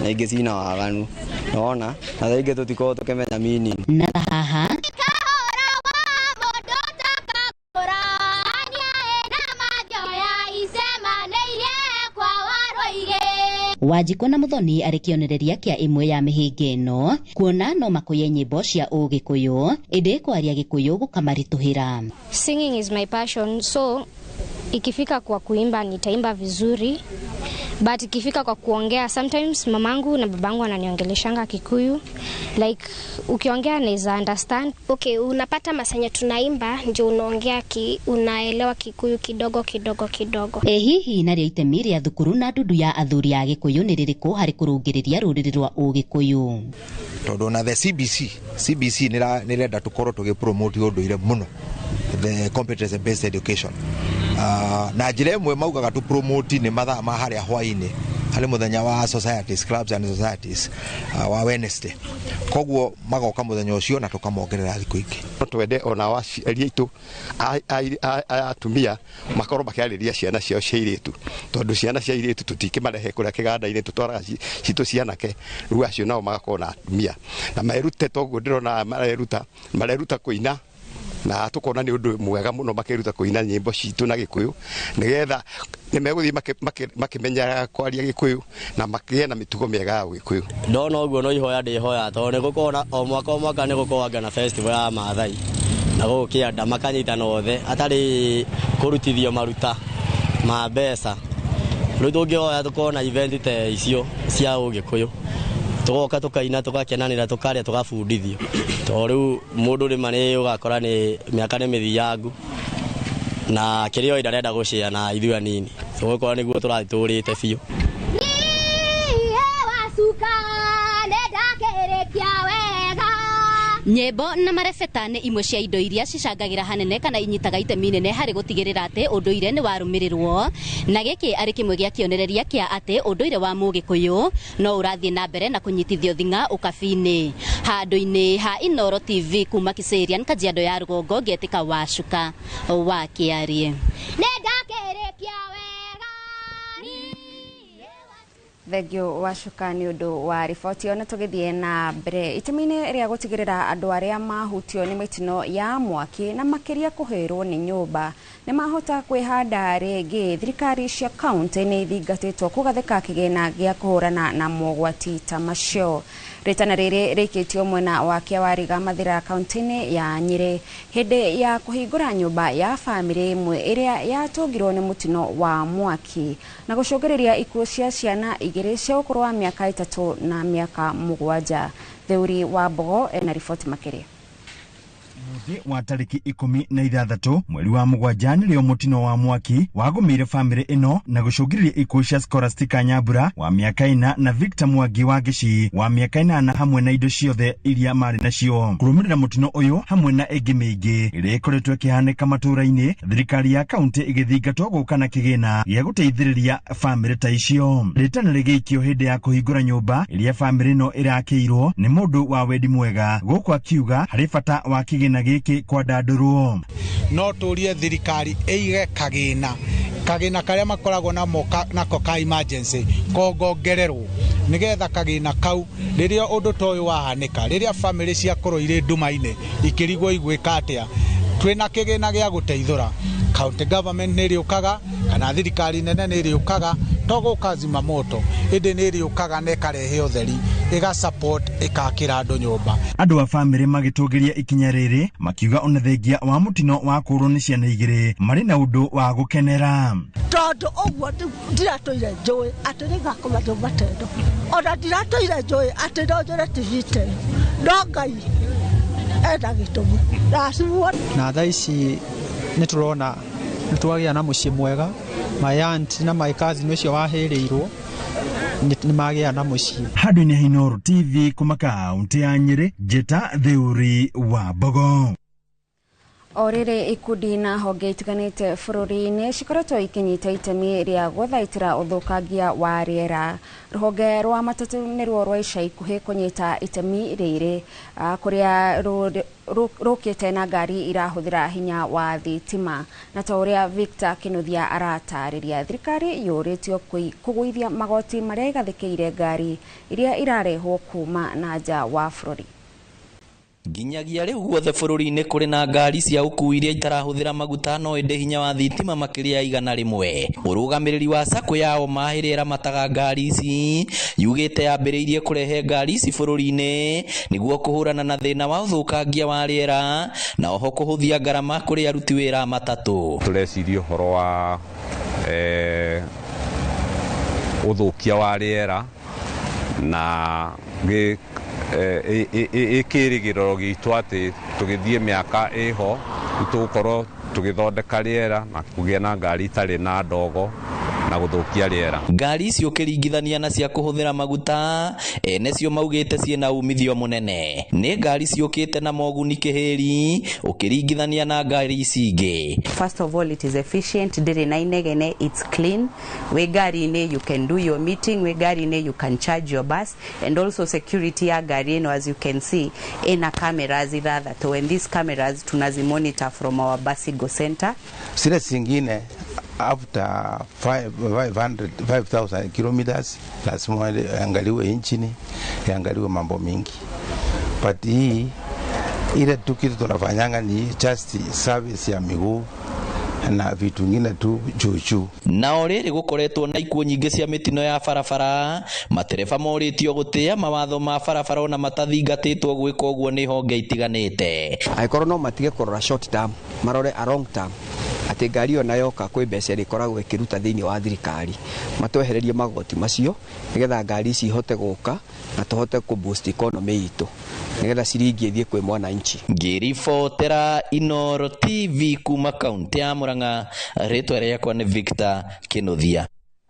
Speaker 3: na ingĩ cina waganu, nona na thaa ingĩ tũtikoragwo tũkĩmenya meaning.
Speaker 1: Na haha Wanjikũ na Muthoni arĩ kĩonereria kĩa ĩmwe ya mĩhĩnga ĩno, kuona no makũye nyĩmbo cia Ũgĩkũyũ ĩndĩ kwaria Gĩkũyũ gũkamaritũhĩra.
Speaker 13: Singing is my passion, so ikifika kwa kuimba nitaimba vizuri, but ikifika kwa kuongea sometimes mamangu na babangu wananiongeleshanga Kikuyu, like ukiongea naweza understand.
Speaker 16: Okay, unapata masanya tunaimba ndio unaongea unaelewa Kikuyu kidogo kidogo kidogo.
Speaker 1: Ĩ hihi narĩo itemi rĩa thukuru na ndundu ya athuri a Gĩkũyũ nĩ rĩrĩkũ harĩ kũrũngĩrĩria rũrĩrĩ rwa Ũgĩkũyũ?
Speaker 18: Tondũ na the CBC nĩrenda tũkorwo tũgĩpromote ũndũire mũno, the competence based education. Na njĩra ĩmwe maugaga tu promote nĩ mathaa ma harĩa hwainĩ harĩ mũthenya wa societies, clubs and societies, wa Wednesday, koguo magoka mũthenya ũcio na tũkamongerera thikũ ingĩ.
Speaker 26: No twende ona aciari aitũ atumia makorwo makĩarĩria ciana ciao cia airĩtu, tondũ ciana cia airĩtu tũtingĩmarehe kũrĩa kĩganda-inĩ, tũtwaraga citũ cianake, rĩu acio nao magakorwo na atumia na merute. Toguo ndĩrona mareruta kũina, na tukona nĩ ũndũ mwega mũno makĩruta kũina nyĩmbo citũ na Gĩkũyũ, nĩgetha nĩ megũthiĩ makĩmenyaga kwaria Gĩkũyũ na makĩgĩe na mĩtugo mĩega ya Ũgĩkũyũ.
Speaker 4: Ndona ũguo no ihoya ndĩhoya, tondũ nĩ gũkorwo na o mwaka o mwaka nĩ gũkoragwo na festival ya Maathai na gũkũ kĩanda makanyitana othe atarĩ kũrutithio maruta ma mbeca. Rĩu tũngĩhoya tũkorwo na event ta icio cia Ũgĩkũyũ, tũgoka tũkaina tũgakenanĩra tũkarĩa tũgabundithio, tondũ rĩu mũndũ rĩma nĩ ũgakora nĩ mĩaka nĩ mĩthiangu na kĩrĩa oĩ ndarenda gũcĩa na ithuĩ anini, tũgũkorwo nĩguo tũrathiĩ tũrĩte biũ.
Speaker 1: Nyĩmbo na marebeta nĩ imwe cia indo iria cicangagĩra hanene kana inyitaga itemi nene harĩ gũtigĩrĩra atĩ ũndũire nĩ warũmĩrĩrwo, na gĩkĩ arĩ kĩmwe gĩa kĩonereria kĩa atĩ ũndũire wa Mũgĩkũyũ no ũrathiĩ na mbere na kũnyitithio thing'a ũkabi-inĩ. Handũ-inĩ ha Inooro TV kuma Kiserian, Kajiado ya rũgongo, ngĩetĩka Wacuka wa Kĩarie.
Speaker 5: Thengio Wacuka nĩ ũndũ wa riboti ĩyo. Na tũgĩthiĩ na mbere, itemi-inĩ rĩa gũtigĩrĩra andũ arĩa mahutio nĩ mĩtino ya mwaki na makĩria kũhĩrwo nĩ nyũmba nĩ mahota kwĩhanda rĩngĩ, thirikari cia kaunti nĩ ithingatĩtwo kũgathĩka kĩgĩna gĩa kũhũrana na mogwati ta macio. Rĩtana rĩrĩ rĩikĩtio mwena wa Kĩawariga Mathĩra kaunti-inĩ ya Nyĩrĩ hĩndĩ ya kũhingũra nyũmba ya bamĩrĩ ĩmwe ĩrĩa yatũngirwo nĩ mũtino wa mwaki na gũcũngĩrĩria ikuũ cia ciana igĩrĩ cia ũkũrũ wa mĩaka 3 na mĩaka 7. Theuri wa Mbogo ena riboti makĩria.
Speaker 7: Mũthĩ wa tarĩki 16 mweri wa 7 nĩrĩo mũtino wa mwaki wagũmĩire bamĩrĩ ĩno na gũcũngĩrĩria ikuũ cia Scholastica Nyambura wa mĩaka 4 na Victor Mwangi wa Gĩcii wa mĩaka 8 hamwe na indo ciothe iria marĩ nacio. Kũrũmĩrĩra mũtino ũyũ hamwe na ĩngĩ mĩingĩ ĩrĩa ĩkoretwo ĩkĩhanĩka matũũra-inĩ, thirikari ya kaunti ĩgĩthingatwo gũka na kĩgĩna gĩa gũteithĩrĩria bamĩrĩ ta icio. Rĩtana rĩgĩikio hĩndĩ ya kũhingũra nyũmba ĩrĩa bamĩrĩ ĩno ĩrakĩirwo nĩ mũndũ wa wendi mwega, gũkũ akiuga harĩ bata wa kĩgĩna gĩkĩ kwandandũrwo.
Speaker 11: No tũrie thirikari ĩige kagĩna karĩa makoragwo nako ka emergency kongongererwo nĩgetha kagĩna kau rĩrĩa ũndũ ta ũyũ wahanĩka, rĩrĩa bamĩrĩ ciakorwo irĩ nduma-inĩ ikĩrigwo igwĩka atĩa, twĩna kĩgĩna gĩa gũteithũra. County government nĩ ĩrĩũkaga kana thirikari nene nĩ ĩrĩũkaga, to gũka zimamoto ĩndĩ nĩ ĩrĩũkaga na ĩkarehe ũtheri, ĩga support, ĩkakĩra andũ nyũmba.
Speaker 7: Andũ a bamĩrĩ magĩtũngĩria ikinya rĩrĩ makiuga ona thengia wa mũtino wa kũũrwo nĩ ciana igĩrĩ marĩ na ũndũ wa gũkenera.
Speaker 15: Tondũ ũguo ndiratũire njũĩ atĩ nĩngakoma nyũmba ta ĩno, ona ndiratũire njũĩ atĩ no njũre TV ta ĩno, no Ngai ena gĩtũmi ndacimuona.
Speaker 17: Na thaa ici nĩ tũrona nĩ twagĩa na mũciĩ mwega, my aunt na my cousin ũcio wahĩrĩirwo nĩ magĩa na mũciĩ.
Speaker 7: Handũ-inĩ ha Inooro TV kuma kaunti ya Nyĩrĩ, Njĩta Theuri wa Mbogo.
Speaker 5: O rĩrĩ ikundi na honge itiganĩte bũrũri-inĩ cikoretwo ikinyita itemi rĩa gũthaitĩra ũthũkangia wa rĩera. Rũhonge rwa matatũ nĩruo rwa ica ikuhĩ kũnyita itemi rĩrĩ, kũrĩa rũkĩte na ngari irahũthĩra hinya wa thitima. Na ta ũrĩa Victor Kinuthia aratarĩria, thirikari yũrĩtio kũgũithia magoti marĩa ĩgathĩkĩire ngari iria irarehwo kuma na nja wa bũrũri.
Speaker 20: Nginyagia rĩu guothe bũrũri-inĩ kũrĩ na ngari cia ũkuui iria itarahũthĩra maguta no ĩndĩ hinya wa thitima makĩria ya 100. Mũrũgamĩrĩri wa sacco ya Oma ĩrĩa ĩramataga ngari ici yugĩte yambĩrĩirie kũrehe ngari ici bũrũri-inĩ nĩguo kũhũrana na thĩna wa ũthũkangia wa rĩera na oho kũhũthia ngarama kũrĩ aruti wĩra a matatũ.
Speaker 21: Tũreciria ũhoro wa ũthũkia wa rĩera na ĩkĩrĩgĩrĩro gitũ atĩ tũgĩthiĩ mĩaka ĩho tũgũkorwo tũgĩthondeka rĩera na kũgĩa na ngari itarĩ na ndogo na gũthũkia rĩera.
Speaker 20: Ngari icio ũkĩringithania na cia kũhũthĩra maguta, ene cio maugĩte ciĩna umithio mũnene. Nĩ ngari ciũkĩte na moguni kĩhĩri ũkĩringithania na ngari ici ingĩ.
Speaker 22: First of all, it is efficient, ndĩrĩ na inegene, it's clean. Wĩ ngari-inĩ you can do your meeting, wĩ ngari-inĩ you can charge your bus, and also security ya ngari ĩno, as you can see, ĩna cameras 6, and these cameras tunazimonitor from our Basigo center.
Speaker 27: Zile zingine after 5,000 kilometers lazima iangaliwe engine, iangaliwe mambo mingi. But hii ile tu kitu tunafanyanga ni just service ya miguu na vitu vingine tu juu juu.
Speaker 20: Na o rĩrĩ gũkoretwo na ikuũ nyingĩ cia mĩtino ya barabara, matereba morĩtio gũtĩa mawatho ma barabara ona matathingatĩtwo gwĩka ũguo nĩ honge itiganĩte.
Speaker 28: Angĩkorwo no matige kũrora short term, marore a long term, atĩ ngari ĩyo nayoka kwĩ mbeca ĩrĩkoragwo ĩkĩruta thĩinĩ wa thirikari, matwehererie magoti macio nĩgetha ngari ici ihote gũka na tũhote kũ boost economy itũ nĩgetha ciringi ĩthiĩ kwĩ mwananchi.
Speaker 20: Ngĩribotera Inooro TV kuma kaunti ya Murang'a, rĩtwa rĩakwa nĩ Victor Kinuthia.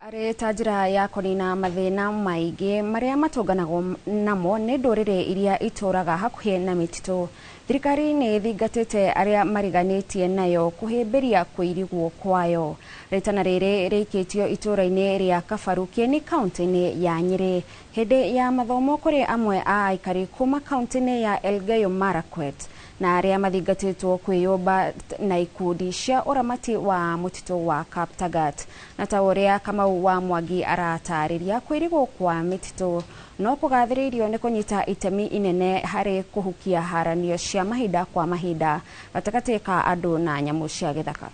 Speaker 5: Arĩ ta njĩra ya kũnina mathĩna maingĩ marĩa matũnganagwo namo nĩ ndũrĩrĩ iria itũraga hakuhĩ na mĩtitũ, thirikari nĩ ĩthingatĩte arĩa mariganĩtie nayo kũhĩmbĩria kũirigwo kwayo. Rĩtana rĩrĩ rĩikĩtio itũra-inĩ rĩa Kabaru Kieni kaunti-inĩ ya Nyĩrĩ hĩndĩ ya mathomo kũrĩ amwe a aikari kuma kaunti-inĩ ya Elgeyo Marakwet na arĩa mathingatĩtwo kwĩyũmba na ikundi cia ũramati wa mũtitũ wa Kaptagat. Na ta ũrĩa Kamau wa Mwangi aratarĩria, kwĩrigwo kwa mĩtitũ no kũgathĩrĩirio nĩ kũnyita itemi inene harĩ kũhukia haranio cia mahinda kwa mahinda gatagatĩ ka andũ na nyamũ cia gĩthaka.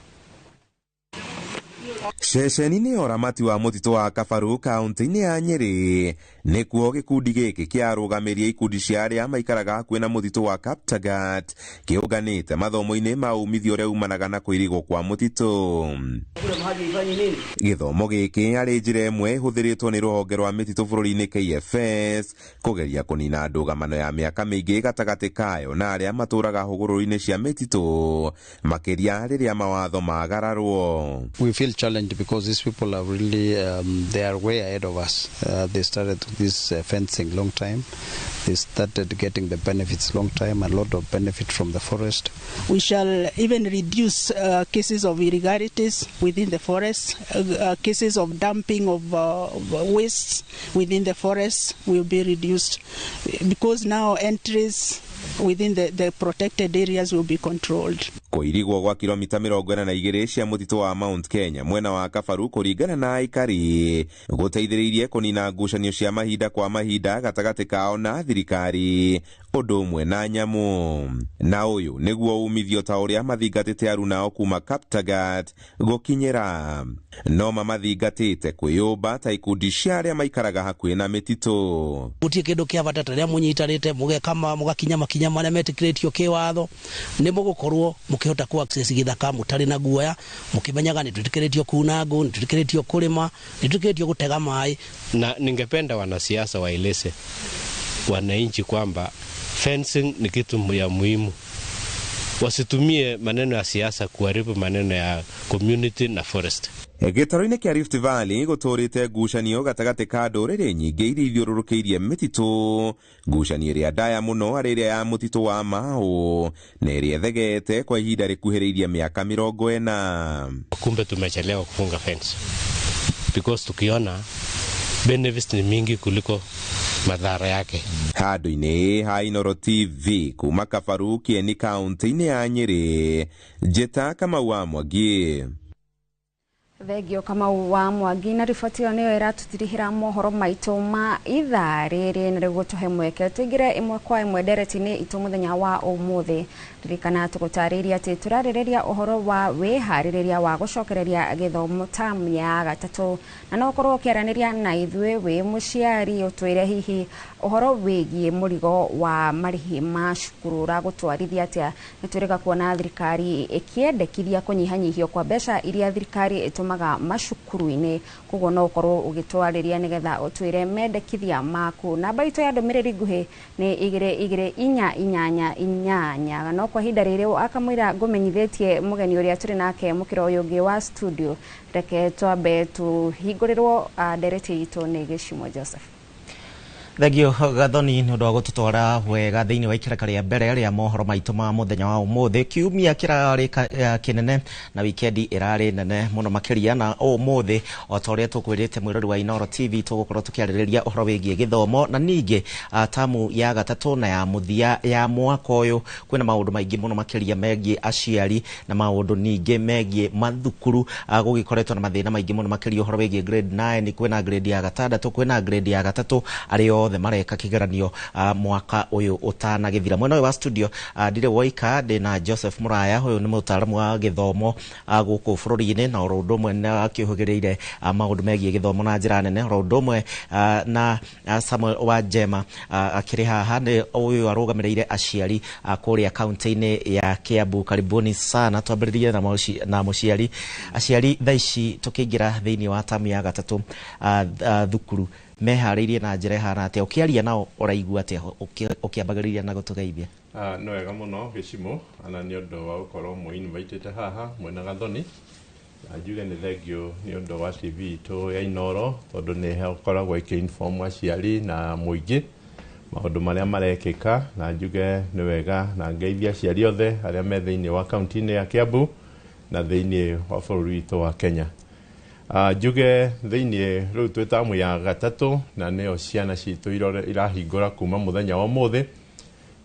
Speaker 2: Ceceni-inĩ ya ũramati wa mũtitũ wa Kabaru kaunti-inĩ ya Nyĩrĩ nĩkuo gĩkundi gĩkĩ kĩa arũgamĩri a ikundi cia arĩa maikaraga hakuhĩ na mũtitũ wa Kaptagat kĩũnganĩte mathomo-inĩ ma umithio ũrĩa umanaga na kũirigwo kwa mũtitũ. Gĩthomo gĩkĩ arĩ njĩra ĩmwe ĩhũthĩrĩtwo nĩ rũhonge rwa mĩtitũ bũrũri-inĩ KFS kũgeria kũnina ndũgamano ya mĩaka mĩingĩ gatagatĩ kayo na arĩa matũraga hũgũrũrũ-inĩ cia mĩtitũ, makĩria rĩrĩa mawatho magararwo.
Speaker 8: We feel challenged because these people are really they are way ahead of us. They started this fencing long time. They started getting the benefits long time, a lot of benefit from the forest.
Speaker 9: We shall even reduce cases of irregularities within the forest, cases of dumping of wastes within the forest will be reduced because now entries within the protected areas will be controlled.
Speaker 2: Kũirigwo gwa kilomita 42 cia mũtitũ wa Mount Kenya mwena wa Kabaru kũringana na aikari gũteithĩrĩirie kũnina ngucanio cia mahinda kwa mahinda gatagatĩ kao na thirikari ũndũ ũmwe na nyamũ. Na ũyũ nĩguo umithio ta ũrĩa mathingatĩte arunao kuma Kaptagat gũkinyĩra no mamathingatĩte kwĩyũmba ta ikundi cia arĩa maikaraga hakuhĩ na mĩtitũ.
Speaker 10: Gũtirĩ kĩndũ kĩa bata ta rĩrĩa mũnyitanĩte mũgeka mũgakinya makinya marĩa metĩkĩrĩtio kĩwatho, nĩ mũgũkorwo mũkĩhota ku access gĩthaka mũtarĩ na guoya, mũkĩmenyaga nĩ twĩtĩkĩrĩtio kuna ngũ, nĩ twĩtĩkĩrĩtio kũrĩma, nĩ twĩtĩkĩrĩtio gũtega maĩ.
Speaker 12: Na ningependa wanasiasa waeleze wananchi kwamba fencing ni kitu ya muhimu. Wasitumie maneno ya siasa kuharibu maneno ya community na forest.
Speaker 2: Gĩtarũ-inĩ kĩa Rift Valley gũtũrĩte ngucanio gatagatĩ ka ndũrĩrĩ nyingĩ iria ithiũrũrũkĩirie mĩtitũ, ngucanio ĩrĩa ndaya mũno arĩ ĩrĩa ya mũtitũ wa Mau na ĩrĩa ĩthegete kwa ihinda rĩkuhĩrĩirie mĩaka 40.
Speaker 12: Kumbe tumechelewa kufunga fence because tukiona benefits ni mingi kuliko madhara yake.
Speaker 2: Handũ-inĩ ha Inooro TV kuma Kabaru Kieni kaunti-inĩ ya Nyĩrĩ, Njĩta Kamau wa Mwangi.
Speaker 5: Thengio Kamau wa Mwangi na riboti ĩyo nĩyo ĩratũtirihĩra mohoro maitũ ma ithaa rĩrĩ, na rĩu tũhe mweke tũingĩre ĩmwe kwa ĩmwe ndereti-inĩ itũ mũthenya wa ũmũthĩ. Ririkana tũgũtarĩria atĩ tũrarĩrĩria ũhoro wa wĩharĩrĩria wa gũcokereria gĩthomo tamu ya gatatũ, na no ũkorwo ũkĩaranĩria na ithuĩ wĩ mũciari ũtwĩre hihi ũhoro wĩgiĩ mũrigo wa marĩhi ma cukuru ũragũtwarithia atĩa. Nĩ twĩrĩga kuona thirikari ĩkĩendekithia kũnyihanyihio kwa mbeca iria thirikari ĩtũmaga macukuru-inĩ, koguo no ũkorwo ũgĩtwarĩria nĩgetha ũtwĩre mendekithia maku. Namba itũ ya ndũmĩrĩri nguhĩ nĩ 2 2 4 8 8. No kwa ihinda rĩrĩ akamwĩra ngũmenyithĩtie mũgeni ũrĩa tũrĩ nake mũkĩra ũyũ ũngĩ wa studio, reke twambe tũhingũrĩrwo ndereti itũ nĩ Gĩcimo Joseph.
Speaker 14: Thengio Gathoni nĩ ũndũ wa gũtũtwara wega thĩinĩ wa ikereka rĩa mbere rĩa mohoro maitũ ma mũthenya wa ũmũthĩ. Kiumia kĩrarĩ kĩnene na wikendi ĩrarĩ nene mũno makĩria, na ũmũthĩ o ta ũrĩa tũkwĩrĩte mwĩrori wa Inooro TV tũgũkorwo tũkĩarĩrĩria ũhoro wĩgiĩ gĩthomo na ningĩ tamu ya gatatũ na ya mũthia ya mwaka ũyũ. Kwĩna maũndũ maingĩ mũno makĩria megiĩ aciari na maũndũ ningĩ megiĩ mathukuru. Gũgĩkoretwo na mathĩna maingĩ mũno makĩria ũhoro wĩgiĩ grade 9, kwĩna grade ya gatandatũ, kwĩna grade ya gatatũ, arĩa othe mareka kigeranio mwaka uyu utanagithira. Mwena uyu wa studio ndire woika ndina Joseph Muraya, uyu ni mutaaramu wa githomo guku bururi-ini na oro undu umwe na akiuhugiriire maundu megie githomo na njira nene, oro undu umwe na Samuel Wanjema akiri haha ni uyu arugamireire aciari kuria kaunti-ini ya Kiambu. Karibuni sana, twambiririe na muciari. Aciari thaa ici tukiingira thiini wa tamu ya gatatu thukuru meharĩirie na njĩra ĩhana atĩa? Ũkĩaria nao ũraigua atĩa ũkĩambagĩrĩria na gũtũgeithia?
Speaker 19: Nĩ wega mũno Gĩcimo, ana nĩ ũndũ wa gũkorwo mwĩ-invitĩte haha mwĩna Gathoni.
Speaker 3: Na njuge nĩ thengio nĩ ũndũ wa TV itũ ya Inoro, tondũ nĩ ĩkoragwo ĩkĩ-inform aciari na mũingĩ maũndũ marĩa marekĩka. Na njuge nĩ wega na ngeithia aciari othe arĩa me thĩinĩ wa kaunti-inĩ ya Kiambu na thĩinĩ wa bũrũri witũ wa Kenya. Njuge thĩinĩ rĩu twĩ tamu ya gatatũ, na nĩyo ciana citũ irahingũra kuma mũthenya wa ũmũthĩ,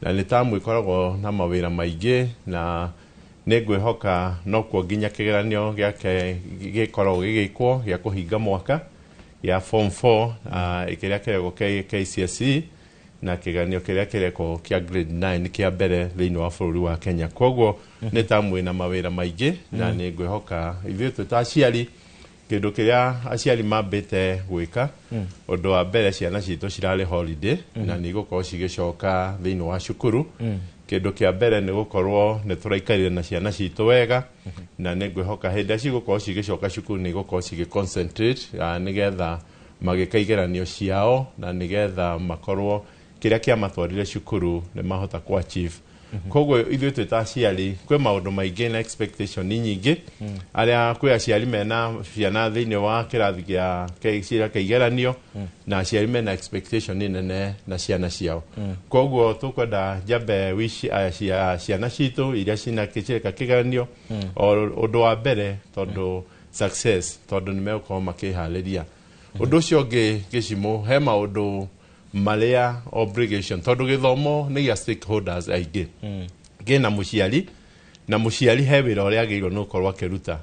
Speaker 3: na nĩ tamu ĩkoragwo na mawĩra maingĩ, na nĩ ngwĩhoka nokuo nginya kĩgeranio gĩake gĩkoragwo gĩgĩkwo gĩa kũhinga mwaka gĩa form 4, kĩrĩa kĩrekwo KCSE, na kĩgeranio kĩrĩa kĩrekwo kĩa grade 9 kĩa mbere thĩinĩ wa bũrũri wa Kenya. Koguo nĩ tamu ĩna mawĩra maingĩ, na nĩ ngwĩhoka ithuĩ twĩ ta aciari, kĩndũ kĩrĩa aciari mambĩte gwĩka, ũndũ wa mbere ciana citũ cirarĩ holiday, na nĩ igũkorwo cigĩcoka thĩinĩ wa cukuru. Kĩndũ kĩa mbere nĩ gũkorwo nĩ tũraikarire na ciana citũ wega, na nĩ ngwĩhoka hĩndĩ ĩrĩa cigũkorwo cigĩcoka cukuru nĩ igũkorwo cigĩ concentrate, nĩgetha magĩka igeranio ciao, na nĩgetha makorwo kĩrĩa kĩamatwarire cukuru nĩ mahota kũ achieve. Koguo ithuĩ twĩ ta aciari kwĩ maũndũ maingĩ na expectation nyingĩ, arĩa kwĩ aciari mena ciana thĩinĩ wa kĩrathi gĩa kĩa igeranio, na aciari mena expectation nene na ciana ciao. Koguo tũkwenda njambe wish ciana citũ iria cina kĩreka kĩgeranio o ũndũ wa mbere, tondũ success, tondũ nĩ megũkorwo makĩharĩria. Ũndũ ũcio ũngĩ, gĩcimũ he maũndũ marĩa obligation, tondũ gĩthomo nĩ gĩa stakeholders aingĩ. Kĩna mũciari, na mũciari he wĩra ũrĩa agĩrĩirwo nĩ gũkorwo akĩruta.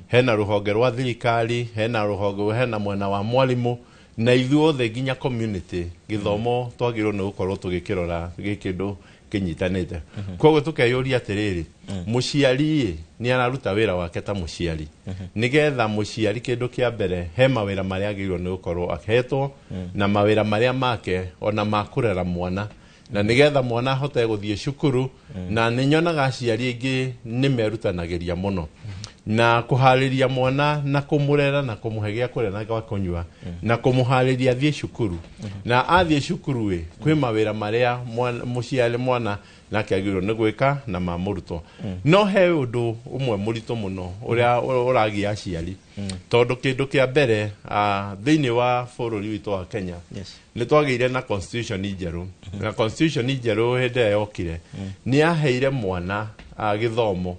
Speaker 3: Hena rũhonge rwa thirikari, hena rũhonge, hena mwena wa mwarimũ, na ithuothe nginya community. Gĩthomo twagĩrĩirwo nĩ gũkorwo tũgĩkĩrora gĩ kĩndũ kĩnyitanĩte. Koguo tũkeyũria atĩrĩrĩ, mũciari nĩ araruta wĩra wake ta mũciari? Nĩgetha mũciari, kĩndũ kĩa mbere, he mawĩra marĩa agĩrĩirwo nĩ gũkorwo ahetwo, na mawĩra marĩa make ona ma kũrera mwana, na nĩgetha mwana ahote gũthiĩ cukuru. Na nĩ nyonaga aciari aingĩ nĩ merutanagĩria mũno na kũharĩria mwana na kũmũrera na kũmũhe gĩa kũrĩa na gwa kũnyua na kũmũharĩria athiĩ cukuru. Na athiĩ cukuru ĩ, kwĩ mawĩra marĩa mũciari mwana nake agĩrĩirwo nĩ gwĩka na ma mũrutwo. No he ũndũ ũmwe mũritũ mũno ũrĩa ũragia aciari, tondũ kĩndũ kĩa mbere, thĩinĩ wa bũrũri witũ wa Kenya nĩ twagĩire na constitution njerũ, na constitution njerũ hĩndĩ ĩrĩa yokire nĩ yaheire mwana gĩthomo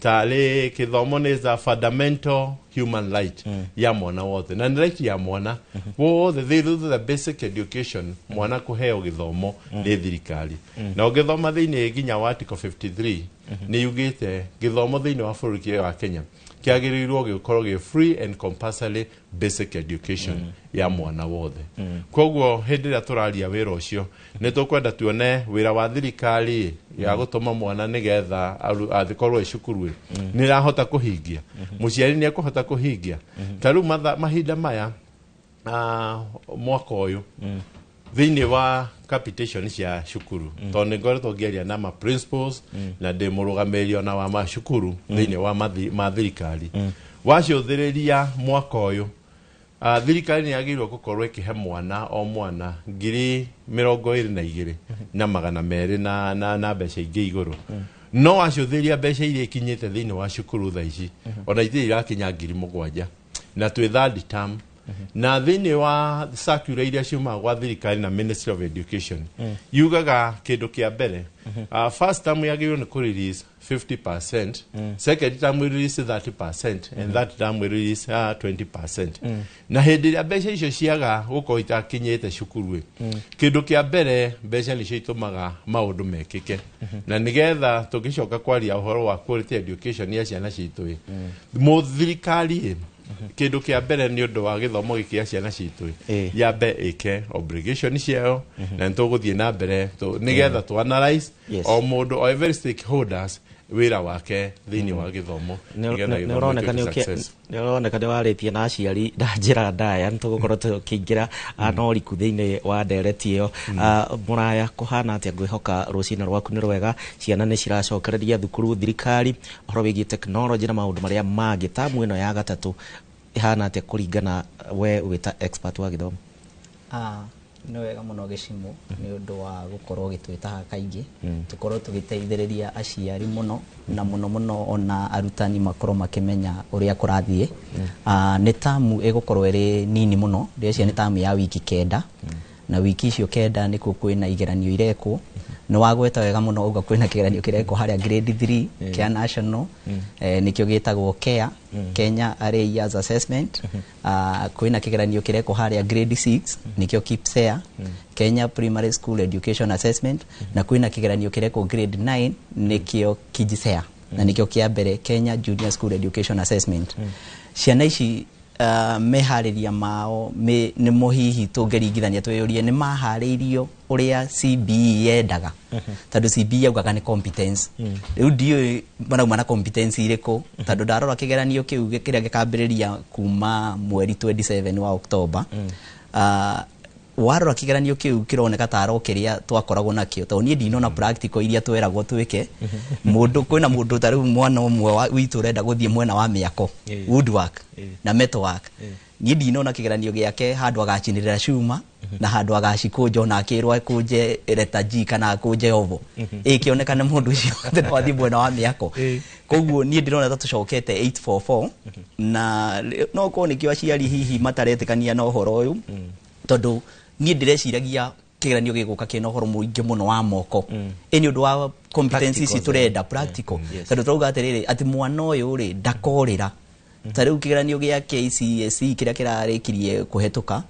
Speaker 3: tarĩ gĩthomo nĩ a fundamental human right ya mwana wothe, na nĩ right ya mwana wothe through the basic education, mwana kũheo gĩthomo nĩ thirikari. Na ũngĩthoma thĩinĩ nginya wa article 53, nĩ yugĩte gĩthomo thĩinĩ wa bũrũri wa Kenya kĩagĩrĩirwo gĩkorwo gĩ free and compulsory basic education ya mwana wothe. Koguo hĩndĩ ĩrĩa tũraria wĩra ũcio, nĩ tũkwenda tuone wĩra wa thirikari ya gũtũma mwana nĩgetha akorwo e cukuru nĩ ĩrahota kũhingia, mũciari nĩ ekũhota kũhingia. Ta rĩu mahinda maya, mwaka ũyũ thĩinĩ wa capitation cia cukuru, tondũ nĩ ngoretwo ngĩaria na ma principals, na ndĩ mũrũgamĩrĩri ona wa macukuru thĩinĩ wa ma thirikari, wacũthĩrĩria mwaka ũyũ, thirikari nĩ yagĩrĩirwo gũkorwo ĩkĩhe mwana o mwana 22,200 na mbeca ingĩ igũrũ. No wacũthĩrĩria mbeca iria ikinyĩte thĩinĩ wa cukuru thaa ici, ona itirĩ irakinya 7,000, na twĩ third term. Na thĩinĩ wa circular iria ciumaga gwa thirikari na Ministry of Education, yugaga kĩndũ kĩa mbere, first term yagĩrĩirwo nĩ kũ release 50%, second term we release 30%, and third term we release 20%. Na hĩndĩ ĩrĩa mbeca icio ciaga gũkorwo itakinyĩte cukuru ĩ, kĩndũ kĩa mbere, mbeca nĩcio itũmaga maũndũ mekĩke. Na nĩgetha tũngĩcoka kwaria ũhoro wa quality education ya ciana citũ ĩ, mũthirikari ĩ, kĩndũ kĩa mbere nĩ ũndũ wa gĩthomo gĩkĩ gĩa ciana citũ ĩ, yambe ĩke obligation ciayo, na nĩ tũgũthiĩ na mbere nĩgetha tũ analyze o mũndũ, o every stakeholders wĩra wake thĩinĩ wa gĩthomo, nĩgetha
Speaker 14: nĩ
Speaker 3: gĩthomo
Speaker 14: ũroneka
Speaker 3: gĩtuĩke success.
Speaker 14: Nĩ ũroneka nĩ warĩtie na aciari na njĩra ndaya. Nĩ tũgũkorwo tũkĩingĩra na ũriku thĩinĩ wa ndereti ĩyo. Mũraya, kũhana atĩa? Ngwĩhoka rũcinĩ rwaku nĩ rwega. Ciana nĩ ciracokereria thukuru, thirikari ũhoro wĩgiĩ tekinoronjĩ na maũndũ marĩa mangĩ, tamu ĩno ya gatatũ ĩhana atĩa kũringana we wĩta expert wa gĩthomo?
Speaker 6: Nĩ wega mũno Gĩcimũ nĩ ũndũ wa gũkorwo gĩtwĩta haha kaingĩ, tũkorwo tũgĩteithĩrĩria aciari mũno na mũno mũno ona arutani makorwo makĩmenya ũrĩa kũrathiĩ. Nĩ tamu ĩgũkorwo ĩrĩ nini mũno, ndĩreciria nĩ tamu ya wiki 9, na wiki icio 9 nĩkuo kwĩna igeranio irekwo. Nĩ wagweta wega mũno uga kwĩna kĩgeranio kĩrekwo harĩa grade 3 kĩa national, nĩkĩo gĩtagwo KEA, Kenya Early Years Assessment. Kwĩna kĩgeranio kĩrekwo harĩa grade 6, nĩkĩo KPSEA, Kenya Primary School Education Assessment, na kwĩna kĩgeranio kĩrekwo grade 9, nĩkĩo KJSEA, na nĩkĩo kĩa mbere, Kenya Junior School Education Assessment. Ciana ici, meharĩria mao nĩmo hihi tũngĩringithania twĩyũrie nĩ maharĩirio ũrĩa CBE yendaga, tondũ CBE yaugaga nĩ competence. Rĩu ndiũĩ marauma na competence irĩkũ, tondũ ndarora kĩgeranio kĩu kĩrĩa gĩkambĩrĩria kuma mweri 27 wa October, warora kĩgeranio kĩu kĩroneka tarĩ o kĩrĩa twakoragwo nakĩo, tondũ niĩ ndinona practical iria tweragwo twĩke. Mũndũ, kwĩna mũndũ ta rĩu mwana ũmwe witũ ũrenda gũthiĩ mwena wa mĩako, woodwork na metalwork, niĩ ndinona kĩgeranio gĩake handũ agacinĩrĩra cuma na handũ agacikũnja, ona akĩrwo akũnje letter G kana akũnje ovo, ĩkĩoneka nĩ mũndũ ũcio atĩ no athiĩ mwena wa mĩako. Koguo niĩ ndĩrona ta tũcokete 844, na no korwo nĩkĩo aciari hihi mataretĩkania na ũhoro ũyũ, tondũ niĩ ndĩreciragia kĩgeranio gĩgũka kĩna ũhoro mũingĩ mũno wa moko, ĩ nĩ ũndũ wa competence ici tũrenda practical, tondũ tũrauga atĩrĩrĩ, atĩ mwana ũyũ rĩ ndakorĩra. Ta rĩu kĩgeranio gĩa KCSE kĩrĩa kĩrarĩkirie kũhetũka,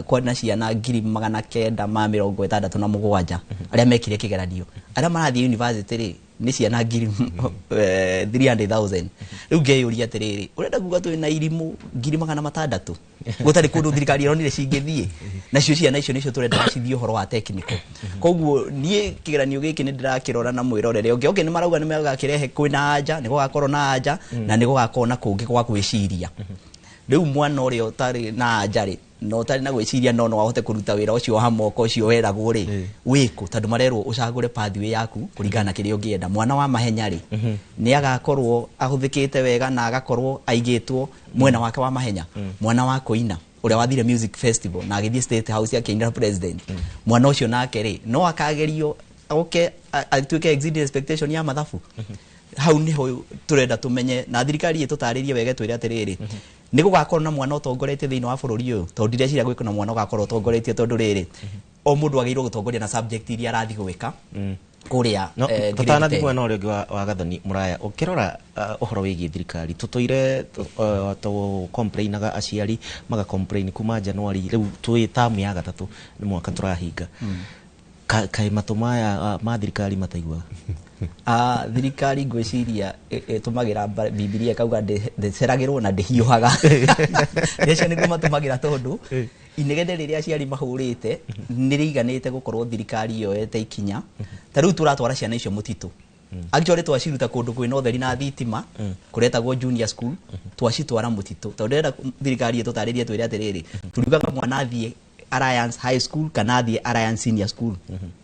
Speaker 6: kwarĩ na ciana 967,000 arĩa mekire kĩgeranio. Arĩa marathiĩ university rĩ nĩ ciana ngiri 300,000. Rĩu ngeyũria atĩrĩrĩ, ũrenda kuga twĩ na irimũ 600,000 gũtarĩ kũndũ thirikari ĩronire cingĩthiĩ nacio? Ciana icio nĩcio tũrenda cithiĩ ũhoro wa technical. Koguo niĩ kĩgeranio gĩkĩ nĩ ndĩrakĩrora na mwĩrorere ũngĩ. Okay, nĩ marauga nĩ magakĩrehe, kwĩna anja, nĩ gũgakorwo na anja na nĩ gũgakorwo na kũngĩ gwa gwĩciria. Rĩu mwana ũrĩa ũtarĩ na anja rĩ, na ũtarĩ na gwĩciria, no ahote kũruta wĩra ũcio wa moko ũcio weragwo rĩ wĩkũ? Tondũ marerwo ũcagũre pathway yaku kũringana na kĩrĩa ũngĩenda. Mwana wa mahenya rĩ, nĩ agakorwo ahũthĩkĩte wega na agakorwo aigĩtwo mwena wake wa mahenya? Mwana wa kũina ũrĩa wathire music festival na agĩthiĩ State House akĩinĩra president, mwana ũcio nake rĩ, no akagerio oke atuĩke exceed expectation ya mathabu? Hau niho turenda tumenye na thirikari ĩtũtarĩrie wega, twĩre atĩrĩrĩ, nĩ gũgakorwo na mwana ũtongoretie thĩinĩ wa bũrũri ũyũ, tondũ ndireciria gwĩkwo na mwana ũgakorwo ũtongoretie, tondũ rĩrĩ, o mũndũ agĩrĩirwo gũtongoria na subject iria arathiĩ gwĩka kũrĩa.
Speaker 14: No,
Speaker 6: grade
Speaker 14: tũtanathiĩ
Speaker 6: 10.
Speaker 14: Mwena ũrĩa ũngĩ wa Gathoni Mũraya, ũkĩrora ũhoro wĩgiĩ thirikari, tũtũire tũ complainaga, aciari maga complain kuma January, rĩu twĩ tamu ya gatatũ, nĩ mwaka tũrahinga. Kaĩ matũ maya ma thirikari mataiguaga?
Speaker 6: Thirikari ngwĩciria ĩtũmagĩra Bibilia ĩkauga ndĩceragĩrwo na ndĩhiũhaga. Ndĩcio nĩguo matũmagĩra, tondũ inegene rĩrĩa aciari mahũrĩte nĩ rĩiganĩte gũkorwo thirikari yoete ikinya. Ta rĩu tũratwara ciana icio mũtitũ, actually twaciruta kũndũ kwĩna ũtheri na thitima kũretagwo junior school, twacitwara mũtitũ, tondũ ndĩrenda thirikari ĩtũtarĩrie, twĩre atĩrĩrĩ, turiugaga mwana athiĩ Alliance High School kana athiĩ Alliance Senior School,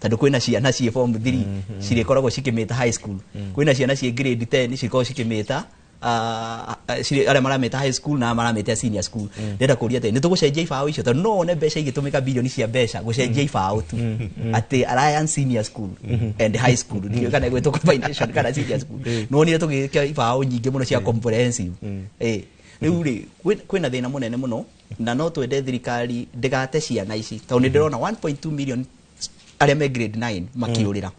Speaker 6: tondũ kwĩna ciana ciĩ form 3 cirĩkoragwo cikĩmĩta high school, kwĩna ciana ciĩ grade 10 cirĩkoragwo cikĩmĩta arĩa maramĩta high school na maramĩta senior school. Ndĩrenda kũria atĩ nĩ tũgũcenjia ibaũ icio, tondũ no wone mbeca igĩtũmĩka, bilioni cia mbeca gũcenjia ibaũ tu, atĩ Alliance Senior School and High School, ndiũĩ kana ĩgwĩtwo combination kana senior school. No wonire tũgĩka ibaũ nyingĩ mũno cia comprehensive. Rĩu rĩ, kwĩna thĩna mũnene mũno, na no twende thirikari ndĩgate ciana ici, tondũ nĩ ndĩrona 1.2 million arĩa me grade 9 makĩũrĩra,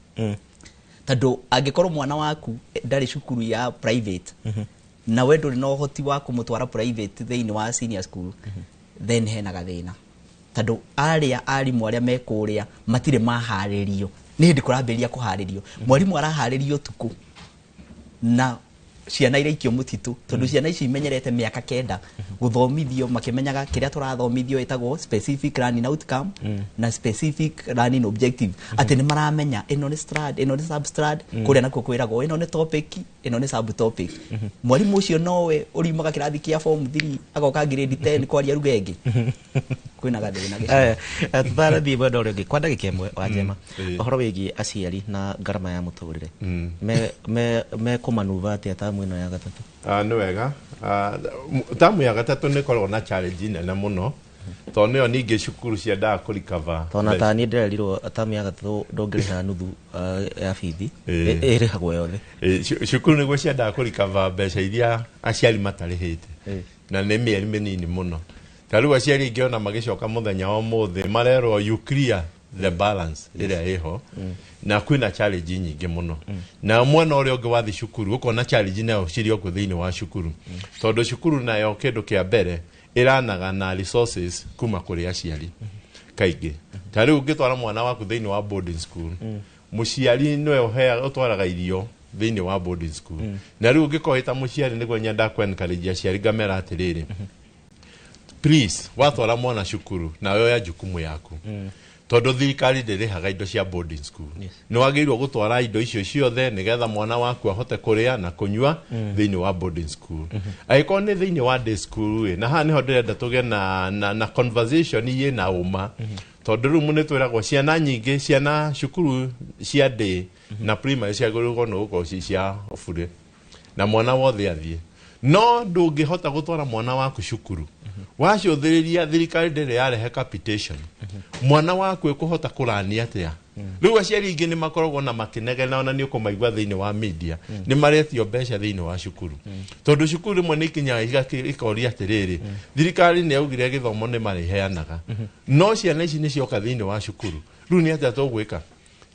Speaker 6: tondũ angĩkorwo mwana waku ndarĩ cukuru ya private na we ndũrĩ na ũhoti wa kũmũtwara private thĩinĩ wa senior school, then hena gathĩna, tondũ arĩa arimũ arĩa me kũrĩa matirĩ maharĩrio. Nĩ hĩndĩ kũrambĩrĩria kũharĩrio, mwarimũ araharĩrio ũtukũ na ciana iraikio mũtitũ, tondũ ciana ici imenyerete mĩaka 9 gũthomithio makĩmenyaga kĩrĩa tũrathomithio ĩtagwo specific learning outcome na specific learning objective, atĩ nĩ maramenya ĩno nĩ strand, ĩno nĩ substrand, kũrĩa nakuo kwĩragwo ĩno nĩ topic, ĩno nĩ subtopic. Mwarimũ ũcio nowe ũriumaga kĩrathi kĩa form 3 agoka grade 10 kwaria ruga ĩngĩ. Kwĩna gathĩna gĩcagi.
Speaker 14: Tũtarathiĩ mwena ũrĩa ũngĩ kwa ndagĩka ĩmwe, wa njema, ũhoro wĩgiĩ aciari na ngarama ya mũtũrĩre, me kũmanuva atĩa tamu ĩno ya gatatũ?
Speaker 3: Nĩ wega. Tamu ya gatatũ nĩ ĩkoragwo na challenge nene mũno. Tondũ nĩyo ningĩ cukuru ciendaga kũrikava.
Speaker 14: Tondũ ta niĩ ndĩrerirwo tamu ya gatatũ ndũngĩrĩha nuthu ya bithi, ĩrĩhagwo yothe.
Speaker 3: Cukuru nĩguo ciendaga kũrikava mbeca iria aciari matarĩhĩte, na nĩ mĩeri mĩnini mũno. Ta rĩu aciari aingĩ ona magĩcoka mũthenya wa ũmũthĩ marerwo, "You clear the balance ĩrĩa ĩho." Na kwĩna challenge nyingĩ mũno. Na mwena ũrĩa ũngĩ wathi cukuru, ũkona challenge nayo cirĩ okuo thĩinĩ wa cukuru, tondũ cukuru nayo kĩndũ kĩa mbere ĩranaga na resources kuma kũrĩ aciari kaingĩ. Ta rĩu ũngĩtwara mwana waku thĩinĩ wa boarding school, mũciari nĩwe ũtwaraga irio thĩinĩ wa boarding school. Na rĩu ũngĩkorwo wĩ ta mũciari, nĩguo nyendaga ku encourage aciari, ngamera atĩrĩrĩ, please, watwara mwana cukuru, nawe oya jukumu yaku, tondũ thirikari ndĩrĩhaga indo cia boarding school. Nĩ wagĩrĩirwo gũtwara indo icio ciothe nĩgetha mwana waku ahote kũrĩa na kũnyua thĩinĩ wa boarding school. Angĩkorwo nĩ thĩinĩ wa day school ĩ, na haha nĩho ndĩrenda tũgĩe na conversation ĩ na ũma, tondũ rĩu nĩ twĩragwo ciana nyingĩ, ciana cukuru cia day na primary ciagĩrĩirwo nĩ gũkorwo ci cia bure na mwana wothe athiĩ. No ndũngĩhota gũtwara mwana waku cukuru wacũthĩrĩria thirikari ndĩrĩ yarehe capitation. Mwana waku ĩkũhota kũrani atĩa? Rĩu aciari aingĩ nĩ makoragwo na makĩnegena, ona nĩ ũkũmaigua thĩinĩ wa media, nĩ maretio mbeca thĩinĩ wa cukuru, tondũ cukuru rĩmwe nĩ ikinyaga ikoria atĩrĩrĩ, thirikari nĩ yaugire gĩthomo nĩ marĩheanaga, no ciana ici nĩ cioka thĩinĩ wa cukuru, rĩu nĩ atĩa tũgwĩka?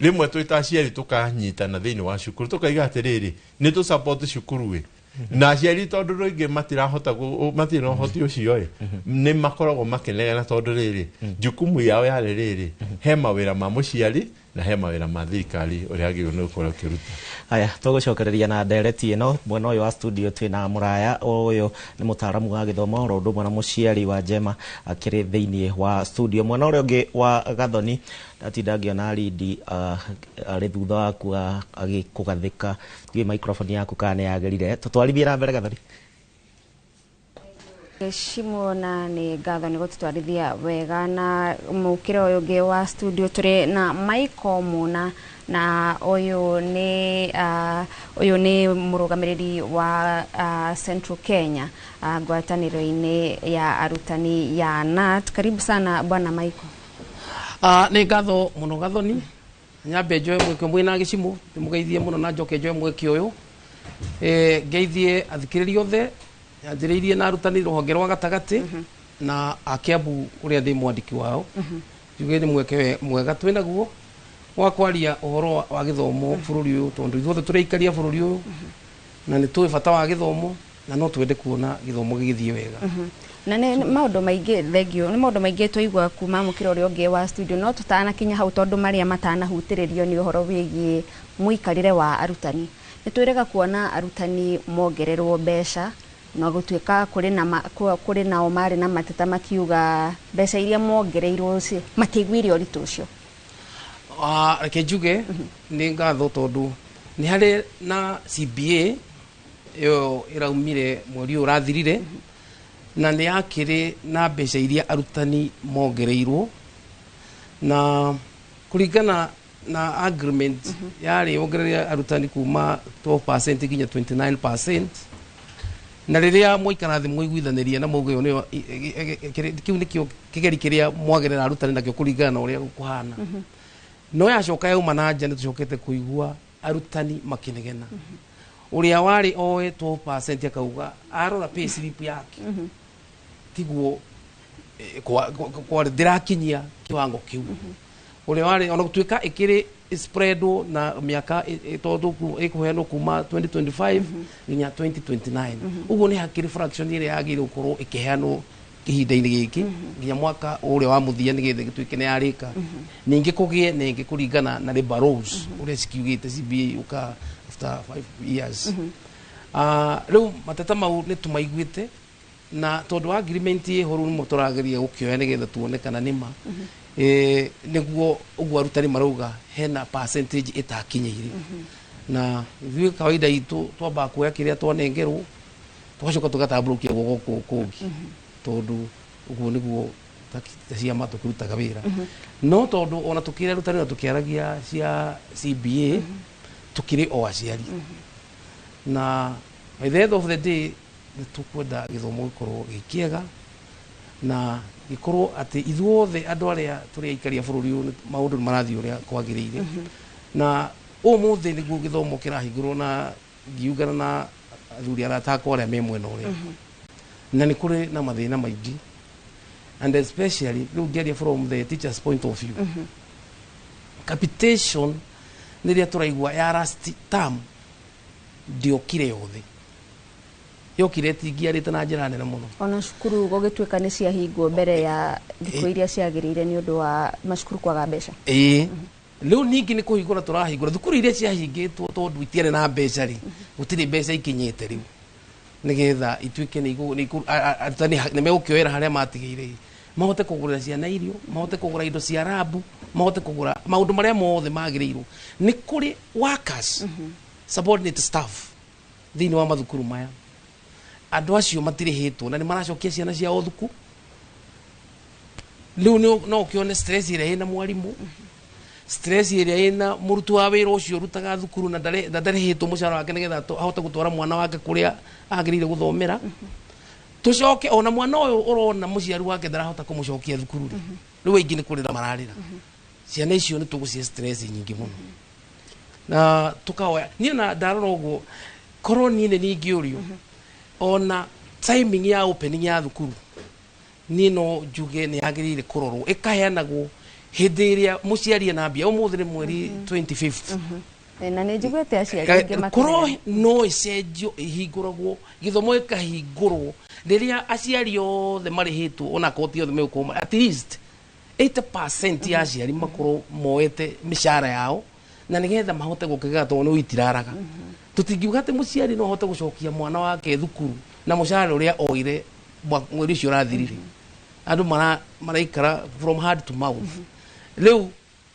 Speaker 3: Rĩmwe twĩ ta aciari tũkanyitana thĩinĩ wa cukuru, tũkaiga atĩrĩrĩ, nĩ tũ support cukuru ĩ na aciari, tondũ rĩngĩ matirahota matirĩ na ũhoti ũcio ĩ, nĩ makoragwo makĩnegena, tondũ rĩrĩ jukumu yao yarĩ rĩrĩ, he mawĩra ma mũciari na he mawĩra ma thirikari ũrĩa agĩrĩirwo nĩ gũkorwo ĩkĩruta.
Speaker 14: Haya, tũgũcokereria na ndereti ĩno. Mwena ũyũ wa studio twĩna mũraya ũyũ nĩ mũtaaramu wa gĩthomo, oro ũndũ ũmwe na mũciari wa Njema akĩrĩ thĩinĩ wa studio. Mwena ũrĩa ũngĩ wa Gathoni, ndatinda ngĩona Rindi arĩ thutha waku agĩkũgathĩka. Ndiũĩ microphone yaku kana nĩ yagĩrire. Tũtwarithie na mbere, Gathoni.
Speaker 5: Gĩcimo na nĩ ngatho nĩ gũtũtwarithia wega. Na mũkĩra ũyũ ũngĩ wa studio tũrĩ na Michael Muna, na ũyũ nĩ mũrũgamĩrĩri wa Central Kenya ngwatanĩro-inĩ ya arutani ya KNUT. Karibu sana, bwana Michael.
Speaker 10: Nĩ ngatho mũno, Gathoni. Nyambe njoe mweke mwĩna gĩcimo ndĩmũgeithie mũno, na njoke njoe mweke ũyũ ngeithie athikĩrĩria othe, yanjĩrĩirie na arutani rũhonge rwa gatagatĩ na a Kiambu ũrĩa ndĩ mwandĩki wao. Njuge nĩ mweke mwega twĩnaguo wa kwaria ũhoro wa gĩthomo bũrũri ũyũ, tondũ ithuothe tũrĩ aikaria bũrũri ũyũ na nĩ tũĩ bata wa gĩthomo na no twende kuona gĩthomo gĩgĩthiĩ wega.
Speaker 5: Na nĩ maũndũ maingĩ, thengio, nĩ maũndũ maingĩ twaigua kuma mũkĩra ũrĩa ũngĩ wa studio, no tũtanakinya hau, tondũ marĩa matanahutĩrĩrio nĩ ũhoro wĩgiĩ mũikarĩre wa arutani. Nĩ twĩrĩga kuona arutani mongererwo mbeca, na gũtuĩka kũrĩ na kũrĩ nao marĩ na mateta makiuga mbeca iria mongereirwo matiaiguire ũritũ ũcio.
Speaker 10: Reke njuge nĩ ngatho, tondũ nĩ harĩ na CBA ĩyo ĩraumire mweri ũyũ ũrathirire, na nĩ yakĩrĩ na mbeca iria arutani mongereirwo, na kũringana na agreement yarĩ yongerere arutani kuma 12% nginya 29%. Na rĩrĩa mwaikara thĩ mwaiguithanĩria na mauga ĩyo nĩyo kĩu nĩkĩo kĩgeri kĩrĩa mwagerera arutani nakĩo kũringana na ũrĩa kũhana, no yacoka yauma na nja, nĩ tũcokete kũigua arutani makĩnegena. Ũrĩa warĩ oe 12% akauga arora pay slip yake tiguo kwarĩ, ndĩrakinyia kiwango kĩu. Ũrĩa warĩ ona gũtuĩka ĩkĩrĩ spreadwo na mĩaka tondũ ĩkũheanwo kuma 2025 nginya 2029, ũguo nĩ hakĩrĩ fraction ĩrĩa yagĩrĩirwo gũkorwo ĩkĩheanwo kĩhinda-inĩ gĩkĩ nginya mwaka ũrĩa wa mũthia, nĩgetha gĩtuĩke nĩ yarĩka. Ningĩ kũgĩe na ĩngĩ kũringana na labor laws ũrĩa cikiugĩte, CBA ũka after 5 years. Rĩu mateta mau nĩ tũmaiguĩte, na tondũ wa agreement ĩho rĩu nĩmo tũrageria gũkĩoya nĩgetha tuone kana nĩ ma nĩguo ũguo arutani marauga hena percentage ĩtakinyĩire. Na ithuĩ kawaida itũ twambaga kuoya kĩrĩa twanengerwo, tũgacoka tũgatambũrũkia guoko kũu kũngĩ, tondũ ũguo nĩguo ta ciama tũkĩrutaga wĩra. No tondũ ona tũkĩrĩ arutani na tũkĩaragia cia CBA, tũkĩrĩ o aciari, na by the end of the day nĩ tũkwenda gĩthomo gĩkorwo gĩ kĩega.
Speaker 13: Na gĩkorwo atĩ ithuothe andũ arĩa tũrĩ aikari a bũrũri ũyũ maũndũ nĩ marathiĩ ũrĩa kwagĩrĩire. Na ũmũthĩ nĩguo gĩthomo kĩrahingũrwo na ngiungana na athuri arata akwa arĩa me mwena ũrĩa. Na nĩ kũrĩ na mathĩna maingĩ, and especially rĩu ngĩaria from the teacher's point of view, capitation nĩrĩa tũraigua ya last term ndĩokire yothe, yokire ĩtingiarĩte na njĩra nene mũno.
Speaker 5: Ona cukuru gũgĩtuĩka nĩ ciahingwo mbere ya thikũ iria ciagĩrĩire nĩ ũndũ wa macukuru kwaga mbeca.
Speaker 13: Ĩĩ, rĩu ningĩ nĩ kũhingũra tũrahingũra thukuru iria ciahingĩtwo tondũ itiarĩ na mbeca rĩ, gũtirĩ mbeca ikinyĩte rĩu nĩgetha ituĩke nĩ arutani nĩ megũkĩoera harĩa matigĩire, mahote kũgũrĩra ciana irio, mahote kũgũra indo cia rabu, mahote kũgũra maũndũ marĩa mothe magĩrĩirwo. Nĩ kũrĩ workers, subordinate staff thĩinĩ wa mathukuru maya, andũ acio matirĩhĩtwo na nĩ maracokia ciana ciao thuku. Rĩu no ũkĩone stress ĩrĩa ĩna mwarimũ, stress ĩrĩa ĩna mũruti wa wĩra ũcio ũrutaga thukuru na ndarĩhĩtwo mũcara wake nĩgetha ahote gũtwara mwana wake kũrĩa agĩrĩire gũthomera. Tũcoke ona mwana ũyũ ũrona mũciari wake ndarahota kũmũcokia thukuru rĩ, rĩu aingĩ nĩ kũrĩra mararĩra. Ciana icio nĩ tũgũcihe stress nyingĩ mũno na tũkaoya. Niĩ na ndarora ũguo, korwo niĩ nĩ ningĩũrio ona timing ya opening ya thukuru, niĩ no njuge nĩ yagĩrĩire kũrorwo ĩkaheanagwo hĩndĩ ĩrĩa mũciari ena mbia. Ũmũthĩ nĩ mweri 25th.
Speaker 5: Na nĩ njiguĩte aciari aingĩ
Speaker 13: korwo no ĩcenjio ĩhingũragwo gĩthomo gĩkahingũrwo rĩrĩa aciari othe marĩhĩtwo, ona akorwo ti othe megũkorwo, at least 80% ya aciari makorwo moete mĩcara yao na nĩgetha mahote gũkĩgega, tondũ nĩ itiraraga. Tũtingiuga atĩ mũciari no ahote gũcokia mwana wake thukuru na mũcara ũrĩa oire mweri ũcio ũrathirire. Andũ maraikara from hand to mouth. Rĩu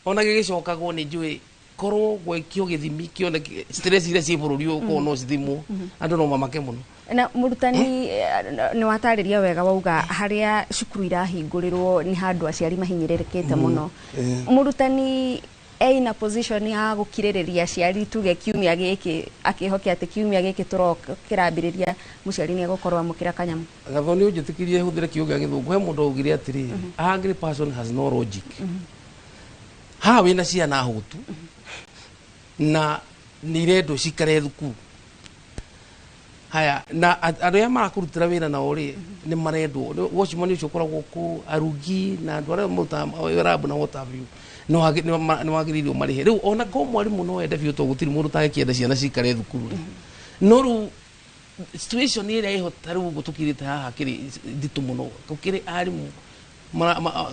Speaker 13: ona gĩgĩcokagwo nĩ njũĩ korwo gwekio gĩthimi kĩone stress iria ciĩ bũrũri ũyũ, korwo no cithimwo, andũ no mamake mũno.
Speaker 5: Na mũrutani, nĩ watarĩria wega wauga harĩa cukuru irahingũrĩrwo nĩ handũ aciari mahinyĩrĩrĩkĩte mũno. Mũrutani ena position ya gũkirĩrĩria aciari tuge kiumia gĩkĩ, akĩhokia atĩ kiumia gĩkĩ tũroka kĩrambĩrĩria mũciari nĩ egũkorwo amũkĩra kanyamũ?
Speaker 13: Gathoni, ũnjĩtĩkĩrie hũthĩre kiugo gĩa gĩthũngũ. He mũndũ augire atĩrĩrĩ, "A hungry person has no logic." Haha wĩna ciana hũtu na nĩ irendwo cikare thukuru haya, na andũ arĩa marakũrutĩra wĩra nao rĩ nĩ marendwo, watchman ũcio ũkoragwo kũ arugi na andũ arĩa marutaga rabu na what have you, nĩ wagĩrĩirwo marĩhe. Rĩu ona ko mwarimũ no ende biũ, tondũ gũtirĩ mũndũ ũtangĩkĩenda ciana cikare thukuru rĩ, no rĩu situation ĩrĩa ĩho ta rĩu ũguo tũkirĩte haha kĩrĩ nditũ mũno. Gũkĩrĩ arimũ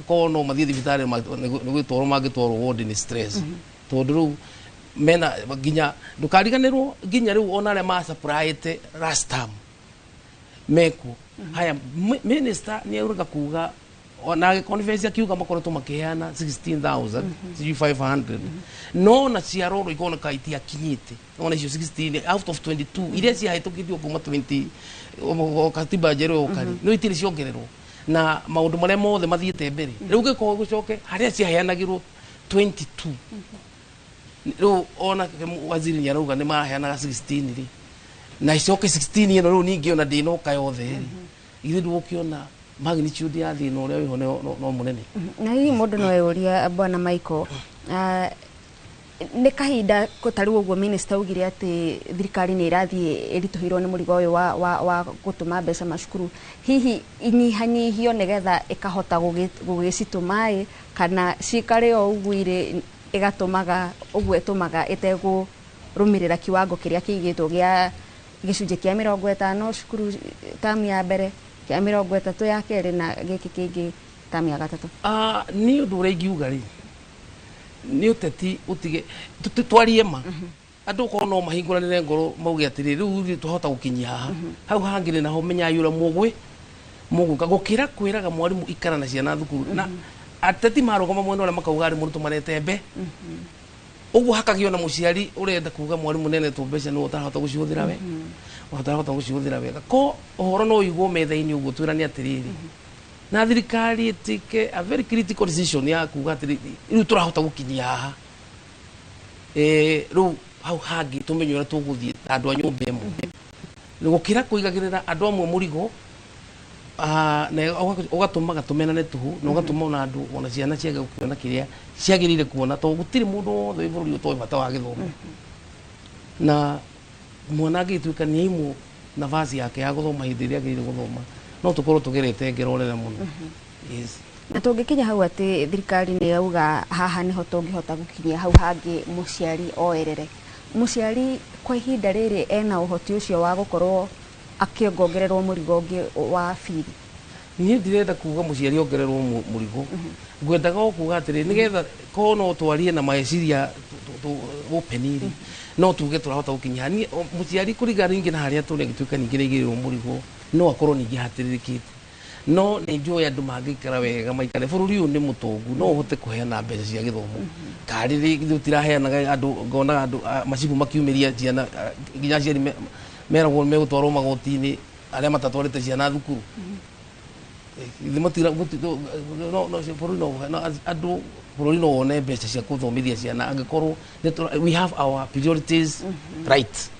Speaker 13: korwo no mathiĩ thibitarĩ nĩ gwĩtwarwo mangĩtwarwo ward nĩ stress, tondũ rĩu mena nginya ndũkariganĩrwo nginya rĩu ona arĩa ma-supplyĩte last term mekuo. Haya, minister nĩ auraga kuga ona conference akiuga makoretwo makĩheana 16,000 sijui 500, no na ciarorwo ikoneka itiakinyĩte ona icio 16 out of 22 iria ciahĩtũkĩtio kuma 20 katiba njerũ yoka rĩ, no itirĩ ciongererwo na maũndũ marĩa mothe mathiĩte mbere. Rĩu gĩkorwo gũcoke harĩa ciaheanagĩrwo 22, rĩu ona waziri nĩ arauga nĩ maraheanaga 16 rĩ, na icoke 16 ĩno rĩu ningĩ ona ndĩnoka yothe rĩ, ithuĩ ndũgũkĩona magnitude ya thĩna ũrĩa wĩho no mũnene.
Speaker 5: Na hihi mũndũ no eyũria, bwana Michael, nĩ kahinda ta rĩu ũguo minister augire atĩ thirikari nĩ ĩrathiĩ ĩritũhĩirwo nĩ mũrigo ũyũ wa gũtũma mbeca macukuru, hihi inyihanyihio nĩgetha ĩkahota gũgĩcitũma ĩ, kana cikare o ũguo irĩ ĩgatũmaga ũguo ĩtũmaga ĩtegũrũmĩrĩra kiwango kĩrĩa kĩigĩtwo gĩa gĩcunjĩ kĩa 50 cukuru tamu ya mbere, kĩa 30 ya kerĩ, na gĩkĩ kĩngĩ tamu ya gatatũ?
Speaker 13: Niĩ ũndũ ũrĩa ingiuga rĩ, nĩ ũteti ũtige twarie ma andũ korwo no mahingũranĩre ngoro mauge atĩrĩ, rĩu ithuĩ twahota gũkinyia haha, hau hangĩ nĩ naho menyai ũrĩa mũgwĩka, gũkĩra kwĩraga mwarimũ ikara na ciana thukuru. Na ateti marũgama mwena ũrĩa makauga arimũ nĩtũmarete mbe ũguo, hakagĩo na mũciari ũrenda kuga mwarimũ nenetwo mbeca nĩwe ũtarahota gũcihũthĩra we, ũtarahota gũcihũthĩra wega. Ko ũhoro no ũigwo metha-inĩ ũguo twĩrane atĩrĩrĩ, na thirikari ĩtĩke a very critical decision ya kuga atĩrĩrĩ, rĩu tũrahota gũkinyia haha, rĩu hau hangĩ tũmenye ũrĩa tũgũthiĩ ta andũ a nyũmba ĩmwe, gũkĩra kũigagĩrĩra andũ amwe mũrigo. Na ũgatũmaga tũmenane tũhũ na ũgatũma ona andũ ona ciana ciage kuona kĩrĩa ciagĩrĩire kuona, tondũ gũtirĩ mũndũ wothe wĩ bũrũri ũtoĩ bata wa gĩthomo. Na mwana angĩtuĩka nĩ aimwo nafasi yake ya gũthoma hĩndĩ ĩrĩa agĩrĩire gũthoma, no tũkorwo tũgerete ngero nene mũno. Yes.
Speaker 5: Na tũngĩkinya hau atĩ thirikari nĩ yauga haha nĩho tũngĩhota gũkinyia, hau hangĩ mũciari oerere. Mũciari kwa ihinda rĩrĩ ena ũhoti ũcio wa gũkorwo akĩongongererwo mũrigo ũngĩ wa bithi?
Speaker 13: Niĩ ndirenda kuga mũciari ongererwo mũrigo, ngwendaga o kuga atĩrĩ, nĩgetha korwo no twarie na meciria open rĩ, no tuge tũrahota gũkinyia. Niĩ mũciari kũringana ningĩ na harĩa tũrĩ, agĩtuĩka ningĩ nĩ aigĩrĩrwo mũrigo, no akorwo ningĩ hatĩrĩrĩkĩte. No nĩ njũĩ andũ mangĩikara wega maikare, bũrũri ũyũ nĩ mũtongu, no ũhote kũheana mbeca cia gĩthomo. Karĩ rĩ tũtiraheanaga andũ, ngonaga andũ macibũ makiumĩria ciana, nginya aciari meragwo megũtwarwo magoti-inĩ arĩa matatwarĩte ciana thukuru. Ithe matira no bũrũri no andũ, bũrũri no wone mbeca cia kũthomithia ciana angĩkorwo we have our priorities right.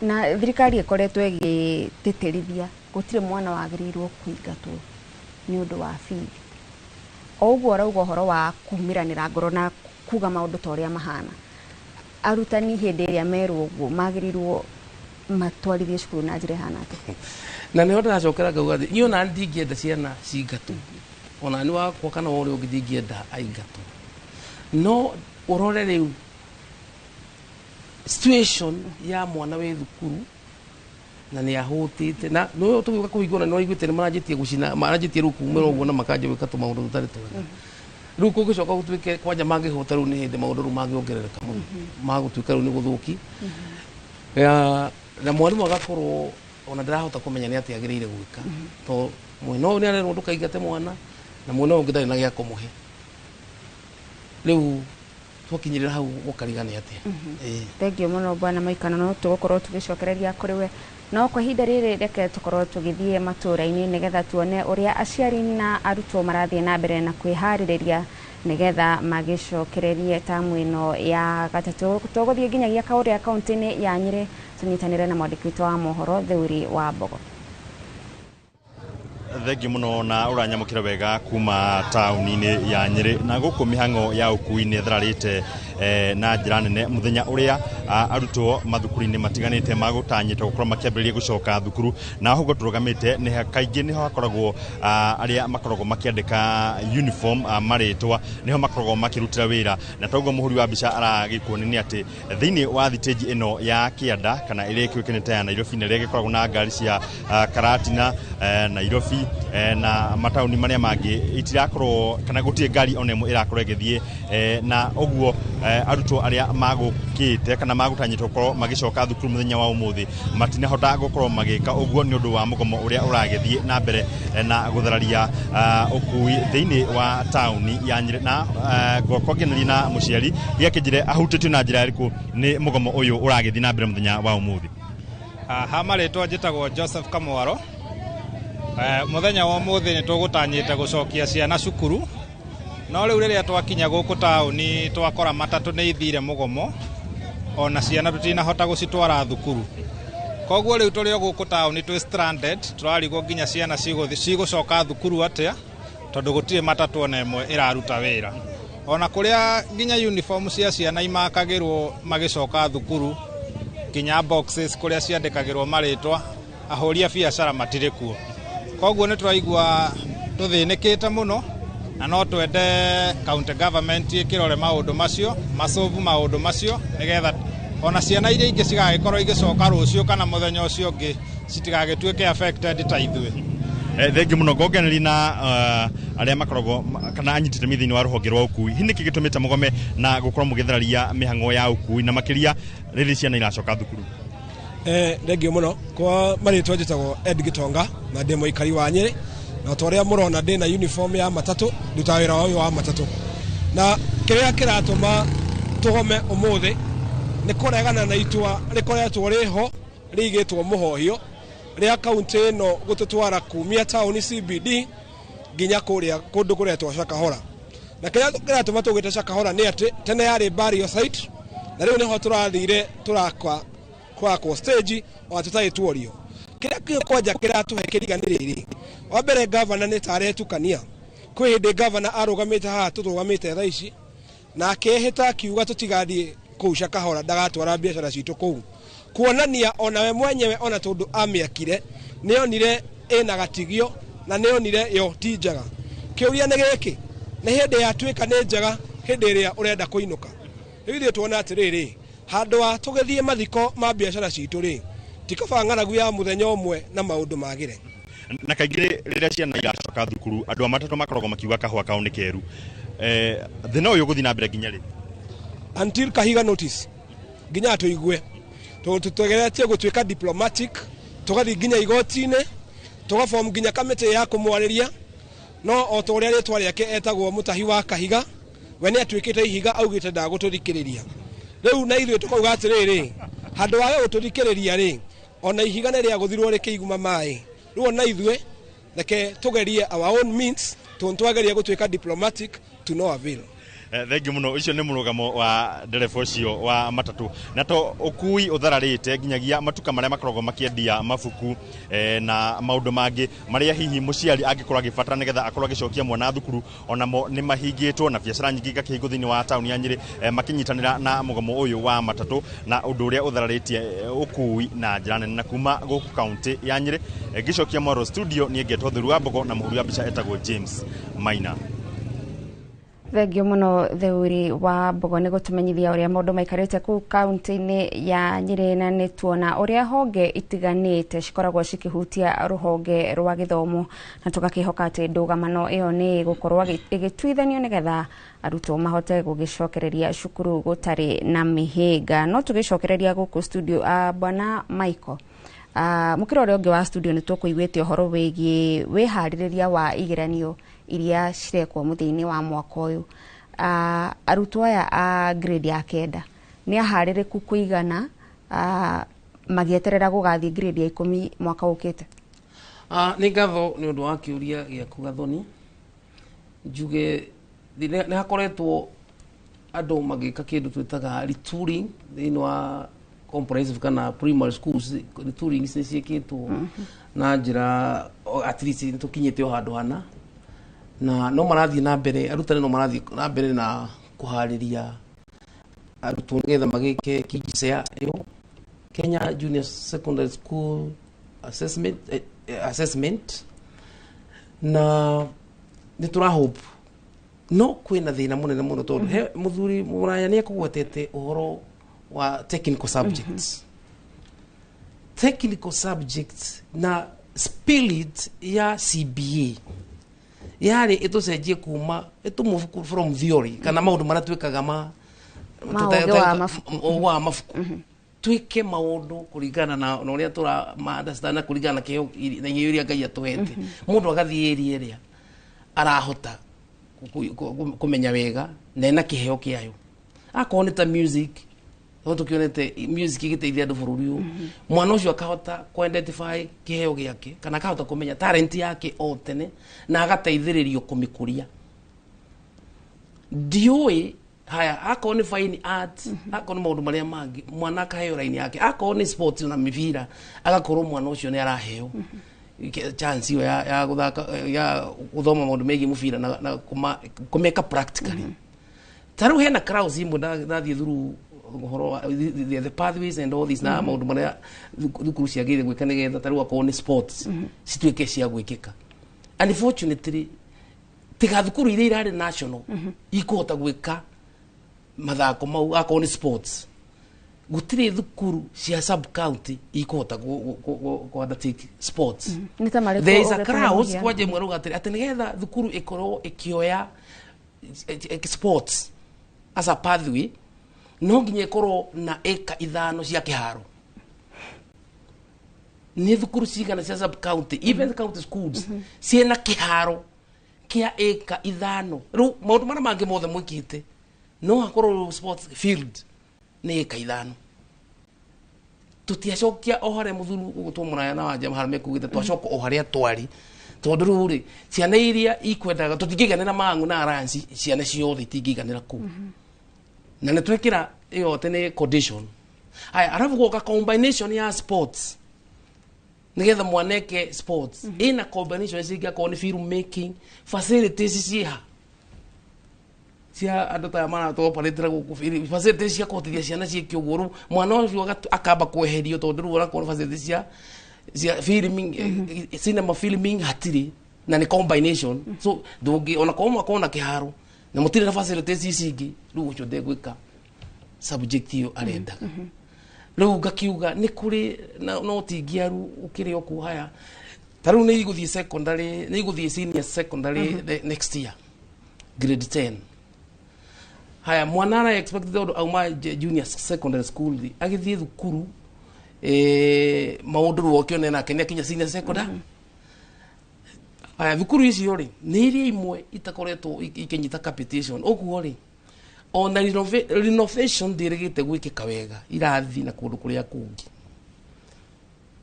Speaker 5: Na thirikari ĩkoretwo ĩgĩtĩtĩrithia gũtirĩ mwana wagĩrĩirwo kũingatwo nĩ ũndũ wa bithi. O ũguo ũrauga ũhoro wa kumiranĩra ngoro na kuga maũndũ ta ũrĩa mahana, arutani hĩndĩ ĩrĩa merwo ũguo magĩrĩirwo matwarithie cukuru na njĩra ĩhana atĩa?
Speaker 13: Na nĩho ndĩracokera ngauga atĩ niĩ ona ndingĩenda ciana cingatwo, ona nĩ wakwa kana wa ũrĩa ũngĩ ndingĩenda aingatwo, no ũrore rĩu situation ya mwana wĩ thukuru na nĩ ahũtĩte, na nĩ tũgĩũka kũhingũra nĩ waiguĩte nĩ maranjĩtie gũcina, maranjĩtie rĩu kumĩra ũguo na makanjia gwĩka tũmaũndũ tũtarĩ twega. Rĩu kũngĩcoka gũtuĩke kwanja mangĩhũta, rĩu nĩ hĩndĩ maũndũ rĩu mangĩongerereka mũno, magũtuĩka rĩu nĩ gũthũki. Na mwarimũ agakorwo ona ndarahota kũmenya nĩ atĩa agĩrĩire gwĩka, to mwena ũyũ nĩ arerwo ndũkaingate mwana, na mwena ũyũ ũngĩ ndarĩ na gĩa kũmũhe. Rĩu twakinyĩrĩra hau ũkariga nĩ atĩa. Ĩĩ.
Speaker 5: Thengiũ mũno bwana Maikano, no tũgũkorwo tũgĩcokereria kũrĩ we, no kwa ihinda rĩrĩ reke tũkorwo tũgĩthiĩ matũũra-inĩ nĩgetha tuone ũrĩa aciari na arutwo marathiĩ na mbere na kwĩharĩrĩria nĩgetha magĩcokererie tamu ĩno ya gatatũ. Tũgũthiĩ nginyagia kaũrĩa kaunti-inĩ ya Nyĩrĩ tũnyitanĩre na mwandĩki witũ wa mohoro Theuri wa Mbogo.
Speaker 4: Thengiũ mũno na ũranyamũkĩra wega kuma taũni-inĩ ya Nyĩrĩ. Na gũkũ mĩhang'o ya ũkui nĩ ĩthararĩte na njĩra nene mũthenya ũrĩa arutwo mathukuru-inĩ matiganĩte magũtanyĩtwo gũkorwo makĩambĩrĩria gũcoka thukuru. Na ũguo tũrũgamĩte nĩ kaingĩ nĩho hakoragwo arĩa makoragwo makĩandĩka uniform marĩtwa, nĩho makoragwo makĩrutĩra wĩra. Na toguo mũhũri wa mbica aragĩkuonia nĩ atĩ thĩinĩ wa thitĩnji ĩno ya kĩanda kana ĩrĩa ĩkĩũĩkaine ta ya Nairobi, na ĩrĩa ĩgĩkoragwo na ngari cia Karatina, Nairobi na mataũni marĩa mangĩ, itirakorwo kana gũtirĩ ngari ona ĩmwe ĩrakorwo ĩgĩthiĩ. Na ũguo arutwo arĩa magũkĩte kana magũtanyĩtwo gũkorwo magĩcoka thukuru mũthenya wa ũmũthĩ matinahota gũkorwo magĩka ũguo nĩ ũndũ wa mũgomo ũrĩa ũragĩthiĩ na mbere na gũthararia ũkui thĩinĩ wa taũni ya Nyĩrĩ. Na ngorwo ngĩaranĩria na mũciari gĩakĩnjĩre ahutĩtio na njĩra ĩrĩkũ nĩ mũgomo ũyũ ũragĩthiĩ na mbere mũthenya wa ũmũthĩ.
Speaker 17: Ha marĩtwa njĩtagwo Joseph Kamwaro. Mũthenya wa ũmũthĩ nĩ tũgũtanyĩte gũcokia ciana cukuru, no rĩu rĩrĩa twakinya gũkũ taũni twakora matatũ nĩ ithire mũgomo, ona ciana tũtinahota gũcitwara thukuru. Koguo rĩu tũrĩ o gũkũ taũni twĩ stranded, tũrarigwo nginya ciana cigũcoka thukuru atĩa, tondũ gũtirĩ matatũ ona ĩmwe ĩraruta wĩra. Ona kũrĩa nginya uniform cia ciana imakagĩrwo magĩcoka thukuru, nginya boxes kũrĩa ciandĩkagĩrwo marĩtwa, ahũri a biacara matirĩ kuo. Koguo nĩ tũraigua tũthĩnĩkĩte mũno, na no twende county government ĩkĩrore maũndũ macio, macovu maũndũ macio, nĩgetha ona ciana iria ingĩ cigagĩkorwo igĩcoka rũciũ kana mũthenya ũcio ũngĩ citigagĩtuĩke affected ta ithuĩ.
Speaker 4: Thengiũ mũno. Ngongereria na arĩa makoragwo kana anyiti itemi thĩinĩ wa rũhonge rwa ũkui, hihi nĩkĩ gĩtũmĩte mũgome na gũkorwo mũgĩthararia mĩhang'o ya ũkui na makĩria rĩrĩ ciana iracoka thukuru?
Speaker 16: Thengiũ mũno. Kwa marĩtwa njĩtagwo Ed Gitonga na ndĩ mũikari wa Nyĩrĩ, na ta ũrĩa mũrona ndĩ na uniform ya matatũ, ndutaga wĩra ũyũ wa matatũ. Na kĩrĩa kĩratũma tũgome ũmũthĩ nĩ kũregana na itua rĩkoretwo rĩho rĩigĩtwo mũhohio rĩa kaunti ĩno gũtũtwara kumia taũni CBD nginya kũrĩa kũndũ kũretwo Shakahola. Na kĩrĩa kĩratũma tũgĩte Shakahola nĩ atĩ tene yarĩ burial site, na rĩu nĩho tũrathire tũrakwa kwakwo stage ona tũtarĩ tuorio. Kĩrĩa kĩ kwanja kĩratũhe kĩriga nĩ rĩrĩ, wa mbere gavana nĩ ta aretukania. Kwĩ hĩndĩ gavana arũgamĩte haha tũrũgamĩte thaa ici, na akĩĩhĩta akiuga tũtigathiĩ kũu Shakahola, ndagatwara biacara citũ kũu, kuonania onawe mwenyewe ona tondũ amĩakire nĩonire ĩna gatigio na nĩonire yo ti njega. Kĩũria nĩ gĩkĩ, nĩ hĩndĩ yatuĩka nĩ njega hĩndĩ ĩrĩa ũrenda kũinũka? Rĩu ithuĩ tuona atĩrĩrĩ, handũ ha tũgĩthiĩ mathiko ma biacara citũ rĩ, ti kaba ng'aragu ya mũthenya ũmwe na maũndũ magĩre.
Speaker 4: Na kaingĩ rĩrĩa ciana iracoka thukuru, andũ a matatũ makoragwo makiuga kahũa kao nĩ keru. Thĩna ũyũ ũgũthiĩ na mbere nginya rĩ?
Speaker 16: Until Kahiga notice, nginya tũigue. Tondũ tũtegeretie gũtuĩka diplomatic, tũgathiĩ nginya igoti-inĩ, tũgaform nginya kamĩtĩ ya kũmwarĩria, no o ta ũrĩa rĩtwa rĩake etagwo mũtahi wa Kahiga, we nĩ atuĩkĩte ihiga augĩte ndagũtũthikĩrĩria. Rĩu na ithuĩ tũkauga atĩrĩrĩ, handũ ha we gũtũthikĩrĩria rĩ, ona ihiga nĩ rĩagũthirwo rĩkĩiguma maĩ. Rĩu ona ithuĩ reke tũgerie our own means, tondũ twageria gũtuĩka diplomatic to no avail.
Speaker 4: Thengiũ mũno. Ũcio nĩ mũrũgamo wa ndereba ũcio wa matatũ. Na to ũkui ũthararĩte, nginyagia matuka marĩa makoragwo makĩendia mabuku na maũndũ mangĩ marĩa hihi mũciari angĩkorwo agĩbatara nĩgetha akorwo agĩcokia mwana thukuru, onamo nĩ mahingĩtwo, na biacara nyingĩ igakĩhingwo thĩinĩ wa taũni ya Nyĩrĩ, makĩnyitanĩra na mũgomo ũyũ wa matatũ na ũndũ ũrĩa ũthararĩtie ũkui na njĩra nene. Na kuma gũkũ kaũntĩ ya Nyĩrĩ, ngĩcokia mwaro studio, niĩ ngetwo Theru wa Mbogo na mũhũri wa mbica etagwo James Maina.
Speaker 5: Thengio mũno Theuri wa Mbogo nĩ gũtũmenyithia ũrĩa maũndũ maikarĩte kũu kaunti-inĩ ya Nyĩrĩ, na nĩ tuona ũrĩa honge itiganĩte cikoragwo cikĩhutia rũhonge rwa gĩthomo, na tũgakĩhoka atĩ ndũgamano ĩyo nĩ ĩgũkorwo ĩgĩtuithanio nĩgetha arutwo mahote gũgĩcokereria cukuru gũtarĩ na mĩhĩnga. No tũgĩcokereria gũkũ studio, bwana Michael, mũkĩra ũrĩa ũngĩ wa studio, nĩ tũkũiguĩte ũhoro wĩgiĩ wĩharĩrĩria wa igeranio iria cirekwo mũthia-inĩ wa mwaka ũyũ. Arutwo aya a grade ya 9 nĩ aharĩrĩku kũigana magĩeterera gũgathiĩ grade ya 10 mwaka ũkĩte?
Speaker 13: Nĩ ngatho nĩ ũndũ wa kĩũria gĩaku, Gathoni. Njuge nĩ hakoretwo andũ magĩka kĩndũ twĩtaga retooling thĩinĩ wa comprehensive kana primary schools. Retooling nĩ ciĩkĩtwo na njĩra at least nĩ tũkinyĩte o handũ hana, na no marathiĩ na mbere, arutani no marathiĩ na mbere na kũharĩria arutwo nĩgetha magĩke KJSEA ĩyo, Kenya Junior Secondary School Assessment, na nĩ tũra hope. No kwĩna thĩna mũnene mũno, tondũ he mũthuri mũraya nĩ ekũgwetete ũhoro wa technical subjects, technical subjects na spirit ya CBA yarĩ ĩtũcenjie kuma ĩtũ from theory kana maũndũ marĩa twĩkaga ma
Speaker 5: Ma ũgĩ wa mabuku.
Speaker 13: Ũgĩ wa mabuku, twĩke maũndũ kũringana na ũrĩa tũra ma understand na kũringana na kĩheo na iheo iria Ngai atũhete. Mũndũ agathiĩ area ĩrĩa arahota kũmenya wega na ena kĩheo kĩayo, akorwo nĩ ta music, no tũkĩonete music ĩgĩteithia andũ bũrũri ũyũ. Mwana ũcio akahota kũ identify kĩheo gĩake kana akahota kũmenya talent yake o tene na agateithĩrĩrio kũmĩkũria. Ndiũĩ haya, akorwo nĩ fine art, akorwo nĩ maũndũ marĩa mangĩ, mwana akaheo line yake, akorwo nĩ sports na mĩbira, agakorwo mwana ũcio nĩ araheo chance ĩyo ya gũthaka, ya gũthoma maũndũ megiĩ mũbira na kũmeka practically. Ta rĩu hena clause imwe ndathiĩ through ũhoro wa the pathways and all this na maũndũ marĩa thukuru ciagĩrĩire gwĩka nĩgetha ta rĩu akorwo nĩ sports cituĩke cia gwĩkĩka. Unfortunately, tiga thukuru iria irarĩ national ikũhota gwĩka mathako mau, akorwo nĩ sports, gũtirĩ thukuru cia sub county ikũhota kũ undertake sports.
Speaker 5: Nĩ ta marĩkũ
Speaker 13: There is a
Speaker 5: ũngĩtũhe
Speaker 13: clause
Speaker 5: mũhiano?
Speaker 13: kwanja ĩmwe rauga atĩrĩ, atĩ nĩgetha thukuru ĩkorwo ĩkĩoya sports as a pathway, no nginya ĩkorwo na ĩka 5 cia kĩharo. Nĩ thukuru cigana cia sub county, even county schools, ciĩna kĩharo kĩa ĩka 5? Rĩu maũndũ marĩa mangĩ mothe mwĩkĩte, no hakorwo rĩu sports field nĩ ĩka 5. Tũtiacokia o harĩa mũthuri ũgũtwo mũraya na wanja harĩa mekugĩte, twacoka o harĩa twarĩ, tondũ rĩu rĩ, ciana iria ikwendaga tũtingĩiganĩra Mang'u na Alliance, ciana ciothe itingĩiganĩra kũu, na nĩ twekĩra ĩyo atĩ nĩ condition. Haya, arabu gwoka combination ya sports Nigetha mwaneke sports ina combination cingĩ, akorwo nĩ film making, facilities ciĩha cia andũ ta maratũoparĩtĩra gũkũ, facilities cia kũhotithia ciana ciĩke ũguo. Rĩu mwana ũcio akamba kweherio tondũ rĩu orakorwo facilities cia filming, cinema filming hatirĩ, na nĩ combination. So ndũngĩ ona korwo mwakorwo na kĩharo na mũtirĩ na facilities ici ingĩ, rĩu ũcio ndegwĩka subject ĩyo arendaga. Rĩu ngakiuga nĩ kũrĩ na no tingiaru ũkĩrĩ o kũu. Haya, ta rĩu nĩ igũthiĩ secondary, nĩ igũthiĩ senior secondary next year, grade 10. Haya, mwana ara expect tondũ auma junior secondary school rĩ, agĩthiĩ thukuru, maũndũ rĩu okĩone nake nĩ akinya senior secondary. Haya, thukuru icio rĩ, nĩ iria imwe itakoretwo ikĩnyita capitation ũguo rĩ, ona renovation ndĩrĩgĩte gwĩkĩka wega irathi na kũndũ kũrĩa kũngĩ.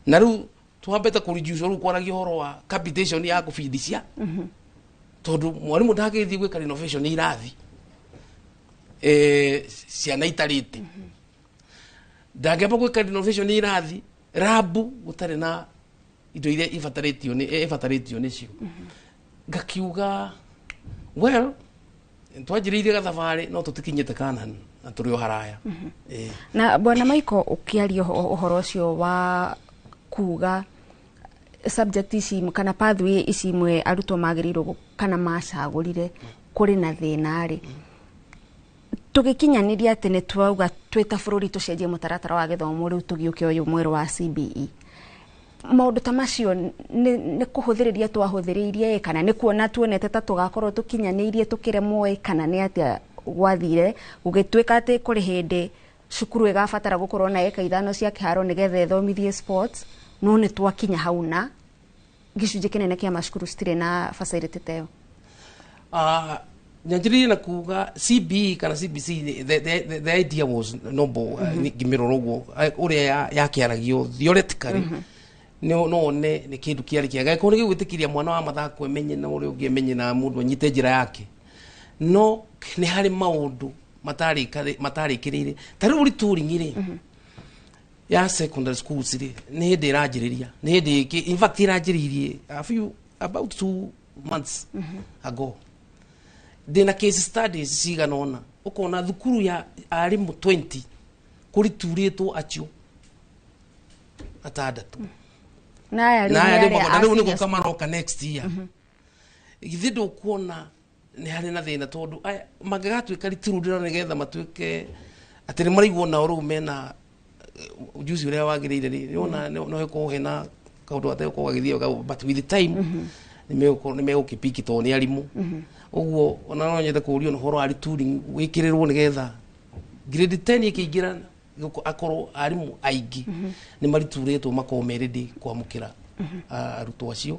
Speaker 13: Na rĩu twambĩte kũreduce rĩu kwaragia ũhoro wa capitation ya kũbindithia, tondũ mwarimũ ndangĩthiĩ gwĩka renovation nĩ irathi ciana itarĩte, ndangĩamba gwĩka renovation nĩ irathi rabu gũtarĩ na indo iria ibatarĩtio nĩcio. Ngakiuga, well, twanjĩrĩirie gathabarĩ no tũtikinyĩte Kanani na tũrĩ o haraya.
Speaker 5: Na bwana Michael, ũkĩaria ũhoro ũcio wa kuga subject ici kana pathway ici imwe arutwo magĩrĩirwo kana macagũrire kũrĩ na thĩna rĩ, tũgĩkinyanĩria atĩ nĩ twauga twĩ ta bũrũri tũcenjie mũtaratara wa gĩthomo, rĩu tũgĩũke ũyũ mwerũ wa CBE, maũndũ ta macio nĩ kũhũthĩrĩria twahũthĩrĩirie ĩ, kana nĩ kuona tuonete ta tũgakorwo tũkinyanĩirie tũkĩremwo ĩ, kana nĩ atĩa gwathire gũgĩtuĩka atĩ kũrĩ hĩndĩ cukuru ĩgabatara gũkorwo na eka 5 cia kĩharo nĩgetha ĩthomithie sports, no nĩ twakinya hau na gĩcunjĩ kĩnene kĩa macukuru citirĩ na facility ta ĩyo?
Speaker 13: Nyanjĩrĩirie na kuga CBE kana CBC, the idea was noble. Ngĩmĩrora ũguo ũrĩa yakĩaragio theoretically, no one nĩ kĩndũ kĩarĩ kĩega gĩkorwo nĩ gĩgwĩtĩkĩria mwana wa mathako emenye na ũrĩa ũngĩ emenye na mũndũ anyite njĩra yake, no nĩ harĩ maũndũ matarĩkĩrĩire. Ta rĩu retooling rĩ ya secondary schools rĩ, nĩ hĩndĩ ĩranjĩrĩria, nĩ hĩndĩ in fact ĩranjĩrĩirie a few, about 2 months ago. Ndĩna case studies cigana ũna, ũkona thukuru ya arimũ 20 kũriturĩtwo acio atandatũ.
Speaker 5: Na aya rĩu
Speaker 13: na
Speaker 5: nĩ
Speaker 13: aya
Speaker 5: arĩa
Speaker 13: rĩu
Speaker 5: a
Speaker 13: na rĩu nĩ
Speaker 5: senior
Speaker 13: gũka
Speaker 5: school.
Speaker 13: Maroka next year. Githĩ ndũkuona nĩ harĩ na thĩna, tondũ aya mangĩgatuĩka ritururĩra nĩgetha matuĩke atĩ nĩ maraigua nao rĩu mena ujuzi ũrĩa wagĩrĩire rĩ, nĩwona no ĩkorwo hena kaũndũ gategũkorwo gagĩthiĩ wega, but with the time nĩ megũkĩpiki tondũ nĩ arimũ. Ũguo ona no nyende kũũrio na ũhoro wa retooling wĩkĩrĩrwo nĩgetha grade 10 ĩkĩingĩra akorwo arimũ aingĩ nĩ mariturĩtwo, makorwo me ready kwamũkĩra arutwo acio,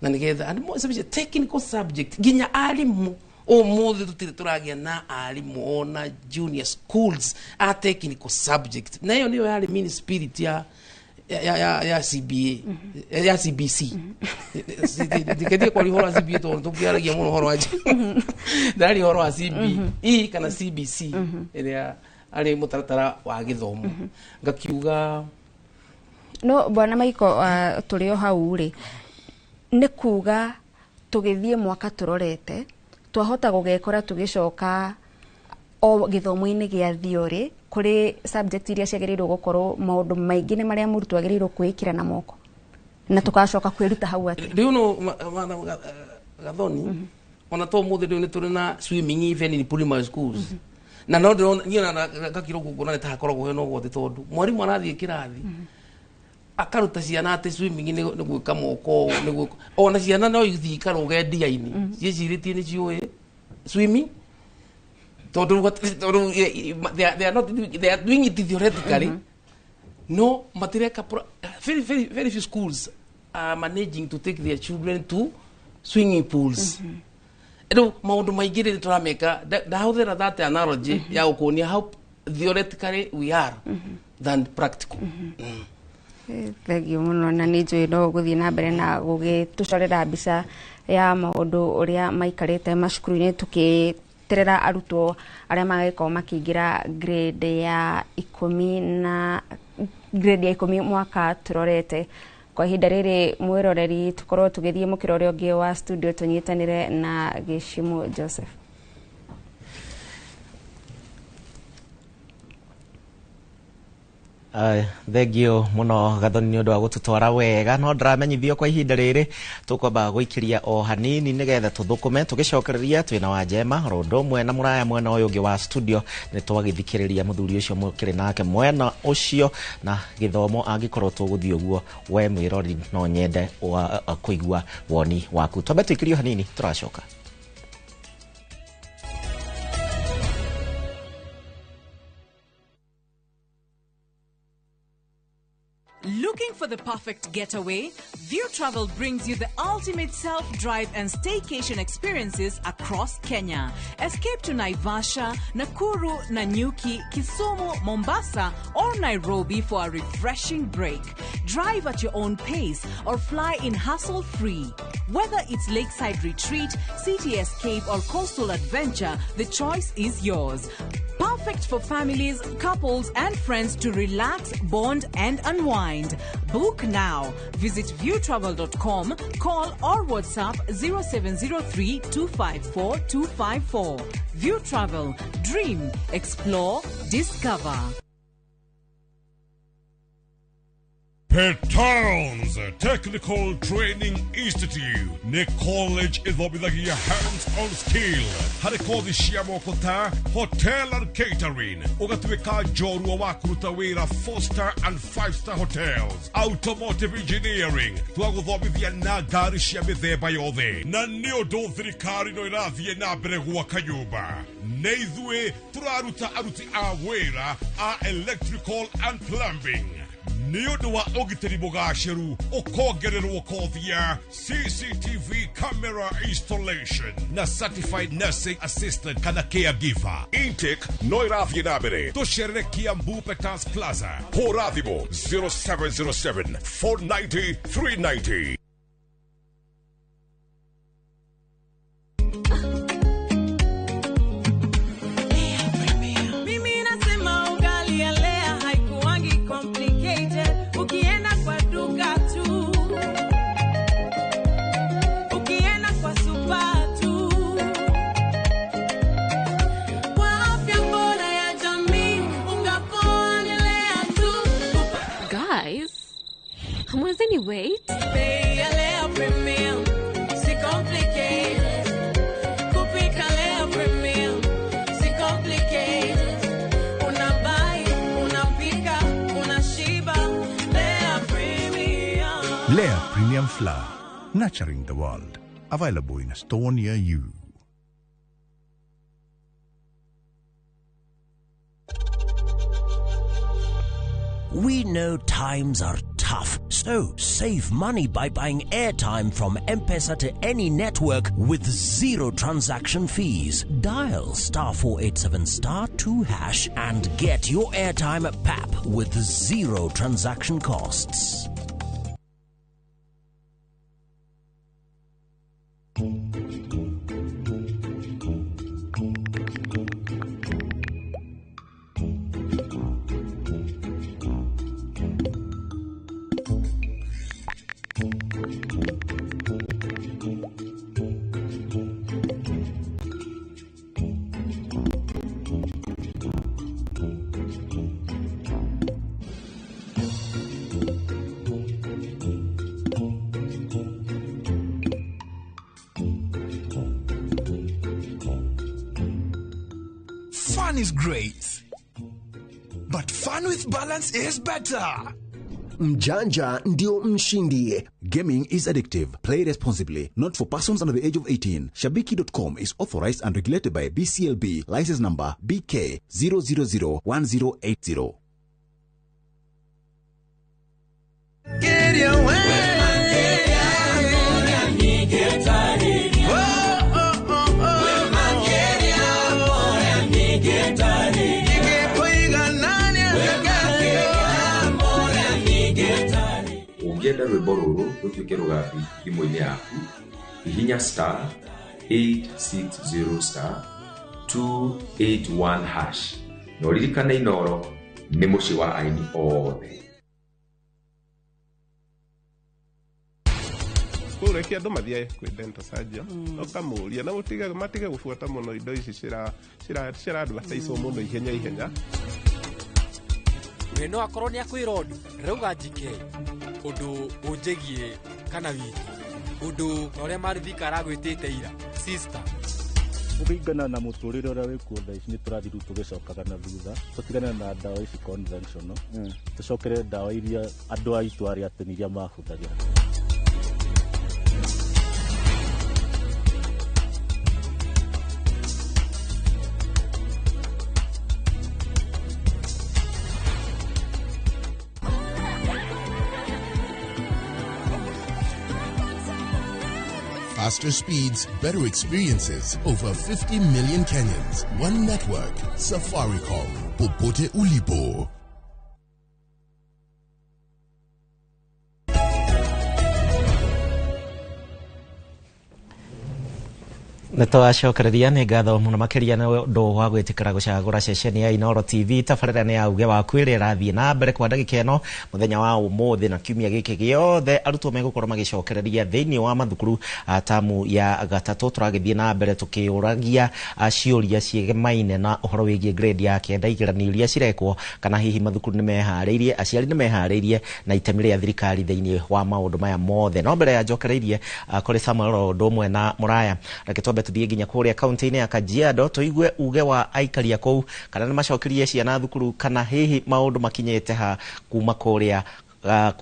Speaker 13: na nĩgetha and more especially technical subject, nginya arimũ ũmũthĩ tũtirĩ tũragĩa na arimũ ona junior schools a technical subject, na ĩyo nĩyo yarĩ main spirit ya CBA, ya CBC. Ndiketie kwaria ũhoro wa CBA tondũ tũkĩaragia mũno ũhoro wa, ndararia ũhoro wa CBE kana CBC ĩrĩa arĩ mũtaratara wa gĩthomo. Ngakiuga
Speaker 5: No bwana Michael, tũrĩ o hau rĩ, nĩ kuga tũgĩthiĩ mwaka tũrorete twahota gũgekora tũgĩcoka o gĩthomo-inĩ gĩa theory kũrĩ subject iria ciagĩrĩirwo gũkorwo maũndũ maingĩ nĩ marĩa mũrutwo agĩrĩirwo kwĩĩkĩra na moko, na tũgacoka kwĩruta hau atĩ
Speaker 13: Rĩu no Gathoni, ona to mũthĩ rĩu nĩ tũrĩ na swimming even in primary schools, na no ndĩrona niĩ ona gakiro nguona nĩ ta hakoragwo hena ũgwati, tondũ mwarimũ arathiĩ kĩrathi akaruta ciana atĩ swimming nĩ gwĩka moko ũũ, nĩ gwĩka, ona ciana no ithiĩ ikarũge ndia-inĩ ciĩcirĩtie nĩ ciũĩ swimming, tondũ they are not they are doing it theoretically, no matireka very very very few schools are managing to take their children to swimming pools. Rĩu maũndũ maingĩ rĩ tũrameka, ndahũthĩra that analogy ya gũkuonia how theoretically we are than practical.
Speaker 5: Thengio mũno, na nĩ njũĩ no gũthiĩ na mbere na gũgĩtũcorera mbica ya maũndũ ũrĩa maikarĩte macukuru-inĩ, tũkĩterera arutwo arĩa magĩkorwo makĩingĩra grade ya 10 na grade ya 10 mwaka tũrorete. Kwa ihinda rĩrĩ mwĩroreri tũkorwo tũgĩthiĩ mũkĩra ũrĩa ũngĩ wa studio tũnyitanĩre na Gĩcimu Joseph.
Speaker 14: Thengio muno Gathoni nĩ ũndũ wa gũtũtwara wega no ndĩramenyithio kwa ihinda rĩrĩ tũkwamba gũikĩria o hanini nĩgetha tũthũkũme tũgĩcokereria twĩna wa njema oro ũndũ ũmwe na mũraya mwena ũyũ ũngĩ wa studio nĩ twagĩthikĩrĩria mũthuri ũcio mũkĩrĩ nake mwena ũcio na gĩthomo angĩkorwo tũgũthiĩ ũguo we mwĩrori no nyende kũigua woni waku. Twambe tũikĩrio hanini tũracoka.
Speaker 1: Looking for the perfect getaway? View Travel brings you the ultimate self-drive and staycation experiences across Kenya. Escape to Naivasha, Nakuru, Nanyuki, Kisumu, Mombasa, or Nairobi for a refreshing break. Drive at your own pace or fly in hassle-free. Whether it's lakeside retreat, city escape, or coastal adventure, the choice is yours. Perfect for families, couples, and friends to relax, bond, and unwind. Book now. Visit viewtravel.com, call or WhatsApp 0703 254 254. View Travel. Dream, explore, discover.
Speaker 11: Petals Technical Training Institute nĩ college ĩthomithagia hands-on skill harĩ kothi cia moko ta hotel and catering, ũgatuĩka njorua wa kũruta wĩra 4-star and 5-star hotels, automotive engineering twagũthomithia na ngari cia mĩthemba yothe, na nĩ ũndũ thirikari no ĩrathiĩ na mbere gwaka nyũmba nĩ ithuĩ tũraruta aruti a wĩra a electrical and plumbing. Nĩ ũndũ wa ũgitĩri mũgacĩru ũkongererwo kothi ya CCTV camera installation na certified nursing assistant kana caregiver. Intake no ĩrathiĩ na mbere. Tũcerere Kiambu Petals Plaza. Hũra thimũ 0707 490 390.
Speaker 1: Mimi nasema ugali ya Lea haikuangi complicated. Ukienda kwa duka tu, ukienda kwa super tu, kwa afya bora ya jamii, unga poa ni Lea tu.
Speaker 18: Guys, hamwezi wait?
Speaker 1: Bei ya Lea Premium, si complicated. Kupika Lea Premium, si complicated. Unabuy, unapika, unashiba. Lea Premium.
Speaker 19: Lea Premium Flour, nurturing the world. Available in a store near you.
Speaker 23: We know times are tough, so save money by buying airtime from M-Pesa to any network with zero transaction fees. Dial *487 *2# and get your airtime at PAP with zero transaction costs.
Speaker 24: Fun is great, but fun with balance is better.
Speaker 25: Mjanja ndio mshindi.
Speaker 26: Gaming is addictive. Play responsibly. Not for persons under the age of 18. Shabiki.com is authorized and regulated by BCLB. License number BK 0001080.
Speaker 29: Get your way.
Speaker 30: Ũngĩenda rwĩmbo rũrũ rũtuĩke rũgambi thimũ-inĩ yaku, hihinya *860 *281# na ũririkane Inooro nĩ mũciĩ wa aini othe.
Speaker 7: Koguo reke andũ mathiĩ kwĩ dental surgeon, ũkamũria na mũtige matige gũbuata mũno indo ici cira advertise mũno ihenya ihenya.
Speaker 8: We no akorwo nĩ akwĩra ũndũ rauga njike ũndũ ũnjĩgie kana witũ ũndũ ta ũrĩa Marithika aragwĩtĩte ira sister.
Speaker 9: Kũringana na mũtũrĩre ũrĩa wĩkuo thaa ici, nĩ tũrathiĩ rĩu tũgĩcokaga na thutha, tũtigane na ndawa ici conventional, tũcokere ndawa iria andũ aitũ arĩa tene iria mahũthagĩra.
Speaker 12: Faster speeds, better experiences. Over 50 million Kenyans. One network. Safaricom. Popote ulipo.
Speaker 14: Nĩ twacokereria, nĩ ngatho mũno makĩria nĩ ũndũ wa gwĩtĩkĩra gũcagũra ceceni ya Inooro TV. Tabarĩra nĩ ya Uge Waku ĩrĩa ĩrathiĩ na mbere kwa ndagĩka ĩno. Mũthenya wa ũmũthĩ na kiumia gĩkĩ gĩothe, arutwo megũkorwo magĩcokereria thĩinĩ wa mathukuru tamu ya gatatũ. Tũragĩthiĩ na mbere tũkĩũragia ciũria ciĩgemaine na ũhoro wĩgiĩ grade ya 9, igeranio iria cirekwo, kana hihi mathukuru nĩ meharĩirie, aciari nĩ meharĩirie, na itemi rĩa thirikari thĩinĩ wa maũndũ maya mothe. No mbere ya njokereirie kũrĩ Samuel o ũndũ ũmwe na Mũraya, reke twambe tuthiĩ nginya kũrĩa kaunti-inĩ ya Kajiado tũigue uge wa aikari a kũu, kana nĩ macokirie ciana thukuru, kana hihi maũndũ makinyĩte ha kuma kũrĩa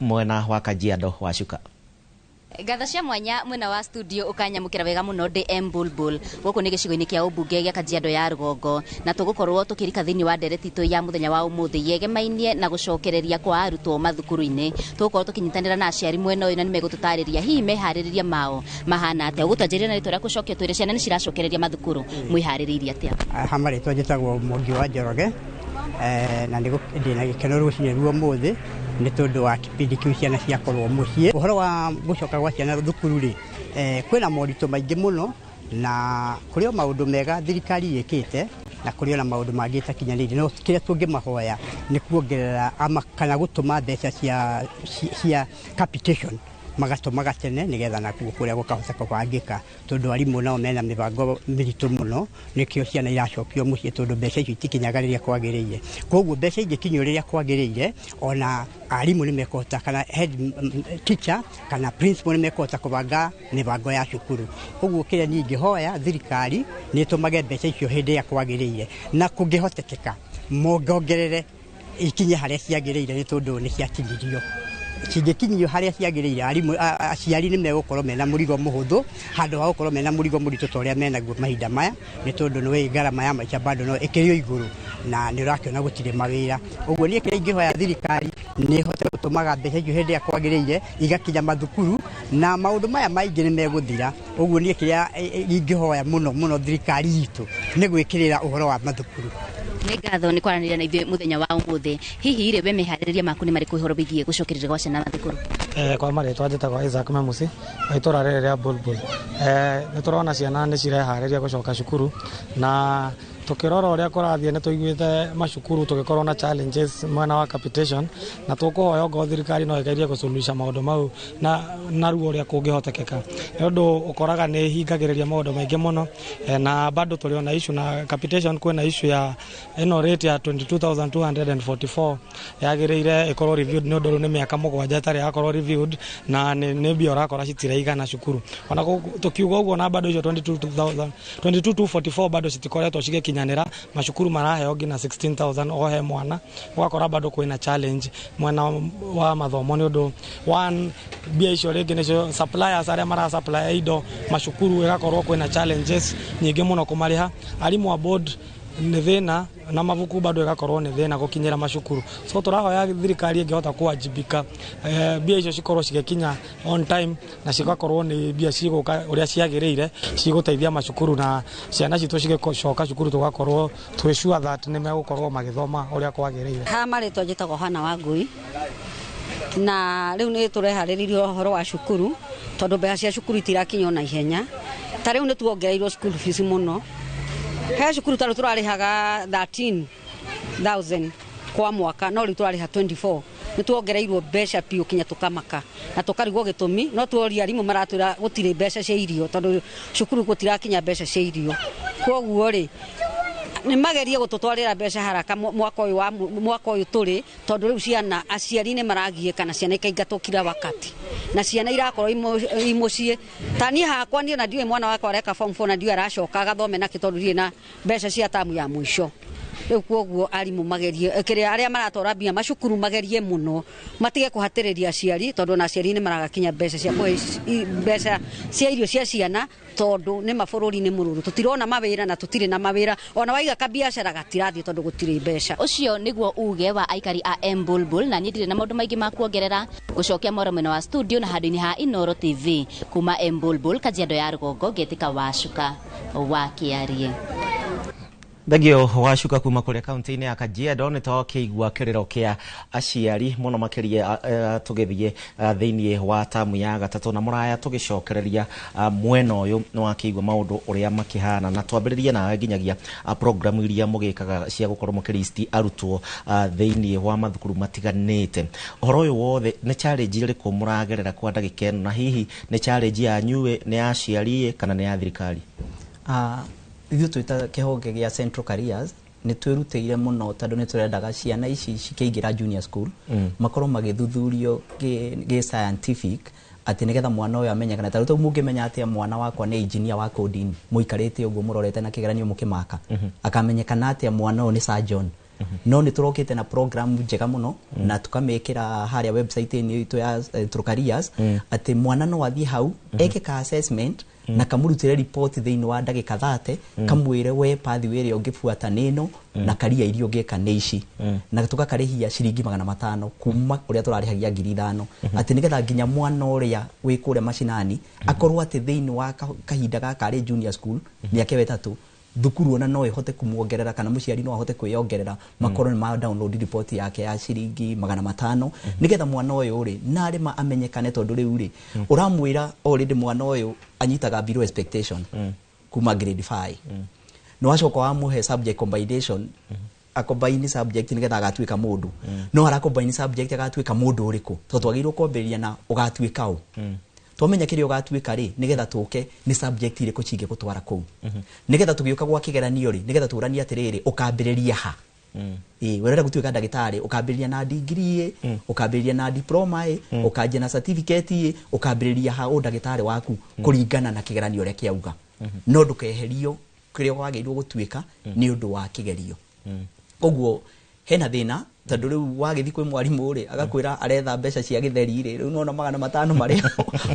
Speaker 14: mwena wa Kajiado. Wacuka.
Speaker 15: Ngatho cia mwanya mwena wa studio, ukanyamukira wega muno. Ndi M Bulbul, guku ni gicigo-inĩ kĩa ũmbunge gĩa Kajiado ya Rũgongo, na tũgũkorwo tũkĩrika thĩinĩ wa ndereti itũ ya mũthenya wa ũmũthĩ yegemainie na gũcokereria kwa arutwo mathukuru-inĩ. Tũgũkorwo tũkĩnyitanĩra na aciari mwena ũyũ, na nĩmegũtũtarĩria hihi meharĩrĩria mao mahana atĩa. Ũgũtwanjĩrĩria na rĩtwa rĩaku, ũcoke ũtwĩre ciana nĩ ciracokereria mathukuru, mwĩharĩrĩirie atĩa?
Speaker 20: Ha marĩtwa njĩtagwo Mwangi wa Njoroge, na ndĩna gĩkeno rũcinĩ ruo ũmũthĩ nĩ tondũ wa kĩpindi kĩu ciana ciakorwo mũciĩ. Ũhoro wa gũcoka gwa ciana thukuru rĩ, kwĩna moritũ maingĩ mũno, na kũrĩ o maũndũ mega thirikari ĩkĩte na kũrĩ ona maũndũ mangĩ ĩtakinyanĩire. No kĩrĩa tũngĩmahoya nĩ kuongerera ama kana gũtũma mbeca cia capitation, magatũmaga tene nĩgetha nakuo kũrĩa gũkahota kũbangĩka, tondũ arimũ nao mena mĩbango mĩritũ mũno, nĩkĩo ciana iracokio mũciĩ, tondũ mbeca icio itikinyaga rĩrĩa kwagĩrĩire. Koguo mbeca ingĩkinyio rĩrĩa kwagĩrĩire, ona arimũ nĩ mekũhota, kana head teacher kana principal nĩ mekũhota kũbanga mĩbango ya cukuru. Ũguo kĩrĩa niĩ ingĩhoya thirikari nĩ ĩtũmage mbeca icio hĩndĩ ĩrĩa kwagĩrĩire, na kũngĩhotekeka mongongerere ikinye harĩa ciagĩrĩire, nĩ tondũ nĩ ciakinyirio. Cingĩkinyio harĩa ciagĩrĩire, arimũ, aciari nĩ megũkorwo mena mũrigo mũhũthũ handũ ha gũkorwo mena mũrigo mũritũ ta ũrĩa menaguo mahinda maya, nĩ tondũ nĩ ngarama ya maica bado no ĩkĩrĩ o igũrũ, na nĩ ũrakĩona gũtirĩ mawĩra. Ũguo niĩ kĩrĩa ingĩhoya thirikari nĩ ĩhote gũtũmaga mbeca icio hĩndĩ ĩrĩa kwagĩrĩire igakinya mathukuru, na maũndũ maya maingĩ nĩ megũthira. Ũguo niĩ kĩrĩa ingĩhoya mũno mũno thirikari itũ nĩ gwĩkĩrĩra ũhoro wa mathukuru.
Speaker 15: Nĩ ngatho nĩ kwaranĩria na ithuĩ mũthenya wa ũmũthĩ. Hihi rĩ, we meharĩrĩria maku nĩ marĩkũ ũhoro wĩgiĩ gũcokereria gwa ciana mathukuru?
Speaker 21: Kwa marĩtwa njĩtagwo Isaac Memusi wa itũra rĩrĩ rĩa Bulbul. Nĩ tũrona ciana nĩ cireharĩria gũcoka cukuru, na tukirora ũrĩa kũrathiĩ nĩ tũiguĩte macukuru tũgĩkorwo na challenges mwena wa capitation, na tũkũhoya ongorwo thirikari no ĩgerie gũsuluhisha maũndũ mau na narua ũrĩa kũngĩhotekeka, nĩ ũndũ ũkoraga nĩ ĩhingagĩrĩria maũndũ maingĩ mũno. Na bado tũrĩ ona issue na capitation, kwĩna issue ya ĩno rate ya 22,244 yagĩrĩire ĩkorwo reviewed, nĩ ũndũ rĩu nĩ mĩaka 7 ĩtarĩ yakorwo reviewed, na nĩ mbia ũrakora citiraigana cukuru. Ona tũkiuga ũguo, na bado icio 22,244 bado citikoretwo cigĩkinyanĩra, macukuru maraheo nginya 16,000 o he mwana, ũgakora bado kwĩna challenge mwena wa mathomo, nĩ ũndũ one mbia icio rĩngĩ nĩcio suppliers arĩa mara supply indo macukuru, ĩgakorwo kwĩna challenges nyingĩ mũno kũmarĩha. Arimũ a board nĩ thĩna, na mabuku bado ĩgakorwo nĩ thĩna gũkinyĩra macukuru. So tũrahoya thirikari ĩngĩhota kũwajibika, mbia icio cikorwo cigĩkinya on time, na cigakorwo nĩ mbia cigũka ũrĩa ciagĩrĩire, cigũteithia macukuru, na ciana citũ cigĩcoka cukuru tũgakorwo twĩ sure that nĩ megũkorwo magĩthoma ũrĩa kwagĩrĩire.
Speaker 22: Ha marĩtwa njĩtagwo Hana Wangui, na rĩu nĩ tũreharĩrĩria ũhoro wa cukuru, tondũ mbeca cia cukuru itirakinya ona ihenya. Ta rĩu nĩ tuongereirwo school fees mũno. He cukuru ta rĩu tũrarĩhaga 13,000 kwa mwaka, no rĩu tũrarĩha 24. Nĩ tuongereirwo mbeca piũ kinya tũkamaka na tũkarigwo gĩtũmi, no tuoria arimũ maratwĩra gũtirĩ mbeca cia irio tondũ cukuru gũtirakinya mbeca cia irio. Kwoguo rĩ, nĩ magerie gũtũtwarĩra mbeca haraka mwaka ũyũ wa mwaka ũyũ tũrĩ, tondũ rĩu ciana aciari nĩ maragiĩka na ciana ikaingatwo kila wakati na ciana irakorwo i mũciĩ. Ta niĩ hakwa niĩ na ndiũĩ mwana wakwa areka form 4 na ndiũĩ aracoka agathome nakĩ tondũ ndirĩ na mbeca cia tamu ya mũico. Rĩu kwoguo arimũ magerie kĩrĩa arĩa maratwara mbia macukuru magerie mũno matige kũhatĩrĩria aciari, tondũ ona aciari nĩ maragakinya mbeca cia kũhe mbeca cia irio cia ciana, tondũ nĩ mabũrũri nĩ mũrũrũ, tũtirona mawĩra na tũtirĩ na mawĩra, ona waiga kabiacara gatirathiĩ tondũ gũtirĩ mbeca.
Speaker 15: Ũcio nĩguo uge wa aikari a Embulbul, na niĩ ndirĩ na maũndũ maingĩ ma kuongerera. Gũcokia mwaro mwena wa studio na handũ-inĩ ha Inooro TV kuma Embulbul, Kajiado ya rũgongo, ngetĩka Wacuka wa Kĩarie.
Speaker 14: Thengio Wacuka kuma kũrĩa kaunti-inĩ ya Kajiado. Nĩ twakĩigua kĩrĩro kĩa aciari mũno makĩria tũgĩthiĩ thĩinĩ wa tamu ya gatatũ na mũraya tũgĩcokereria mwena ũyũ nĩ wakĩigua maũndũ ũrĩa makĩhana, na twambĩrĩrie nawe nginyagia programu iria mũgĩkaga cia gũkorwo mũkĩristi arutwo thĩinĩ wa mathukuru matiganĩte. Ũhoro ũyũ wothe nĩ challenge ĩrĩkũ mũragerera kwa ndagĩka ĩno, na hihi nĩ challenge yanyu nĩ ya aciari kana nĩ ya thirikari?
Speaker 2: Ithuĩ twĩta kĩhonge gĩa Central Careers nĩ twĩrutĩire mũno tondũ nĩ tũrendaga ciana ici cikĩingĩra junior school makorwo magĩthuthurio gĩ scientific atĩ nĩgetha mwana ũyũ amenyekane. Ta rĩu mũngĩmenya atĩa mwana wakwa nĩ engineer wa coding mũikarĩte ũguo mũrorete na kĩgeranio mũkĩmaka, akamenyekana atĩa mwana ũyũ nĩ surgeon? No nĩ tũrokĩte na program njega mũno na tũkamĩkĩra harĩa website-inĩ itũ ya Central Careers atĩ mwana no athiĩ hau eke ka assessment na kamũrutĩre report thĩinĩ wa ndagĩka 30, kamwĩre we pathway ĩrĩa ũngĩbuata nĩ ĩno na karia iria ũngĩka nĩ ici, na tũgakarĩhia ciringi 500 kuma ũrĩa tũrarĩhagia 5,000, atĩ nĩgetha nginya mwana ũrĩa wĩ kũrĩa macinani akorwo atĩ thĩinĩ wa kahinda gaka arĩ junior school mĩaka ĩyo 3 thukuru ona no ihote kumuongerera kana muciari no ahote kwiyongerera makorwo ni ma download report yake ya ciringi 500 nigetha mwana uyu ri na arima amenyekane tondu riu ri uramwira already mwana uyu anyitaga below expectation kuma grade 5 no acoka wamuhe subject combination akombaini subject nigetha agatuika mundu no arakombaini subject agatuika mundu uriku to twagirwo kwambiriria na ugatuika u twamenya kiria ugatuika ri nigetha tuke ni subject iriku cingigutwara kuu nigetha tugiuka gwa kigeranio ri nigetha turanie atiriri ukambiriria ha ii urenda gutuika ndagitari ukambiriria na degree ukambiriria na diploma ukanjia na certificate ukambiriria ha u ndagitari waku kuringana na kigeranio uria kiauga no ndukeherio kiria wagirwo gutuika ni undu wa kigerio koguo hena thina tondu riu wagithi kwi mwarimu ri agakwira aretha mbeca cia githeri ri riu nona 500 mari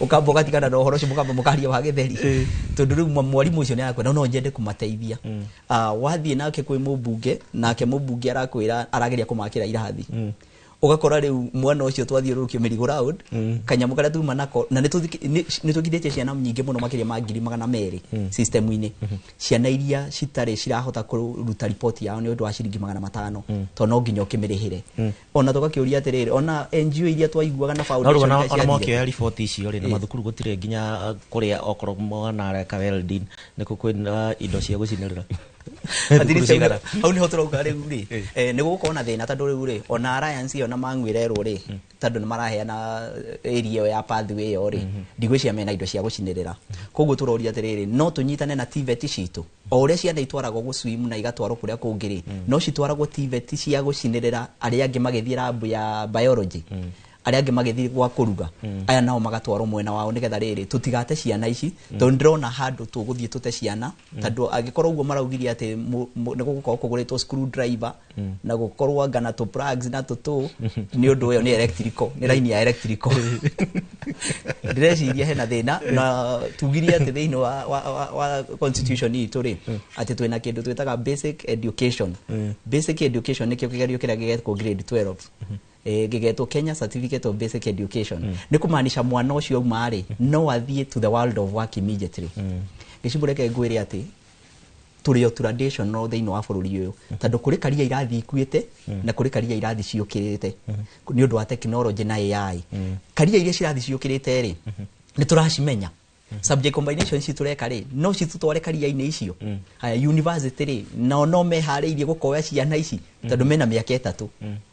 Speaker 2: ukamba ugatigana na uhoro ucio mukamba mukaria wa githeri tondu riu mwarimu ucio ni arakwira no njende kumateithia wathie nake kwi mubunge nake mubunge arakwira arageria kumakira irathi ugakora riu mwana ucio twathiururukio mirigo round kanyamu karia tuma nako na nitugithĩtie ciana nyingĩ mũno makĩria ma 200,000 system-inĩ ciana iria citarĩ cirahota kũruta report yao nĩ ũndũ wa ciringi 500 to no nginya ũkĩmĩrĩhĩre ona tũgakĩũria atĩrĩrĩ ona NGO iria twaiguaga na foundation
Speaker 14: iria ona mokĩoya report icio rĩ na mathukuru gũtirĩ nginya kũrĩa okorwo mwana areka welding nĩkuo kwĩna indo cia gũcinĩrĩra
Speaker 2: hau niho turauga riu ri ni gukorwo na thina tondu riu ri ona Alliance iyo na mangwirerwo ri tondu ni maraheana area ya pathway iyo ri ndigwiciria mena indo cia gucinirira koguo turoria atiriri no tunyitane na TVET citu o uria ciana itwaragwo guswim na igatwarwo kuria kungi ri no citwaragwo TVET cia gucinirira aria angi magithie lab ya biology aria angi magithie gwa kuruga aya nao magatwarwo mwena wao nigetha riri tutigate ciana ici tondu ndirona handu tuguthie tute ciana tondu angikorwo uguo maraugirie ati ni gugukorwo kuguritwo screwdriver na gukorwo anga na tu plugs na tutu ni undu uyo ni electrical ni line ya electrical ndireciria hena thina na tugirie ati thiini wa constitution itu ri ati twina kindu twitaga basic education basic education nikio kigerio kiria gigetwo grade 12 gigetwo Kenya Certificate of Basic Education ni kumaanisha mwana ucio auma ri no athie to the world of work immediately gicimbo reke ngwire ati turi o traditional thiini wa bururi uyu tondu kuri karia irathi ikuite na kuri karia irathi ciukirite ni undu wa technology na AI karia iria cirathi ciukirite ri ni turacimenya Subject combination ici tũreka rĩ, no citũtware career-inĩ icio. Haya, university rĩ, nao no meharĩirie gũkoya ciana ici, tondũ mena mĩaka 3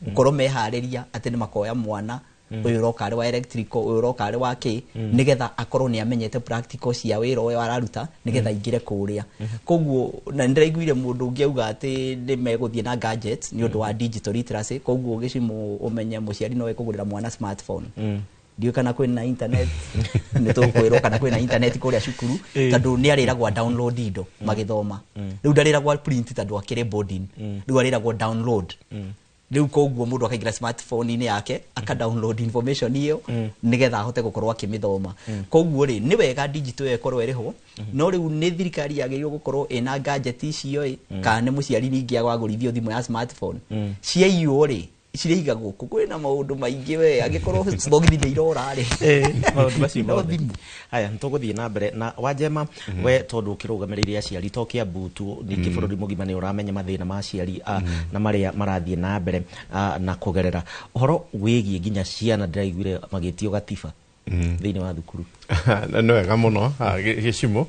Speaker 2: gũkorwo meharĩria atĩ nĩ makoya mwana ũyũ ũroka arĩ wa electrical, ũyũ ũroka arĩ wa kĩ, nĩgetha akorwo nĩ amenyete practical cia wĩra ũyũ araruta, nĩgetha aingĩre kũrĩa. Koguo na nĩndĩraiguire mũndũ ũngĩ auga atĩ nĩ megũthiĩ na gadgets nĩ ũndũ wa digital literacy. Koguo gĩcimo ũmenye mũciari no ekũgũrĩra mwana smartphone, ndiũĩ kana kwĩna internet, nĩ tũkwĩrwo kana kwĩna internet kũrĩa cukuru, tondũ nĩ arĩragwo download indo magĩthoma. Rĩu ndarĩragwo print tondũ akĩrĩ boarding, rĩu arĩragwo download. Rĩu koguo mũndũ akaingĩra smartphone-inĩ yake, aka download information ĩyo, nĩgetha ahote gũkorwo akĩmĩthoma. Koguo rĩ, nĩ wega digital ĩyo ĩkorwo ĩrĩ ho, no rĩu nĩ thirikari yagĩrĩirwo gũkorwo ĩna gadget icio ĩ, kana nĩ mũciari ningĩ agwagũrithio thimũ ya smartphone ciaiywo rĩ, cirĩiga gũkũ. Kwĩna maũndũ maingĩ we, angĩkorwo thogithi nĩ irora rĩ,
Speaker 14: maũndũ macio
Speaker 2: no
Speaker 14: mothe.
Speaker 2: Thimũ.
Speaker 14: Haya, nĩtũgũthiĩ na mbere na Wanjema. We tondũ ũkĩrũgamĩrĩire aciari to Kiambu tu, ningĩ bũrũri mũgima nĩ ũramenya mathĩna ma aciari na marĩa marathiĩ na mbere na kũgerera ũhoro wĩgiĩ nginya ciana ndĩraiguire magĩtio gatiba thĩinĩ wa thukuru.
Speaker 3: Na nĩ wega mũno, gĩcimo.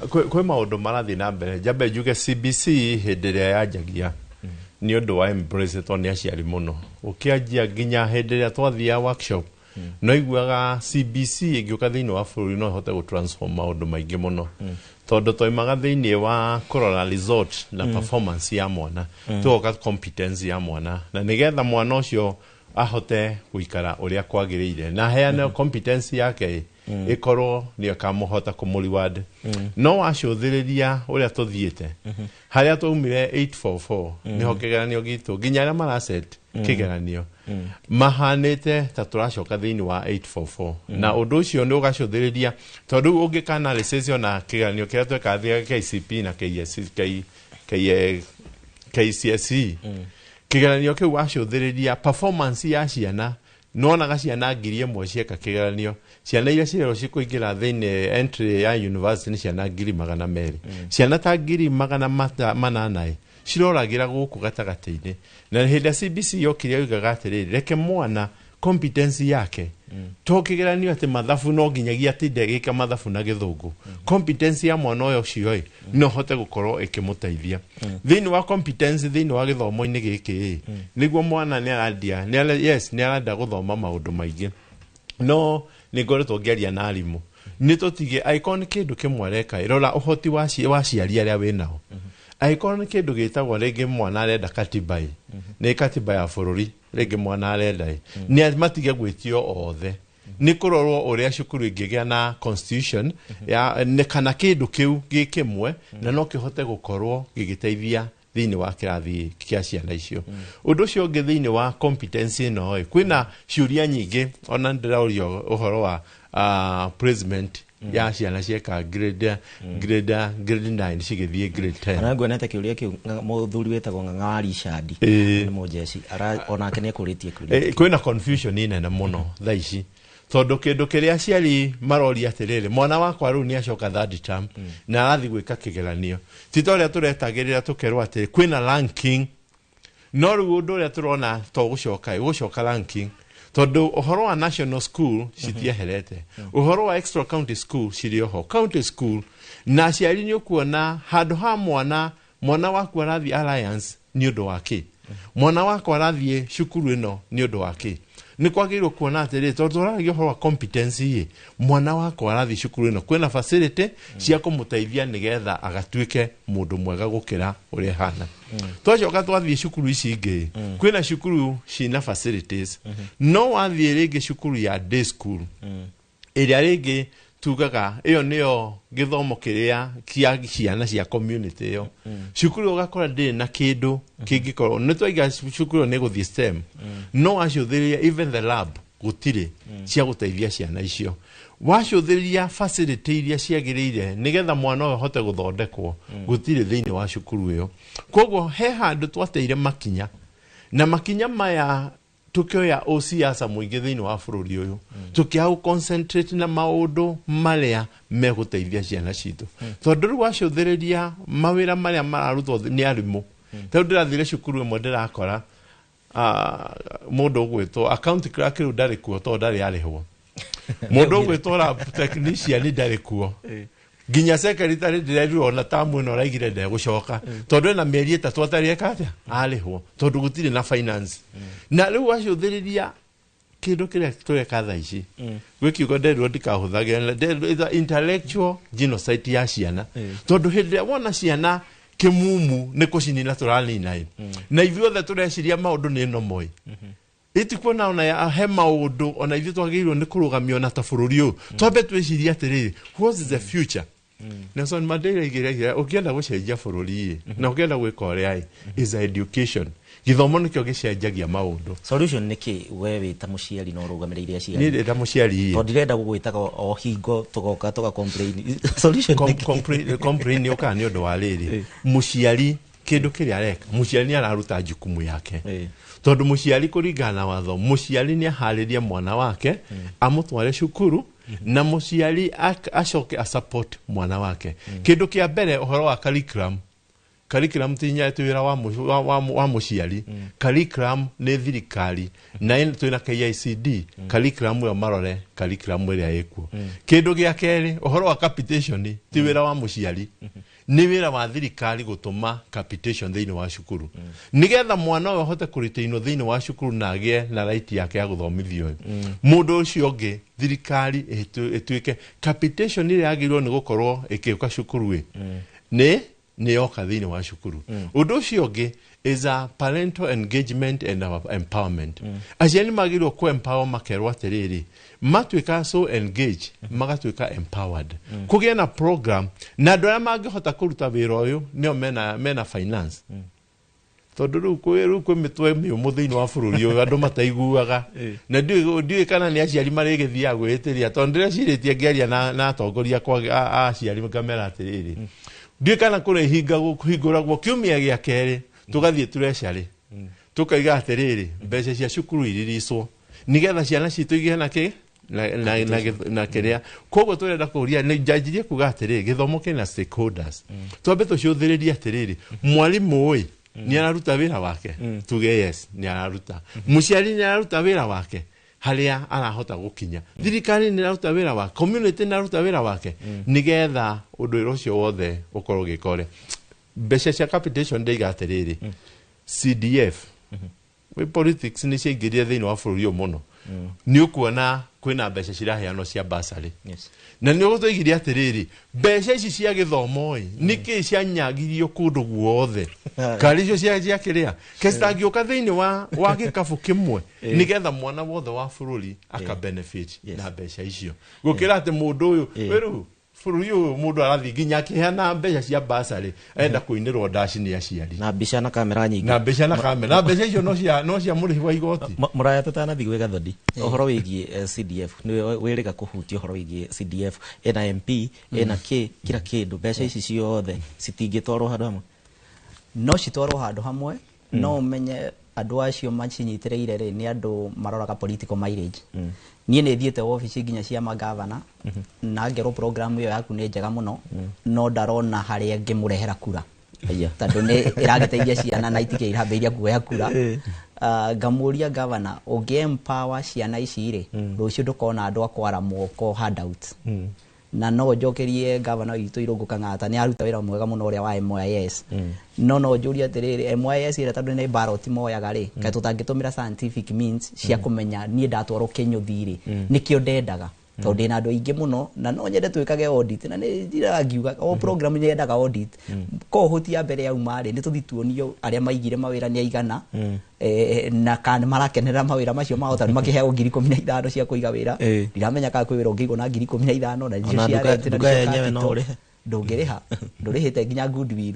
Speaker 3: Kwĩ maũndũ marathiĩ na mbere. Njambe njuge CBC hĩndĩ ĩrĩa yanjagia nĩ ũndũ wa embrace tondũ nĩ aciari mũno ũkĩanjia nginya hĩndĩ ĩrĩa twathiaga workshop, no iguaga CBC ĩngĩũka thĩinĩ wa bũrũri no ĩhote gũtransform maũndũ maingĩ mũno, tondũ twaimaga thĩinĩ wa kũrora result na performance ya mwana, tũgoka competence ya mwana, na nĩgetha mwana ũcio ahote gũikara ũrĩa kwagĩrĩire na aheane competence yake ĩkorwo nĩyo ĩkamũhota kũmũ-reward. No wacũthĩrĩria ũrĩa tũthiĩte, harĩa twaumire 844, nĩho kĩgeranio gitũ nginya arĩa maraset kĩgeranio mahanĩte ta tũracoka thĩinĩ wa 844, na ũndũ ũcio nĩ ũgacũthĩrĩria tondũ rĩu ũngĩka analysis ona kĩgeranio kĩrĩa twekaga KCP na KSC, KCSE, kĩgeranio kĩu wacũthĩrĩria performance ya ciana, nĩwonaga ciana 1,000 cieka kĩgeranio, ciana iria cirerwo cikũingĩra thĩinĩ entry ya university nĩ ciana 200,000. Ciana ta 800,000 ĩ ciroragĩra gũkũ gatagatĩ-inĩ. Na hĩndĩ ya CBC yokire yoigaga atĩrĩrĩ, reke mwana competence yake, to kĩgeranio atĩ mathabu no nginyagia atinde agĩka mathabu na gĩthũngũ. Competence ya mwana ũyũ ũcio ĩ no hote gũkorwo ĩkĩmũteithia thĩinĩ wa competence thĩinĩ wa gĩthomo-inĩ gĩkĩ ĩ, nĩguo mwana nĩ arandia yes, nĩ arenda gũthoma maũndũ maingĩ. No nĩ ngoretwo ngĩaria na arimũ nĩ tũtige, angĩkorwo nĩ kĩndũ kĩmwe areka ĩ, rora ũhoti wa aciari arĩa wĩnao. Angĩkorwo nĩ kĩndũ gĩtagwo rĩngĩ mwana arenda katiba ĩ, nĩ katiba ya bũrũri rĩngĩ mwana arenda ĩ, nĩ matige gwĩtio othe, nĩ kũrorwo ũrĩa cukuru ĩngĩgĩa na constitution ya nĩ kana kĩndũ kĩu gĩ kĩmwe, na no kĩhote gũkorwo gĩgĩteithia thĩinĩ wa kĩrathi kĩa ciana icio. Ũndũ ũcio ũngĩ thĩinĩ wa competence ĩno ĩ, kwĩna ciũria nyingĩ ona ndĩraũrio ũhoro wa placement ya ciana cieka grade 9 cigĩthiĩ grade 10.
Speaker 14: Ona nguonete kĩũria kĩu mũthuri wĩtagwo Ng'ang'a wa Richard, nĩ mũjeshi, onake nĩ ekũrĩtie kĩũria.
Speaker 3: Kwĩna confusion nene mũno thaa ici, tondũ kĩndũ kĩrĩa aciari maroria atĩrĩrĩ, mwana wakwa rĩu nĩ acoka third term na arathiĩ gwĩka kĩgeranio, ti ta ũrĩa tũretagĩrĩra tũkerwo atĩ kwĩna ranking. No rĩu ũndũ ũrĩa tũrona to gũcoka ĩ, gũcoka ranking, tondũ ũhoro wa national school citieherete, ũhoro wa extra county school cirĩ oho county school, na aciari nĩ ũkuona handũ ha mwana waku arathiĩ Alliance nĩ ũndũ wa kĩ, mwana wakwa arathiĩ cukuru ĩno nĩ ũndũ wa kĩ. Nĩ kwagĩrĩirwo kuona atĩrĩrĩ, tondũ tũraragia ũhoro wa competency ĩ, mwana wakwa arathiĩ cukuru ĩno kwĩna facility cia kũmũteithia nĩgetha agatuĩke mũndũ mwega gũkĩra ũrĩa ahana. Twacoka twathiĩ cukuru ici ingĩ, kwĩna cukuru cina facilities, no wathiĩ rĩngĩ cukuru ya day school ĩrĩa rĩngĩ tugaga ĩyo nĩyo gĩthomo kĩrĩa kĩa ciana cia community ĩyo, cukuru ĩyo ũgakora ndĩrĩ na kĩndũ kĩngĩkorwo nĩ twaiga cukuru ĩyo nĩ gũthiĩ STEM, no wacũthĩrĩria even the lab gũtirĩ cia gũteithia ciana icio. Wacũthĩrĩria facility iria ciagĩrĩire nĩgetha mwana ũyũ ahote gũthondekwo, gũtirĩ thĩinĩ wa cukuru ĩyo. Koguo he handũ twateire makinya, na makinya maya tukioya ũciaca mũingĩ thĩinĩ wa bũrũri ũyũ, tũkĩaga gũ concentrate na maũndũ marĩa megũteithia ciana citũ, tondũ rĩu wacũthĩrĩria mawĩra marĩa mararutwo nĩ arimũ. Tondũ ndĩrathire cukuru ĩmwe, ndĩrakora mũndũ ũgwĩtwo account clerk rĩu ndarĩ kuo tondũ ndarĩ arĩhwo. Mũndũ ũgwĩtwo lab technician ndarĩ kuo. Nginya secretary ndĩrerirwo ona tamu ĩno araigire ndegũcoka tondũ ena mĩeri 3 atarĩ eka atĩa arĩhwo tondũ gũtirĩ na finance. Na rĩu wacũthĩrĩria kĩndũ kĩrĩa tũreka thaa ici gwĩ kiugo nderirwo ndikahũthagĩra intellectual genocide ya ciana tondũ hĩndĩ ĩrĩa wona ciana kĩmumu nĩ kũcinina tũranina ĩ na ithuothe tũreciria maũndũ nĩ nomo ĩ itikuona ona he maũndũ ona ithuĩ twagĩrĩirwo nĩ kũrũgamio na ta bũrũri ũyũ twambe twĩcirie atĩrĩrĩ, what is the future? Nelson Mandela aigire ũngĩenda gũcenjia bũrũri ĩ na ũngĩenda gwĩka ũrĩa ĩ is education. Gĩthomo nĩkĩo gĩcenjagia maũndũ.
Speaker 14: Solution nĩ kĩ we wĩ ta mũciari na ũrũgamĩrĩire aciari?
Speaker 3: Niĩ ndĩ ta mũciari ĩ
Speaker 14: tondũ ndirenda gũgwĩtaga o hingo tũgoka tũga complain. Solution nĩ
Speaker 3: kĩ? Complain yũkaga nĩ ũndũ wa rĩrĩ, mũciari kĩndũ kĩrĩa areka mũciari nĩ araruta jukumu yake tondũ mũciari kũringana na watho mũciari nĩ aharĩrie mwana wake amũtware cukuru na mũciari acoke a support mwana wake. Kĩndũ kĩa mbere ũhoro wa curriculum, curriculum ti nya ti wĩra wa mũciari. Curriculum nĩ thirikari na twĩna KICD curriculum ĩyo marore curriculum ĩrĩa ĩkuo. Kĩndũ gĩa kerĩ ũhoro wa capitation ti wĩra wa mũciari, nĩ wĩra wa thirikari gũtũma capitation thĩinĩ wa cukuru nĩgetha mwana ũyũ ahote kũritainwo thĩinĩ wa cukuru na agĩe na right yake ya gũthomithio. Mũndũ ũcio ũngĩ thirikari ĩtuĩke capitation ĩrĩa yagĩrĩirwo nĩ gũkorwo ĩkĩũka cukuru ĩ nĩ yoka thĩinĩ wa cukuru. Ũndũ ũcio ũngĩ is a parental engagement and our empowerment. Aciari magĩrĩirwo kũ empower makerwo atĩrĩrĩ matuĩka so engaged magatuĩka empowered. Kũgĩe na program na andũ arĩa mangĩhota kũruta wĩra ũyũ nĩo mena finance. Tondũ rĩu kwĩ mĩtwe mĩũmũ thĩinĩ wa bũrũri ũyũ andũ mataiguaga na ndiũĩ kana nĩ aciari marĩgĩthiaga gwĩtĩria tondũ ndĩrecirĩtie ngĩaria na atongoria a aciari ngamera atĩrĩrĩ ndiũĩ kana kũrĩ hingũragwo kiumia gĩa kerĩ tũgathiĩ treasury tũkaiga atĩrĩrĩ mbeca cia cukuru iriricwo nĩgetha ciana citũ igĩe na kĩ na kĩrĩa. Koguo tũrenda kũria nĩ njanjirie kuga atĩrĩrĩ gĩthomo kĩna stakeholders twambe tũcũthĩrĩrie atĩrĩrĩ mwarimũ ĩ nĩ araruta wĩra wake tuge yes nĩ araruta, mũciari nĩ araruta wĩra wake harĩa arahota gũkinya, thirikari nĩ ĩraruta wĩra wake, community nĩ ĩraruta wĩra wake nĩgetha ũndũ ũcio wothe ũkorwo ũgĩka ũrĩa. Mbeca cia capitation ndaiga atĩrĩrĩ CDF wĩ politics nĩ ciaingĩrire thĩinĩ wa bũrũri ũyũ mũno nĩ ũkuona kwĩna mbeca ciraheanwo cia bursary na nĩ ũgũtũigirie atĩrĩrĩ mbeca ici cia gĩthomo ĩ nĩkĩ cianyagirio kũndũ guothe kari icio cia kĩrĩa kecitangĩũka thĩinĩ wa gĩkabũ kĩmwe nĩgetha mwana wothe wa bũrũri aka benefit na mbeca icio gũkĩra atĩ mũndũ ũyũ rĩu bũrũri ũyũ mũndũ arathiĩ nginya akĩheana mbeca cia bursary enda kũinĩrwo ndaci nĩ aciari
Speaker 14: na mbica na kamera nyingĩ
Speaker 3: na mbeca na kamera na mbeca icio no cia mũrĩhi wa igoti.
Speaker 14: Mũraya tũtanathiĩ gwĩ Gathoni ũhoro wĩgiĩ CDF nĩ wĩrĩga kũhutia ũhoro wĩgiĩ CDF ĩna MP ĩna kĩ kila kĩndũ mbeca ici ciothe citingĩtwarwo handũ hamwe?
Speaker 2: No citwarwo handũ hamwe no ũmenye andũ acio macinyitĩrĩire rĩ nĩ andũ maroraga political mileage. Niĩ nĩ thiĩte wabici nginya cia magavana na ngerwo program ĩyo yaku nĩ njega mũno no ndarona harĩa ngĩmũrehera kura tondũ nĩ ĩragĩteithia ciana na itikĩ irambĩrĩria kuoya kura. Ngamũria gavana ũngĩ empower ciana ici rĩ rũciũ ndũkona andũ a kwara moko handouts. Na no njokerie gavana witũ Irũngũ Kang'ata nĩ aruta wĩra mwega mũno ũrĩa wa MYS no njũrie atĩrĩrĩ MYS ĩrĩa tondũ nĩ ballot moyaga rĩ kaĩ tũtangĩtũmĩra scientific means cia kũmenya niĩ ndatwarwo kĩnyũthi rĩ nĩkĩo ndendaga tondũ ndĩna andũ aingĩ mũno na no nyende twĩkage audit na nĩ njiraga ngiuga o program nĩ yendaga audit cohort ya mbere yauma rĩ nĩ tũthiĩ tuonio arĩa maigire mawĩra nĩ aigana na kana marakenerera mawĩra macio mao tondũ makĩheagwo 15,000 cia kũiga wĩra ndiramenya kana kwĩ wĩra ũngĩigwo na 15,000 na icio cia rent na nĩcio capital ndũngĩrĩha ndũrĩhĩte nginya goodwill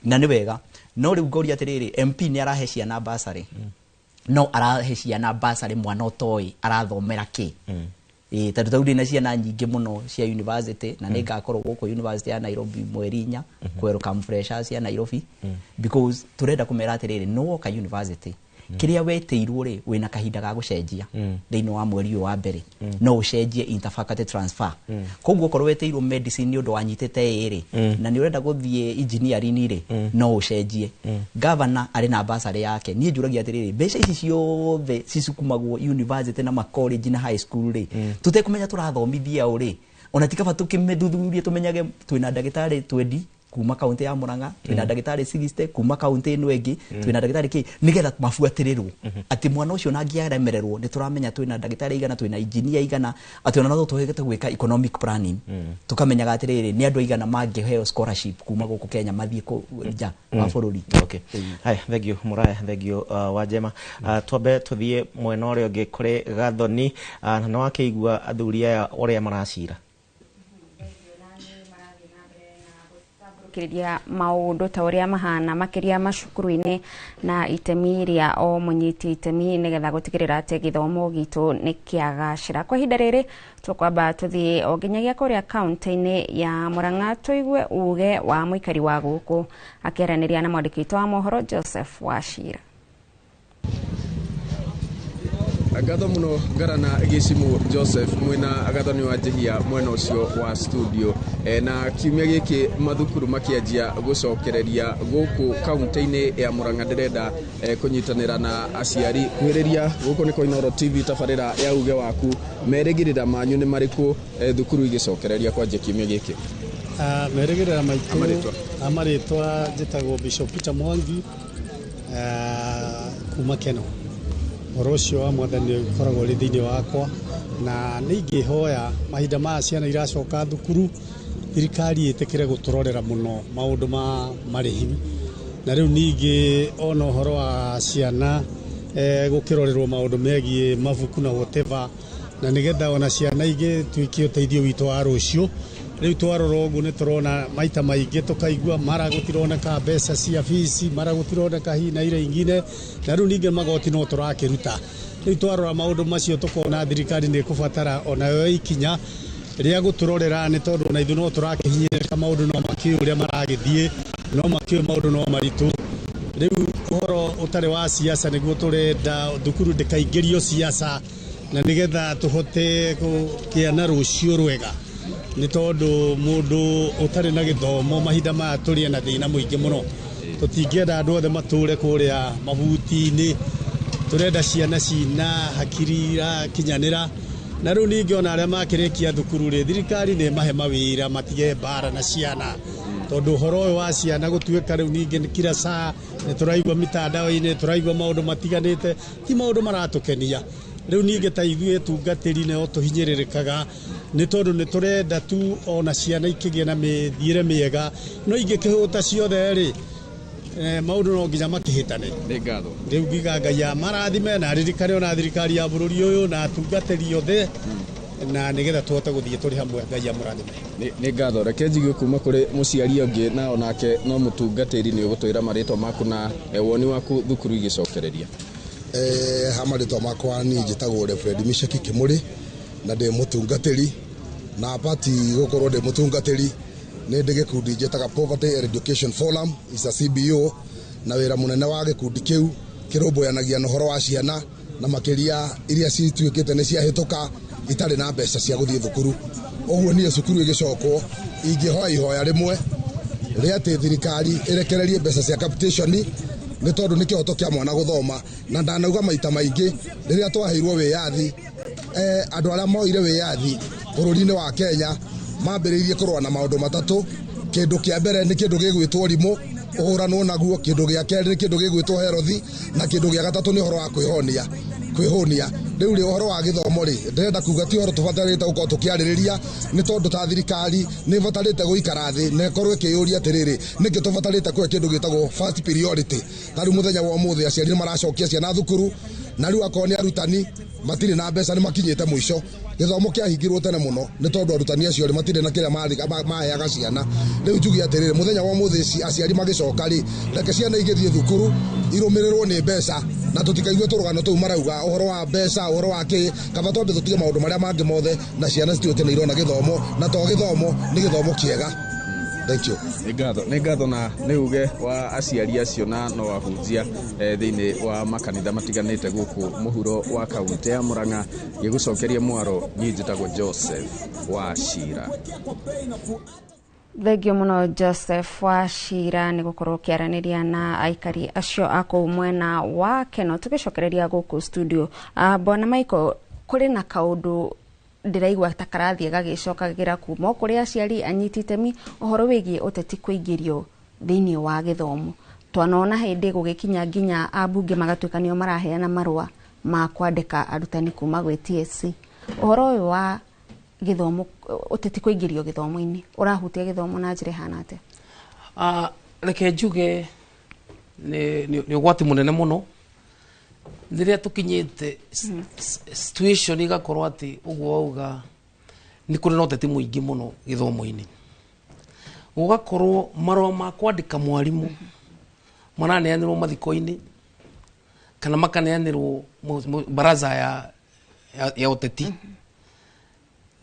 Speaker 2: na nĩ wega. No rĩu ngoria atĩrĩrĩ MP nĩ arahe ciana bursary no arahe ciana bursary mwana ũtoĩ arathomera kĩ tondũ tau ndĩna ciana nyingĩ mũno cia university na nĩ ngakorwo gũkũ university ya Nairobi mweri 4 welcome freshers ya Nairobi because tũrenda kũmera atĩrĩrĩ no woka university Kĩrĩa wetĩirwo rĩ, wĩna kahinda ga gũcenjia thĩinĩ wa mweri ũyũ wa mbere, no ũcenjie interfaculty transfer. Koguo okorwo wetĩirwo medicine nĩ ũndũ wanyitĩte A rĩ, na nĩ ũrenda gũthiĩ engineering rĩ, no ũcenjie. Governor arĩ na bursary yake. Niĩ njũragia atĩrĩrĩ, mbeca ici ciothe cicukumagwo university na ma college na high school rĩ, tũtekũmenya tũrathomithia ũ rĩ, ona ti kaba tũkĩmĩthuthurie tũmenyage twĩna ndagĩtarĩ 20 kuma kaunti ya Murang'a, twĩna ndagĩtarĩ 60 kuma kaunti ĩno ĩngĩ, twĩna ndagĩtarĩ kĩ, nĩgetha mabuatĩrĩrwo atĩ mwana ũcio ona angĩaremererwo nĩ tũramenya twĩna ndagĩtarĩ igana, twĩna engineer igana, atĩ ona no tũhote gwĩka economic planning, tũkamenyaga atĩrĩrĩ, nĩ andũ aigana mangĩheo scholarship kuma gũkũ Kenya mathiĩ nja wa bũrũri.
Speaker 14: Okay. Haya, thank you Muraya, thank you Wajema. Twambe tuthiĩ mwena ũrĩa ũngĩ kũrĩ Gathoni, na nĩ wakĩigua athuri aya ũrĩa maracira.
Speaker 4: Kiriria maundu ta uria mahana makiria macukuru-inĩ na itemi rĩa o mũnyiti itemi nigetha gutigirira ati githomo gitu ni kiagacira. Kwa ihinda rĩrĩ tũkwamba tũthiĩ o nginyagia kũrĩa kaunti-inĩ ya Murang'a tũigue uge wa mũikari wa gũkũ akĩaranĩria na mwandĩki witũ wa mohoro Joseph Wachira.
Speaker 5: Ngatho muno ngarana gĩcimu Joseph mwina Gathoni wa Njihia mwena ũcio wa studio. Na kiumia gĩkĩ mathukuru makĩanjia gũcokereria gũkũ kaunti-inĩ ya Murang'a, ndĩrenda kũnyitanĩra na aciari kuhĩrĩria gũkũ nĩ kwa Inooro TV tabarĩra ya uge waku, merĩgĩrĩra manyu nĩ marĩkũ thukuru igĩcokereria kwanjia kiumia gĩkĩ?
Speaker 6: Merĩgĩrĩra maitũ amarĩtwa, njĩtagwo Bishop Peter Mwangi kuma Keno. Ũhoro ũcio wa mwathani ũkoragwo ũrĩ thĩinĩ wakwa, na nĩ ingĩhoya mahinda maya ciana iracoka thukuru, thirikari ĩtĩkĩre gũtũrorera mũno maũndũ ma marĩhi, na rĩu ningĩ ona ũhoro wa ciana gũkĩrorerwo maũndũ megiĩ mabuku na whatever, na nĩgetha ona ciana igĩtuĩke ũteithio witũ wa rũciũ. Rĩu twarora ũguo nĩ tũrona maita maingĩ tũkaigua mara gũtironeka mbeca cia bici, mara gũtironeka hi na ira ingine, na rĩu ningĩ magoti no tũrakĩruta. Rĩu twarora maũndũ macio tũkona thirikari nĩ ĩkũbatara onayo ikinya rĩa gũtũrorera, nĩ tondũ ona ithuĩ no tũrakĩhinyĩrĩrĩka, maũndũ no makĩũĩ ũrĩa maragĩthiĩ, no makĩũĩ maũndũ no maritũ. Rĩu ũhoro ũtarĩ wa siasa nĩguo tũrenda, thukuru ndĩkaingĩrio siasa, na nĩgetha tũhote kũgĩa na rũciũ rwega, nĩ tondũ mũndũ ũtarĩ na gĩthomo mahinda maya tũrĩ na thĩna mũingĩ mũno. Tũtingĩenda andũ othe matũre kũrĩa mabuti-inĩ, tũrenda ciana cina hakiri irakinyanĩra. Na rĩu ningĩ ona arĩa makĩrĩkia thukuru rĩ, thirikari nĩ ĩmahe mawĩra matige mbara na ciana, tondũ ũhoro ũyũ wa ciana gũtuĩka rĩu ningĩ kila saa nĩ tũraigua mitandao-inĩ, tũraigua maũndũ matiganĩte, ti maũndũ maratũkenia. Rĩu ningĩ ta ithuĩ tungatĩri nĩo tũhinyĩrĩrĩkaga, nĩ tondũ nĩ tũrenda tu ona ciana ikĩgĩe na mĩthiĩre mĩega, no ingĩkĩhũta ciothe rĩ, maũndũ no nginya makĩhĩtane.
Speaker 5: Nĩ ngatho.
Speaker 6: Rĩu ngiuga Ngai amarathime na aririkane ona thirikari ya bũrũri ũyũ na atungatĩri othe, na nĩgetha tũhote gũthiĩ tũrĩ hamwe. Ngai amũrathime.
Speaker 5: Nĩ ngatho. Reke njigue kuma kũrĩ mũciari ũngĩ na onake no mũtungatĩri, nĩ ũgũtwĩra marĩtwa maku na woni waku thukuru igĩcokereria.
Speaker 10: Ha marĩtwa makwa niĩ njĩtagwo Reverend Mishaki Kimuri na ndĩ mũtungatĩri, na apati gũkorwo ndĩ mũtungatĩri nĩ ndĩ gĩkundi njĩtaga Poverty Education Forum, is a CBO, na wĩra mũnene wa gĩkundi kĩu kĩrũmbũyanagia na ũhoro wa ciana na makĩria iria cituĩkĩte nĩ ciahĩtũka itarĩ na mbeca cia gũthiĩ thukuru. Ũguo niĩ cukuru ĩgĩcokwo ingĩhoya ihoya rĩmwe rĩa atĩ thirikari ĩrekererie mbeca cia capitation, nĩ tondũ nĩ kĩhoto kĩa mwana gũthoma, na ndanauga maita maingĩ rĩrĩa twaheirwo wĩyathi, andũ arĩa moire wĩyathi bũrũri-inĩ wa Kenya mambĩrĩirie kũrũa na maũndũ matatũ. Kĩndũ kĩa mbere nĩ kĩndũ gĩgwĩtwo rimũ, ũhũranwo naguo. Kĩndũ gĩa kerĩ nĩ kĩndũ gĩgwĩtwo herothi, na kĩndũ gĩa gatatũ nĩ ũhoro wa kwĩhũnia. Rĩu rĩ, ũhoro wa gĩthomo rĩ, ndĩrenda kuga ti ũhoro tũbatarĩte gũkorwo tũkĩarĩrĩria, nĩ tondũ ta thirikari nĩ ĩbatarĩte gũikara thĩ na ĩkorwo ĩkĩyũria atĩrĩrĩ, nĩkĩ tũbatarĩte kũhe kĩndũ gĩtagwo first priority. Ta rĩu mũthenya wa ũmũthĩ aciari nĩ maracokia ciana thukuru, na rĩu akorwo nĩ arutani matirĩ na mbeca, nĩ makinyĩte mũico. Gĩthomo kĩahingirwo tene mũno nĩ tondũ arutani acio rĩ matirĩ na kĩrĩa maheaga ciana. Rĩu njuge atĩrĩrĩ, mũthenya wa ũmũthĩ aciari magĩcoka rĩ, reke ciana igĩthiĩ thukuru irũmĩrĩrwo nĩ mbeca, na tũtikaigue tũrũgano tũu marauga ũhoro wa mbeca, ũhoro wa kĩ, kaba twambe tũtige maũndũ marĩa mangĩ mothe, na ciana cituĩke nĩ irona gĩthomo, na to gĩthomo nĩ gĩthomo kĩega. Thank you.
Speaker 5: Nĩ ngatho na nĩ uge wa aciari acio na no ahunjia thĩinĩ wa makanitha matiganĩte gũkũ mũhuro wa kaunti ya Murang'a. Gĩgũcokeria mwaro, niĩ njĩtagwo Joseph Wachira.
Speaker 4: Thengio muno Joseph Wachira nĩ gũkorwo ũkĩaranĩria na aikari acio a kũu mwena wa Keno. Tũgĩcokereria gũkũ studio, Bwana Michael, kũrĩ na kaũndũ ndĩraigua ta karathiĩ gagĩcokagĩra kuma o kũrĩ aciari anyiti itemi, ũhoro wĩgiĩ ũteti kũingĩrio thĩinĩ wa gĩthomo. Twanona hĩndĩ gũgĩkinya nginya ambunge magatuĩka nĩo maraheana marũa ma kwandĩka arutani kuma gwĩ TSC. Ũhoro ũyũ wa gĩthomo, ũteti kũingĩrio gĩthomo-inĩ, ũrahutia gĩthomo na njĩra ĩhana atĩa?
Speaker 1: Reke njuge nĩ ũgwati mũnene mũno rĩrĩa tũkinyĩte situation igakorwo atĩ ũguo wauga nĩ kũrĩ na ũteti mũingĩ mũno gĩthomo-inĩ, gũgakorwo marũa ma kwandĩka mwarimũ maraneanĩrwo mathiko-inĩ kana makaneanĩrwo baraza ya ũteti.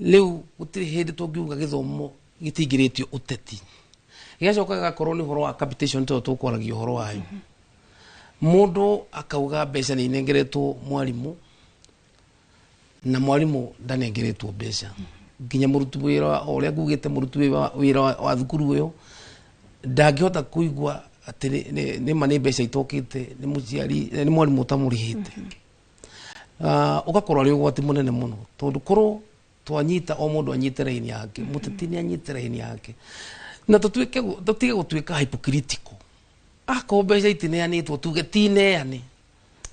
Speaker 1: Rĩu gũtirĩ hĩndĩ tũngiuga gĩthomo gĩtingĩrĩtio ũteti. Gĩgacoka gĩgakorwo nĩ ũhoro wa capitation tondũ tũkwaragia ũhoro wayo. Mũndũ akauga mbeca nĩ inengeretwo mwarimũ na mwarimũ ndanengeretwo mbeca. Nginya mũruti wĩra o ũrĩa ngugĩte, mũruti wĩra wa thukuru ĩyo ndangĩhota kũigua atĩ nĩ ma nĩ mbeca itokĩte nĩ mũciari nĩ mwarimũ ũtamũrĩhĩte. Ũgakorwo arĩ ũgwati mũnene mũno tondũ korwo twanyita o mũndũ anyite raini yake, mũteti nĩ anyite raini yake, na tũtige gũtuĩka hypocritical. Akorwo mbeca itineanĩtwo tuge tineane.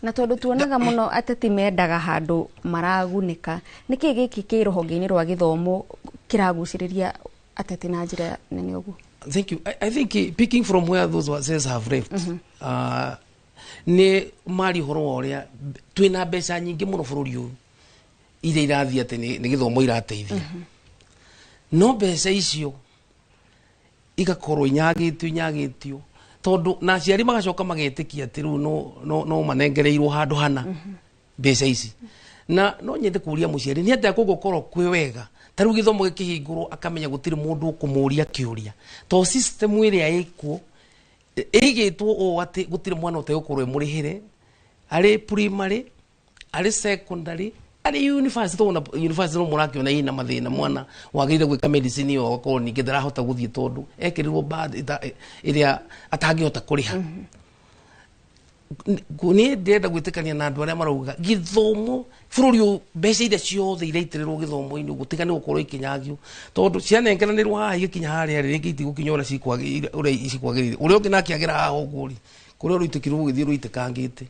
Speaker 4: Na tondũ tuonaga mũno ateti mendaga handũ maragunĩka, nĩkĩ gĩkĩ kĩ rũhonge-inĩ rwa gĩthomo kĩragucĩrĩria ateti na njĩra nene ũguo?
Speaker 1: Thank you. I think picking from where those words have left, nĩ mari ũhoro wa ũrĩa twĩna mbeca nyingĩ mũno bũrũri ũyũ iria irathiĩ atĩ nĩ gĩthomo irateithia, no mbeca icio igakorwo inyagĩtio tondũ na aciari magacoka magetĩkia atĩ rĩu no manengereirwo handũ hana mbeca ici. Na no nyende kũria mũciari nĩ atĩa kũngũkorwo kwĩ wega ta rĩu gĩthomo gĩkĩhingũrwo akamenya gũtirĩ mũndũ ũkũmũria kĩũria, to system ĩrĩa ĩkuo ĩigĩtwo ũũ atĩ gũtirĩ mwana ũtegũkorwo ĩmũrĩhĩre arĩ primary, arĩ secondary, arĩ university. Tondũ university no mũrakĩona ina mathĩna, mwana wagĩrĩire gwĩka medicine ĩyo agakorwo ningĩ ndarahota gũthiĩ tondũ ekĩrirwo bad ĩrĩa atangĩhota kũrĩha. Niĩ ndĩrenda gwĩtĩkania na andũ arĩa marauga gĩthomo bũrũri ũyũ mbeca iria ciothe iraitĩrĩrwo gĩthomo-inĩ ũguo tiga nĩ gũkorwo ikĩnyagio, tondũ cianengeranĩrwo haha igĩkinya harĩa rĩ, rĩngĩ itigũkinya ũrĩa cikwagĩrĩire. Ũrĩa ũngĩ nake agĩra haha ũguo rĩ, kũrĩa rũitĩki rũgũgĩthiĩ rũitĩkangĩte,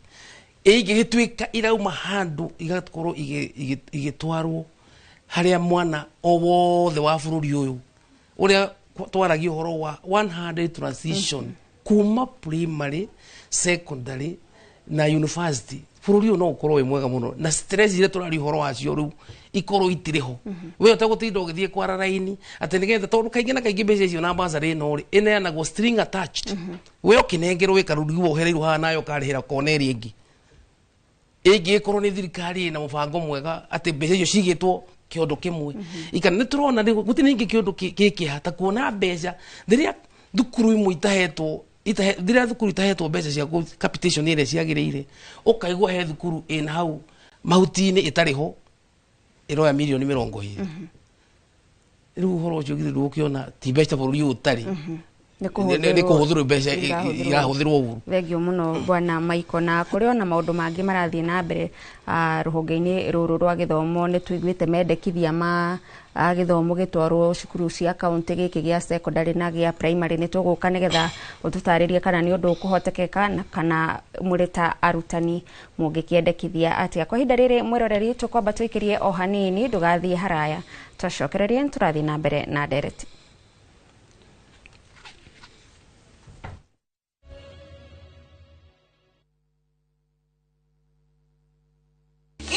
Speaker 1: ĩngĩgĩtuĩka irauma handũ igakorwo igĩtwarwo harĩa mwana o wothe wa bũrũri ũyũ ũrĩa twaragia ũhoro wa 100 transition kuma primary, secondary na university, bũrũri ũyũ no ũkorwo wĩ mwega mũno na stress iria tũraria ũhoro wacio rĩu ikorwo itirĩ ho. We ũtegũtinda ũgĩthiĩ kwara raini atĩ nĩgetha, tondũ kaingĩ na kaingĩ mbeca icio na bursary ĩno rĩ ĩneanagwo string attached, we ũkĩnengerwo ĩkarũrigwo wohereirwo haha nayo ũkarĩhĩra kona ĩrĩa ĩngĩ. Ĩngĩkorwo nĩ thirikari ĩna mũbango mwega atĩ mbeca icio cigĩtwo kĩondo kĩmwe ikana nĩ tũrona gũtirĩ ningĩ kĩũndũ gĩkĩha ta kuona mbeca rĩrĩa thukuru imwe itahetwo, rĩrĩa thukuru itahetwo mbeca cia capitation ĩrĩa ciagĩrĩire, ũkaigua he thukuru ĩna hau mahuti-inĩ ĩtarĩ ho ĩroya mirioni 20. Rĩu ũhoro ũcio githĩ ndũgũkĩona ti mbeca bũrũri ũyũ ũtarĩ
Speaker 4: nĩ
Speaker 1: kũhũthĩrwo mbeca irahũthĩrwo ũru.
Speaker 4: Thengio mũno Bwana Michael. Na kũrĩ ona maũndũ mangĩ marathiĩ na mbere rũhonge-inĩ rũrũ rwa gĩthomo, nĩ tũiguĩte mendekithia ma gĩthomo gĩtwarwo cukuru cia kaunti gĩkĩ gĩa secondary na gĩa primary. Nĩ tũgũka nĩgetha ũtũtarĩrie kana nĩ ũndũ ũkũhotekeka na kana mũrĩ ta arutani mũngĩkĩendekithia atĩa. Kwa ihinda rĩrĩ mwĩroreri tũkwamba tũikĩrie o hanini, ndũgathiĩ haraya, twacokererie tũrathiĩ na mbere na ndereti.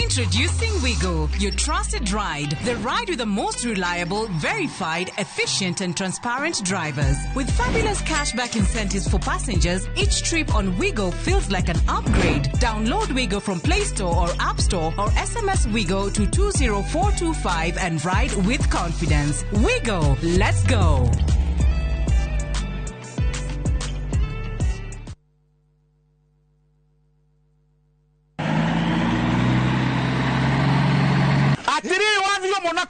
Speaker 11: Introducing Wigo, your trusted ride. The ride with the most reliable, verified, efficient and transparent drivers. With fabulous cashback incentives for passengers, each trip on Wigo feels like an upgrade. Download Wigo from Play Store or App Store or SMS Wigo to 20425 and ride with confidence. Wigo, let's go.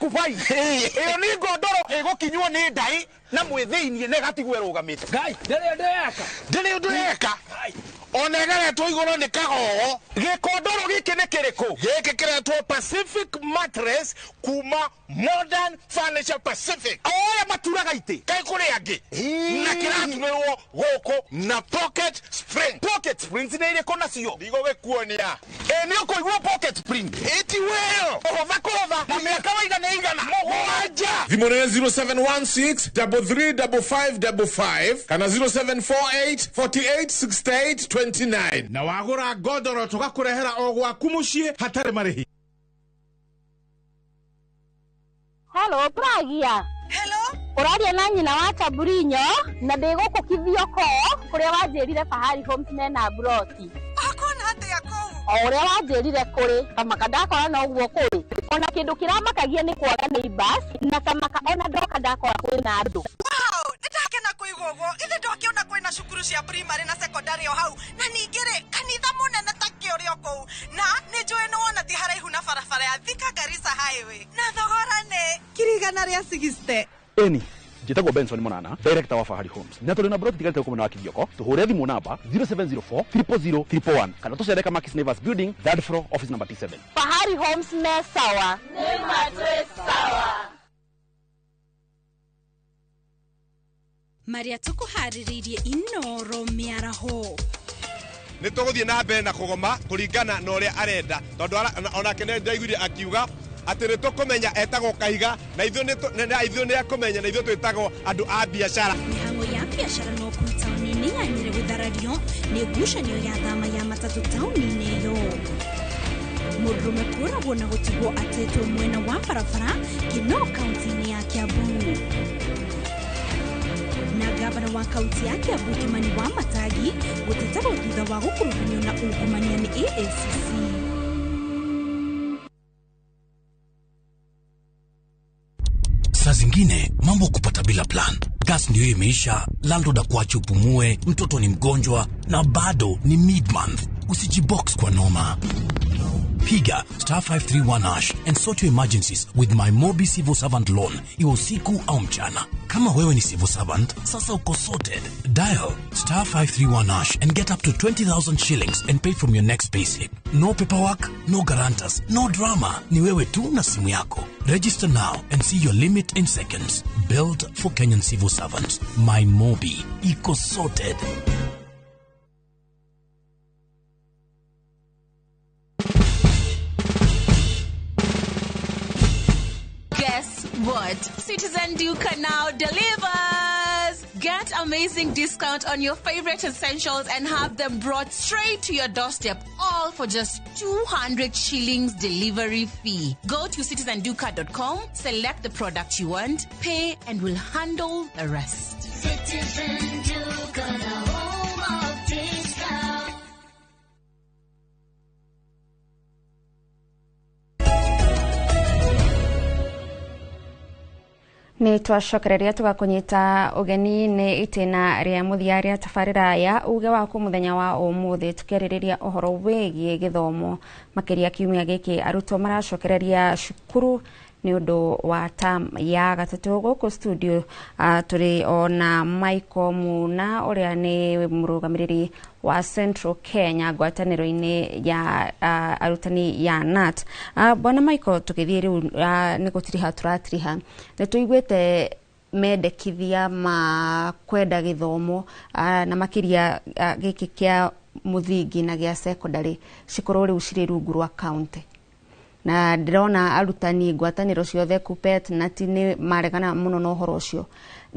Speaker 13: Kubai ĩyo nĩ ngondoro ĩgũkinywo nĩ ndai na mwĩthĩinie na ĩgatigwo ĩrũgamĩte.
Speaker 1: Ngai ndĩrĩ ũndũ eka.
Speaker 13: Ndĩrĩ ũndũ eka. Ona ĩgeretwo igũrũ nĩ kagogo. Gĩkondoro gĩkĩ nĩ kĩrĩkũ? Gĩkĩ kĩretwo Pacific Mattress kuma Modern Furniture Pacific. O arĩa maturaga itĩ kaĩ kũrĩ angĩ na kĩraturĩrwo gũkũ na pocket spring. Pocket springs nĩ irĩkũ nacio? Ndigũgĩkuonia. Ĩ nĩ ũkũigua pocket spring ĩti wĩyo kũhũtha kũhũtha na mĩaka waiga nĩ igana mũgwanja.
Speaker 16: Thimũ nĩ 0716 335555 kana 0748 48 68 29. Na wagũra ngondoro tũgakũrehera o gwaku mũciĩ hatarĩ marĩhi.
Speaker 17: Hello, Pragia. Hello. Ũraria na nyina wa Taburinyo na ndĩ gũkũ Kithioko kũrĩa wanjĩrire Fahari Homes mena mburoti.
Speaker 11: Akona atĩa kũu?
Speaker 17: O ũrĩa wanjĩrire kũrĩ kamaka ndakora noguo kũrĩ. Ona kĩndũ kĩramakagia nĩ kwaga neighbors na kamaka ona ndoka ndakora kwĩna andũ.
Speaker 11: Wow, nĩndakena kũigua ũguo. Ithe ndokĩona kwĩna cukuru cia primary na secondary o hau na ningĩ rĩ kanitha mũnene ta kĩũrĩ o kũu na nĩ njũĩ nĩ wona ti haraihu na barabara ya Thika Garissa Highway na thogora nĩ 160,000.
Speaker 26: Eni njĩtagwo Benson Monana, director wa Fahari Homes, na tũrĩ na broti tigarĩte gũkũ mwena wa Kithioko. Tũhũre thimũ namba 0704 000 111 kana tũcere Kamakis Neighbors Building, third floor, office number T7.
Speaker 17: Fahari Homes me sawa. Nĩ matwĩ sawa.
Speaker 18: Marĩa tũkũharĩrĩirie Inoro mĩaraho.
Speaker 19: Nĩ tũgũthiĩ na mbere na kũgoma kũringana na ũrĩa arenda tondũ onake nĩ ndaiguire akiuga atĩ nĩ tũkũmenya etagwo Kahiga na ithuĩ nĩ akũmenya na ithuĩ twĩtagwo andũ a biacara.
Speaker 18: Mĩhang'o ya biacara no kũu taũni-inĩ ya Nyĩrĩ gũtharario nĩ ngucanio ya thama ya matatũ taũni-inĩ ĩyo. Mũndũrũme kũragwo na gũtigwo atetwo mwena wa barabara Kinoo kaunti-inĩ ya Kiambu. Na gavana wa kaunti ya Kiambu Kimani wa Matagi gũteterwo thutha wa gũkuruhanio na ungumania nĩ EACC.
Speaker 23: Saa zingine mambo kupata bila plan. Gas ndio imeisha, landlord akuache upumue, mtoto ni mgonjwa na bado ni mid-month. Usijibox kwa noma. Piga star 531 hash and sort your emergencies with my Mobi Civil Servant Loan. Iwe usiku au mchana. Kama wewe ni civil servant, sasa uko sorted. Dial star 531 hash and get up to 20,000 shillings and pay from your next payslip. No paperwork, no guarantors, no drama. Ni wewe tu na simu yako. Register now and see your limit in seconds. Built for Kenyan civil servants. My Mobi. Iko sorted.
Speaker 11: Guess what? Citizen Duka now delivers! Get amazing discount on your favorite essentials and have them brought straight to your doorstep, all for just 200 shillings delivery fee. Go to citizenduka.com, select the product you want, pay, and we'll handle the rest.
Speaker 24: Citizen Duka, the home of discount.
Speaker 4: Nĩ twacokereria tũgakũnyita ũgeni nĩ itĩna rĩa mũthia rĩa tabarĩra ya uge waku mũthenya wa ũmũthĩ tũkĩarĩrĩria ũhoro wĩgiĩ gĩthomo makĩria kiumia gĩkĩ arutwo maracokereria cukuru nĩ ũndũ wa term ya gatatũ. Gũkũ studio tũrĩ ona Michael Muna ũrĩa nĩ mũrũgamĩrĩri wa Central Kenya ngwatanĩro-inĩ ya arutani ya KNUT. Bwana Michael, tũgĩthiĩ rĩu nĩ gũtiriha tũratiriha, nĩ tũiguĩte mendekithia ma kwenda gĩthomo na makĩria gĩkĩ kĩa mũthingi na gĩa secondary cikorwo rĩu cirĩ rungu rwa county, na ndĩrona arutani ngwatanĩro ciothe KUPPET na ti nĩ maregana mũno na ũhoro ũcio.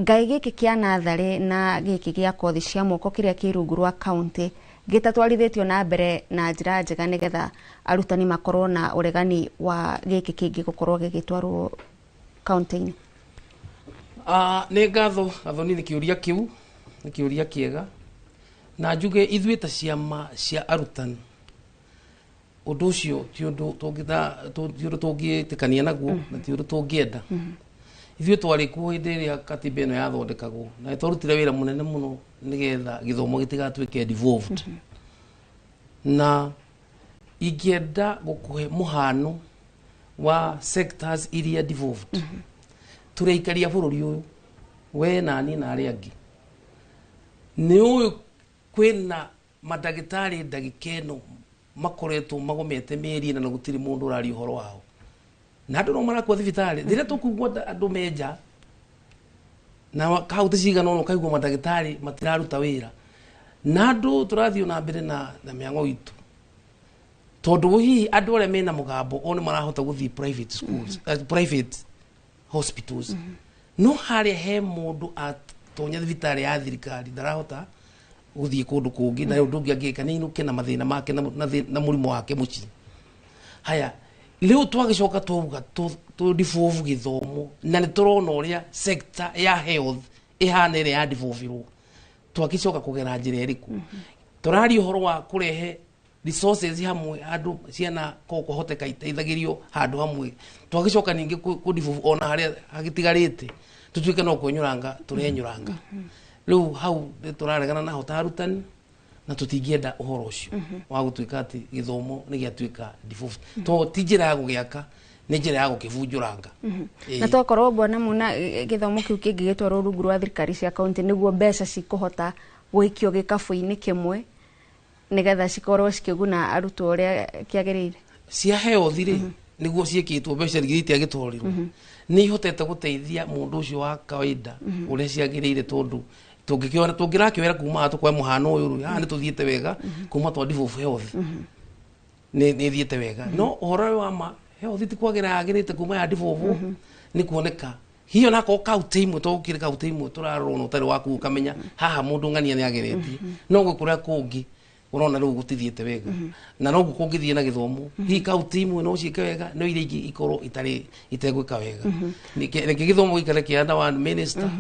Speaker 4: Ngai gĩkĩ kĩa natharĩ na gĩkĩ gĩa kothi cia moko kĩrĩa kĩ rungu rwa county gĩtatwarithĩtio na mbere na njĩra njega nĩgetha arutani makorwo na ũregani wa gĩkĩ kĩngĩ gũkorwo gĩgĩtwarwo county-inĩ.
Speaker 1: Nĩ ngatho Gathoni nĩ kĩũria kĩu, nĩ kĩũria kĩega, na njuge ithuĩ ta ciama cia arutani ũndũ ũcio ti ũndũ tũngĩtĩkania naguo na ti ũndũ tũngĩenda. Ithuĩ twarĩ kuo hĩndĩ ĩrĩa katiba ĩno yathondekagwo na nĩ twarutire wĩra mũnene mũno nĩgetha gĩthomo gĩtigatuĩke devolved. Na ingĩenda gũkũhe mũhano Wa sectors iria devolved. Tũraikaria bũrũri ũyũ, we na niĩ na arĩa angĩ. Nĩ ũĩ kwĩna mandagĩtarĩ ndagĩka ĩno makoretwo magomete mĩeri 4 na gũtirĩ mũndũ ũraria ũhoro wao, na andũ no marakua thibitarĩ. Rĩrĩa tũkugua andũ menja na kaunti cigana ũna, ũkaigua mandagĩtarĩ matiraruta wĩra, na andũ tũrathiĩ na mbere na mĩang'o itũ, tondũ hihi andũ arĩa mena mũgambo o nĩ marahota gũthiĩ private schools, private hospitals, no harĩa he mũndũ atonya thibitarĩ ya thirikari ndarahota gũthiĩ kũndũ kũngĩ, na ũndũ ũngĩ angĩka nĩ ainũke na mathĩna make na mũrimũ wake mũciĩ. Haya, rĩu twagĩcoka twauga tũ devolve gĩthomo, na nĩ tũrona ũrĩa sector ya health ĩhana ĩrĩa ya devolve-irwo, twagĩcoka kũgera njĩra ĩrĩkũ? Tũraria ũhoro wa kũrehe resources hamwe, andũ ciana ko kũhoteka iteithagĩrio handũ hamwe. Twagĩcoka ningĩ kũ devolve ona harĩa hagĩtigarĩte, tũtuĩke no kwenyũranga tũrenyũranga. Rĩu hau nĩ tũraregana naho ta arutani, na tũtingĩenda ũhoro ũcio wa gũtuĩka atĩ gĩthomo nĩ gĩatuĩka devolved, to ti njĩra ya gũgĩaka, nĩ njĩra ya gũkĩbunjũranga.
Speaker 4: Na tokorwo bwana Muna, gĩthomo kĩu kĩngĩgĩtwarwo rungu rwa thirikari cia kaunti, nĩguo mbeca cikũhota gũikio gĩkabũ-inĩ kĩmwe, nĩgetha cikorwo cikĩguna arutwo ũrĩa kĩagĩrĩire.
Speaker 1: Cia health rĩ, nĩguo ciĩkĩtwo mbeca rĩngĩ itiagĩtwarirwo, nĩ ihotete gũteithia mũndũ ũcio wa kawaida ũrĩa ciagĩrĩire, tondũ tũngĩkĩona tũngĩrakĩoera kuma haha tũkoe mũhano ũyũ rĩ, haha nĩ tũthiĩte wega kuma twa devolve health, nĩ ĩthiĩte wega. No ũhoro ũyũ wa ma health ti kwagĩra yagĩrĩte kuma ya devolve, nĩ kuoneka hiyo nakorwo kaunti imwe, to gũkĩrĩ kaunti imwe tũrarorwo na ũtarĩ waku ũkamenya haha mũndũ ng'ania nĩ ageretie, no gwĩ kũrĩa kũngĩ ũrona rĩu gũtithiĩte wega. Na noguo kũngĩthiĩ na gĩthomo, hihi kaunti imwe no ciĩke wega, no iria ingĩ ikorwo itarĩ itegwĩka wega. Reke gĩthomo gĩikare kĩa under one minister,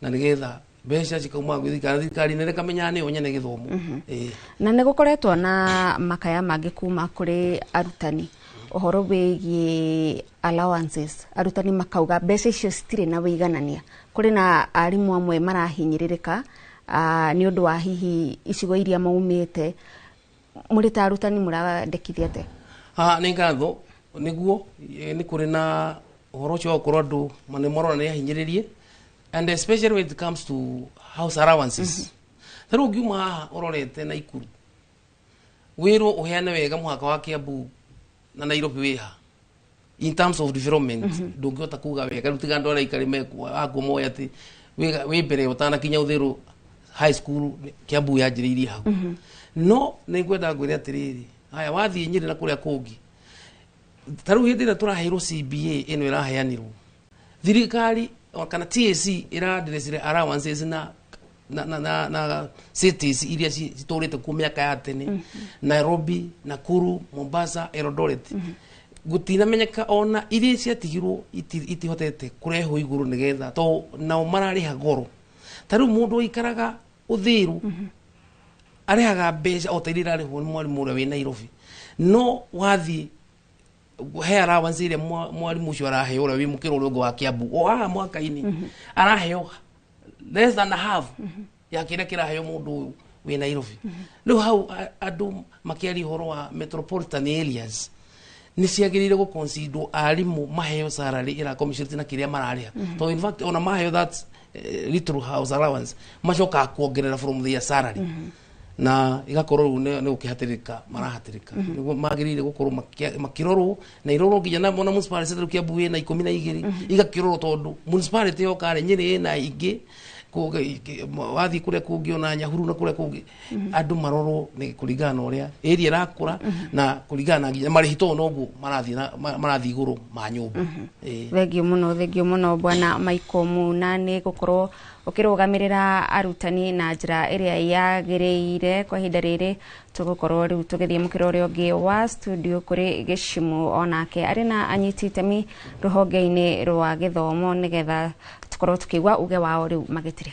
Speaker 1: na nĩgetha mbeca cikauma gwĩ thirikari, thirikari nene kamenya nĩyo nyene gĩthomo. Ĩĩ.
Speaker 4: Na nĩ gũkoretwo na makaya mangĩ kuma kũrĩ arutani ũhoro wĩgiĩ allowances. Arutani makauga mbeca icio citirĩ na wĩiganania, kũrĩ na arimũ amwe marahinyĩrĩrĩka nĩ ũndũ wa hihi icigo iria maumĩte. Mũrĩ ta arutani mũrandĩkithia atĩa?
Speaker 1: Ah, nĩ ngatho. Nĩguo, nĩ kũrĩ na ũhoro ũcio wa gũkorwo andũ nĩ marona nĩ ahinyĩrĩrie, and especially when it comes to house allowances. Ta rĩu ũngiuma haha ũrorete Naikuru, wĩrwo ũheane wega mũhaka wa Kiambu na Nairobi wĩha in terms of development, ndũngĩhota kuga wega. Rĩu tiga andũ arĩa aikari mekuo akuo moĩ atĩ wĩ mbere ũtanakinya Uthiru High School, Kiambu yanjĩrĩirie hau. No nĩ ngwenda ngwĩre atĩrĩrĩ, haya, wathiĩ Nyĩrĩ na kũrĩa kũngĩ, ta rĩu hĩndĩ ĩrĩa tũraheirwo CBA ĩno ĩraheanirwo, thirikari kana TSC ĩranderecire allowances na cities iria citũrĩte kuo mĩaka ya tene, Nairobi, Nakuru, Mombasa, Eldoret. Gũtinamenyeka ona iria ciatigirwo itihotete kũrehwo igũrũ, nĩgetha to nao mararĩha goro. Ta rĩu mũndũ ũikaraga Ũthĩru arĩhaga mbeca o ta iria irarĩhwo nĩ mwarimũ ũrĩa wĩ Nairobi, no wathiĩ he allowance ĩrĩa mwarimũ ũcio araheo ũrĩa wĩ mũkĩra ũrĩa ũngĩ wa Kiambu o haha mwaka-inĩ, araheo less than a half ya kĩrĩa kĩraheo mũndũ ũyũ wĩ Nairobi. Rĩu hau andũ makĩaria ũhoro wa metropolitan areas nĩ ciagĩrĩire gũconsider arimũ maheo salary ĩra commensurate na kĩrĩa mararĩha, tondũ in fact ona maheo that little house allowance, macokaga kuongerera from their salary, na igakorwo rĩu nĩ gũkĩhatĩrĩka marahatĩrĩka. Nĩguo magĩrĩire gũkorwo makĩrorwo na irorwo nginya na mona municipality. Rĩu Kiambu ĩna 12, igakĩrorwo, tondũ municipality yoka rĩ, Nyĩrĩ ĩna ingĩ, wathiĩ kũrĩa kũngĩ ona Nyahururu na kũrĩa kũngĩ, andũ marorwo nĩ kũringana na ũrĩa area ĩrakũra, na kũringana na nginya marĩhi, tondũ noguo marathiĩ marathiĩ igũrũ ma nyũmba. Ĩĩ.
Speaker 4: Thengio mũno, thengio mũno bwana Michael Muna nĩ gũkorwo ũkĩrũgamĩrĩra arutani na njĩra ĩrĩa yagĩrĩire. Kwa ihinda rĩrĩ tũgũkorwo rĩu tũgĩthiĩ mũkĩra ũrĩa ũngĩ wa studio kũrĩ Gĩcimu, onake arĩ na anyiti itemi rũhonge-inĩ rwa gĩthomo, nĩgetha tũkorwo tũkĩigua uge wao rĩu magĩtĩrĩa.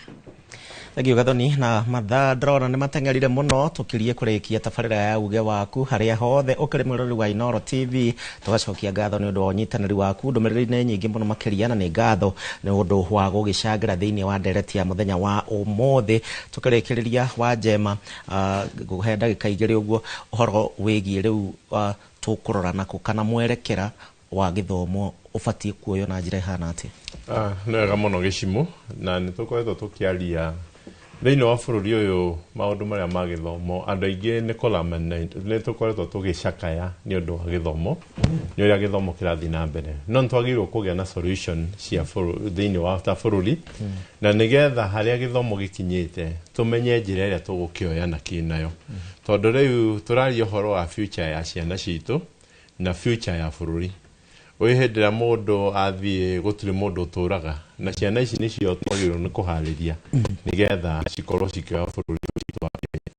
Speaker 14: Thank Gathoni. Na mathaa ndĩrona nĩ mateng'erire mũno, tũkirie kũrĩkia tabarĩra ya uge waku. Harĩa hothe ũkĩrĩ mwĩroreri wa Inooro TV, tũgacokia ngatho nĩ ũndũ wa ũnyitanĩri waku. Ndũmĩrĩri nĩ nyingĩ mũno makĩria, na nĩ ngatho nĩ ũndũ wa gũgĩcangĩra thĩinĩ wa ndereti ya mũthenya wa ũmũthĩ. Tũkĩrĩkĩrĩria wa njema, ngũhe ndagĩka 2 ũguo, ũhoro wĩgiĩ rĩu tũkũrora nakũ kana mwerekera wa gĩthomo ũbatiĩ kuoywo na njĩra ĩhana atĩa?
Speaker 3: Nĩ wega mũno Gĩcimũ, na nĩ tũkoretwo tũkĩaria thĩinĩ wa bũrũri ũyũ maũndũ marĩa ma gĩthomo. Andũ aingĩ nĩ kũlamena, nĩ tũkoretwo tũgĩcakaya nĩ ũndũ wa gĩthomo, nĩ ũrĩa gĩthomo kĩrathiĩ na mbere, no nĩ twagĩrĩirwo kũgĩa na solution cia thĩinĩ wa ta bũrũri, na nĩgetha harĩa gĩthomo gĩkinyĩte tũmenye njĩra ĩrĩa tũgũkĩoya na kĩ nayo, tondũ rĩu tũraria ũhoro wa future ya ciana citũ na future ya bũrũri ũyũ. Hĩndĩ ĩrĩa mũndũ athiĩ gũtirĩ mũndũ ũtũraga, na ciana ici nĩcio twagĩrĩirwo nĩ kũharĩria nĩgetha cikorwo cikĩoya bũrũri witũ wa Kenya.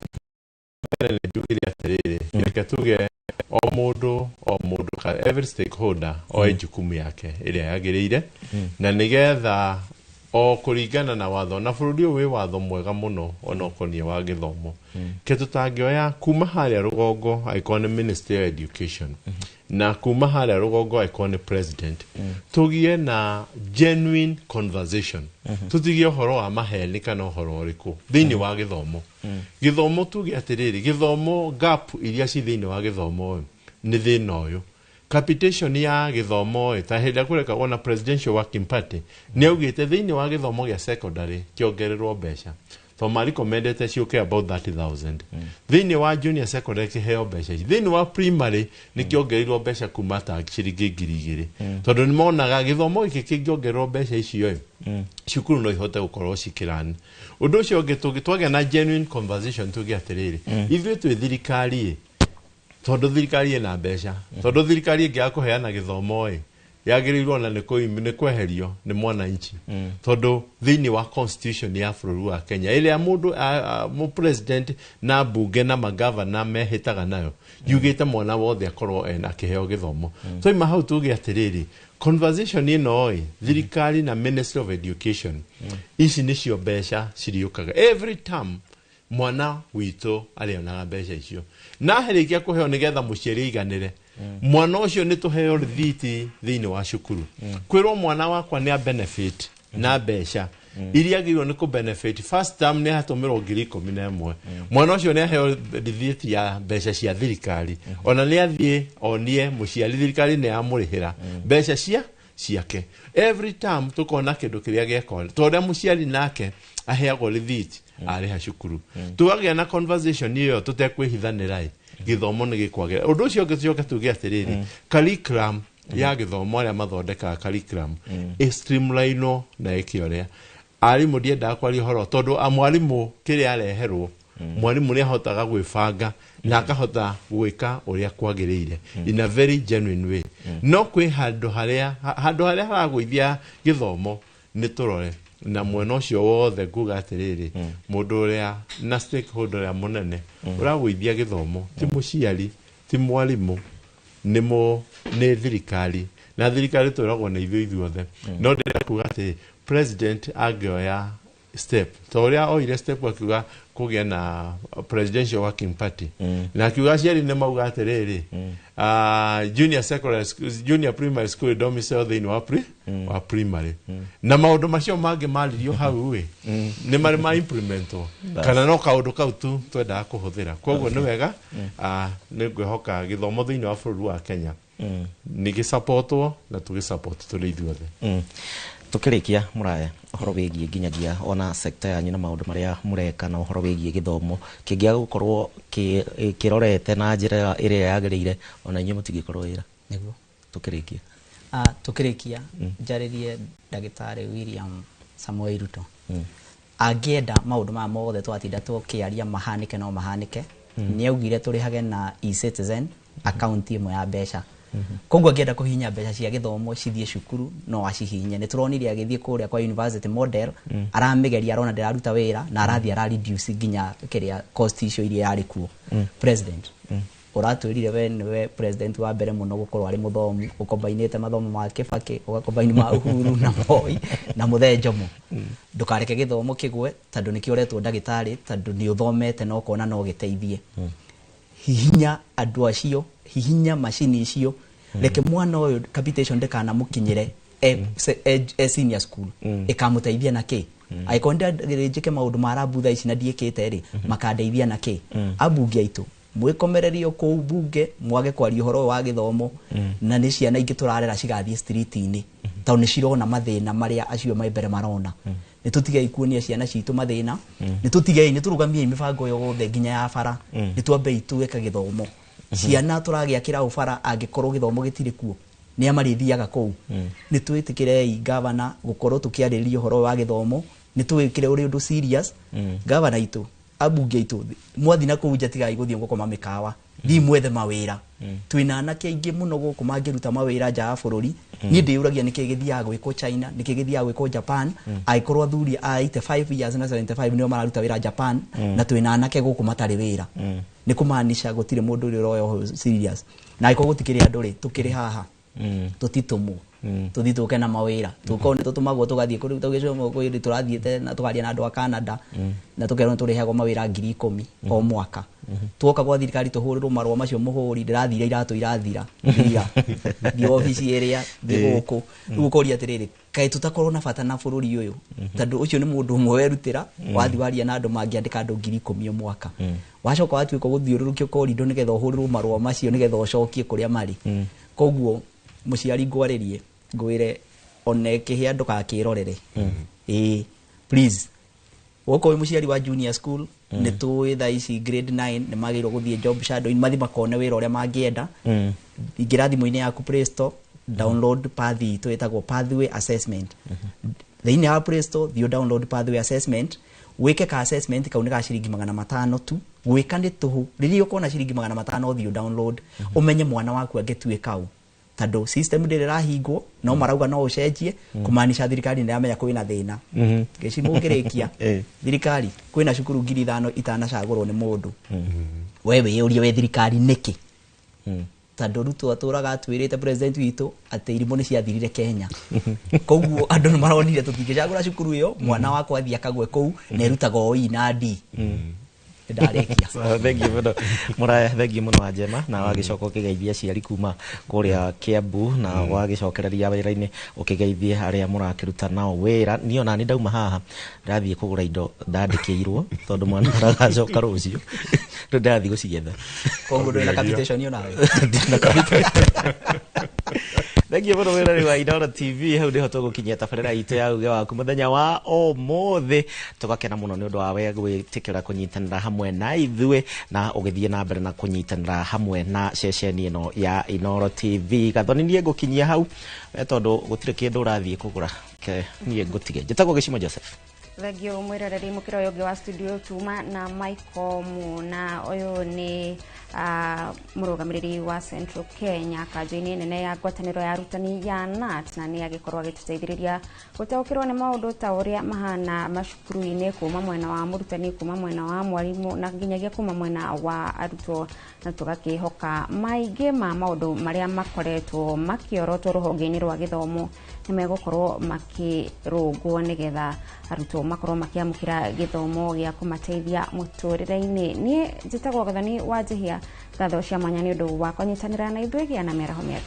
Speaker 3: Mbere nĩ njugire atĩrĩrĩ, reke tuge o mũndũ o mũndũ, every stakeholder oe jukumu yake ĩrĩa yagĩrĩire, na nĩgetha o kũringana na watho, na bũrũri ũyũ wĩ watho mwega mũno ona ũkoniĩ wa gĩthomo, ke tũtangĩoya kuma harĩa rũgongo angĩkorwo nĩ Ministry of Education, na kuma harĩa rũgongo angĩkorwo nĩ president, tũgĩe na genuine conversation, tũtigie ũhoro wa maheni kana ũhoro ũrĩkũ thĩinĩ wa gĩthomo. Gĩthomo, tuge atĩrĩrĩ, gĩthomo gap iria ci thĩinĩ wa gĩthomo nĩ thĩna ũyũ, capitation ya gĩthomo ta hĩndĩ ĩrĩa kũrekagwo na Presidential Working Party, nĩ augĩte thĩinĩ wa gĩthomo gĩa secondary kĩongererwo mbeca, to marecommendete ciũke about 30,000. Thĩinĩ wa junior secondary kĩheo mbeca ici. Thĩinĩ wa primary nĩ kĩongereirwo mbeca kuma ta ciringi 2,000, tondũ nĩ monaga gĩthomo gĩkĩ kĩngĩongererwo mbeca icio ĩ, cukuru no ihote gũkorwo cikĩrani. Ũndũ ũcio ũngĩ, twagĩa na genuine conversation, tuge atĩrĩrĩ, ithuĩ twĩ thirikari ĩ, tondũ thirikari ĩna mbeca, tondũ thirikari ĩngĩaga kũheana gĩthomo ĩ, yagĩrĩirwo ona nĩ kweherio nĩ mwananchi, tondũ thĩinĩ wa constitution ya bũrũri wa Kenya ĩrĩa mũndũ mũ president na mbunge na magavana mehĩtaga nayo, yugĩte mwana wothe akorwo ena akĩheo gĩthomo. Twaima hau, tuge atĩrĩrĩ, conversation ĩno ĩ, thirikari na Ministry of Education, ici nĩcio mbeca ciriũkaga every term, mwana witũ arĩonaga mbeca icio na aherĩkia kũheo, nĩgetha mũciari aiganĩre mwana ũcio. Nĩ tũheo rĩthiti thĩinĩ wa cukuru, kwĩrwo mwana wakwa nĩ a benefit na mbeca iria agĩrĩirwo nĩ kũ benefit. First term nĩ atũmĩrwo 11,000. Mwana ũcio nĩ aheo rĩthiti ya mbeca cia thirikari, ona nĩ athiĩ onie mũciari thirikari nĩ yamũrĩhĩra mbeca cia ciake. Every term tukona kĩndũ kĩrĩa gĩekwo, to ũrĩa mũciari nake aheagwo rĩthiti arĩha cukuru. Tũgagĩa na conversation ĩyo tũtekwĩhithanĩra ĩ, gĩthomo nĩ gĩkwagĩra. Ũndũ ũcio ũngĩ, tũcoke tuge atĩrĩrĩ, curriculum ya gĩthomo, arĩa mathondekaga curriculum ĩ streamline na ĩke ũrĩa arimũ. Ndiendaga kwaria ũhoro tondũ a mwarimũ kĩrĩa areherwo, mwarimũ nĩ ahotaga gwĩbanga na akahota gwĩka ũrĩa kwagĩrĩire in a very genuine way, no kwĩ handũ harĩa handũ harĩa haragũithia gĩthomo, nĩ tũrore na mwena ũcio wothe. Nguga atĩrĩrĩ, mũndũ ũrĩa na stakeholder ũrĩa mũnene ũragũithia gĩthomo ti mũciari, ti mwarimũ, nĩ thirikari, na thirikari twĩragwo nĩ ithuĩ ithuothe. No ndĩrenda kuga atĩ president angĩoya step ta ũrĩa oire step, akiuga kũgĩa na Presidential Working Party, na akiuga aciari nĩ mauga atĩrĩrĩ, junior secondary school, junior primary school domicile thĩinĩ wa wa primary, na maũndũ macio mangĩ maririo hau ĩ, nĩ marĩ ma implementwo kana no kaũndũ kau tu twendaga kũhũthĩra? Koguo nĩ wega, nĩ ngwĩhoka gĩthomo thĩinĩ wa bũrũri wa Kenya nĩ gĩsapotwo na tũgĩsupport tũrĩ ithuothe.
Speaker 14: Tukĩrĩkia, mũraya, ũhoro wĩgiĩ nginyagia ona sekta yanyu na maũndũ marĩa mũreka na ũhoro wĩgiĩ gĩthomo kĩngĩaga gũkorwo kĩrorete na njĩra ĩrĩa yagĩrĩire, ona inyuĩ mũtingĩkorwo wĩra.
Speaker 2: Nĩguo.
Speaker 14: Tukĩrĩkia.
Speaker 2: Tukĩrĩkia, njarĩrie ndagĩtarĩ William Samoei Ruto, angĩenda maũndũ maya mothe twatinda tũkĩaria mahanĩke, no mahanĩke. Nĩ augire tũrĩhage na eCitizen akaunti ĩmwe ya mbeca, koguo angĩenda kũhihinya mbeca cia gĩthomo cithiĩ cukuru, no acihihinye. Nĩ tũronire agĩthiĩ kũrĩa kwa university model, aramĩgeria, arona ndĩraruta wĩra, na arathiĩ ara reduce nginya kĩrĩa cost icio iria yarĩ kuo. President, ũratwĩrire we nĩwe president wa mbere mũno gũkorwo arĩ mũthomu, ũkombainĩte mathomo ma Kibaki, ũgakombaini ma Uhuru na Moi na Mũthee Njomo. Ndũkareke gĩthomo kĩgwe, tondũ nĩkĩo ũretwo ndagĩtarĩ, tondũ nĩ ũthomete na ũkona no gĩteithie. Hihinya andũ acio, hihinya macini icio, reke mwana ũyũ capitation ndĩkanamũkinyĩre e senior school. Ĩkamũteithia na kĩ? Angĩkorwo ndĩrĩ njĩke maũndũ ma rabu thaa ici na ndiĩkĩte rĩ, makandeithia na kĩ? Ambunge aitũ Mwĩkomererio kũu bunge mwage kwaria ũhoro wa gĩthomo, na nĩ ciana ingĩ tũrarera cigathiĩ street-inĩ tondũ nĩ cirona mathĩna marĩa acio me mbere marona. Nĩ tũtigei kuonia ciana citũ mathĩna, nĩ tũtigei, nĩ tũrũgamiei mĩbango yothe nginya ya bara, nĩ twambei twĩke gĩthomo. Ciana tũragĩakĩra ũ bara angĩkorwo gĩthomo gĩtirĩ kuo? Nĩ a marĩthiaga kũu? Nĩ twĩtĩkĩrei gavana gũkorwo tũkĩarĩrĩria ũhoro wa gĩthomo, nĩ tũwĩkĩre ũrĩ ũndũ serious. Gavana itũ, ambunge aitũ, mwathi na kũu nja, tigai gũthiĩ gũkoma mĩkawa, thiĩ mwethe mawĩra. Twĩna anake aingĩ mũno gũkũ mangĩruta mawĩra nja wa bũrũri. Niĩ ndĩyũragia nĩkĩ gĩthiaga gwĩkwo China, nĩkĩ gĩthiaga gwĩkwo Japan, angĩkorwo athuri a 85 years na 75 nĩo mararuta wĩra Japan, na twĩna anake gũkũ matarĩ wĩra. Nĩ kũmaanisha gũtirĩ mũndũ ũrĩa ũroya ũhoro serious, na angĩkorwo gũtikĩrĩ andũ rĩ, tũkĩrĩ haha tũtitũmwo tũthiĩ tũke na mawĩra, tũkorwo nĩ tũtũmagwo tũgathiĩ kũrĩ tũgĩcoma kwĩ tũrathiĩte na tũkaria na andũ a Canada, na tũkerwo nĩ tũrĩheagwo mawĩra 10,000 o mwaka. Tuoka gwa thirikari tũhũrĩrwo marũa macio mũhũri, ndĩrathire iratũ irathira thira, thiĩ obici ĩrĩa, thiĩ gũkũ. Rĩu ũkoria atĩrĩrĩ, kaĩ tũtakorwo na bata na bũrũri ũyũ? Tondũ ũcio nĩ mũndũ ũmwe werutĩra wathiĩ waria na andũ mangĩandĩka andũ 10,000 o mwaka, wacoka watuĩka gũthiũrũrũkio korindo nĩgetha ũhũrĩrwo marũa macio nĩgetha ũcokie kũrĩa marĩ. Koguo mũciari ngwarĩrie ngwĩre one kĩhĩa ndũgakĩrorere. Ĩĩ, please, wokorwo wĩ mũciari wa junior school, nĩ tũĩ thaa ici grade 9 nĩ magĩrĩirwo gũthiĩ job shadowing, mathiĩ makone wĩra ũrĩa mangĩenda. Ingĩra thimũ-inĩ yaku Play Store, download path itũ ĩtagwo Pathway Assessment. Thĩinĩ wa Play Store thiĩ download Pathway Assessment, wĩke ka assessment kau nĩ ga ciringi 500 tu. Gwĩka nĩ tũhũ. Rĩrĩa ũkona ciringi 500, ũthiĩ download, ũmenye mwana waku angĩtuĩka ũ, tondũ system ndĩrĩ ĩrahingwo no marauga no ũcenjie, kũmaanisha thirikari nĩ ĩramenya kwĩna thĩna. Gĩcimo ngĩrĩkia, thirikari kwĩna cukuru 5,000 itanacagũrwo nĩ mũndũ. We wĩyũrie we thirikari nĩkĩ, tondũ Ruto atũraga atwĩrĩte, president witũ, atĩ irimũ nĩ ciathirire Kenya. Koguo andũ nĩ maronire tũtingĩcagũra cukuru ĩyo, mwana wakwa athiĩ akagwe kũu na ĩrutaga o E na D. Ndarĩkia.
Speaker 14: So, thengiũ mũno mũraya, thengiũ mũno wa njema, na wagĩcoka ũkĩgeithia aciari kuma kũrĩa Kiambu, na wagĩcokereria wĩra-inĩ ũkĩgeithie arĩa mũrakĩruta nao wĩra. Niĩ ona nĩ ndauma haha ndathiĩ kũgũra indo ndandĩkĩirwo, tondũ mwana aragacoka rũciũ, rĩu ndĩrathiĩ gũcietha.
Speaker 2: Koguo ndũrĩ na capitation onawe?
Speaker 14: Ndirĩ na capitation. Thengiũ mũno wĩra wa Inooro TV. Hau nĩho tũgũkinyia tabarĩra itũ ya uge waku mũthenya wa ũmũthĩ. Tũgakena mũno nĩ ũndũ wa we gwĩtĩkĩra kũnyitanĩra hamwe na ithuĩ na ũgĩthiĩ na mbere na kũnyitanĩra hamwe na ceceni ĩno ya Inooro TV. Gathoni, niĩ ngũkinyia hau tondũ gũtirĩ kĩndũ ũrathiĩ kũgũra. Ke niĩ ngũtige. Njĩtagwo Gĩcimo Joseph.
Speaker 4: Thengio mwĩroreri. Mũkĩra ũyũ ũngĩ wa studio tuma na Michael Muna, ũyũ nĩ mũrũgamĩrĩri wa Central Kenya kanjũ-inĩ nene ya ngwatanĩro ya arutani ya KNUT, na nĩ agĩkorwo agĩtũteithĩrĩria gũtaũkĩrwo nĩ maũndũ ta ũrĩa mahana macukuru-inĩ, kuma mwena wa mũrutani, kuma mwena wa mwarimũ, na nginyagia kuma mwena wa arutwo, na tũgakĩhoka maingĩ ma maũndũ marĩa makoretwo makĩorotwo rũhonge-inĩ rwa gĩthomo nĩ megũkorwo makĩrũngwo nĩgetha arutwo makorwo makĩamũkĩra gĩthomo gĩa kũmateithia mũtũrĩre-inĩ. Niĩ njĩtagwo Gathoni wa Njĩhia. Ngatho cia mwanya nĩ ũndũ wa kũnyitanĩra na ithuĩ. Gĩa na mĩaraho mĩega.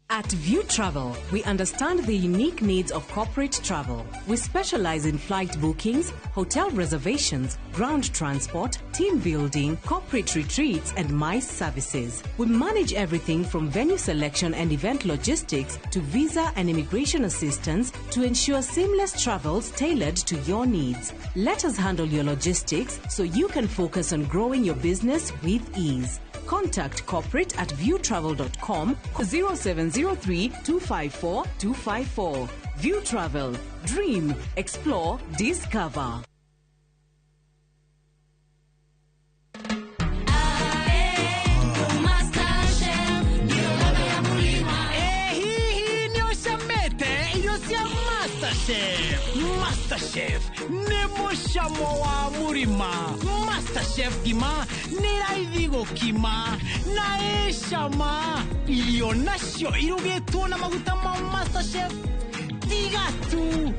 Speaker 11: At View Travel, we understand the unique needs of corporate travel. We specialize in flight bookings, hotel reservations, ground transport, team building, corporate retreats, and MICE services. We manage everything from venue selection and event logistics to visa and immigration assistance to ensure seamless travels tailored to your needs. Let us handle your logistics so you can focus on growing your business with ease. Contact corporate at viewtravel.com, 0703 254 254. View Travel. Dream, explore, discover.
Speaker 7: Masterchef. Masterchef nĩ mũcamo wa mũrima. Masterchef ngima nĩ raithi gũkima na ĩ cama. Irio nacio irugĩtwo na maguta ma Masterchef. Tiga tu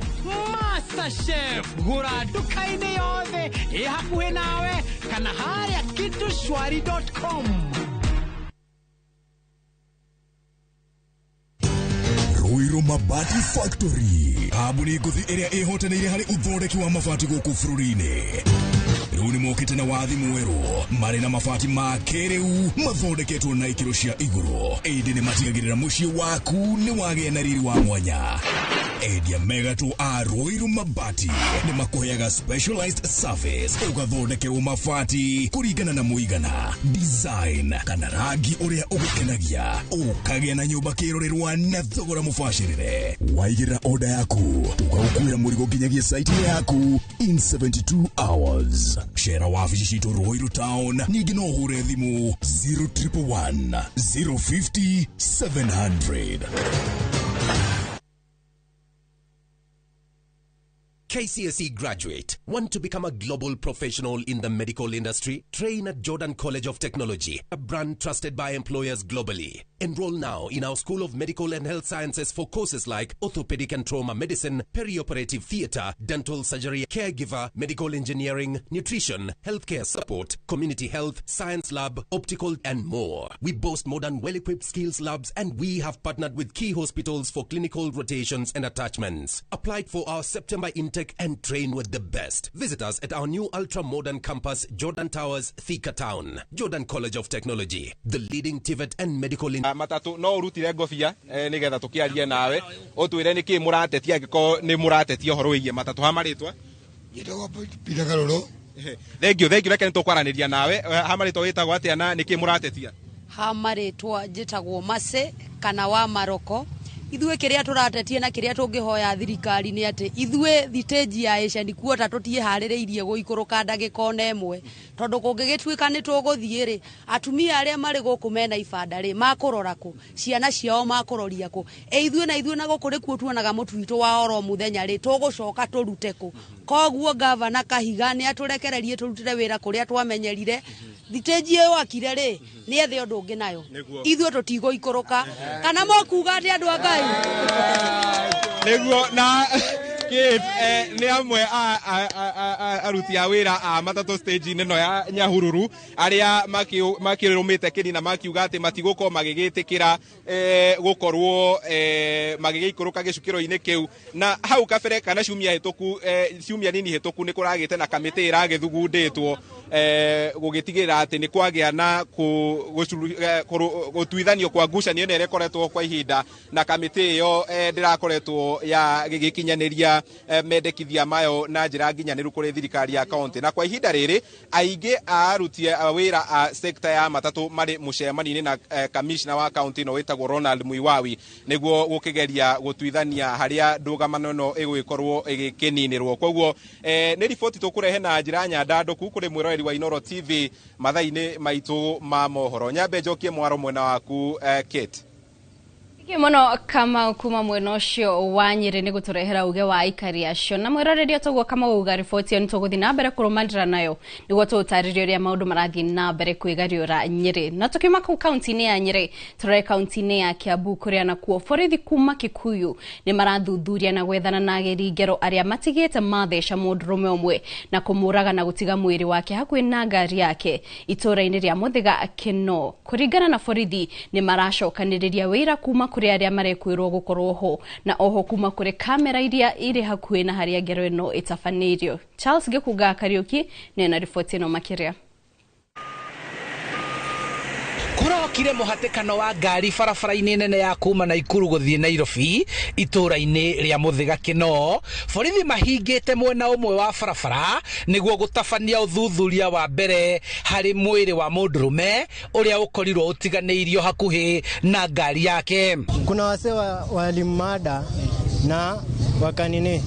Speaker 7: Masterchef, gũra nduka-inĩ yothe ĩ hakuhĩ nawe kana harĩa kitushwari.com.
Speaker 8: Ruiru Mabati Factory, kambuni ngũthi ĩrĩa ĩhotanĩire harĩ ũthondeki wa mabati gũkũ bũrũri-inĩ. Rĩu nĩ mokĩte na wathi mwerũ, marĩ na mabati ma kĩrĩu mathondeketwo na ikĩro cia igũrũ, ĩndĩ nĩ matigagĩrĩra mũciĩ waku nĩ wagĩa na riri wa mwanya. Endia mega tu a Ruiru Mabati nĩ makũheaga specialized service, ũgathondekerwo mabati kũringana na mũigana, design kana rangi ũrĩa ũgũkenagia, ũkagĩa na nyũmba kĩrorerwa na thogora mũbacĩrĩre. Waigĩrĩra order yaku, tũgagũkuĩra mũrigo nginyagia site yaku in 72 hours. Cera wabici citũ Ruiru Town, ningĩ no ũhũre thimũ 0111 050 700.
Speaker 9: KCSE graduate, want to become a global professional in the medical industry? Train at Jordan College of Technology, a brand trusted by employers globally. Enroll now in our School of Medical and Health Sciences for courses like orthopedic and trauma medicine, perioperative theater, dental surgery, caregiver, medical engineering, nutrition, healthcare support, community health, science lab, optical, and more. We boast modern, well-equipped skills labs, and we have partnered with key hospitals for clinical rotations and attachments. Apply for our September intake and train with the best. Visit us at our new ultra-modern campus, Jordan Towers, Thika Town. Jordan College of Technology, the leading TVET and medical in
Speaker 19: Matatu no urutire ngobia nigetha tukiarie nawe utwire niki muratetia angĩkorwo nĩ mũratetia ũhoro wĩgiĩ matatu. Ha marĩtwa?
Speaker 10: Njĩtagwo Peter Karũrũ.
Speaker 19: Thank you, thank you. Reke nĩtũkwaranĩria nawe. Ha marĩtwa wĩtagwo atĩa na nĩkĩ mũratetia?
Speaker 22: Ha marĩtwa njĩtagwo Mase kana wa Maroko. Ithuĩ kĩrĩa tũratetia na kĩrĩa tũngĩhoya thirikari nĩ atĩ ithuĩ thitĩnji ya Asian Quarter tũtiĩharĩrĩirie gũikũrũka ndagĩka ona ĩmwe, tondũ kũngĩgĩtuĩka nĩ tũgũthiĩ rĩ, atumia arĩa marĩ gũkũ mena ibanda rĩ makũrora kũ, ciana ciao makũroria kũ, ĩ ithuĩ na ithuĩ na gũkũ nĩkuo tuonaga mũtu witũ wa oro mũthenya rĩ, tũgũcoka tũrute kũ? Koguo gavana Kahiga nĩ atũrekererie tũrutĩre wĩra kũrĩa twamenyerire. Thitĩnji ĩyo akire rĩ, nĩ ethe ũndũ ũngĩ nayo, ithuĩ tũtigũikũrũka. Kana mokuga atĩ andũ a Ngai?
Speaker 19: Nĩguo na Kate, nĩ amwe a aruti a wĩra a matatũ stage-inĩ ĩno ya Nyahururu arĩa makĩrũmĩte kĩni na makiuga atĩ matigũkorwo magĩgĩtĩkĩra gũkorwo magĩgĩikũrũka gĩcukĩro-inĩ kĩu. Na hau kabere kana ciumia hĩtũku, ciumia nini hĩtũku, nĩ kũragĩte na kamĩtĩ ĩragĩthugundĩtwo gũgĩtigĩrĩra atĩ nĩ kwagĩa na gũtuithanio kwa ngucanio ĩno ĩrĩa ĩkoretwo kwa ihinda, na kamĩtĩ ĩyo ndĩrakoretwo ya gĩgĩkinyanĩria mendekithia mayo na njĩra nginyanĩru kũrĩ thirikari ya kaunti. Na kwa ihinda rĩrĩ aingĩ a aruti a wĩra a sekta ya matatũ marĩ mũcemanio-inĩ na kamishna wa kaunti ĩno wĩtagwo Ronald Muiwawi, nĩguo gũkĩgeria gũtuithania harĩa ndũgamano ĩno ĩgũgĩkorwo ĩgĩkĩninĩrwo. Koguo nĩ riboti tũkũrehe na njĩra nyandandũku kũrĩ mwĩroreri wa Inooro TV mathaa-inĩ maitũ ma mohoro. Nyambe njokie mwaro mwena waku, Kate.
Speaker 4: Thank you mũno Kamau kuma mwena ũcio wa Nyĩrĩ nĩ gũtũrehera uge wa aikari acio. Na mwĩroreri toguo Kamau uga riboti ĩyo nĩ tũgũthiĩ na mbere kũrũmanĩrĩra nayo nĩguo tũũtarĩrie ũrĩa maũndũ marathiĩ na mbere kwĩgariũra Nyĩrĩ. Na tũkiuma kũu kaunti-inĩ ya Nyĩrĩ tũrore kaunti-inĩ ya Kiambu kũrĩa nakuo borithi kuma Kikuyu nĩ marathuthuria na gwethana na ageri ngero arĩa matigĩte matheca mũndũrũme ũmwe na kũmũraga na gũtiga mwĩrĩ wake hakuhĩ na ngari yake itũũra-inĩ rĩa Mũthĩga Kĩno. Kũringana na borithi nĩ maracokanĩrĩria wĩira kuma kũrĩ arĩa marekwĩrwo gũkorwo ho na oho kuma kũrĩ kamera iria irĩ hakuhĩ na harĩa ngero ĩno ĩtabanĩirio. Charles Gĩkunga Kariũki nĩ na riboti ĩno makĩria.
Speaker 10: Kũrokire mũhatĩkano wa ngari barabara-inĩ nene ya kuma Naikuru gũthiĩ Nairobi itũũra-inĩ rĩa Mũthĩga Kĩno. Borithi mahingĩte mwena ũmwe wa barabara nĩguo gũtabania ũthuthuria wa mbere harĩ mwĩrĩ wa mũndũrũme ũrĩa ũkorirwo ũtiganĩirio hakuhĩ na ngari yake.
Speaker 11: Kuna wasee walimada na wakanini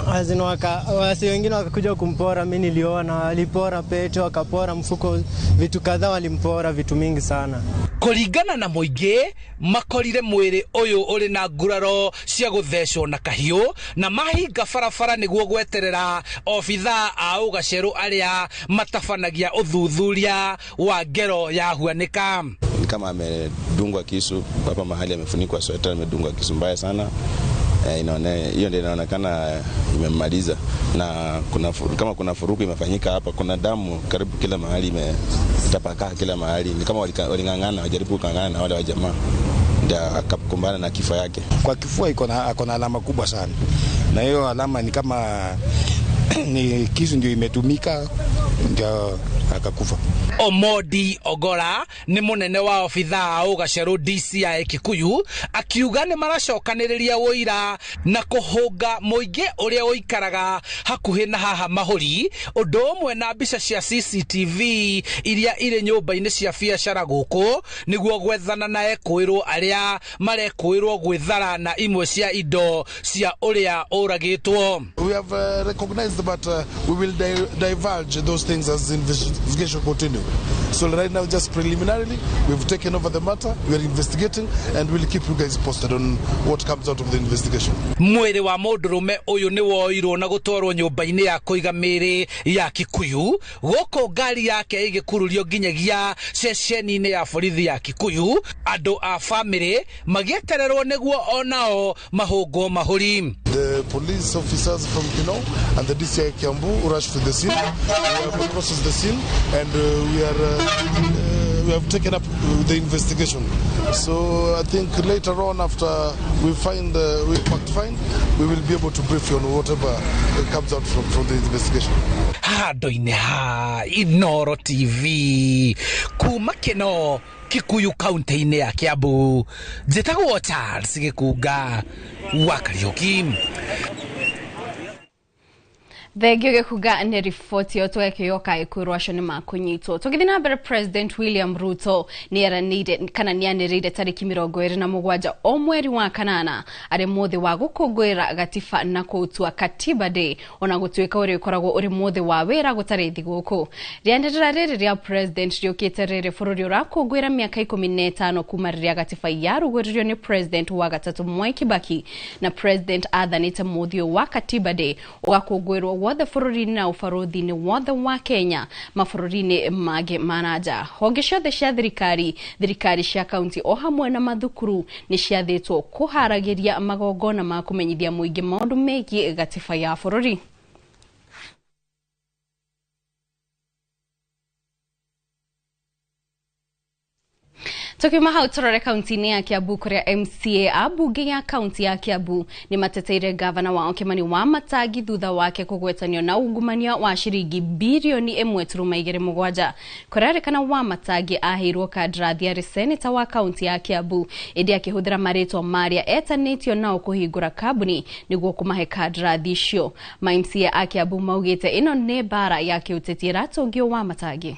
Speaker 6: Wasi wengine wakakuja kumpora, mimi niliona walipora pete, wakapora mfuko, vitu kadhaa walimpora, vitu mingi sana.
Speaker 12: Kũringana na mũingĩ makorire mwĩrĩ ũyũ ũrĩ na nguraro cia gũthecwo na kahiũ na mahinga barabara nĩguo gweterera obithaa a ũgacerũ arĩa matabanagia ũthuthuria wa ngero ya huanĩka.
Speaker 15: Ni kama amedungwa kisu hapa mahali, amefunikwa sweta, amedungwa kisu mbaya sana. Hiyo ndio inaonekana imemmaliza, na kama kuna furuku imefanyika hapa, kuna damu karibu kila mahali, imetapakaa kila mahali. Ni kama waling'ang'ana, wajaribu kung'ang'ana na wale wa jamaa, ndio akakumbana na kifo yake.
Speaker 20: Kwa kifua iko na alama kubwa sana, na hiyo alama ni kama ni kisu ndio imetumika ndio akakufa.
Speaker 12: Omodi Ogora ni munene wa obithaa ũgacerũ DCI Kikuyu akiuga nĩ maracokanĩrĩria ũira na kũhũnga mũingĩ ũrĩa ũikaraga hakuhĩ na haha mahũri, ũndũ ũmwe na mbica cia CCTV iria irĩ nyũmba-inĩ cia biacara gũkũ nĩguo gwethana na ekũĩrwo arĩa marekũĩrwo gwĩthara na imwe cia indo cia ũrĩa ũragĩtwo.
Speaker 21: We have recognized, but we will divulge those things as investigation continue. So right now, just preliminarily, we've taken over the matter, we are investigating, and we'll keep you guys posted on what comes out of the investigation.
Speaker 12: Mwĩrĩ wa mũndũrũme ũyũ nĩ woirwo na gũtwarwo nyũmba-inĩ ya kũiga mĩĩrĩ ya Kikuyu gũkũ ngari yake ĩgĩkururio nginyagia ceceni-inĩ ya borithi ya Kikuyu, andũ a bamĩrĩ magĩetererwo nĩguo onao mahũngwo mahũri.
Speaker 21: The police officers from Kino and the DCI Kiambu rushed to the scene. We have processed the scene, and we have taken up the investigation. So I think later on, after we find we fact find, we will be able to brief you on whatever comes out from the investigation.
Speaker 12: Handũ-inĩ ha Inooro TV kuma Kino Kikuyu kaunti-inĩ ya Kiambu, njĩtagwo Charles Gĩkunga wa Kariũki.
Speaker 4: Thengio Gĩkunga nĩ riboti ĩyo tũgakĩoka ĩkwĩrwo acio nĩ makũnyitwo. Tũgĩthiĩ na mbere, President William Ruto nĩ kana nĩanĩrĩire tarĩki 27 o mweri wa kanana arĩ mũthĩ wa gũkũngũĩra gatiba na kũũtua Katiba Day, ona gũtuĩka ũrĩa ũkoragwo ũrĩ mũthĩ wa wĩra gũtarĩ thigũkũ. Rĩanĩrĩra rĩrĩ rĩa President rĩũkĩte rĩrĩ bũrũri ũrakũngũĩra mĩaka 15 kuma rĩrĩa gatiba yarugũririo nĩ President wa gatatũ Mwai Kibaki, na President athanĩte mũthĩ wa Katiba Day ũgakũngũĩrwo wothe bũrũri-inĩ na ũbarũthi-inĩ wothe wa Kenya mabũrũri-inĩ mangĩ ma na nja. Honge ciothe cia thirikari, thirikari cia kaunti o hamwe na mathukuru nĩ ciathĩtwo kũharagĩria magongona ma kũmenyithia mũingĩ maũndũ megiĩ gatiba ya bũrũri. Tukiuma hau turore kaunti-inĩ ya Kiambu kũrĩa MCA a mbunge ya kaunti ya Kiambu nĩ mateteire gavana wao Kimani Wamatangi thutha wake kũgwetanio na ungumania wa ciringi birioni 1.27. Kũrerĩkana Wamatangi aheirwo kandarathi arĩ seneta wa kaunti ya Kiambu ĩndĩ akĩhũthĩra marĩtwa marĩa etanĩtio nao kũhingũra kambuni nĩguo kũmahe kandarathi icio. Ma MCA a Kiambu maugĩte ĩno nĩ mbara ya kĩũteti ĩratũngio Wamatangi.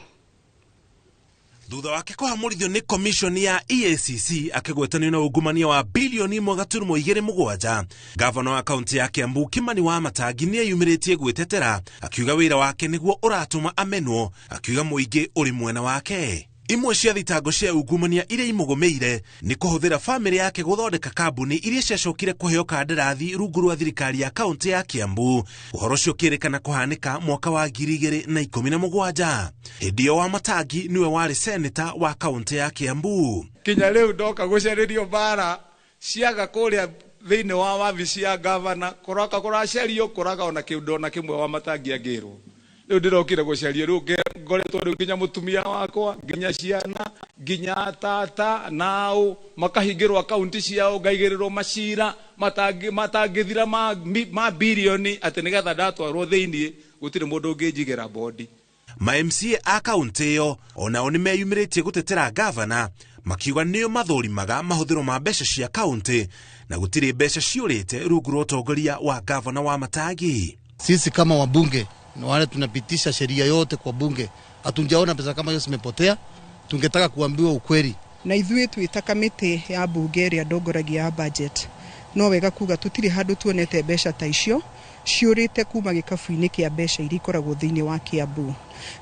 Speaker 25: Thutha wake kũhamũrithio nĩ commission ya EACC akĩgwetanio na ungumania wa bilioni 1.27, gavana wa kaunti ya Kiambu Kimani Wamatangi nĩeyumĩrĩtie gwĩtetera akiuga wĩra wake nĩguo ũratũma amenwo, akiuga mũingĩ ũrĩ mwena wake. Imwe cia thitango cia ungumania iria imũgũmĩire nĩ kũhũthĩra bamĩrĩ yake gũthondeka kambuni iria ciacokire kũheo kandarathi rungu rwa thirikari ya kaunti ya Kiambu. Ũhoro ũcio ũkĩrĩkana kũhanĩka mwaka wa 2017. Hĩndĩ ĩyo Wamatangi nĩwe warĩ seneta wa kaunti ya Kiambu.
Speaker 27: Kinya rĩu ndoka gũcarĩrio mbara ciaga kũrĩa thĩinĩ wa wabici ya gavana kũroka kũracario kũraga ona kĩndũ ona kĩmwe Wamatangi angĩrwo. Rĩu ndĩrokire gũcaria rĩu ngoretwo rĩu nginya mũtumia wakwa nginya ciana nginya tata nao makahingĩrwo akaunti ciao ngaigĩrĩrwo macira matangĩthira ma bilioni atĩ nĩgetha ndatwarwo thĩinĩ gũtirĩ mũndũ ũngĩnjigĩra bodi.
Speaker 25: Ma MCA a kaunti ĩyo onao nĩmeyumĩrĩtie gũtetera gavana makiuga nĩo mathũrimaga mahũthĩro ma mbeca cia kaunti na gũtirĩ mbeca ciũrĩte rungu rwa ũtongoria wa gavana Wamatangi.
Speaker 28: Sisi kama wabunge na wale tunapitisha sheria yote kwa bunge, hatujaona pesa kama hiyo zimepotea. Tungetaka kuambiwa ukweli.
Speaker 29: Na ithuĩ twĩ ta kamĩtĩ ya bunge ĩrĩa ndongoragia ya budget, no wega kuga tutiri handu tuonete mbeca ta icio, ciũrĩte kuma gĩkabu-inĩ kĩa mbeca iria ikoragwo thĩinĩ wa Kiambu.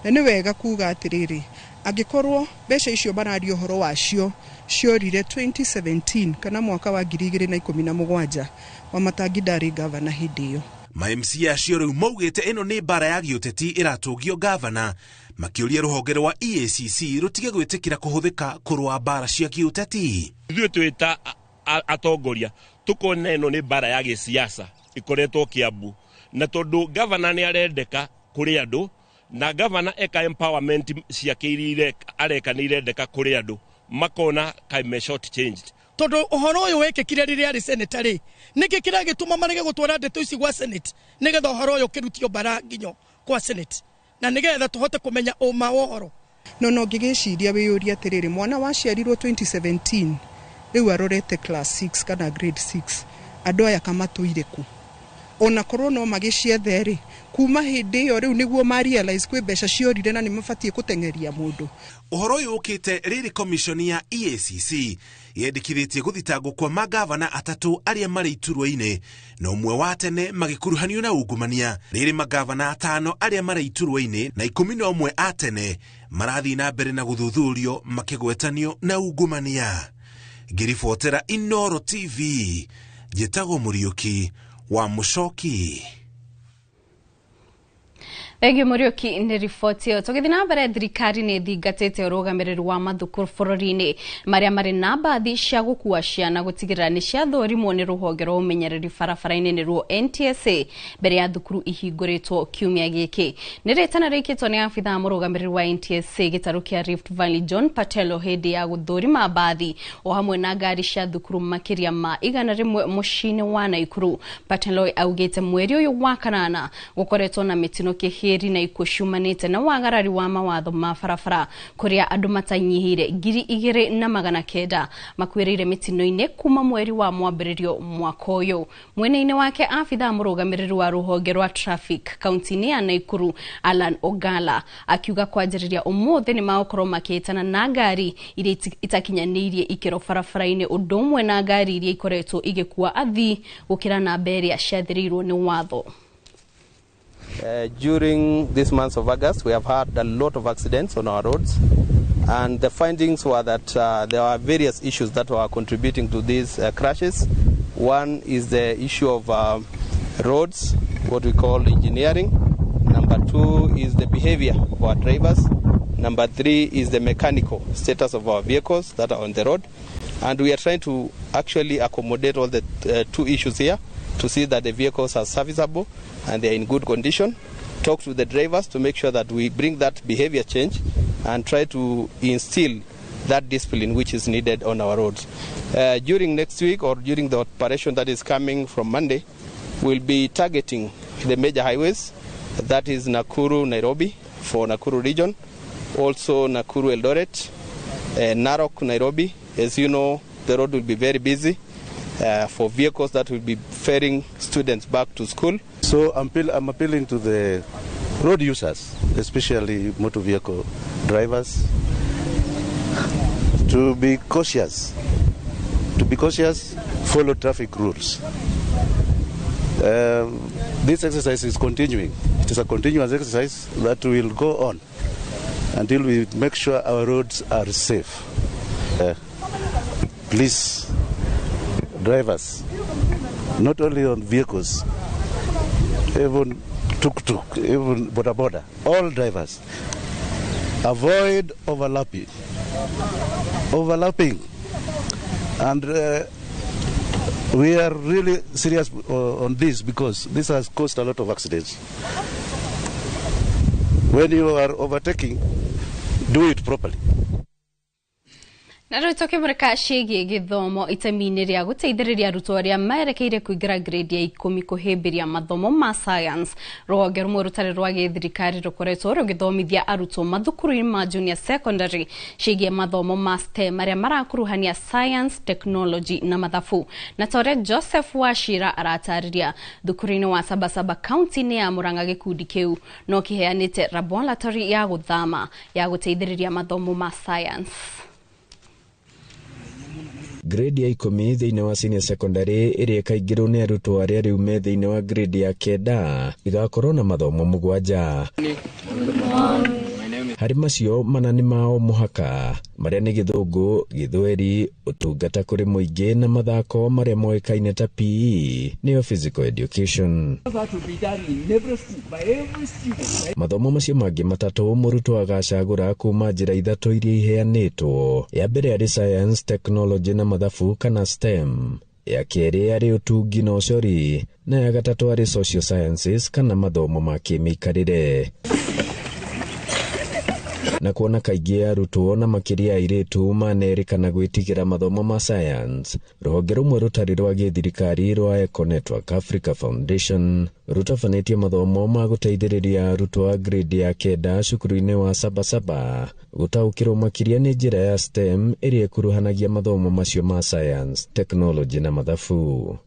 Speaker 29: Na nĩ wega kuga atĩrĩrĩ, angĩkorwo mbeca icio mararia ũhoro wacio ciorire 2017 kana mwaka wa 2017, Wamatangi ndarĩ gavana hĩndĩ ĩyo.
Speaker 25: Ma MCA acio rĩu maugĩte ĩno nĩ mbara ya gĩũteti ĩratũngio gavana, makĩũria rũhonge rwa EACC rũtige gwĩtĩkĩra kũhũthĩka kũrũa mbara cia gĩũteti.
Speaker 1: Ithuĩ twĩ ta atongoria tukona ĩno nĩ mbara ya gĩsiasa ĩkoretwo Kiambu, na tondũ gavana nĩ arendeka kũrĩ andũ, na gavana eka empowerment ciake iria areka nĩ irendeka kũrĩ andũ, makona kaĩ me short changed.
Speaker 5: Tondũ ũhoro ũyũ wekĩkire rĩrĩa arĩ senator rĩ, nĩkĩ kĩragĩtũma marege gũtwara ndeto ici gwa Senate nĩgetha ũhoro ũyũ ũkĩrutio mbara nginyo kwa Senate, na nĩgetha tũhote kũmenya ũma wa ũhoro.
Speaker 29: No no ngĩgĩciria wĩyũria atĩrĩrĩ, mwana waciarirwo 2017 rĩu arorete class 6 kana grade 6, andũ aya kamatũire kũ? Ona korwo no magĩciethe rĩ, kuma hĩndĩ ĩyo rĩu nĩguo ma realize kwĩ mbeca ciorire na nĩ mabatiĩ gũteng'eria mũndũ.
Speaker 25: Ũhoro ũyũ ũkĩte rĩrĩ commission ya EACC yendekithĩtie gũthitangwo kwa magavana 3 arĩa marĩ iturwa-inĩ na ũmwe wa tene magĩkuruhanio na ungumania. Rĩrĩ magavana 5 arĩa marĩ iturwa-inĩ na 11 a tene marathiĩ na mbere na gũthuthurio makĩgwetanio na ungumania. Ngĩribotera Inooro TV, njĩtagwo Mũriũki wa Mũcoki.
Speaker 4: Thengio Mũriũki nĩ riboti ĩyo. Tũgĩthiĩ na mbere, thirikari nĩ ĩthingatĩte ũrũgamĩrĩri wa mathukuru bũrũri-inĩ marĩa marĩ na mbathi cia gũkua ciana gũtigĩrĩra nĩ ciathũrimwo nĩ rũhonge rwa ũmenyereri barabara-inĩ nĩruo NTSA mbere ya thukuru ihingũrĩtwo kiumia gĩkĩ. Nĩ rĩtana rĩikĩtwo nĩ abithaa mũrũgamĩrĩri wa NTSA gĩtarũ kĩa Rift Valley John Patelo hĩndĩ ya gũthũrima mbathi o hamwe na ngari cia thukuru makĩria ma 100 mũciĩ-inĩ wa Naikuru. Patelo augĩte mweri ũyũ wa kanana gũkoretwo na mĩtino kĩhĩri na ikuũ ciumanĩte na wagarari wa mawatho ma barabara kũrĩa andũ matanyihĩire 2900 makuĩrĩire mĩtino-inĩ kuma mweri wa mwambĩrĩrio mwaka ũyũ. Mwena-inĩ wake abithaa mũrũgamĩrĩri wa rũhonge rwa traffic kaunti-inĩ ya Naikuru Alan Ogala akiuga kwanjĩrĩria ũmũthĩ nĩ magũkorwo makĩhĩtana na ngari iria itakinyanĩirie ikĩro barabara-inĩ ũndũ ũmwe na ngari iria ikoretwo igĩkua athii gũkĩra namba ĩrĩa ciathĩrĩirwo nĩ watho.
Speaker 13: During this month of August, we have had a lot of accidents on our roads, and the findings were that there were various issues that were contributing to these crashes. One is the issue of roads, what we call engineering. Number 2 is the behavior of our drivers. Number 3 is the mechanical status of our vehicles that are on the road. And we are trying to actually accommodate all the 2 issues here to see that the vehicles are serviceable and they are in good condition. Talk to the drivers to make sure that we bring that behavior change and try to instill that discipline which is needed on our roads. During next week or during the operation that is coming from Monday, we'll be targeting the major highways, that is Nakuru, Nairobi for Nakuru region, also Nakuru Eldoret, Narok, Nairobi. As you know, the road will be very busy for vehicles that will be ferrying students back to school.
Speaker 16: So I'm appealing to the road users, especially motor vehicle drivers, to be cautious. To be cautious, follow traffic rules. This exercise is continuing. It is a continuous exercise that will go on until we make sure our roads are safe. Please, drivers, not only on vehicles, even tuk-tuk, even boda boda, all drivers, avoid overlapping. Overlapping. And we are really serious on this because this has caused a lot of accidents. When you are overtaking, do it properly.
Speaker 4: Na rĩu tũkĩmũrĩka ciĩgiĩ gĩthomo itemi-inĩ rĩa gũteithĩrĩria arutwo arĩa merekeire kũingĩra grade ya 10 kũhĩmbĩria mathomo ma science. Rũhonge rũmwe rũtarĩ rwa gĩthirikari rũkoretwo rũgĩthomithia arutwo mathukuru-inĩ ma junior secondary ciĩgiĩ mathomo ma STEM marĩa marakuruhania science, technology na mathabu. Na ta ũrĩa Joseph Wachira aratarĩria, thukuru-inĩ wa Sabasaba county-inĩ ya Murang'a gĩkundi kĩu no kĩheanĩte laboratory ya gũthama ya gũteithĩrĩria mathomo ma science.
Speaker 2: Grade ya 10 thĩinĩ wa senior secondary ĩrĩa ĩkaingĩrwo nĩ arutwo arĩa rĩu me thĩinĩ wa grade ya 9 igakorwo na mathomo 7. Harĩ macio mana nĩ ma o mũhaka marĩa nĩ Gĩthũngũ, Gĩthweri, ũtungata kũrĩ mũingĩ na mathako marĩa moĩkaine ta PE nĩyo physical education. Mathomo macio mangĩ 3 mũrutwo agacagũra kuma njĩra 3 iria iheanĩtwo. Ya mbere arĩ science, technology na mathabu kana STEM, ya kerĩ arĩ ũtungi na ũcori, na ya gatatũ arĩ social sciences kana mathomo ma kĩmĩikarĩre. Na kuona kaingĩ arutwo na makĩria airĩtu manerĩkana gwĩtigĩra mathomo ma science, rũhonge rũmwe rũtarĩ rwa gĩthirikari rwa Eco Network Africa Foundation rũtabanĩtie mathomo ma gũteithĩrĩria arutwo a grade ya 9 cukuru-inĩ wa Sabasaba gũtaũkĩrwo makĩria nĩ njĩra ya STEM ĩrĩa ĩkuruhanagia mathomo macio ma science, technology na mathabu.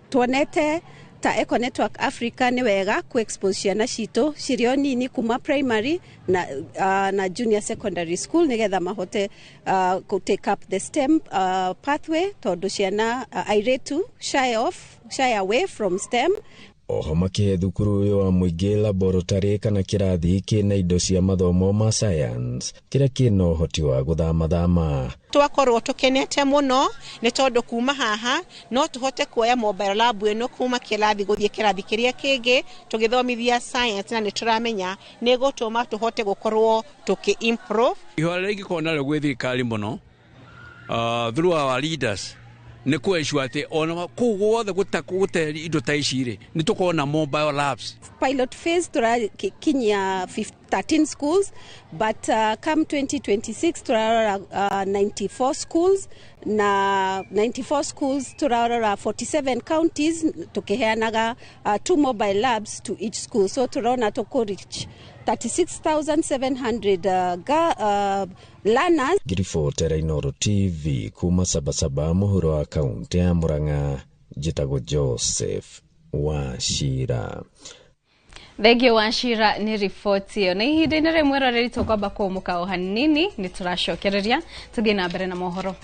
Speaker 3: Tuonete ta Eco Network Africa nĩ wega ku expose ciana citũ cirĩ o nini kuma primary na junior secondary school nigetha mahote ku take up the STEM pathway tondu ciana airĩtu shy away from STEM.
Speaker 2: Oho makĩhe thukuru ũyũ wa mũingĩ laboratory kana kĩrathi kĩna indo cia mathomo ma science kĩrĩa kĩna ũhoti wa gũthamathama.
Speaker 7: Twakorwo tũkenete mũno nĩ tondũ kuma haha no tũhote kuoya mobile lab ĩno kuma kĩrathi gũthiĩ kĩrathi kĩrĩa kĩngĩ tũgĩthomithia science, na nĩ tũramenya nĩ gũtũma tũhote gũkorwo tũkĩ improve.
Speaker 14: Ihoya rĩrĩa ingĩkorwo narĩo gwĩ thirikari mũno through our leaders nĩ kũ atĩ ona kũu guothe gũte indo ta ici rĩ nĩ tũkorwo na mobile labs.
Speaker 3: Pilot phase tũrakinyia 13 schools, but come 2026 turarora 94 schools, na 94 schools turarora 47 counties tukiheanaga 2 mobile labs to each school, so turona tuko reach 36,700 learners.
Speaker 2: Ngiribotera Inooro TV kuma Sabasaba mũhuro wa kaunti ya Murang'a, njĩtagwo Joseph Wachira.
Speaker 17: Thengio Wachira nĩ riboti ĩyo. Na ihinda-inĩ rĩmwe rĩrĩ tũkwamba kũũmũka o hanini nĩ tũracokereria tũthiĩ na mbere na mohoro.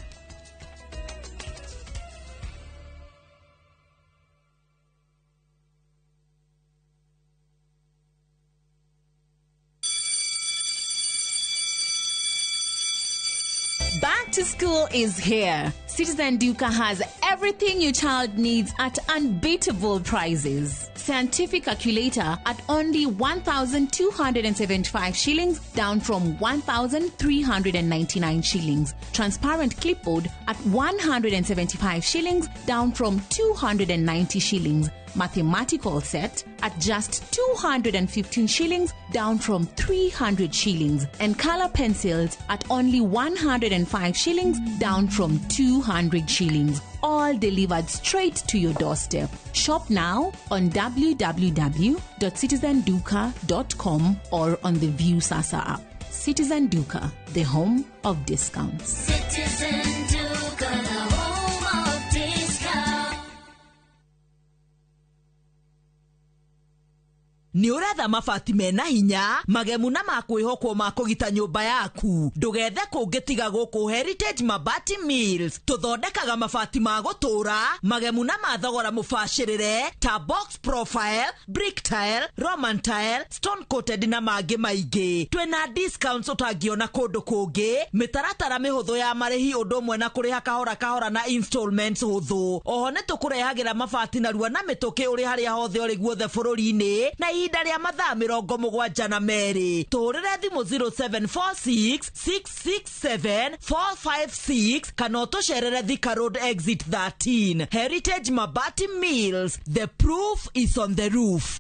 Speaker 11: Back to school is here. Citizen Duka has everything your child needs at unbeatable prices. Scientific calculator at only 1,275 shillings, down from 1,399 shillings. Transparent clipboard at 175 shillings, down from 290 shillings. Mathematical set at just 215 shillings, down from 300 shillings. And color pencils at only 105 shillings, down from 200 shillings. All delivered straight to your doorstep. Shop now on www.citizenduka.com or on the View Sasa app. Citizen Duka, the home of discounts.
Speaker 18: Citizen Duka, the home of discounts.
Speaker 23: Nĩ ũretha mabati mena hinya magemu na makwĩhokwo ma kũgita nyũmba yaku, ndũgethe kũngĩ tiga gũkũ Heritage Mabati Mills. Tũthondekaga mabati ma gũtũra magemu na ma thogora mũbacĩrĩre ta box profile, brick tile, roman tile, stone coated na mangĩ maingĩ. Twĩna discounts ũtangĩona kũndũ kũngĩ, mĩtaratara mĩhũthũ ya marĩhi ũndũ ũmwe na kũrĩha kahora kahora na installments hũthũ. Oho nĩ tũkũrehagĩra mabati narua na mĩtũkĩ ũrĩ harĩa hothe ũrĩ guothe bũrũri-inĩ na ihinda rĩa mathaa 72. Tũhũrĩre thimũ 0746 667 456 kana ũtũcerere Thika Road exit 13. Heritage Mabati Mills, the proof is on the roof.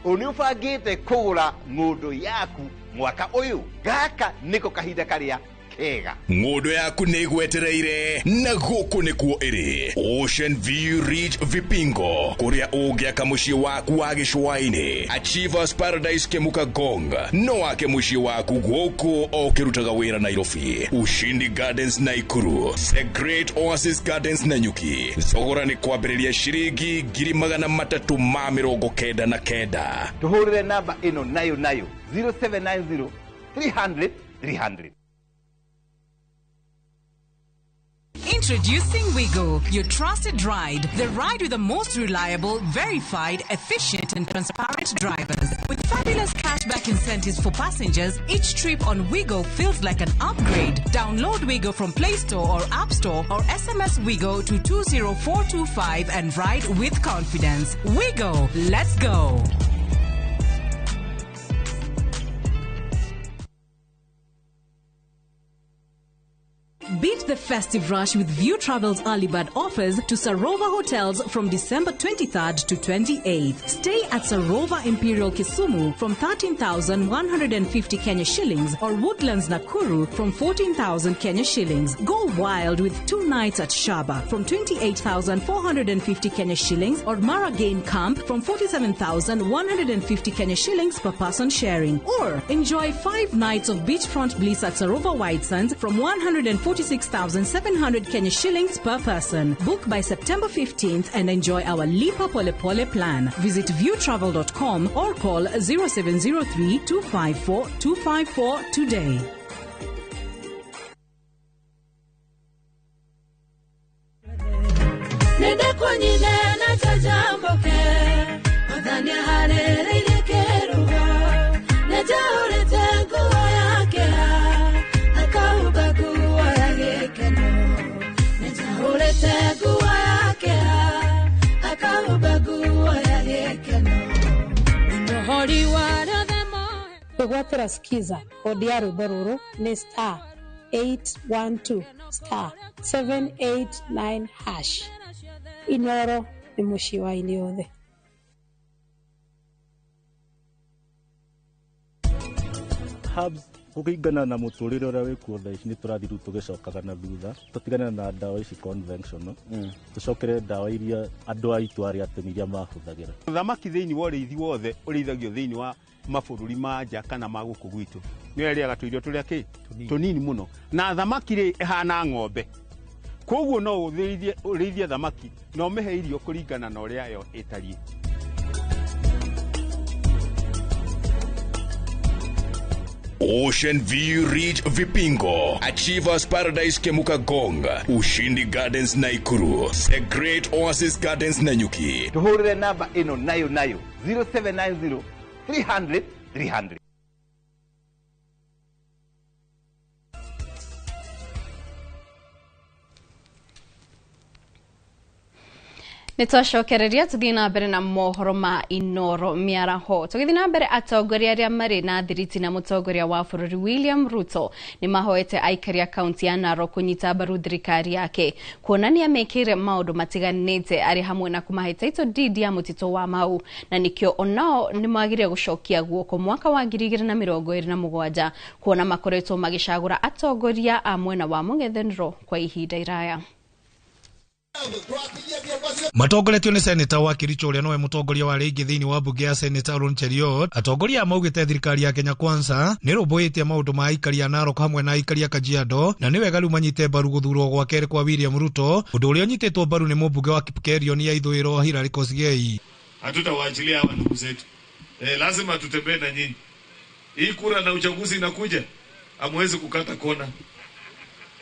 Speaker 24: Nĩ ũbangĩte kũgũra ng'ũndũ yaku mwaka ũyũ? Gaka nĩko kahinda karĩa kega.
Speaker 8: Ng'ũndũ yaku nĩ ĩgwetereire na gũkũ nĩkuo ĩrĩ. Ocean View Ridge Vipingo, kũrĩa ũngĩaka mũciĩ waku wa gĩcũa-inĩ. Achievers Paradise Kemuka Gong, no wake mũciĩ waku gũkũ o ũkĩrutaga wĩra Nairobi. Ushindi Gardens Naikuru, The Great Oasis Gardens Nanyuki. Thogora nĩ kwambĩrĩria ciringi 399,000.
Speaker 24: Tũhũrĩre namba ĩno nayo nayo 0790 300 300.
Speaker 11: Introducing Wigo, your trusted ride. The ride with the most reliable, verified, efficient, and transparent drivers. With fabulous cashback incentives for passengers, each trip on Wigo feels like an upgrade. Download Wigo from Play Store or App Store or SMS Wigo to 20425 and ride with confidence. Wigo, let's go. Beat the festive rush with View Travel's early bird offers to Sarova Hotels from December 23rd to 28th. Stay at Sarova Imperial Kisumu from 13,150 Kenya shillings or Woodlands Nakuru from 14,000 Kenya shillings. Go wild with 2 nights at Shaba from 28,450 Kenya shillings or Mara Game Camp from 47,150 Kenya shillings per person sharing. Or enjoy 5 nights of beachfront bliss at Sarova White Sands from 146,700 Kenya shillings per person. Book by September 15th and enjoy our Lipa Pole Pole plan. Visit viewtravel.com or call 0703 254 254 today.
Speaker 6: Kwĩgwatĩra skiza kodi ya rwĩmbo rũrũ nĩ star 812 star 789 hash. Inoro nĩ mũciĩ wa aini othe.
Speaker 9: Herbs kũringana na mũtũrĩre ũrĩa wĩkuo thaa ici nĩ tũrathiĩ rĩu tũgĩcokaga na thutha, tũtigane na ndawa ici conventional, tũcokere ndawa iria andũ aitũ arĩa tene iria mahũthagĩra.
Speaker 10: Thamaki thĩinĩ wa ũrĩithi wothe ũrĩithagio thĩinĩ wa mabũrũri ma nja kana ma gũkũ gwitũ nĩyo ĩrĩaga tũirio tũrĩa kĩ tũnini mũno, na thamaki rĩ ĩhana ng'ombe, koguo no ũrĩithie thamaki na ũmĩhe irio kũringana na ũrĩa yo ĩtariĩ.
Speaker 8: Ocean View Ridge Vipingo, Achievers Paradise Kemuka Gong, Ushindi Gardens Naikuru, The Great Oasis Gardens Nanyuki.
Speaker 24: Tuhurire namba ino nayo nayo 0790 300 300.
Speaker 17: Nĩ twacokereria tũthiĩ na mbere na mohoro ma Inoro mĩaraho. Tũgĩthiĩ na mbere, atongoria arĩa marĩ na thiriti na mũtongoria wa bũrũri William Ruto nĩ mahoete aikari a kaunti ya Narok kũnyita mbaru thirikari yake kuonania mekĩire maũndũ matiganĩte arĩ hamwe na kũmahe title deed ya mũtitũ wa Mau, na nĩkĩo onao nĩ magĩrĩire gũcokia guoko mwaka wa 2027 kuona makoretwo magĩcagũra atongoria a mwena wa mũng'ethanĩro kwa ihinda iraya.
Speaker 15: Matongoretio nĩ seneta wa Kericho ũrĩa nowe mũtongoria wa rĩngĩ thĩinĩ wa mbunge ya seneta Aaron Cheruiyot, atongoria a maugĩte thirikari ya Kenya Kwanza nĩ rũmbũĩtie maũndũ ma aikari a Narok hamwe na aikari a Kajiado, na nĩ wega rĩu manyite mbaru gũthurwo gwa kerĩ kwa William Ruto, ũndũ ũrĩa ũnyitĩtwo mbaru nĩ mũmbunge wa Kipkerion ya ithũĩro Hilary Kosgei.
Speaker 19: Hatutawaachilia hawa ndugu zetu. Lazima tutembee na nyinyi. Hii kura na uchaguzi inakuja, hamwezi kukata kona.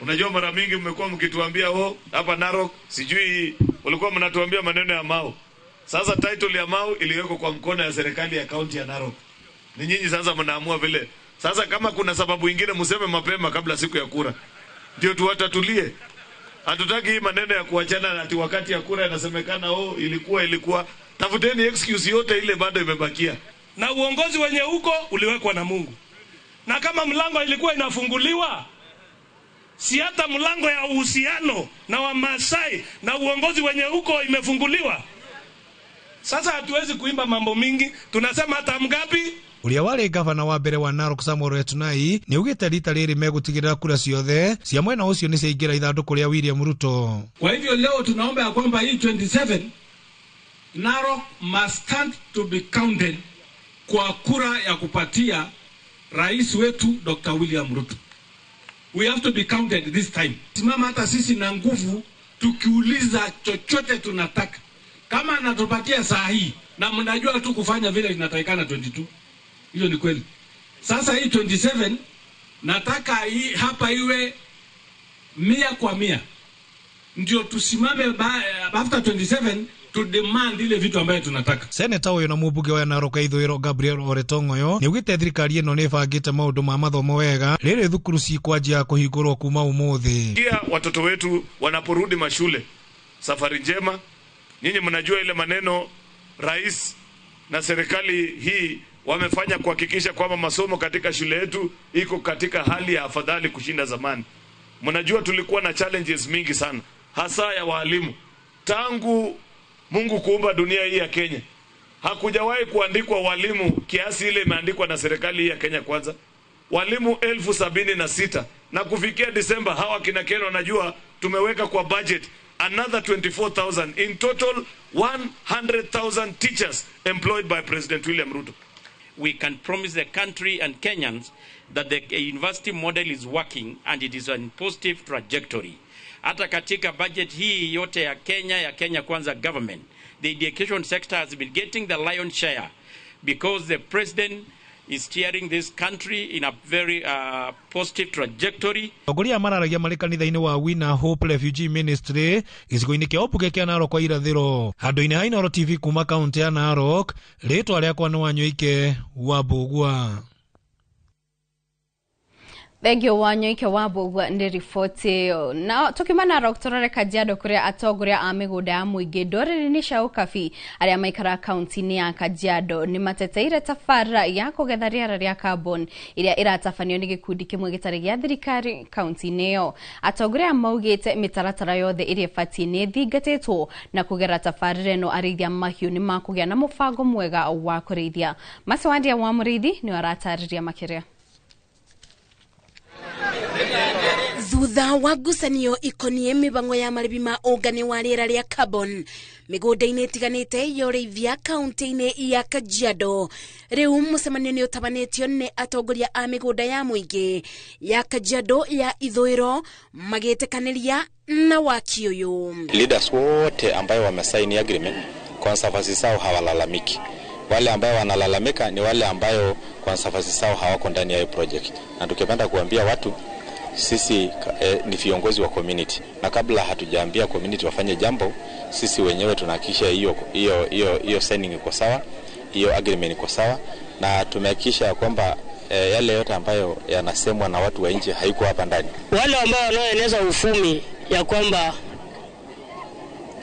Speaker 19: Unajua mara mingi mmekuwa mkituambia oh, hapa Narok sijui walikuwa mnatuambia maneno ya Mau. Sasa title ya Mau iliwekwa kwa mkono ya serikali ya kaunti ya Narok. Ni nyinyi sasa mnaamua vile. Sasa kama kuna sababu ingine mseme mapema kabla siku ya kura. Ndio tuwatatulie. Hatutaki hii maneno ya kuachana ati wakati ya kura inasemekana oh, ilikuwa. Tafuteni excuse yote ile bado imebakia.
Speaker 20: Na uongozi wenye huko uliwekwa na Mungu. Na kama mlango ilikuwa inafunguliwa, si hata mlango ya uhusiano na Wamasai na uongozi wenye huko imefunguliwa. Sasa hatuwezi kuimba mambo mingi, tunasema hata mgapi.
Speaker 15: Ũrĩa warĩ gavana wa mbere wa Narok Samuel Etunai nĩ augĩte rita rĩrĩ megũtigĩrĩra kura ciothe cia mwena ũcio nĩ ciaingĩra ithandũkũ rĩa William Ruto.
Speaker 21: Kwa hivyo leo tunaomba ya kwamba hii 27 Narok must stand to be counted kwa kura ya kupatia rais wetu Dr. William Ruto. We have to be counted this time. Simama hata sisi na nguvu tukiuliza chochote tunataka. Kama anatupatia saa hii na mnajua tu kufanya vile inatakikana 22. Hiyo ni kweli. Sasa hii 27 nataka hii hapa iwe 100 kwa 100. Ndio tusimame after 27 to demand ile vitu ambayo tunataka.
Speaker 15: Seneta uyu na mubunge wa Narok Ithũĩro Gabriel Ole Tong'oyo nĩaugĩte thirikari ĩno nĩ ĩbangĩte maũndũ ma mathomo wega rĩrĩ thukuru cikwanjia kũhingũrwo kuma ũmũthĩ.
Speaker 19: Pia watoto wetu wanaporudi mashule, safari njema. Nyinyi mnajua ile maneno rais na serikali hii wamefanya kuhakikisha kwamba masomo katika shule yetu iko katika hali ya afadhali kushinda zamani. Mnajua tulikuwa na challenges mingi sana, hasa ya walimu. Tangu Mungu kuumba dunia hii ya Kenya, hakujawahi kuandikwa walimu kiasi ile imeandikwa na serikali hii ya Kenya Kwanza. Walimu 76,000 na kufikia Disemba hawa kina Kenya wanajua tumeweka kwa budget another 24,000, in total 100,000 teachers employed by President William Ruto.
Speaker 1: We can promise the country and Kenyans that the university model is working and it is on positive trajectory. Hata katika budget hii yote ya Kenya Kwanza government, the education sector has been getting the lion's share because the president is steering this country in a very positive trajectory.
Speaker 15: Atongoria mararagia marĩ kanitha-inĩ wa Winner Hope Refugee Ministry gĩcigo-inĩ kĩa ũmbunge kĩa Narok kwa irathĩro. Handũ-inĩ ha Inooro TV kuma kaunti ya Narok, rĩtwa rĩakwa nĩ Wanyoike wa Mbũgua.
Speaker 17: Thengio Wanyoike wa Mbũgua nĩ riboti ĩyo. Na tukiuma Narok tũrore Kajiado kũrĩa atongoria a mĩgũnda ya mũingĩ ndũrĩrĩ-inĩ cia ũkabi arĩa maikaraga kaunti-inĩ ya Kajiado nĩ mateteire tabarĩra ya kũgetha rĩera rĩa carbon ĩrĩa ĩratabanio nĩ gĩkundi kĩmwe gĩtarĩ gĩa thirikari kaunti-inĩ ĩyo. Atongoria maugĩte mĩtaratara yothe ĩrĩa ĩbatiĩ nĩ ĩthingatĩtwo na kũgera tabarĩra ĩno arĩithia mahiũ nĩ makũgĩa na mũbango mwega wa kũrĩithia. Macewandia wa Mũrĩithi nĩwe aratarĩria makĩria.
Speaker 5: Thutha wa ngucanio ikonie mibango ya maribi ma ũngani wa rĩera rĩa carbon mĩgũnda-inĩ ĩtiganĩte ya ũrĩithia kaunti-inĩ ya Kajiado, rĩu mũcemanio nĩ ũtabanĩtio nĩ atongoria a mĩgũnda ya mũingĩ ya Kajiado ya Ithũĩro magĩtĩkanĩria na waki ũyũ.
Speaker 12: Leaders wote ambayo wamesaini agreement conservancy zao hawalalamiki. Wale ambayo wanalalamika ni wale ambayo conservancy zao hawako ndani ya hiyo project. Na tukipenda kuambia watu sisi ni viongozi wa community, na kabla hatujaambia community wafanye jambo, sisi wenyewe tunahakikisha hiyo signing iko sawa, hiyo agreement iko sawa, na tumehakikisha kwamba yale yote ambayo yanasemwa na watu wa nje haiko hapa ndani.
Speaker 22: Wale ambao wanaoeneza ufumi ya kwamba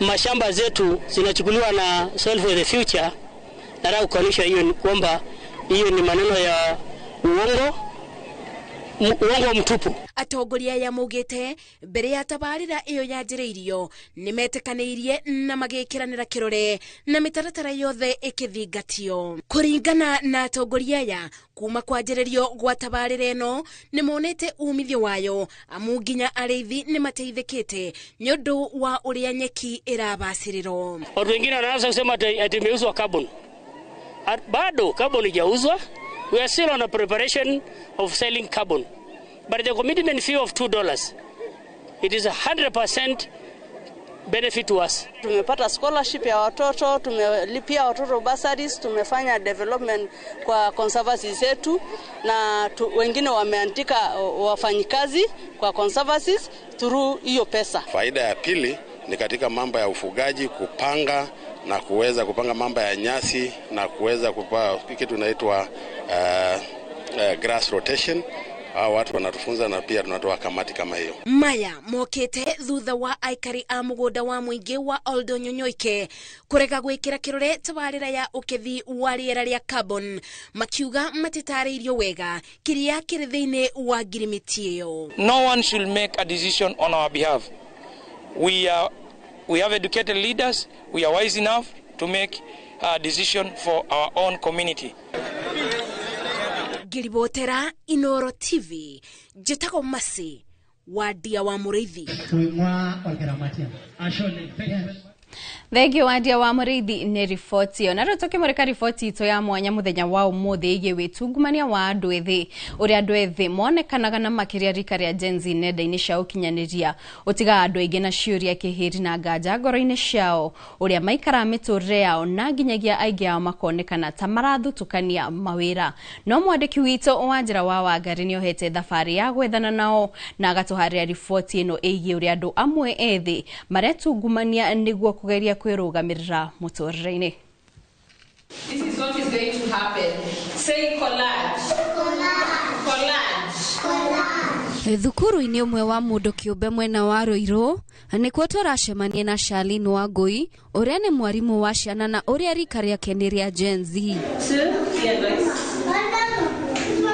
Speaker 22: mashamba zetu zinachukuliwa na Soil for the Future, nataka kukanusha hiyo kwamba hiyo ni maneno ya uongo. Uongo mtupu.
Speaker 5: Atongoria ya maugĩte mbere ya tabarĩra ĩyo yanjĩrĩirio nĩmetĩkanĩirie na magĩkĩranĩra kĩrore na mĩtaratara yothe ĩkĩthingatio. Kũringana na atongoria aya, kuma kwanjĩrĩrio gwa tabarĩra ĩno nĩmonete umithio wayo, amu nginya arĩithi nĩmateithĩkĩte nĩ ũndũ wa ũrĩa nyeki ĩrabacĩrĩrwo.
Speaker 22: Watu wengine wanaanza kusema ati imeuzwa carbon. Bado carbon haijauzwa. We are still on a preparation of selling carbon. But the commitment fee of $2, it is 100% benefit to us.
Speaker 25: Tumepata scholarship ya watoto, tumelipia watoto bursaries, tumefanya development kwa conservancy zetu, na wengine wameandika wafanyikazi kwa conservancies through hiyo pesa.
Speaker 16: Faida ya pili ni katika mambo ya ufugaji, kupanga na kuweza kupanga mambo ya nyasi na kuweza kupaa kitu inaitwa grass rotation. Hao watu wanatufunza na pia tunatoa kamati kama hiyo.
Speaker 5: Maya mokete thutha wa aikari a mugunda wa muingi wa Oldonyonyoike kurega gwikira kirore tabarira ya ukethi wa riera ria carbon, makiuga matitarĩirio wega kiria kiri thiini wa ngirimiti iyo.
Speaker 26: No one should make a decision on our behalf. We have educated leaders, we are wise enough to make a decision for our own community.
Speaker 5: Ngiribotera Inooro TV, njĩtagwo Mercy wa Ndia wa Mũrĩithi.
Speaker 17: Thengio Wandia wa Mũrĩithi nĩ riboti ĩyo. Na rĩu tũkĩmũrĩka riboti itũ ya mwanya mũthenya wa ũmũthĩ ĩgiĩ wĩtungumania wa andũ ethĩ, ũrĩa andũ ethĩ monekanaga na makĩria rika rĩa Gen Z nenda-inĩ cia ũkinyanĩria ũtigaga andũ aingĩ na ciũria kĩhĩri na nganja ngoro-inĩ ciao ũrĩa maikaraga mĩtũrĩre yao na nginyagia aingĩ ao makonekana ta marathutũkania mawĩra. No mwandĩki witũ wa Njĩra wa Wangari nĩohete thabarĩ ya gwethana nao na agatũharĩria riboti ĩno ĩgiĩ ũrĩa andũ amwe ethĩ maretungumania nĩguo kũgeria kwĩrũgamĩrĩra mũtũrĩre-inĩ.
Speaker 2: This is what is going to happen. Say collage. Collage. Collage.
Speaker 3: Thukuru-inĩ ũmwe wa mũndũ kĩũmbe mwena wa Ruiru nĩkuo tũracemania na Charlene Wangui ũrĩa nĩ mwarimũ wa ciana na ũrĩa rika rĩake nĩ rĩa Gen Z.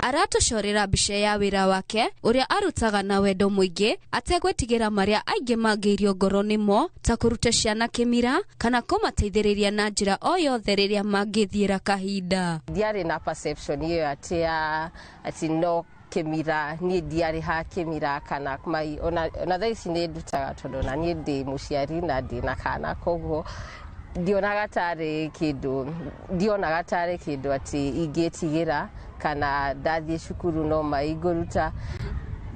Speaker 3: Aratũcorera mbica ya wĩra wake ũrĩa arutaga na wendo mũingĩ ategwĩtigĩra marĩa aingĩ mangĩirio ngoro nĩmo ta kũruta ciana kĩmira kana kũmateithĩrĩria na njĩra o yothe rĩrĩa mangĩthiĩra kahinda.
Speaker 4: Ndiarĩ na perception ĩyo atĩ no kĩmira, niĩ ndiarĩ ha kĩmira kana mai ona thaa ici nĩ ndutaga tondũ ona niĩ ndĩ mũciari na ndĩ na kana, koguo ndionaga tarĩ kĩndũ atĩ ingĩtigĩra kana ndathiĩ cukuru no mai ngũruta.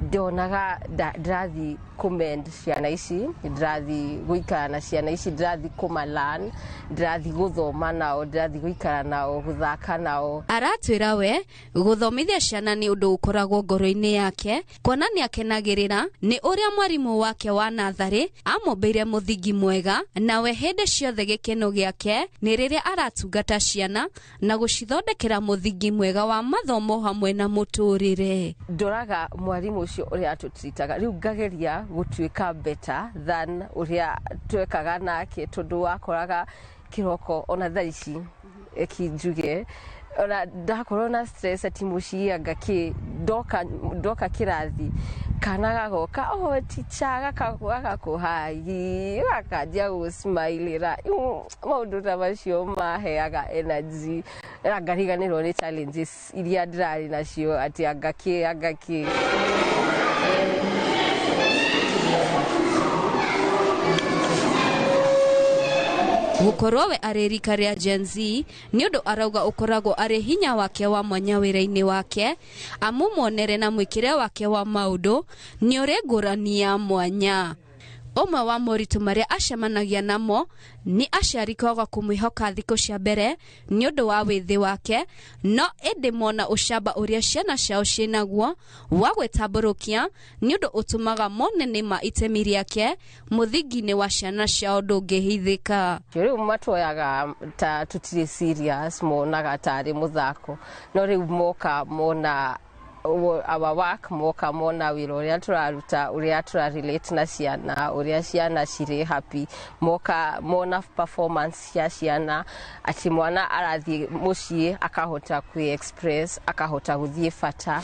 Speaker 4: Ndonaga ndĩrathiĩ kũmend ciana ici, ndĩrathiĩ gũikara na ciana ici, ndĩrathiĩ kũma-learn, ndĩrathiĩ gũthoma nao, ndĩrathiĩ gũikara nao, gũthaka nao.
Speaker 3: Aratwĩra we gũthomithia ciana nĩ ũndũ ũkoragwo ngoro-inĩ yake kuona nĩ akenagĩrĩra nĩ ũrĩa mwarimũ wake wa natharĩ amũmbĩire mũthingi mwega, nawe hĩndĩ ciothe gĩkeno gĩake nĩ rĩrĩa aratungata ciana na gũcithondekera mũthingi mwega wa mathomo hamwe na mũtũrĩre.
Speaker 4: Ndoraga mwarimũ ũcio ũrĩa atũtritaga, rĩu ngageria gũtuĩka better than ũrĩa twekaga nake, tondũ wakoraga kĩroko ona thaa ici ĩkinjuge ona ndakorwo na stress ati mũciĩ anga kĩ ndoka kĩrathi kana gagoka oh teacher gagakũhagi gakanjia gũsmilĩra, maũndũ ta macio maheaga energy na ngariganĩrwo nĩ challenges iria ndĩrarĩ nacio atĩ anga kĩ.
Speaker 3: Gũkorwo we arĩ rika rĩa Gen Z nĩ ũndũ arauga ũkoragwo arĩ hinya wake wa mwanya wĩra-inĩ wake, amu muonere na mwĩkĩre wake wa maũndũ nĩ ũrĩ ngũrani ya mwanya. Ũmwe wa moritũ marĩa acemanagia namo nĩ aciari kwaga kũmwĩhoka thikũ cia mbere nĩ ũndũ wa wĩthĩ wake, no ĩndĩ mona ũcamba ũrĩa ciana ciao ciĩnaguo wa gwĩtambũrũkia nĩ ũndũ ũtũmaga mone nĩma itemi rĩake mũthingi-inĩ wa ciana ciao ndũngĩhithĩka.
Speaker 4: Rĩu matuoyaga ta tũtirĩ serious, monaga tarĩ mũthako, no rĩu moka mona our work, moka mona wĩra ũrĩa tũraruta, ũrĩa tũrarelate na ciana, ũrĩa ciana cirĩ happy, moka mona performance cia ciana atĩ mwana arathiĩ mũciĩ akahota kwĩ express, akahota gũthiĩ bata.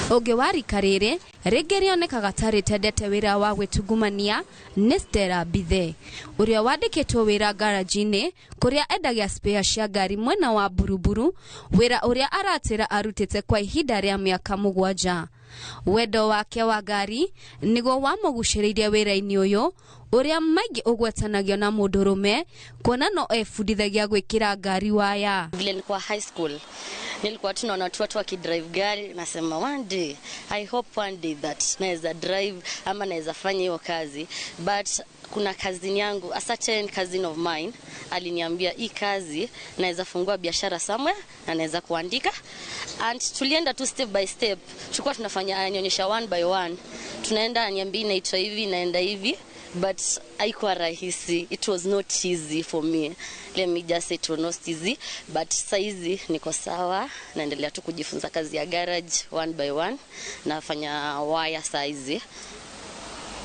Speaker 3: Ũngĩ wa rika rĩrĩ rĩngĩ rĩonekaga ta rĩtendete wĩra wa gwĩtungumania nĩ Stella Mbithe ũrĩa wandĩkĩtwo wĩra garage-inĩ kũrĩa endagia spare cia ngari mwena wa Buruburu, wĩra ũrĩa aratĩra arutĩte kwa ihinda rĩa mĩaka 7. Wendo wake wa ngari nĩguo wamũgucĩrĩirie wĩra-inĩ ũyũ ũrĩa maingĩ ũgwetanagio na mũndũrũme kuona no ebundithagia gwĩkĩra ngari waya.
Speaker 7: Vile nilikuwa high school nilikuwa tunaona tu watu wakidrive gari, nasema one day, I hope one day that naweza drive ama naweza fanya hiyo kazi. But kuna cousin yangu, a certain cousin of mine aliniambia hii kazi naweza fungua biashara somewhere na naweza kuandika, and tulienda tu step by step, tulikuwa tunafanya, anionyesha one by one, tunaenda aniambia inaitwa hivi, naenda hivi. But haikuwa rahisi, it was not easy for me, let me just say it was not easy, but saizi niko sawa, naendelea tu kujifunza kazi ya garage one by one, nafanya wire saizi,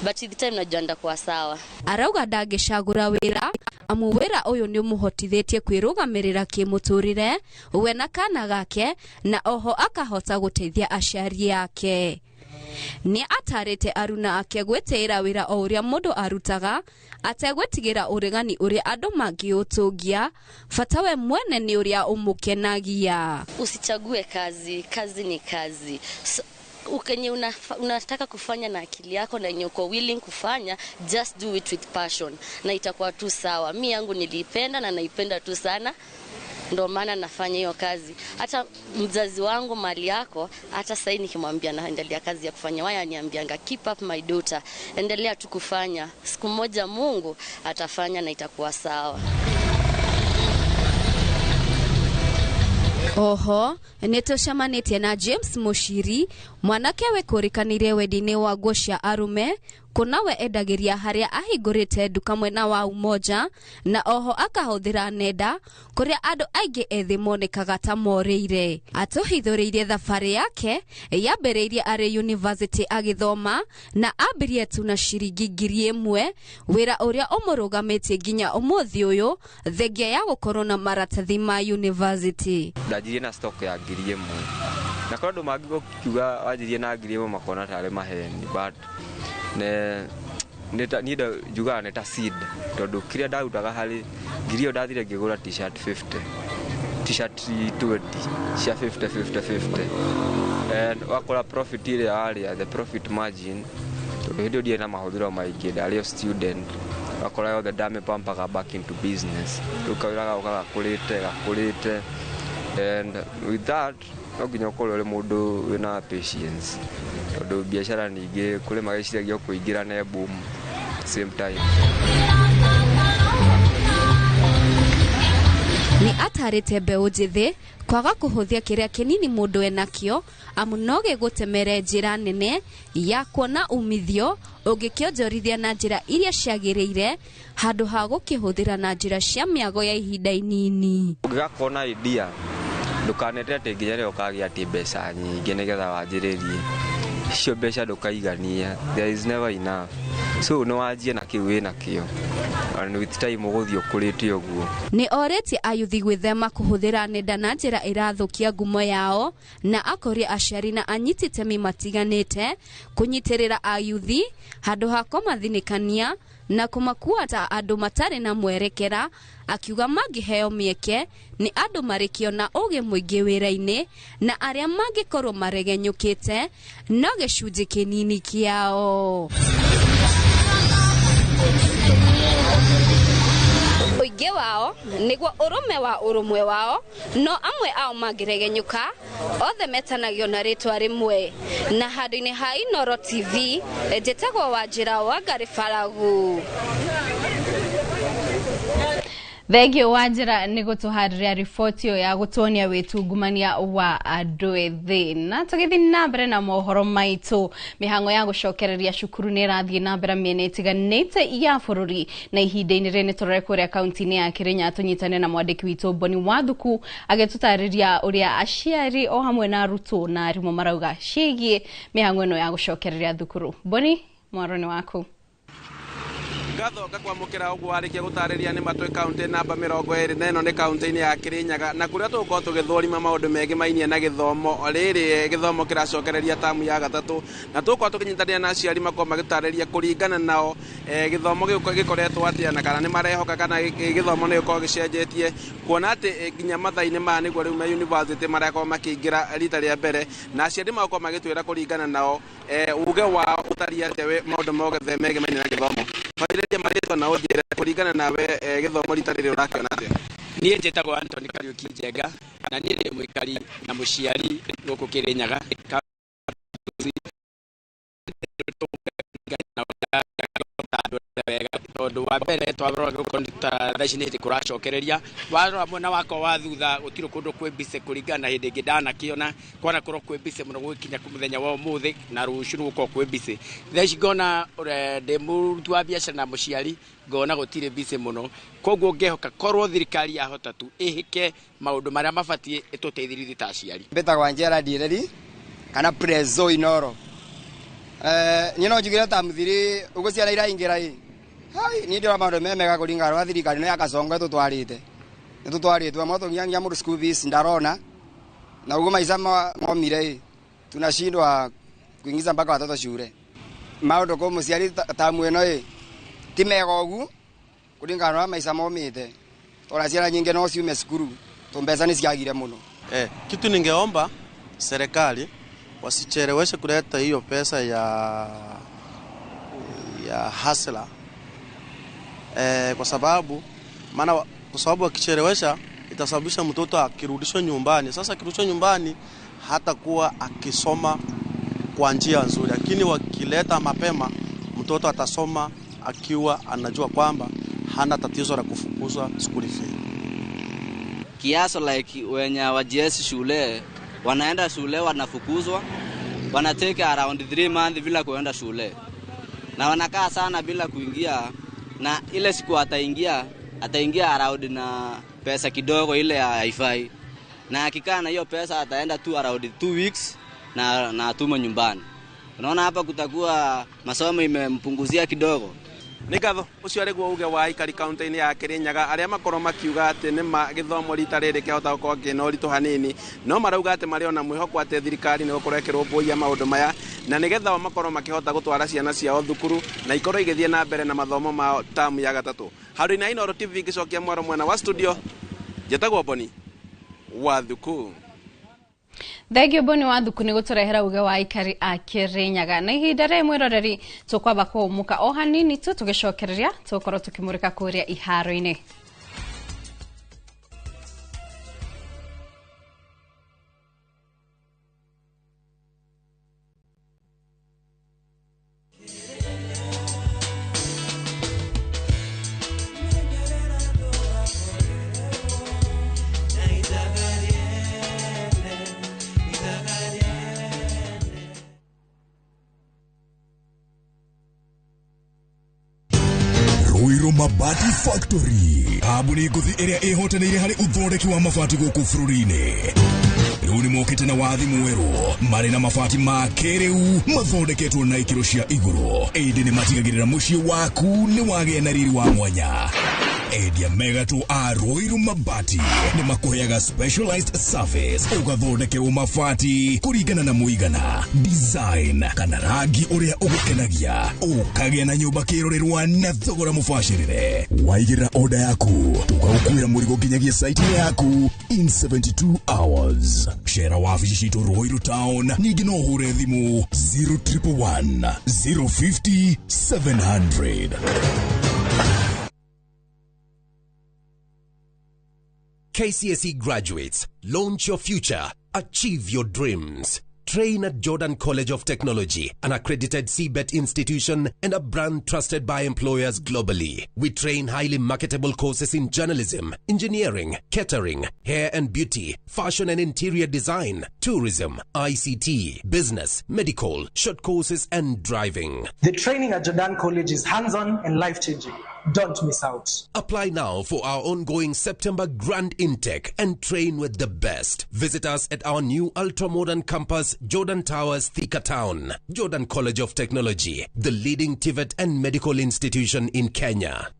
Speaker 7: but with the time najua ndakuwa sawa.
Speaker 3: Arauga ndangĩcagũra wĩra amu wĩra ũyũ nĩ ũmũhotithĩtie kwĩrũgamĩrĩra kĩmũtũrĩre we na kana gake, na oho akahota gũteithia aciari ake. Nĩ atarĩte aruna ake gwĩtĩĩra wĩra o ũrĩa mũndũ arutaga ategwĩtigĩra ũregani ũrĩa andũ mangĩũtũngia, bata we mwene nĩ ũrĩa ũmũkenagia.
Speaker 7: Usichague kazi, kazi ni kazi. So, Kenye unataka kufanya na akili yako na yenye uko willing kufanya, just do it with passion na itakuwa tu sawa. Mi yangu niliipenda na naipenda tu sana, ndo maana nafanya hiyo kazi. Hata mzazi wangu mali yako, hata sasa nikimwambia naendelea kazi ya kufanya waya, aniambianga keep up my daughter, endelea tu kufanya, siku moja Mungu atafanya na itakuwa sawa.
Speaker 3: Oho nĩtũcemanĩtie na James Mushiri, mwanake wĩkũrĩkanĩire wendi-inĩ wa nguo cia arũme, kũna we endagĩria harĩa ahingũrĩte nduka mwena wa Umoja, na oho akahũthĩra nenda kũrĩa andũ aingĩ ethĩ monekaga ta morĩire. Atũhithũrĩirie thabarĩ yake yambĩrĩirie arĩ university agĩthoma na ambirie tu na ciringi 1,000, wĩra ũrĩa ũmũrũgamĩtie nginya ũmũthĩ ũyũ thengia ya gũkorwo na maratathi ma university.
Speaker 6: Ndanjirie na stock ya 1,000 na korwo andũ mangĩgũkiuga wanjirie na 1,000 makona tarĩ maheni, but niĩ njugaga nĩ ta seed, tondũ kĩrĩa ndarutaga harĩ 1,000 ĩyo ndathire ngĩgũra t-shirt 50, t-shirt 20 cia 50 50 50, and wakora profit ĩrĩa warĩa, the profit margin, tondũ hĩndĩ ĩyo ndiarĩ na mahũthĩro maingĩ, ndarĩ o student, wakora yothe ndamĩpampaga back into business, rĩu kawĩra gagoka gakũrĩte, and with that no nginya ũkorwo ũrĩ mũndũ wĩna patience, tondũ biacara ningĩ kũrĩ magĩciragia kũingĩra na boom same time.
Speaker 3: Nĩ atarĩte mbeũ njĩthĩ kwaga kũhũthia kĩrĩa kĩnini mũndũ enakĩo, amu no gĩgũtemere njĩra nene ya kuona umithio ũngĩkĩonjorithia na njĩra iria ciagĩrĩire handũ ha gũkĩhũthĩra na njĩra cia mĩago ya ihinda inini.
Speaker 6: Ũngĩgakorwo na idea ndũkanete atĩ nginya rĩrĩa ũkagĩa atĩ mbeca nyingĩ nĩgetha wanjĩrĩrie, icio mbeca ndũkaigania, there is never enough, so nĩ wanjie na kĩu wĩnakĩo, and with time ũgũthiĩ ũkũrĩte ũguo.
Speaker 3: Nĩ orĩtie ayuthi gwĩthema kũhũthĩra nenda na njĩra ĩrathũkia ngumo yao, na akoria aciari na anyiti itemi matiganĩte kũnyitĩrĩra ayuthi handũ ha kũmathinĩkania na kũmakua ta andũ matarĩ na mwerekera, akiuga mangĩheo mĩeke nĩ andũ marĩ kĩo na ũgĩ mũingĩ wĩra-inĩ, na arĩa mangĩkorwo maregenyũkĩte no gĩcunjĩ kĩnini kĩao. Ũingĩ wao nĩguo ũrũme wa ũrũmwe wao, no amwe ao mangĩregenyũka othe metanagio na rĩtwa rĩmwe. Na handũ-inĩ ha Inooro TV, njĩtagwo Wanjĩra wa Ngarĩ Baragu.
Speaker 17: Thengio Wanjĩra nĩ gũtũharĩria riboti ĩyo ya gũtuonia wĩtungumania wa andũ ethĩ. Na tũgĩthiĩ na mbere na mohoro maitũ, mĩhang'o ya gũcokereria cukuru nĩ ĩrathiĩ na mbere mĩena ĩtiganĩte ya bũrũri, na ihinda-inĩ rĩrĩ nĩ tũrore kũrĩa kaunti-inĩ ya Kĩrĩnyaga tũnyitane na mwandĩki witũ Boni Wathuku agĩtũtarĩria ũrĩa aciari o hamwe na arutwo na arimũ marauga ciĩgiĩ mĩhang'o ĩno ya gũcokereria thukuru. Boni, mwaro nĩ waku.
Speaker 11: Ngatho ngakwamũkĩra ũguo warĩkia gũtarĩria nĩ matwe kaunti namba 24 nĩ kaunti-inĩ ya Kĩrĩnyaga, na kũrĩa tũgũkorwo tũgĩthũrima maũndũ megemainie na gĩthomo. Rĩrĩ gĩthomo kĩracokereria tamu ya gatatũ, na tũgũkorwo tũkĩnyitanĩra na aciari makorwo magĩtarĩria kũringana nao gĩthomo gĩkoretwo atĩa, na kana nĩ marehoka kana gĩthomo nĩ gĩkorwo gĩcenjetie, kuona atĩ nginya mathaa-inĩ maya nĩguo rĩu me university marakorwo makĩingĩra rita rĩa mbere, na aciari magakorwo magĩtwĩra kũringana nao uge wao ũtariĩ atĩa maũndũ mothe megemainie na gĩthomo. Wanjĩrĩrie marĩtwa na ũnjĩre kũringana nawe gĩthomo rita rĩrĩ ũrakĩona atĩa?
Speaker 1: Niĩ njĩtagwo Anthony Kariũki Njenga, na niĩ ndĩ mũikari na mũciari gũkũ Kĩrĩnyaga. Wega tondũ wa mbere twarora gũkorwo thaa ici nĩ hĩndĩ kũracokereria, warora mwena wakwa wa thutha gũtirĩ kũndũ kwĩ busy kũringana na hĩndĩ ĩngĩ ndanakĩona, kwanakorwo kwĩ busy mũno gũgĩkinya mũthenya wa ũmũthĩ na rũciũ nĩ gũkorwo kwĩ busy. Thaa ici ngona ndĩ mũruti wa biacara na mũciari ngona gũtirĩ busy mũno, koguo ngehoka korwo thirikari yahota tu ĩhĩke maũndũ marĩa mabatiĩ ĩtũteithĩrĩrie ta aciari.
Speaker 13: Mbĩtagwo Angela Ndireri kana Prezo Inooro. Niĩ no njugire ta mũthiri ũguo ciana iraingĩra ĩ, hai niĩ ndĩrona maũndũ me mega kũringana na thirikari ĩno ya Kasongo ĩtũtwarĩte, ĩtũtwarĩte amwe tũnginya mũndũ school fees ndarona, na ũguo maica momire ĩ, tunashindwa kuingiza mpaka watoto shule. Maũndũ kwa mũciari tamu ĩno ĩ ti mega ũguo kũringana na maica momĩte, ona ciana nyingĩ no ciume cukuru tondũ mbeca nĩ ciagire mũno.
Speaker 14: Kitu ningeomba serikali
Speaker 8: Wasicheleweshe kuleta hiyo pesa ya hustler. Kwa sababu maana kwa sababu akichelewesha itasababisha mtoto akirudishwa nyumbani. Sasa akirudishwa nyumbani hatakuwa akisoma kwa njia nzuri, lakini wakileta mapema mtoto atasoma akiwa anajua kwamba hana tatizo la kufukuzwa school fee.
Speaker 9: Kiaso like wenye wajiesi shule wanaenda shule wanafukuzwa, wanatake around 3 months bila kuenda shule, na wanakaa sana bila kuingia, na ile siku ataingia around na pesa kidogo ile haifai, na akikaa na hiyo pesa ataenda tu around 2 weeks na atuma nyumbani. Unaona hapa kutakuwa masomo imempunguzia kidogo.
Speaker 11: Nĩ ngatho ũcio arĩ guo uge wa aikari kaunti-inĩ ya Kirinyaga arĩa makorwo makiuga atĩ nĩ gĩthomo rita rĩrĩ kĩahota gũkorwo kĩna ũritũ hanini, no marauga atĩ marĩ ona mwĩhoko atĩ thirikari nĩ gũkorwo ĩkĩrũmbũiya maũndũ maya na nĩgetha o makorwo makĩhota gũtwara ciana ciao thukuru na ikorwo igĩthiĩ na mbere na mathomo mao tamu ya gatatũ. Handũ-inĩ ha Inooro TV ngĩcokia mwaro mwena wa studio, njĩtagwo Boni wa Thuku.
Speaker 17: Thengio Boni wa Thuku nĩ gũtũrehera uge wa aikari a Kirinyaga. Na ihinda rĩrĩ mwĩroreri tũkwamba kũhũmũka o hanini tu, tũgĩcokereria tũgũkorwo tũkĩmũrĩka kũrĩa iharo-inĩ.
Speaker 10: Mabati Factory kambuni ngũthi ĩrĩa ĩhotanĩire harĩ ũthondeki wa mabati gũkũ bũrũri-inĩ. Rĩu nĩmokĩte na wathi mwerũ marĩ na mabati ma kĩrĩu mathondeketwo na ikĩro cia igũrũ, ĩndĩ nĩmatigagĩrĩra mũciĩ waku nĩ wagĩa na riri wa mwanya. Endia mega tu a Ruiru Mabati nĩmakũheaga specialized service ũgathondekerwo mabati kũringana na mũigana, design kana rangi ũrĩa ũgũkenagia, ũkagĩa na nyũmba kĩrorerwa na thogora mũbacĩrĩre. Waigĩrĩra order yaku tũgagũkuĩra mũrigo nginyagia site yaku in 72 hours. Cera wabici citũ Ruiru Town, ningĩ no ũhũre thimũ 0111 050 700.
Speaker 14: KCSE graduates, launch your future, achieve your dreams. Train at Jordan College of Technology, an accredited CBET institution and a brand trusted by employers globally. We train highly marketable courses in journalism, engineering, catering, hair and beauty, fashion and interior design, tourism, ICT, business, medical, short courses and driving.
Speaker 18: The training at Jordan College is hands-on and life-changing. Don't miss out.
Speaker 14: Apply now for our ongoing September grand intake and train with the best. Visit us at our new ultra-modern campus, Jordan Towers, Thika Town. Jordan College of Technology, the leading TVET and medical institution in Kenya.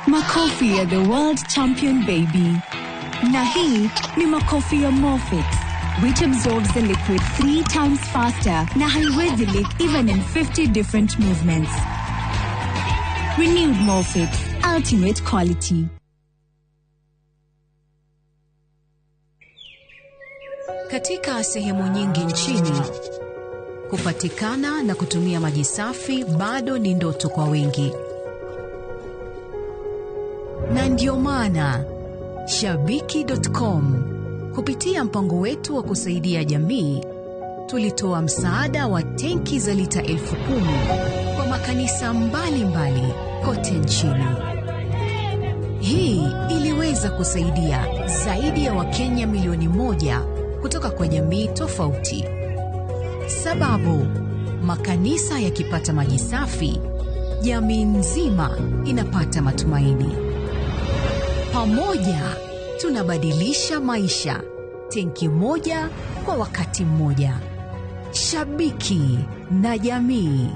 Speaker 23: Makofi ya the world champion baby. Na hii ni makofi ya Morfix, which absorbs the liquid 3 times faster na haiwezi leak even in 50 different movements. Renewed Morfix, ultimate quality.
Speaker 27: Katika sehemu nyingi nchini, kupatikana na kutumia maji safi bado ni ndoto kwa wengi. Na ndio maana Shabiki.com kupitia mpango wetu wa kusaidia jamii tulitoa msaada wa tenki za lita 10,000 kwa makanisa mbalimbali kote nchini. Hii iliweza kusaidia zaidi ya Wakenya milioni 1 kutoka kwa jamii tofauti. Sababu, makanisa yakipata maji safi, jamii nzima inapata matumaini. Pamoja tunabadilisha maisha, tenki moja kwa wakati mmoja. Shabiki na jamii.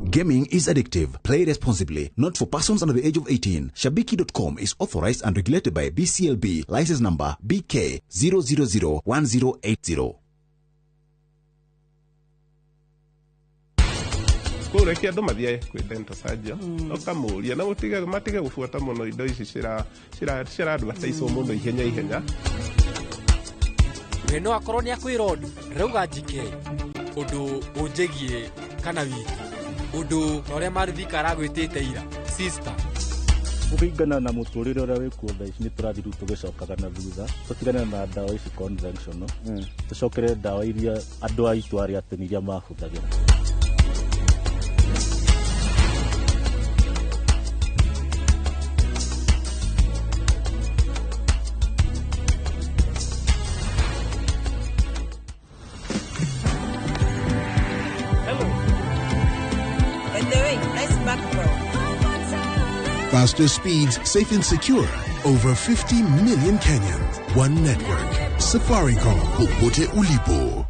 Speaker 28: Gaming is addictive. Play responsibly. Not for persons under the age of 18. Shabiki.com is authorized and regulated by BCLB. License number BK 0001080.
Speaker 29: Kũrĩa andũ mathiae kwĩ dental surgeon ũkamũria na matige gũbuata mũno indo ici cira advertise mũno ihenya ihenya.
Speaker 12: We no akorwo nĩ akwĩra ũndũ rauga njike ũndũ ũnjĩgie kana wiki ũndũ ta ũrĩa Marithika aragwĩtĩte ira sister.
Speaker 15: Kũringana na mũtũrĩre ũrĩa wĩkuo thaa ici nĩ tũrathiĩ rĩu tũgĩcokaga na thutha tũtigane na ndawa ici conventional, tũcokere ndawa iria andũ aitũ arĩa tene iria mahũthagĩra.
Speaker 16: Faster speeds, safe and secure. Over 50 million Kenyans. One network. Safaricom. Popote ulipo.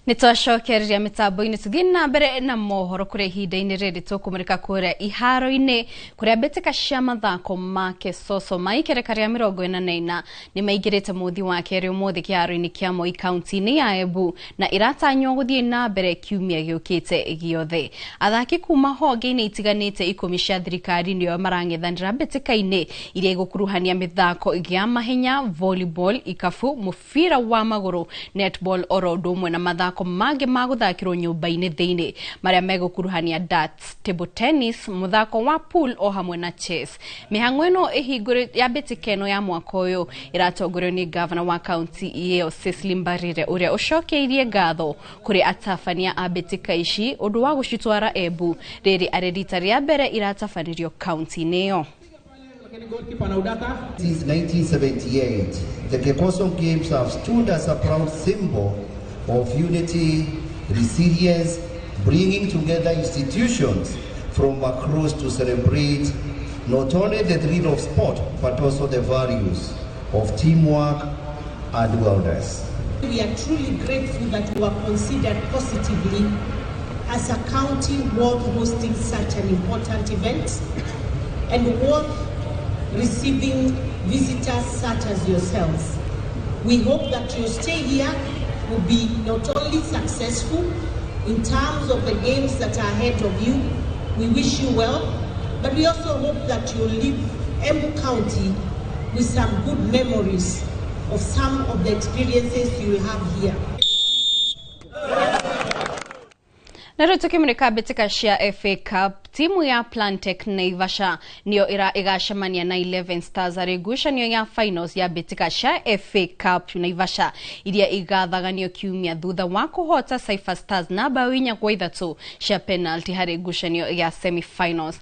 Speaker 17: Nĩ twacokereria mĩtambo-inĩ tũthiĩ na mbere na mohoro kũrĩa ihinda-inĩ rĩrĩ tũkũmũrĩka kũrĩa iharo-inĩ kũrĩa mbĩtĩka cia mathako ma Kesoso ma ikereka rĩa 44 nĩ maingĩrĩte mũthĩ wa kerĩ ũmũthĩ kĩharo-inĩ kĩa Moi kaunti-inĩ ya Embu na iratanywo gũthiĩ na mbere kiumia gĩũkĩte gĩothe. Athaki kuma honge-inĩ itiganĩte 10 cia thirikari nĩo marang'ethanĩra mbĩtĩka-inĩ iria igũkuruhania mĩthako ya mahenya, volleyball, ikabu, mũbira wa magũrũ, netball oro ũndũ ũmwe na mathako mangĩ ma gũthakĩrwo nyũmba-inĩ thĩinĩ marĩa megũkuruhania darts, table tennis, mũthako wa pool o hamwe na chess. Mĩhang'o ĩno ya mbĩtĩka ĩno ya mwaka ũyũ ĩratongorio nĩ gavana wa kaunti ĩyo Cecily Mbarire ũrĩa ũcokeirie ngatho kũrĩ atabania a mbĩtĩka ici ũndũ wa gũcitwara Embu rĩrĩ arĩ rita rĩa mbere iratabanĩrio kaunti-inĩ ĩyo.
Speaker 19: Since 1978, the Kecoso Games have stood as a proud symbol of unity, resilience, bringing together institutions from across to celebrate not only the thrill of sport, but also the values of teamwork and wellness.
Speaker 20: We are truly grateful that we were considered positively as a county worth hosting such an important event and worth receiving visitors such as yourselves. We hope that your stay here will be not only successful in terms of the games that are ahead of you, we wish you well, but we also hope that you'll leave Embu County with some good memories of some of the experiences you will have here.
Speaker 17: Na rĩu tũkĩmũrĩka mbĩtĩka cia FA Cup, timu ya Plantec Naivasha nĩyo ĩgacemania na 11 Stars harĩ ngucanio ya finals ya mbĩtĩka cia FA Cup Naivasha iria igathaganio kiumia thutha wa kũhota Cypher Stars na bao 4-3 cia penalty harĩ ngucanio ya semi-finals.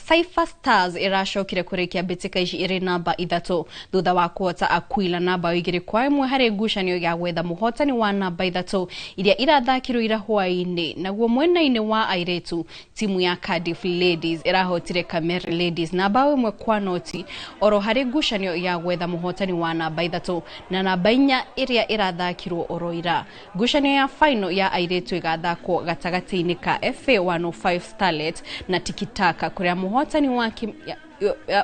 Speaker 17: Cypher Stars ĩracokire kũrĩkia mbĩtĩka ici ĩrĩ namba 3 thutha wa kũhota Aquila na bao 2-1 harĩ ngucanio ya gwetha mũhotani wa namba 3 iria irathakirwo ira hwaĩ-inĩ. Naguo mwena-inĩ wa airĩtu timu ya Cardiff Ladies ĩrahotire Kamer Ladies na bao 1-0 oro harĩ ngucanio ya gwetha mũhotani wa namba 3 na namba 4 ĩrĩa ĩrathakirwo oro ira. Ngucanio ya final ya airĩtu ĩgathakwo gatagatĩ-inĩ ka FA 105 Starlet na Tikitaka kũrĩa mũhotani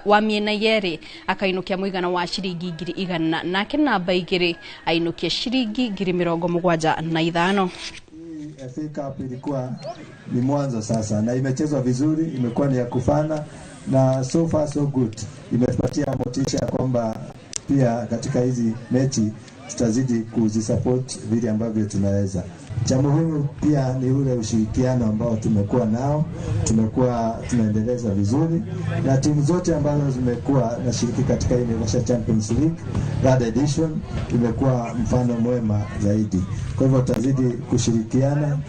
Speaker 17: wa mĩena yerĩ akainũkia mũigana wa ciringi 100,000 nake namba 2 ainũkie ciringi 75,000.
Speaker 21: FA Cup ilikuwa ni mwanzo sasa na imechezwa vizuri, imekuwa ni ya kufana na so far so good. Imetupatia motisha kwamba pia katika hizi mechi tutazidi kuzisupport vile ambavyo tunaweza. Cha muhimu pia ni ule ushirikiano ambao tumekuwa nao, tumekuwa tunaendeleza vizuri na timu zote ambazo zimekuwa nashiriki katika hii Naivasha Champions League third edition imekuwa mfano mwema zaidi. Kwa hivyo tutazidi kushirikiana.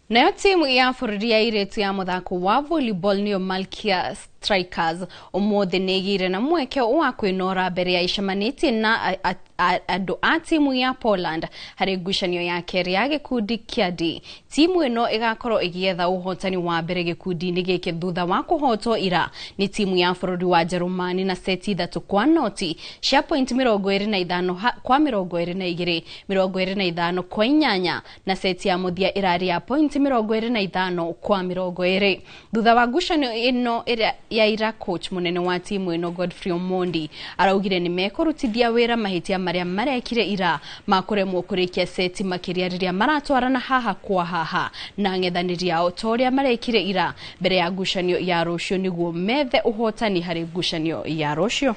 Speaker 17: Nayo timu ya bũrũri ya airĩtu ya mũthako wa volleyball nĩyo Malkia Strikers ũmũthĩ nĩ ĩgĩire na mweke wa kwĩnora mbere ya icemanĩtie na andũ a timu ya Poland harĩ ngucanio ya kerĩ ya gĩkundi kĩa D. Timu ĩno ĩgakorwo ĩgĩetha ũhotani wa mbere gĩkundi-inĩ gĩkĩ thutha wa kũhotwo ira nĩ timu ya bũrũri wa Jerumani na seti 3-0 cia point 25 kwa 22, 25 kwa 8 na seti ya mũthia ĩrarĩ ya point 25 kwa 20. Thutha wa ngucanio ĩno ya ira, coach munene wa timu ĩno Godfrey Omondi araugire nĩ mekũrutithia wĩra mahĩtia marĩa marekire ira makũremwo kũrĩkia seti makĩria rĩrĩa maratwarana haha kwa haha na ang'ethanĩri ao ta ũrĩa marekire ira mbere ya ngucanio ya rũciũ nĩguo methe ũhotani harĩ ngucanio ya rũciũ.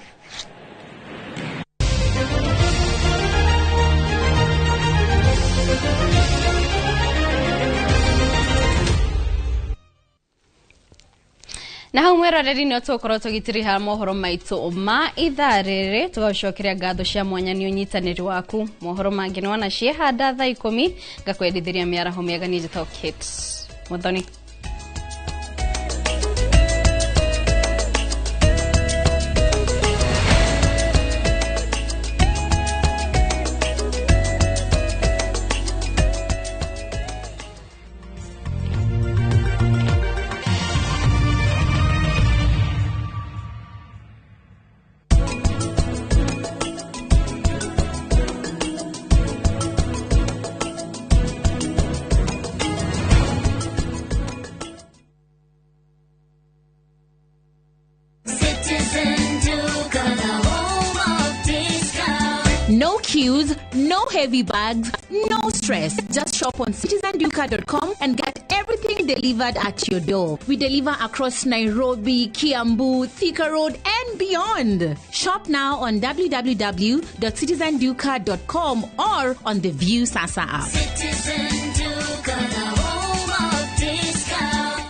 Speaker 17: Na hau mwĩroreri nĩ tũgũkorwo tũgĩtiriha mohoro maitũ ma ithaa rĩrĩ, tũgagũcokeria ngatho cia mwanya nĩ ũnyitanĩri waku. Mohoro mangĩ nĩ wona ciĩhanda thaa 10 ngakwendithĩria mĩaraho mĩega. Niĩ njĩtagwo Kate Muthoni.
Speaker 2: No queues, no heavy bags, no stress. Just shop on citizenduka.com and get everything delivered at your door. We deliver across Nairobi, Kiambu, Thika Road, and beyond. Shop now on www.citizenduka.com or on the View Sasa app.
Speaker 4: Citizen Duka, the home of discount.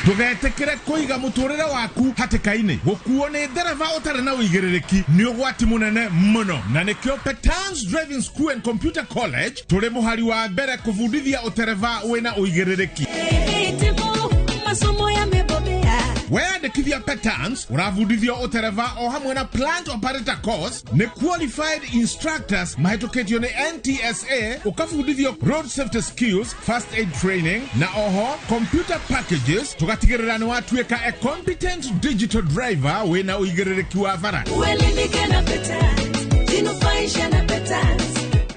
Speaker 5: Ndugetikire kuiga muturire waku hatikaini gukuo ni ndereba utari na uigiririku ni ugwati munene muno, na nikio Petans Driving School and Computer College turi muhari wa mbere kubundithia utereba wina uigiririku.
Speaker 6: Masomo yamebobea.
Speaker 5: Weyandĩkithia Petans ũrabundithio ũtereba o hamwe na plant operator course nĩ qualified instructors mahĩtũkĩtio nĩ NTSA, ũkabundithio road safety skills, first aid training na oho computer packages, tũgatigĩrĩra nĩ watuĩka a competent digital driver wĩna ũigĩrĩrĩki wa bara.
Speaker 6: Uelimike na Petans, jinufaishe na Petans.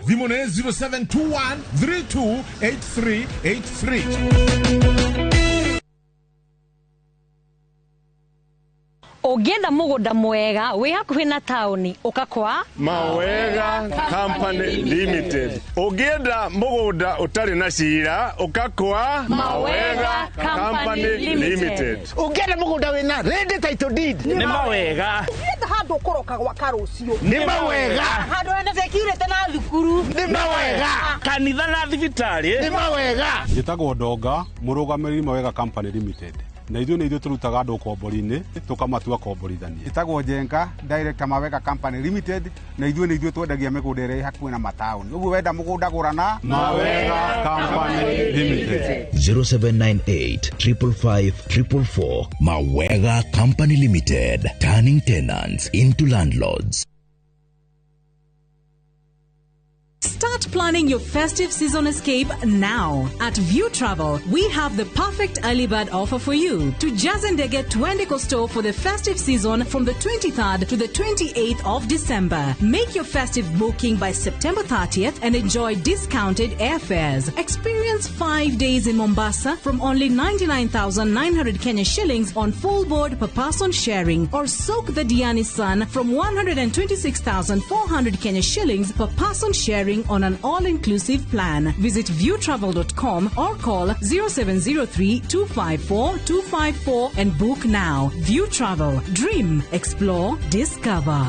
Speaker 5: Thimũ nĩ 0721 328383.
Speaker 7: Ũngĩenda mũgũnda mwega wĩ hakuhĩ na taũni ũka kwa
Speaker 22: Mawega Company Limited. Ũngĩenda mũgũnda ũtarĩ na cira ũka kwa Mawega Company Limited.
Speaker 24: Ũngĩenda mũgũnda wĩna ready title deed
Speaker 22: nĩ Mawega.
Speaker 25: Ũngĩenda handũ ũkũroka gwaka rũciũ
Speaker 22: nĩ Mawega.
Speaker 25: Handũ hena security na thukuru
Speaker 22: nĩ Mawega. Kanitha na thibitarĩ nĩ Mawega.
Speaker 26: Njĩtagwo Ndonga, mũrũgamĩrĩri Mawega Company Limited. Na ithuĩ nĩ ithuĩ tũrutaga andũ ũkombori-inĩ tũkamatua komborithania.
Speaker 30: Ĩtagwo Njenga, director Mawega Company Limited, na ithuĩ nĩ ithuĩ twendagia mĩgũnda ĩrĩa ĩ hakuhĩ na mataũni. Ũguo wenda mũgũnda gũra na
Speaker 26: Mawega Company Limited.
Speaker 31: 0798 555 444. Mawega Company Limited, turning tenants into landlords.
Speaker 32: Start planning your festive season escape now. At View Travel, we have the perfect early bird offer for you. To Jazendege Twendeko store for the festive season from the 23rd to the 28th of December. Make your festive booking by September 30th and enjoy discounted airfares. Experience 5 days in Mombasa from only 99,900 Kenya shillings on full board per person sharing, or soak the Diani sun from 126,400 Kenya shillings per person sharing on an all-inclusive plan. Visit viewtravel.com or call 0703 254 254 and book now. View Travel. Dream, explore, discover.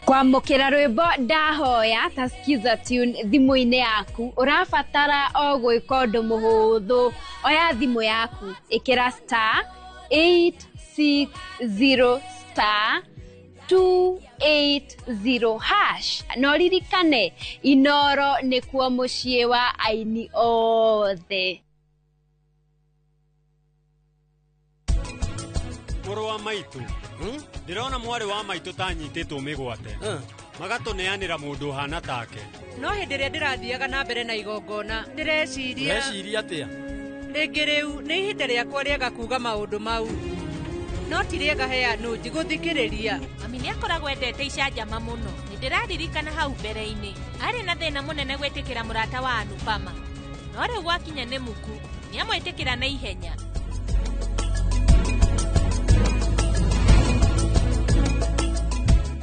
Speaker 17: Kwamũkĩra rwĩmbo ndahoya ta Skiza tune thimũ-inĩ yaku ũrabatara o gwĩka ũndũ mũhũthũ. Oya thimũ yaku, ĩkĩra star 860 star 280 hash na ũririkane Inoro nĩkuo mũciĩ wa aini othe.
Speaker 12: Mũrũ wa maitũ, ndĩrona mwarĩ wa maitũ ta anyitĩtwo mĩgwate magatũneanĩra mũndũ ũhana take.
Speaker 6: No hĩndĩ ĩrĩa ndĩrathiaga na mbere na igongona ndĩreciria.
Speaker 12: Ũreciria atĩa?
Speaker 6: Rĩngĩ rĩu nĩ ihinda rĩakwa rĩega kuuga maũndũ mau, no ti rĩega heanu ndigũthikĩrĩria.
Speaker 1: Mami nĩ akoragwo endete icanjama mũno. Nĩ ndĩraririkana hau mbere-inĩ arĩ na thĩna mũnene gwĩtĩkĩra mũrata wa Anupama, no rĩu gwakinya nĩ muku nĩ amwĩtĩkĩra na ihenya.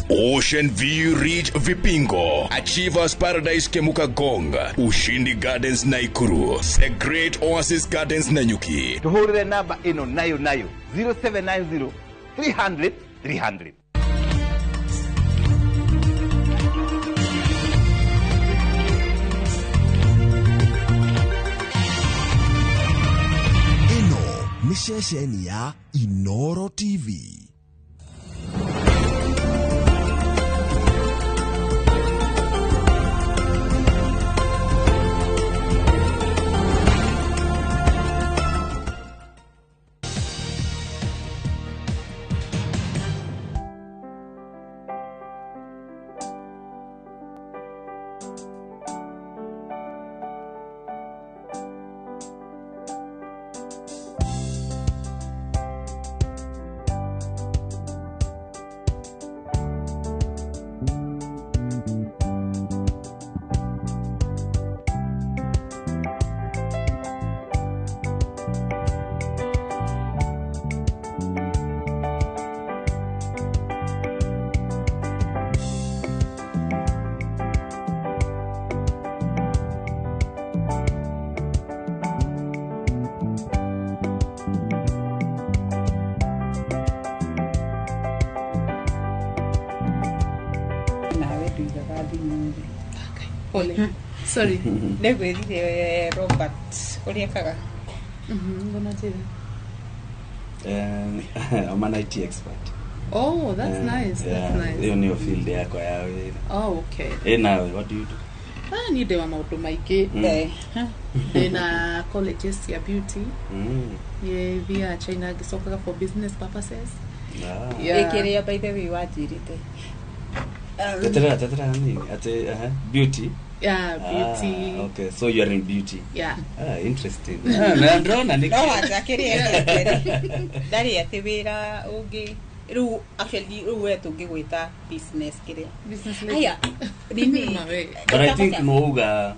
Speaker 3: Ocean View Ridge Vipingo, Achievers Paradise Kemuka Gonga, Ushindi Gardens Naikuru, The Great Oasis Gardens Nanyuki.
Speaker 24: Tuhurire namba ino nayo nayo 0790 300 300.
Speaker 16: Ino ni ceceni ya Inoro TV.
Speaker 8: Sorry. Ndegwĩrire Robert ũrĩa ekaga.
Speaker 9: Ngona njĩra.
Speaker 10: I'm an IT expert.
Speaker 9: Oh, that's nice.
Speaker 10: Yeah,
Speaker 9: that's nice.
Speaker 10: Ĩyo nĩyo field yakwa ya wĩra.
Speaker 9: Oh, okay.
Speaker 10: Ĩ nawe, what do you do?
Speaker 9: Ah, niĩ ndĩ wa maũndũ maingĩ. Ndĩna colleges ya beauty. Niĩ thiaga China ngĩcokaga for business purposes.
Speaker 8: Yeah. Ĩkĩrĩa by the way wanjĩrĩte.
Speaker 10: Teterera nini? Ate beauty.
Speaker 9: Yeah, beauty.
Speaker 10: Ah, okay, so you are in beauty.
Speaker 9: Yeah.
Speaker 10: Ah, interesting. Na ndrona ni.
Speaker 8: No wanja kĩrĩa ndarĩ atĩ wĩra ũngĩ rĩu actually rĩu we tũngĩgwĩta business kĩrĩa.
Speaker 9: Business lady.
Speaker 8: Aya, nini.
Speaker 10: But I think no uga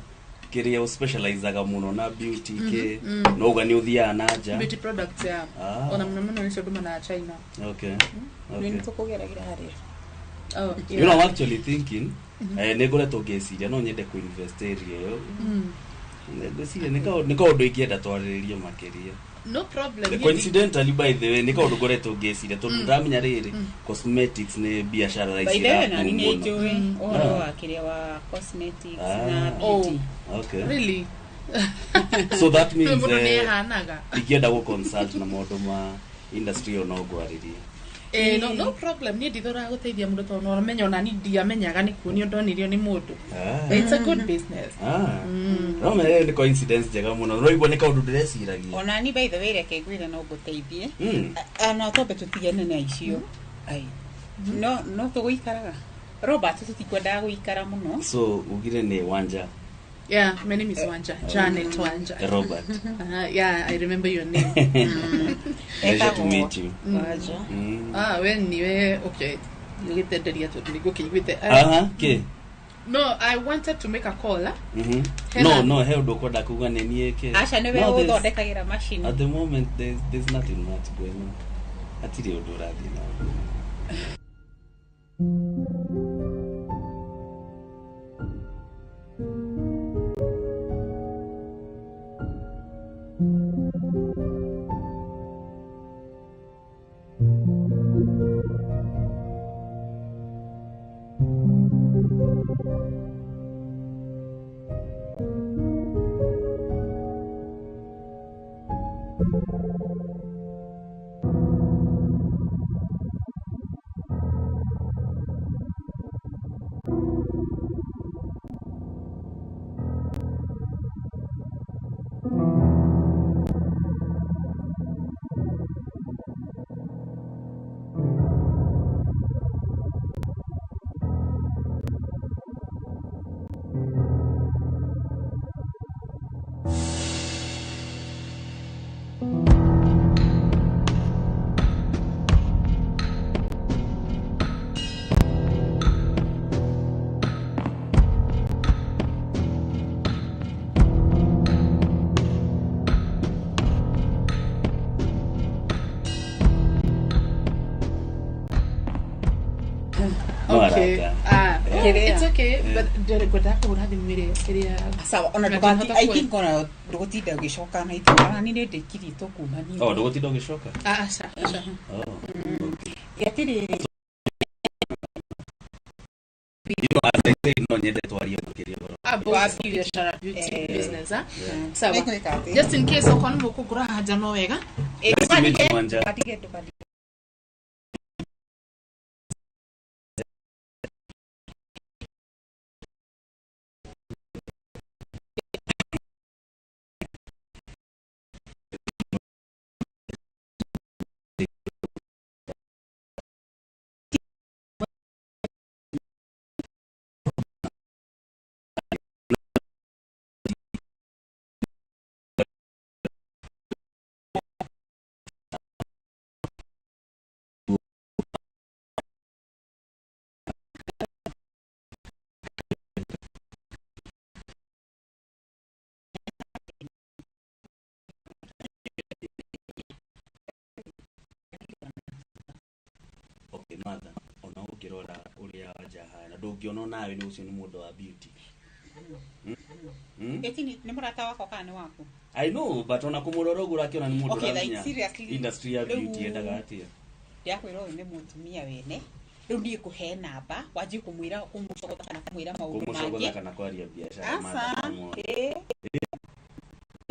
Speaker 10: kĩrĩa ũspecializaga mũno na beauty ke no uga nĩ ũthiaga na nja.
Speaker 9: Beauty products, yeah. Ona mũno mũno nĩcio ndumanaga China.
Speaker 10: Okay. Okay.
Speaker 8: Nĩ tũkũgeragĩra harĩa.
Speaker 9: Oh, yeah.
Speaker 10: You know, I'm actually thinking, nĩ ngoretwo ngĩciria no nyende kũ-invest area ĩyo. Ngwĩciria nĩ kaũndũ ingĩenda twarĩrĩrie makĩria.
Speaker 9: No problem.
Speaker 10: Coincidentally, by the way, nĩ kaũndũ ngoretwo ngĩciria tondũ ndamenya rĩrĩ cosmetics nĩ biacara thaa ici
Speaker 8: By the way, na
Speaker 10: ĩraboom
Speaker 8: nĩ
Speaker 10: mũno.
Speaker 8: njũĩ ũhoro wa kĩrĩa wa cosmetics na beauty.
Speaker 10: Okay.
Speaker 9: Really?
Speaker 10: So that means
Speaker 9: Mũndũ nĩ ehanaga.
Speaker 10: ingĩenda gũ-consult na maũndũ ma industry ĩyo no ngwarĩrie.
Speaker 9: No problem. Niĩ ndithoraga gũteithia mũndũ tondũ no ũramenya ona niĩ ndiamenyaga nĩ kuonio ndonirio nĩ mũndũ. It's a good business.
Speaker 10: No me nĩ coincidence njega mũno. Ũraigua nĩ kaũndũ ndĩreciragia.
Speaker 8: Ona ni by the way reke ngwĩre no ngũteithie. No twambe tũtigane na icio. Ai. No tũgũikaraga. Robert tũtikwendaga gũikara mũno.
Speaker 10: So ugire nĩ Wanja.
Speaker 9: Yeah, my name is Wanja. Janet Wanja.
Speaker 10: Robert.
Speaker 9: Yeah, I remember your name.
Speaker 10: Pleasure to meet you.
Speaker 8: Wanja.
Speaker 9: Ah, when you okay. You get the area to go.
Speaker 10: Okay.
Speaker 9: No, I wanted to make a call.
Speaker 10: No, he ũndũ kuga nĩ niĩ ke.
Speaker 8: Aca nĩwe ũthondekagĩra machine.
Speaker 10: At the moment there's nothing much going on. Hatirĩ ũndũ ũrathiĩ na mbere.
Speaker 9: Okay. Ah, it's okay, but ngwendaga kũhũra thimũ ĩrĩa ĩrĩa
Speaker 8: Sawa, ona ndũgati, I think ona ndũgũtinda ũgĩcoka na ithuĩ, ona niĩ nĩndĩkirie tũkuma niĩ.
Speaker 10: Oh, ndũgũtinda ũgĩcoka?
Speaker 9: Ah, aca, aca.
Speaker 10: Oh.
Speaker 8: Atĩrĩrĩ,
Speaker 10: You know, as I said, no nyende twarie makĩria ũhoro.
Speaker 9: About biashara, beauty business, ah. Sawa.
Speaker 8: Nĩngwĩka atĩa?
Speaker 9: Just in case okorwo nĩ mũkũngũra haja no wega.
Speaker 10: Nice to meet you, Wanja.
Speaker 8: Ndũgatige, ndũgatige.
Speaker 10: Okay, Martha, ona ũngĩrora ũrĩa Wanja ahana, ndũngĩona onawe nĩ ũcio nĩ mũndũ wa beauty. Hmm?
Speaker 8: Ĩti nĩ mũrata wakwa kana nĩ waku?
Speaker 10: I know, but ona kũmũrora ũguo ũrakĩona nĩ mũndũ
Speaker 8: Okay, like,
Speaker 10: ũramenya
Speaker 8: seriously,
Speaker 10: industry ya
Speaker 8: rĩu-
Speaker 10: beauty yendaga atĩa.
Speaker 8: Ndĩrakwĩra ũyũ nĩ mũtumia wene. Rĩu niĩ ngũhe namba, wanjie kũmwĩra kũmũcogotha kana kũmwĩra maũndũ
Speaker 10: Kũmũcogotha
Speaker 8: mangĩ.
Speaker 10: kana kwaria biacara,
Speaker 8: Aca,
Speaker 10: Martha, come on.
Speaker 8: ĩĩ.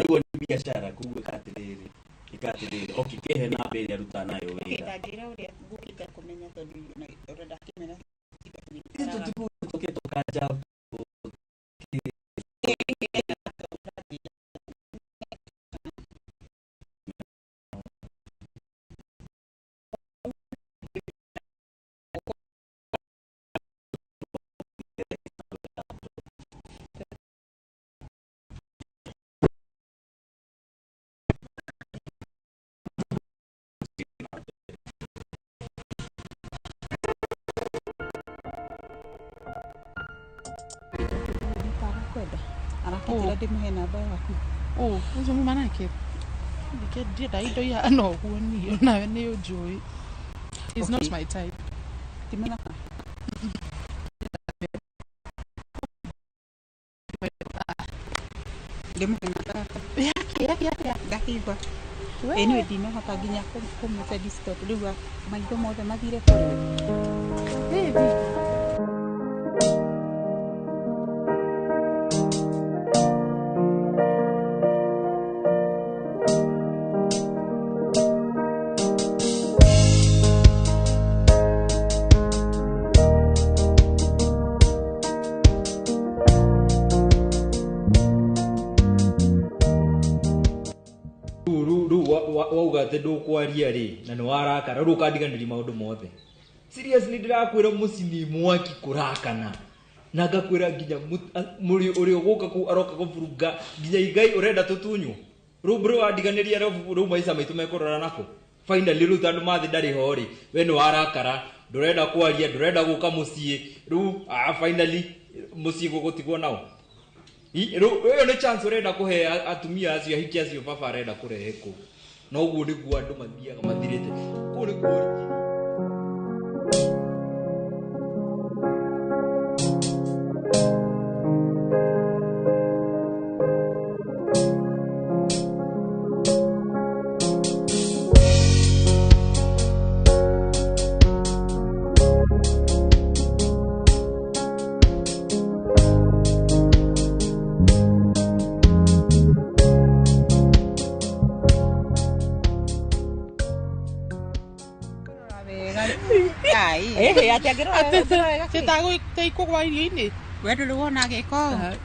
Speaker 10: Ũguo nĩ biacara, koguo ĩka atĩrĩrĩ, ĩka atĩrĩrĩ, okay, kĩhe namba ĩrĩa arutaga nayo
Speaker 8: Okay,
Speaker 10: wĩra.
Speaker 8: ndanjĩra ũrĩa ngũkĩte kũmenya tondũ ũrĩa ndakĩmenya
Speaker 10: Tũke tũkanja
Speaker 8: Arakwenda. Arakĩnjĩra ndĩmũhe namba yaku.
Speaker 9: Oh, ũcio muma nake. Ndike ndienda indo ihana ũguo niĩ onawe nĩ ũnjũĩ. He's not my type.
Speaker 8: Ti mũthaka? Ndĩmũhe namba yaku.
Speaker 9: Yake, yake, yake.
Speaker 8: Ndakĩigua.
Speaker 9: We.
Speaker 8: Ĩ niĩ ndinahota nginya kũmũtendi tondũ rĩu maitho mothe mathire kũrĩ we.
Speaker 9: Baby.
Speaker 11: Rĩu wauga atĩ ndũkwaria rĩ na nĩ warakara rĩu ũkandiganĩria maũndũ mothe. Seriously ndĩrakwĩra mũciĩ nĩ mwaki kũrakana na ngakwĩra nginya mũrĩ ũrĩa ũgũka kũu aroka kũburunga nginya igai ũrenda tũtunywo. Rĩu bro wandiganĩria rĩu maica maitũ mekũrora nako. Finally rĩu tondũ mathi ndarĩ ho rĩ, we nĩ warakara, ndũrenda kwaria, ndũrenda gũka mũciĩ, rĩu finally mũciĩ gũgũtigwo nao. Rĩu ĩyo nĩ chance ũrenda kũhe atumia acio ahiki acio baba arenda kũrehe kũu. Na ũguo nĩguo andũ mathiaga mathirĩte. Kũu nĩkuo
Speaker 2: Atĩ angĩrora wega kĩ?
Speaker 9: Tĩtagũikũgwa irio-inĩ.
Speaker 8: We ndũrĩ wona agĩka ũũ?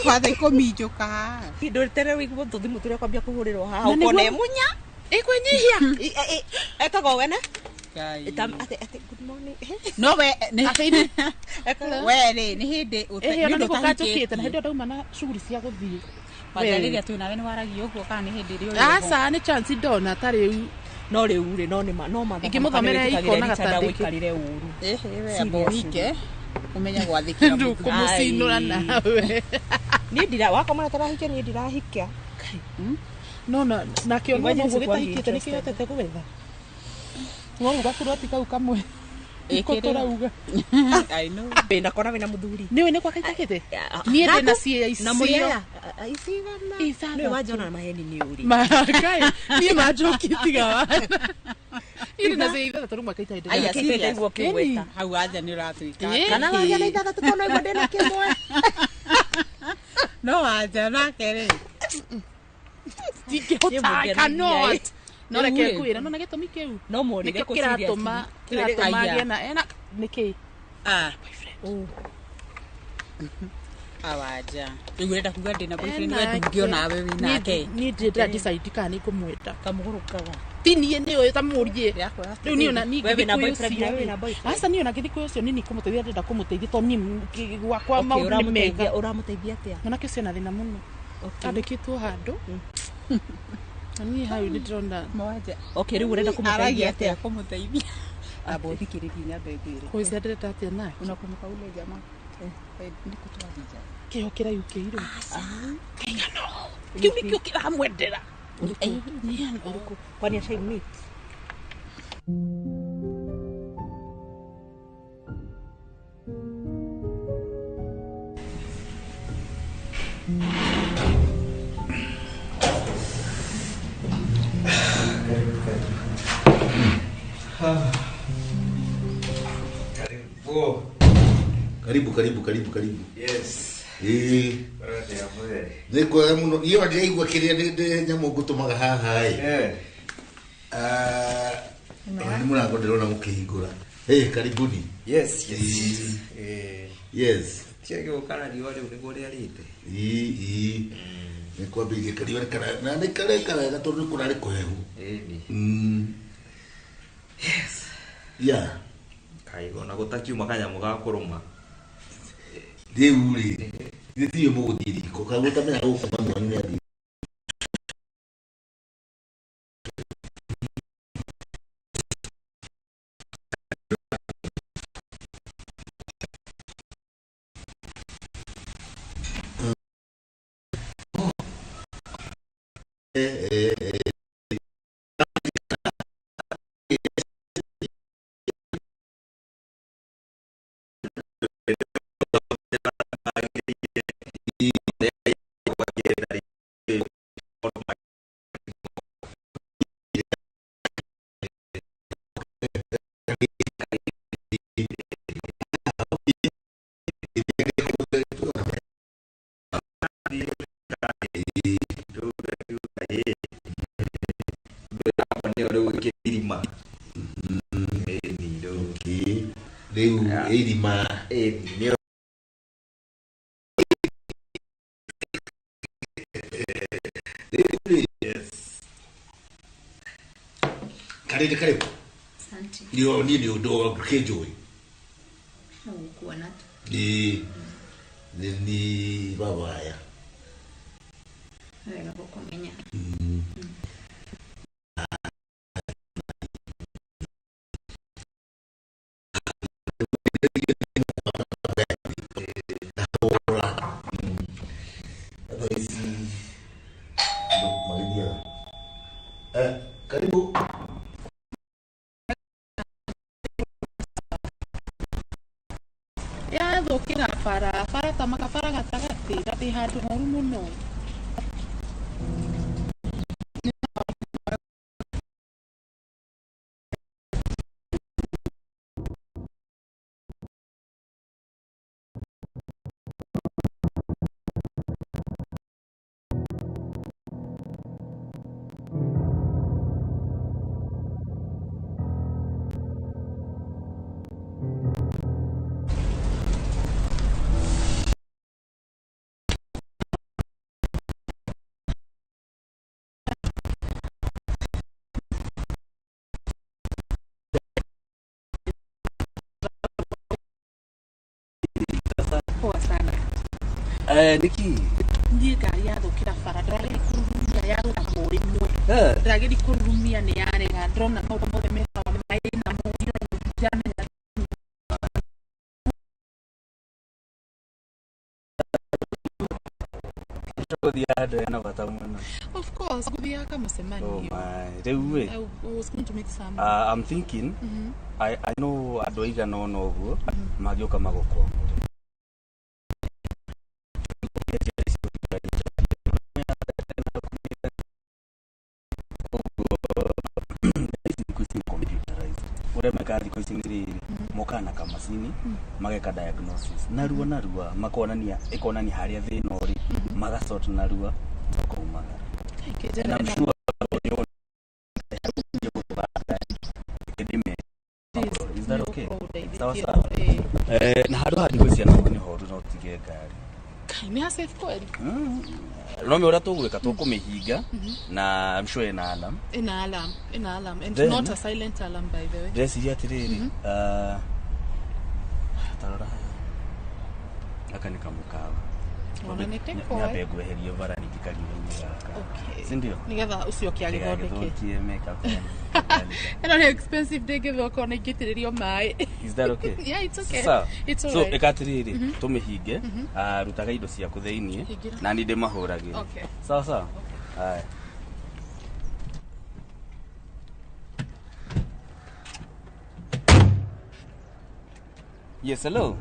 Speaker 8: Kwatha ikũminjũka haha.
Speaker 2: Ndũrĩtere wĩiguo tũthimũ tũrĩa kwambia kũhũrĩrwo haha
Speaker 9: Na nĩguo-
Speaker 2: ũkona ĩmunya.
Speaker 9: Ĩkwĩnyihia.
Speaker 2: Ekaga wene.
Speaker 8: Ngai.
Speaker 2: Ate good morning.
Speaker 8: No we we rĩ nĩ hĩndĩ
Speaker 9: Ĩhĩ ona
Speaker 8: nĩ ũndũ
Speaker 9: nĩguo kanjũkĩte na
Speaker 8: ũtahikĩtie.
Speaker 9: hĩndĩ ĩyo ndauma na cuguri cia gũthiĩ.
Speaker 8: Kwanja
Speaker 9: We.
Speaker 8: rĩrĩa twĩ nawe nĩ waragia ũguo kana nĩ hĩndĩ ĩrĩa ũrĩ ho?
Speaker 9: Aca nĩ chance ndona ta rĩu.
Speaker 2: No rĩu rĩ no nĩ ma no matha.
Speaker 9: Ingĩmũthomera ikona gatandĩke.
Speaker 2: Gũikarire ũru.
Speaker 8: Ĩhĩ we amba ũhike ũmenye gwathĩkĩra mũthuri.
Speaker 9: Ndũkũmũcinũra nawe.
Speaker 2: Niĩ ndira wakoma na tarahikia niĩ ndirahikia.
Speaker 9: No no nakĩo no
Speaker 2: Imagine
Speaker 9: ũguo
Speaker 2: sikuwa
Speaker 9: gĩtahikĩte nĩ
Speaker 2: interested.
Speaker 9: kĩhotete gwetha. Ng'ong'u gaburoti kau kamwe. Nĩko
Speaker 8: Ĩkĩrĩ.
Speaker 9: tũrauga.
Speaker 8: I know.
Speaker 2: Wĩna kona wĩna mũthuri.
Speaker 9: Nĩũĩ nĩ gwaka itakĩte? Niĩ ndĩna cia
Speaker 2: Na mũrĩ
Speaker 9: icio.
Speaker 2: aya icigana.
Speaker 9: Ithathatũ.
Speaker 2: Nĩwe wanjona na maheni nĩ ũrĩ.
Speaker 9: Makai, niĩ manjoki tiga wana. Niĩ ndĩna cia ithathatũ rĩu mwaka itarĩ
Speaker 8: Aya,
Speaker 9: ndĩna.
Speaker 8: serious?
Speaker 2: Ndaigua ũkĩgweta.
Speaker 8: Hau anja nĩ ũratuĩka.
Speaker 9: Ĩĩ.
Speaker 2: Kana wagĩa na ithathatũ tondũ naigua ndĩna kĩmwe.
Speaker 8: No wanja nake rĩ.
Speaker 9: Ndingĩhota, I cannot. No reke
Speaker 8: Rĩu rĩ.
Speaker 9: ngwĩre, no na gĩtũmi kĩu.
Speaker 2: No muonire
Speaker 9: Nĩkĩo
Speaker 2: kũ
Speaker 9: kĩratũma
Speaker 2: serious.
Speaker 9: kĩratũma
Speaker 8: Aya.
Speaker 9: agĩe na ena nĩkĩ?
Speaker 8: Ah.
Speaker 2: Oh.
Speaker 8: Awanja. Rĩu ũrenda kuga ndĩna boyfriend
Speaker 9: Ena
Speaker 8: we ndũngĩona we wĩ nake.
Speaker 9: Niĩ ndirĩ ndĩra decide kana nĩ ngũmwenda.
Speaker 2: Kamũgũrũkaga.
Speaker 9: Ti niĩ nĩ ũyũ ta mũrie. Rĩu niĩ ona niĩ
Speaker 2: We wĩna
Speaker 9: ngĩthiĩ kwĩ
Speaker 2: boyfriend,
Speaker 9: ũcio
Speaker 2: nawe wĩna
Speaker 9: rĩ.
Speaker 2: boyfriend.
Speaker 9: Aca niĩ ona ngĩthiĩ kwĩ ũcio niĩ nĩkũmũteithia ndĩrenda kũmũteithia tondũ niĩ gwakwa
Speaker 2: Okay,
Speaker 9: maũndũ nĩ mega.
Speaker 2: ũramũteithia atĩa?
Speaker 9: Mwanake ũcio ena thĩna mũno.
Speaker 2: Okay.
Speaker 9: Andĩkĩtwo handũ. Na niĩ hau nĩ ndĩrona
Speaker 8: Mwanja.
Speaker 2: Okay, rĩu ũrenda kũmũteithia
Speaker 8: Aragia
Speaker 2: atĩa?
Speaker 8: atĩa kũmũteithia? Amba ũthikĩrĩrie nyambe ngwĩre.
Speaker 9: kũĩcia ndĩrenda atĩa nake.
Speaker 8: Unakumbuka ule jamaa? Eh, nĩkũ twathiaga?
Speaker 9: Kĩo kĩraihu kĩirũ. Kĩu nĩkĩo kĩramwendera.
Speaker 2: Ũrĩkũ? Kwani ashai meet?
Speaker 13: Karibu.
Speaker 14: Karibu karibu karibu karibu.
Speaker 13: Yes.
Speaker 14: Ĩĩ.
Speaker 13: Baraka ya mwere.
Speaker 14: Nĩ kwega mũno. Niĩ ona ndĩraigua kĩrĩa ndĩ nyamũ ngũtũmaga haha ĩ.
Speaker 13: Eh.
Speaker 14: Ah, ona nĩ mũrango ndĩrona mũkĩhingũra. Ĩ, karibuni.
Speaker 13: Yes, yes.
Speaker 14: Ĩĩ.
Speaker 13: Eh.
Speaker 14: Yes.
Speaker 13: Tiage gũkara riũa rĩu nĩguo rĩarĩte.
Speaker 14: Ĩĩ, ĩĩ. Nĩ kwambĩrĩria kariũa nĩ kara- na nĩ kareka wega tondũ nĩ kũrarĩ kũhehu.
Speaker 13: Ĩni.
Speaker 14: Yes. Yeah.
Speaker 13: Kaĩ ona gũtakiuma kanyamũ ga kũrũma.
Speaker 14: Rĩu rĩ, githĩ tiũĩ mũgũthiĩ riko kaĩ mũtamenya gũkũ mami wanyu nĩathiĩ. Eh, eh, eh.
Speaker 13: Nĩyo rĩu ĩkĩrima. Ĩni rĩu.
Speaker 14: Okay. Rĩu ĩrima.
Speaker 13: Ĩni nĩyo
Speaker 14: Rĩu rĩ. Karibu karibu.
Speaker 15: Asante.
Speaker 14: Ndio niĩ nĩ ũndũ wa kĩnjũĩ.
Speaker 15: No gũkuona tu.
Speaker 14: Nĩ nĩ ni baba aya.
Speaker 15: Nĩ wega gũkũmenya.
Speaker 14: Thaa ici magĩthiaga. Eh, karibu.
Speaker 9: Yathũkĩra bara, bara ta makabara gatagatĩ, gatĩ handũ horu mũno.
Speaker 10: Niki
Speaker 9: Niĩ ngari yathũkĩra bara ndĩrageria kũrurumia yathũka mũrĩmwe. Ndĩrageria kũrurumia nĩ yarega ndĩrona maũndũ mothe mekaga maĩna mũgiro ndiramenya.
Speaker 10: Tũgũthiĩ handũ hena bata mũno.
Speaker 9: Of course, gũthiaga kamũcemanio.
Speaker 10: Oh my, rĩu ĩ.
Speaker 9: I was going to make some.
Speaker 10: I'm thinking I know andũ aigana ũna ũguo mangĩũka magũkwamũre. Thikũ ici nĩ computerized. Ũrĩa mekaga thikũ ici nĩ rĩrĩ, mokaga na kamacini mageka diagnosis narua narua, makonania ĩkonania harĩa thĩna ũrĩ, magasort narua ũkaumagara. And I'm sure Is that okay? Sawa sawa. Na handũ ha thikũ ici naho nĩ horu no ũtige ngari.
Speaker 9: Kai nĩ ha safe kweli?
Speaker 10: No me ũrĩa tũgwĩka tũkũmĩhinga na I'm sure ĩna alarm.
Speaker 9: Ina alarm, ina alarm and
Speaker 10: Then-
Speaker 9: not a silent alarm by the way.
Speaker 10: Ndĩreciria atĩrĩrĩ, tarora haha. Gaka nĩ kamũkawa.
Speaker 9: Ona nĩ takeaway.
Speaker 10: Nyambe ngweherie bara ningĩ kariũa-inĩ gaka.
Speaker 9: Okay.
Speaker 10: Si ndio?
Speaker 9: Nĩgetha ũcio ũkĩagĩthondeke.
Speaker 10: Ndĩgagĩthũkie makeup ĩno.
Speaker 9: Ĩno nĩ expensive ndĩngĩthũka ona ingĩitĩrĩrio maĩ.
Speaker 10: Is that okay?
Speaker 9: Yeah, it's okay.
Speaker 10: Sawa.
Speaker 9: It's
Speaker 10: So
Speaker 9: alright.
Speaker 10: ĩka atĩrĩrĩ, tũmĩhinge, rutaga indo ciaku thĩiniĩ
Speaker 9: Hingĩra.
Speaker 10: na niĩ ndĩmahũragĩre.
Speaker 9: Okay.
Speaker 10: Sawa sawa. Haya. Yes, hello.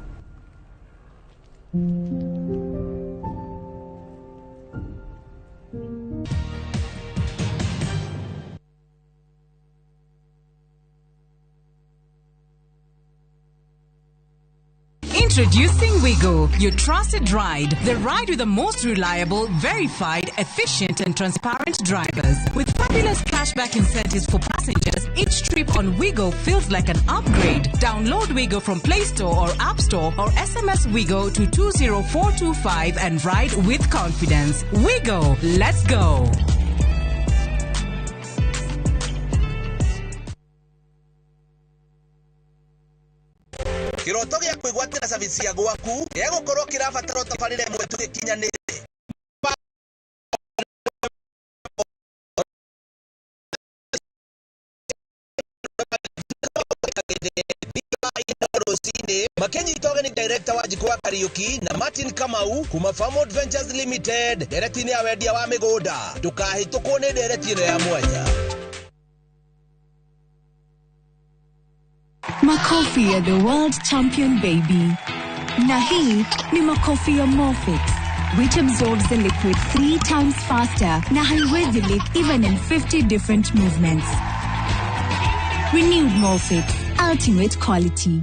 Speaker 32: Introducing Wigo, your trusted ride. The ride with the most reliable, verified, efficient, and transparent drivers. With fabulous cashback incentives for passengers, each trip on Wigo feels like an upgrade. Download Wigo from Play Store or App Store or SMS Wigo to 20425 and ride with confidence. Wigo, let's go.
Speaker 4: Kĩroto gĩa kwĩgwatĩra service ya gwaku gĩgũkorwo kĩrabatara tabarĩra ĩmwe tu ĩkinyanĩire. Rũcinĩ makĩnyita ũgeni director wa Njikũ wa Kariuki na Martin Kamau kuma Farmwood Ventures Limited ndereti-inĩ ya wendia wa mĩgũnda. Ndũkahĩtũkwo nĩ ndereti ĩno ya mwanya.
Speaker 5: Makofi ya the world champion baby. Na hii ni makofi ya Morfix, which absorbs the liquid 3 times faster na haiwezi leak even in 50 different movements. Renewed Morfix, ultimate quality.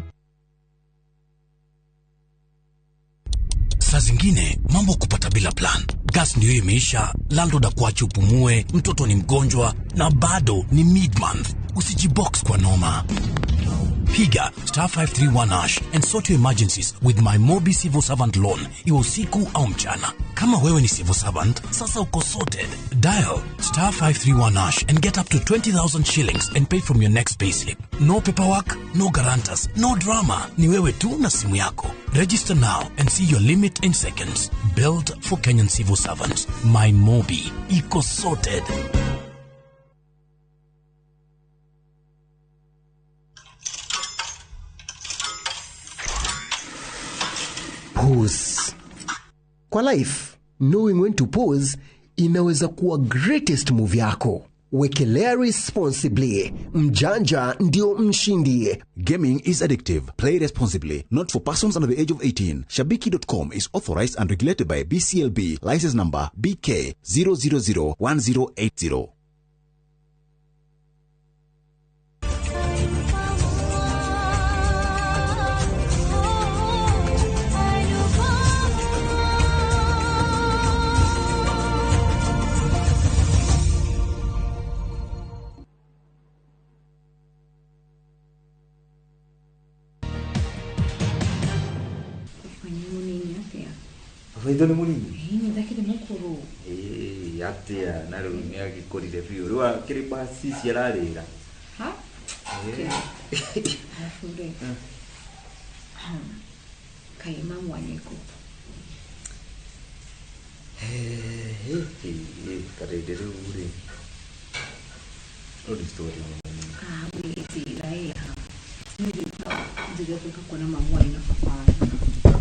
Speaker 7: Saa zingine mambo kupata bila plan. Gas ndio imeisha, landlord akuache upumue, mtoto ni mgonjwa na bado ni mid-month. Usijibox kwa noma. Piga star 531 hash and sort your emergencies with my Mobi Civil Servant Loan, iwe usiku au mchana. Kama wewe ni civil servant, sasa uko sorted. Dial star 531 hash and get up to 20,000 shillings and pay from your next payslip. No paperwork, no guarantors, no drama. Ni wewe tu na simu yako. Register now and see your limit in seconds. Built for Kenyan civil servants. My Mobi. Iko sorted.
Speaker 18: Pause. Kwa life, knowing when to pause inaweza kuwa greatest move yako. Wekelea responsibly. Mjanja ndio mshindi.
Speaker 19: Gaming is addictive. Play responsibly. Not for persons under the age of 18. Shabiki.com is authorized and regulated by BCLB. License number BK 0001080.
Speaker 13: Itho nĩ mũnini?
Speaker 15: Ĩĩ ndakĩrĩ mũkũrũ.
Speaker 13: Ĩĩ atĩa na rĩu nĩ agĩkũrire biũ rĩu akĩrĩ basi ici ararĩra.
Speaker 15: Ha? Arabu rĩ, kaĩ mamu wanyu kũ?
Speaker 13: Karĩndĩ rĩu rĩ rĩu nĩ story nene mũno.
Speaker 15: Ah, wĩtira ĩ ha. Njuge gũka kuona mamu wanyu na baba wanyu.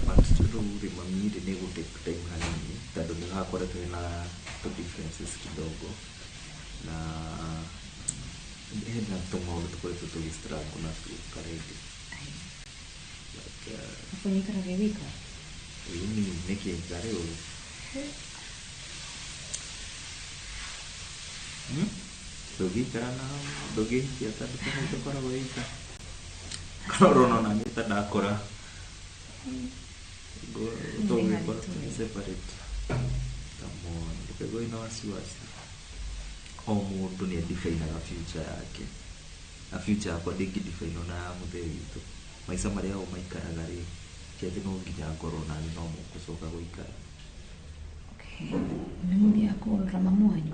Speaker 13: But rĩu rĩ mami rĩ nĩ gũ take time hanini tondũ nĩ hakoretwo hena tũ differences kidogo na hena tũmaũndũ tũkoretwo tũgĩ struggle natuo karĩndĩ. But
Speaker 15: Baba nĩaikaraga e wika?
Speaker 13: Ĩni nĩkĩ njarĩ ũru? Ndũngĩikara na ndũngĩhikia tondũ tene tũkoragwo wika. Kana ũrona ona niĩ ta ndakũra. Tũgĩkorwo tũrĩ separate. Come on, ndũkaigua wĩna wasiwasi. O mũndũ nĩ define-aga future yake. Na future yakwa ndĩngĩ define-wo na ya mũthee witũ. Maica marĩa o maikaraga rĩ, ti atĩ no nginya ngorwo nani no mũgũcoka gũikara.
Speaker 15: Okay. Nĩ mũthiaga kũgũrĩra mamu wanyu?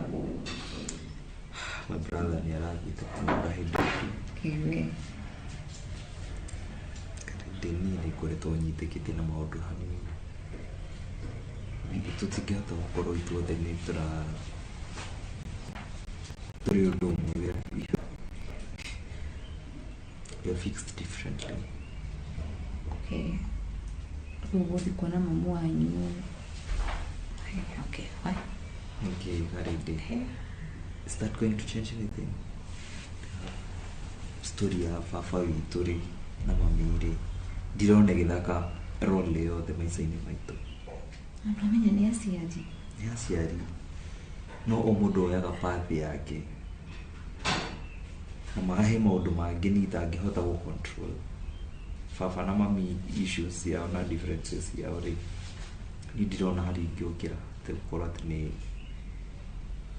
Speaker 13: My brother nĩ arathiĩte kũmũgũra hĩndĩ ĩngĩ.
Speaker 15: Kĩwe.
Speaker 13: Karĩndĩ niĩ nĩ ngoretwo nyitĩkĩte na maũndũ hanini. Ningĩ tũtingĩhota gũkorwo ithuothe nĩ tũra tũrĩ ũndũ ũmwe. We are fixed differently.
Speaker 15: Okay. Rĩu ũgũthiĩ kuona mamu wanyu. Okay, bye.
Speaker 13: Okay, Karĩndĩ. Is that going to change anything? Story ya baba witũ rĩ na mami rĩ ndirona ĩgĩthaka role yothe maica-inĩ maitũ.
Speaker 15: Na ndũramenya nĩ aciari.
Speaker 13: Nĩ aciari no o mũndũ oyaga path yake na mahe maũndũ mangĩ niĩ itangĩhota gũ control. Baba na mami issues ciao na differences ciao rĩ niĩ ndirona harĩa ingĩũkĩra atĩ gũkorwo atĩ nĩ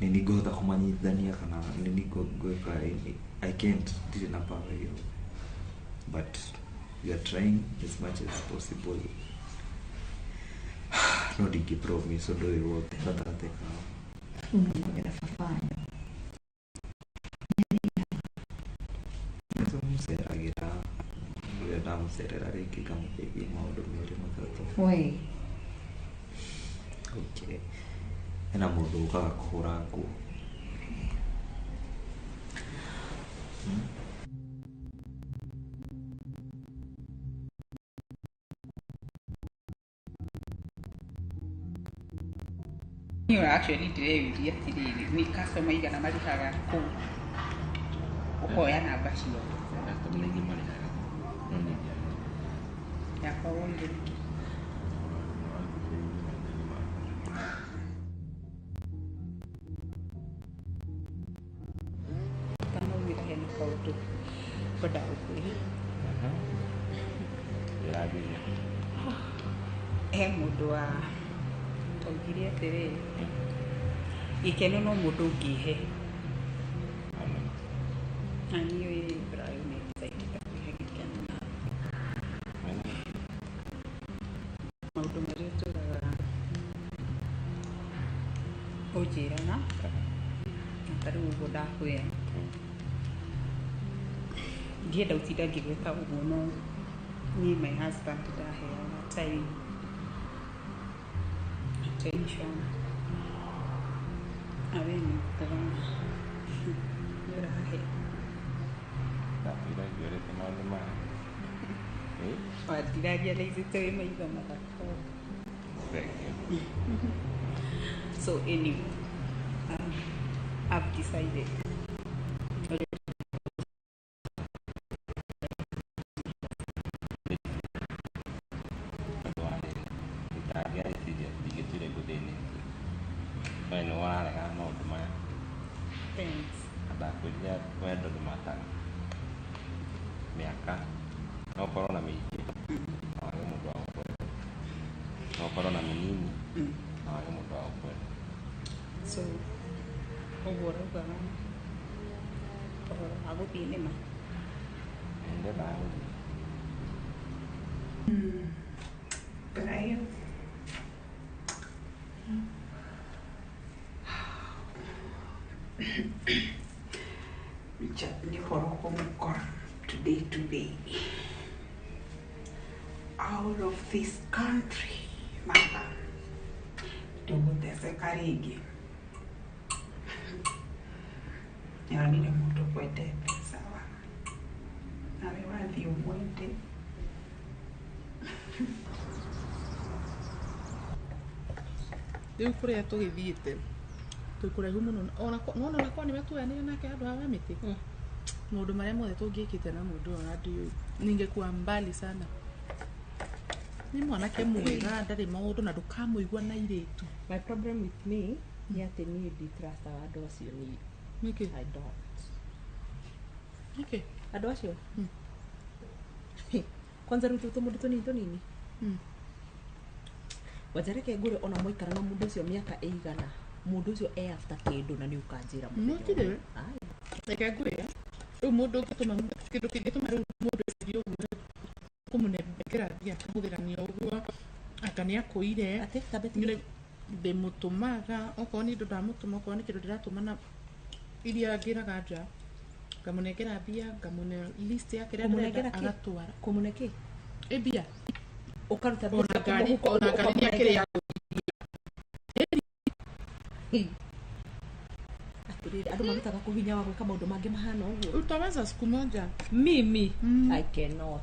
Speaker 13: nĩ ngũhota kũmanyitithania kana nĩ ngwĩka. I can't, ndirĩ na power ĩyo, but we are trying as much as possible. No ndingĩ promise ũndũ ũyũ wothe gatagatĩ kao.
Speaker 15: Rĩu no ũkũgĩra baba wanyu.
Speaker 13: Nĩ tũmũceragĩra rĩrĩa ndamũcerera rĩngĩ ngamũteithia maũndũ merĩ matatũ.
Speaker 15: We.
Speaker 13: Okay. Hena mũndũ ũkaga kũhũra nguo.
Speaker 8: Niĩ actually ndĩreyũria atĩrĩrĩ, nĩ customer aigana marĩhaga kũu ũkoya namba ciao?
Speaker 17: Customer aingĩ marĩhaga no niĩ ndiarĩhaga.
Speaker 8: Yakwa woire nĩkĩ?
Speaker 17: Wanguhĩrĩirie maũndũ-inĩ makwa.
Speaker 8: Ũtanaumĩra hena kaũndũ ngwendaga gũkwĩra.
Speaker 17: Ndĩrageria.
Speaker 8: He mũndũ wa augire atĩrĩrĩ, gĩkeno no mũndũ ũngĩhe. Na niĩ Brian nĩ decided kwĩhe gĩkeno na maũndũ marĩa ũtũraga ũnjĩraga na ta rĩu ũguo ndakwĩra ndienda gũtinda ngĩgweta ũguo no niĩ my husband ndaheaga time, attention, na we nĩ ũkoraga nĩ ũrahe.
Speaker 17: Ndatũire ngĩũrĩte maũndũ maya.
Speaker 8: Wandirarealizĩte wĩ maitho mathaka.
Speaker 17: Thank you.
Speaker 8: So anyway, I've decided.
Speaker 17: Ũndũ wa rĩrĩ, itangĩarĩciria ndingĩtuire ngũthĩnĩtie. We nĩ ũraregana na maũndũ maya.
Speaker 8: Thanks.
Speaker 17: Na ndakwĩrire wendo ndũmataga. Mĩaka no ũkorwo na mĩingĩ na wage mũndũ wa gũkwenda. No ũkorwo na mĩnini na wage mũndũ wa gũkwenda.
Speaker 8: So ũguo ũraugaga ũhoro wa gũthiĩ nĩma?
Speaker 17: Nĩ ndendaga gũthiĩ.
Speaker 8: Brian. Richard nĩ ũhoro kũmũkora today out of this country mother ndũgũte Ndũgeteceka rĩngĩ. Nĩonire mũndũ ũkwendete, sawa. Nawe wathiĩ ũmwende.
Speaker 9: Rĩu kũrĩa tũgĩthiĩte twĩ kũraihu mũno ona nona nakwa nĩwe tuoyanĩire nake handũ ha mĩtĩ maũndũ marĩa mothe tũngĩkĩte na mũndũ ũyũ ona ndiũĩ ningekuwa mbali sana. Nĩ mwanake mwega, ndarĩ maũndũ na ndũkamũigua na irĩtu.
Speaker 2: My problem with me nĩ atĩ niĩ nditrustaga andũ acio niĩ.
Speaker 9: Nĩkĩ?
Speaker 2: I don't.
Speaker 9: Nĩkĩ?
Speaker 2: Andũ acio kwanza rĩu tũtũ mũndũ tũnini tũnini wanja reke ngũre ona mwaikara na mũndũ ũcio mĩaka ĩigana, mũndũ ũcio e after kĩndũ na nĩ ũkanjĩra mũthenya
Speaker 9: Mũtirĩ.
Speaker 2: ũmwe. Aye.
Speaker 9: Reke ngwĩre, rĩu mũndũ ũngĩtũma kĩndũ kĩngĩtũma rĩu mũndũ ecirie ũguo kũmũnengera mbia akahũthĩrania ũguo anga nĩ akũire ndĩmũtũmaga okorwo nĩ indo ndamũtũma, okorwo nĩ kĩndũ ndĩratũma na iria ngĩraga nja ngamũnengera mbia, ngamũne list ya kĩrĩa ndĩrenda
Speaker 2: Kũmũnengera kĩ?
Speaker 9: agatwara.
Speaker 2: Kũmũne kĩ?
Speaker 9: Ĩ mbia.
Speaker 2: Ũkaruta mbia
Speaker 9: Ona
Speaker 2: ciaku
Speaker 9: ngari
Speaker 2: mũhuko
Speaker 9: ona ngari nĩ
Speaker 2: ũkamũnengera.
Speaker 9: akĩrĩa.
Speaker 2: Atĩrĩrĩ, andũ marutaga kũ hinya wa gwĩka maũndũ mangĩ mahana ũguo?
Speaker 9: Utaweza siku moja.
Speaker 2: Mimi I cannot.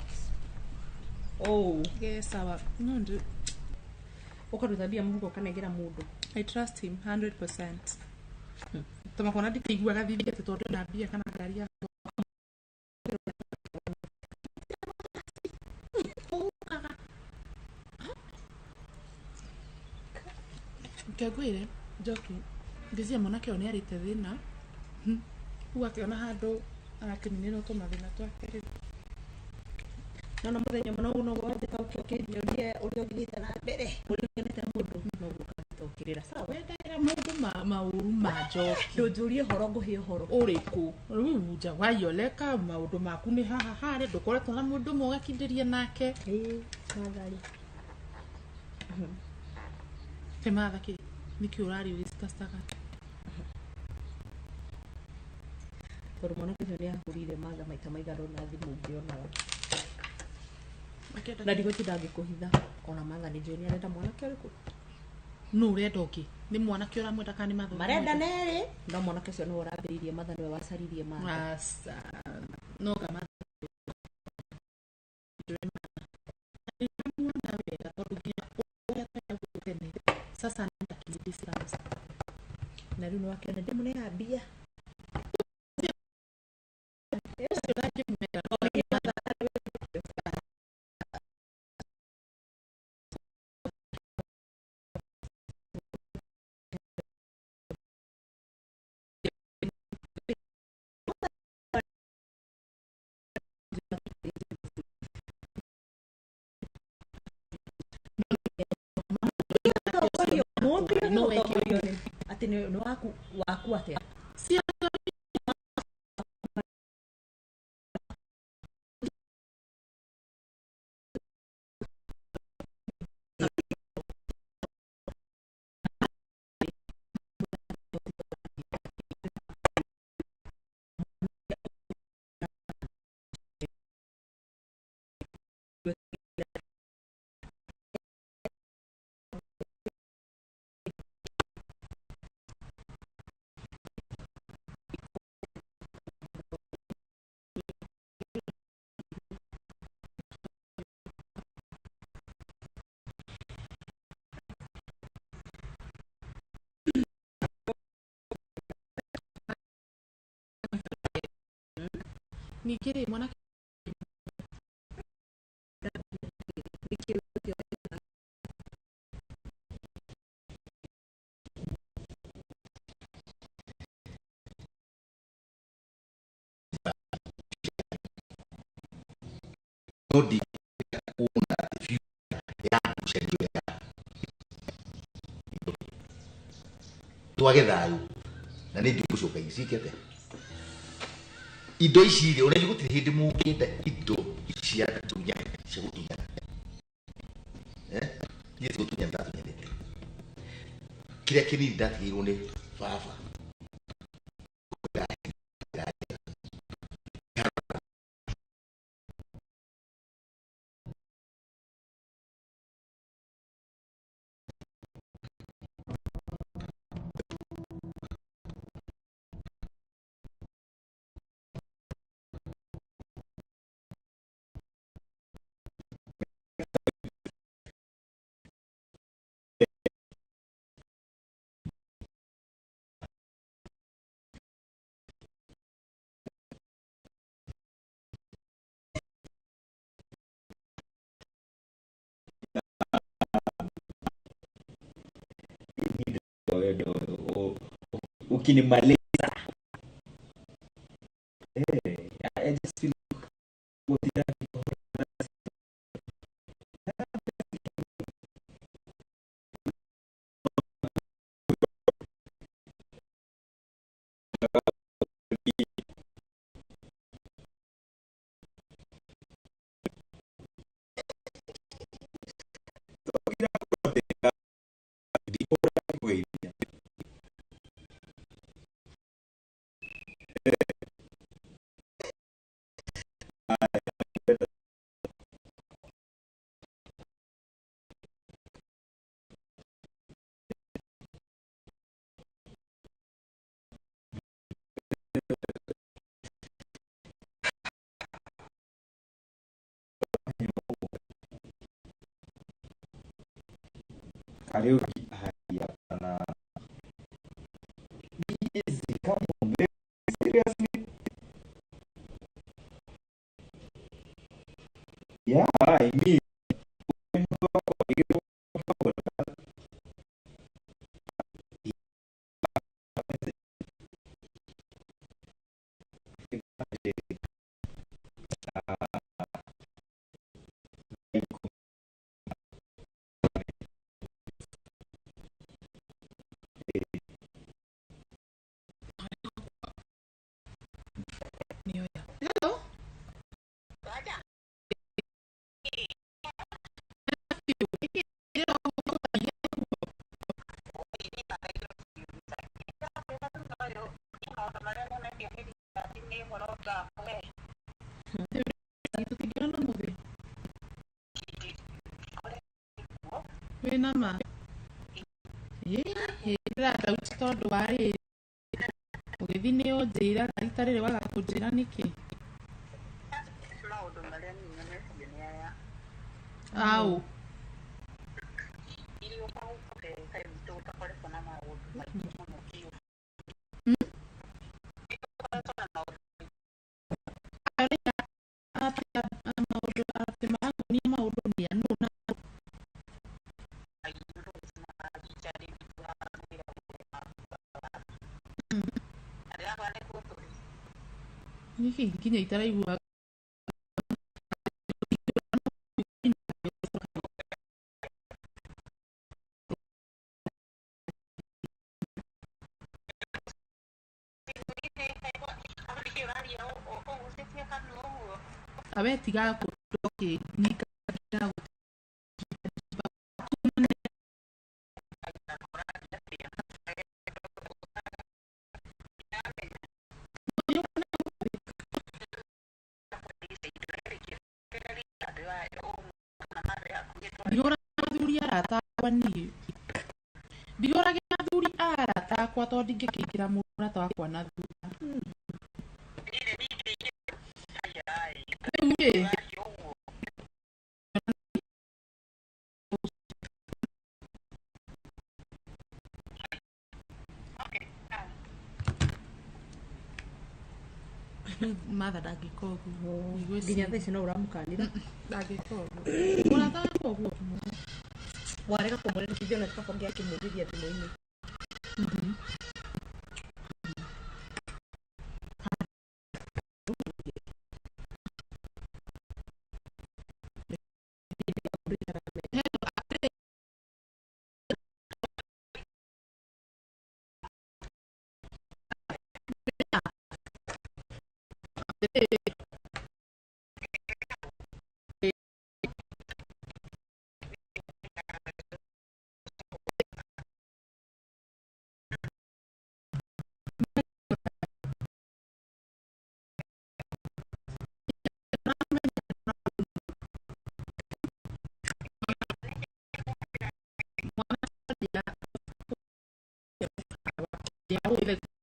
Speaker 2: Oh.
Speaker 9: Yes, sawa. No ndi
Speaker 2: ũkaruta mbia mũhuko ũkanengera mũndũ.
Speaker 9: I trust him 100%. Tũmakona ndikĩiguaga thithi atĩ tondũ ndĩna mbia kana ngari yakwa. Reke ngwĩre Njoki, ngĩciria mwanake ũyũ nĩ arĩte thĩna rĩu akĩona handũ arakĩninĩrwo tũmathĩna twake rĩ.
Speaker 2: Nona mũthenya ũmwe noguo noguo wanjĩta ũkĩnjũrie ũrĩa ũthiĩte na mbere, ũrĩa ũkenete mũndũ noguo ũkahota ũkĩrĩra. Sawa.
Speaker 9: Wendagĩra mũndũ maũru ma Njoki.
Speaker 2: Ndũnjũrie ũhoro ngũhe ũhoro.
Speaker 9: Ũrĩkũ? Rĩu njawaioleka maũndũ maku nĩ haha harĩa ndũkoretwo na mũndũ ũmwe ũgakindĩria nake.
Speaker 2: Ĩĩ, Mathari.
Speaker 9: Ĩ Matha kĩ? Nĩkĩ ũraria ũgĩcitastaga?
Speaker 2: Tondũ mwanake ũcio nĩ ahũrire Matha maita maigana ũna thimũ ngĩonaga. Na ndigũtinda ngĩkũhitha ona Matha nĩ njũĩ nĩ arenda mwanake ũrĩkũ.
Speaker 9: Nũ ũrenda ũngĩ? Nĩ mwanake ũramwenda kana nĩ Matha ũramwenda?
Speaker 2: Marenda nerĩ no mwanake ũcio nĩwe ũrambĩrĩirie Matha nĩwe wacaririe Matha.
Speaker 9: Aca. No nga Matha ndĩramuona wega tondũ nginya ũrĩa tweragwo tene sasa nĩ distance.
Speaker 2: Na rĩu nĩwakĩona ndĩmũneaga mbia.
Speaker 9: Ũcio ndangĩmwenda.
Speaker 2: No gũtongorio nĩ atĩ nĩ waku waku atĩa?
Speaker 9: Ningĩ rĩ mwanake
Speaker 14: No ndingĩenda kuona future ya ngucanio ya indo. Twage thayũ na nĩ njũĩ gũcoka ciĩke atĩa indo ici rĩ, ona ithuĩ gũtirĩ hĩndĩ mũngĩenda indo cia tunyana cia gũtunyana. Niĩ ti gũtunyana ndatunyanĩte, kĩrĩa kĩnini ndatigĩirwo nĩ baba.
Speaker 11: Wendo ukinimaliza. I just feel gũtinda. Kariuki, hapana. Easy, come on, babe. Seriously? Yeah, I mean,
Speaker 9: Hello. Tũtingĩonana ũmũthĩ. Wĩna ma? Ĩĩ, ndĩradauti tondũ wa rĩrĩ ũgĩthiĩ nĩ ũnjĩra na rita rĩrĩ waga kũnjĩra nĩkĩ?
Speaker 8: Maũndũ marĩa niĩ nyonetie nĩ aya.
Speaker 9: Aũ.
Speaker 8: Irio kaĩ witũ gũtakoretwo na maũndũ maingĩ mũno biũ.
Speaker 9: Atĩ maũndũ atĩ marangonia maũndũ nĩ anũ na nĩkĩ nginya itaraigua. Awe tiga kũndwo ũkĩnyita. Ndihũraga athuri arata akwa niĩ. Ndihũragĩra athuri a arata akwa tondũ ndingĩkĩingĩra mũrata wakwa na thutha. Rĩu rĩ, Martha ndangĩka ũguo.
Speaker 2: Nginya thaa ici no ũramũkanĩra?
Speaker 9: Ndangĩka ũguo. Mũrata wakwa ũguo.
Speaker 2: Warega kũmũrĩrĩkithia ona baba ũngĩakĩmũrĩria thimũ-inĩ.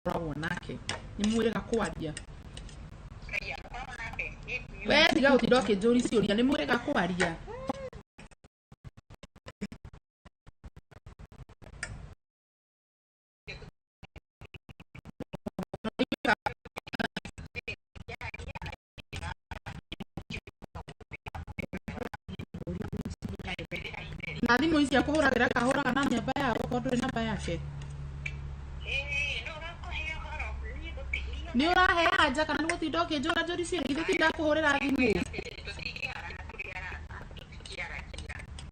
Speaker 2: Koragwo nake nĩ mwĩrĩga kwaria. We tiga gũtinda ũkĩnjũria ciũria, nĩ mwĩrĩga kwaria. Na thimũ ici akũhũragĩra kahũraga na namba yao, okorwo ndũrĩ namba yake.
Speaker 9: Nĩ ũrahe anja kana nĩ gũtinda ũkĩnjũra njũri cia githĩ ti ndakũhũrĩra thimũ?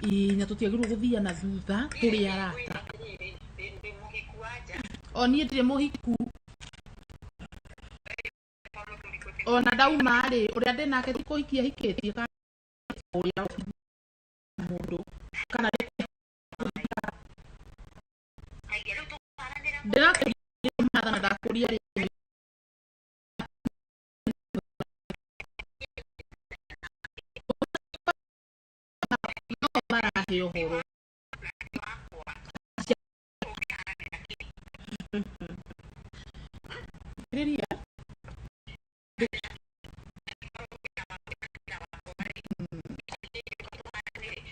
Speaker 9: Ĩĩ na tũtiagĩrĩirwo gũthia na thutha tũrĩ arata. O niĩ ndirĩ mũhiku. Ona ndauma rĩ, ũrĩa ndĩ nake ti kũhikia hikĩtie kana ũrĩa mũndũ kana ndĩrakũria matha na ndakũria rĩ no marahe ũhoro. Thikĩrĩria.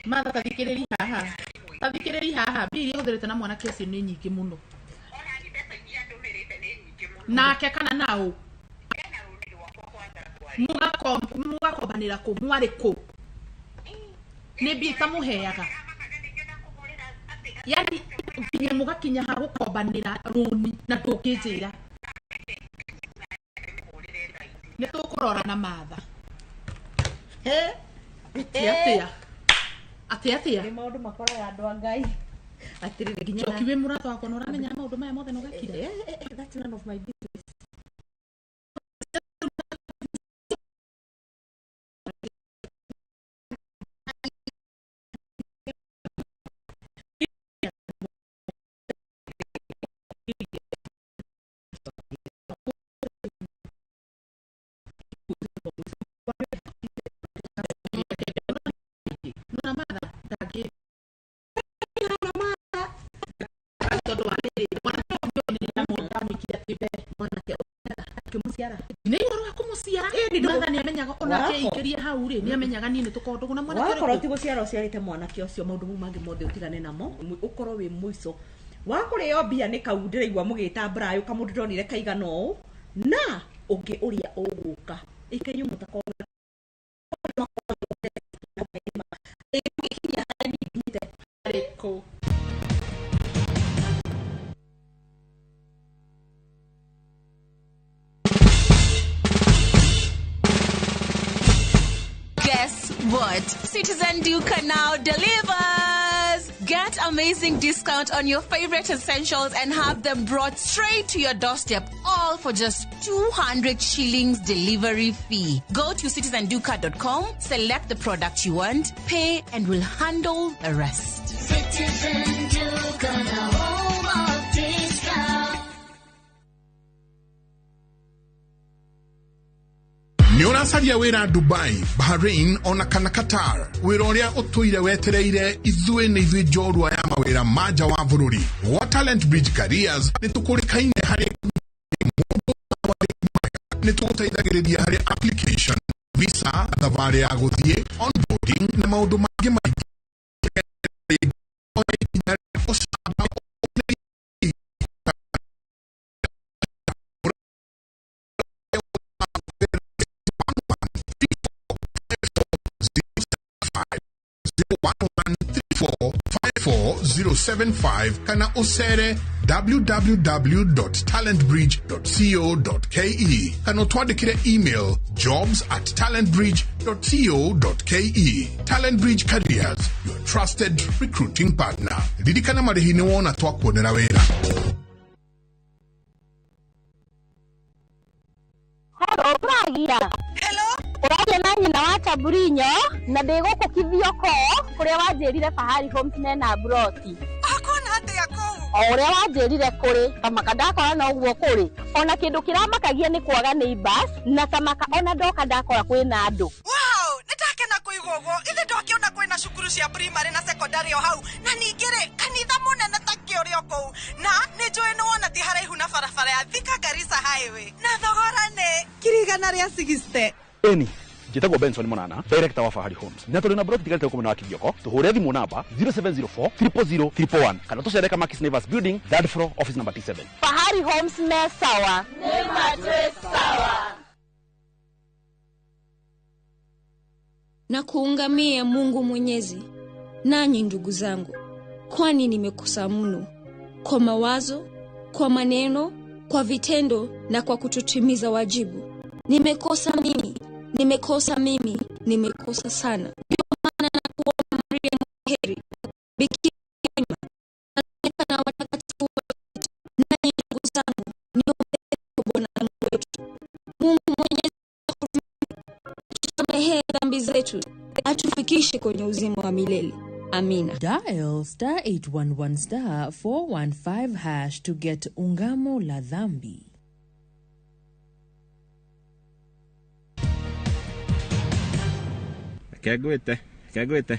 Speaker 9: Matha ta thikĩrĩria haha. Ta thikĩrĩria haha. Mbia iria ũhũthĩrĩte na mwanake ũcio nĩ nyingĩ mũno. Nake kana naũ? Mũgakombanĩra kũ? Mwarĩ kũ? Nĩ mbia itamũheaga. Yani nginya mũgakinya ha gũkombanĩra rũni na ndũngĩnjĩra. Nĩ tũkũrora na Matha. Atĩ atĩa? Atĩ atĩa?
Speaker 2: Nĩ maũndũ makoraga andũ a Ngai. Atĩrĩrĩ nginya
Speaker 9: Njoki wĩ mũrata wakwa na ũramenya maũndũ maya mothe na ũgakira?
Speaker 2: That's none of my business.
Speaker 9: Nona Matha ndangĩ tondũ wa rĩrĩ mwanake ũyũ nĩ ndamwĩkire atĩ mbere
Speaker 2: mwanake akĩmũciara
Speaker 9: nĩ ũhoro wa kũmũciara Matha nĩ amenyaga ona akĩingĩria hau rĩ nĩ amenyaga niĩ nĩ tũkoragwo ndũgũ na mwanake
Speaker 2: wakorwo
Speaker 9: ũrĩkũ
Speaker 2: ti gũciara ũciarĩte mwanake ũcio maũndũ mau mangĩ mothe ũtigane namo ũkorwo wĩ mũico wa kũrĩo mbia nĩ kau ndĩraigua mũgĩta mbrayũ kamũndũ ndonire kaigana ũũ na ũngĩ ũrĩa ũgũka ĩkainyuĩ mũtakorwo
Speaker 9: arĩkũ.
Speaker 12: Guess what? Citizen Duka now delivers! Get amazing discount on your favorite essentials and have them brought straight to your doorstep, all for just 200 shillings delivery fee. Go to citizenduka.com, select the product you want, pay, and we'll handle the rest.
Speaker 20: Citizen Duka, the home of discount.
Speaker 16: Nĩ ũracaria wĩra Dubai, Bahrain ona kana Qatar. Wĩra ũrĩa ũtũire wetereire ithuĩ nĩ ithuĩ njorua ya mawĩra ma nja wa bũrũri. Gwa Talent Bridge Careers nĩ tũkũrĩkaine harĩ mũndũ nĩ tũgũteithagĩrĩria harĩ application, visa, thabarĩ ya gũthiĩ, onboarding na maũndũ mangĩ maingĩ. 0113454 kana usere www.talentbridge.co.ke kana utwandikire email jobs@talentbridge.co.ke. Talent Bridge Careers, your trusted recruiting partner. Ririkana marĩhi nĩ wona twakuonera wĩra.
Speaker 21: Hello, Pragia. Hello. Ũraria na nyina wa Taburinyo na ndĩ gũkũ Kithioko kũrĩa wanjĩrire Fahari Homes mena mburoti.
Speaker 22: Akona atĩa kũu?
Speaker 21: O ũrĩa wanjĩrire kũrĩ tamaka ndakora noguo kũrĩ. Ona kĩndũ kĩramakagia nĩ kwaga neighbors na tamaka ona ndoka ndakora kwĩna andũ.
Speaker 22: Wow, nĩ ndakena kũigua ũguo. Ithe ndokĩona kwĩna cukuru cia primary na secondary o hau na ningĩ rĩ kanitha mũnene ta kĩũrĩ o kũu na nĩ njũĩ nĩ wona ti haraihu na barabara ya Thika Garissa Highway na thogora nĩ 160,000.
Speaker 19: Eni njĩtagwo Benson Monana, director wa Fahari Homes. Na tũrĩ na broti tigarĩte gũkũ mwena wa Kithioko. Tũhũre thimũ namba 0704 000 111 kana tũcere Kamakis Neighbors Building, third floor, office number T7.
Speaker 21: Fahari Homes me sawa.
Speaker 20: Nĩ matwĩ sawa.
Speaker 23: Na kuungamia Mungu Mwenyezi, nanyi ndugu zangu, kwani nimekosa mno kwa mawazo, kwa maneno kwa vitendo na kwa kutotimiza wajibu. Nimekosa mimi, nimekosa mimi, nimekosa sana. Ndio maana nakuomba Maria Mwaheri, Bikira daima, malaika na watakatifu wote, nanyi ndugu zangu, niombee kwa Bwana Mungu wetu. Mungu Mwenyezi atusamehee dhambi zetu, atufikishe kwenye uzima wa milele. Amina.
Speaker 1: Dial star 811 star 415 hash to get Ungamo la Dhambi.
Speaker 17: Reke ngwĩte, reke ngwĩte.